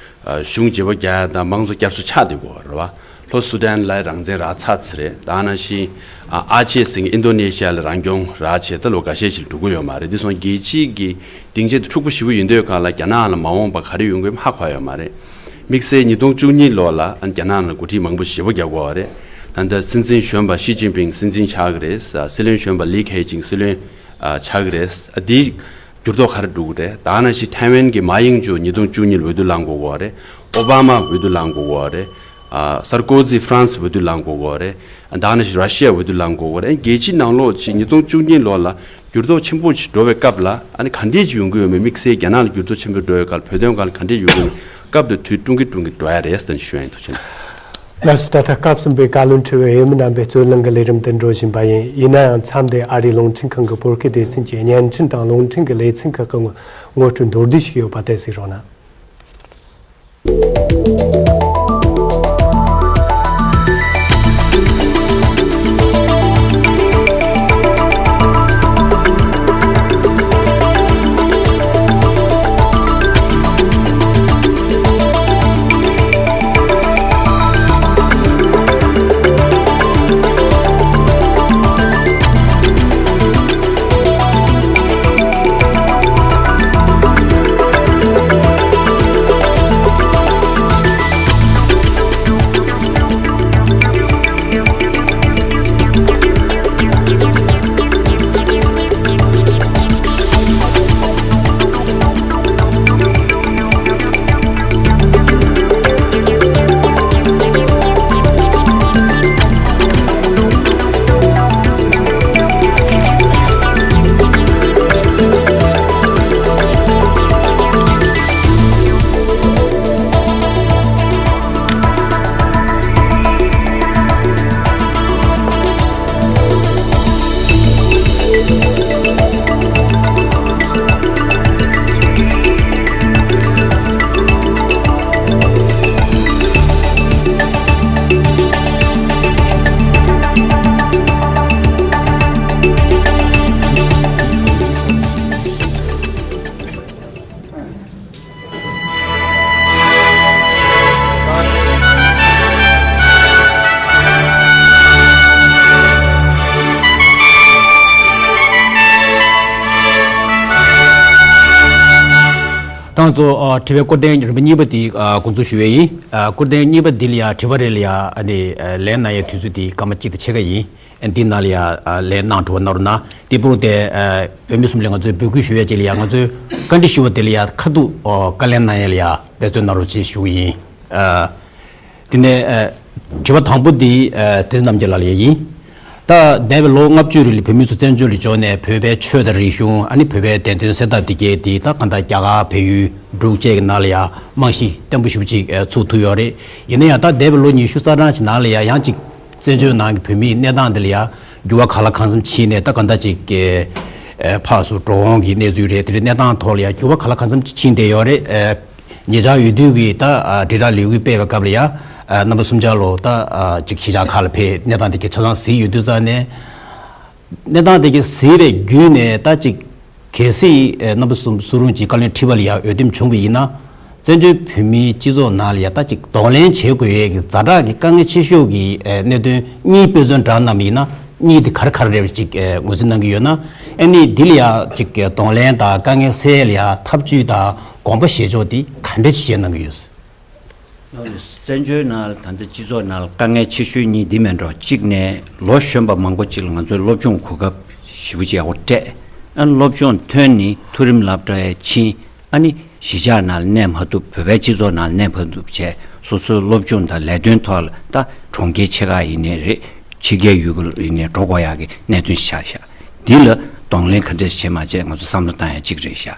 ཨ་གཞུང་བརྗེ་པོ་རྒྱག་ཡ་དང་དམངས་གཙོ་བསྐྱར་གསོ་ཆགས་བསྡད་ཡོད་རེད་བ། ལྷོ་སུ་ཌན་ལ་རང་བཙན་རག་ཚར་ཚར་རེད། ད་ནང་བཞིན་ཨ་ཨ་ཅེ་ཟེར་མཁན་ཨིན་རྡོ་ནེ་ཤི་ཡ་ལ་རང་སྐྱོང་རག་བྱས་ད་ལོ་འགའ་ཤས་ཤིག་འགྲོ་གི་ཡོད་མ་རེད། འདི་སོང་རྒྱལ་སྤྱིའི་གི་སྡིངས་ཆ་དེ་འཁྲུག་པོ་ཞེ་པོ་ཡིན་དུས་སྒང་ལ་རྒྱ་ནག་ལ་མ་འོངས་པ་ག་རེ་ཡོང་གི་ཡོད་མེད་ཧ་གོ་ཡ་ཡོད་མ་རེད། དམིགས་བསལ་ཉིས་སྟོང་བཅུ་གཉིས་ལོ་ལ་ཨ་རྒྱ་ནག་ནང་འགོ་ཁྲིད་མང་པོ་ཞེ་པོ་རྒྱག་དགོས་པ་རེད། ད་ལྟ་སྲིད་འཛིན་གཞོན་པ་ཞི་ཅིན་ཕིང་སྲིད་འཛིན་ཆགས་ཀྱི་རེད། སྲིད་བློན་གཞོན་པ་ལི་ཁེ་ཆིང་སྲིད་བློན་ཨ་ཆགས་ཀྱི་རེད། ཨ་འདི་འགྱུར་ལྡོག་ག་རེ་འགྲོ་གི་རེད། ད་ནང་བཞིན་ཐའེ་ཝན་གྱི་མཱ་ཡིང་ཇོ་ཉིས་སྟོང་བཅུ་གཉིས་ལ་འོས་བསྡུ་ལངས་དགོས་ཀྱི་ཡོད་རེད། ཨོ་བྷ་མ་འོས་བསྡུ་ལངས་དགོས་ཀྱི་ཡོད་རེད། ཨ་སར་ཀོ་ཟི་ཧྥ་རན་སི་འོས་བསྡུ་ལངས་དགོས་ཀྱི་ཡོད་རེད། ད་ནང་བཞིན་ར་ཤི་ཡ་འོས་བསྡུ་ལངས་དགོས་ཀྱི་ཡོད་རེད། རྒྱལ་སྤྱིའི་ནང་ལོགས་ཅིག་ཉིས་སྟོང་བཅུ་གཉིས་ལོ་ལ་འགྱུར་ལྡོག་ཆེན་པོ་ཞིག་འགྲོ་བའི་སྐབས་ལ་ཨ་ནི་ག་འདྲས་ཅིག་ཡོང་གི་ཡོད་མེད། དམིགས་བསལ་རྒྱ་ནག་ལ་འགྱུར་ལྡོག་ཆེན་པོ་འགྲོ་བའི་སྐབས་ལ་བོད་དོན་སྒང་ལ་ག་འདྲས་ཡོང་གི་ཡོད་མེད། སྐབས་དེ་དུས་ཀྲུང་གིས་ཀྲུང་གིས་འགྲོ་ཡ་རེད་ཟེར་ཞུ་ཡ་ཡིན། ཐུགས་རྗེ་ཆེ། ལགས་སོ། ད་ལྟ་སྐབས་གསུམ་པའི་བཀའ་བློན་ཁྲི་པའི་འོས་མི་རྣམ་པའི་རྩོད་གླེང་གི་ལས་རིམ་དེ་འགྲོ་བཞིན་པ་ཡིན། ཡིན་ན་ཡང་མཚམས་འདིར་ཨ་རིའི་རླུང་འཕྲིན་ཁང་གི་བོད་སྐད་སྡེ་ཚན་གྱི་བརྙན་འཕྲིན་དང་རླུང་འཕྲིན་གྱི་ལེ་ཚན་ཁག་གི་ངོ་སྤྲོད་མདོར་བསྡུས་ཤིག་ཡོད་པ་དེ་གཟིགས་རོགས་གནང་། ད་ང་ཚོ་ཨ་དྲི་བའི་སྐོར་ཐེངས་རིམ་པ་གཉིས་པ་དེ་ཨ་འགོ་འཛུགས་ཞུ་ཡས་ཡིན། ཨ་སྐོར་ཐེངས་གཉིས་པ་འདི་ལ་ཡ་དྲི་བ་རེ་ལ་ཡ་ཨ་ནི་ཨ་ལན་གནང་ཡས་དུས་ཚོད་དེ་སྐར་མ་གཅིག་དང་ཕྱེད་ཀ་ཡིན། ཨ་འདི་ནང་ལ་ཡ་ཨ་ལན་གནང་དྲི་བ་གནང་རོགས་གནང་། དེ་འཕྲོ་དེ་ཨ་བོད་མི་གསུམ་ལ་ང་ཚོས་འབོད་སྐུལ་ཞུ་ཡས་ཅིག་ལ་ཡ་ང་ཚོས་བཀའ་འདྲི་ཞུ་བ་དེ་ལ་ཡ་ཁ་ཐུག་ཨོ་བཀའ་ལན་གནང་ཡས་ལ་ཡ་འབད་བརྩོན་གནང་རོགས་ཅེས་ཞུ་གི་ཡིན། ཨ། དེ་ནས་ཨ་དྲི་བ་དང་པོ་འདི་ཨ་བསྟན་འཛིན་རྣམ་རྒྱལ་ལགས་ལ་ཡིན། ད་འདས་པའི་ལོ་ལྔ་བཅུ་རིང་ལ་བོད་མི་ཚོ་བཙན་བྱོལ་ལ་འབྱོར་ནས་བོད་པའི་ཆོས་དང་རིག་གཞུང་ཨ་ནི་བོད་པའི་བདེན་དོན་གསལ་ཐབས་འདི་གས་འདི་ད་གང་ལྟར་རྒྱ་གར་བལ་ཡུལ་འབྲུག་བཅས་ཀྱི་ནང་ལ་ཡང་རྨང་གཞི་བརྟན་པོ་ཞེ་པོ་ཅིག་ཨ་ཚུགས་ཐུབ་ཡོད་རེད། ཡིན་ན་ཡང་ད་འདས་པའི་ལོ་ཉི་ཤུ་རྩ་གྲངས་ཅིག་ནང་ལ་ཡང་ཡང་ཅིག་བཙན་བྱོལ་ནང་གི་བོད་མིའི་གནས་སྟངས་འདི་ལ་ཡང་འགྱུར་བ་གང་ལ་གང་འཚམ་ཕྱིན་ནས་ད་གང་ལྟར་ཅིག་ཨ་ཕར་ཚུར་འགྲོ་འོང་གི་གནས་ཚུལ་རེད། དེ་འདྲའི་གནས་སྟངས་ཐོག་ལ་ཡང་འགྱུར་བ་གང་ལ་གང་འཚམ་ཅིག་ཕྱིན་བསྡད་ཡོད་རེད། ཨ། ཉེ་ཆར་འོས་བསྡུ་གི་ད་ཨ་དྲིལ་བསྒྲགས་ལས་འགུལ་སྤེལ་བའི་སྐབས་ལ་ཡ་ཨ་རྣམ་པ་གསུམ་ཆ་ལོ་ད་ཨ་ཅིག་གཞིས་ཆགས་ཁག་ལ་ཕེབས་གནས་སྟངས་དེ་གའི་ཆ་ཚང་གཟིགས་ཡོད་དུས་ཙང་ནས། གནས་སྟངས་དེ་གའི་གཟིགས་པའི་བརྒྱུད་ནས་ད་ཅིག་གལ་སྲིད་ཨ་རྣམ་པ་གསུམ་སུ་རུང་ཅིག་བཀའ་བློན་ཁྲི་པ་ལ་ཡ་འོས་འདེམས་བྱུང་བ་ཡིན་ན། བཙན་བྱོལ་བོད་མིའི་སྤྱི་ཚོགས་ནང་ལ་ཡ་ད་ཅིག་གདོང་ལེན་བྱེད་དགོས་ཡས་ཀྱི་ཛ་དྲག་གི་དཀའ་ངལ་ཆེ་ཤོས་ཀྱི་ཨ་གནད་དོན་གཉིས་དཔེ་མཚོན་བསྒྲགས་གནང་བ་ཡིན་ན། གཉིས་དེ་ག་རེ་ག་རེ་རེད་ཅིག་ཨ་ངོས་འཛིན་གནང་གི་ཡོད་ན། ཨ་ནི་འདི་ལ་ཡ་ཅིག་གདོང་ལེན་དང་དཀའ་ངལ་སེལ་ཡ་ལ་ཡ་ཐབས་ཇུས་དང་དགོངས་པ་བཞེས་ཕྱོགས་དེ་ག་འདྲ་ཅིག་བྱས་གནང་གི་ཡོད། བཙན་བྱོལ་ནང་ལ་ད་ལྟ་སྤྱི་ཚོགས་ནང་ལ་དཀའ་ངལ་ཆེ་ཤོས་གཉིས་འདི་མེད་འགྲོ། གཅིག་ནས་ལོ་གཞོན་པ་མང་པོ་ཅིག་ལ་ང་ཚོའི་སློབ་སྦྱོང་གོ་སྐབས་ཞེ་པོ་ཅིག་ཡག་པོ་སྤྲད། ཨ་ནི་སློབ་སྦྱོང་ཐོན་ནས་མཐོ་རིམ་སློབ་གྲྭར་ཕྱིན། ཨ་ནི་གཞིས་ཆགས་ནང་ལ་གནས་མ་ཐུབ། བོད་པའི་སྤྱི་ཚོགས་ནང་ལ་གནས་མ་ཐུབ་བྱས། སོ་སོའི་སློབ་སྦྱོང་དང་ལས་དོན་ཐོག་ལ་ད་གྲོང་ཁྱེར་ཆེ་ཁག་ཡིན་ནའི་རེད། ཕྱི་རྒྱལ་ཡུལ་གྲུ་ཡིན་ནའི་འགྲོ་དགོས་ཡག་གི་གནད་དོན་ཆགས་ཤག་འདི་ལ་གདོང་ལེན་ག་འདྲས་བྱེད་མ་བྱེད་ང་ཚོ་བསམ་བློ་བཏང་ཡ་གཅིག་རེད་ཤག་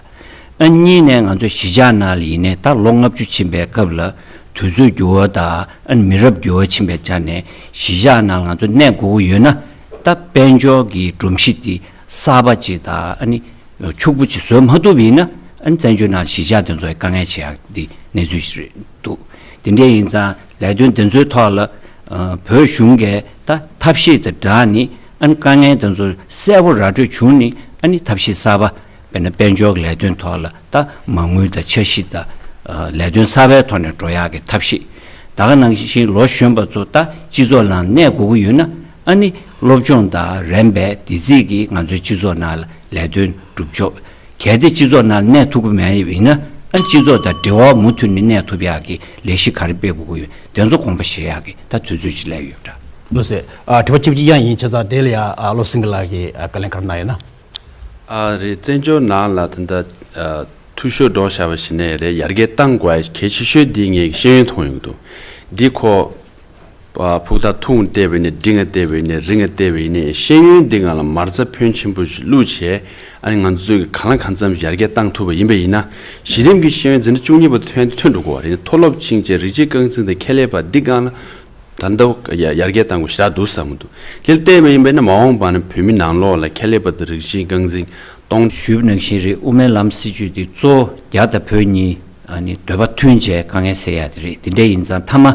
ཨ་གཉིས་ནས་ང་ཚོ་གཞིས་ཆགས་ནང་ལ་ཡིན་ནའི་ད་ལོ་ལྔ་བཅུ་ཕྱིན་པའི་སྐབས་ལ་དུས་ཚོད་འགྱུར་བ་དང་ཨ་ནི་མི་རབས་འགྱུར་བ་ཕྱིན་པའི་ཆ་ནས་གཞིས་ཆགས་ནང་ང་ཚོ་གནས་དགོས་ཀྱི་ཡོད་ན། ད་དཔལ་འབྱོར་གྱི་སྒྲོམ་གཞི་དེ་གསར་པ་ཅིག་དང་ཨ་ནི་ཕྱུག་པོ་ཅིག་བཟོ་མ་ཐུབ་པ་ཡིན་ན། ཨ་ནི་བཙན་བྱོལ་ནང་གཞིས་ཆགས་དེ་ཚོའི་དཀའ་ངལ་ཆེ་ཡག་དེ་གནས་ཚུལ་ཞིག་རེད་འདུག་དེ་འདྲ་ཡིན་ཙང་ལས་དོན་དེ་ཚོའི་ཐོག་ལ་ཨ་བོད་གཞུང་གིས་ད་ཐབས་ཤེས་དང་སྦྲགས་ནས་ཨ་ནི་དཀའ་ངལ་དེ་ཚོ་གསལ་པོ་ར་སྤྲོད་བྱུང་ནས་ཨ་ནི་ཐབས་ཤེས་གསར་པ། དཔེར་ན་དཔལ་འབྱོར་གྱི་ལས་དོན་ཐོག་ལ་ད་མ་དངུལ་དང་འཆར་གཞི་དང་ཨ་ལས་དོན་གསར་པའི་ཐོག་ནས་འགྲོ་ཡག་གི་ཐབས་ཤེས། ད་ག་ནང་བཞིན་ལོ་གཞོན་པ་ཚོ་ད་སྤྱི་ཚོགས་ནང་གནས་དགོས་ཀྱི་ཡོད་ན། ཨ་ནི་སློབ་སྦྱོང་དང་རིམ་པས་དེ་རྩིས་ཀྱིས་ང་ཚོའི་སྤྱི་ཚོགས་ནང་ལ་ལས་དོན་སྒྲུབ་ཆོག་གལ་ཏེ་སྤྱི་ཚོགས་ནང་གནས་ཐུབ་ཀྱི་མེད་ཡིན་ན། ཨ་ནི་སྤྱི་ཚོགས་དང་འབྲེལ་བ་མུ་མཐུད་ནས་གནས་ཐུབ་ཡག་གི་ལས་གཞི་ག་རེ་སྤེལ་དགོས་ཀྱི་ཡོད། དེ་ཚོ་དགོངས་པ་བཞེས་ཡག་གི་ད་དུས་ཚོད་ཅིག་སླེབས་ཡོད་འདྲ། ལགས་སོ། ཨ་དྲི་བ་གཅིག་གཅིག་ཡང་ཡིན་བྱས་ཙང་དེ་ལ་ཡང་ཨ་བློ་སེང་གི་ལགས་ཀྱིས་ཨ་བཀའ་ལན་ག་རེ་གནང་ཡོད་ན། ཨ་རེད། བཙན་བྱོལ་ནང་ལ་ད་ལྟ་ཨ་འཐུས་ཤོར་འགྲོ་བཞག་པ་ཞིག་ནས་རེད། ཡར་རྒྱས་གཏང་དགོས་ཡ་གལ་ཆེ་ཤོས་འདི་ངས་ཤེས་ཡོན་མཐོང་ཡོང་གི་འདུག་འདི་ཁོ་ཨ་ཕུགས་ཐག་ཐུང་བལྟས་པ་ཡིན་ནའི་འབྲིང་བ་བལྟས་པ་ཡིན་ནའི་རིང་བ་བལྟས་པ་ཡིན་ནའི་ཤེས་ཡོན་འདི་ང་ལ་མ་རྩ་ཕོན་ཆེན་པོ་ཞིག་བླུགས་བྱས། ཨ་ནི་ང་ཚོས་གང་ལ་གང་འཚམ་ཡར་རྒྱས་གཏང་ཐུབ་པ་ཡིན་པ་ཡིན་ན། གཞི་རིམ་གྱི་ཤེས་ཡོན་འཛིན་གྲྭ་བཅུ་གཉིས་པ་ཐོན་ཐོན་འགྲོ་དགོས་པ་རེད། མཐོ་སློབ་ཕྱིན་བྱས་རིགས་གཅིག་རྐང་འཛིན་དང་ཁེ་ལས་པ་འདི་སྒང་ལ། ད་ལྟ་ཡ་ཡར་རྒྱས་གཏང་དགོས་ཞེ་དྲག་འདུག་བསམ་གྱི་འདུག་དེ་ལྟ་ཡིན་པ་ཡིན་ན་མ་འོངས་པ་ན་བོད་མི་ནང་ལོགས་ལ་ཁེ་ལས་པ་དང་རིགས་གཅིག་རྐང་འཛིན་གཏོང་། ཞུས་པ་ནང་བཞིན་རེད། དབུ་མའི་ལམ་སྲིད་བྱུས་འདི་གཙོ་བོ་རྒྱ་དང་བོད་གཉིས་ཨ་ནི་འདོད་པ་མཐུན་བྱས་དཀའ་ངལ་སེལ་ཡ་དེ་རེད། དེ་འདྲ་ཡིན་ཙང་མཐའ་མ་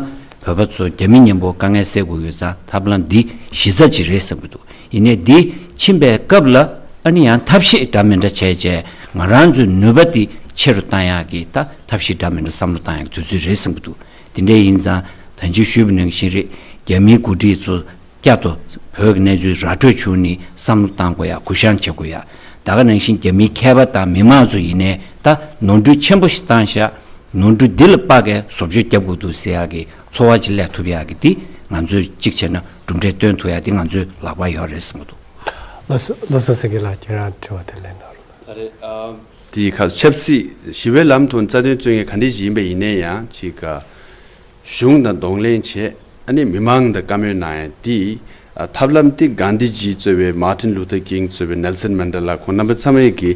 བོད་པ་ཚོ་རྒྱ་མི་མཉམ་པོ་དཀའ་ངལ་སེལ་དགོས་ཡོད་ཙང་ཐབས་ལམ་འདི་གཞི་རྩ་ཅིག་རེད་བསམ་གྱི་འདུག་ཡིན་ནའི་འདི་ཕྱིན་པའི་སྐབས་ལ་ཨ་ནི་ཡང་ཐབས་ཤེས་འདྲ་མི་འདྲ་བྱས་བྱས་ང་རང་ཚོའི་ནུས་པ་འདི་ཆེ་རུ་གཏང་ཡག་གི་ད་ཐབས་ཤེས་འདྲ་མི་འདྲ་བསམ་བློ་གཏང་ཡག་གི་དུས་ཚོད་རེད་བསམ་གྱི་འདུག་དེ་འདྲ་ཡིན་ཙང་ད་ཅི་ཞུས་པ་ནང་བཞིན་རེད། རྒྱ་མིའི་འགོ་ཁྲིད་ཚོ་བསྐྱར་དུ་བོད་ཀྱི་གནས་ཚུལ་ར་སྤྲོད་བྱུང་ནས་བསམ་བློ་གཏང་དགོས་ཡ། གུ་བཤངས་བྱེད་དགོས་ཡ། ད་ག་ནང་བཞིན་རྒྱ་མིའི་མཁས་པ་དང་མི་མང་ཚོ་ཡིན་ནའི་ད་ནོར་འཁྲུལ་ཆེན་པོ་ཞིག་བཏང་ཤག་ནོར་འཁྲུལ་འདི་ལ་དཔག་གིས་བཟོ་བཅོས་རྒྱབ་དགོས་འདུག་ཟེར་ཡག་གི་ཚོར་བ་ཅིག་སླེབས་ཐུབ་ཡག་གི་འདི་ང་ཚོས་གཅིག་བྱས་ན་གྲུབ་འབྲས་སྟོན་ཐུབ་ཡག་འདི་ང་ཚོའི་ལག་པར་ཡོད་རེད་བསམ་གྱི་འདུག་ལགས་སོ། ལགས་སོ། སེང་གེ་ལགས་ཁྱེད་རང་དྲི་བ་དེ་ལན་གནང་རོགས། ཨ་རེད། ཨ། དེའི་ཁ་ཆབ་སྲིད་ཞི་བའི་ལམ་ཐོག་རྩ་དོན་རྩོད་མཁན་ག་འདྲ་ཞིག་ཡིན་པ་ཡིན་ནའི་ཡང་ཅིག་ག་གཞུང་དང་གདོང་ལེན་བྱས། ཨ་ནི་མི་མང་དང་བཀའ་མོལ་གནང་ཡ་དེ་ཨ་ཐབས་ལམ་དེ་གྷན་དྷི་ཇི་གཙོས་པའི་མཱར་ཊིན་ལུ་ཐར་ཀིང་གཙོས་པའི་ནེལ་སན་མན་ཌེ་ལ་ཁོང་རྣམ་པ་ཚང་མས་ཀྱི་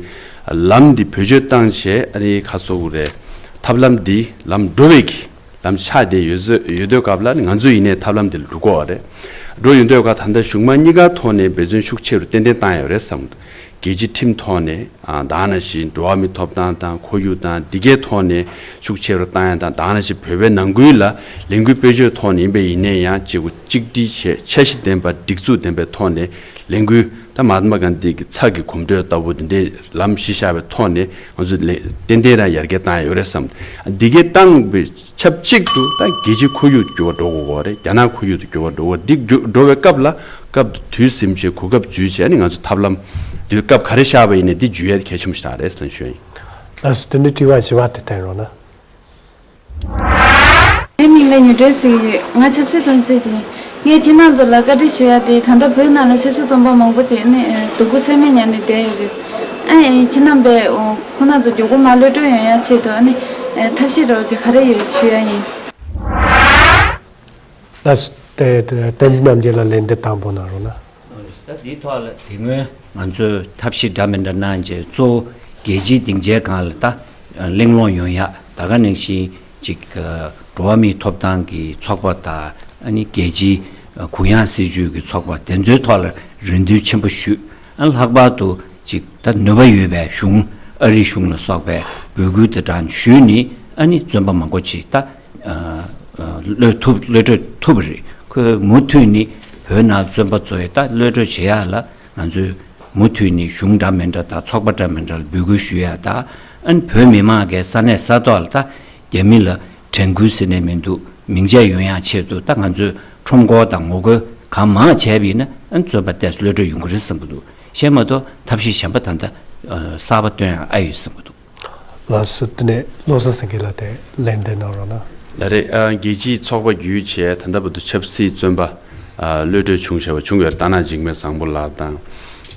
ལམ་འདི་བེད་སྤྱོད་བཏང་བྱས། ཨ་ནི་ཁ་སོ་གུ་རེད། ཐབས་ལམ་འདི་ལམ་འགྲོ་བའི་གི་ལམ་ཆགས་བསྡད་ཡོད་ཟོ་ཡོད་དུས་སྐབས་ལ་ང་ཚོ་ཡིན་ནའི་ཐབས་ལམ་འདི་ལ་འགྲོ་དགོས་པ་རེད། འགྲོ་ཡོང་དུས་སྐབས་ད་ལྟ་གཞུང་མང་གཉིས་ཀ་ཐོག་ནས་འབད་བརྩོན་ཤུགས་ཆེ་རུ་ཏན་ཏན་བཏང་ཡོད་རེད་བསམ་གྱི་འདུག་རྒྱལ་སྤྱིའི་ཁྲིམས་ཐོག་ནས་ཨ་ད་ནང་བཞིན་འགྲོ་བ་མིའི་ཐོབ་ཐང་དང་ཁོར་ཡུག་དང་འདི་གའི་ཐོག་ནས་ཤུགས་ཆེ་རུ་བཏང་ཡ་དང་། ད་ནང་བཞིན་བོད་པའི་ནང་ཁུལ་ལ་ལས་འགུལ་སྤེལ་ཕྱོགས་ཐོག་ནས་ཡིན་པ་ཡིན་ནའི་ཡང་གཅིག་གུ་གཅིག་སྒྲིལ་བྱས་འཆར་གཞི་ལྡན་པ་སྒྲིག་འཛུགས་ལྡན་པའི་ཐོག་ནས་ལས་འགུལ་ད་མ་ཧཱ་ཏ་མ་གྷན་དྷི་གི་ཚྭ་གི་གོམ་བགྲོད་ལྟ་བུ་འདི་འདྲའི་ལམ་གཞི་བཞག་པའི་ཐོག་ནས་ང་ཚོ་ལས་ཏན་ཏན་རང་ཡར་རྒྱས་བཏང་ཡ་ཡོད་རེད་བསམ། འདི་གའི་ཏང་བའི་ཆབས་ཅིག་ཏུ་ད་རྒྱལ་སྤྱིའི་ཁོར་ཡུག་འགྱུར་བ་འགྲོ་དགོས་པ་རེད། རྒྱ་ནག་ཁོར་ཡུག་ཏུ་འགྱུར་བ་འགྲོ་བ་འདི་འགྱུར་འགྲོ་བའི་སྐབས་ལ་སྐབས་དུས་ཟིན་བྱས་གོ་སྐབས་འཛུལ་བྱས་ནས་ང་ཚོ་ཐབས་ལམ་འདི་སྐབས་ག་རེ་བཞག་པ་ཡིན་ནའི་འདི་འཇུ་ཡ་གལ་ཆེན་པོ་ཞིག་རེད་ཟེར་ཞུ་ཡ་ཡིན། ལགས་སོ། དེ་ནས་དྲི་བ་བཞི་པ་དེ་བསྟན་རོགས་གནང་། ངའི་མིང་ལ་ཉི་སྒྲོན་ཟེར་གྱི་ཡོད། ང་ཆབ་སྲིད་བཙོན་ཟེར་གྱི་ཡིན། ངས་ཁྱེད་རྣམ་ཚོ་ལ་བཀའ་འདྲི་ཞུ་ཡ་དེ། ད་ལྟ་བོད་ནང་ལ་ཆབ་སྲིད་བཙོན་པ་མང་པོ་ཅིག་ནི་སྡུག་པོ་ཚད་མེད་མྱངས་ནས་བསྡད་ཡོད་རེད། ཨ་ནི་ཁྱེད་རྣམ་པས་ཁོང་རྣམ་ཚོ་མགྱོགས་པོ་མར་གློད་གྲོལ་ཡོང་ཡ་ཆེད་དུ་ཨ་ནི་ཐབས་ཤེས་རོགས་ཅིག་ག་རེ་ཡོད་ཞུ་ཡ་ཡིན། ལགས་སོ། དེ་དེ་བསྟན་འཛིན་རྣམ་རྒྱལ་ལ་ལན་འདེབས་དང་པོ་གནང་རོགས་གནང་། ད་འདིའི་ཐོག་ལ་དེ་སྔོན་ང་ཚོས་ཐབས་ཤེས་འདྲ་མི་འདྲ་གནང་རྗེས། གཙོ་བོ་རྒྱལ་སྤྱིའི་སྡིངས་ཆའི་སྒང་ལ་ད་གླེང་སློང་ཡོང་ཡ། ད་ག་ནང་བཞིན་ཅིག་འགྲོ་བ་མིའི་ཐོབ་ཐང་གི་ཚོགས་པ་དང་། ཨ་ནི་རྒྱལ་སྤྱིའི་གུ་ཡངས་སྲིད་བྱུས་ཀྱི་ཚོགས་པ་དེ་ཚོའི་ཐོག་ལ་རེ་འདུན་ཆེན་པོ་ཞུས། ཨ། ལྷག་པར་དུ་ཅིག་ད་ནུས་པ་ཡོད་པའི་གཞུང་། ཨ་རིའི་གཞུང་ལ་སོགས་པའི་འབོད་སྐུལ་དེ་འདྲ་ཞུས་ནས། ཨ་ནི་བཙོན་པ་མང་པོ་ཅིག་ད་ཨ་ཨ་གློད་ཐུབ། གློད་གྲོལ་ཐུབ་པ་རེད། ཁོས་མུ་མཐུད་ནས་བོད་ནང་བཙོན་པ་ཚོ་ཡི་ད་གློད་གྲོལ་བྱེད་ཡ་ལ་ང་ཚོས་མུ་མཐུད་ནས་གཞུང་འདྲ་མི་འདྲ་དང་ཚོགས་པ་འདྲ་མི་འདྲ་ལ་འབོད་སྐུལ་ཞུ་ཡ་དང་། ཨ་ནི་བོད་མི་མང་གི་ས་གནས་ས་ཐོག་ལ་ད་རྒྱ་མི་ལ་དྲན་སྐུལ་ཟེར་ནས་མི་འདུག་མིང་ཆད་ཡོང་ཡ་ཆེད་དུ་ད་ང་ཚོས་ཁྲོམ་སྐོར་དང་ངོ་རྒོལ་གང་མང་བྱས་པ་ཡིན་ན། ཨ་ནི་བཙོན་པ་ཏོག་ཙམ་གློད་གྲོལ་ཡོང་གི་རེད་བསམ་གྱི་འདུག་གཞན་མ་གཏོགས་ཐབས་ཤེས་གཞན་པ་ད་ལྟ་ཨ་གསར་པ་བཏོན་ཡ་ཨ་ཡོད་བསམ་གྱི་འདུག་ལགས་སོ། དེ་ནས་བློ་བཟང་སེང་གེ་ལགས་དེ་ལན་འདེབས་གནང་རོགས་གནང་། ལགས་རེད། ཨ། རྒྱལ་སྤྱིའི་ཚོགས་པ་བརྒྱུད་བྱས་ད་ལྟ་བར་དུ་ཆབ་སྲིད་བཙོན་པ་ཨ་གློད་གྲོལ་བྱུང་བཞག་པ་བྱུང་ཡོད་རེད། རྟ་ནག་འཇིགས་མེད་བཟང་པོ་ལགས་དང་།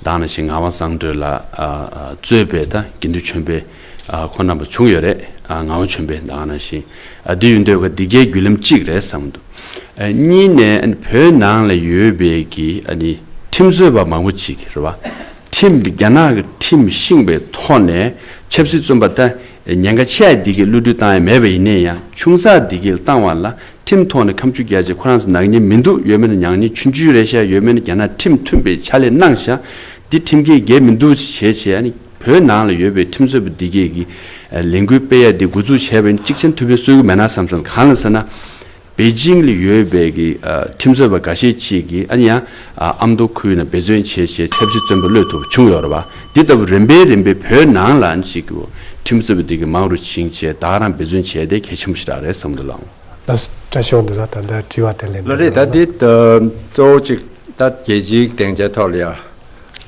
ད་ག་ནང་བཞིན་ངག་དབང་བསམ་གྲུབ་ལགས། ཨ་ཨ་གཙོས་པའི་ད་དགེ་འདུན་ཆོས་འཕེལ་ཨ་ཁོང་རྣམ་པ་བྱུང་ཡོད་རེད། ཨ་ངག་དབང་ཆོས་འཕེལ་ད་ག་ནང་བཞིན། ཨ་འདི་ཡིན་དུས་ཀ་འདི་གའི་བརྒྱུད་ལམ་གཅིག་རེད་བསམ་འདུག་ཨ་གཉིས་ནས་ཨ་ནི་བོད་ནང་ལ་ཡོད་པའི་གི་ཨ་ནི་ཁྲིམས་རྩོད་པ་མང་པོ་ཅིག་རེད་བ། ཁྲིམས། རྒྱ་ནག་གི་ཁྲིམས་ཤིང་བའི་ཐོག་ནས་ཆབ་སྲིད་བཙོན་པ་ད་ཉེན་ཁ་ཆེ་བ་འདི་གའི་གློད་གྲོལ་བཏང་ཡ་མེད་པ་ཡིན་ནའི་ཡང་། ཆུང་ཙག་འདི་གའི་བཏང་བ་ལ་ཁྲིམས་ཐོག་ནས་ཁ་མཆུ་རྒྱག་བྱས། ཁོ་རང་ཚོ་ནག་ཉེས་མི་འདུག་ཡོད་མེད་ན་ཉག་ཉེས་ཆུང་ཆུང་རེད་ཤག་ཡོད་མེད་ན་རྒྱ་ནག་ཁྲིམས་མཐུན་པའི་ཕྱག་ལས་གནང་ཤག་འདི་ཁྲིམས་འགལ་འགལ་མི་འདུག་བྱས་བྱས། ཨ་ནི་བོད་ནང་ལ་ཡོད་པའི་ཁྲིམས་རྩོད་པ་འདི་གའི་གི་ལས་འགུལ་སྤེལ་ཡ་འདི་འགོ་འཛུགས་བྱས་པ་ཡིན་ན་གཅིག་ཆེན་ཐུབ་པའི་སྲོལ་གི་མེད་ན་བསམ་སོང་། གང་ལ་ཟེར་ན། པེ་ཅིང་ལ་ཡོད་པའི་གི་ཨ་ཁྲིམས་རྩོད་པ་འགའ་ཤས་ཅིག་གིས་ཨ་ནི་ཡང་ཨ་ཨ་མདོ་ཁུལ་ནང་འབད་བརྩོན་བྱས་བྱས་ཆབ་སྲིད་བཙོན་པ་གློད་ཐུབ་པ་བྱུང་ཡོད་རེད་བ། འདི་ལྟ་བུ་རིམ་པས་རིམ་པས་བོད་ནང་ལ་ཨ་ནི་ཅིག་གི་ཁྲིམས་རྩོད་པ་འདི་གི་མང་རུ་ཕྱིན་བྱས་ད་ག་རང་འབད་བརྩོན་བྱས་ཏེ་གལ་ཆེན་པོ་ཞིག་རག་རེད་བསམ་འདུག་ལགས། ལགས་སོ། བཀྲ་ཤིས་དབང་འདུས་ལགས། ད་ལྟ་དྲི་བ་དེ་ལན་ལགས་རེད། ད་འདི་ད་གཙོ་བོ་ཅིག་ད་རྒྱལ་སྤྱིའི་སྡིངས་ཆའི་ཐོག་ལ་ཡ་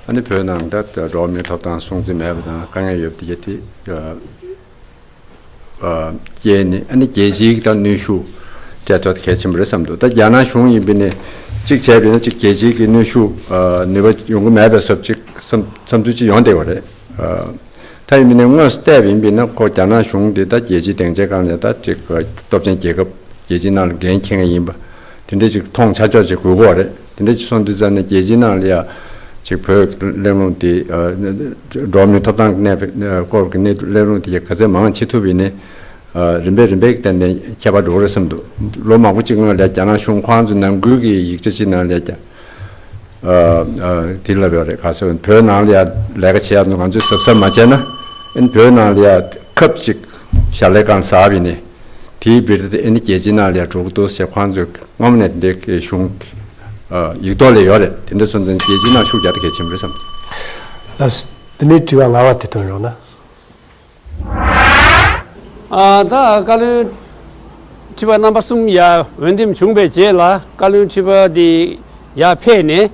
ཨ་ནི་བོད་ནང་ད་འགྲོ་བ་མིའི་ཐོབ་ཐང་སྲུང་བརྩི་མེད་པ་དང་དཀའ་ངལ་ཡོད་པ་དེ་ག་དེ། ཨ་སྐྱེས་ནས་ཨ་ནི་རྒྱལ་སྤྱིའི་ད་གནོན་ཤུགས་སྤྲད་ཐུབ་གལ་ཆེན་པོ་རེད་བསམ་འདུག་ད་རྒྱ་ནག་གཞུང་ཡིན་པ་ནས་གཅིག་བྱས་པ་ཡིན་ན་གཅིག་རྒྱལ་སྤྱིའི་གི་གནོན་ཤུགས་ཨ་ནུས་པ་ཡོང་གི་མེད་པའི་བཟོ་ཅིག་བསམ་བསམ་ཚུལ་ཅིག་ཡོང་བསྡད་པ་རེད། ཨ་ད་ཡིན་པ་ནས་དངོས་སུ་བལྟས་པ་ཡིན་པ་ན་ཁོ་རྒྱ་ནག་གཞུང་དེ་ད་རྒྱལ་སྤྱིའི་སྡིངས་ཆའི་སྒང་ནས་ད་ཅིག་སྟོབས་ཆེན་རྒྱལ་ཁབ་རྒྱལ་སྤྱིའི་ནང་ལ་འགན་འཁྱེར་མཁན་ཡིན་པ། དེ་འདྲ་ཅིག་མཐོང་ཆ་ཆོག་ཅིག་དགོས་ཀྱི་ཡོད་རེད། དེ་འདྲ་ཅིག་སོང་དུས་ཙམ་ནས་རྒྱལ་སྤྱིའི་ནང་ལ་ཡ་ཅིག་བོད་གླེང་སློང་དེ་ཨ་འགྲོ་བ་མིའི་ཐོབ་ཐང་གི་གནས་སྐོར་གྱི་གནས་གླེང་སློང་དེ་ག་ཚད་མང་བྱེད་ཐུབ་པ་ཡིན་ནའི་ཨ་རིམ་པས་རིམ་པས་ཏན་ཏན་ཁྱད་པར་འགྲོ་གི་རེད་བསམ་འདུག་ལོ་མང་པོ་ཅིག་སྔོན་ལ་རྒྱ་ནག་གཞུང་ཁོང་ཚོའི་ནང་ཁུལ་གྱི་ཡིག་ཆ་ཅིག་ནང་ལ་ཡ་ཨ་ཨ་དེ་ལབ་ཡོད་རེད། ག་ཚོད་བོད་ནང་ལ་ཡ་ལས་ཀ་བྱེད་ཡ་ང་ཚོས་གཟབ་གཟབ་མ་བྱས་ན་ཨ་ནི་བོད་ནང་ལ་ཡ་ཁབ་ཅིག་ཞལ་ལས་གང་ཟག་བ་ཡིན་ནའི། དེའི་བིར་དེ་ཨ་ནི་རྒྱལ་སྤྱིའི་ནང་ལ་ཡ་འགྲོ་གི་འདུག་ཟེར་ཁོང་ཚོས་སྔོན་ནས་འདི་གི་གཞུང་ཨ་ཡིག་ཐོག་ལ་ཡོད་རེད། དེ་འདྲ་སོང་ཙང་རྒྱལ་སྤྱིའི་ནང་ཤུགས་རྒྱག་ད་གལ་ཆེན་པོ་རེད་བསམ། ལགས་སོ། དེ་ནས་དྲི་བ་ལྔ་པ་དེ་ཐོན་རོགས་གནང་། ཨ་ད་བཀའ་བློན་ཁྲི་པ་རྣམ་པ་གསུམ་ཡར་འོས་འདེམས་བྱུང་བའི་རྗེས་ལ་བཀའ་བློན་ཁྲི་པ་འདི་ཡར་ཕེབས་ནས།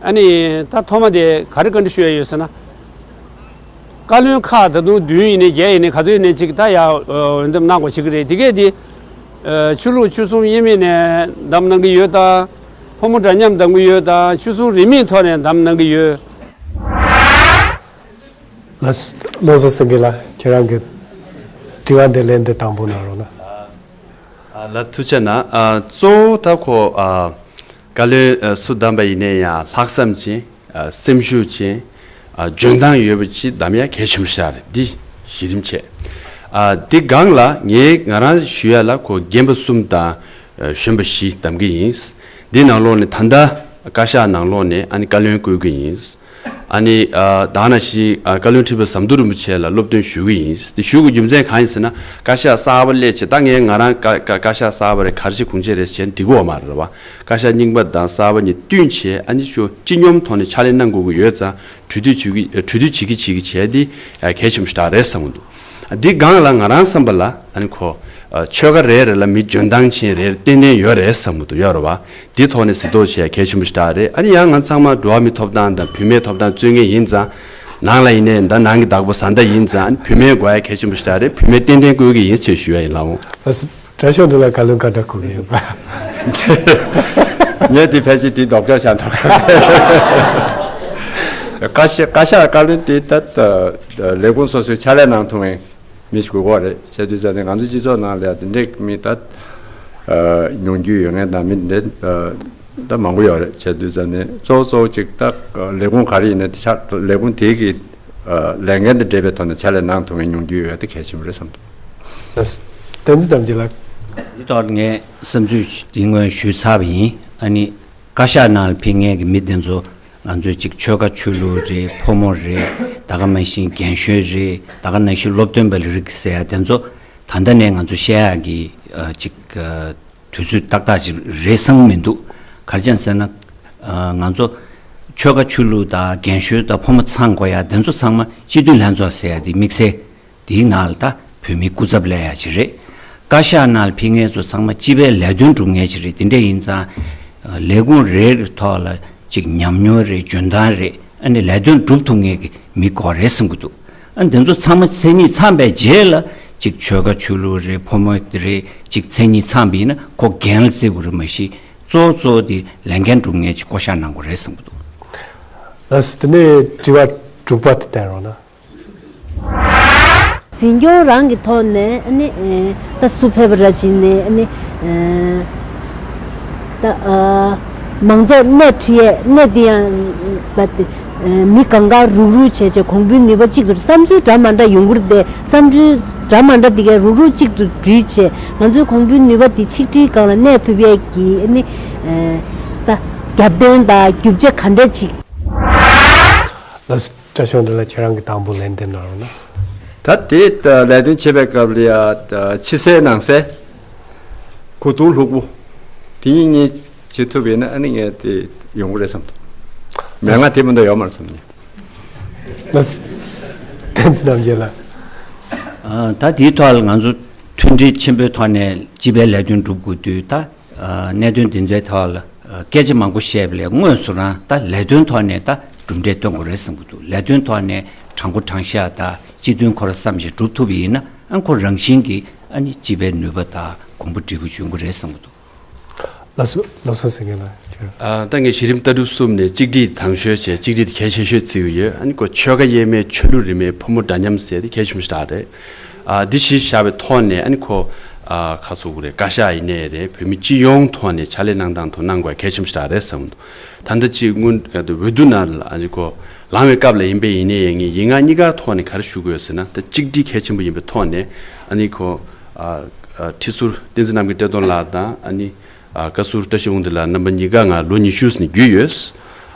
ཨ་ནི་ད་ཐོག་མ་དེ་ག་རེ་བཀའ་འདྲི་ཞུ་ཡ་ཡོད་ཟེར་ན། བཀའ་བློན་ཁག་ད་དུང་བདུན་ཡིན་ནའི་བརྒྱད་ཡིན་ནའི་ག་ཚོད་ཡིན་ནའི་ཅིག་ད་ཡར་འོས་འདེམས་གནང་དགོས་བྱེད་ཀྱི་རེད། དེ་གས་དེ་ཆོས་ལུགས་ཆོལ་གསུམ་དབྱེ་མེད་ནས་འདེམས་གནང་གི་ཡོད་དམ། ཕོ་མོ་འདྲ་མཉམ་འདེམས་ཀྱི་ཡོད་དམ། ཆོས་སྲུང་རིས་མེད་ཐོག་ནས་འདེམས་གནང་གི་ཡོད། ལགས་སོ། བློ་བཟང་སེང་གེ་ལགས། ཁྱེད་རང་གི་དྲི་བ་འདི་ལན་འདེབས་དང་པོ་གནང་རོགས་གནང་། ཨ་ལགས་ཐུགས་རྗེ་གནང་། ཨ་གཙོ་བོ་ད་ཁོ་ཨ་བཀའ་བློན་ཨ་སུ་བདམས་པ་ཡིན་ནའི་ཡང་ལྷག་བསམ་ཅན། ཨ་སེམས་ཤུགས་ཅན། ཨ་འཇོན་ཐང་ཡོད་པ་ཅིག་བདམས་ཡ་གལ་ཆེན་པོ་ཞིག་རེད། འདི་གཞི་རིམ་བྱས། ཨ་འདི་སྒང་ལ་ངས་ང་རང་ཞུ་ཡ་ལ་ཁོ་རྒན་པ་གསུམ་དང་ཨ་གཞོན་པ་བཞི་བདམས་ཀྱི་ཡིན། འདི་ནང་ལོགས་ནས་ད་ལྟ་བཀའ་ཤག་ནང་ལོགས་ནས་ཨ་ནི་བཀའ་བློན་བསྐོས་ཀྱི་ཡིན། ཨ་ནི་ཨ་ད་ག་ནང་བཞིན་ཨ་བཀའ་བློན་ཁྲི་པ་ཟམ་གདོང་རིན་པོ་ཆེ་ལ་སློབ་སྟོན་ཞུ་གི་ཡིན། དེ་ཞུ་དགོས་རྒྱུ་མཚན་གང་ཡིན་ཟེར་ན། བཀའ་ཤག་གསར་པ་སླེབས་བྱས། ད་ངས་ང་རང་བཀའ་བཀའ་བཀའ་ཤག་གསར་པ་རེད། ག་རེ་བྱས་གུང་ཆེན་རེད་བྱས་ན་འགྲིག་གི་ཡོད་མ་རེད་བ། བཀའ་ཤག་རྙིང་པ་དང་གསར་པ་གཉིས་བསྟུན་བྱས། ཨ་ནི་ཅིག་སྤྱི་སྙོམས་ཐོག་ནས་ཕྱག་ལས་གནང་དགོས་ཀྱི་ཡོད་ཙང་། གྲོས་བསྡུར་བྱེད་ཀྱི་གྲོས་བསྡུར་བྱེད་ཀྱི་བྱེད་ཀྱི་བྱས་ཏེ་གལ་ཆེན་པོ་ཞིག་རེད་བསམ་གྱི་འདུག་འདི་སྒང་ལ་ང་རང་བསམ་པ་ལ་ཨ་ནི་ཁོ་ཨ་ཆོལ་ཁ་རེ་རེ་ལ་མི་འཇོན་ཐང་ཅན་རེ་རེ་ཏན་ཏན་ཡོད་རེད་བསམ་གྱི་འདུག་ཡོད་རེད་བ། འདི་ཐོག་ནས་གཟིགས་རྟོག་བྱེད་ཡ་གལ་ཆེན་པོ་ཞིག་རེད། ཨ་ནི་ཡང་ང་ཚང་མ་འགྲོ་བ་མིའི་ཐོབ་ཐང་དང་བུད་མེད་ཐོབ་ཐང་རྩོད་མཁན་ཡིན་ཙང་། ནང་ལ་ཡིན་ནའི་ད་ནང་གི་བདག་པོ་བཟའ་ཟླ་ཡིན་ཙང་བུད་མེད་དགོས་ཡ་གལ་ཆེན་པོ་ཞིག་རེད། བུད་མེད་ཏན་ཏན་བསྐོས་ཀྱི་ཡིན་ཞེས་ཞུ་ཡ་ཡིན་ལགས་འོང་། ཨ་སི། དྲ་ཤོག་འདི་ལ་བཀའ་བློན་བཀའ་འདྲི་གོ་གི་ཡིན་པ། ངས་དེ་ཕལ་ཆེར་དེ་ལྡོག་ཕྱོགས་ཆགས་འདུག་བཀའ་ཤག་བཀའ་ཤག་བཀའ་བློན་དེ་ད་ལས་ཁུངས་སོ་སོའི་ཕྱག་ལས་གནང་ཐུབ་མཁན་མི་ཞིག་དགོས་ཀྱི་རེད། བྱས་དུས་ཙང་ནས་ང་ཚོ་སྤྱི་ཚོགས་ནང་ལ་ཡང་དེ་འདྲའི་མི་ད་ཉུང་རྒྱུ་ཡོད་མཁན་དང་མི་འདྲ་ད་མང་པོ་ཡོད་རེད། བྱས་དུས་ཙང་ནས་གཙོ་བོ་གཙོ་བོ་གཅིག་ད་ལས་ཁུངས་ག་རེ་ཡིན་ན་དེ་ཕྱག་ལས་ཁུངས་དེ་གི་ལས་འགན་དང་འབྲེལ་བའི་ཐོག་ནས་ཕྱག་ལས་གནང་ཐུབ་མཁན་ཉུང་རྒྱུ་ཡོད་དེ་གལ་ཆེན་པོ་རེད་བསམ་འདུག་བསྟན་འཛིན་རྣམ་རྒྱལ་ལགས། འདི་ཐོག་ངས་བསམ་ཚུལ་འདི་སྔོན་ཞུས་ཚར་བ་ཡིན། ཨ་ནི་བཀའ་ཤག་ནང་ལ་ཕེབས་མཁན་གྱི་མི་དེ་ཚོ་ང་ཚོའི་ཅིག་ཆོལ་ཁ་ཆོས་ལུགས་རེད། ཕོ་མོ་རེད། ད་ག་ནང་བཞིན་རྒན་གཞོན་རེད། ད་ག་ནང་བཞིན་སློབ་སྟོན་པ་ལ་རིགས་ཟེར་ཡ་དེ་ཚོ་ད་ལྟ་ནས་ང་ཚོ་བཤད་ཡག་གི་ཨ་ཅིག་ཨ་དུས་ཚོད་ཏག་ཏག་ཅིག་རེད་བསམ་མི་འདུག་ག་རེ་བྱས་ཟེར་ན་ཨ་ང་ཚོ་ཆོལ་ཁ་ཆོས་ལུགས་དང་རྒན་གཞོན་དང་ཕོ་མོ་ཚང་དགོས་ཡ་དེ་ཚོ་ཚང་མ་སྤྱི་འཐུས་ལྷན་ཚོགས་ཟེར་ཡ་དེ་དམིགས་བསལ་དེའི་ནང་ལ་ད་བོད་མིའི་སྐུ་ཚབ་སླེབས་ཡ་ཅིག་རེད། བཀའ་ཤག་ནང་ལ་ཕེབས་མཁན་ཚོ་ཚང་མ་སྤྱི་པའི་ལས་དོན་སྒྲུབ་མཁན་ཅིག་རེད། དེ་འདྲ་ཡིན་ཙང་ལས་ཁུངས་རེ་རེ་ཐོག་ལ་ཅིག་ཉམས་མྱོང་རེད། འཇོན་ཐང་རེད། ཨ་ནི་ལས་དོན་སྒྲུབ་ཐུབ་མཁན་གྱི་མི་དགོས་རེད་བསམ་གྱི་འདུག་ཨ་ནི་དེ་ཚོ་ཚང་མ་མཚན་ཉིད་ཚང་པའི་རྗེས་ལ་ཅིག་ཆོལ་ཁ་ཆོས་ལུགས་རེད། ཕོ་མོ་རེད། ཅིག་མཚན་ཉིད་ཚང་པ་ཡིན་ན་ཁོ་འགན་ལ་བརྩི་དགོས་རེད། མ་གཞི་གཙོ་བོ་གཙོ་བོ་དེ་ལས་འགན་སྒྲུབ་མཁན་ཅིག་བསྐོ་བཞག་གནང་དགོས་རེད་བསམ་གྱི་འདུག་ལགས་སོ། དེ་ནས་དྲི་བ་དྲུག་པ་དེ་བསྟན་རོགས་གནང་། འཛིན་སྐྱོང་རང་གི་ཐོག་ནས་ཨ་ནི་ཨེ་ད་སུ་ཕེབས་པ་ར་བྱིན་ནས་ཨ་ནི་ཨེ་ད་ཨ་མང་ཚོགས་སྣེ་ཁྲིད་ཡས་སྣེ་འདི་ཡང་ད་དེ་ཨེ་མི་གང་ག་རུག་རུག་བྱས་བྱས་གོང་བུའི་ནུས་པ་གཅིག་ཏུ་བསམ་ཚུལ་འདྲ་མ་འདྲ་ཡོང་གི་རེད་དེ། བསམ་ཚུལ་འདྲ་མ་འདྲ་འདི་གས་རུག་རུག་གཅིག་ཏུ་བསྒྲིལ་བྱས་ང་ཚོའི་གོང་བུའི་ནུས་པ་འདི་ཆིག་སྒྲིལ་སྒང་ལ་གནས་ཐུབ་ཡས་ཀྱི་ཨ་ནི་ཨེ་ད་རྒྱབ་རྟེན་དང་རྒྱུ་ཆ་ག་འདྲ་ཅིག་ལགས་སོ། བཀྲ་ཤོག་འདི་ལ་ཁྱེད་རང་གིས་དང་པོ་ལན་འདེབས་གནང་རོགས་གནང་། ད་དེ་ལས་དོན་བྱེད་པའི་སྐབས་ལ་ཡ་ཕྱི་གསལ་ནང་གསལ། གོ་བསྡུར་ལྷུག་པོ། དེ་གཉིས་གཉིས་བྱེད་ཐུབ་ཡིན་ན་ཨ་ནི་ངས་དེ་ཡོང་གི་རེད་བསམ་འདུག་མན་ངག་དེ་མི་འདྲ་ཡོད་མ་རེད་བསམ་ནས། ལགས་སོ། བསྟན་འཛིན་རྣམ་རྒྱལ་ལགས། ཨ་ད་དེའི་ཐོག་ལ་ང་ཚོ་མཐུན་སྒྲིལ་ཆེན་པོའི་ཐོག་ནས་སྤྱི་པའི་ལས་དོན་སྒྲུབ་དགོས་དུས་ད། གནད་དོན་འདི་ཚོའི་ཐོག་ལ་སྐད་ཆ་མང་པོ་བཤད་པ་ལས་དངོས་སུ་རང་ད་ལས་དོན་ཐོག་ནས་ད་གྲུབ་འབྲས་སྟོན་དགོས་རེད་བསམ་གྱི་འདུག་ལས་དོན་ཐོག་ནས་དྲང་པོ་དྲང་བཞག་ད་སྤྱི་དོན་ཁོ་རང་བསམ་བཞིན་སྒྲུབ་ཐུབ་པ་ཡིན་ན་ཨ་ཁོ་རང་བཞིན་གྱིས་ཨ་ནི་སྤྱི་པའི་ནུས་པ་ད་གོང་བུ་འགྲིལ་བུ་འབྱུང་གི་རེད་བསམ་གྱི་འདུག་ལགས་སོ། ལགས་སོ་ཟེར་མཁན་ལ་ཁྱོད། ཨ་ད་ངས་གཞི་རིམ་ལྟ་གྲུབ་གསུམ་ནས་གཅིག་སྒྲིལ་དང་ཤོས་བྱས་གཅིག་སྒྲིལ་དེ་གལ་ཆེ་ཤོས་བརྩི་གི་ཡོད། ཨ་ནི་ཁོ་ཆོལ་ཁ་དབྱེར་མེད་ཆོས་ལུགས་རིས་མེད་ཕོ་མོ་འདྲ་མཉམ་ཟེར་དེ་གལ་ཆེན་པོ་ཞིག་རེད། ཨ་འདི་གཞི་བཞག་པའི་ཐོག་ནས་ཨ་ནི་ཁོ་ཨ་ཁ་སོ་གི་རེད། བཀའ་ཤག་ཡིན་ནའི་རེད། བོད་མི་སྤྱི་ཡོངས་ཐོག་ནས་ཕྱག་ལས་གནང་སྟངས་ཐོག་གནང་དགོས་གལ་ཆེན་པོ་ཞིག་རེད་བསམ་འདུག་ད་ལྟ་ཅིག་སྔོན་འོས་བསྡུ་ནང་ལ་ཨ་ནི་ཁོ་ལངས་པའི་སྐབས་ལ་ཡིན་པས་ཡིན་ནའི་ཡིན་ངེས་ཡིན་ང་གཉིས་ཀ་ཐོག་ནས་ག་རེ་ཞུ་དགོས་ཟེར་ན་ད་གཅིག་སྒྲིལ་གལ་ཆེན་པོ་ཡིན་པའི་ཐོག་ནས་ཨ་ནི་ཁོ་ཨ་ཨ་ཁྲི་ཟུར་བསྟན་འཛིན་རྣམ་རྒྱལ་བཀྲས་མཐོང་ལགས་དང་ཨ་ནི། ཨ་བཀའ་ཟུར་བཀྲ་ཤིས་དབང་འདུས་ལགས་རྣམ་པ་གཉིས་ཀ་ང་ལོ་ཉི་ཤུ་ནས་བརྒྱུད་ཡོད།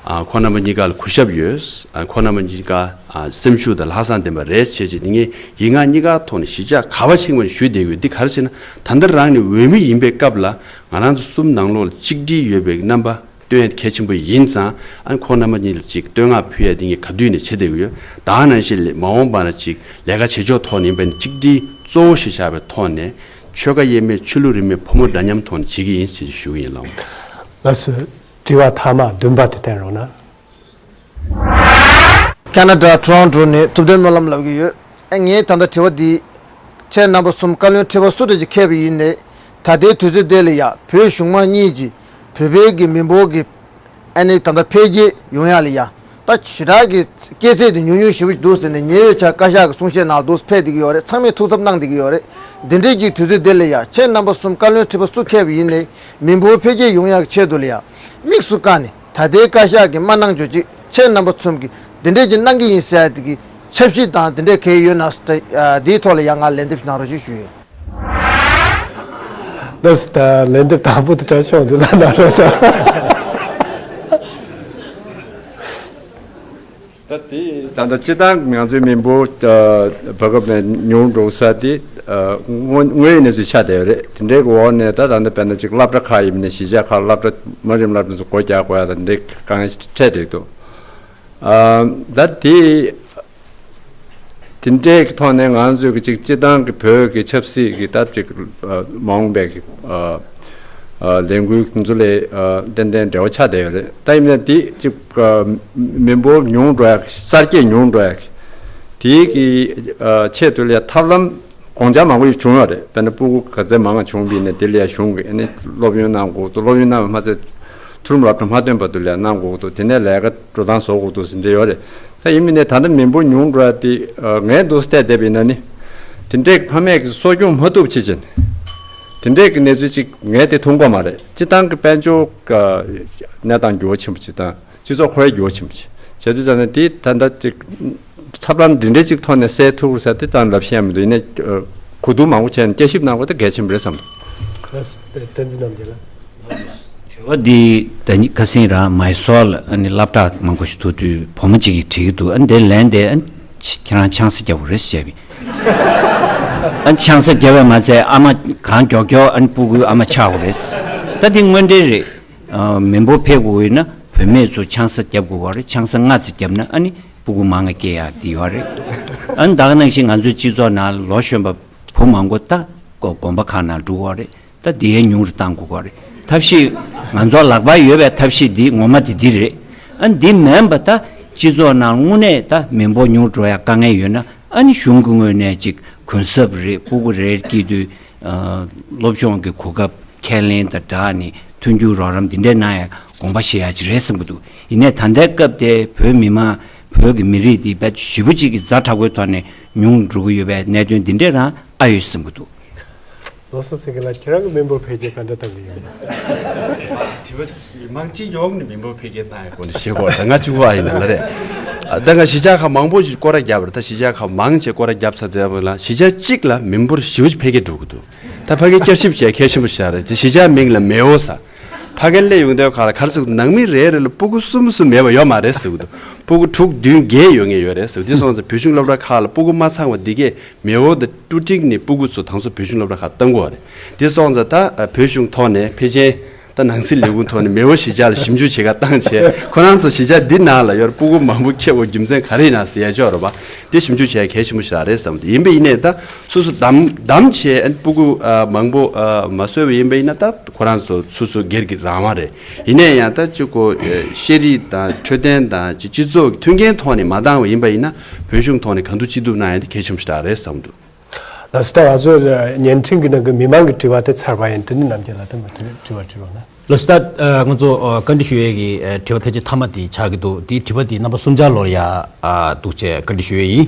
ཨ་ཁོང་རྣམ་པ་གཉིས་ཀ་ལ་གུས་ཞབས་ཡོད། ཨ་ཁོང་རྣམ་པ་གཉིས་ཀ་ཨ་སེམས་ཤུགས་དང་ལྷག་བསམ་ལྡན་པ་རེད་བྱས་རྗེས་འདི་ངས་ཡིན་ང་གཉིས་ཀ་ཐོག་ནས་གཞིས་ཆགས་ག་པ་ཞིག་མ་ནས་ཞུས་བསྡད་ཡོད། འདི་ག་རེ་བྱས་ན་ད་ལྟ་རང་ནས་འོས་མི་ཡིན་པའི་སྐབས་ལ་ང་རང་ཚོ་གསུམ་ནང་ལོགས་ལ་གཅིག་སྒྲིལ་ཡོད་པའི་རྣམ་པ་སྟོན་ཡ་གལ་ཆེན་པོ་ཡིན་ཙང་ཨ་ཁོང་རྣམ་པ་གཉིས་ལ་ཅིག་བསྟོད་བསྔགས་ཕུལ་ཡ་འདི་ངས་ག་དུས་ནས་བྱེད་བསྡད་ཀྱི་ཡོད། ད་ག་ནང་བཞིན་ལས་མ་འོངས་པ་ལ་ཅིག་ལས་ཀ་བྱེད་ཕྱོགས་ཐོག་ནས་ཡིན་པ་ནི་གཅིག་སྒྲིལ་གཙོ་བོ་ཞིག་བཞག་པའི་ཐོག་ནས། ཆོལ་ཁ་དབྱེར་མེད་ཆོས་ལུགས་རིས་མེད་ཕོ་མོ་འདྲ་མཉམ་ཐོག་ནས་བྱེད་ཀྱི་ཡིན་ཞེས་ཞུ་གི་ཡིན་ལགས། ལགས་སོ། དྲི་བ་མཐའ་མ་བདུན་པ་དེ་བསྟན་རོགས་གནང་། ཁ་ན་ཌ་ཊོ་རོན་ཊོ་ནས་ཐུབ་བསྟན་སྨོན་ལམ་ལབ་ཀྱི་ཡོད། ཨ་ངས་ད་ལྟ་དྲི་བ་འདི་ཁྱེད་རྣམ་པ་གསུམ་བཀའ་བློན་ཁྲི་པ་སུ་འདྲ་ཅིག་ཁེལ་བ་ཡིན་ནའི་ད་ལྟའི་དུས་ཚོད་འདི་ལ་ཡ་བོད་གཞུང་མང་གཉིས་ཀྱིས་བོད་པའི་གི་མི་འབོར་གྱི་ཨ་ནི་ད་ལྟ་འཕེལ་རྒྱས་ཡོང་ཡ་ལ་ཡ། ད་ཞེ་དྲག་གི་སྐྱེས་ཚད་དེ་ཉུང་ཉུང་ཞེ་པོ་ཞིག་འདུག་ཟེར་ནས་ཉེ་བའི་ཆར་བཀའ་ཤག་གི་གསུང་བཤད་ནང་འདུག་ཕེབས་བསྡད་ཀྱི་ཡོད་རེད། ཚང་མས་ཐུགས་འཚབ་གནང་བསྡད་ཀྱི་ཡོད་རེད། འདི་འདྲའི་གི་དུས་ཚོད་འདི་ལ་ཡ་ཁྱེད་རྣམ་པ་གསུམ་བཀའ་བློན་ཁྲི་པ་སུ་ཁེལ་བ་ཡིན་ནའི་མི་འབོར་འཕེལ་རྒྱས་ཡོང་ཡག་གི་ཆེད་དུ་ལ་ཡ་དམིགས་སུ་བཀར་ནས་ད་ལྟའི་བཀའ་ཤག་གི་མ་གནང་ཆོག་ཅིག་ཁྱེད་རྣམ་པ་གསུམ་གྱིས་འདི་འདྲའི་གི་གནང་གི་ཡིན་ཟེར་ཡ་དེ་གི་ཆབ་སྲིད་དང་འདི་འདྲའི་གལ་ཡོད་ན་ཟེར་ད་འདིའི་ཐོག་ལ་ཡ་ང་ལན་འདེབས་ཤིག་གནང་རོགས་ཞེས་ཞུ་ཡོད། ལགས་སོ། ད་ལན་འདེབས་དང་པོ་དེ་བཀྲ་ཤིས་དབང་འདུས་ལགས་གནང་རོགས་གནང་། ད་དེ་ད་ལྟ་སྤྱི་བཏང་ང་ཚོའི་མི་འབོར་ཨ་བར་སྐབས་ནས་ཉུང་འགྲོ་ས་དེ་ཨ་དངོས་དངོས་ཡོད་གནས་ཚུལ་ཆགས་བསྡད་ཡོད་རེད། དེ་འདྲའི་གི་འོག་ནས་ད་ད་ལྟ་དཔེར་ན་ཅིག་སློབ་གྲྭ་ཁག་ཡིན་ནའི་གཞིས་ཆགས་ཁག་སློབ་གྲྭ་དམའ་རིམ་སློབ་གྲྭ་ཚོ་སྒོ་རྒྱག་དགོས་ཡ་ད་འདྲའི་དཀའ་ངལ་འཕྲད་བསྡད་འདུག་ཨ་ད་དེ། དེ་འདྲའི་གི་ཐོག་ནས་ང་ཚོས་གི་ཅིག་སྤྱི་བཏང་གི་བོད་ཀྱི་ཆབ་སྲིད་ཀྱི་ད་ཅིག་ཨ་མ་འོངས་པའི་གི་ཨ་ ལས་འགུལ་ཁོང་ཚོ་ལས་ཏན་ཏན་འབྲེལ་བ་ཆགས་བསྡད་ཡོད་རེད། ད་ཡིན་ན་དེ་གཅིག་མི་འབོར་ཉུང་འགྲོ་ཡ། གསར་སྐྱེས་ཉུང་འགྲོ་ཡ། དེའི་གི་ཆེད་དུ་ལ་ཐབས་ལམ་དགོངས་འཆར་མང་པོ་ཞིག་བྱུང་ཡོད་རེད། དཔེར་ན་སྤུ་གུ་ག་ཚད་མང་བ་བྱུང་བ་ཡིན་ན་དེ་ལ་ཡ་གཞུང་གི་ཨ་ནི་སློབ་ཡོན་གནང་དགོས་འདུག་སློབ་ཡོན་གནང་བ་མ་ཚད་མཐོ་རིམ་སློབ་གྲྭ་མ་ཐོན་བར་དུ་ལ་ཡ་གནང་དགོས་འདུག་དེ་ནས་ལས་ཀ་འགྲོ་སྟངས་བཟོ་དགོས་འདུག་ཟེར་འདྲ་ཡོད་རེད། ད་ཡིན་མིན་ནས་ད་ལྟ་མི་འབོར་ཉུང་འགྲོ་ཡ་དེ་ངས་འདུག་བལྟས་བསྡད་པ་ཡིན་ན་ནི། དེ་འདྲའི་ཕ་མས་གསོ་སྐྱོང་མ་ཐུབ་ཕྱིན་ཆད། དེ་འདྲའི་གི་གནས་ཚུལ་ཅིག་ངས་དེ་མཐོང་གི་མ་རེད། སྤྱིར་བཏང་གི་དཔལ་འབྱོར་གནས་སྟངས་འགྱུར་བ་ཆེན་པོ་ཅིག་དང་སྤྱི་ཚོགས་ཁོར་ཡུག་འགྱུར་བ་ཆེན་པོ་ཅིག་བྱེད་དུས་ཙང་ནས་དེ་ད་ལྟ་ཅིག་ཐབས་ལམ་འདི་འདྲའི་ཅིག་ཐོག་ནས་སེལ་ཐུབ་ཀྱི་རེད་ཟེར་དེ་ཙང་ལབ་ཤེས་ཡ་མི་འདུག་ཡིན་ནའི་གོ་བསྡུར་མང་པོ་བྱས་ནས་བསྐྱར་ཞིབ་གནང་དགོས་དེ་གལ་ཆེན་པོ་རེད་བསམ་འདུག་ལགས་སོ། བསྟན་འཛིན་རྣམ་རྒྱལ་ལགས། དྲི་བ་འདི་ད་ནི་ཁ་སང་རང་མའི་སོར་ལ་ཨ་ནི་སློབ་གྲྭ་མང་པོ་ཞིག་ཐུག་དུས་བུ་མོ་གཅིག་གིས་དྲིས་ཀྱི་འདུག་ཨ་ནི་དེ་ལན་དེ་ཨ་ནི་ཁྱེད་རང་ཆང་ས་བརྒྱབ་པ་རེད་ཟེར་བས། ཨ་ནི་ཆང་ས་བརྒྱབ་པ་མ་ཚད་ཨ་མ་གང་མགྱོགས་མགྱོགས་ཨ་ནི་སྤུ་གུའི་ཨ་མ་ཆགས་པ་རེད། ད་དེ་དངོས་འབྲེལ་རེད། མི་འབོར་འཕེལ་དགོས་ཡོད་ན་བུད་མེད་ཚོ་ཆང་ས་བརྒྱབ་དགོས་པ་རེད། ཆང་ས་སྔ་ཙམ་བརྒྱབ་ན་ཨ་ནི་སྤུ་གུ་མང་ང་སྐྱེ་ཡག་དེ་ཡོད་རེད། ཨ་ནི་ད་ག་ནང་བཞིན་ང་ཚོའི་སྤྱི་ཚོགས་ནང་ལོ་གཞོན་པ་བུ་མང་པོ་ད་དགོན་པ་ཁག་ནང་འགྲོ་གི་ཡོད་རེད། ད་དེ་ཡང་ཉུང་རུ་གཏང་དགོས་ཀྱི་རེད། ཐབས་ཤེས་ང་ཚོ་ལག་པར་ཡོད་པའི་ཐབས་ཤེས་འདི་ངོ་མ་དེ་འདི་རེད། ཨ་འདི་མིན་པ་ད་སྤྱི་ཚོགས་ནང་དངོས་གནས་ད་མི་འབོར་ཉུང་འགྲོ་ཡ་དཀའ་ངལ་ཡོད་ན་ཨ་ནི་གཞུང་གི་ངོས་ནས་ཅིག་གུན་གསབ་རེད། སྤུ་གུ་རེ་རེ་སྐྱེས་དུས་སློབ་སྦྱོང་གི་གོ་སྐབས་ཁས་ལེན་དང་སྦྲགས་ནས་མཐུན་འགྱུར་རོགས་རམ་འདི་འདྲས་གནང་ཡ་དགོངས་པ་བཞེས་ཡ་ཅིག་རེད་བསམ་གྱི་འདུག་ཡིན་ནའི་ད་ལྟའི་སྐབས་དེ་བོད་མི་མང་བོད་ཀྱི་མི་རིགས་འདི་རྦད་ཞེ་པོ་ཅིག་གི་ཛ་དྲག་པོའི་ཐོག་ནས་ཉུང་འགྲོ་གི་ཡོད་པའི་གནད་དོན་འདི་འདྲས་རང་ཨ་ཡོད་བསམ་གྱི་འདུག་ལགས་སོ། སེང་གེ་ལགས་ཁྱེད་རང་གི་མི་འབོར་འཕེལ་རྒྱས་ག་འདྲ་གཏང་གི་ཡོད་ན། དྲི་བ་མང་སྤྱི་ཡོངས་ནས་མི་འབོར་འཕེལ་རྒྱས་གཏང་ཡག་སྐོར་ནས་བཤད་དགོས་རེད། ད་ང་གཅིག་པུ་ཨ་ཡིན་ན་ལ་རེད། ད་ང་གཞིས་ཆགས་ཁག་མང་པོ་ཞིག་སྐོར་ར་བརྒྱབ་པ་རེད། ད་གཞིས་ཆགས་ཁག་མང་ཆེ་སྐོར་ར་བརྒྱབ་ཚར་དེ་ལ་གཞིས་ཆགས་གཅིག་ལ་མི་འབོར་ཞེ་པོ་ཅིག་འཕེལ་རྒྱས་འགྲོ་གི་འདུག་ད་ཕ་གིར་བསྐྱར་ཞིབ་བྱས་གལ་ཆེན་པོ་ཞིག་རེད། དེ་གཞིས་ཆགས་མིང་ལ་མེས་འོ་ཟེར། ཕ་གིར་སླེབས་ཡོང་དུས་ག་ལ་ག་རེ་ཟེར་གི་འདུག་ནང་མི་རེ་རེ་ལ་སྤུ་གུ་གསུམ་གསུམ་མེད་པ་ཡོད་མ་རེད་ཟེར་གི་འདུག་སྤུ་གུ་དྲུག་བདུན་བརྒྱད་ཡོད་མཁན་ཡོད་རེད་ཟེར་གི་འདུག་དེ་སོང་ཙང་བོད་གཞུང་སློབ་གྲྭ་ཁག་ལ་སྤུ་གུ་མ་ཚང་བ་འདི་གས་མེས་འོ་དང་ཀྲུའུ་ཀྲིང་ནས་སྤུ་གུ་ཚོ་དང་སོ་བོད་གཞུང་སློབ་གྲྭ་ཁག་གཏོང་གི་ཡོད་རེད། དེ་སོང་ཙང་ད་བོད་གཞུང་ཐོག་ནས་ཕལ་ཆེར་ད་ནང་སྲིད་ལས་ཁུངས་ཐོག་ནས་མེས་འོ་གཞིས་ཆགས་ལ་ཞིབ་འཇུག་བྱེད་ག་བཏང་བྱས་ཁོ་རང་ཚོ་གཞིས་ཆགས་འདི་ནང་ལ་ཡོད་སྤུ་གུ་མང་པོ་ཁྱེར་བའི་རྒྱུ་མཚན་ག་རེ་ཡིན་ན་ཟེར་ཡ་ཅིག་ཡོད་རེད་པ། དེ་ཞིབ་འཇུག་བྱེད་ཡ་གལ་ཆེན་པོ་ཞིག་རེད་བསམ་གི་འདུག་ཡིན་པ་ཡིན་ནའི་ད་སོ་སོ་བདམས་བདམས་བྱས་ཨ་ནི་སྤུ་གུ་ཨ་མང་པོ་ཨ་མ་གསོས་པ་ཡིན་པ་ཡིན་ན་ད་ཁོ་རང་ཚོ་སོ་སོ་སྒེར་གྱི་རང་དབང་རེད། ཡིན་ནའི་ཡང་ད་ཅིག་གོ་ཤེས་རིག་དང་འཕྲོད་བསྟེན་དང་ཅིག་སྤྱི་ཚོགས་ཀྱི་མཐུན་རྐྱེན་ཐོག་ནས་མ་བཏང་བ་ཡིན་པ་ཡིན་ན་བོད་གཞུང་ཐོག་ནས་གང་ཐུབ་ཅི་ཐུབ་གནང་ཡ་དེ་གལ་ཆེན་པོ་ཞིག་རེད་བསམ་འདུག་ལགས་སོ། ད་ང་ཚོ་བརྙན་འཕྲིན་གྱི་ནང་གི་མི་མང་གི་དྲི་བ་དེ་ཚར་བ་ཡིན། དེ་ནི་རྣམ་རྒྱལ་ལགས་དེ་མུ་མཐུད་དྲི་བ་དྲི་རོགས་གནང་། ལགས་སོ། ད་ང་ཚོ་བཀའ་འདྲི་ཞུ་ཡས་ཀྱི་དྲི་བ་ཕལ་ཆེར་མཐའ་མ་དེ་ཆགས་ཀྱི་འདུག་དེའི་དྲི་བ་དེ་རྣམ་པ་གསུམ་ཆར་ལོར་ཡ་འདུག་ཅེས་བཀའ་འདྲི་ཞུ་ཡས་ཡིན།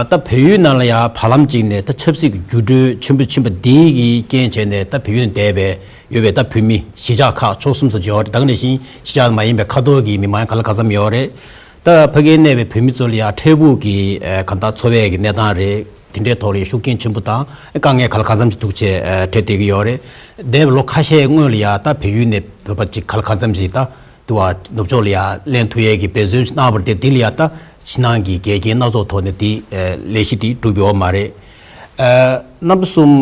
ད་བལ་ཡུལ་ནང་ལ་ཡ་བར་ལམ་གཅིག་ནས་ད་ཆབ་སྲིད་ཀྱི་འགྱུར་འགྲོས་ཆེན་པོ་ཕྱིན་པ་འདི་གི་རྐྱེན་བྱས་ནས་ད་བལ་ཡུལ་ནང་བསྡད་པའི་ཡོད་པའི་ད་བོད་མི་གཞིས་ཆགས་ཁག་ཕྱོགས་གསུམ་སུ་འབྱོར་བ་རེད། ད་ག་ནང་བཞིན་གཞིས་ཆགས་མ་ཡིན་པའི་ཁ་ཐོར་གྱི་མི་མང་ག་ལ་གང་འཚམ་ཡོད་རེད། ད་ཕ་གིར་གནས་པའི་བོད་མི་ཚོ་ལ་ཡང་འཕྲལ་ཕུགས་ཀྱི་ཨ་གང་ལྟར་འཚོ་བའི་གི་གནས་སྟངས་རེད། དེ་འདྲའི་ཐོག་ལ་ཡང་ཤུགས་རྐྱེན་ཆེན་པོ་དང་དཀའ་ངལ་ག་ལ་གང་འཚམ་ཞིག་འདུག་ཅེས་ཨ་འཕྲད་བསྡད་ཀྱི་ཡོད་རེད། འདས་པའི་ལོ་ཁ་ཤས་སྔོན་ལ་ཡང་ད་བལ་ཡུལ་ནས་བོད་པ་ཅིག་ག་ལ་གང་འཚམ་ཞིག་ད་དུ་བ་ནུབ་ཕྱོགས་ལ་ཡང་ལེན་ཐུབ་ཡས་ཀྱི་འབད་བརྩོན་ཞིག་གནང་བ་རེད་དེ། འདི་ལ་ཡང་ད་ཕྱི་ནང་གི་འགལ་རྐྱེན་སྣ་ཚོགས་ཐོག་ནས་འདི་ཨ་ལས་གཞི་འདི་འགྲུབ་ཡོད་མ་རེད། ཨ་རྣམ་པ་གསུམ།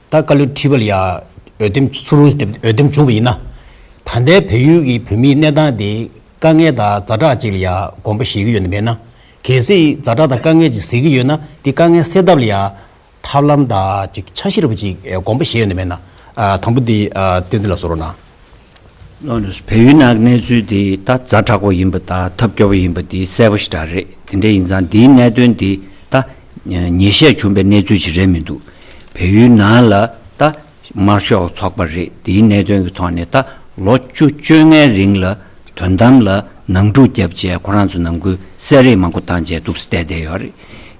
ད་བཀའ་བློན་ཁྲི་པ་ལ་ཡ་འོས་འདེམས་ཚུར་འོས་འདེམས་བྱུང་བ་ཡིན་ན། ད་ལྟའི་བལ་ཡུལ་གྱི་བོད་མིའི་གནས་སྟངས་དེ་དཀའ་ངལ་དང་ཛ་དྲག་ཅིག་ལ་ཡ་དགོངས་པ་བཞེས་ཀྱི་ཡོད་ན་མེད་ན། གལ་སྲིད་ཛ་དྲག་དང་དཀའ་ངལ་ཅིག་གཟིགས་ཀྱི་ཡོད་ན་དེ་དཀའ་ངལ་སེལ་ཐབས་ལ་ཡ་ཐབས་ལམ་དང་ཅིག་འཆར་གཞི་ར་བ་ཅིག་དགོངས་པ་བཞེས་ཡོད་ན་མེད་ན། ཨ་དང་པོ་དེ་ཨ་བསྟན་འཛིན་ལགས་གསུང་རོགས་གནང་། ལགས་ནས་བལ་ཡུལ་ནང་གནས་ཚུལ་དེ་ད་ཛ་དྲག་པོ་ཡིན་པ་དང་ཐབས་སྐྱོ་པོ་ཡིན་པ་དེ་གསལ་པོ་ཞེ་དྲག་རེད། དེ་འདྲ་ཡིན་ཙང་འདིའི་གནད་དོན་དེ་ད་ཉེས་ཤས་བྱུང་པའི་གནས་ཚུལ་ཅིག་རེད་མི་འདུག་བལ་ཡུལ་ནང་ལ་ད་དམར་ཤོག་ཚོགས་པ་རེད། དེའི་གནད་དོན་གྱི་ཐོག་ནས་ད་ལོ་བཅུ་བཅོ་ལྔའི་རིང་ལ་དོན་དམ་ལ་ནང་འཁྲུག་བརྒྱབ་བྱས་ཁོ་རང་ཚོ་ནང་ཁུལ་བསད་རེས་མང་པོ་བཏང་བྱས་འདུག་སེ་བསྡད་བསྡད་ཡོད་རེད།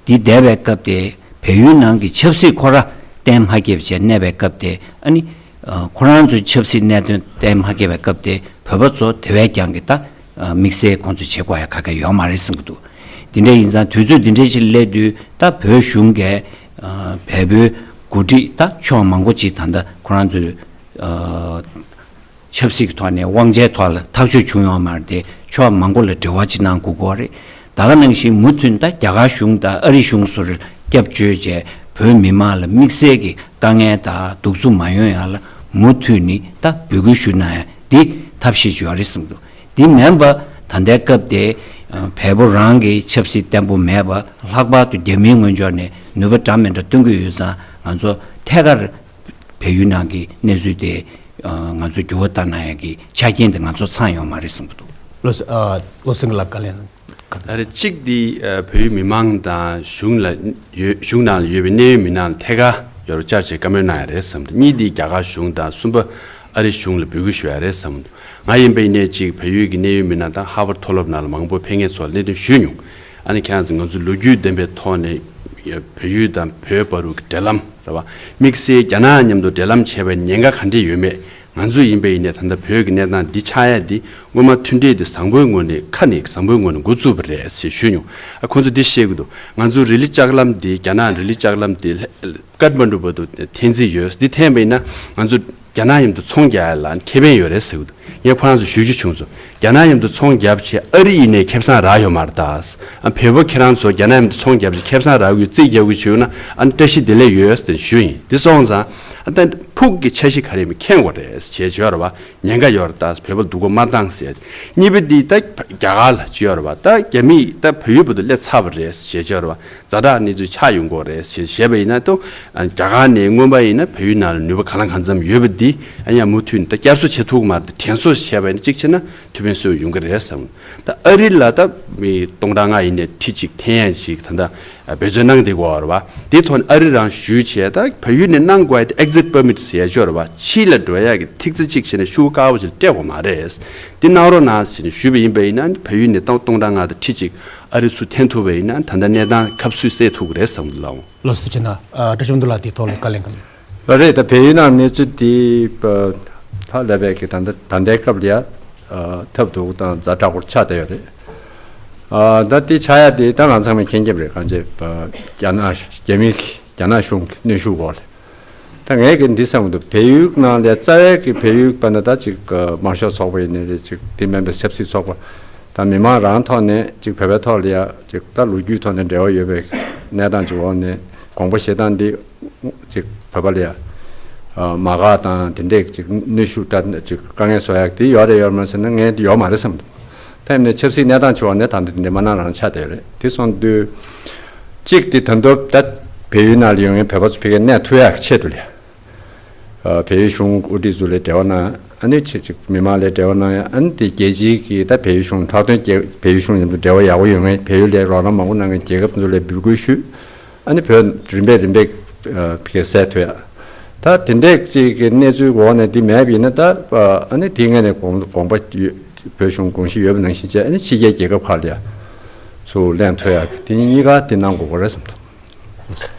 འདི་བསྡད་པའི་སྐབས་དེ་བལ་ཡུལ་ནང་གི་ཆབ་སྲིད་ཁོ་ར་གཏན་མ་འཁེལ་བྱས་གནས་པའི་སྐབས་དེ་ཨ་ནི། ཁོ་རང་ཚོའི་ཆབ་སྲིད་གནད་དོན་གཏན་མ་འཁེལ་བའི་སྐབས་དེ་བོད་པ་ཚོ་དེ་བས་ཀྱང་གི་ད་དམིགས་བསལ་ཁོང་ཚོས་བྱེད་དགོས་ཡ་ག་གེ་ཡོད་མ་རེད་བསམ་གྱི་འདུག་དེ་འདྲ་ཡིན་ཙང་དུས་ཚོད་འདི་འདྲ་ཞིག་སླེབས་དུས་ད་བོད་གཞུང་གིས་བལ་པོའི་འགོ་ཁྲིད་ད་ཕྱོགས་མང་པོ་ཅིག་ད་ལྟ་ཁོ་རང་ཚོའི་ཆབ་སྲིད་ཀྱི་ཐོག་ནས་དབང་ཆའི་ཐོག་ལ་ཐག་གཅོད་བྱུང་ཡོད་མ་རེད་དེ་ཕྱོགས་མང་པོ་ལ་འབྲེལ་བ་ཅིག་གནང་དགོས་ཀྱི་ཡོད་རེད། ད་ག་ནང་བཞིན་མུ་མཐུད་ད་རྒྱ་གར་གཞུང་དང་ཨ་རི་གཞུང་སོགས་ལ་སྐྱབས་བཅོལ་བྱས་བོད་མི་མང་ལ་དམིགས་བསལ་གྱི་དཀའ་ངལ་དང་གདུག་རྩུབ་མ་ཡོང་ཡ་ལ་མུ་མཐུད་ནས་ད་འབོད་སྐུལ་ཞུ་གནང་ཡ་འདི་ཐབས་ཤེས་ཅིག་ཡོད་རེད་བསམ་འདུག་འདི་མིན་པ་ད་ལྟའི་སྐབས་དེ་བལ་པོ་རང་གི་ཆབ་སྲིད་བརྟན་པོ་མེད་པ་ལྷག་པར་དུ་རྒྱ་མིའི་ངོས་ཕྱོགས་ནས་ནུས་པ་འདྲ་མི་འདྲ་སྟོན་གྱི་ཡོད་ཙང་ང་ཚོ་ཐད་ཀར་བལ་ཡུལ་ནང་གི་གནས་ཚུལ་དེ་ ང་ཚོ་འགྱུར་བ་བཏང་ན་ཡག་གི་ཆ་རྐྱེན་དེ་ང་ཚོ་ཚང་ཡོད་མ་རེད་བསམ་གྱི་འདུག་བློ་བཟང་ཨ། བློ་བཟང་ལགས་བཀའ་ལན། ད་རེས་གཅིག་འདི་ཨ་བལ་ཡུལ་མི་མང་དང་གཞུང་ལ་ཡོད་གཞུང་ནང་ལ་ཡོད་པའི་གནད་ཡོད་མི་སྣ་ལ་ཐད་ཀར་ཡོ་རོབ་བཅར་བྱས་བཀའ་མོལ་གནང་ཡ་རེད་བསམ་འདུག་གཉིས་འདི་རྒྱ་གར་གཞུང་དང་གསུམ་པ་ཨ་རི་གཞུང་ལ་འབོད་སྐུལ་ཞུ་ཡ་རེད་བསམ་འདུག་ང་ཡིན་པ་ཡིན་ནའི་གཅིག་བལ་ཡུལ་གྱི་གནད་ཡོད་མི་སྣ་དང་ཧར་ཝར་མཐོ་སློབ་ནང་ལ་མང་པོ་ཕེབས་མཁན་ཚོ་ལ་གནད་དོན་ཞུས་མྱོང་། ཨ་ནི་ཁྱེད་རང་ཚོ་ང་ཚོ་ལོ་རྒྱུས་ལྡན་པའི་ཐོག་ནས་བལ་ཡུལ་དང་བོད་བར་དུ་གི་འབྲེལ་ལམ་རེད་བ། དམིགས་བསལ་རྒྱ་ནག་མཉམ་དུ་འབྲེལ་ལམ་བྱས་པའི་ཉེན་ཁ་ག་འདྲས་ཡོད་མེད། ང་ཚོ་ཡིན་པ་ཡིན་ནའི་ད་ལྟ་བོད་ཀྱི་གནས་སྟངས་འདི་ཆགས་ཡ་འདི་སྔོན་མ་མཐུན་འབྲེལ་འདི་བཟང་པོའི་ངོས་ནས་ཁ་ནས་བཟང་པོའི་ངོས་ནས་འགོ་བཙུགས་པ་རེད་ཞེས་ཞུས་མྱོང་། ཨ་ཁོང་ཚོ་འདི་བཤད་ཀྱི་འདུག་ང་ཚོ་རི་ལི་ལྕགས་ལམ་འདི་རྒྱ་ནག་རི་ལི་ལྕགས་ལམ་འདི་ཀཏ་མན་ཌུ་བར་དུ་འཐེན་རྩིས་ཡོད། འདི་འཐེན་པ་ཡིན་ན་ང་ཚོ་རྒྱ་ནག་མཉམ་དུ་ཚོང་རྒྱག་ཡ་ལ་ཁེ་ཕན་ཡོད་རེད་ཟེར་གྱི་འདུག་ངས་ཁོ་རང་ཚོ་ཞུ་རྒྱུ་བྱུང་སོང་། རྒྱ་ནག་མཉམ་དུ་ཚོང་རྒྱབ་བྱས་ཨ་རི་ཡིན་ནའི་ཁེ་བཟང་རག་ཡོད་མ་རེད་ད། ཨ་བོད་པ་ཁྱེད་རང་ཚོ་རྒྱ་ནག་མཉམ་དུ་ཚོང་རྒྱབ་བྱས་ཁེ་བཟང་རག་དགོས་རྩིས་རྒྱག་དགོས་བྱུང་ན་ཨ་ནི་བཀྲ་ཤིས་བདེ་ལེགས་ཡོད་ཟེར་ཞུ་ཡིན། འདི་སོང་ཙང་ཨ་ད་ཕུགས་ཀྱི་འཆར་གཞི་ག་རེ་ཡིན་མཁྱེན་དགོས་རེད་ཞེས་བརྗོད་རེད་བ། ཉེན་ཁ་ཡོད་རེད་ད། བོད་པ་སྡུག་གོ་མ་བཏང་ཟེར། གཉིས་པ་འདི་ད་རྒྱ་གར་ལ་ཅི་ཡོད་རེད་བ། ད་རྒྱ་མི་ད་བལ་ཡུལ་བར་དུ་སླེབས་ཚར་བ་རེད་ཞེས་བརྗོད་རེད་བ། ཛ་དྲག་གནས་ཚུལ་ཆགས་ཡོང་གི་རེད་ཞེས་བཤད་པ་ཡིན་ན་ཏོ། རྒྱ་གར་ནས་མངོན་པ་ཡིན་ན་བལ་ཡུལ་ནང་ལ་ནུས་པ་གང་ལ་གང་འཚམ་ཡོད་པ་འདི་ཨ་ཡང་མུ་མཐུད་ནས་ད་བསྐྱར་གསོ་བྱེད་ཐུབ་ཀྱི་མ་རེད། དྲན་གསོ་བྱས་པ་ཡིན་ན་གཅིག་བྱས་ན་ཐུགས་ཕན་གསོས་ཡོང་གི་རེད་བསམ། ད་ཨ་རི་ལ་ད་མི་སྟོང་ཕྲག་ལྔ་ཡིན་ནས་ཁྲི་གཅིག་འཐེན་ཡ་ཞིག་ད་ལྟ་འབད་བརྩོན་གནང་བསྡད་ཀྱི་ཡོད་རེད་བ། དེ་ཐོག་ནས་ཨ་རི་རང་ཞུས་བྱས་ད་བལ་ཡུལ་ནས་གནང་དགོས་ཡ་དེ་exit permit་ཟེར་ཡ་ཅིག་ཡོད་རེད་བ། ཕྱི་ལ་འགྲོ་ཡ་གི་ཐིག་ཙེ་གཅིག་བྱས་ནས་ཤུགས་དཀར་པོ་ཅིག་སྤྲད་དགོས་མ་རེད། འདི་གནང་རོགས་གནང་ཟེར་ནས་ཞུས་པ་ཡིན་པ་ཡིན་ན་བལ་ཡུལ་ནས་སྟོང་སྟོང་ཕྲག་ལྔ་དང་ཁྲི་གཅིག་ཨ་རི་ཚུར་འཐེན་ཐུབ་པ་ཡིན་ན་ད་ལྟ་གནས་སྟངས་ཁ་ཕྱོགས་གསལ་ཐུབ་ཀྱི་རེད་བསམ་གྱི་ལགས། ལགས་སོ། བྱས་ན་ཨ་བཀྲ་ཤིས་དོན་ལགས་དེའི་ཐོག་ལ་བཀའ་ལན་གང་། ལགས་རེད། ད་བལ་ཡུལ་ནང་གནས་ཚུལ་འདི་ཧ་ལས་པའི་གི་ད་ལྟ་ད་ལྟའི་སྐབས་ལ་ཡ་ཨ་ཐབས་སྡུག་དང་ཛ་དྲག་པོ་ཆགས་བསྡད་ཡོད་རེད། ཨ་ད་དེ་ཆགས་ཡ་དེ་ད་ང་ཚང་མས་མཁྱེན་རྒྱབ་རེད། གང་ཅི་རྒྱ་ནག་རྒྱ་མི་རྒྱ་ནག་གཞུང་གི་གནོན་ཤུགས་འོག་ལ། ད་ངས་གི་འདི་བསམ་གི་འདུག་བལ་ཡུལ་ནང་ལ་རྩ་བའི་གི་བལ་ཡུལ་པ་ན་ད་ཅིག་དམར་ཤོག་ཚོགས་པ་ཡིན་ནའི་རེད། ཅིག་དེ་མིན་པའི་ཆབ་སྲིད་ཚོགས་པ་དང་མི་མང་རང་ཐོག་ནས་ཅིག་བོད་པའི་ཐོག་ལ་ཡ་ཅིག་ད་ལོ་རྒྱུས་ཐོག་ནས་འབྲེལ་བ་ཡོད་པའི་གནས་སྟངས་ཅིག་འོག་ནས་དགོངས་པ་བཞེས་སྟངས་འདི་ཅིག་བོད་པ་ལ་ཡ་མ་དགའ་དང་དེ་འདྲས་ཅིག་གནོན་ཤུགས་ད་ཅིག་དཀའ་ངལ་བཟོ་ཡག་དེ་ཡོད་རེད་ཡོད་མ་རེད་ཟེར་ན་ངས་འདི་ཡོད་མ་རེད་བསམ་འདུག་ད་ཡིན་ནའི་ཆབ་སྲིད་གནས་སྟངས་ཆེ་བ་ནས་ད་འདི་འདི་མ་གནང་རང་ཆགས་བསྡད་ཡོད་རེད། དེ་སོང་དུས་གཅིག་དེ་ད་དུང་ད་བལ་ཡུལ་ནང་ལ་ཡོད་མཁན་བོད་པ་ཚོ་ཕ་གིར་གནས་ཐུབ་ཡག་ཆེད་དུ་ལ་ཡ། ཨ་བལ་ཡུལ་གཞུང་དབུ་ཁྲིད་ཚོ་ལ་འབྲེལ་བ་གནང་། ཨ་ནི་ཆེ་ཆེ་མི་མང་ལ་འབྲེལ་བ་གནང་ཡ། ཨ་ནི་དེ་རྒྱལ་སྤྱིའི་གི་ད་བལ་ཡུལ་གཞུང་ལྷག་དོན་རྒྱལ་བལ་ཡུལ་གཞུང་མཉམ་དུ་འབྲེལ་བ་ཡག་པོ་ཡོད་མཁན་བལ་ཡུལ་ལ་རོགས་རམ་མང་པོ་གནང་མཁན་རྒྱལ་ཁབ་ཚོ་ལ་འབོད་སྐུལ་ཞུས། ཨ་ནི་བོད་རིམ་པས་རིམ་པས་ཨ་ཕ་གིར་གསལ་ཐུབ་ཡ། ད་དེ་འདྲས་ཅིག་གི་གནས་ཚུལ་འོག་ནས་འདི་མེད་པ་ཡིན་ན་ད་ཨ་ནི་དེ་སྔ་ནས་དགོངས་དགོངས་པ་ཡོད་བོད་གཞུང་དགོངས་གཞི་ཡོད་པ་ནང་བཞིན་བྱས་ཨ་ནི་ཕྱི་རྒྱལ་རྒྱལ་ཁབ་ཁག་ལ་ཡ་ཚུར་ལེན་ཐུབ་ཡ་གི་དེ་གཉིས་ཀ་དེ་གནང་དགོས་པ་རེད་བསམ་འདུག་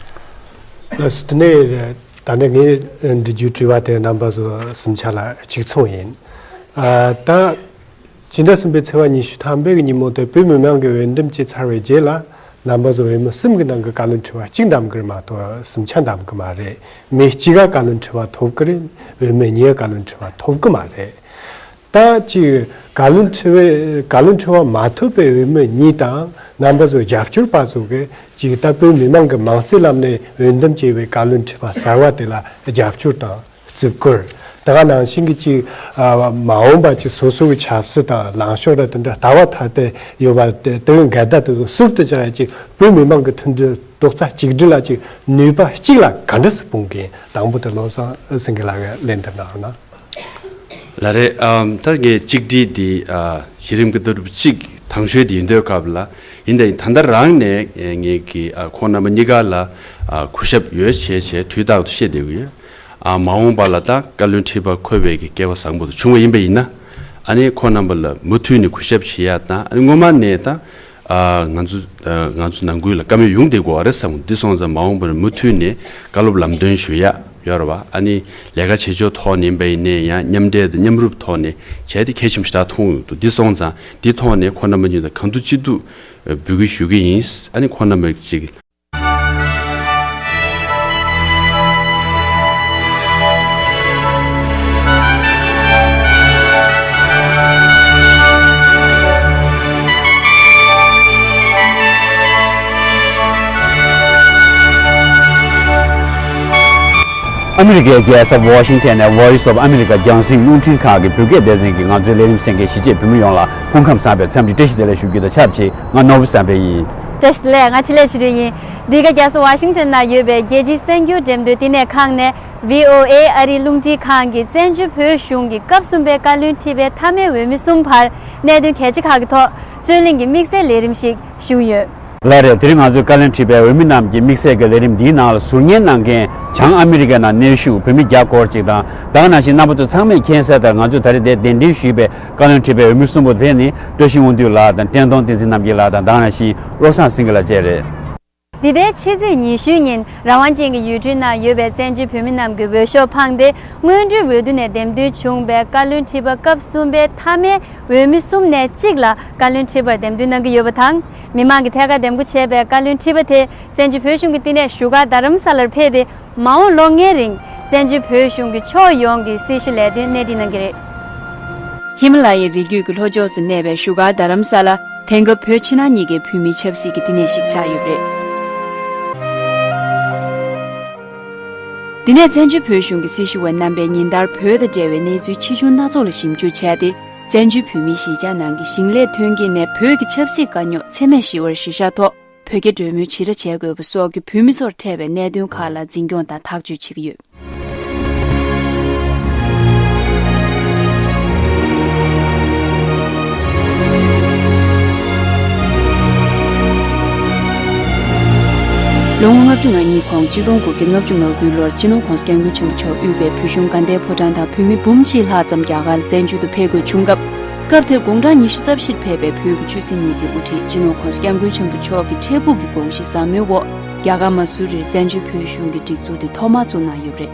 ལགས་སོ། དེ་ནས་ད་ནས་ངས་འདྲི་རྒྱུའི་དྲི་བ་དེ་རྣམ་པ་ཚོ་སུམ་ཆ་ལ་གཅིག་མཚུངས་ཡིན། ཨ་ད་ཕྱི་ཟླ་གསུམ་པའི་ཚེས་པ་ཉི་ཤུ་ཐམ་པའི་ཉིན་མོ་དེ་བོད་མི་མང་གིས་འོས་འདེམས་བྱས་ཚར་བའི་རྗེས་ལ་རྣམ་པ་ཚོ་འོས་མི་གསུམ་གྱི་ནང་གི་བཀའ་བློན་ཁྲི་པ་གཅིག་འདེམས་གི་རེད་མ་གཏོགས་སུམ་ཆ་འདེམས་གི་མ་རེད། མི་གཅིག་ག་བཀའ་བློན་ཁྲི་པ་ཐོབ་གི་རེད། འོས་མི་གཉིས་ག་བཀའ་བློན་ཁྲི་པ་ཐོབ་གི་མ་རེད། ད་ཅིག་བཀའ་བློན་ཁྲི་པའི་བཀའ་བློན་ཁྲི་པ་མ་ཐོབ་པའི་འོས་མི་གཉིས་དང་རྣམ་པ་ཚོ་རྒྱབ་སྐྱོར་པ་ཚོ་གིས་ཅིག་ད་བོད་མི་མང་གི་མང་གཙོའི་ལམ་ནས་འོས་འདེམས་བྱས་པའི་བཀའ་བློན་ཁྲི་པ་གསར་པ་དེ་ལ་རྒྱབ་སྐྱོར་དང་བརྩི་བཀུར། ད་ག་ནང་བཞིན་གྱི་ཅིག་ཨ་མ་འོངས་པ་ཅིག་སོ་སོ་གི་ཆབ་སྲིད་དང་ལངས་ཕྱོགས་ར་དེ་འདྲ་ལྟ་བ་ཐ་དད་ཡོད་པ་དེ་དེ་གི་འགལ་ཟླ་དེ་ཚོ་ཟུར་དུ་བཞག་ཡ་ཅིག་བོད་མི་མང་གི་མཐུན་སྒྲིལ་རྡོག་རྩ་གཅིག་སྒྲིལ་ལ་ཅིག་ནུས་པ་གཅིག་ལ་ག་འདྲ་སེ་སྤུངས་གིན། དང་པོ་དེ་བློ་བཟང་སེང་གེ་ལགས་ཀྱིས་ལན་འདེབས་གནང་ན། ལགས་རེད། ཨམ་ད་ངས་གཅིག་སྒྲིལ་འདི་ཨ་གཞི་རིམ་གྱི་ལྟ་གྲུབ་གཅིག་དང་ཤོས་དེ་ཡིན་དུས་སྐབས་ལ་ཡིན་ད་ཡིན་ད་ལྟ་རང་ནས་ངས་ཀྱི་ཨ་ཁོང་རྣམ་པ་གཉིས་ཀ་ལ་ཨ་གུས་ཞབས་ཡོད་བྱས་བྱས་དུས་རྟག་ཏུ་བཤད་བསྡད་ཀྱི་ཡོད། ཨ་མ་འོངས་པ་ལ་ད་བཀའ་བློན་ཁྲི་པ་འཁོད་པའི་གི་སྐལ་བ་བཟང་པོ་དེ་བྱུང་བ་ཡིན་པ་ཡིན་ན་ཨ་ནི་ཁོང་རྣམ་པ་ལ་མུ་མཐུད་ནས་གུས་ཞབས་བྱེད་ཡ་དང་ཨ་ནི་སྔོན་མ་ནས་ད། ཨ་ང་ཚོ་ཨ་ང་ཚོ་ནང་ཁུལ་ལ་བཀའ་མོལ་ཡོང་བསྡད་དགོས་པ་རེད་བསམ། འདི་སོང་ཙང་མ་འོངས་པར་མུ་མཐུད་ནས་བཀའ་སློབ་ལམ་སྟོན་ཞུ་ཡ་ཡོད་རེད་བ། ཨ་ནི་ལས་ཀ་བྱེད་ཕྱོགས་ཐོག་ནས་ཡིན་པ་ཡིན་ནའི་ཡང་མཉམ་འབྲེལ་དང་མཉམ་རུབ་ཐོག་ནས་བྱས་ཏེ་གལ་ཆེན་པོ་ཞེ་དྲག་མཐོང་ཡོང་འདུག་འདི་སོང་ཙང་འདི་ཐོག་ནས་ཁོང་རྣམ་པ་གཉིས་དང་གང་ཐུབ་ཅི་ཐུབ་འབོད་སྐུལ་ཞུ་གི་ཡིན། ཨ་ནི་ཁོང་རྣམ་པ་ཅིག་ཨ་མི་རི་ཀའི་རྒྱལ་ས་ཝ་ཤིང་ཊོན་ནས་Voice of America་རྒྱང་སྲིང་རླུང་འཕྲིན་ཁང་གི་བོད་སྐད་སྡེ་ཚན་གྱིས་ང་ཚོའི་ལས་རིམ་གསན་མཁན་གཞིས་བྱེས་བོད་མི་ཡོངས་ལ་སྐུ་ཁམས་བཟང་བའི་འཚམས་འདྲི་བཀྲ་ཤིས་བདེ་ལེགས་ཞུ་རྒྱུ་དང་ཆབས་ཅིག་ང་ནོར་བུ་བསམ་འཕེལ་ཡིན། བཀྲ་ཤིས་བདེ་ལེགས། ང་འཕྲིན་ལས་ཆོས་སྒྲོན་ཡིན། འདི་ག་རྒྱལ་ས་ཝ་ཤིང་ཊོན་ན་ཡོད་པའི་རྒྱལ་སྤྱིའི་གསར་འགྱུར་འགྲེམས་སྟོན་བསྟི་གནས་ཁང་ནས་བྷི་ཨོ་ཨེ་ཨ་རིའི་རླུང་འཕྲིན་ཁང་གི་བཙན་བྱོལ་བོད་གཞུང་གི་སྐབས་གསུམ་པའི་བཀའ་བློན་ཁྲི་པའི་མཐའ་མའི་འོས་མི་གསུམ་བར་གནད་དོན་གལ་ཆེ་ཁག་གི་ཐོག་རྩོད་གླེང་གི་དམིགས་བསལ་ལས་རིམ་ཞིག་ཞུས་ཡོད། ལགས་རེད། དེ་རིང་ང་ཚོས་བཀའ་བློན་ཁྲི་པའི་འོས་མི་རྣམས་ཀྱི་དམིགས་བསལ་གྱི་ལས་རིམ་འདིའི་ནང་ལ་ཟུར་ཉན་གནང་མཁན་བྱང་ཨ་མི་རི་ཀའི་ནང་གནས་བཞུགས་བོད་མི་བརྒྱ་སྐོར་ཅིག་དང་། ད་ག་ནང་བཞིན་རྣམ་པ་ཚོ་ཚང་མས་མཁྱེན་གསལ་ལྟར་ང་ཚོས་ད་རེས་འདིར་གདན་འདྲེན་ཞུས་པའི་བཀའ་བློན་ཁྲི་པའི་འོས་མི་གསུམ་པོ་དེ་ནི་བཀྲ་ཤིས་དབང་འདུས་ལགས་དང་བཀྲས་མཐོང་བསྟན་འཛིན་རྣམ་རྒྱལ་ལགས་དང་། ད་ག་ནང་བཞིན་བློ་བཟང་སེང་གེ་ལགས་བཅས་རེད། འདི་ཟླའི་ཕྱི་ཚེས་ཉི་ཤུའི་ཉིན་རང་དབང་ཅན་གྱི་ཡུལ་གྲུའི་ནང་ཡོད་པའི་བཙན་བྱོལ་བོད་མི་རྣམས་ཀྱི་འོས་ཤོག་འཕངས་ཏེ། སྔོན་འགྲོའི་འོས་བསྡུ་ནས་འདེམས་ཐོན་བྱུང་བའི་བཀའ་བློན་ཁྲི་པ་སྐབས་གསུམ་པའི་མཐའ་མའི་འོས་མི་གསུམ་ནས་གཅིག་ལ་བཀའ་བློན་ཁྲི་པར་འདེམས་ཐོན་གནང་གི་ཡོད་པ་དང་། མི་མང་གིས་ཐད་ཀར་འདེམས་བསྐོ་བྱས་པའི་བཀའ་བློན་ཁྲི་པ་དེ་བཙན་བྱོལ་བོད་གཞུང་གི་བསྟི་གནས་བཞུགས་སྒར་རྡ་རམ་ས་ལར་ཕེབས་ཏེ། མ་འོངས་ལོ་ལྔའི་རིང་བཙན་བྱོལ་བོད་གཞུང་གི་ཕྱོགས་ཡོངས་ཀྱི་སྲི་ཞུ་ལས་དོན་སྣེ་ཁྲིད་གནང་གི་རེད། ཧི་མ་ལ་ཡའི་རི་རྒྱུད་ཀྱི་ལྷོ་ཕྱོགས་སུ་གནས་པའི་བཞུགས་སྒར་རྡ་རམ་ས་ལ། དེང་སྐབས་བོད་ཕྱི་ནང་གཉིས་ཀའི་བོད་མིའི་ཆབ་སྲིད་ཀྱི་བསྟི་གནས་ཤིག་ཆགས་ཡོད་པ་རེད། འདི་ནས་བཙན་བྱོལ་བོད་གཞུང་གི་སྲི་ཞུ་བ་རྣམ་པས་ཉིན་ལྟར་བོད་དང་འབྲེལ་བའི་གནས་ཚུལ་ཆེ་ཆུང་སྣ་ཚོགས་ལ་ཞིབ་འཇུག་བྱས་ཏེ། བཙན་བྱོལ་བོད་མིའི་གཞིས་ཆགས་ནང་གི་ཞིང་ལས་ཐོན་སྐྱེད་ནས་བོད་ཀྱི་ཆབ་སྲིད་དཀའ་རྙོག་འཚེ་མེད་ཞི་བར་གཞིས་ཆགས་ཐོག་བོད་རྒྱ་གྲོས་མོལ་ཇི་འདྲ་བྱེད་དགོས་པ་སོགས་ཀྱི་བོད་མི་ཚོར་འཕྲད་པའི་གནད་དོན་ཁག་ལ་འཛིན་སྐྱོང་དང་ཐག་གཅོད་བྱེད་ཀྱི་ཡོད། ལོ་ངོ་ལྔ་བཅུ་ང་གཉིས་གོང་གཅིག་སྟོང་དགུ་བརྒྱ་ལྔ་བཅུ་ང་དགུའི་ལོར་སྤྱི་ནོར་༸གོང་ས་༸སྐྱབས་མགོན་ཆེན་པོ་མཆོག་དབུས་པའི་བོད་གཞུང་དགའ་ལྡན་ཕོ་བྲང་དང་བོད་མི་འབུམ་གཅིག་ལྷག་ཙམ་རྒྱ་གར་ལ་བཙན་བྱོལ་དུ་ཕེབས་དགོས་བྱུང་སྐབས། སྐབས་དེར་དགུང་གྲངས་ཉི་ཤུ་རྩ་བཞིར་ཕེབས་པའི་བོད་ཀྱི་ཆོས་སྲིད་གཉིས་ཀྱི་དབུ་ཁྲིད་སྤྱི་ནོར་༸གོང་ས་༸སྐྱབས་མགོན་ཆེན་པོ་མཆོག་གི་འཕྲལ་ཕུགས་ཀྱི་དགོངས་གཞི་ཟབ་མོའི་འོག་རྒྱ་གར་མ་སུ་རིར་བཙན་བྱོལ་བོད་གཞུང་གི་སྒྲིག་འཛུགས་དེ་ཐོག་མར་བཙུགས་གནང་ཡོད་པ་རེད།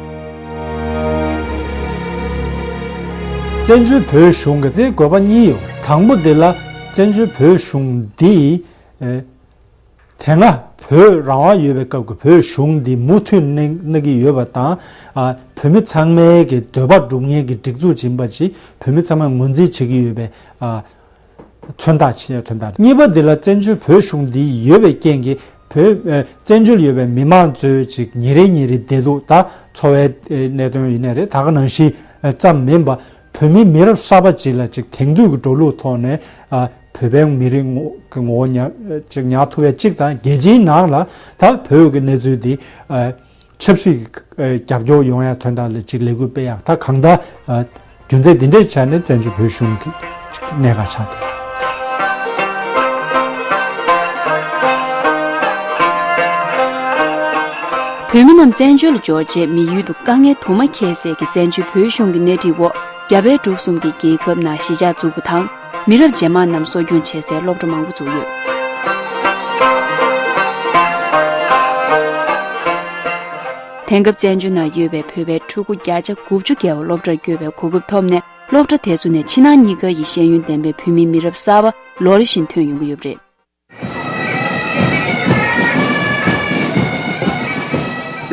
བཙན་བྱོལ་བོད་གཞུང་གི་དེ་དགོས་པ་གཉིས་ཡོད། དང་པོ་དེ་ལ་བཙན་བྱོལ་བོད་གཞུང་འདི། དེ་སྔ་བོད་རང་དབང་ཡོད་པའི་སྐབས་ཀྱི་བོད་གཞུང་འདི་མུ་མཐུད་གནས་གནས་ཀྱི་ཡོད་པ་དང་། ཨ། བོད་མི་ཚང་མའི་གི་འདོད་པ་སྒྲུབ་མཁན་གྱི་སྒྲིག་འཛུགས་ཡིན་པ་ཅིག་བོད་མི་ཚང་མས་ངོས་འཛིན་བྱེད་ཀྱི་ཡོད་པའི། ཨ། མཚོན་རྟགས་ཆེ་དོན་དག་གཉིས་པ་འདི་ལ་བཙན་བྱོལ་བོད་གཞུང་འདི་ཡོད་པའི་རྐྱེན་གྱིས་བོད། ཨ། བཙན་བྱོལ་ཡོད་པའི་མི་མང་ཚོའི་ཅིག་ཉིན་རེ་ཉིན་རེ་བདེ་སྡུག་དང་འཚོ་བའི་གནད་དོན་ཡིན་ནའི་རེད། ད་ག་ནང་བཞིན་ཙམ་མིན་པ། བོད་མི་མི་རབས་གསར་པ་ཅིག་ལ་ཅིག་དེང་དུས་ཀྱི་འགྲོ་ལུགས་ཐོག་ནས། ཨ། བོད་པའི་མི་རིགས་ངོ་གི་ངོ་བོ་ཉར་ཅིག་ཉར་ཐུབ་པའི་གཅིག་དང་། རྒྱལ་སྤྱིའི་ནང་ལ་ད་བོད་ཀྱི་གནས་ཚུལ་འདི། ཨ། ཆབ་སྲིད་ཀྱི་རྒྱབ་སྐྱོར་ཡོང་ཡ་དོན་དག་ལ་ཅིག་ལས་འགུལ་སྤེལ་ཡ། ད་གང་ལྟར། ཨ། རྒྱུ་མཚན་འདི་འདྲའི་ཆ་ནས་བཙན་བྱོལ་བོད་གཞུང་གི་ཅིག་གནད་འགག་ཆགས་འདུག་བོད་མི་རྣམས་བཙན་བྱོལ་ལ་འབྱོར་རྗེས་མི་ཡུལ་དུ་དཀའ་ངལ་དུ་མ་འཁྱེལ་སའི་གི་བཙན་བྱོལ་བོད་གཞུང་གི་སྣེ་ཁྲིད་འོག་རྒྱ་བལ་འབྲུག་གསུམ་གྱི་རྒྱལ་ཁབ་ནང་གཞིས་ཆགས་བཙུགས་པ་དང་། མི་རབས་རྗེས་མ་རྣམས་གསོ་སྐྱོང་བྱེད་སའི་སློབ་གྲྭ་མང་པོ་བཙུགས་ཡོད། དེང་སྐབས་བཙན་བྱོལ་ནང་ཡོད་པའི་བོད་པའི་ཕྲུ་གུ་བརྒྱ་ཆ་དགུ་བཅུ་བརྒལ་བ་སློབ་གྲྭར་བསྐྱོད་པའི་གོ་སྐབས་ཐོབ་ནས། སློབ་གྲྭ་དེ་ཚོ་ནས་ཕྱི་ནང་གཉིས་ཀ་ཡི་ཤེས་ཡོན་ལྡན་པའི་བོད་མི་མི་རབས་གསར་པ་ལོ་རེ་བཞིན་ཐོན་ཡོང་གི་ཡོད་པ་རེད།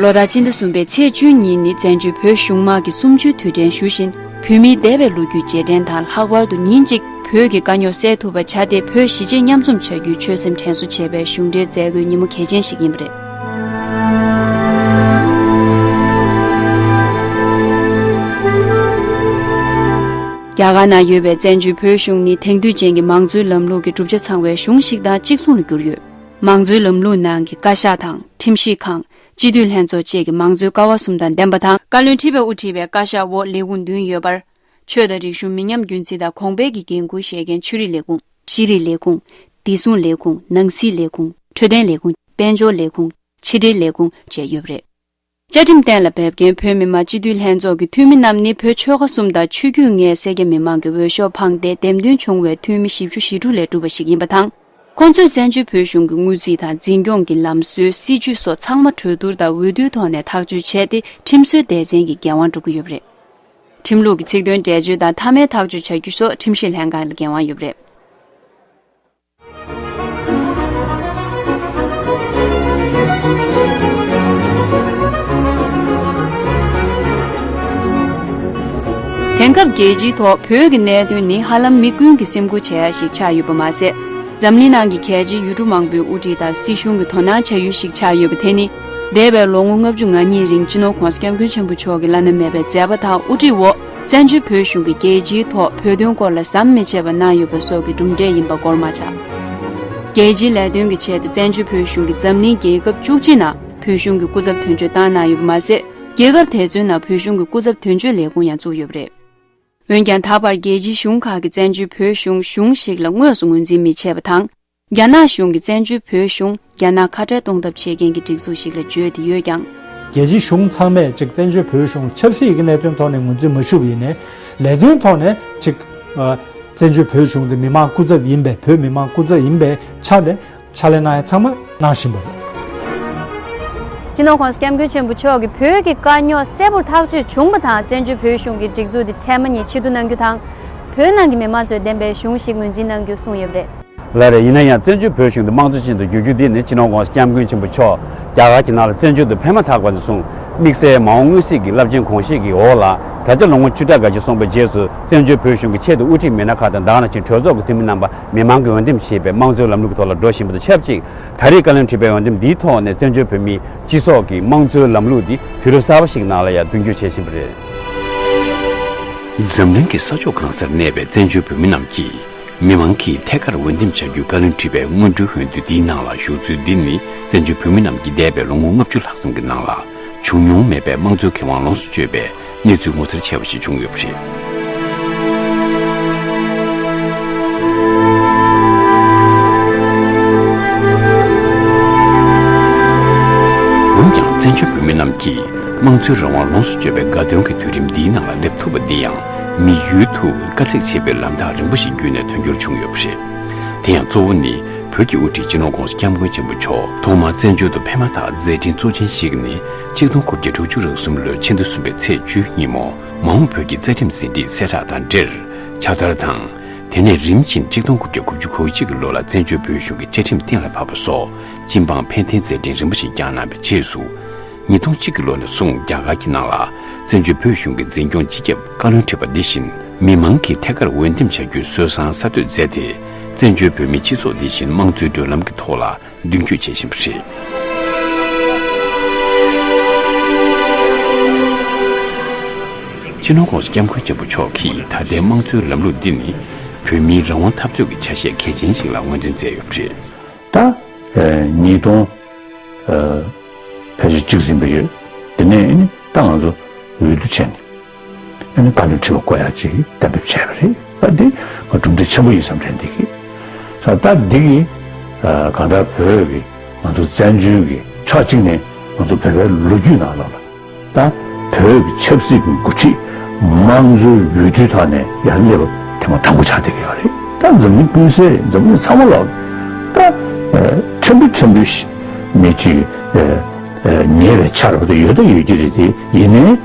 ལོ་ལྟར་སྤྱི་ཟླ་གསུམ་པའི་ཚེས་བཅུ་གཉིས་ནི་བཙན་བྱོལ་བོད་གཞུང་དམག་གི་གསུམ་བཅུའི་དུས་དྲན་ཞུ་བཞིན། བོད་མིའི་འདས་པའི་ལོ་རྒྱུས་རྗེས་དྲན་དང་། ལྷག་པར་དུ་ཉིན་གཅིག་བོད་ཀྱི་དཀའ་རྙོག་སེལ་ཐུབ་པ་བྱ་སྟེ། བོད་གཞིས་བྱེས་མཉམ་འཛོམས་བྱ་རྒྱུའི་ཆོད་སེམས་དྲན་གསོ་བྱེད་པའི་གཞུང་འབྲེལ་མཛད་སྒོའི་ཉིན་མོ་གལ་ཆེན་ཞིག་ཡིན་པ་རེད། རྒྱ་གར་ནང་ཡོད་པའི་བཙན་བྱོལ་བོད་གཞུང་ནི་དེང་དུས་ཅན་གྱི་མང་གཙོའི་ལམ་ལུགས་ཀྱི་གྲུབ་ཆ་ཚང་བའི་གཞུང་ཞིག་དང་གཅིག་མཚུངས་ལ་གྱུར་ཡོད། མང་གཙོའི་ལམ་ལུགས་ནང་གི་བཀའ་ཤག་དང་། ཁྲིམས་ཞིབ་ཁང་། སྤྱི་འཐུས་ལྷན་ཚོགས་བཅས་ཀྱི་མང་གཙོའི་ཀ་བ་གསུམ་དང་ལྡན་པ་དང་། བཀའ་བློན་ཁྲི་པས་དབུ་ཁྲིད་པའི་བཀའ་ཤག་འོག་ལས་ཁུངས་བདུན་ཡོད་པར། ཆོས་དང་རིག་གཞུང་། མི་ཉམས་རྒྱུན་འཛིན་དང་གོང་འཕེལ་གྱི་འགན་འཁུར་བཞེས་མཁན་ཆོས་རིག་ལས་ཁུངས། ཤེས་རིག་ལས་ཁུངས། བདེ་སྲུང་ལས་ཁུངས། ནང་སྲིད་ལས་ཁུངས། འཕྲོད་བསྟེན་ལས་ཁུངས། དཔལ་འབྱོར་ལས་ཁུངས། ཕྱི་འབྲེལ་ལས་ཁུངས་བཅས་ཡོད་པ་རེད། བཅའ་ཁྲིམས་གཏན་ལ་འབེབས་མཁན་བོད་མི་མང་སྤྱི་འཐུས་ལྷན་ཚོགས་ཀྱི་འཐུས་མི་རྣམས་ནི་བོད་ཆོལ་ཁ་གསུམ་དང་ཆོས་བརྒྱུད་ལྔའི་སེར་སྐྱ་མི་མང་གི་འོས་ཤོག་འཕངས་ཏེ་འདེམས་ཐོན་བྱུང་བའི་འཐུས་མི་བཞི་བཅུ་ཞེ་དྲུག་ལས་གྲུབ་པ་ཞིག་ཡིན་པ་དང་། ཁོང་ཚོས་བཙན་བྱོལ་བོད་གཞུང་གི་དངུལ་རྩིས་དང་འཛིན་སྐྱོང་གི་ལམ་སྲོལ། སྲིད་ཇུས་སོགས་ཚང་མ་གྲོས་བསྡུར་དང་འོས་བསྡུའི་ཐོག་ནས་ཐག་གཅོད་བྱས་ཏེ། ཁྲིམས་བཟོའི་སྡེ་ཚན་གྱི་འགན་དབང་སྒྲུབ་ཀྱི་ཡོད་པ་རེད། ཁྲིམས་ལུགས་ཀྱི་ཚིག་དོན་འགྲེལ་བརྗོད་དང་མཐའ་མའི་ཐག་གཅོད་བྱ་རྒྱུ་སོགས་ཁྲིམས་ཞིབ་ལྷན་ཁང་ལ་འགན་དབང་ཡོད་པ་རེད། དེང་སྐབས་རྒྱལ་སྤྱིའི་ཐོག་བོད་ཀྱི་གནད་དོན་ནི་ཧ་ལམ་མི་ཀུན་གྱི་སེམས་ཁུར་བྱེད་ཡ་ཞིག་ཆགས་ཡོད་པ་མ་ཟད། འཛམ་གླིང་ནང་གི་གལ་ཆེའི་ཡུལ་གྲུ་མང་པོའི་དབུ་ཁྲིད་དང་སྲིད་གཞུང་གི་དོ་སྣང་བྱ་ཡུལ་ཞིག་ཆགས་ཡོད་པ་དེ་ནི། འདས་པའི་ལོ་ངོ་ལྔ་བཅུ་ང་གཉིས་རིང་སྤྱི་ནོར་༸གོང་ས་༸སྐྱབས་མགོན་ཆེན་པོ་མཆོག་གི་བླ་ན་མེད་པའི་མཛད་པ་དང་དབུ་ཁྲིད་འོག་བཙན་བྱོལ་བོད་གཞུང་གིས་རྒྱལ་སྤྱིའི་ཐོག་བོད་དོན་སྐོར་ལ་ཟམ་མི་ཆད་པར་གནང་ཡོད་པ་སོགས་ཀྱི་གྲུབ་འབྲས་ཡིན་པ་སྐོར་མ་ཆགས། རྒྱལ་སྤྱིའི་ལས་དོན་གྱི་ཆེད་དུ་བཙན་བྱོལ་བོད་གཞུང་གིས་འཛམ་གླིང་རྒྱལ་ཁབ་བཅུ་གཅིག་ནང་བོད་གཞུང་གི་སྐུ་ཚབ་དོན་གཅོད་བཏང་གནང་ཡོད་པ་མ་ཟད། རྒྱལ་ཁབ་དེ་ཚོའི་ནང་བོད་གཞུང་གི་སྐུ་ཚབ་དོན་གཅོད་ལས་ཁུངས་ཡང་བཙུགས་ཡོད་པ་རེད། འོན་ཀྱང་། ད་བར་རྒྱལ་སྤྱིའི་གཞུང་ཁག་གིས་བཙན་བྱོལ་བོད་གཞུང་གཞུང་ཞིག་ལ་དངོས་སུ་ངོས་འཛིན་མི་བྱེད་པ་དང་། རྒྱ་ནག་གཞུང་གིས་བཙན་བྱོལ་བོད་གཞུང་རྒྱ་ནག་ཁ་བྲལ་གཏོང་ཐབས་བྱེད་མཁན་གྱི་སྒྲིག་འཛུགས་ཤིག་ལ་བརྗོད་དེ་ཡོད་ཀྱང་། རྒྱལ་སྤྱིའི་གཞུང་ཚང་མས་ཅིག་བཙན་བྱོལ་བོད་གཞུང་ཆབ་སྲིད་ཀྱི་གནད་དོན་ཐོག་ནས་ངོས་འཛིན་མ་ཞུ་བ་ཡིན་ནའི། ལས་དོན་ཐོག་ནས་ཅིག་ཨ། བཙན་བྱོལ་བོད་གཞུང་དེ་མི་མང་སྐུ་ཚབ་ཡིན་པས། བོད་མི་མང་སྐུ་ཚབ་ཡིན་པའི་ཆ་ནས་ཕྱག་ལས་གནང་ཡ་ཚང་མ་གནང་བཞིན་པ་རེད། སྤྱི་ནོར་༸གོང་ས་༸སྐྱབས་མགོན་ཆེན་པོ་མཆོག་གིས་བོད་ཀྱི་དཀའ་རྙོག་གསལ་པོར་ཐག་གཅོད་བྱུང་བ་དང་། བཙན་བྱོལ་བོད་གཞུང་གི་སྒྲིག་འཛུགས་དེ་འཕྲལ་མ་ཉིད་ཕྱིར་བསྡུ་གནང་རྒྱུ་དང་། བོད་ནང་གི་མི་མང་ཚོས་འདེམས་པའི་གཞུང་ཞིག་ངོས་འཛིན་གནང་རྒྱུ་གསུངས་ཡོད་པ་རེད། ལགས་རེད། ཡིན་ན་ཡང་བཙན་བྱོལ་བོད་གཞུང་དེ་དམངས་གཙོ་ཅན་དུ་བསྒྱུར་རྒྱུ་འདི་ནི་སྤྱི་ནོར་༸གོང་ས་༸སྐྱབས་མགོན་ཆེན་པོ་མཆོག་རྒྱ་གར་གྱི་ནང་ལ་བཙན་བྱོལ་དུ་ཕེབས་མ་ཐག་པ་ནས་བཟུང་། དམིགས་བསལ་མ་འོངས་མངོན་གསལ་གྱི་རླབས་ཆེན་དགོངས་བཞེད་ཀྱི་འོག་ལ། ད་ཆ་ལོ་ངོ་བཅུ་ཕྲག་འགའ་ཞིག་སོང་བའི་རྗེས་སུ། བཙན་བྱོལ་བོད་གཞུང་གི་ཆེད་དུ་དབུ་ཁྲིད་མི་སྣ་ཁག་དང་། ད་ག་ནང་བཞིན་གྲོས་ཚོགས་ཀྱི་འཐུས་མི་རྣམ་པ་མི་མང་གིས་འོས་འདེམས་བྱས་པའི་དམངས་གཙོའི་ལམ་ལུགས་ཀྱི་ཐོག་ལ་འགྲོ་བཞིན་པ་དང་ཆབས་ཅིག་ད་རེས་བཀའ་བློན་ཁྲི་པའི་འོས་འདེམས་འདིའི་ཐོག་ནས་བཙན་བྱོལ་བོད་མིའི་སྤྱི་ཚོགས་ཀྱི་དམངས་གཙོའི་ལམ་ལུགས་འདི་དུས་རབས་གསར་པ་ཞིག་ནང་ལ་ཡང་མདུན་སྐྱོད་བྱེད་བཞིན་པ་རེད། འཛམ་གླིང་གི་ས་ཕྱོགས་གང་སར་གནས་པའི་བཙན་བྱོལ་བོད་མི་རྣམས་ཀྱིས། མི་མང་གིས་ཐད་ཀར་འོས་འདེམས་བྱ་རྒྱུའི་བཀའ་བློན་ཁྲི་པའི་སྔོན་འགྲོའི་འོས་བསྡུ་འདིའི་ནང་ལ་ཞུགས་ཚུལ་འདི་ནི། བཙན་བྱོལ་བོད་མི་རྣམས་ཀྱིས་འདས་པའི་ལོ་ངོ་ལྔ་བཅུ་ལྷག་ཙམ་གྱི་ནང་ལ་བྱུང་མྱོང་མེད་པའི་དམངས་གཙོའི་ཁེ་དབང་ལོངས་སུ་སྤྱོད་པའི་གནས་ཚུལ་ངོ་མཚར་ཆེ་བ་ཞིག་བྱུང་ཡོད་པ་རེད། འོན་ཀྱང་། བཙན་བྱོལ་བོད་མི་རྣམས་ཀྱིས་དམངས་གཙོའི་རང་དབང་ལོངས་སུ་སྤྱོད་པའི་དགའ་སྟོན་གྱི་དུས་རིམ་འདིའི་ནང་ལ་སླེབས་ཐུབ་པ་འདི་ཡང་། མི་ཡུལ་དུ་དཀའ་ཚེགས་ཆེ་བའི་ལམ་ཐག་རིང་པོ་ཞིག་བརྒྱུད་ནས་ཐོན་རྒྱུར་བྱུང་ཡོད་པ་རེད། དེ་ཡང་གཙོ་བོ་ནི། བོད་ཀྱི་དབུ་ཁྲིད་སྤྱི་ནོར་༸གོང་ས་༸སྐྱབས་མགོན་ཆེན་པོ་མཆོག་ཐོག་མར་བཙན་བྱོལ་དུ་ཕེབས་མ་ཐག་མཛད་འཕྲིན་གཙོ་ཆེན་ཞིག་ནི། ཆིག་སྟོང་དགུ་བརྒྱ་དྲུག་ཅུ་རེ་གསུམ་ལོའི་ཕྱི་ཟླ་གསུམ་པའི་ཚེས་བཅུའི་ཉིན་མོ། མ་འོངས་བོད་ཀྱི་རྩ་ཁྲིམས་ཟིན་བྲིས་གསལ་བསྒྲགས་དང་འབྲེལ། ཕྱག་བསྟར་དང་། དེ་ནས་རིམ་བཞིན་ཆིག་སྟོང་དགུ་བརྒྱ་དགུ་བཅུ་གོ་གཅིག་གི་ལོ་ལ་བཙན་བྱོལ་བོད་གཞུང་གི་བཅའ་ཁྲིམས་གཏན་ལ་ཕབ་པ་སོགས། སྤྱི་འབངས་ཕན་བདེའི་མཛད་འཕྲིན་རིམ་པ་ཞིག་བསྐྱངས་གནང་བའི་རྗེས་སུ། ཉིས་སྟོང་གཅིག་གི་ལོ་ནས་བཟུང་རྒྱ་གར་གྱི་ནང་ལ། བཙན་བྱོལ་བོད་གཞུང་གི་འཛིན་སྐྱོང་སྤྱི་ཁྱབ་བཀའ་བློན་ཁྲི་པ་འདི་བཞིན། མི་མང་གིས་ཐད་ཀར་འོས་འདེམས་བྱ་རྒྱུའི་སྲོལ་བཟང་གསར་གཏོད་མཛད་དེ། བཙན་བྱོལ་བོད་མིའི་སྤྱི་ཚོགས་འདི་བཞིན་དམངས་གཙོའི་བགྲོད་ལམ་གྱི་ཐོག་ལ་མདུན་སྐྱོད་བྱེད་བཞིན་པ་རེད། སྤྱི་ནོར་༸གོང་ས་༸སྐྱབས་མགོན་ཆེན་པོ་མཆོག་གིས་ད་ལྟའི་དམངས་གཙོའི་ལམ་ལུགས་འདི་ནི། བོད་མིའི་རང་དབང་འཐབ་རྩོད་ཀྱི་ཆ་ཤས་གལ་ཆེན་ཞིག་ལ་ངོས་འཛིན་མཛད་ཡོད་པ་རེད། ད། ཨ། ཉིས་སྟོང་། ཨ། ཕལ་ཆེར་གཅིག་ཟིན་པ་ཡོད། དེ་ནས་ཨ་ནི་ད་ང་ཚོ་འོས་བསྡུ་བྱས་ནས། ཨ་ནི་བཀའ་བློན་ཁྲི་པ་བསྐོ་ཡག་ཅིག་གཏན་འབེབས་བྱས་པ་རེད། ད་འདི་ང་གྲུབ་འབྲས་ཆེན་པོ་ཡིན་བསམ་དྲན་འདི་གི། ས་ད་འདི་གི། ཨ། གང་ལྟར་བོད་ཀྱི་ང་ཚོ་བཙན་བྱོལ་གྱི་ཕྱོགས་གཅིག་ནས་ང་ཚོ་བོད་པའི་ལོ་རྒྱུས་ནང་ལོགས་ལ། ད་བོད་ཀྱི་ཆབ་སྲིད་ཀྱི་འགོ་ཁྲིད་དམངས་གཙོའི་འོས་བསྡུའི་ཐོག་ནས་ཡར་སླེབས་པ་ཐེངས་མ་དང་པོ་ཆགས་བསྡད་ཀྱི་ཡོད་རེད། ད་འཛམ་གླིང་ཀུན་གསལ་རེད། འཛམ་གླིང་ཚང་མ་ལོག་ད་ཨ། ཕྲན་བུ་ཕྲན་བུ་ཞིག་ནས་ཅིག་ཨ། ཨ། ཉེ་བའི་ཆར་བ་དེ་ཡོད་ད་ཡོད་ཀྱི་རེད། དེ་ཡིན་ནའི་ཨ།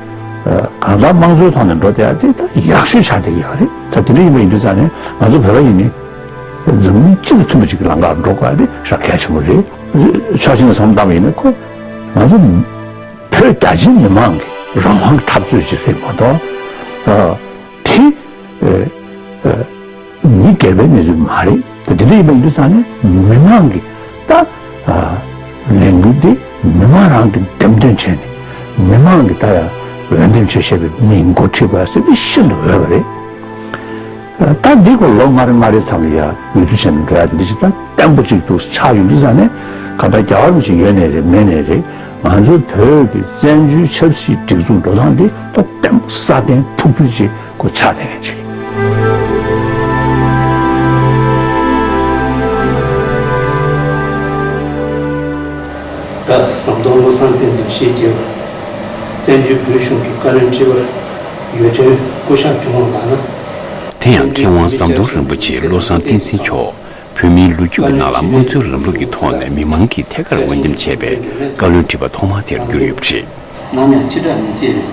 གང་ལྟར་དམངས་གཙོའི་ཐོག་ནས་འགྲོ་བསྡད་ཡ་དེ་ད་ཡག་ཤོས་ཆགས་བསྡད་ཀྱི་ཡོད་རེད། ད་དེ་འདྲ་ཡིན་པ་ཡིན་དུས་ཙང་ནས་ང་ཚོ་བོད་པ་ཡིན་ནའི་འཛམ་གླིང་སྤྱི་དང་མཐུན་པ་ཅིག་གི་ལམ་ཁར་འགྲོ་དགོས་ཡ་དེ་ཞེ་དྲག་གལ་ཆེན་པོ་རེད། ཕྱོགས་གཅིག་ནས་བསམ་བློ་བཏང་བ་ཡིན་ན་ཁོ་ང་ཚོ་བོད་རྒྱ་ཆེའི་མི་མང་གི་རང་དབང་གི་འཐབ་རྩོད་ཅིག་རེད་མ་གཏོགས། ཨ། དེ། ཨ། ཨ། མི་སྒེར་པའི་གནས་ཚུལ་མ་རེད། དེ་འདྲ་ཡིན་པ་ཡིན་དུས་ཙང་ནས་མི་མང་གི་ད། ཨ། ལས་འགུལ་འདི་མི་མང་རང་གིས་འདེམས་ཐོན་བྱས་ནས་མི་མང་གིས་ད་ཡ་འོས་འདེམས་བྱས་བཞག་པའི་མི་འགོ་ཁྲིད་པ་ཟེར་འདི་ཤིན་ཏུ་འོས་པ་རེད། ད་འདི་ཁོ་ལོ་ལྔ་རེ་ལྔ་རེ་ཙམ་ལ་ཡ་འོས་བསྡུ་བྱས་ནས་འགྲོ་ཡ་འདི་ཅིག་ད་བརྟན་པོ་ཅིག་འདུག་ཆགས་ཡོང་དུས་ཙང་ནས་ག་ད་རྒྱལ་བ་རིན་པོ་ཆེ་ཡོད་ནའི་རེད། མེད་ནའི་རེད། ང་ཚོ་བོད་ཀྱི་བཙན་བྱོལ་ཆབ་སྲིད་སྒྲིག་འཛུགས་འགྲོ་སྟངས་འདི་ད་བརྟན་པོ་སྲ་བརྟན་ཕུགས་ཕུགས་ཅིག་ཁོ་ཆགས་བསྡད་མཁན་ཅིག་ད་ཟམ་གདོང་བློ་བཟང་བསྟན་འཛིན་ཞེས་བརྗོད་པ། བཙན་བྱོལ་བོད་གཞུང་གི་བཀའ་བློན་ཁྲི་པར་འོས་ཐོན་བསྐོ་གཞག་བྱུང་བ་ལགས་ན། དེ་ཡང་མཁས་དབང་ཟམ་གདོང་རིན་པོ་ཆེ་བློ་བཟང་བསྟན་འཛིན་མཆོག་བོད་མིའི་ལོ་རྒྱུས་ཀྱི་ནང་ལ་དམངས་གཙོའི་ལམ་ལུགས་ཀྱི་ཐོག་ནས་མི་མང་གིས་ཐད་ཀར་འོས་འདེམས་བྱས་པའི་བཀའ་བློན་ཁྲི་པ་ཐོག་མ་དེར་གྱུར་ཡོད་པ་རེད། ནམ་ཡང་ཕྱི་བསྒྲགས་མི་བྱེད་པའི་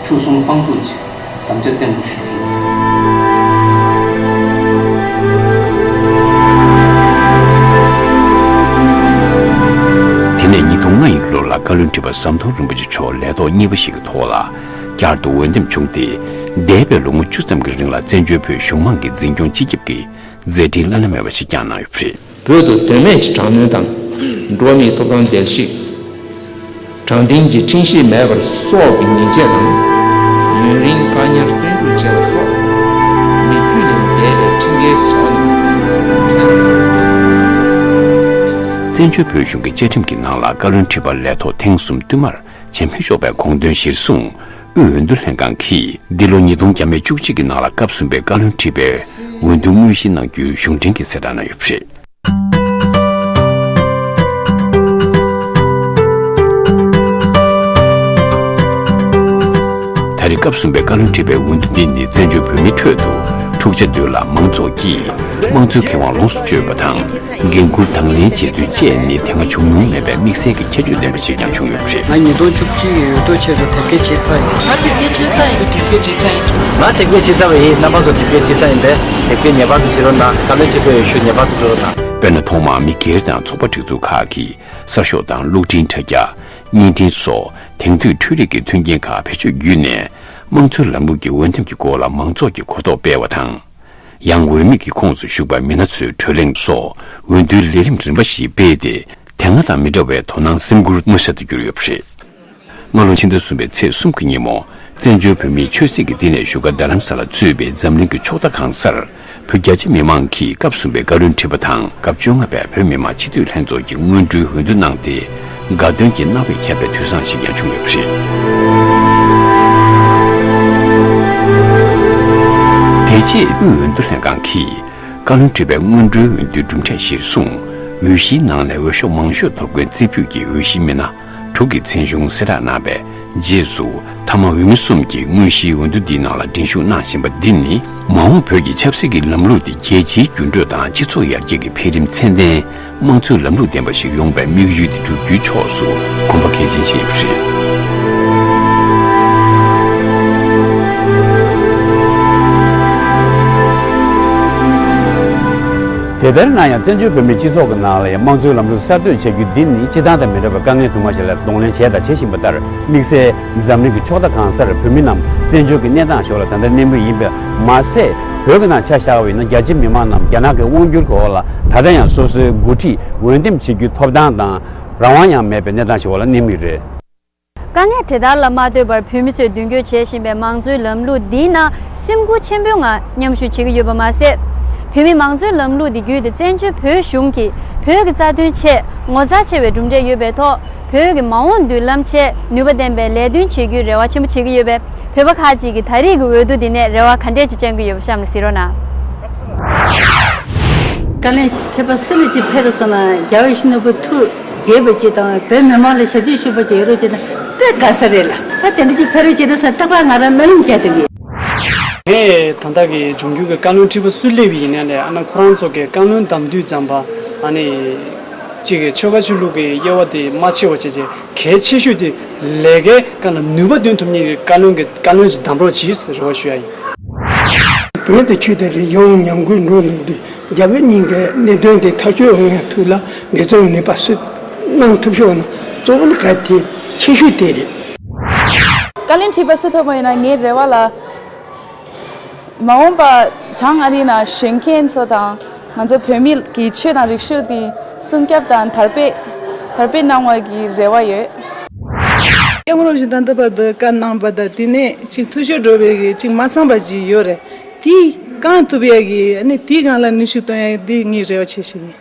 ཆོལ་གསུམ་དཔང་བཙུགས་ཀྱི་དམ་བཅའ་བརྟན་པོ་ཞུ་ཞུ། དེ་ནས་ཉིས་སྟོང་ལྔ་ཡི་ལོ་ལ་བཀའ་བློན་ཁྲི་པ་ཟམ་གདོང་རིན་པོ་ཆེ་མཆོག་ལས་ཐོག་གཉིས་པ་ཞིག་གི་ཐོག་ལ་བསྐྱར་དུ་འོས་འདེམས་བྱུང་སྟེ། འདས་པའི་ལོ་ངོ་བཅུ་ཙམ་གྱི་རིང་ལ་བཙན་བྱོལ་བོད་གཞུང་མང་གི་འཛིན་སྐྱོང་སྤྱི་ཁྱབ་ཀྱི་མཛད་འཕྲིན་བླ་ན་མེད་པ་ཞིག་བསྐྱངས་གནང་ཡོད་པ་རེད། བོད་དུ་དོན་མེད་ཀྱི་དྲག་གནོན་དང་། འགྲོ་བ་མིའི་ཐོབ་ཐང་བརྡལ་བཤིག་དྲང་བདེན་གྱི་ཁྲིམས་གཞི་མེད་པར་སྲོག་གི་ཉེས་ཆད་དང་། ཡུན་རིང་བཀག་ཉར་བཙོན་འཇུག་བྱས་པ་སོགས་མི་རྒྱུད་ལས་འདས་པའི་ཁྲིམས་འགལ་བྱ་བ་རྣམས་ཕྲན་བུ་ཚུད་པའི་ བཙན་བྱོལ་བོད་གཞུང་གི་བཅའ་ཁྲིམས་ཀྱི་ནང་ལ་བཀའ་བློན་ཁྲི་པ་ལས་ཐོག་ཐེངས་གསུམ་བསྟུད་མར་བྱེད་མི་ཆོག་པའི་དགོངས་དོན་གཞིར་བཟུང་། དབུས་འོས་བསྡུ་ལྷན་ཁང་གིས་འདི་ལོ་ཉིས་སྟོང་བརྒྱ་མེད་བཅུ་གཅིག་གི་ནང་ལ་སྐབས་གསུམ་པའི་བཀའ་བློན་ཁྲི་པའི་འོས་བསྡུ་དངོས་གཞི་གནང་རྒྱུའི་གཞུང་འབྲེལ་གྱི་གསལ་བསྒྲགས་གནང་ཡོད་པ་རེད། ད་རེས་སྐབས་གསུམ་པའི་བཀའ་བློན་ཁྲི་པའི་འོས་བསྡུ་འདི་ནི་བཙན་བྱོལ་བོད་མིའི་ཁྲོད་དུ་འཁྲུག་ཆ་དོད་ལ་མང་ཚོགས་ཀྱིས་དམངས་གཙོའི་ཁེ་དབང་ལོངས་སུ་སྤྱོད་པ་དང་། འགན་འཁུར་དང་ལེན་བྱེད་ཚུལ་བཅས་ནི་དེ་སྔ་བྱུང་མྱོང་མེད་པའི་དམིགས་བསལ་གྱི་ཁྱད་ཆོས་ལྡན་པ་ཞིག་ཀྱང་བྱུང་ཡོད་པ་རེད། ང་ཉིས་སྟོང་བཅུ་གཅིག་གི་འོས་བསྡུ་ཆེད་དུ་དེབ་སྐྱེལ་བྱས་ཚར་ཡིན། ང་དེབ་སྐྱེལ་བྱས་ཚར་ཡིན། དེབ་སྐྱེལ་བྱས་ཚར་ཡིན། ང་དེབ་སྐྱེལ་བྱས་ཚར་བ་ཡིན། རྣམ་པ་ཚོ་དེབ་སྐྱེལ་བྱས་ཚར་ཡིན་པས། དེབ་སྐྱེལ་ངེས་པར་དུ་བྱེད་རོགས་གནང་། བཀའ་བློན་ཁྲི་པའི་འོས་ཤོག་ངེས་པར་དུ་སྤྲོད་རོགས་གནང་། དཔེར་ན། ཐོག་མར་མི་སྒེར་དང་ཚོགས་པ་སྒྲིག་འཛུགས་ཁག་གིས་གསར་ཤོག་དང་གློག་འཕྲིན་དྲ་རྒྱ། བརྙན་འཕྲིན་སོགས་དེང་དུས་འཕྲུལ་རིག་གི་མཐུན་རྐྱེན་ཁག་བེད་སྤྱོད་བརྒྱུད་ནས། དམངས་གཙོའི་ལམ་ལུགས་ཀྱི་འོས་འདེམས་ཀྱི་སྐོར་ལ་མང་ཚོགས་ཀྱི་གོ་རྟོགས་སྤེལ་བ་དང་། ཡང་། འོས་མི་གི་ཁོངས་སུ་ཞུགས་པའི་མི་སྣ་ཚོའི་བགྲོ་གླེང་སོགས་འོས་བསྡུའི་ལས་རིམ་རིམ་པ་ཞིག་སྤེལ་ཏེ། དེ་སྔ་དང་མི་འདྲ་བའི་དོ་སྣང་སེམས་ཁུར་མངོན་གསལ་དུ་གྱུར་ཡོད་པ་རེད། སྔ་ལོ་ཕྱི་ཟླ་གསུམ་པའི་ཚེས་གསུམ་གྱི་ཉིན་མོ། བཙན་བྱོལ་བོད་མིའི་ཆོས་སྲིད་ཀྱི་བསྟི་གནས་བཞུགས་སྒར་རྡ་རམ་ས་ལ་གཙོས་པའི་འཛམ་གླིང་གི་ཕྱོགས་མཐའ་གང་སར། བོད་རྒྱ་ཆེ་མི་མང་གིས་སྐབས་གསུམ་པའི་བཀའ་བློན་ཁྲི་པ་དང་། སྐབས་བཅོ་ལྔ་པའི་བོད་མི་མང་སྤྱི་འཐུས་ལྷན་ཚོགས་ཀྱི་སྔོན་འགྲོའི་འོས་བསྡུ་གནང་སྟེ། དགའ་སྟོན་གྱི་རྣ་བས་ཁྱབ་པའི་དུས་བཟང་ཞིག་ཀྱང་བྱུང་ཡོད་པ་རེད། དེ་རྗེས་དབུས་འོས་བསྡུ་ལྷན་ཁང་གིས་བཀའ་བློན་ཁྲི་པའི་སྔོན་འགྲོའི་འོས་བསྡུའི་གྲུབ་འབྲས་གཞིར་བཟུང་། འོས་གཞིའི་ནང་ནས་འོས་ཤོག་མང་ཤོས་ཐོབ་མཁན་རྩེ་ཕུད་ཀྱི་འོས་གཞིའི་མི་སྣ་དྲུག་གི་མཚན་གཞུང་གསལ་བསྒྲགས་གནང་བའི་རྗེས་སུ། མཐའ་མ་འོས་མི་གསུམ་གྱིས་དངོས་གཞིའི་འོས་བསྡུ་འདིའི་ནང་ལ་མགྲིན་ཤོག་གནང་བཞིན་པ་འདི་ནི། མ་འོངས་བོད་ཀྱི་ཆབ་སྲིད་ཀྱི་ལམ་ལུགས་དེ་རྒྱལ་སྤྱིའི་འགྱུར་འགྲོས་དང་སྤྱི་ཚོགས་ཡར་རྒྱས་ཀྱི་འཕེལ་རིམ་ཚད་ལྡན། དམངས་གཙོའི་ལམ་ལུགས་ལྡན་པ་ཞིག་ཡོང་བའི་དམིགས་ཡུལ་དེ་བསྒྲུབ་རྒྱུའི་ཕྱོགས་སུ་གོམ་པ་གལ་ཆེན་བྱས་ཡོད་པ་རེད། དེ་ལྟར་ན་ཡང་། བཙན་བྱོལ་བོད་མིའི་སྤྱི་ཚོགས་ཀྱི་ནང་ལ་ཡང་དམངས་གཙོའི་ལམ་ལུགས་གསར་གཏོད་བྱ་རྒྱུ་འདི་ནི་སྤྱིར་བཏང་དང་མི་འདྲ་བའི་དཀའ་ངལ་དུ་མ་ཞིག་ལ་གདོང་ལེན་བྱས་དང་བྱེད་བཞིན་པ་ལྟར། དམིགས་བསལ་འཛམ་གླིང་གི་ཕྱོགས་མཐའ་གང་སར་བོད་མི་རྣམས་བཙན་བྱོལ་གྱི་གནས་སྟངས་ཞོར་ལ་ད་ལྟ་གནས་མུས་ཡིན་པ་མ་ཟད། བོད་ཀྱི་ནང་ཆ་བཞག་པ་ཡིན་ན། རྒྱ་ཆེ་མི་མང་རྣམས་རྒྱ་ནག་གི་དབང་སྒྱུར་གྱི་འོག་ལ་ད་ལྟ་ཡང་སོ་སོའི་འགོ་ཁྲིད་འོས་འདེམས་བྱེད་རྒྱུའི་ཐོབ་ཐང་དང་རང་དབང་ཡང་མེད་པའི་གནས་སྟངས་ཤིག་འོག་ལ་གནས་མུས་རེད། དཀའ་ངལ་དེ་དག་ལ་མ་ལྟོས་པར་བོད་མི་ཚོས་མདུན་སྐྱོད་བྱེད་བཞིན་པའི་མང་གཙོའི་ལམ་ལུགས་འདིའི་ནང་སེམས་ཁུར་ཆེན་པོའི་ངང་མཉམ་ཞུགས་བྱེད་ཀྱི་ཡོད་པ་མ་ཟད། བོད་མིའི་མང་གཙོའི་ལམ་ལུགས་འདི་བརྒྱུད་དེ་བཙན་བྱོལ་བོད་གཞུང་གིས་བོད་ཀྱི་རྩ་དོན་ཆེད་ངོ་མཚར་ཆེ་བའི་གྲུབ་འབྲས་ཡོད་པའི་ཐོག་བོད་ཀྱི་མ་འོངས་མདུན་ལམ་ཆེད་ནུས་པ་ལྡན་པའི་ལས་དོན་བྱེད་རྒྱུའི་རེ་བ་ཆེན་པོ་བྱེད་ཀྱི་ཡོད་པས། བོད་པ་ཁག་ཅིག་གིས་ད་རེས་ཀྱི་འོས་བསྡུ་འདི་ནས་རེ་བ་ག་འདྲས་ཅིག་བཅང་གི་ཡོད་པ་གཤམ་ལ་གཟིགས་རོགས་གནང་། བཀའ་བློན་ཁྲི་པ་སུ་ལ་ཅིག་ཕེབས་རུ་སོང་ན། རྒྱལ་བ་ཡིད་བཞིན་ནོར་བུ་ཐུགས་དགྱེས་པ་ཅིག་དང་། བོད་མི་མང་ལ་ཞབས་ཕྱི་ཞུས་པ་ཅིག་ཡོད་རོགས་ཅིག་དང་། དཔེ་དགའ་ས་རེད་ལ། ད་དེ་འདྲ་ཅིག་ཕེབས་རོགས་ཅིག་རེད་ཟེར་ཏག་ཏག་ང་རང་སྨོན་ལམ་རྒྱག་ཐུབ་ཀྱི། ངས་ད་ལྟ་གི་འབྱུང་འགྱུར་གྱི་བཀའ་བློན་ཁྲི་པ་སུ་སླེབས་པ་ཡིན་ན་ལས། ཨ་ནི་ཁོ་རང་ཚོ་གི་བཀའ་བློན་གདམ་དུས་ཙམ་པ། ཨ་ནི་གཅིག་གི་ཆོལ་ཁ་ཆོས་ལུགས་ཀྱི་དབྱེ་བ་དེ་མ་ཕྱེ་བ་བྱས་བྱས། གལ་ཆེ་ཤོས་དེ་ལས་ཀའི་སྒང་ལ་ནུས་པ་འདོན་ཐུབ་མཁན་གྱི་བཀའ་བློན་གྱི་བཀའ་བློན་ཅིག་གདམ་རོགས་གྱིས་ཟེར་རེ་བ་ཞུ་ཡ་ཡིན། བོད་དང་ཆོས་དང་རིག་གཞུང་ཉམས་རྒུད་འགྲོ་འདུག་དུས། རྒྱ་བོད་གཉིས་ཀའི་གནད་དོན་དེ་ཐག་གཅོད་ཡོང་ཡ་ཐུགས་ལ་འབད་བརྩོན་ནུས་པ་སུ་གནང་ཐུབ་ཤོག་ན། གཙོ་བོ་ལ་གལ་ཆེ་ཤོས་དེ་རེད། བཀའ་བློན་ཁྲི་པ་སུ་ཐོབ་པ་ཡིན་ན་ངའི་རེ་བ་ལ། མ་འོངས་པ་བྱང་ཨ་རིའི་ནང་བཞེངས་མཁན་ཚོ་དང་། ང་ཚོ་བོད་མི་གི་ཆོས་དང་རིག་གཞུང་དེ་སྲུང་སྐྱོབ་དང་དར་སྤེལ་དར་སྤེལ་གནང་བ་གི་རེ་བ་ཡོད། སྐྱབས་མགོན་རིན་པོ་ཆེ་ད་ལྟ་བར་དུ་བཀའ་གནང་བ་དང་། དེ་ནས་ཅིག་འཐུས་ཤོར་འགྲོ་བའི་གི་ཅིག་མ་ཚང་བ་ཅིག་ཡོད་རེད། དེ་བསྐང་ཐུབ་ཡ་གི། ཨ་ནི་དེའི་སྒང་ལ་ནུས་ཤུགས་བཏོན་ཡ་གི་དེ་ངའི་རེ་བ་ཆེ་ཤོས་ཡིན།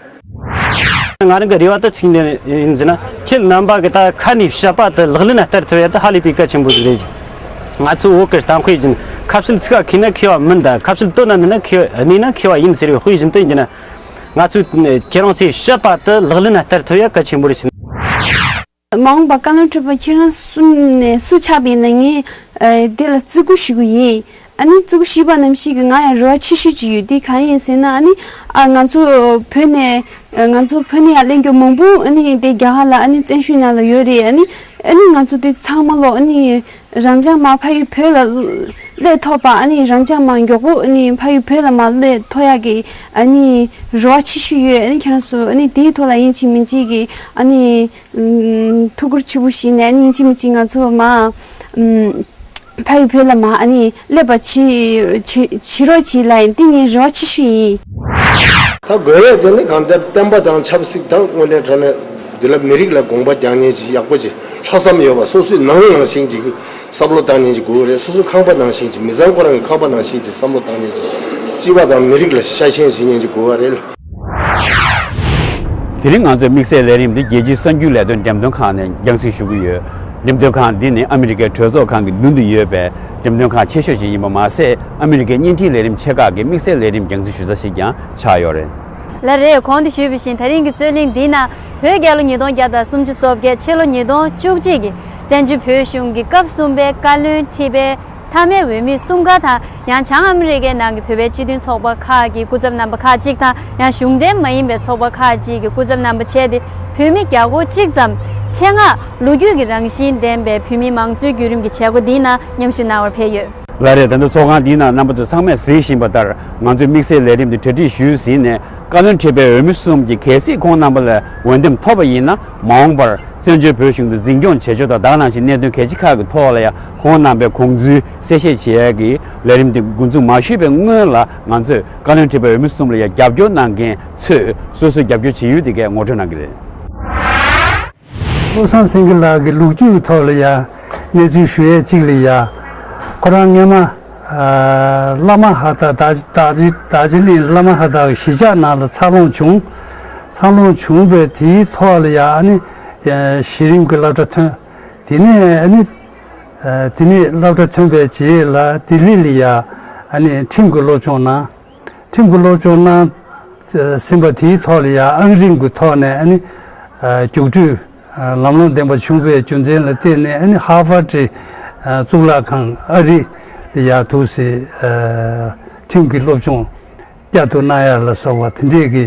ང་རང་གི་རེ་བ་དེ་གཅིག་ནས་ཡིན་ཟེར་ན། ཁྱེད་རྣམ་པ་གི་ད་ཁ་ནས་བཤད་པ་དེ་ལག་ལེན་ན་བསྟར་ཐུབ་ཡ་དེ་ཧ་ལས་པའི་གལ་ཆེན་པོ་ཟིག་རེད། ང་ཚོ་བོད་ཀྱི་གཏམ་དཔེ་བཞིན། ཁ་ཟས་ཚིག་ག་མཁས་ན་མཁས་པ་མིན། ད་ཁ་ཟས་བཏོན་ན་མིན་ན་མཁས་པ་མིན་ན་མཁས་པ་ཡིན་ཟེར་བའི་དཔེ་བཞིན་དུ་ཡིན་ན། ང་ཚོས་ཁྱེད་རང་ཚོས་བཤད་པ་དེ་ལག་ལེན་ན་བསྟར་ཐུབ་ཡ་གལ་ཆེན་པོ་རེད་ཟེར། མ་འོངས་པ་བཀའ་བློན་ཁྲི་པ་ཁྱེད་རང་གསུམ་ནས་སུ་ཆགས་པ་ཡིན་ན། ངས་ཨ་དེ་ལ་བརྩི་བཀུར་ཞུ་གི་ཡིན། ཨ་ནི་བརྩི་བཀུར་ཞུས་པ་ནང་བཞིན་གྱི་ང་ཡང་རེ་བ་ཆེ་ཤོས་ཅིག་ཡོད། དེ་གང་ཡིན་ཟེར་ན། ཨ་ནི་ཨ་ང་ཚོ་བོད་ནས་ཨ་ང་ཚོ་བོད་ནས་ཡར་སླེབས་མཁན་མང་པོ་ཨ་ནི་དེ་རྒྱ་གར་ལ་ཨ་ནི་བཙན་བྱོལ་ནང་ལ་ཡོད་རེད། ཨ་ནི་ཨ་ནི་ང་ཚོ་དེ་ཚང་མ་ལོག་ཨ་ནི་རང་འཇགས་མར་ཕ་ཡུལ་བོད་ལ་སླེབས་ཐུབ་པ། ཨ་ནི་རང་འཇགས་མར་མགྱོགས་པོ་ཨ་ནི་ཕ་ཡུལ་བོད་ལ་མར་སླེབས་ཐུབ་ཡག་གི་ཨ་ནི་རེ་བ་ཆེ་ཤོས་ཡོད། ཨ་ནི་ཁྱེད་རང་ཚོ་ཨ་ནི་དེའི་ཐོག་ལ་ཡིན་གཅིག་མིན་གཅིག་གི་ཨ་ནི་ཨུམ་ཐུགས་ཁུར་ཆེ་པོ་བཞེས་ནས། ཨ་ནི་ཡིན་གཅིག་མིན་གཅིག་ང་ཚོ་མར་ཨུམ་ཕ་ཡུལ་བོད་ལ་མར་ཨ་ནི་སླེབས་པ་བྱེད་བྱེད་བྱེད་རོགས་བྱེད་ལབ་ཡིན། དེ་ངའི་རེ་བ་ཆེ་ཤོས་ཡིན། ད་དགོས་ཡས་དེ་ནི་གང་ལྟར་བསྟན་པ་དང་ཆབ་སྲིད་དང་དངོས་གནས་དྲང་གནས་འདི་ལ་མི་རིགས་ལ་དགོངས་པ་རྒྱག་མཁན་ཅིག་ཡག་པོ་ཅིག་ལྷག་བསམ་ཡོད་པ། སོ་སོའི་ནང་ནང་བཞིན་ཅིག་བསམ་བློ་བཏང་མཁན་ཅིག་དགོས་རེད། སོ་སོའི་ཁང་པ་ནང་བཞིན་ཅིག་མི་ཚང་ཁོ་རང་གི་ཁང་པ་ནང་བཞིན་ཅིག་བསམ་བློ་བཏང་མཁན་ཅིག་སྤྱི་པ་དང་མི་རིགས་ལ་ཤ་ཞེན་བྱེད་མཁན་ཅིག་དགོས་པ་རེད། དེ་རིང་ང་ཚོས་དམིགས་བསལ་ལས་རིམ་འདི་རྒྱལ་སྤྱིའི་གསར་འགྱུར་ལས་དོན་འགྲེམས་སྟོན་ཁང་ནས་རྒྱང་སྲིང་ཞུ་གི་ཡོད། འགྲེམས་སྟོན་ཁང་འདི་ནི་ཨ་མི་རི་ཀའི་གྲོས་ཚོགས་ཁང་གི་མདུན་དུ་ཡོད་པའི་འགྲེམས་སྟོན་ཁང་ཆེ་ཤོས་ཤིག་ཡིན་པ་མ་ཟད། ཨ་མི་རི་ཀའི་བརྙན་འཕྲིན་ལས་རིམ་ཆེ་ཁག་གི་དམིགས་བསལ་ལས་རིམ་རྒྱང་སྲིང་ཞུ་ས་ཞིག་ཀྱང་ཆགས་ཡོད་རེད། ལགས་རེད། གོང་དུ་ཞུས་པ་བཞིན་ད་རིང་གི་རྩོད་གླེང་འདིའི་ནང་བོད་རྒྱལ་ལོ་ཉིས་སྟོང་བརྒྱ་དང་སུམ་ཅུ་སོ་བརྒྱད། ཕྱི་ལོ་ཉིས་སྟོང་བཅུ་གཅིག་གི་བཙན་བྱོལ་བོད་གཞུང་གི་སྐབས་གསུམ་པའི་བཀའ་བློན་ཁྲི་པའི་མཐའ་མའི་འོས་མི་གསུམ་ཀ་དང་། ཡང་བྱང་ཨ་མི་རི་ཀའི་ནང་གི་བོད་པའི་སྤྱི་མཐུན་ཚོགས་པ་ཁག་གི་སྐུ་ཚབ་རྣམ་པ་ཁག་ཅིག་དང་། ཡང་གཞུང་འབྲེལ་མ་ཡིན་པའི་ཚོགས་པ་ཁག་ཅིག་གི་སྐུ་ཚབ་རྣམ་པ་བྱས་ཏེ། བོད་མི་བརྒྱ་སྐོར་གཅིག་ཙམ་ཆེད་མངགས་ལོ་རྒྱུས་ཀྱི་རང་བཞིན་ལྡན་པའི་བོད་མིའི་མང་གཙོའི་བརྒྱུད་རིམ་གྱི་བྱེད་སྒོ་འདིའི་ནང་མཉམ་ཞུགས་གནང་བར་ཕེབས་ཡོད། ལགས་རེད། ད་ལྟ་ཚོགས་ཁང་འདིའི་ནང་རྣམ་པ་ཚོས་ཚང་མས་གཟིགས་བཞིན་པ་ལྟར། ང་ཚོས་དམིགས་བསལ་ལས་རིམ་འདི་གྲ་སྒྲིག་ཞུས་ཟིན་ནས། བཀའ་བློན་ཁྲི་པའི་འོས་མི་གསུམ་གྱིས་གལ་སྲིད་ཁོང་རྣམ་པ་ལ་འོས་འདེམས་ཐོབ་པ་ཡིན་ན། མ་འོངས་པར་བཙན་བྱོལ་བོད་གཞུང་དུ་འཛིན་སྐྱོང་བྱེད་ཕྱོགས་དང་། ད་ག་ནང་བཞིན་གནད་དོན་གལ་ཆེ་ཁག་གི་ཐོག་ལ་ཡང་ཁོང་རྣམ་པའི་དགོངས་ཚུལ་གསལ་བཤད་བྱེད་ཡག་གི་ལས་རིམ་འདི་འགོ་འཛུགས་མ་ཞུས་པའི་སྔོན་ལ། ང་ཚོས་བཀའ་བློན་ཁྲི་པའི་འོས་མི་གསུམ་ལ་ཡང་རྒྱབ་སྐྱོར་གནང་མཁན་ཚོས་སོ་སོའི་རྒྱབ་སྐྱོར་བྱེད་ཡུལ་དེ་གས་ངོ་སྤྲོད་གནང་གི་རེད། བློ་བཟང་སེང་གེ་ལགས་ཀྱི་ལོ་རྒྱུས་ཀྱི་ཐོག་ལ་ཡང་གནས་ཚུལ་ཞུ་ཡས་གཅིག་ལ་ཡང་། ཁོ་རང་སྔས་མ་ཨ་བླ་མ་ཧ་ད་ད་ད་རྡོ་རྗེ་གླིང་བླ་མ་ཧ་ད་གི་གཞིས་ཆགས་ནང་ལ་འཚར་ལོངས་བྱུང་། འཚར་ལོངས་བྱུང་བའི་དེའི་ཐོག་ལ་ཡང་ཨ་ནི་གཞི་རིམ་གྱི་སློབ་གྲྭ་ཐོན། དེ་ནས་ཨ་ནི་ཨ་དེ་ནས་སློབ་གྲྭ་ཐོན་པའི་རྗེས་ལ་ལྡི་ལི་ལ་ཡང་ཨ་ནི་ཁྲིམས་ཀྱི་སློབ་སྦྱོང་གནང་། ཁྲིམས་ཀྱི་སློབ་སྦྱོང་གནང་ཟིན་པ་དེའི་ཐོག་ལ་ཡང་ཨང་རིམ་གྱི་ཐོག་ནས་ཨ་ནི་རྒྱུགས་སྤྲོད་ལམ་ལྷོང་ལྡན་པ་བྱུང་བའི་རྒྱུ་མཚན་ལ་བརྟེན་ནས། ཨ་ནི་ཧར་ཝར་ཌི་གཙུག་ལག་ཁང་ཨ་རི་ལ་ཡང་འདུག་སེ་ཁྲིམས་ཀྱི་སློབ་སྦྱོང་བསྐྱར་དུ་གནང་ཡ་ལ་སོགས་པ་དེ་འདྲས་ཀྱི་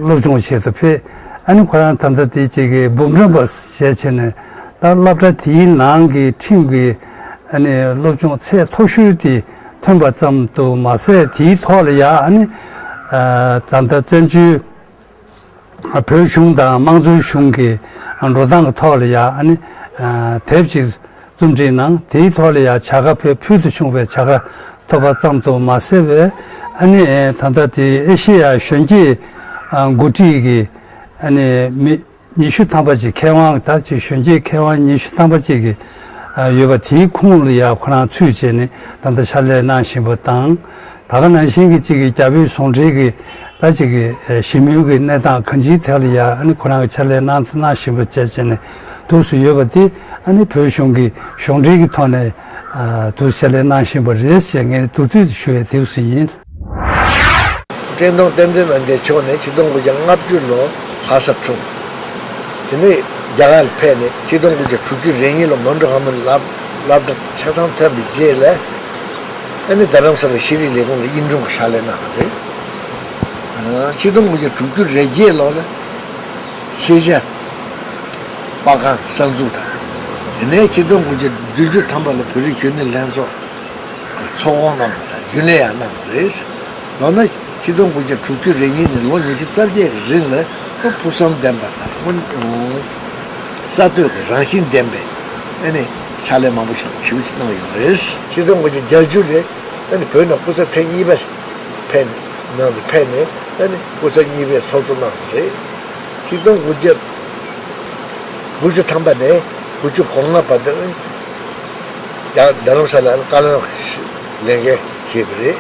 སློབ་སྦྱོང་བྱེད་དུ་ཕེབས། ཨ་ནི་ཁོ་རང་ད་ལྟ་དེ་གཅིག་གི་འབུམ་རམས་པ་བྱས་བྱས་ནས། ད་སློབ་གྲྭ་དེའི་ནང་གི་ཁྲིམས་ཀྱི་ཨ་ནི་སློབ་སྦྱོང་ཚད་མཐོ་ཤོས་དེ་ཐོན་པ་ཙམ་དུ་མ་ཟད། དེའི་ཐོག་ལ་ཡང་ཨ་ནི་ད་ལྟ་བཙན་བྱོལ་བོད་གཞུང་དང་དམངས་གཙོའི་གཞུང་གི་འགྲོ་སྟངས་ཀྱི་ཐོག་ལ་ཡང་ཨ་ནི་དེབ་ཅིག་རྩོམ་སྒྲིག་གནང་། དེའི་ཐོག་ལ་ཡང་བྱ་དགའ་ཕུལ་ཕུལ་དུ་བྱུང་བའི་བྱ་དགའ་ཐོབ་པ་ཙམ་དུ་མ་ཟད་པའི། ཨ་ནི་ད་ལྟ་དེ་ཨེ་ཤེ་ཡ་གཞོན་སྐྱེས་འགོ་ཁྲིད་ཀྱི་ཨ་ནི་མི་ཉི་ཤུ་ཐམ་པ་ཅིག་མཁས་དབང་ད་ཅིག་གཞོན་སྐྱེས་མཁས་དབང་ཉི་ཤུ་ཐམ་པ་ཅིག་གི་ཡོད་པ་དེའི་ཁོངས་ལ་ཡང་ཁོ་རང་ཚུད་བྱས་ནས་ད་ལྟ་ཕྱག་ལས་གནང་བཞིན་པ་དང་། ད་ག་ནང་བཞིན་གྱི་གཅིག་གི་རྒྱ་བོད་ཟུང་འབྲེལ་གྱི་ད་གཅིག་གི་ཞི་མོལ་གྱི་གནས་སྟངས་གང་ཅིའི་ཐད་ལ་ཡང་ཨ་ནི་ཁོ་རང་གི་ཕྱག་ལས་གནང་གནང་བཞིན་པ་བཅས་བྱས་ནས་འདུག་སེ་ཡོད་པ་དེ། ཨ་ནི་བོད་གཞུང་གི་གཞུང་འབྲེལ་གྱི་ཐོག་ནས་འདུག་ཕྱག་ལས་གནང་བཞིན་པ་རེད་ཟེར་ངས་མདོར་བསྡུས་ཞུ་ཡས་དེ་ཙམ་ཡིན། བཀྲས་མཐོང་བསྟན་འཛིན་རྣམ་རྒྱལ་མཆོག་ནི་ཆིག་སྟོང་དགུ་བརྒྱ་ལྔ་བཅུ་ལོར་ལྷ་སར་འཁྲུངས། དེ་ནས་རྒྱ་གར་ལ་ཕེབས་ནས་ཆིག་སྟོང་དགུ་བརྒྱ་དྲུག་ཅུ་རེ་གཉིས་ལོར་མོན་གྷོ་ཧ་མི་སློབ་སློབ་གྲྭ་ཆ་ཚང་ཐོན་པའི་རྗེས་ལ། ཨ་ནི་རྡ་རམ་ས་ལ་ཤེས་རིག་ལས་ཁུངས་ལ་དབྱིན་དྲུང་གི་ཕྱག་ལས་གནང་བ་རེད། ཨ་ཆིག་སྟོང་དགུ་བརྒྱ་དྲུག་ཅུ་རེ་བརྒྱད་ལོ་ལ་ཤེས་བྱ་པར་ཁང་གསར་འཛུགས་དང་། དེ་ནས་ཆིག་སྟོང་དགུ་བརྒྱ་བདུན་ཅུ་ཐམ་པ་ལ་བོད་རིགས་རྒྱུན་ལས་ལྷན་ཚོགས་ཚོགས་དགོངས་གནང་བ་དང་རྒྱུན་ལས་ཡང་གནང་བ་རེད། མདོར་ན་ཆིག་སྟོང་དགུ་བརྒྱ་དྲུག་ཅུ་རེ་གཉིས་ནས་ལོ་ཉི་ཤུ་རྩ་བརྒྱད་ཀྱི་རིང་ལ་ཕུགས་བསམ་ལྡན་པ་དང་། གསར་གཏོད་ཀྱི་རང་བཞིན་ལྡན་པའི་ཨ་ནི་ཕྱག་ལས་མང་པོ་ཞིག་ཞེ་པོ་ཅིག་གནང་ཡོད་རེད། ཆིག་སྟོང་དགུ་བརྒྱ་བརྒྱད་ཅུ་ལོར་ཨ་ནི་བོད་ནང་སྐུ་ཚབ་ཐེངས་གཉིས་པ་ཕེབས་ནང་དུ་ཕེབས་ནས། ཨ་ནི་སྐུ་ཚབ་གཉིས་པའི་ཚོགས་གཙོ་གནང་བ་རེད། ཆིག་སྟོང་དགུ་བརྒྱ་དགུ་བཅུ་ཐམ་པ་ནས་དགུ་བཅུ་གོ་ལྔ་བར་དུ་རྡ་རམ་ས་ལ་བཀའ་བློན་ལས་འགན་བཞེས་པ་རེད།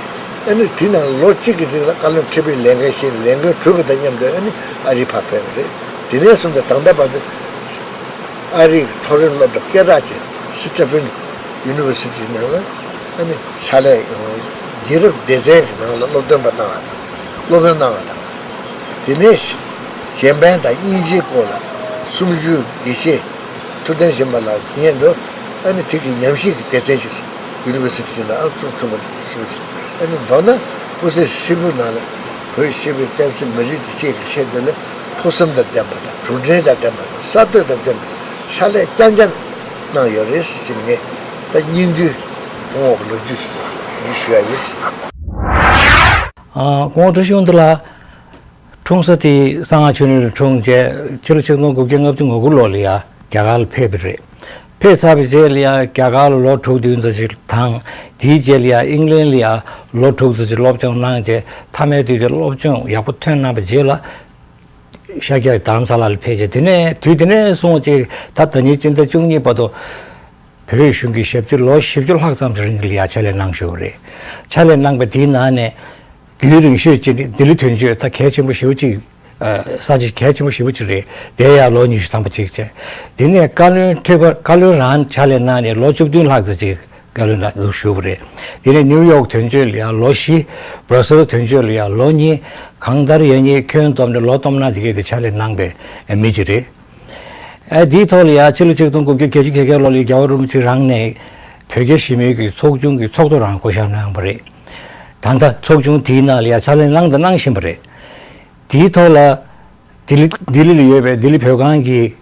ཨ་ནི་དེ་ནང་ལོ་གཅིག་གི་རིང་ལ་བཀའ་བློན་ཁྲི་པའི་ལས་འགན་བཞེས་ནས། ལས་འགན་གྲུབ་པ་དང་མཉམ་དུ་ཨ་ནི་ཨ་རིར་ཕར་ཕེབས་པ་རེད། དེ་ནས་བཟུང་སྟེ་ད་ལྟ་བར་དུ་ཨ་རིའི་མཐོ་རིམ་སློབ་གྲྭ་སྐད་གྲགས་ཅན་Stanford University ནང་ལ་ཨ་ནི་ཕྱག་ལས། རྒྱལ་རབས་སྡེ་ཚན་གྱི་ནང་ལ་སློབ་སྟོན་པ་གནང་བ་དང་། སློབ་དཔོན་གནང་བ་དང་། དེ་ནས་གཞན་ཕན་དང་སྙིང་རྗེའི་སྐོར་ལ་གསུང་ཆོས་དགེ་བཤེས་ཐུབ་བསྟན་སྦྱིན་པ་ལགས་ཀྱི་སྙན་དུ་ཨ་ནི་དེ་གི་ཉམས་ཞིབ་ཀྱི་སྡེ་ཚན་ཞིག་University ནང་ཨ་བཙུགས་ཐུབ་པ་ཞུ་ཅིང་། ཨ་ནི་མདོར་ན་སྤུན་སྲིང་ཧྲིལ་པོའི་ནང་ལ་བོད་ཧྲིལ་པོའི་བསྟན་སྲིད་མི་རིགས་དེ་བཅས་ཀྱི་ཆེད་དུ་ལ་ཕུགས་བསམ་དང་ལྡན་པ་དང་། གྲུབ་འབྲས་དང་ལྡན་པ་དང་། གསར་གཏོད་དང་ལྡན་པའི་ཕྱག་ལས་རྐྱང་རྐྱང་གནང་ཡོད་རེད་ཟེར་ནས་ངས་ད་སྙིང་བསྡུས་སྐུ་ངོ་གི་ལོ་རྒྱུས་ཞུ་ཡ་ཡིན། ཨ། སྐུ་ངོ་བཀྲ་ཤིས་དབང་འདུས་ལགས། འཁྲུངས་ས་དེ་གསང་སྔགས་ཆོས་གླིང་ལ་འཁྲུངས་རྗེས་ཕྱི་ལོ་ཆིག་སྟོང་དགུ་བརྒྱ་ལྔ་བཅུ་ང་དགུ་ལོ་ལ་ཡ་རྒྱ་གར་ལ་ཕེབས་པ་རེད། ཕེབས་ཚར་བའི་རྗེས་ལ་ཡ་རྒྱ་གར་ལ་ལོ་དྲུག་བདུན་ཙམ་ཞིག་དང་། དེའི་རྗེས་ལ་ཡ་ཨིང་ལན་ལ་ཡ་ལོ་དྲུག་ཙམ་ཞིག་སློབ་སྦྱོང་གནང་རྗེས། མཐའ་མའི་དུས་དེར་སློབ་སྦྱོང་ཡག་པོ་ཐོན་གནང་བའི་རྗེས་ལ་ཤར་རྒྱག་རྡ་རམ་ས་ལ་ལ་ཕེབས་རྗེས། དེ་ནས་དུས་དེ་ནས་བཟུང་ཅིག་ད་ཟླ་ཉིན་སྤྱི་ཟླ་བཅུ་གཉིས་བར་དུ་བོད་གཞུང་གི་ཞབས་ཕྱི་ལོ་བཞི་བཅུ་ལྷག་ཙམ་གྱི་རིང་ལ་ཡ་ཕྱག་ལས་གནང་བཞུགས་པ་རེད། ཕྱག་ལས་གནང་བའི་དེའི་ནང་ནས། རྒྱུན་རིང་ཤོས་ཅིག་ནི་ལྡི་ལི་དོན་གཅོད་ད་གལ་ཆེན་པོ་ཞེ་པོ་ཅིག་ས་ཆ་གལ་ཆེན་པོ་ཞེ་པོ་ཅིག་རེད། དེ་ཡང་ལོ་ཉི་ཤུ་ཐམ་པ་ཅིག་བྱས། དེ་ནས་བཀའ་བློན་ཁྲི་པ་བཀའ་བློན་རང་ཕྱག་ལས་གནང་ནས་ལོ་བཅུ་བདུན་ལྷག་ཙམ་ཅིག་བཀའ་བློན་ལ་བཞུགས་པ་རེད། དེ་ནས་ནིའུ་ཡོག་དོན་གཅོད་ལ་ཡང་ལོ་བཞི། སྦྲ་སེལ་དོན་གཅོད་ལ་ཡང་ལོ་གཉིས། གང་ལྟར་ཡང་ཉིན་ཁྱོན་བསྡོམས་ནས་ལོ་སྟོང་ཕྲག་དེ་གས་དེ་ཕྱག་ལས་གནང་པའི་མི་ཅིག་རེད། ཨ་དེའི་ཐོག་ལ་ཡང་ཕྱི་ལོ་ཆིག་སྟོང་དགུ་བརྒྱ་བརྒྱད་ཅུ་གྱ་བརྒྱད་ལོ་ལ་རྒྱལ་བ་རིན་པོ་ཆེ་རང་ནས་བོད་རྒྱ་ཞི་མོལ་གྱི་ཚོགས་ཆུང་གི་ཚོགས་གཙོ་རང་བསྐོ་བཞག་གནང་བ་རེད། ད་ལྟ་ཚོགས་ཆུང་དེའི་ནང་ལ་ཡང་ཕྱག་ལས་གནང་དང་གནང་བཞིན་པ་རེད། དེའི་ཐོག་ལ་ལྡི་ལི་ལྡི་ལི་ལ་ཡོད་པའི་ལྡི་ལི་བོད་ཁང་གི་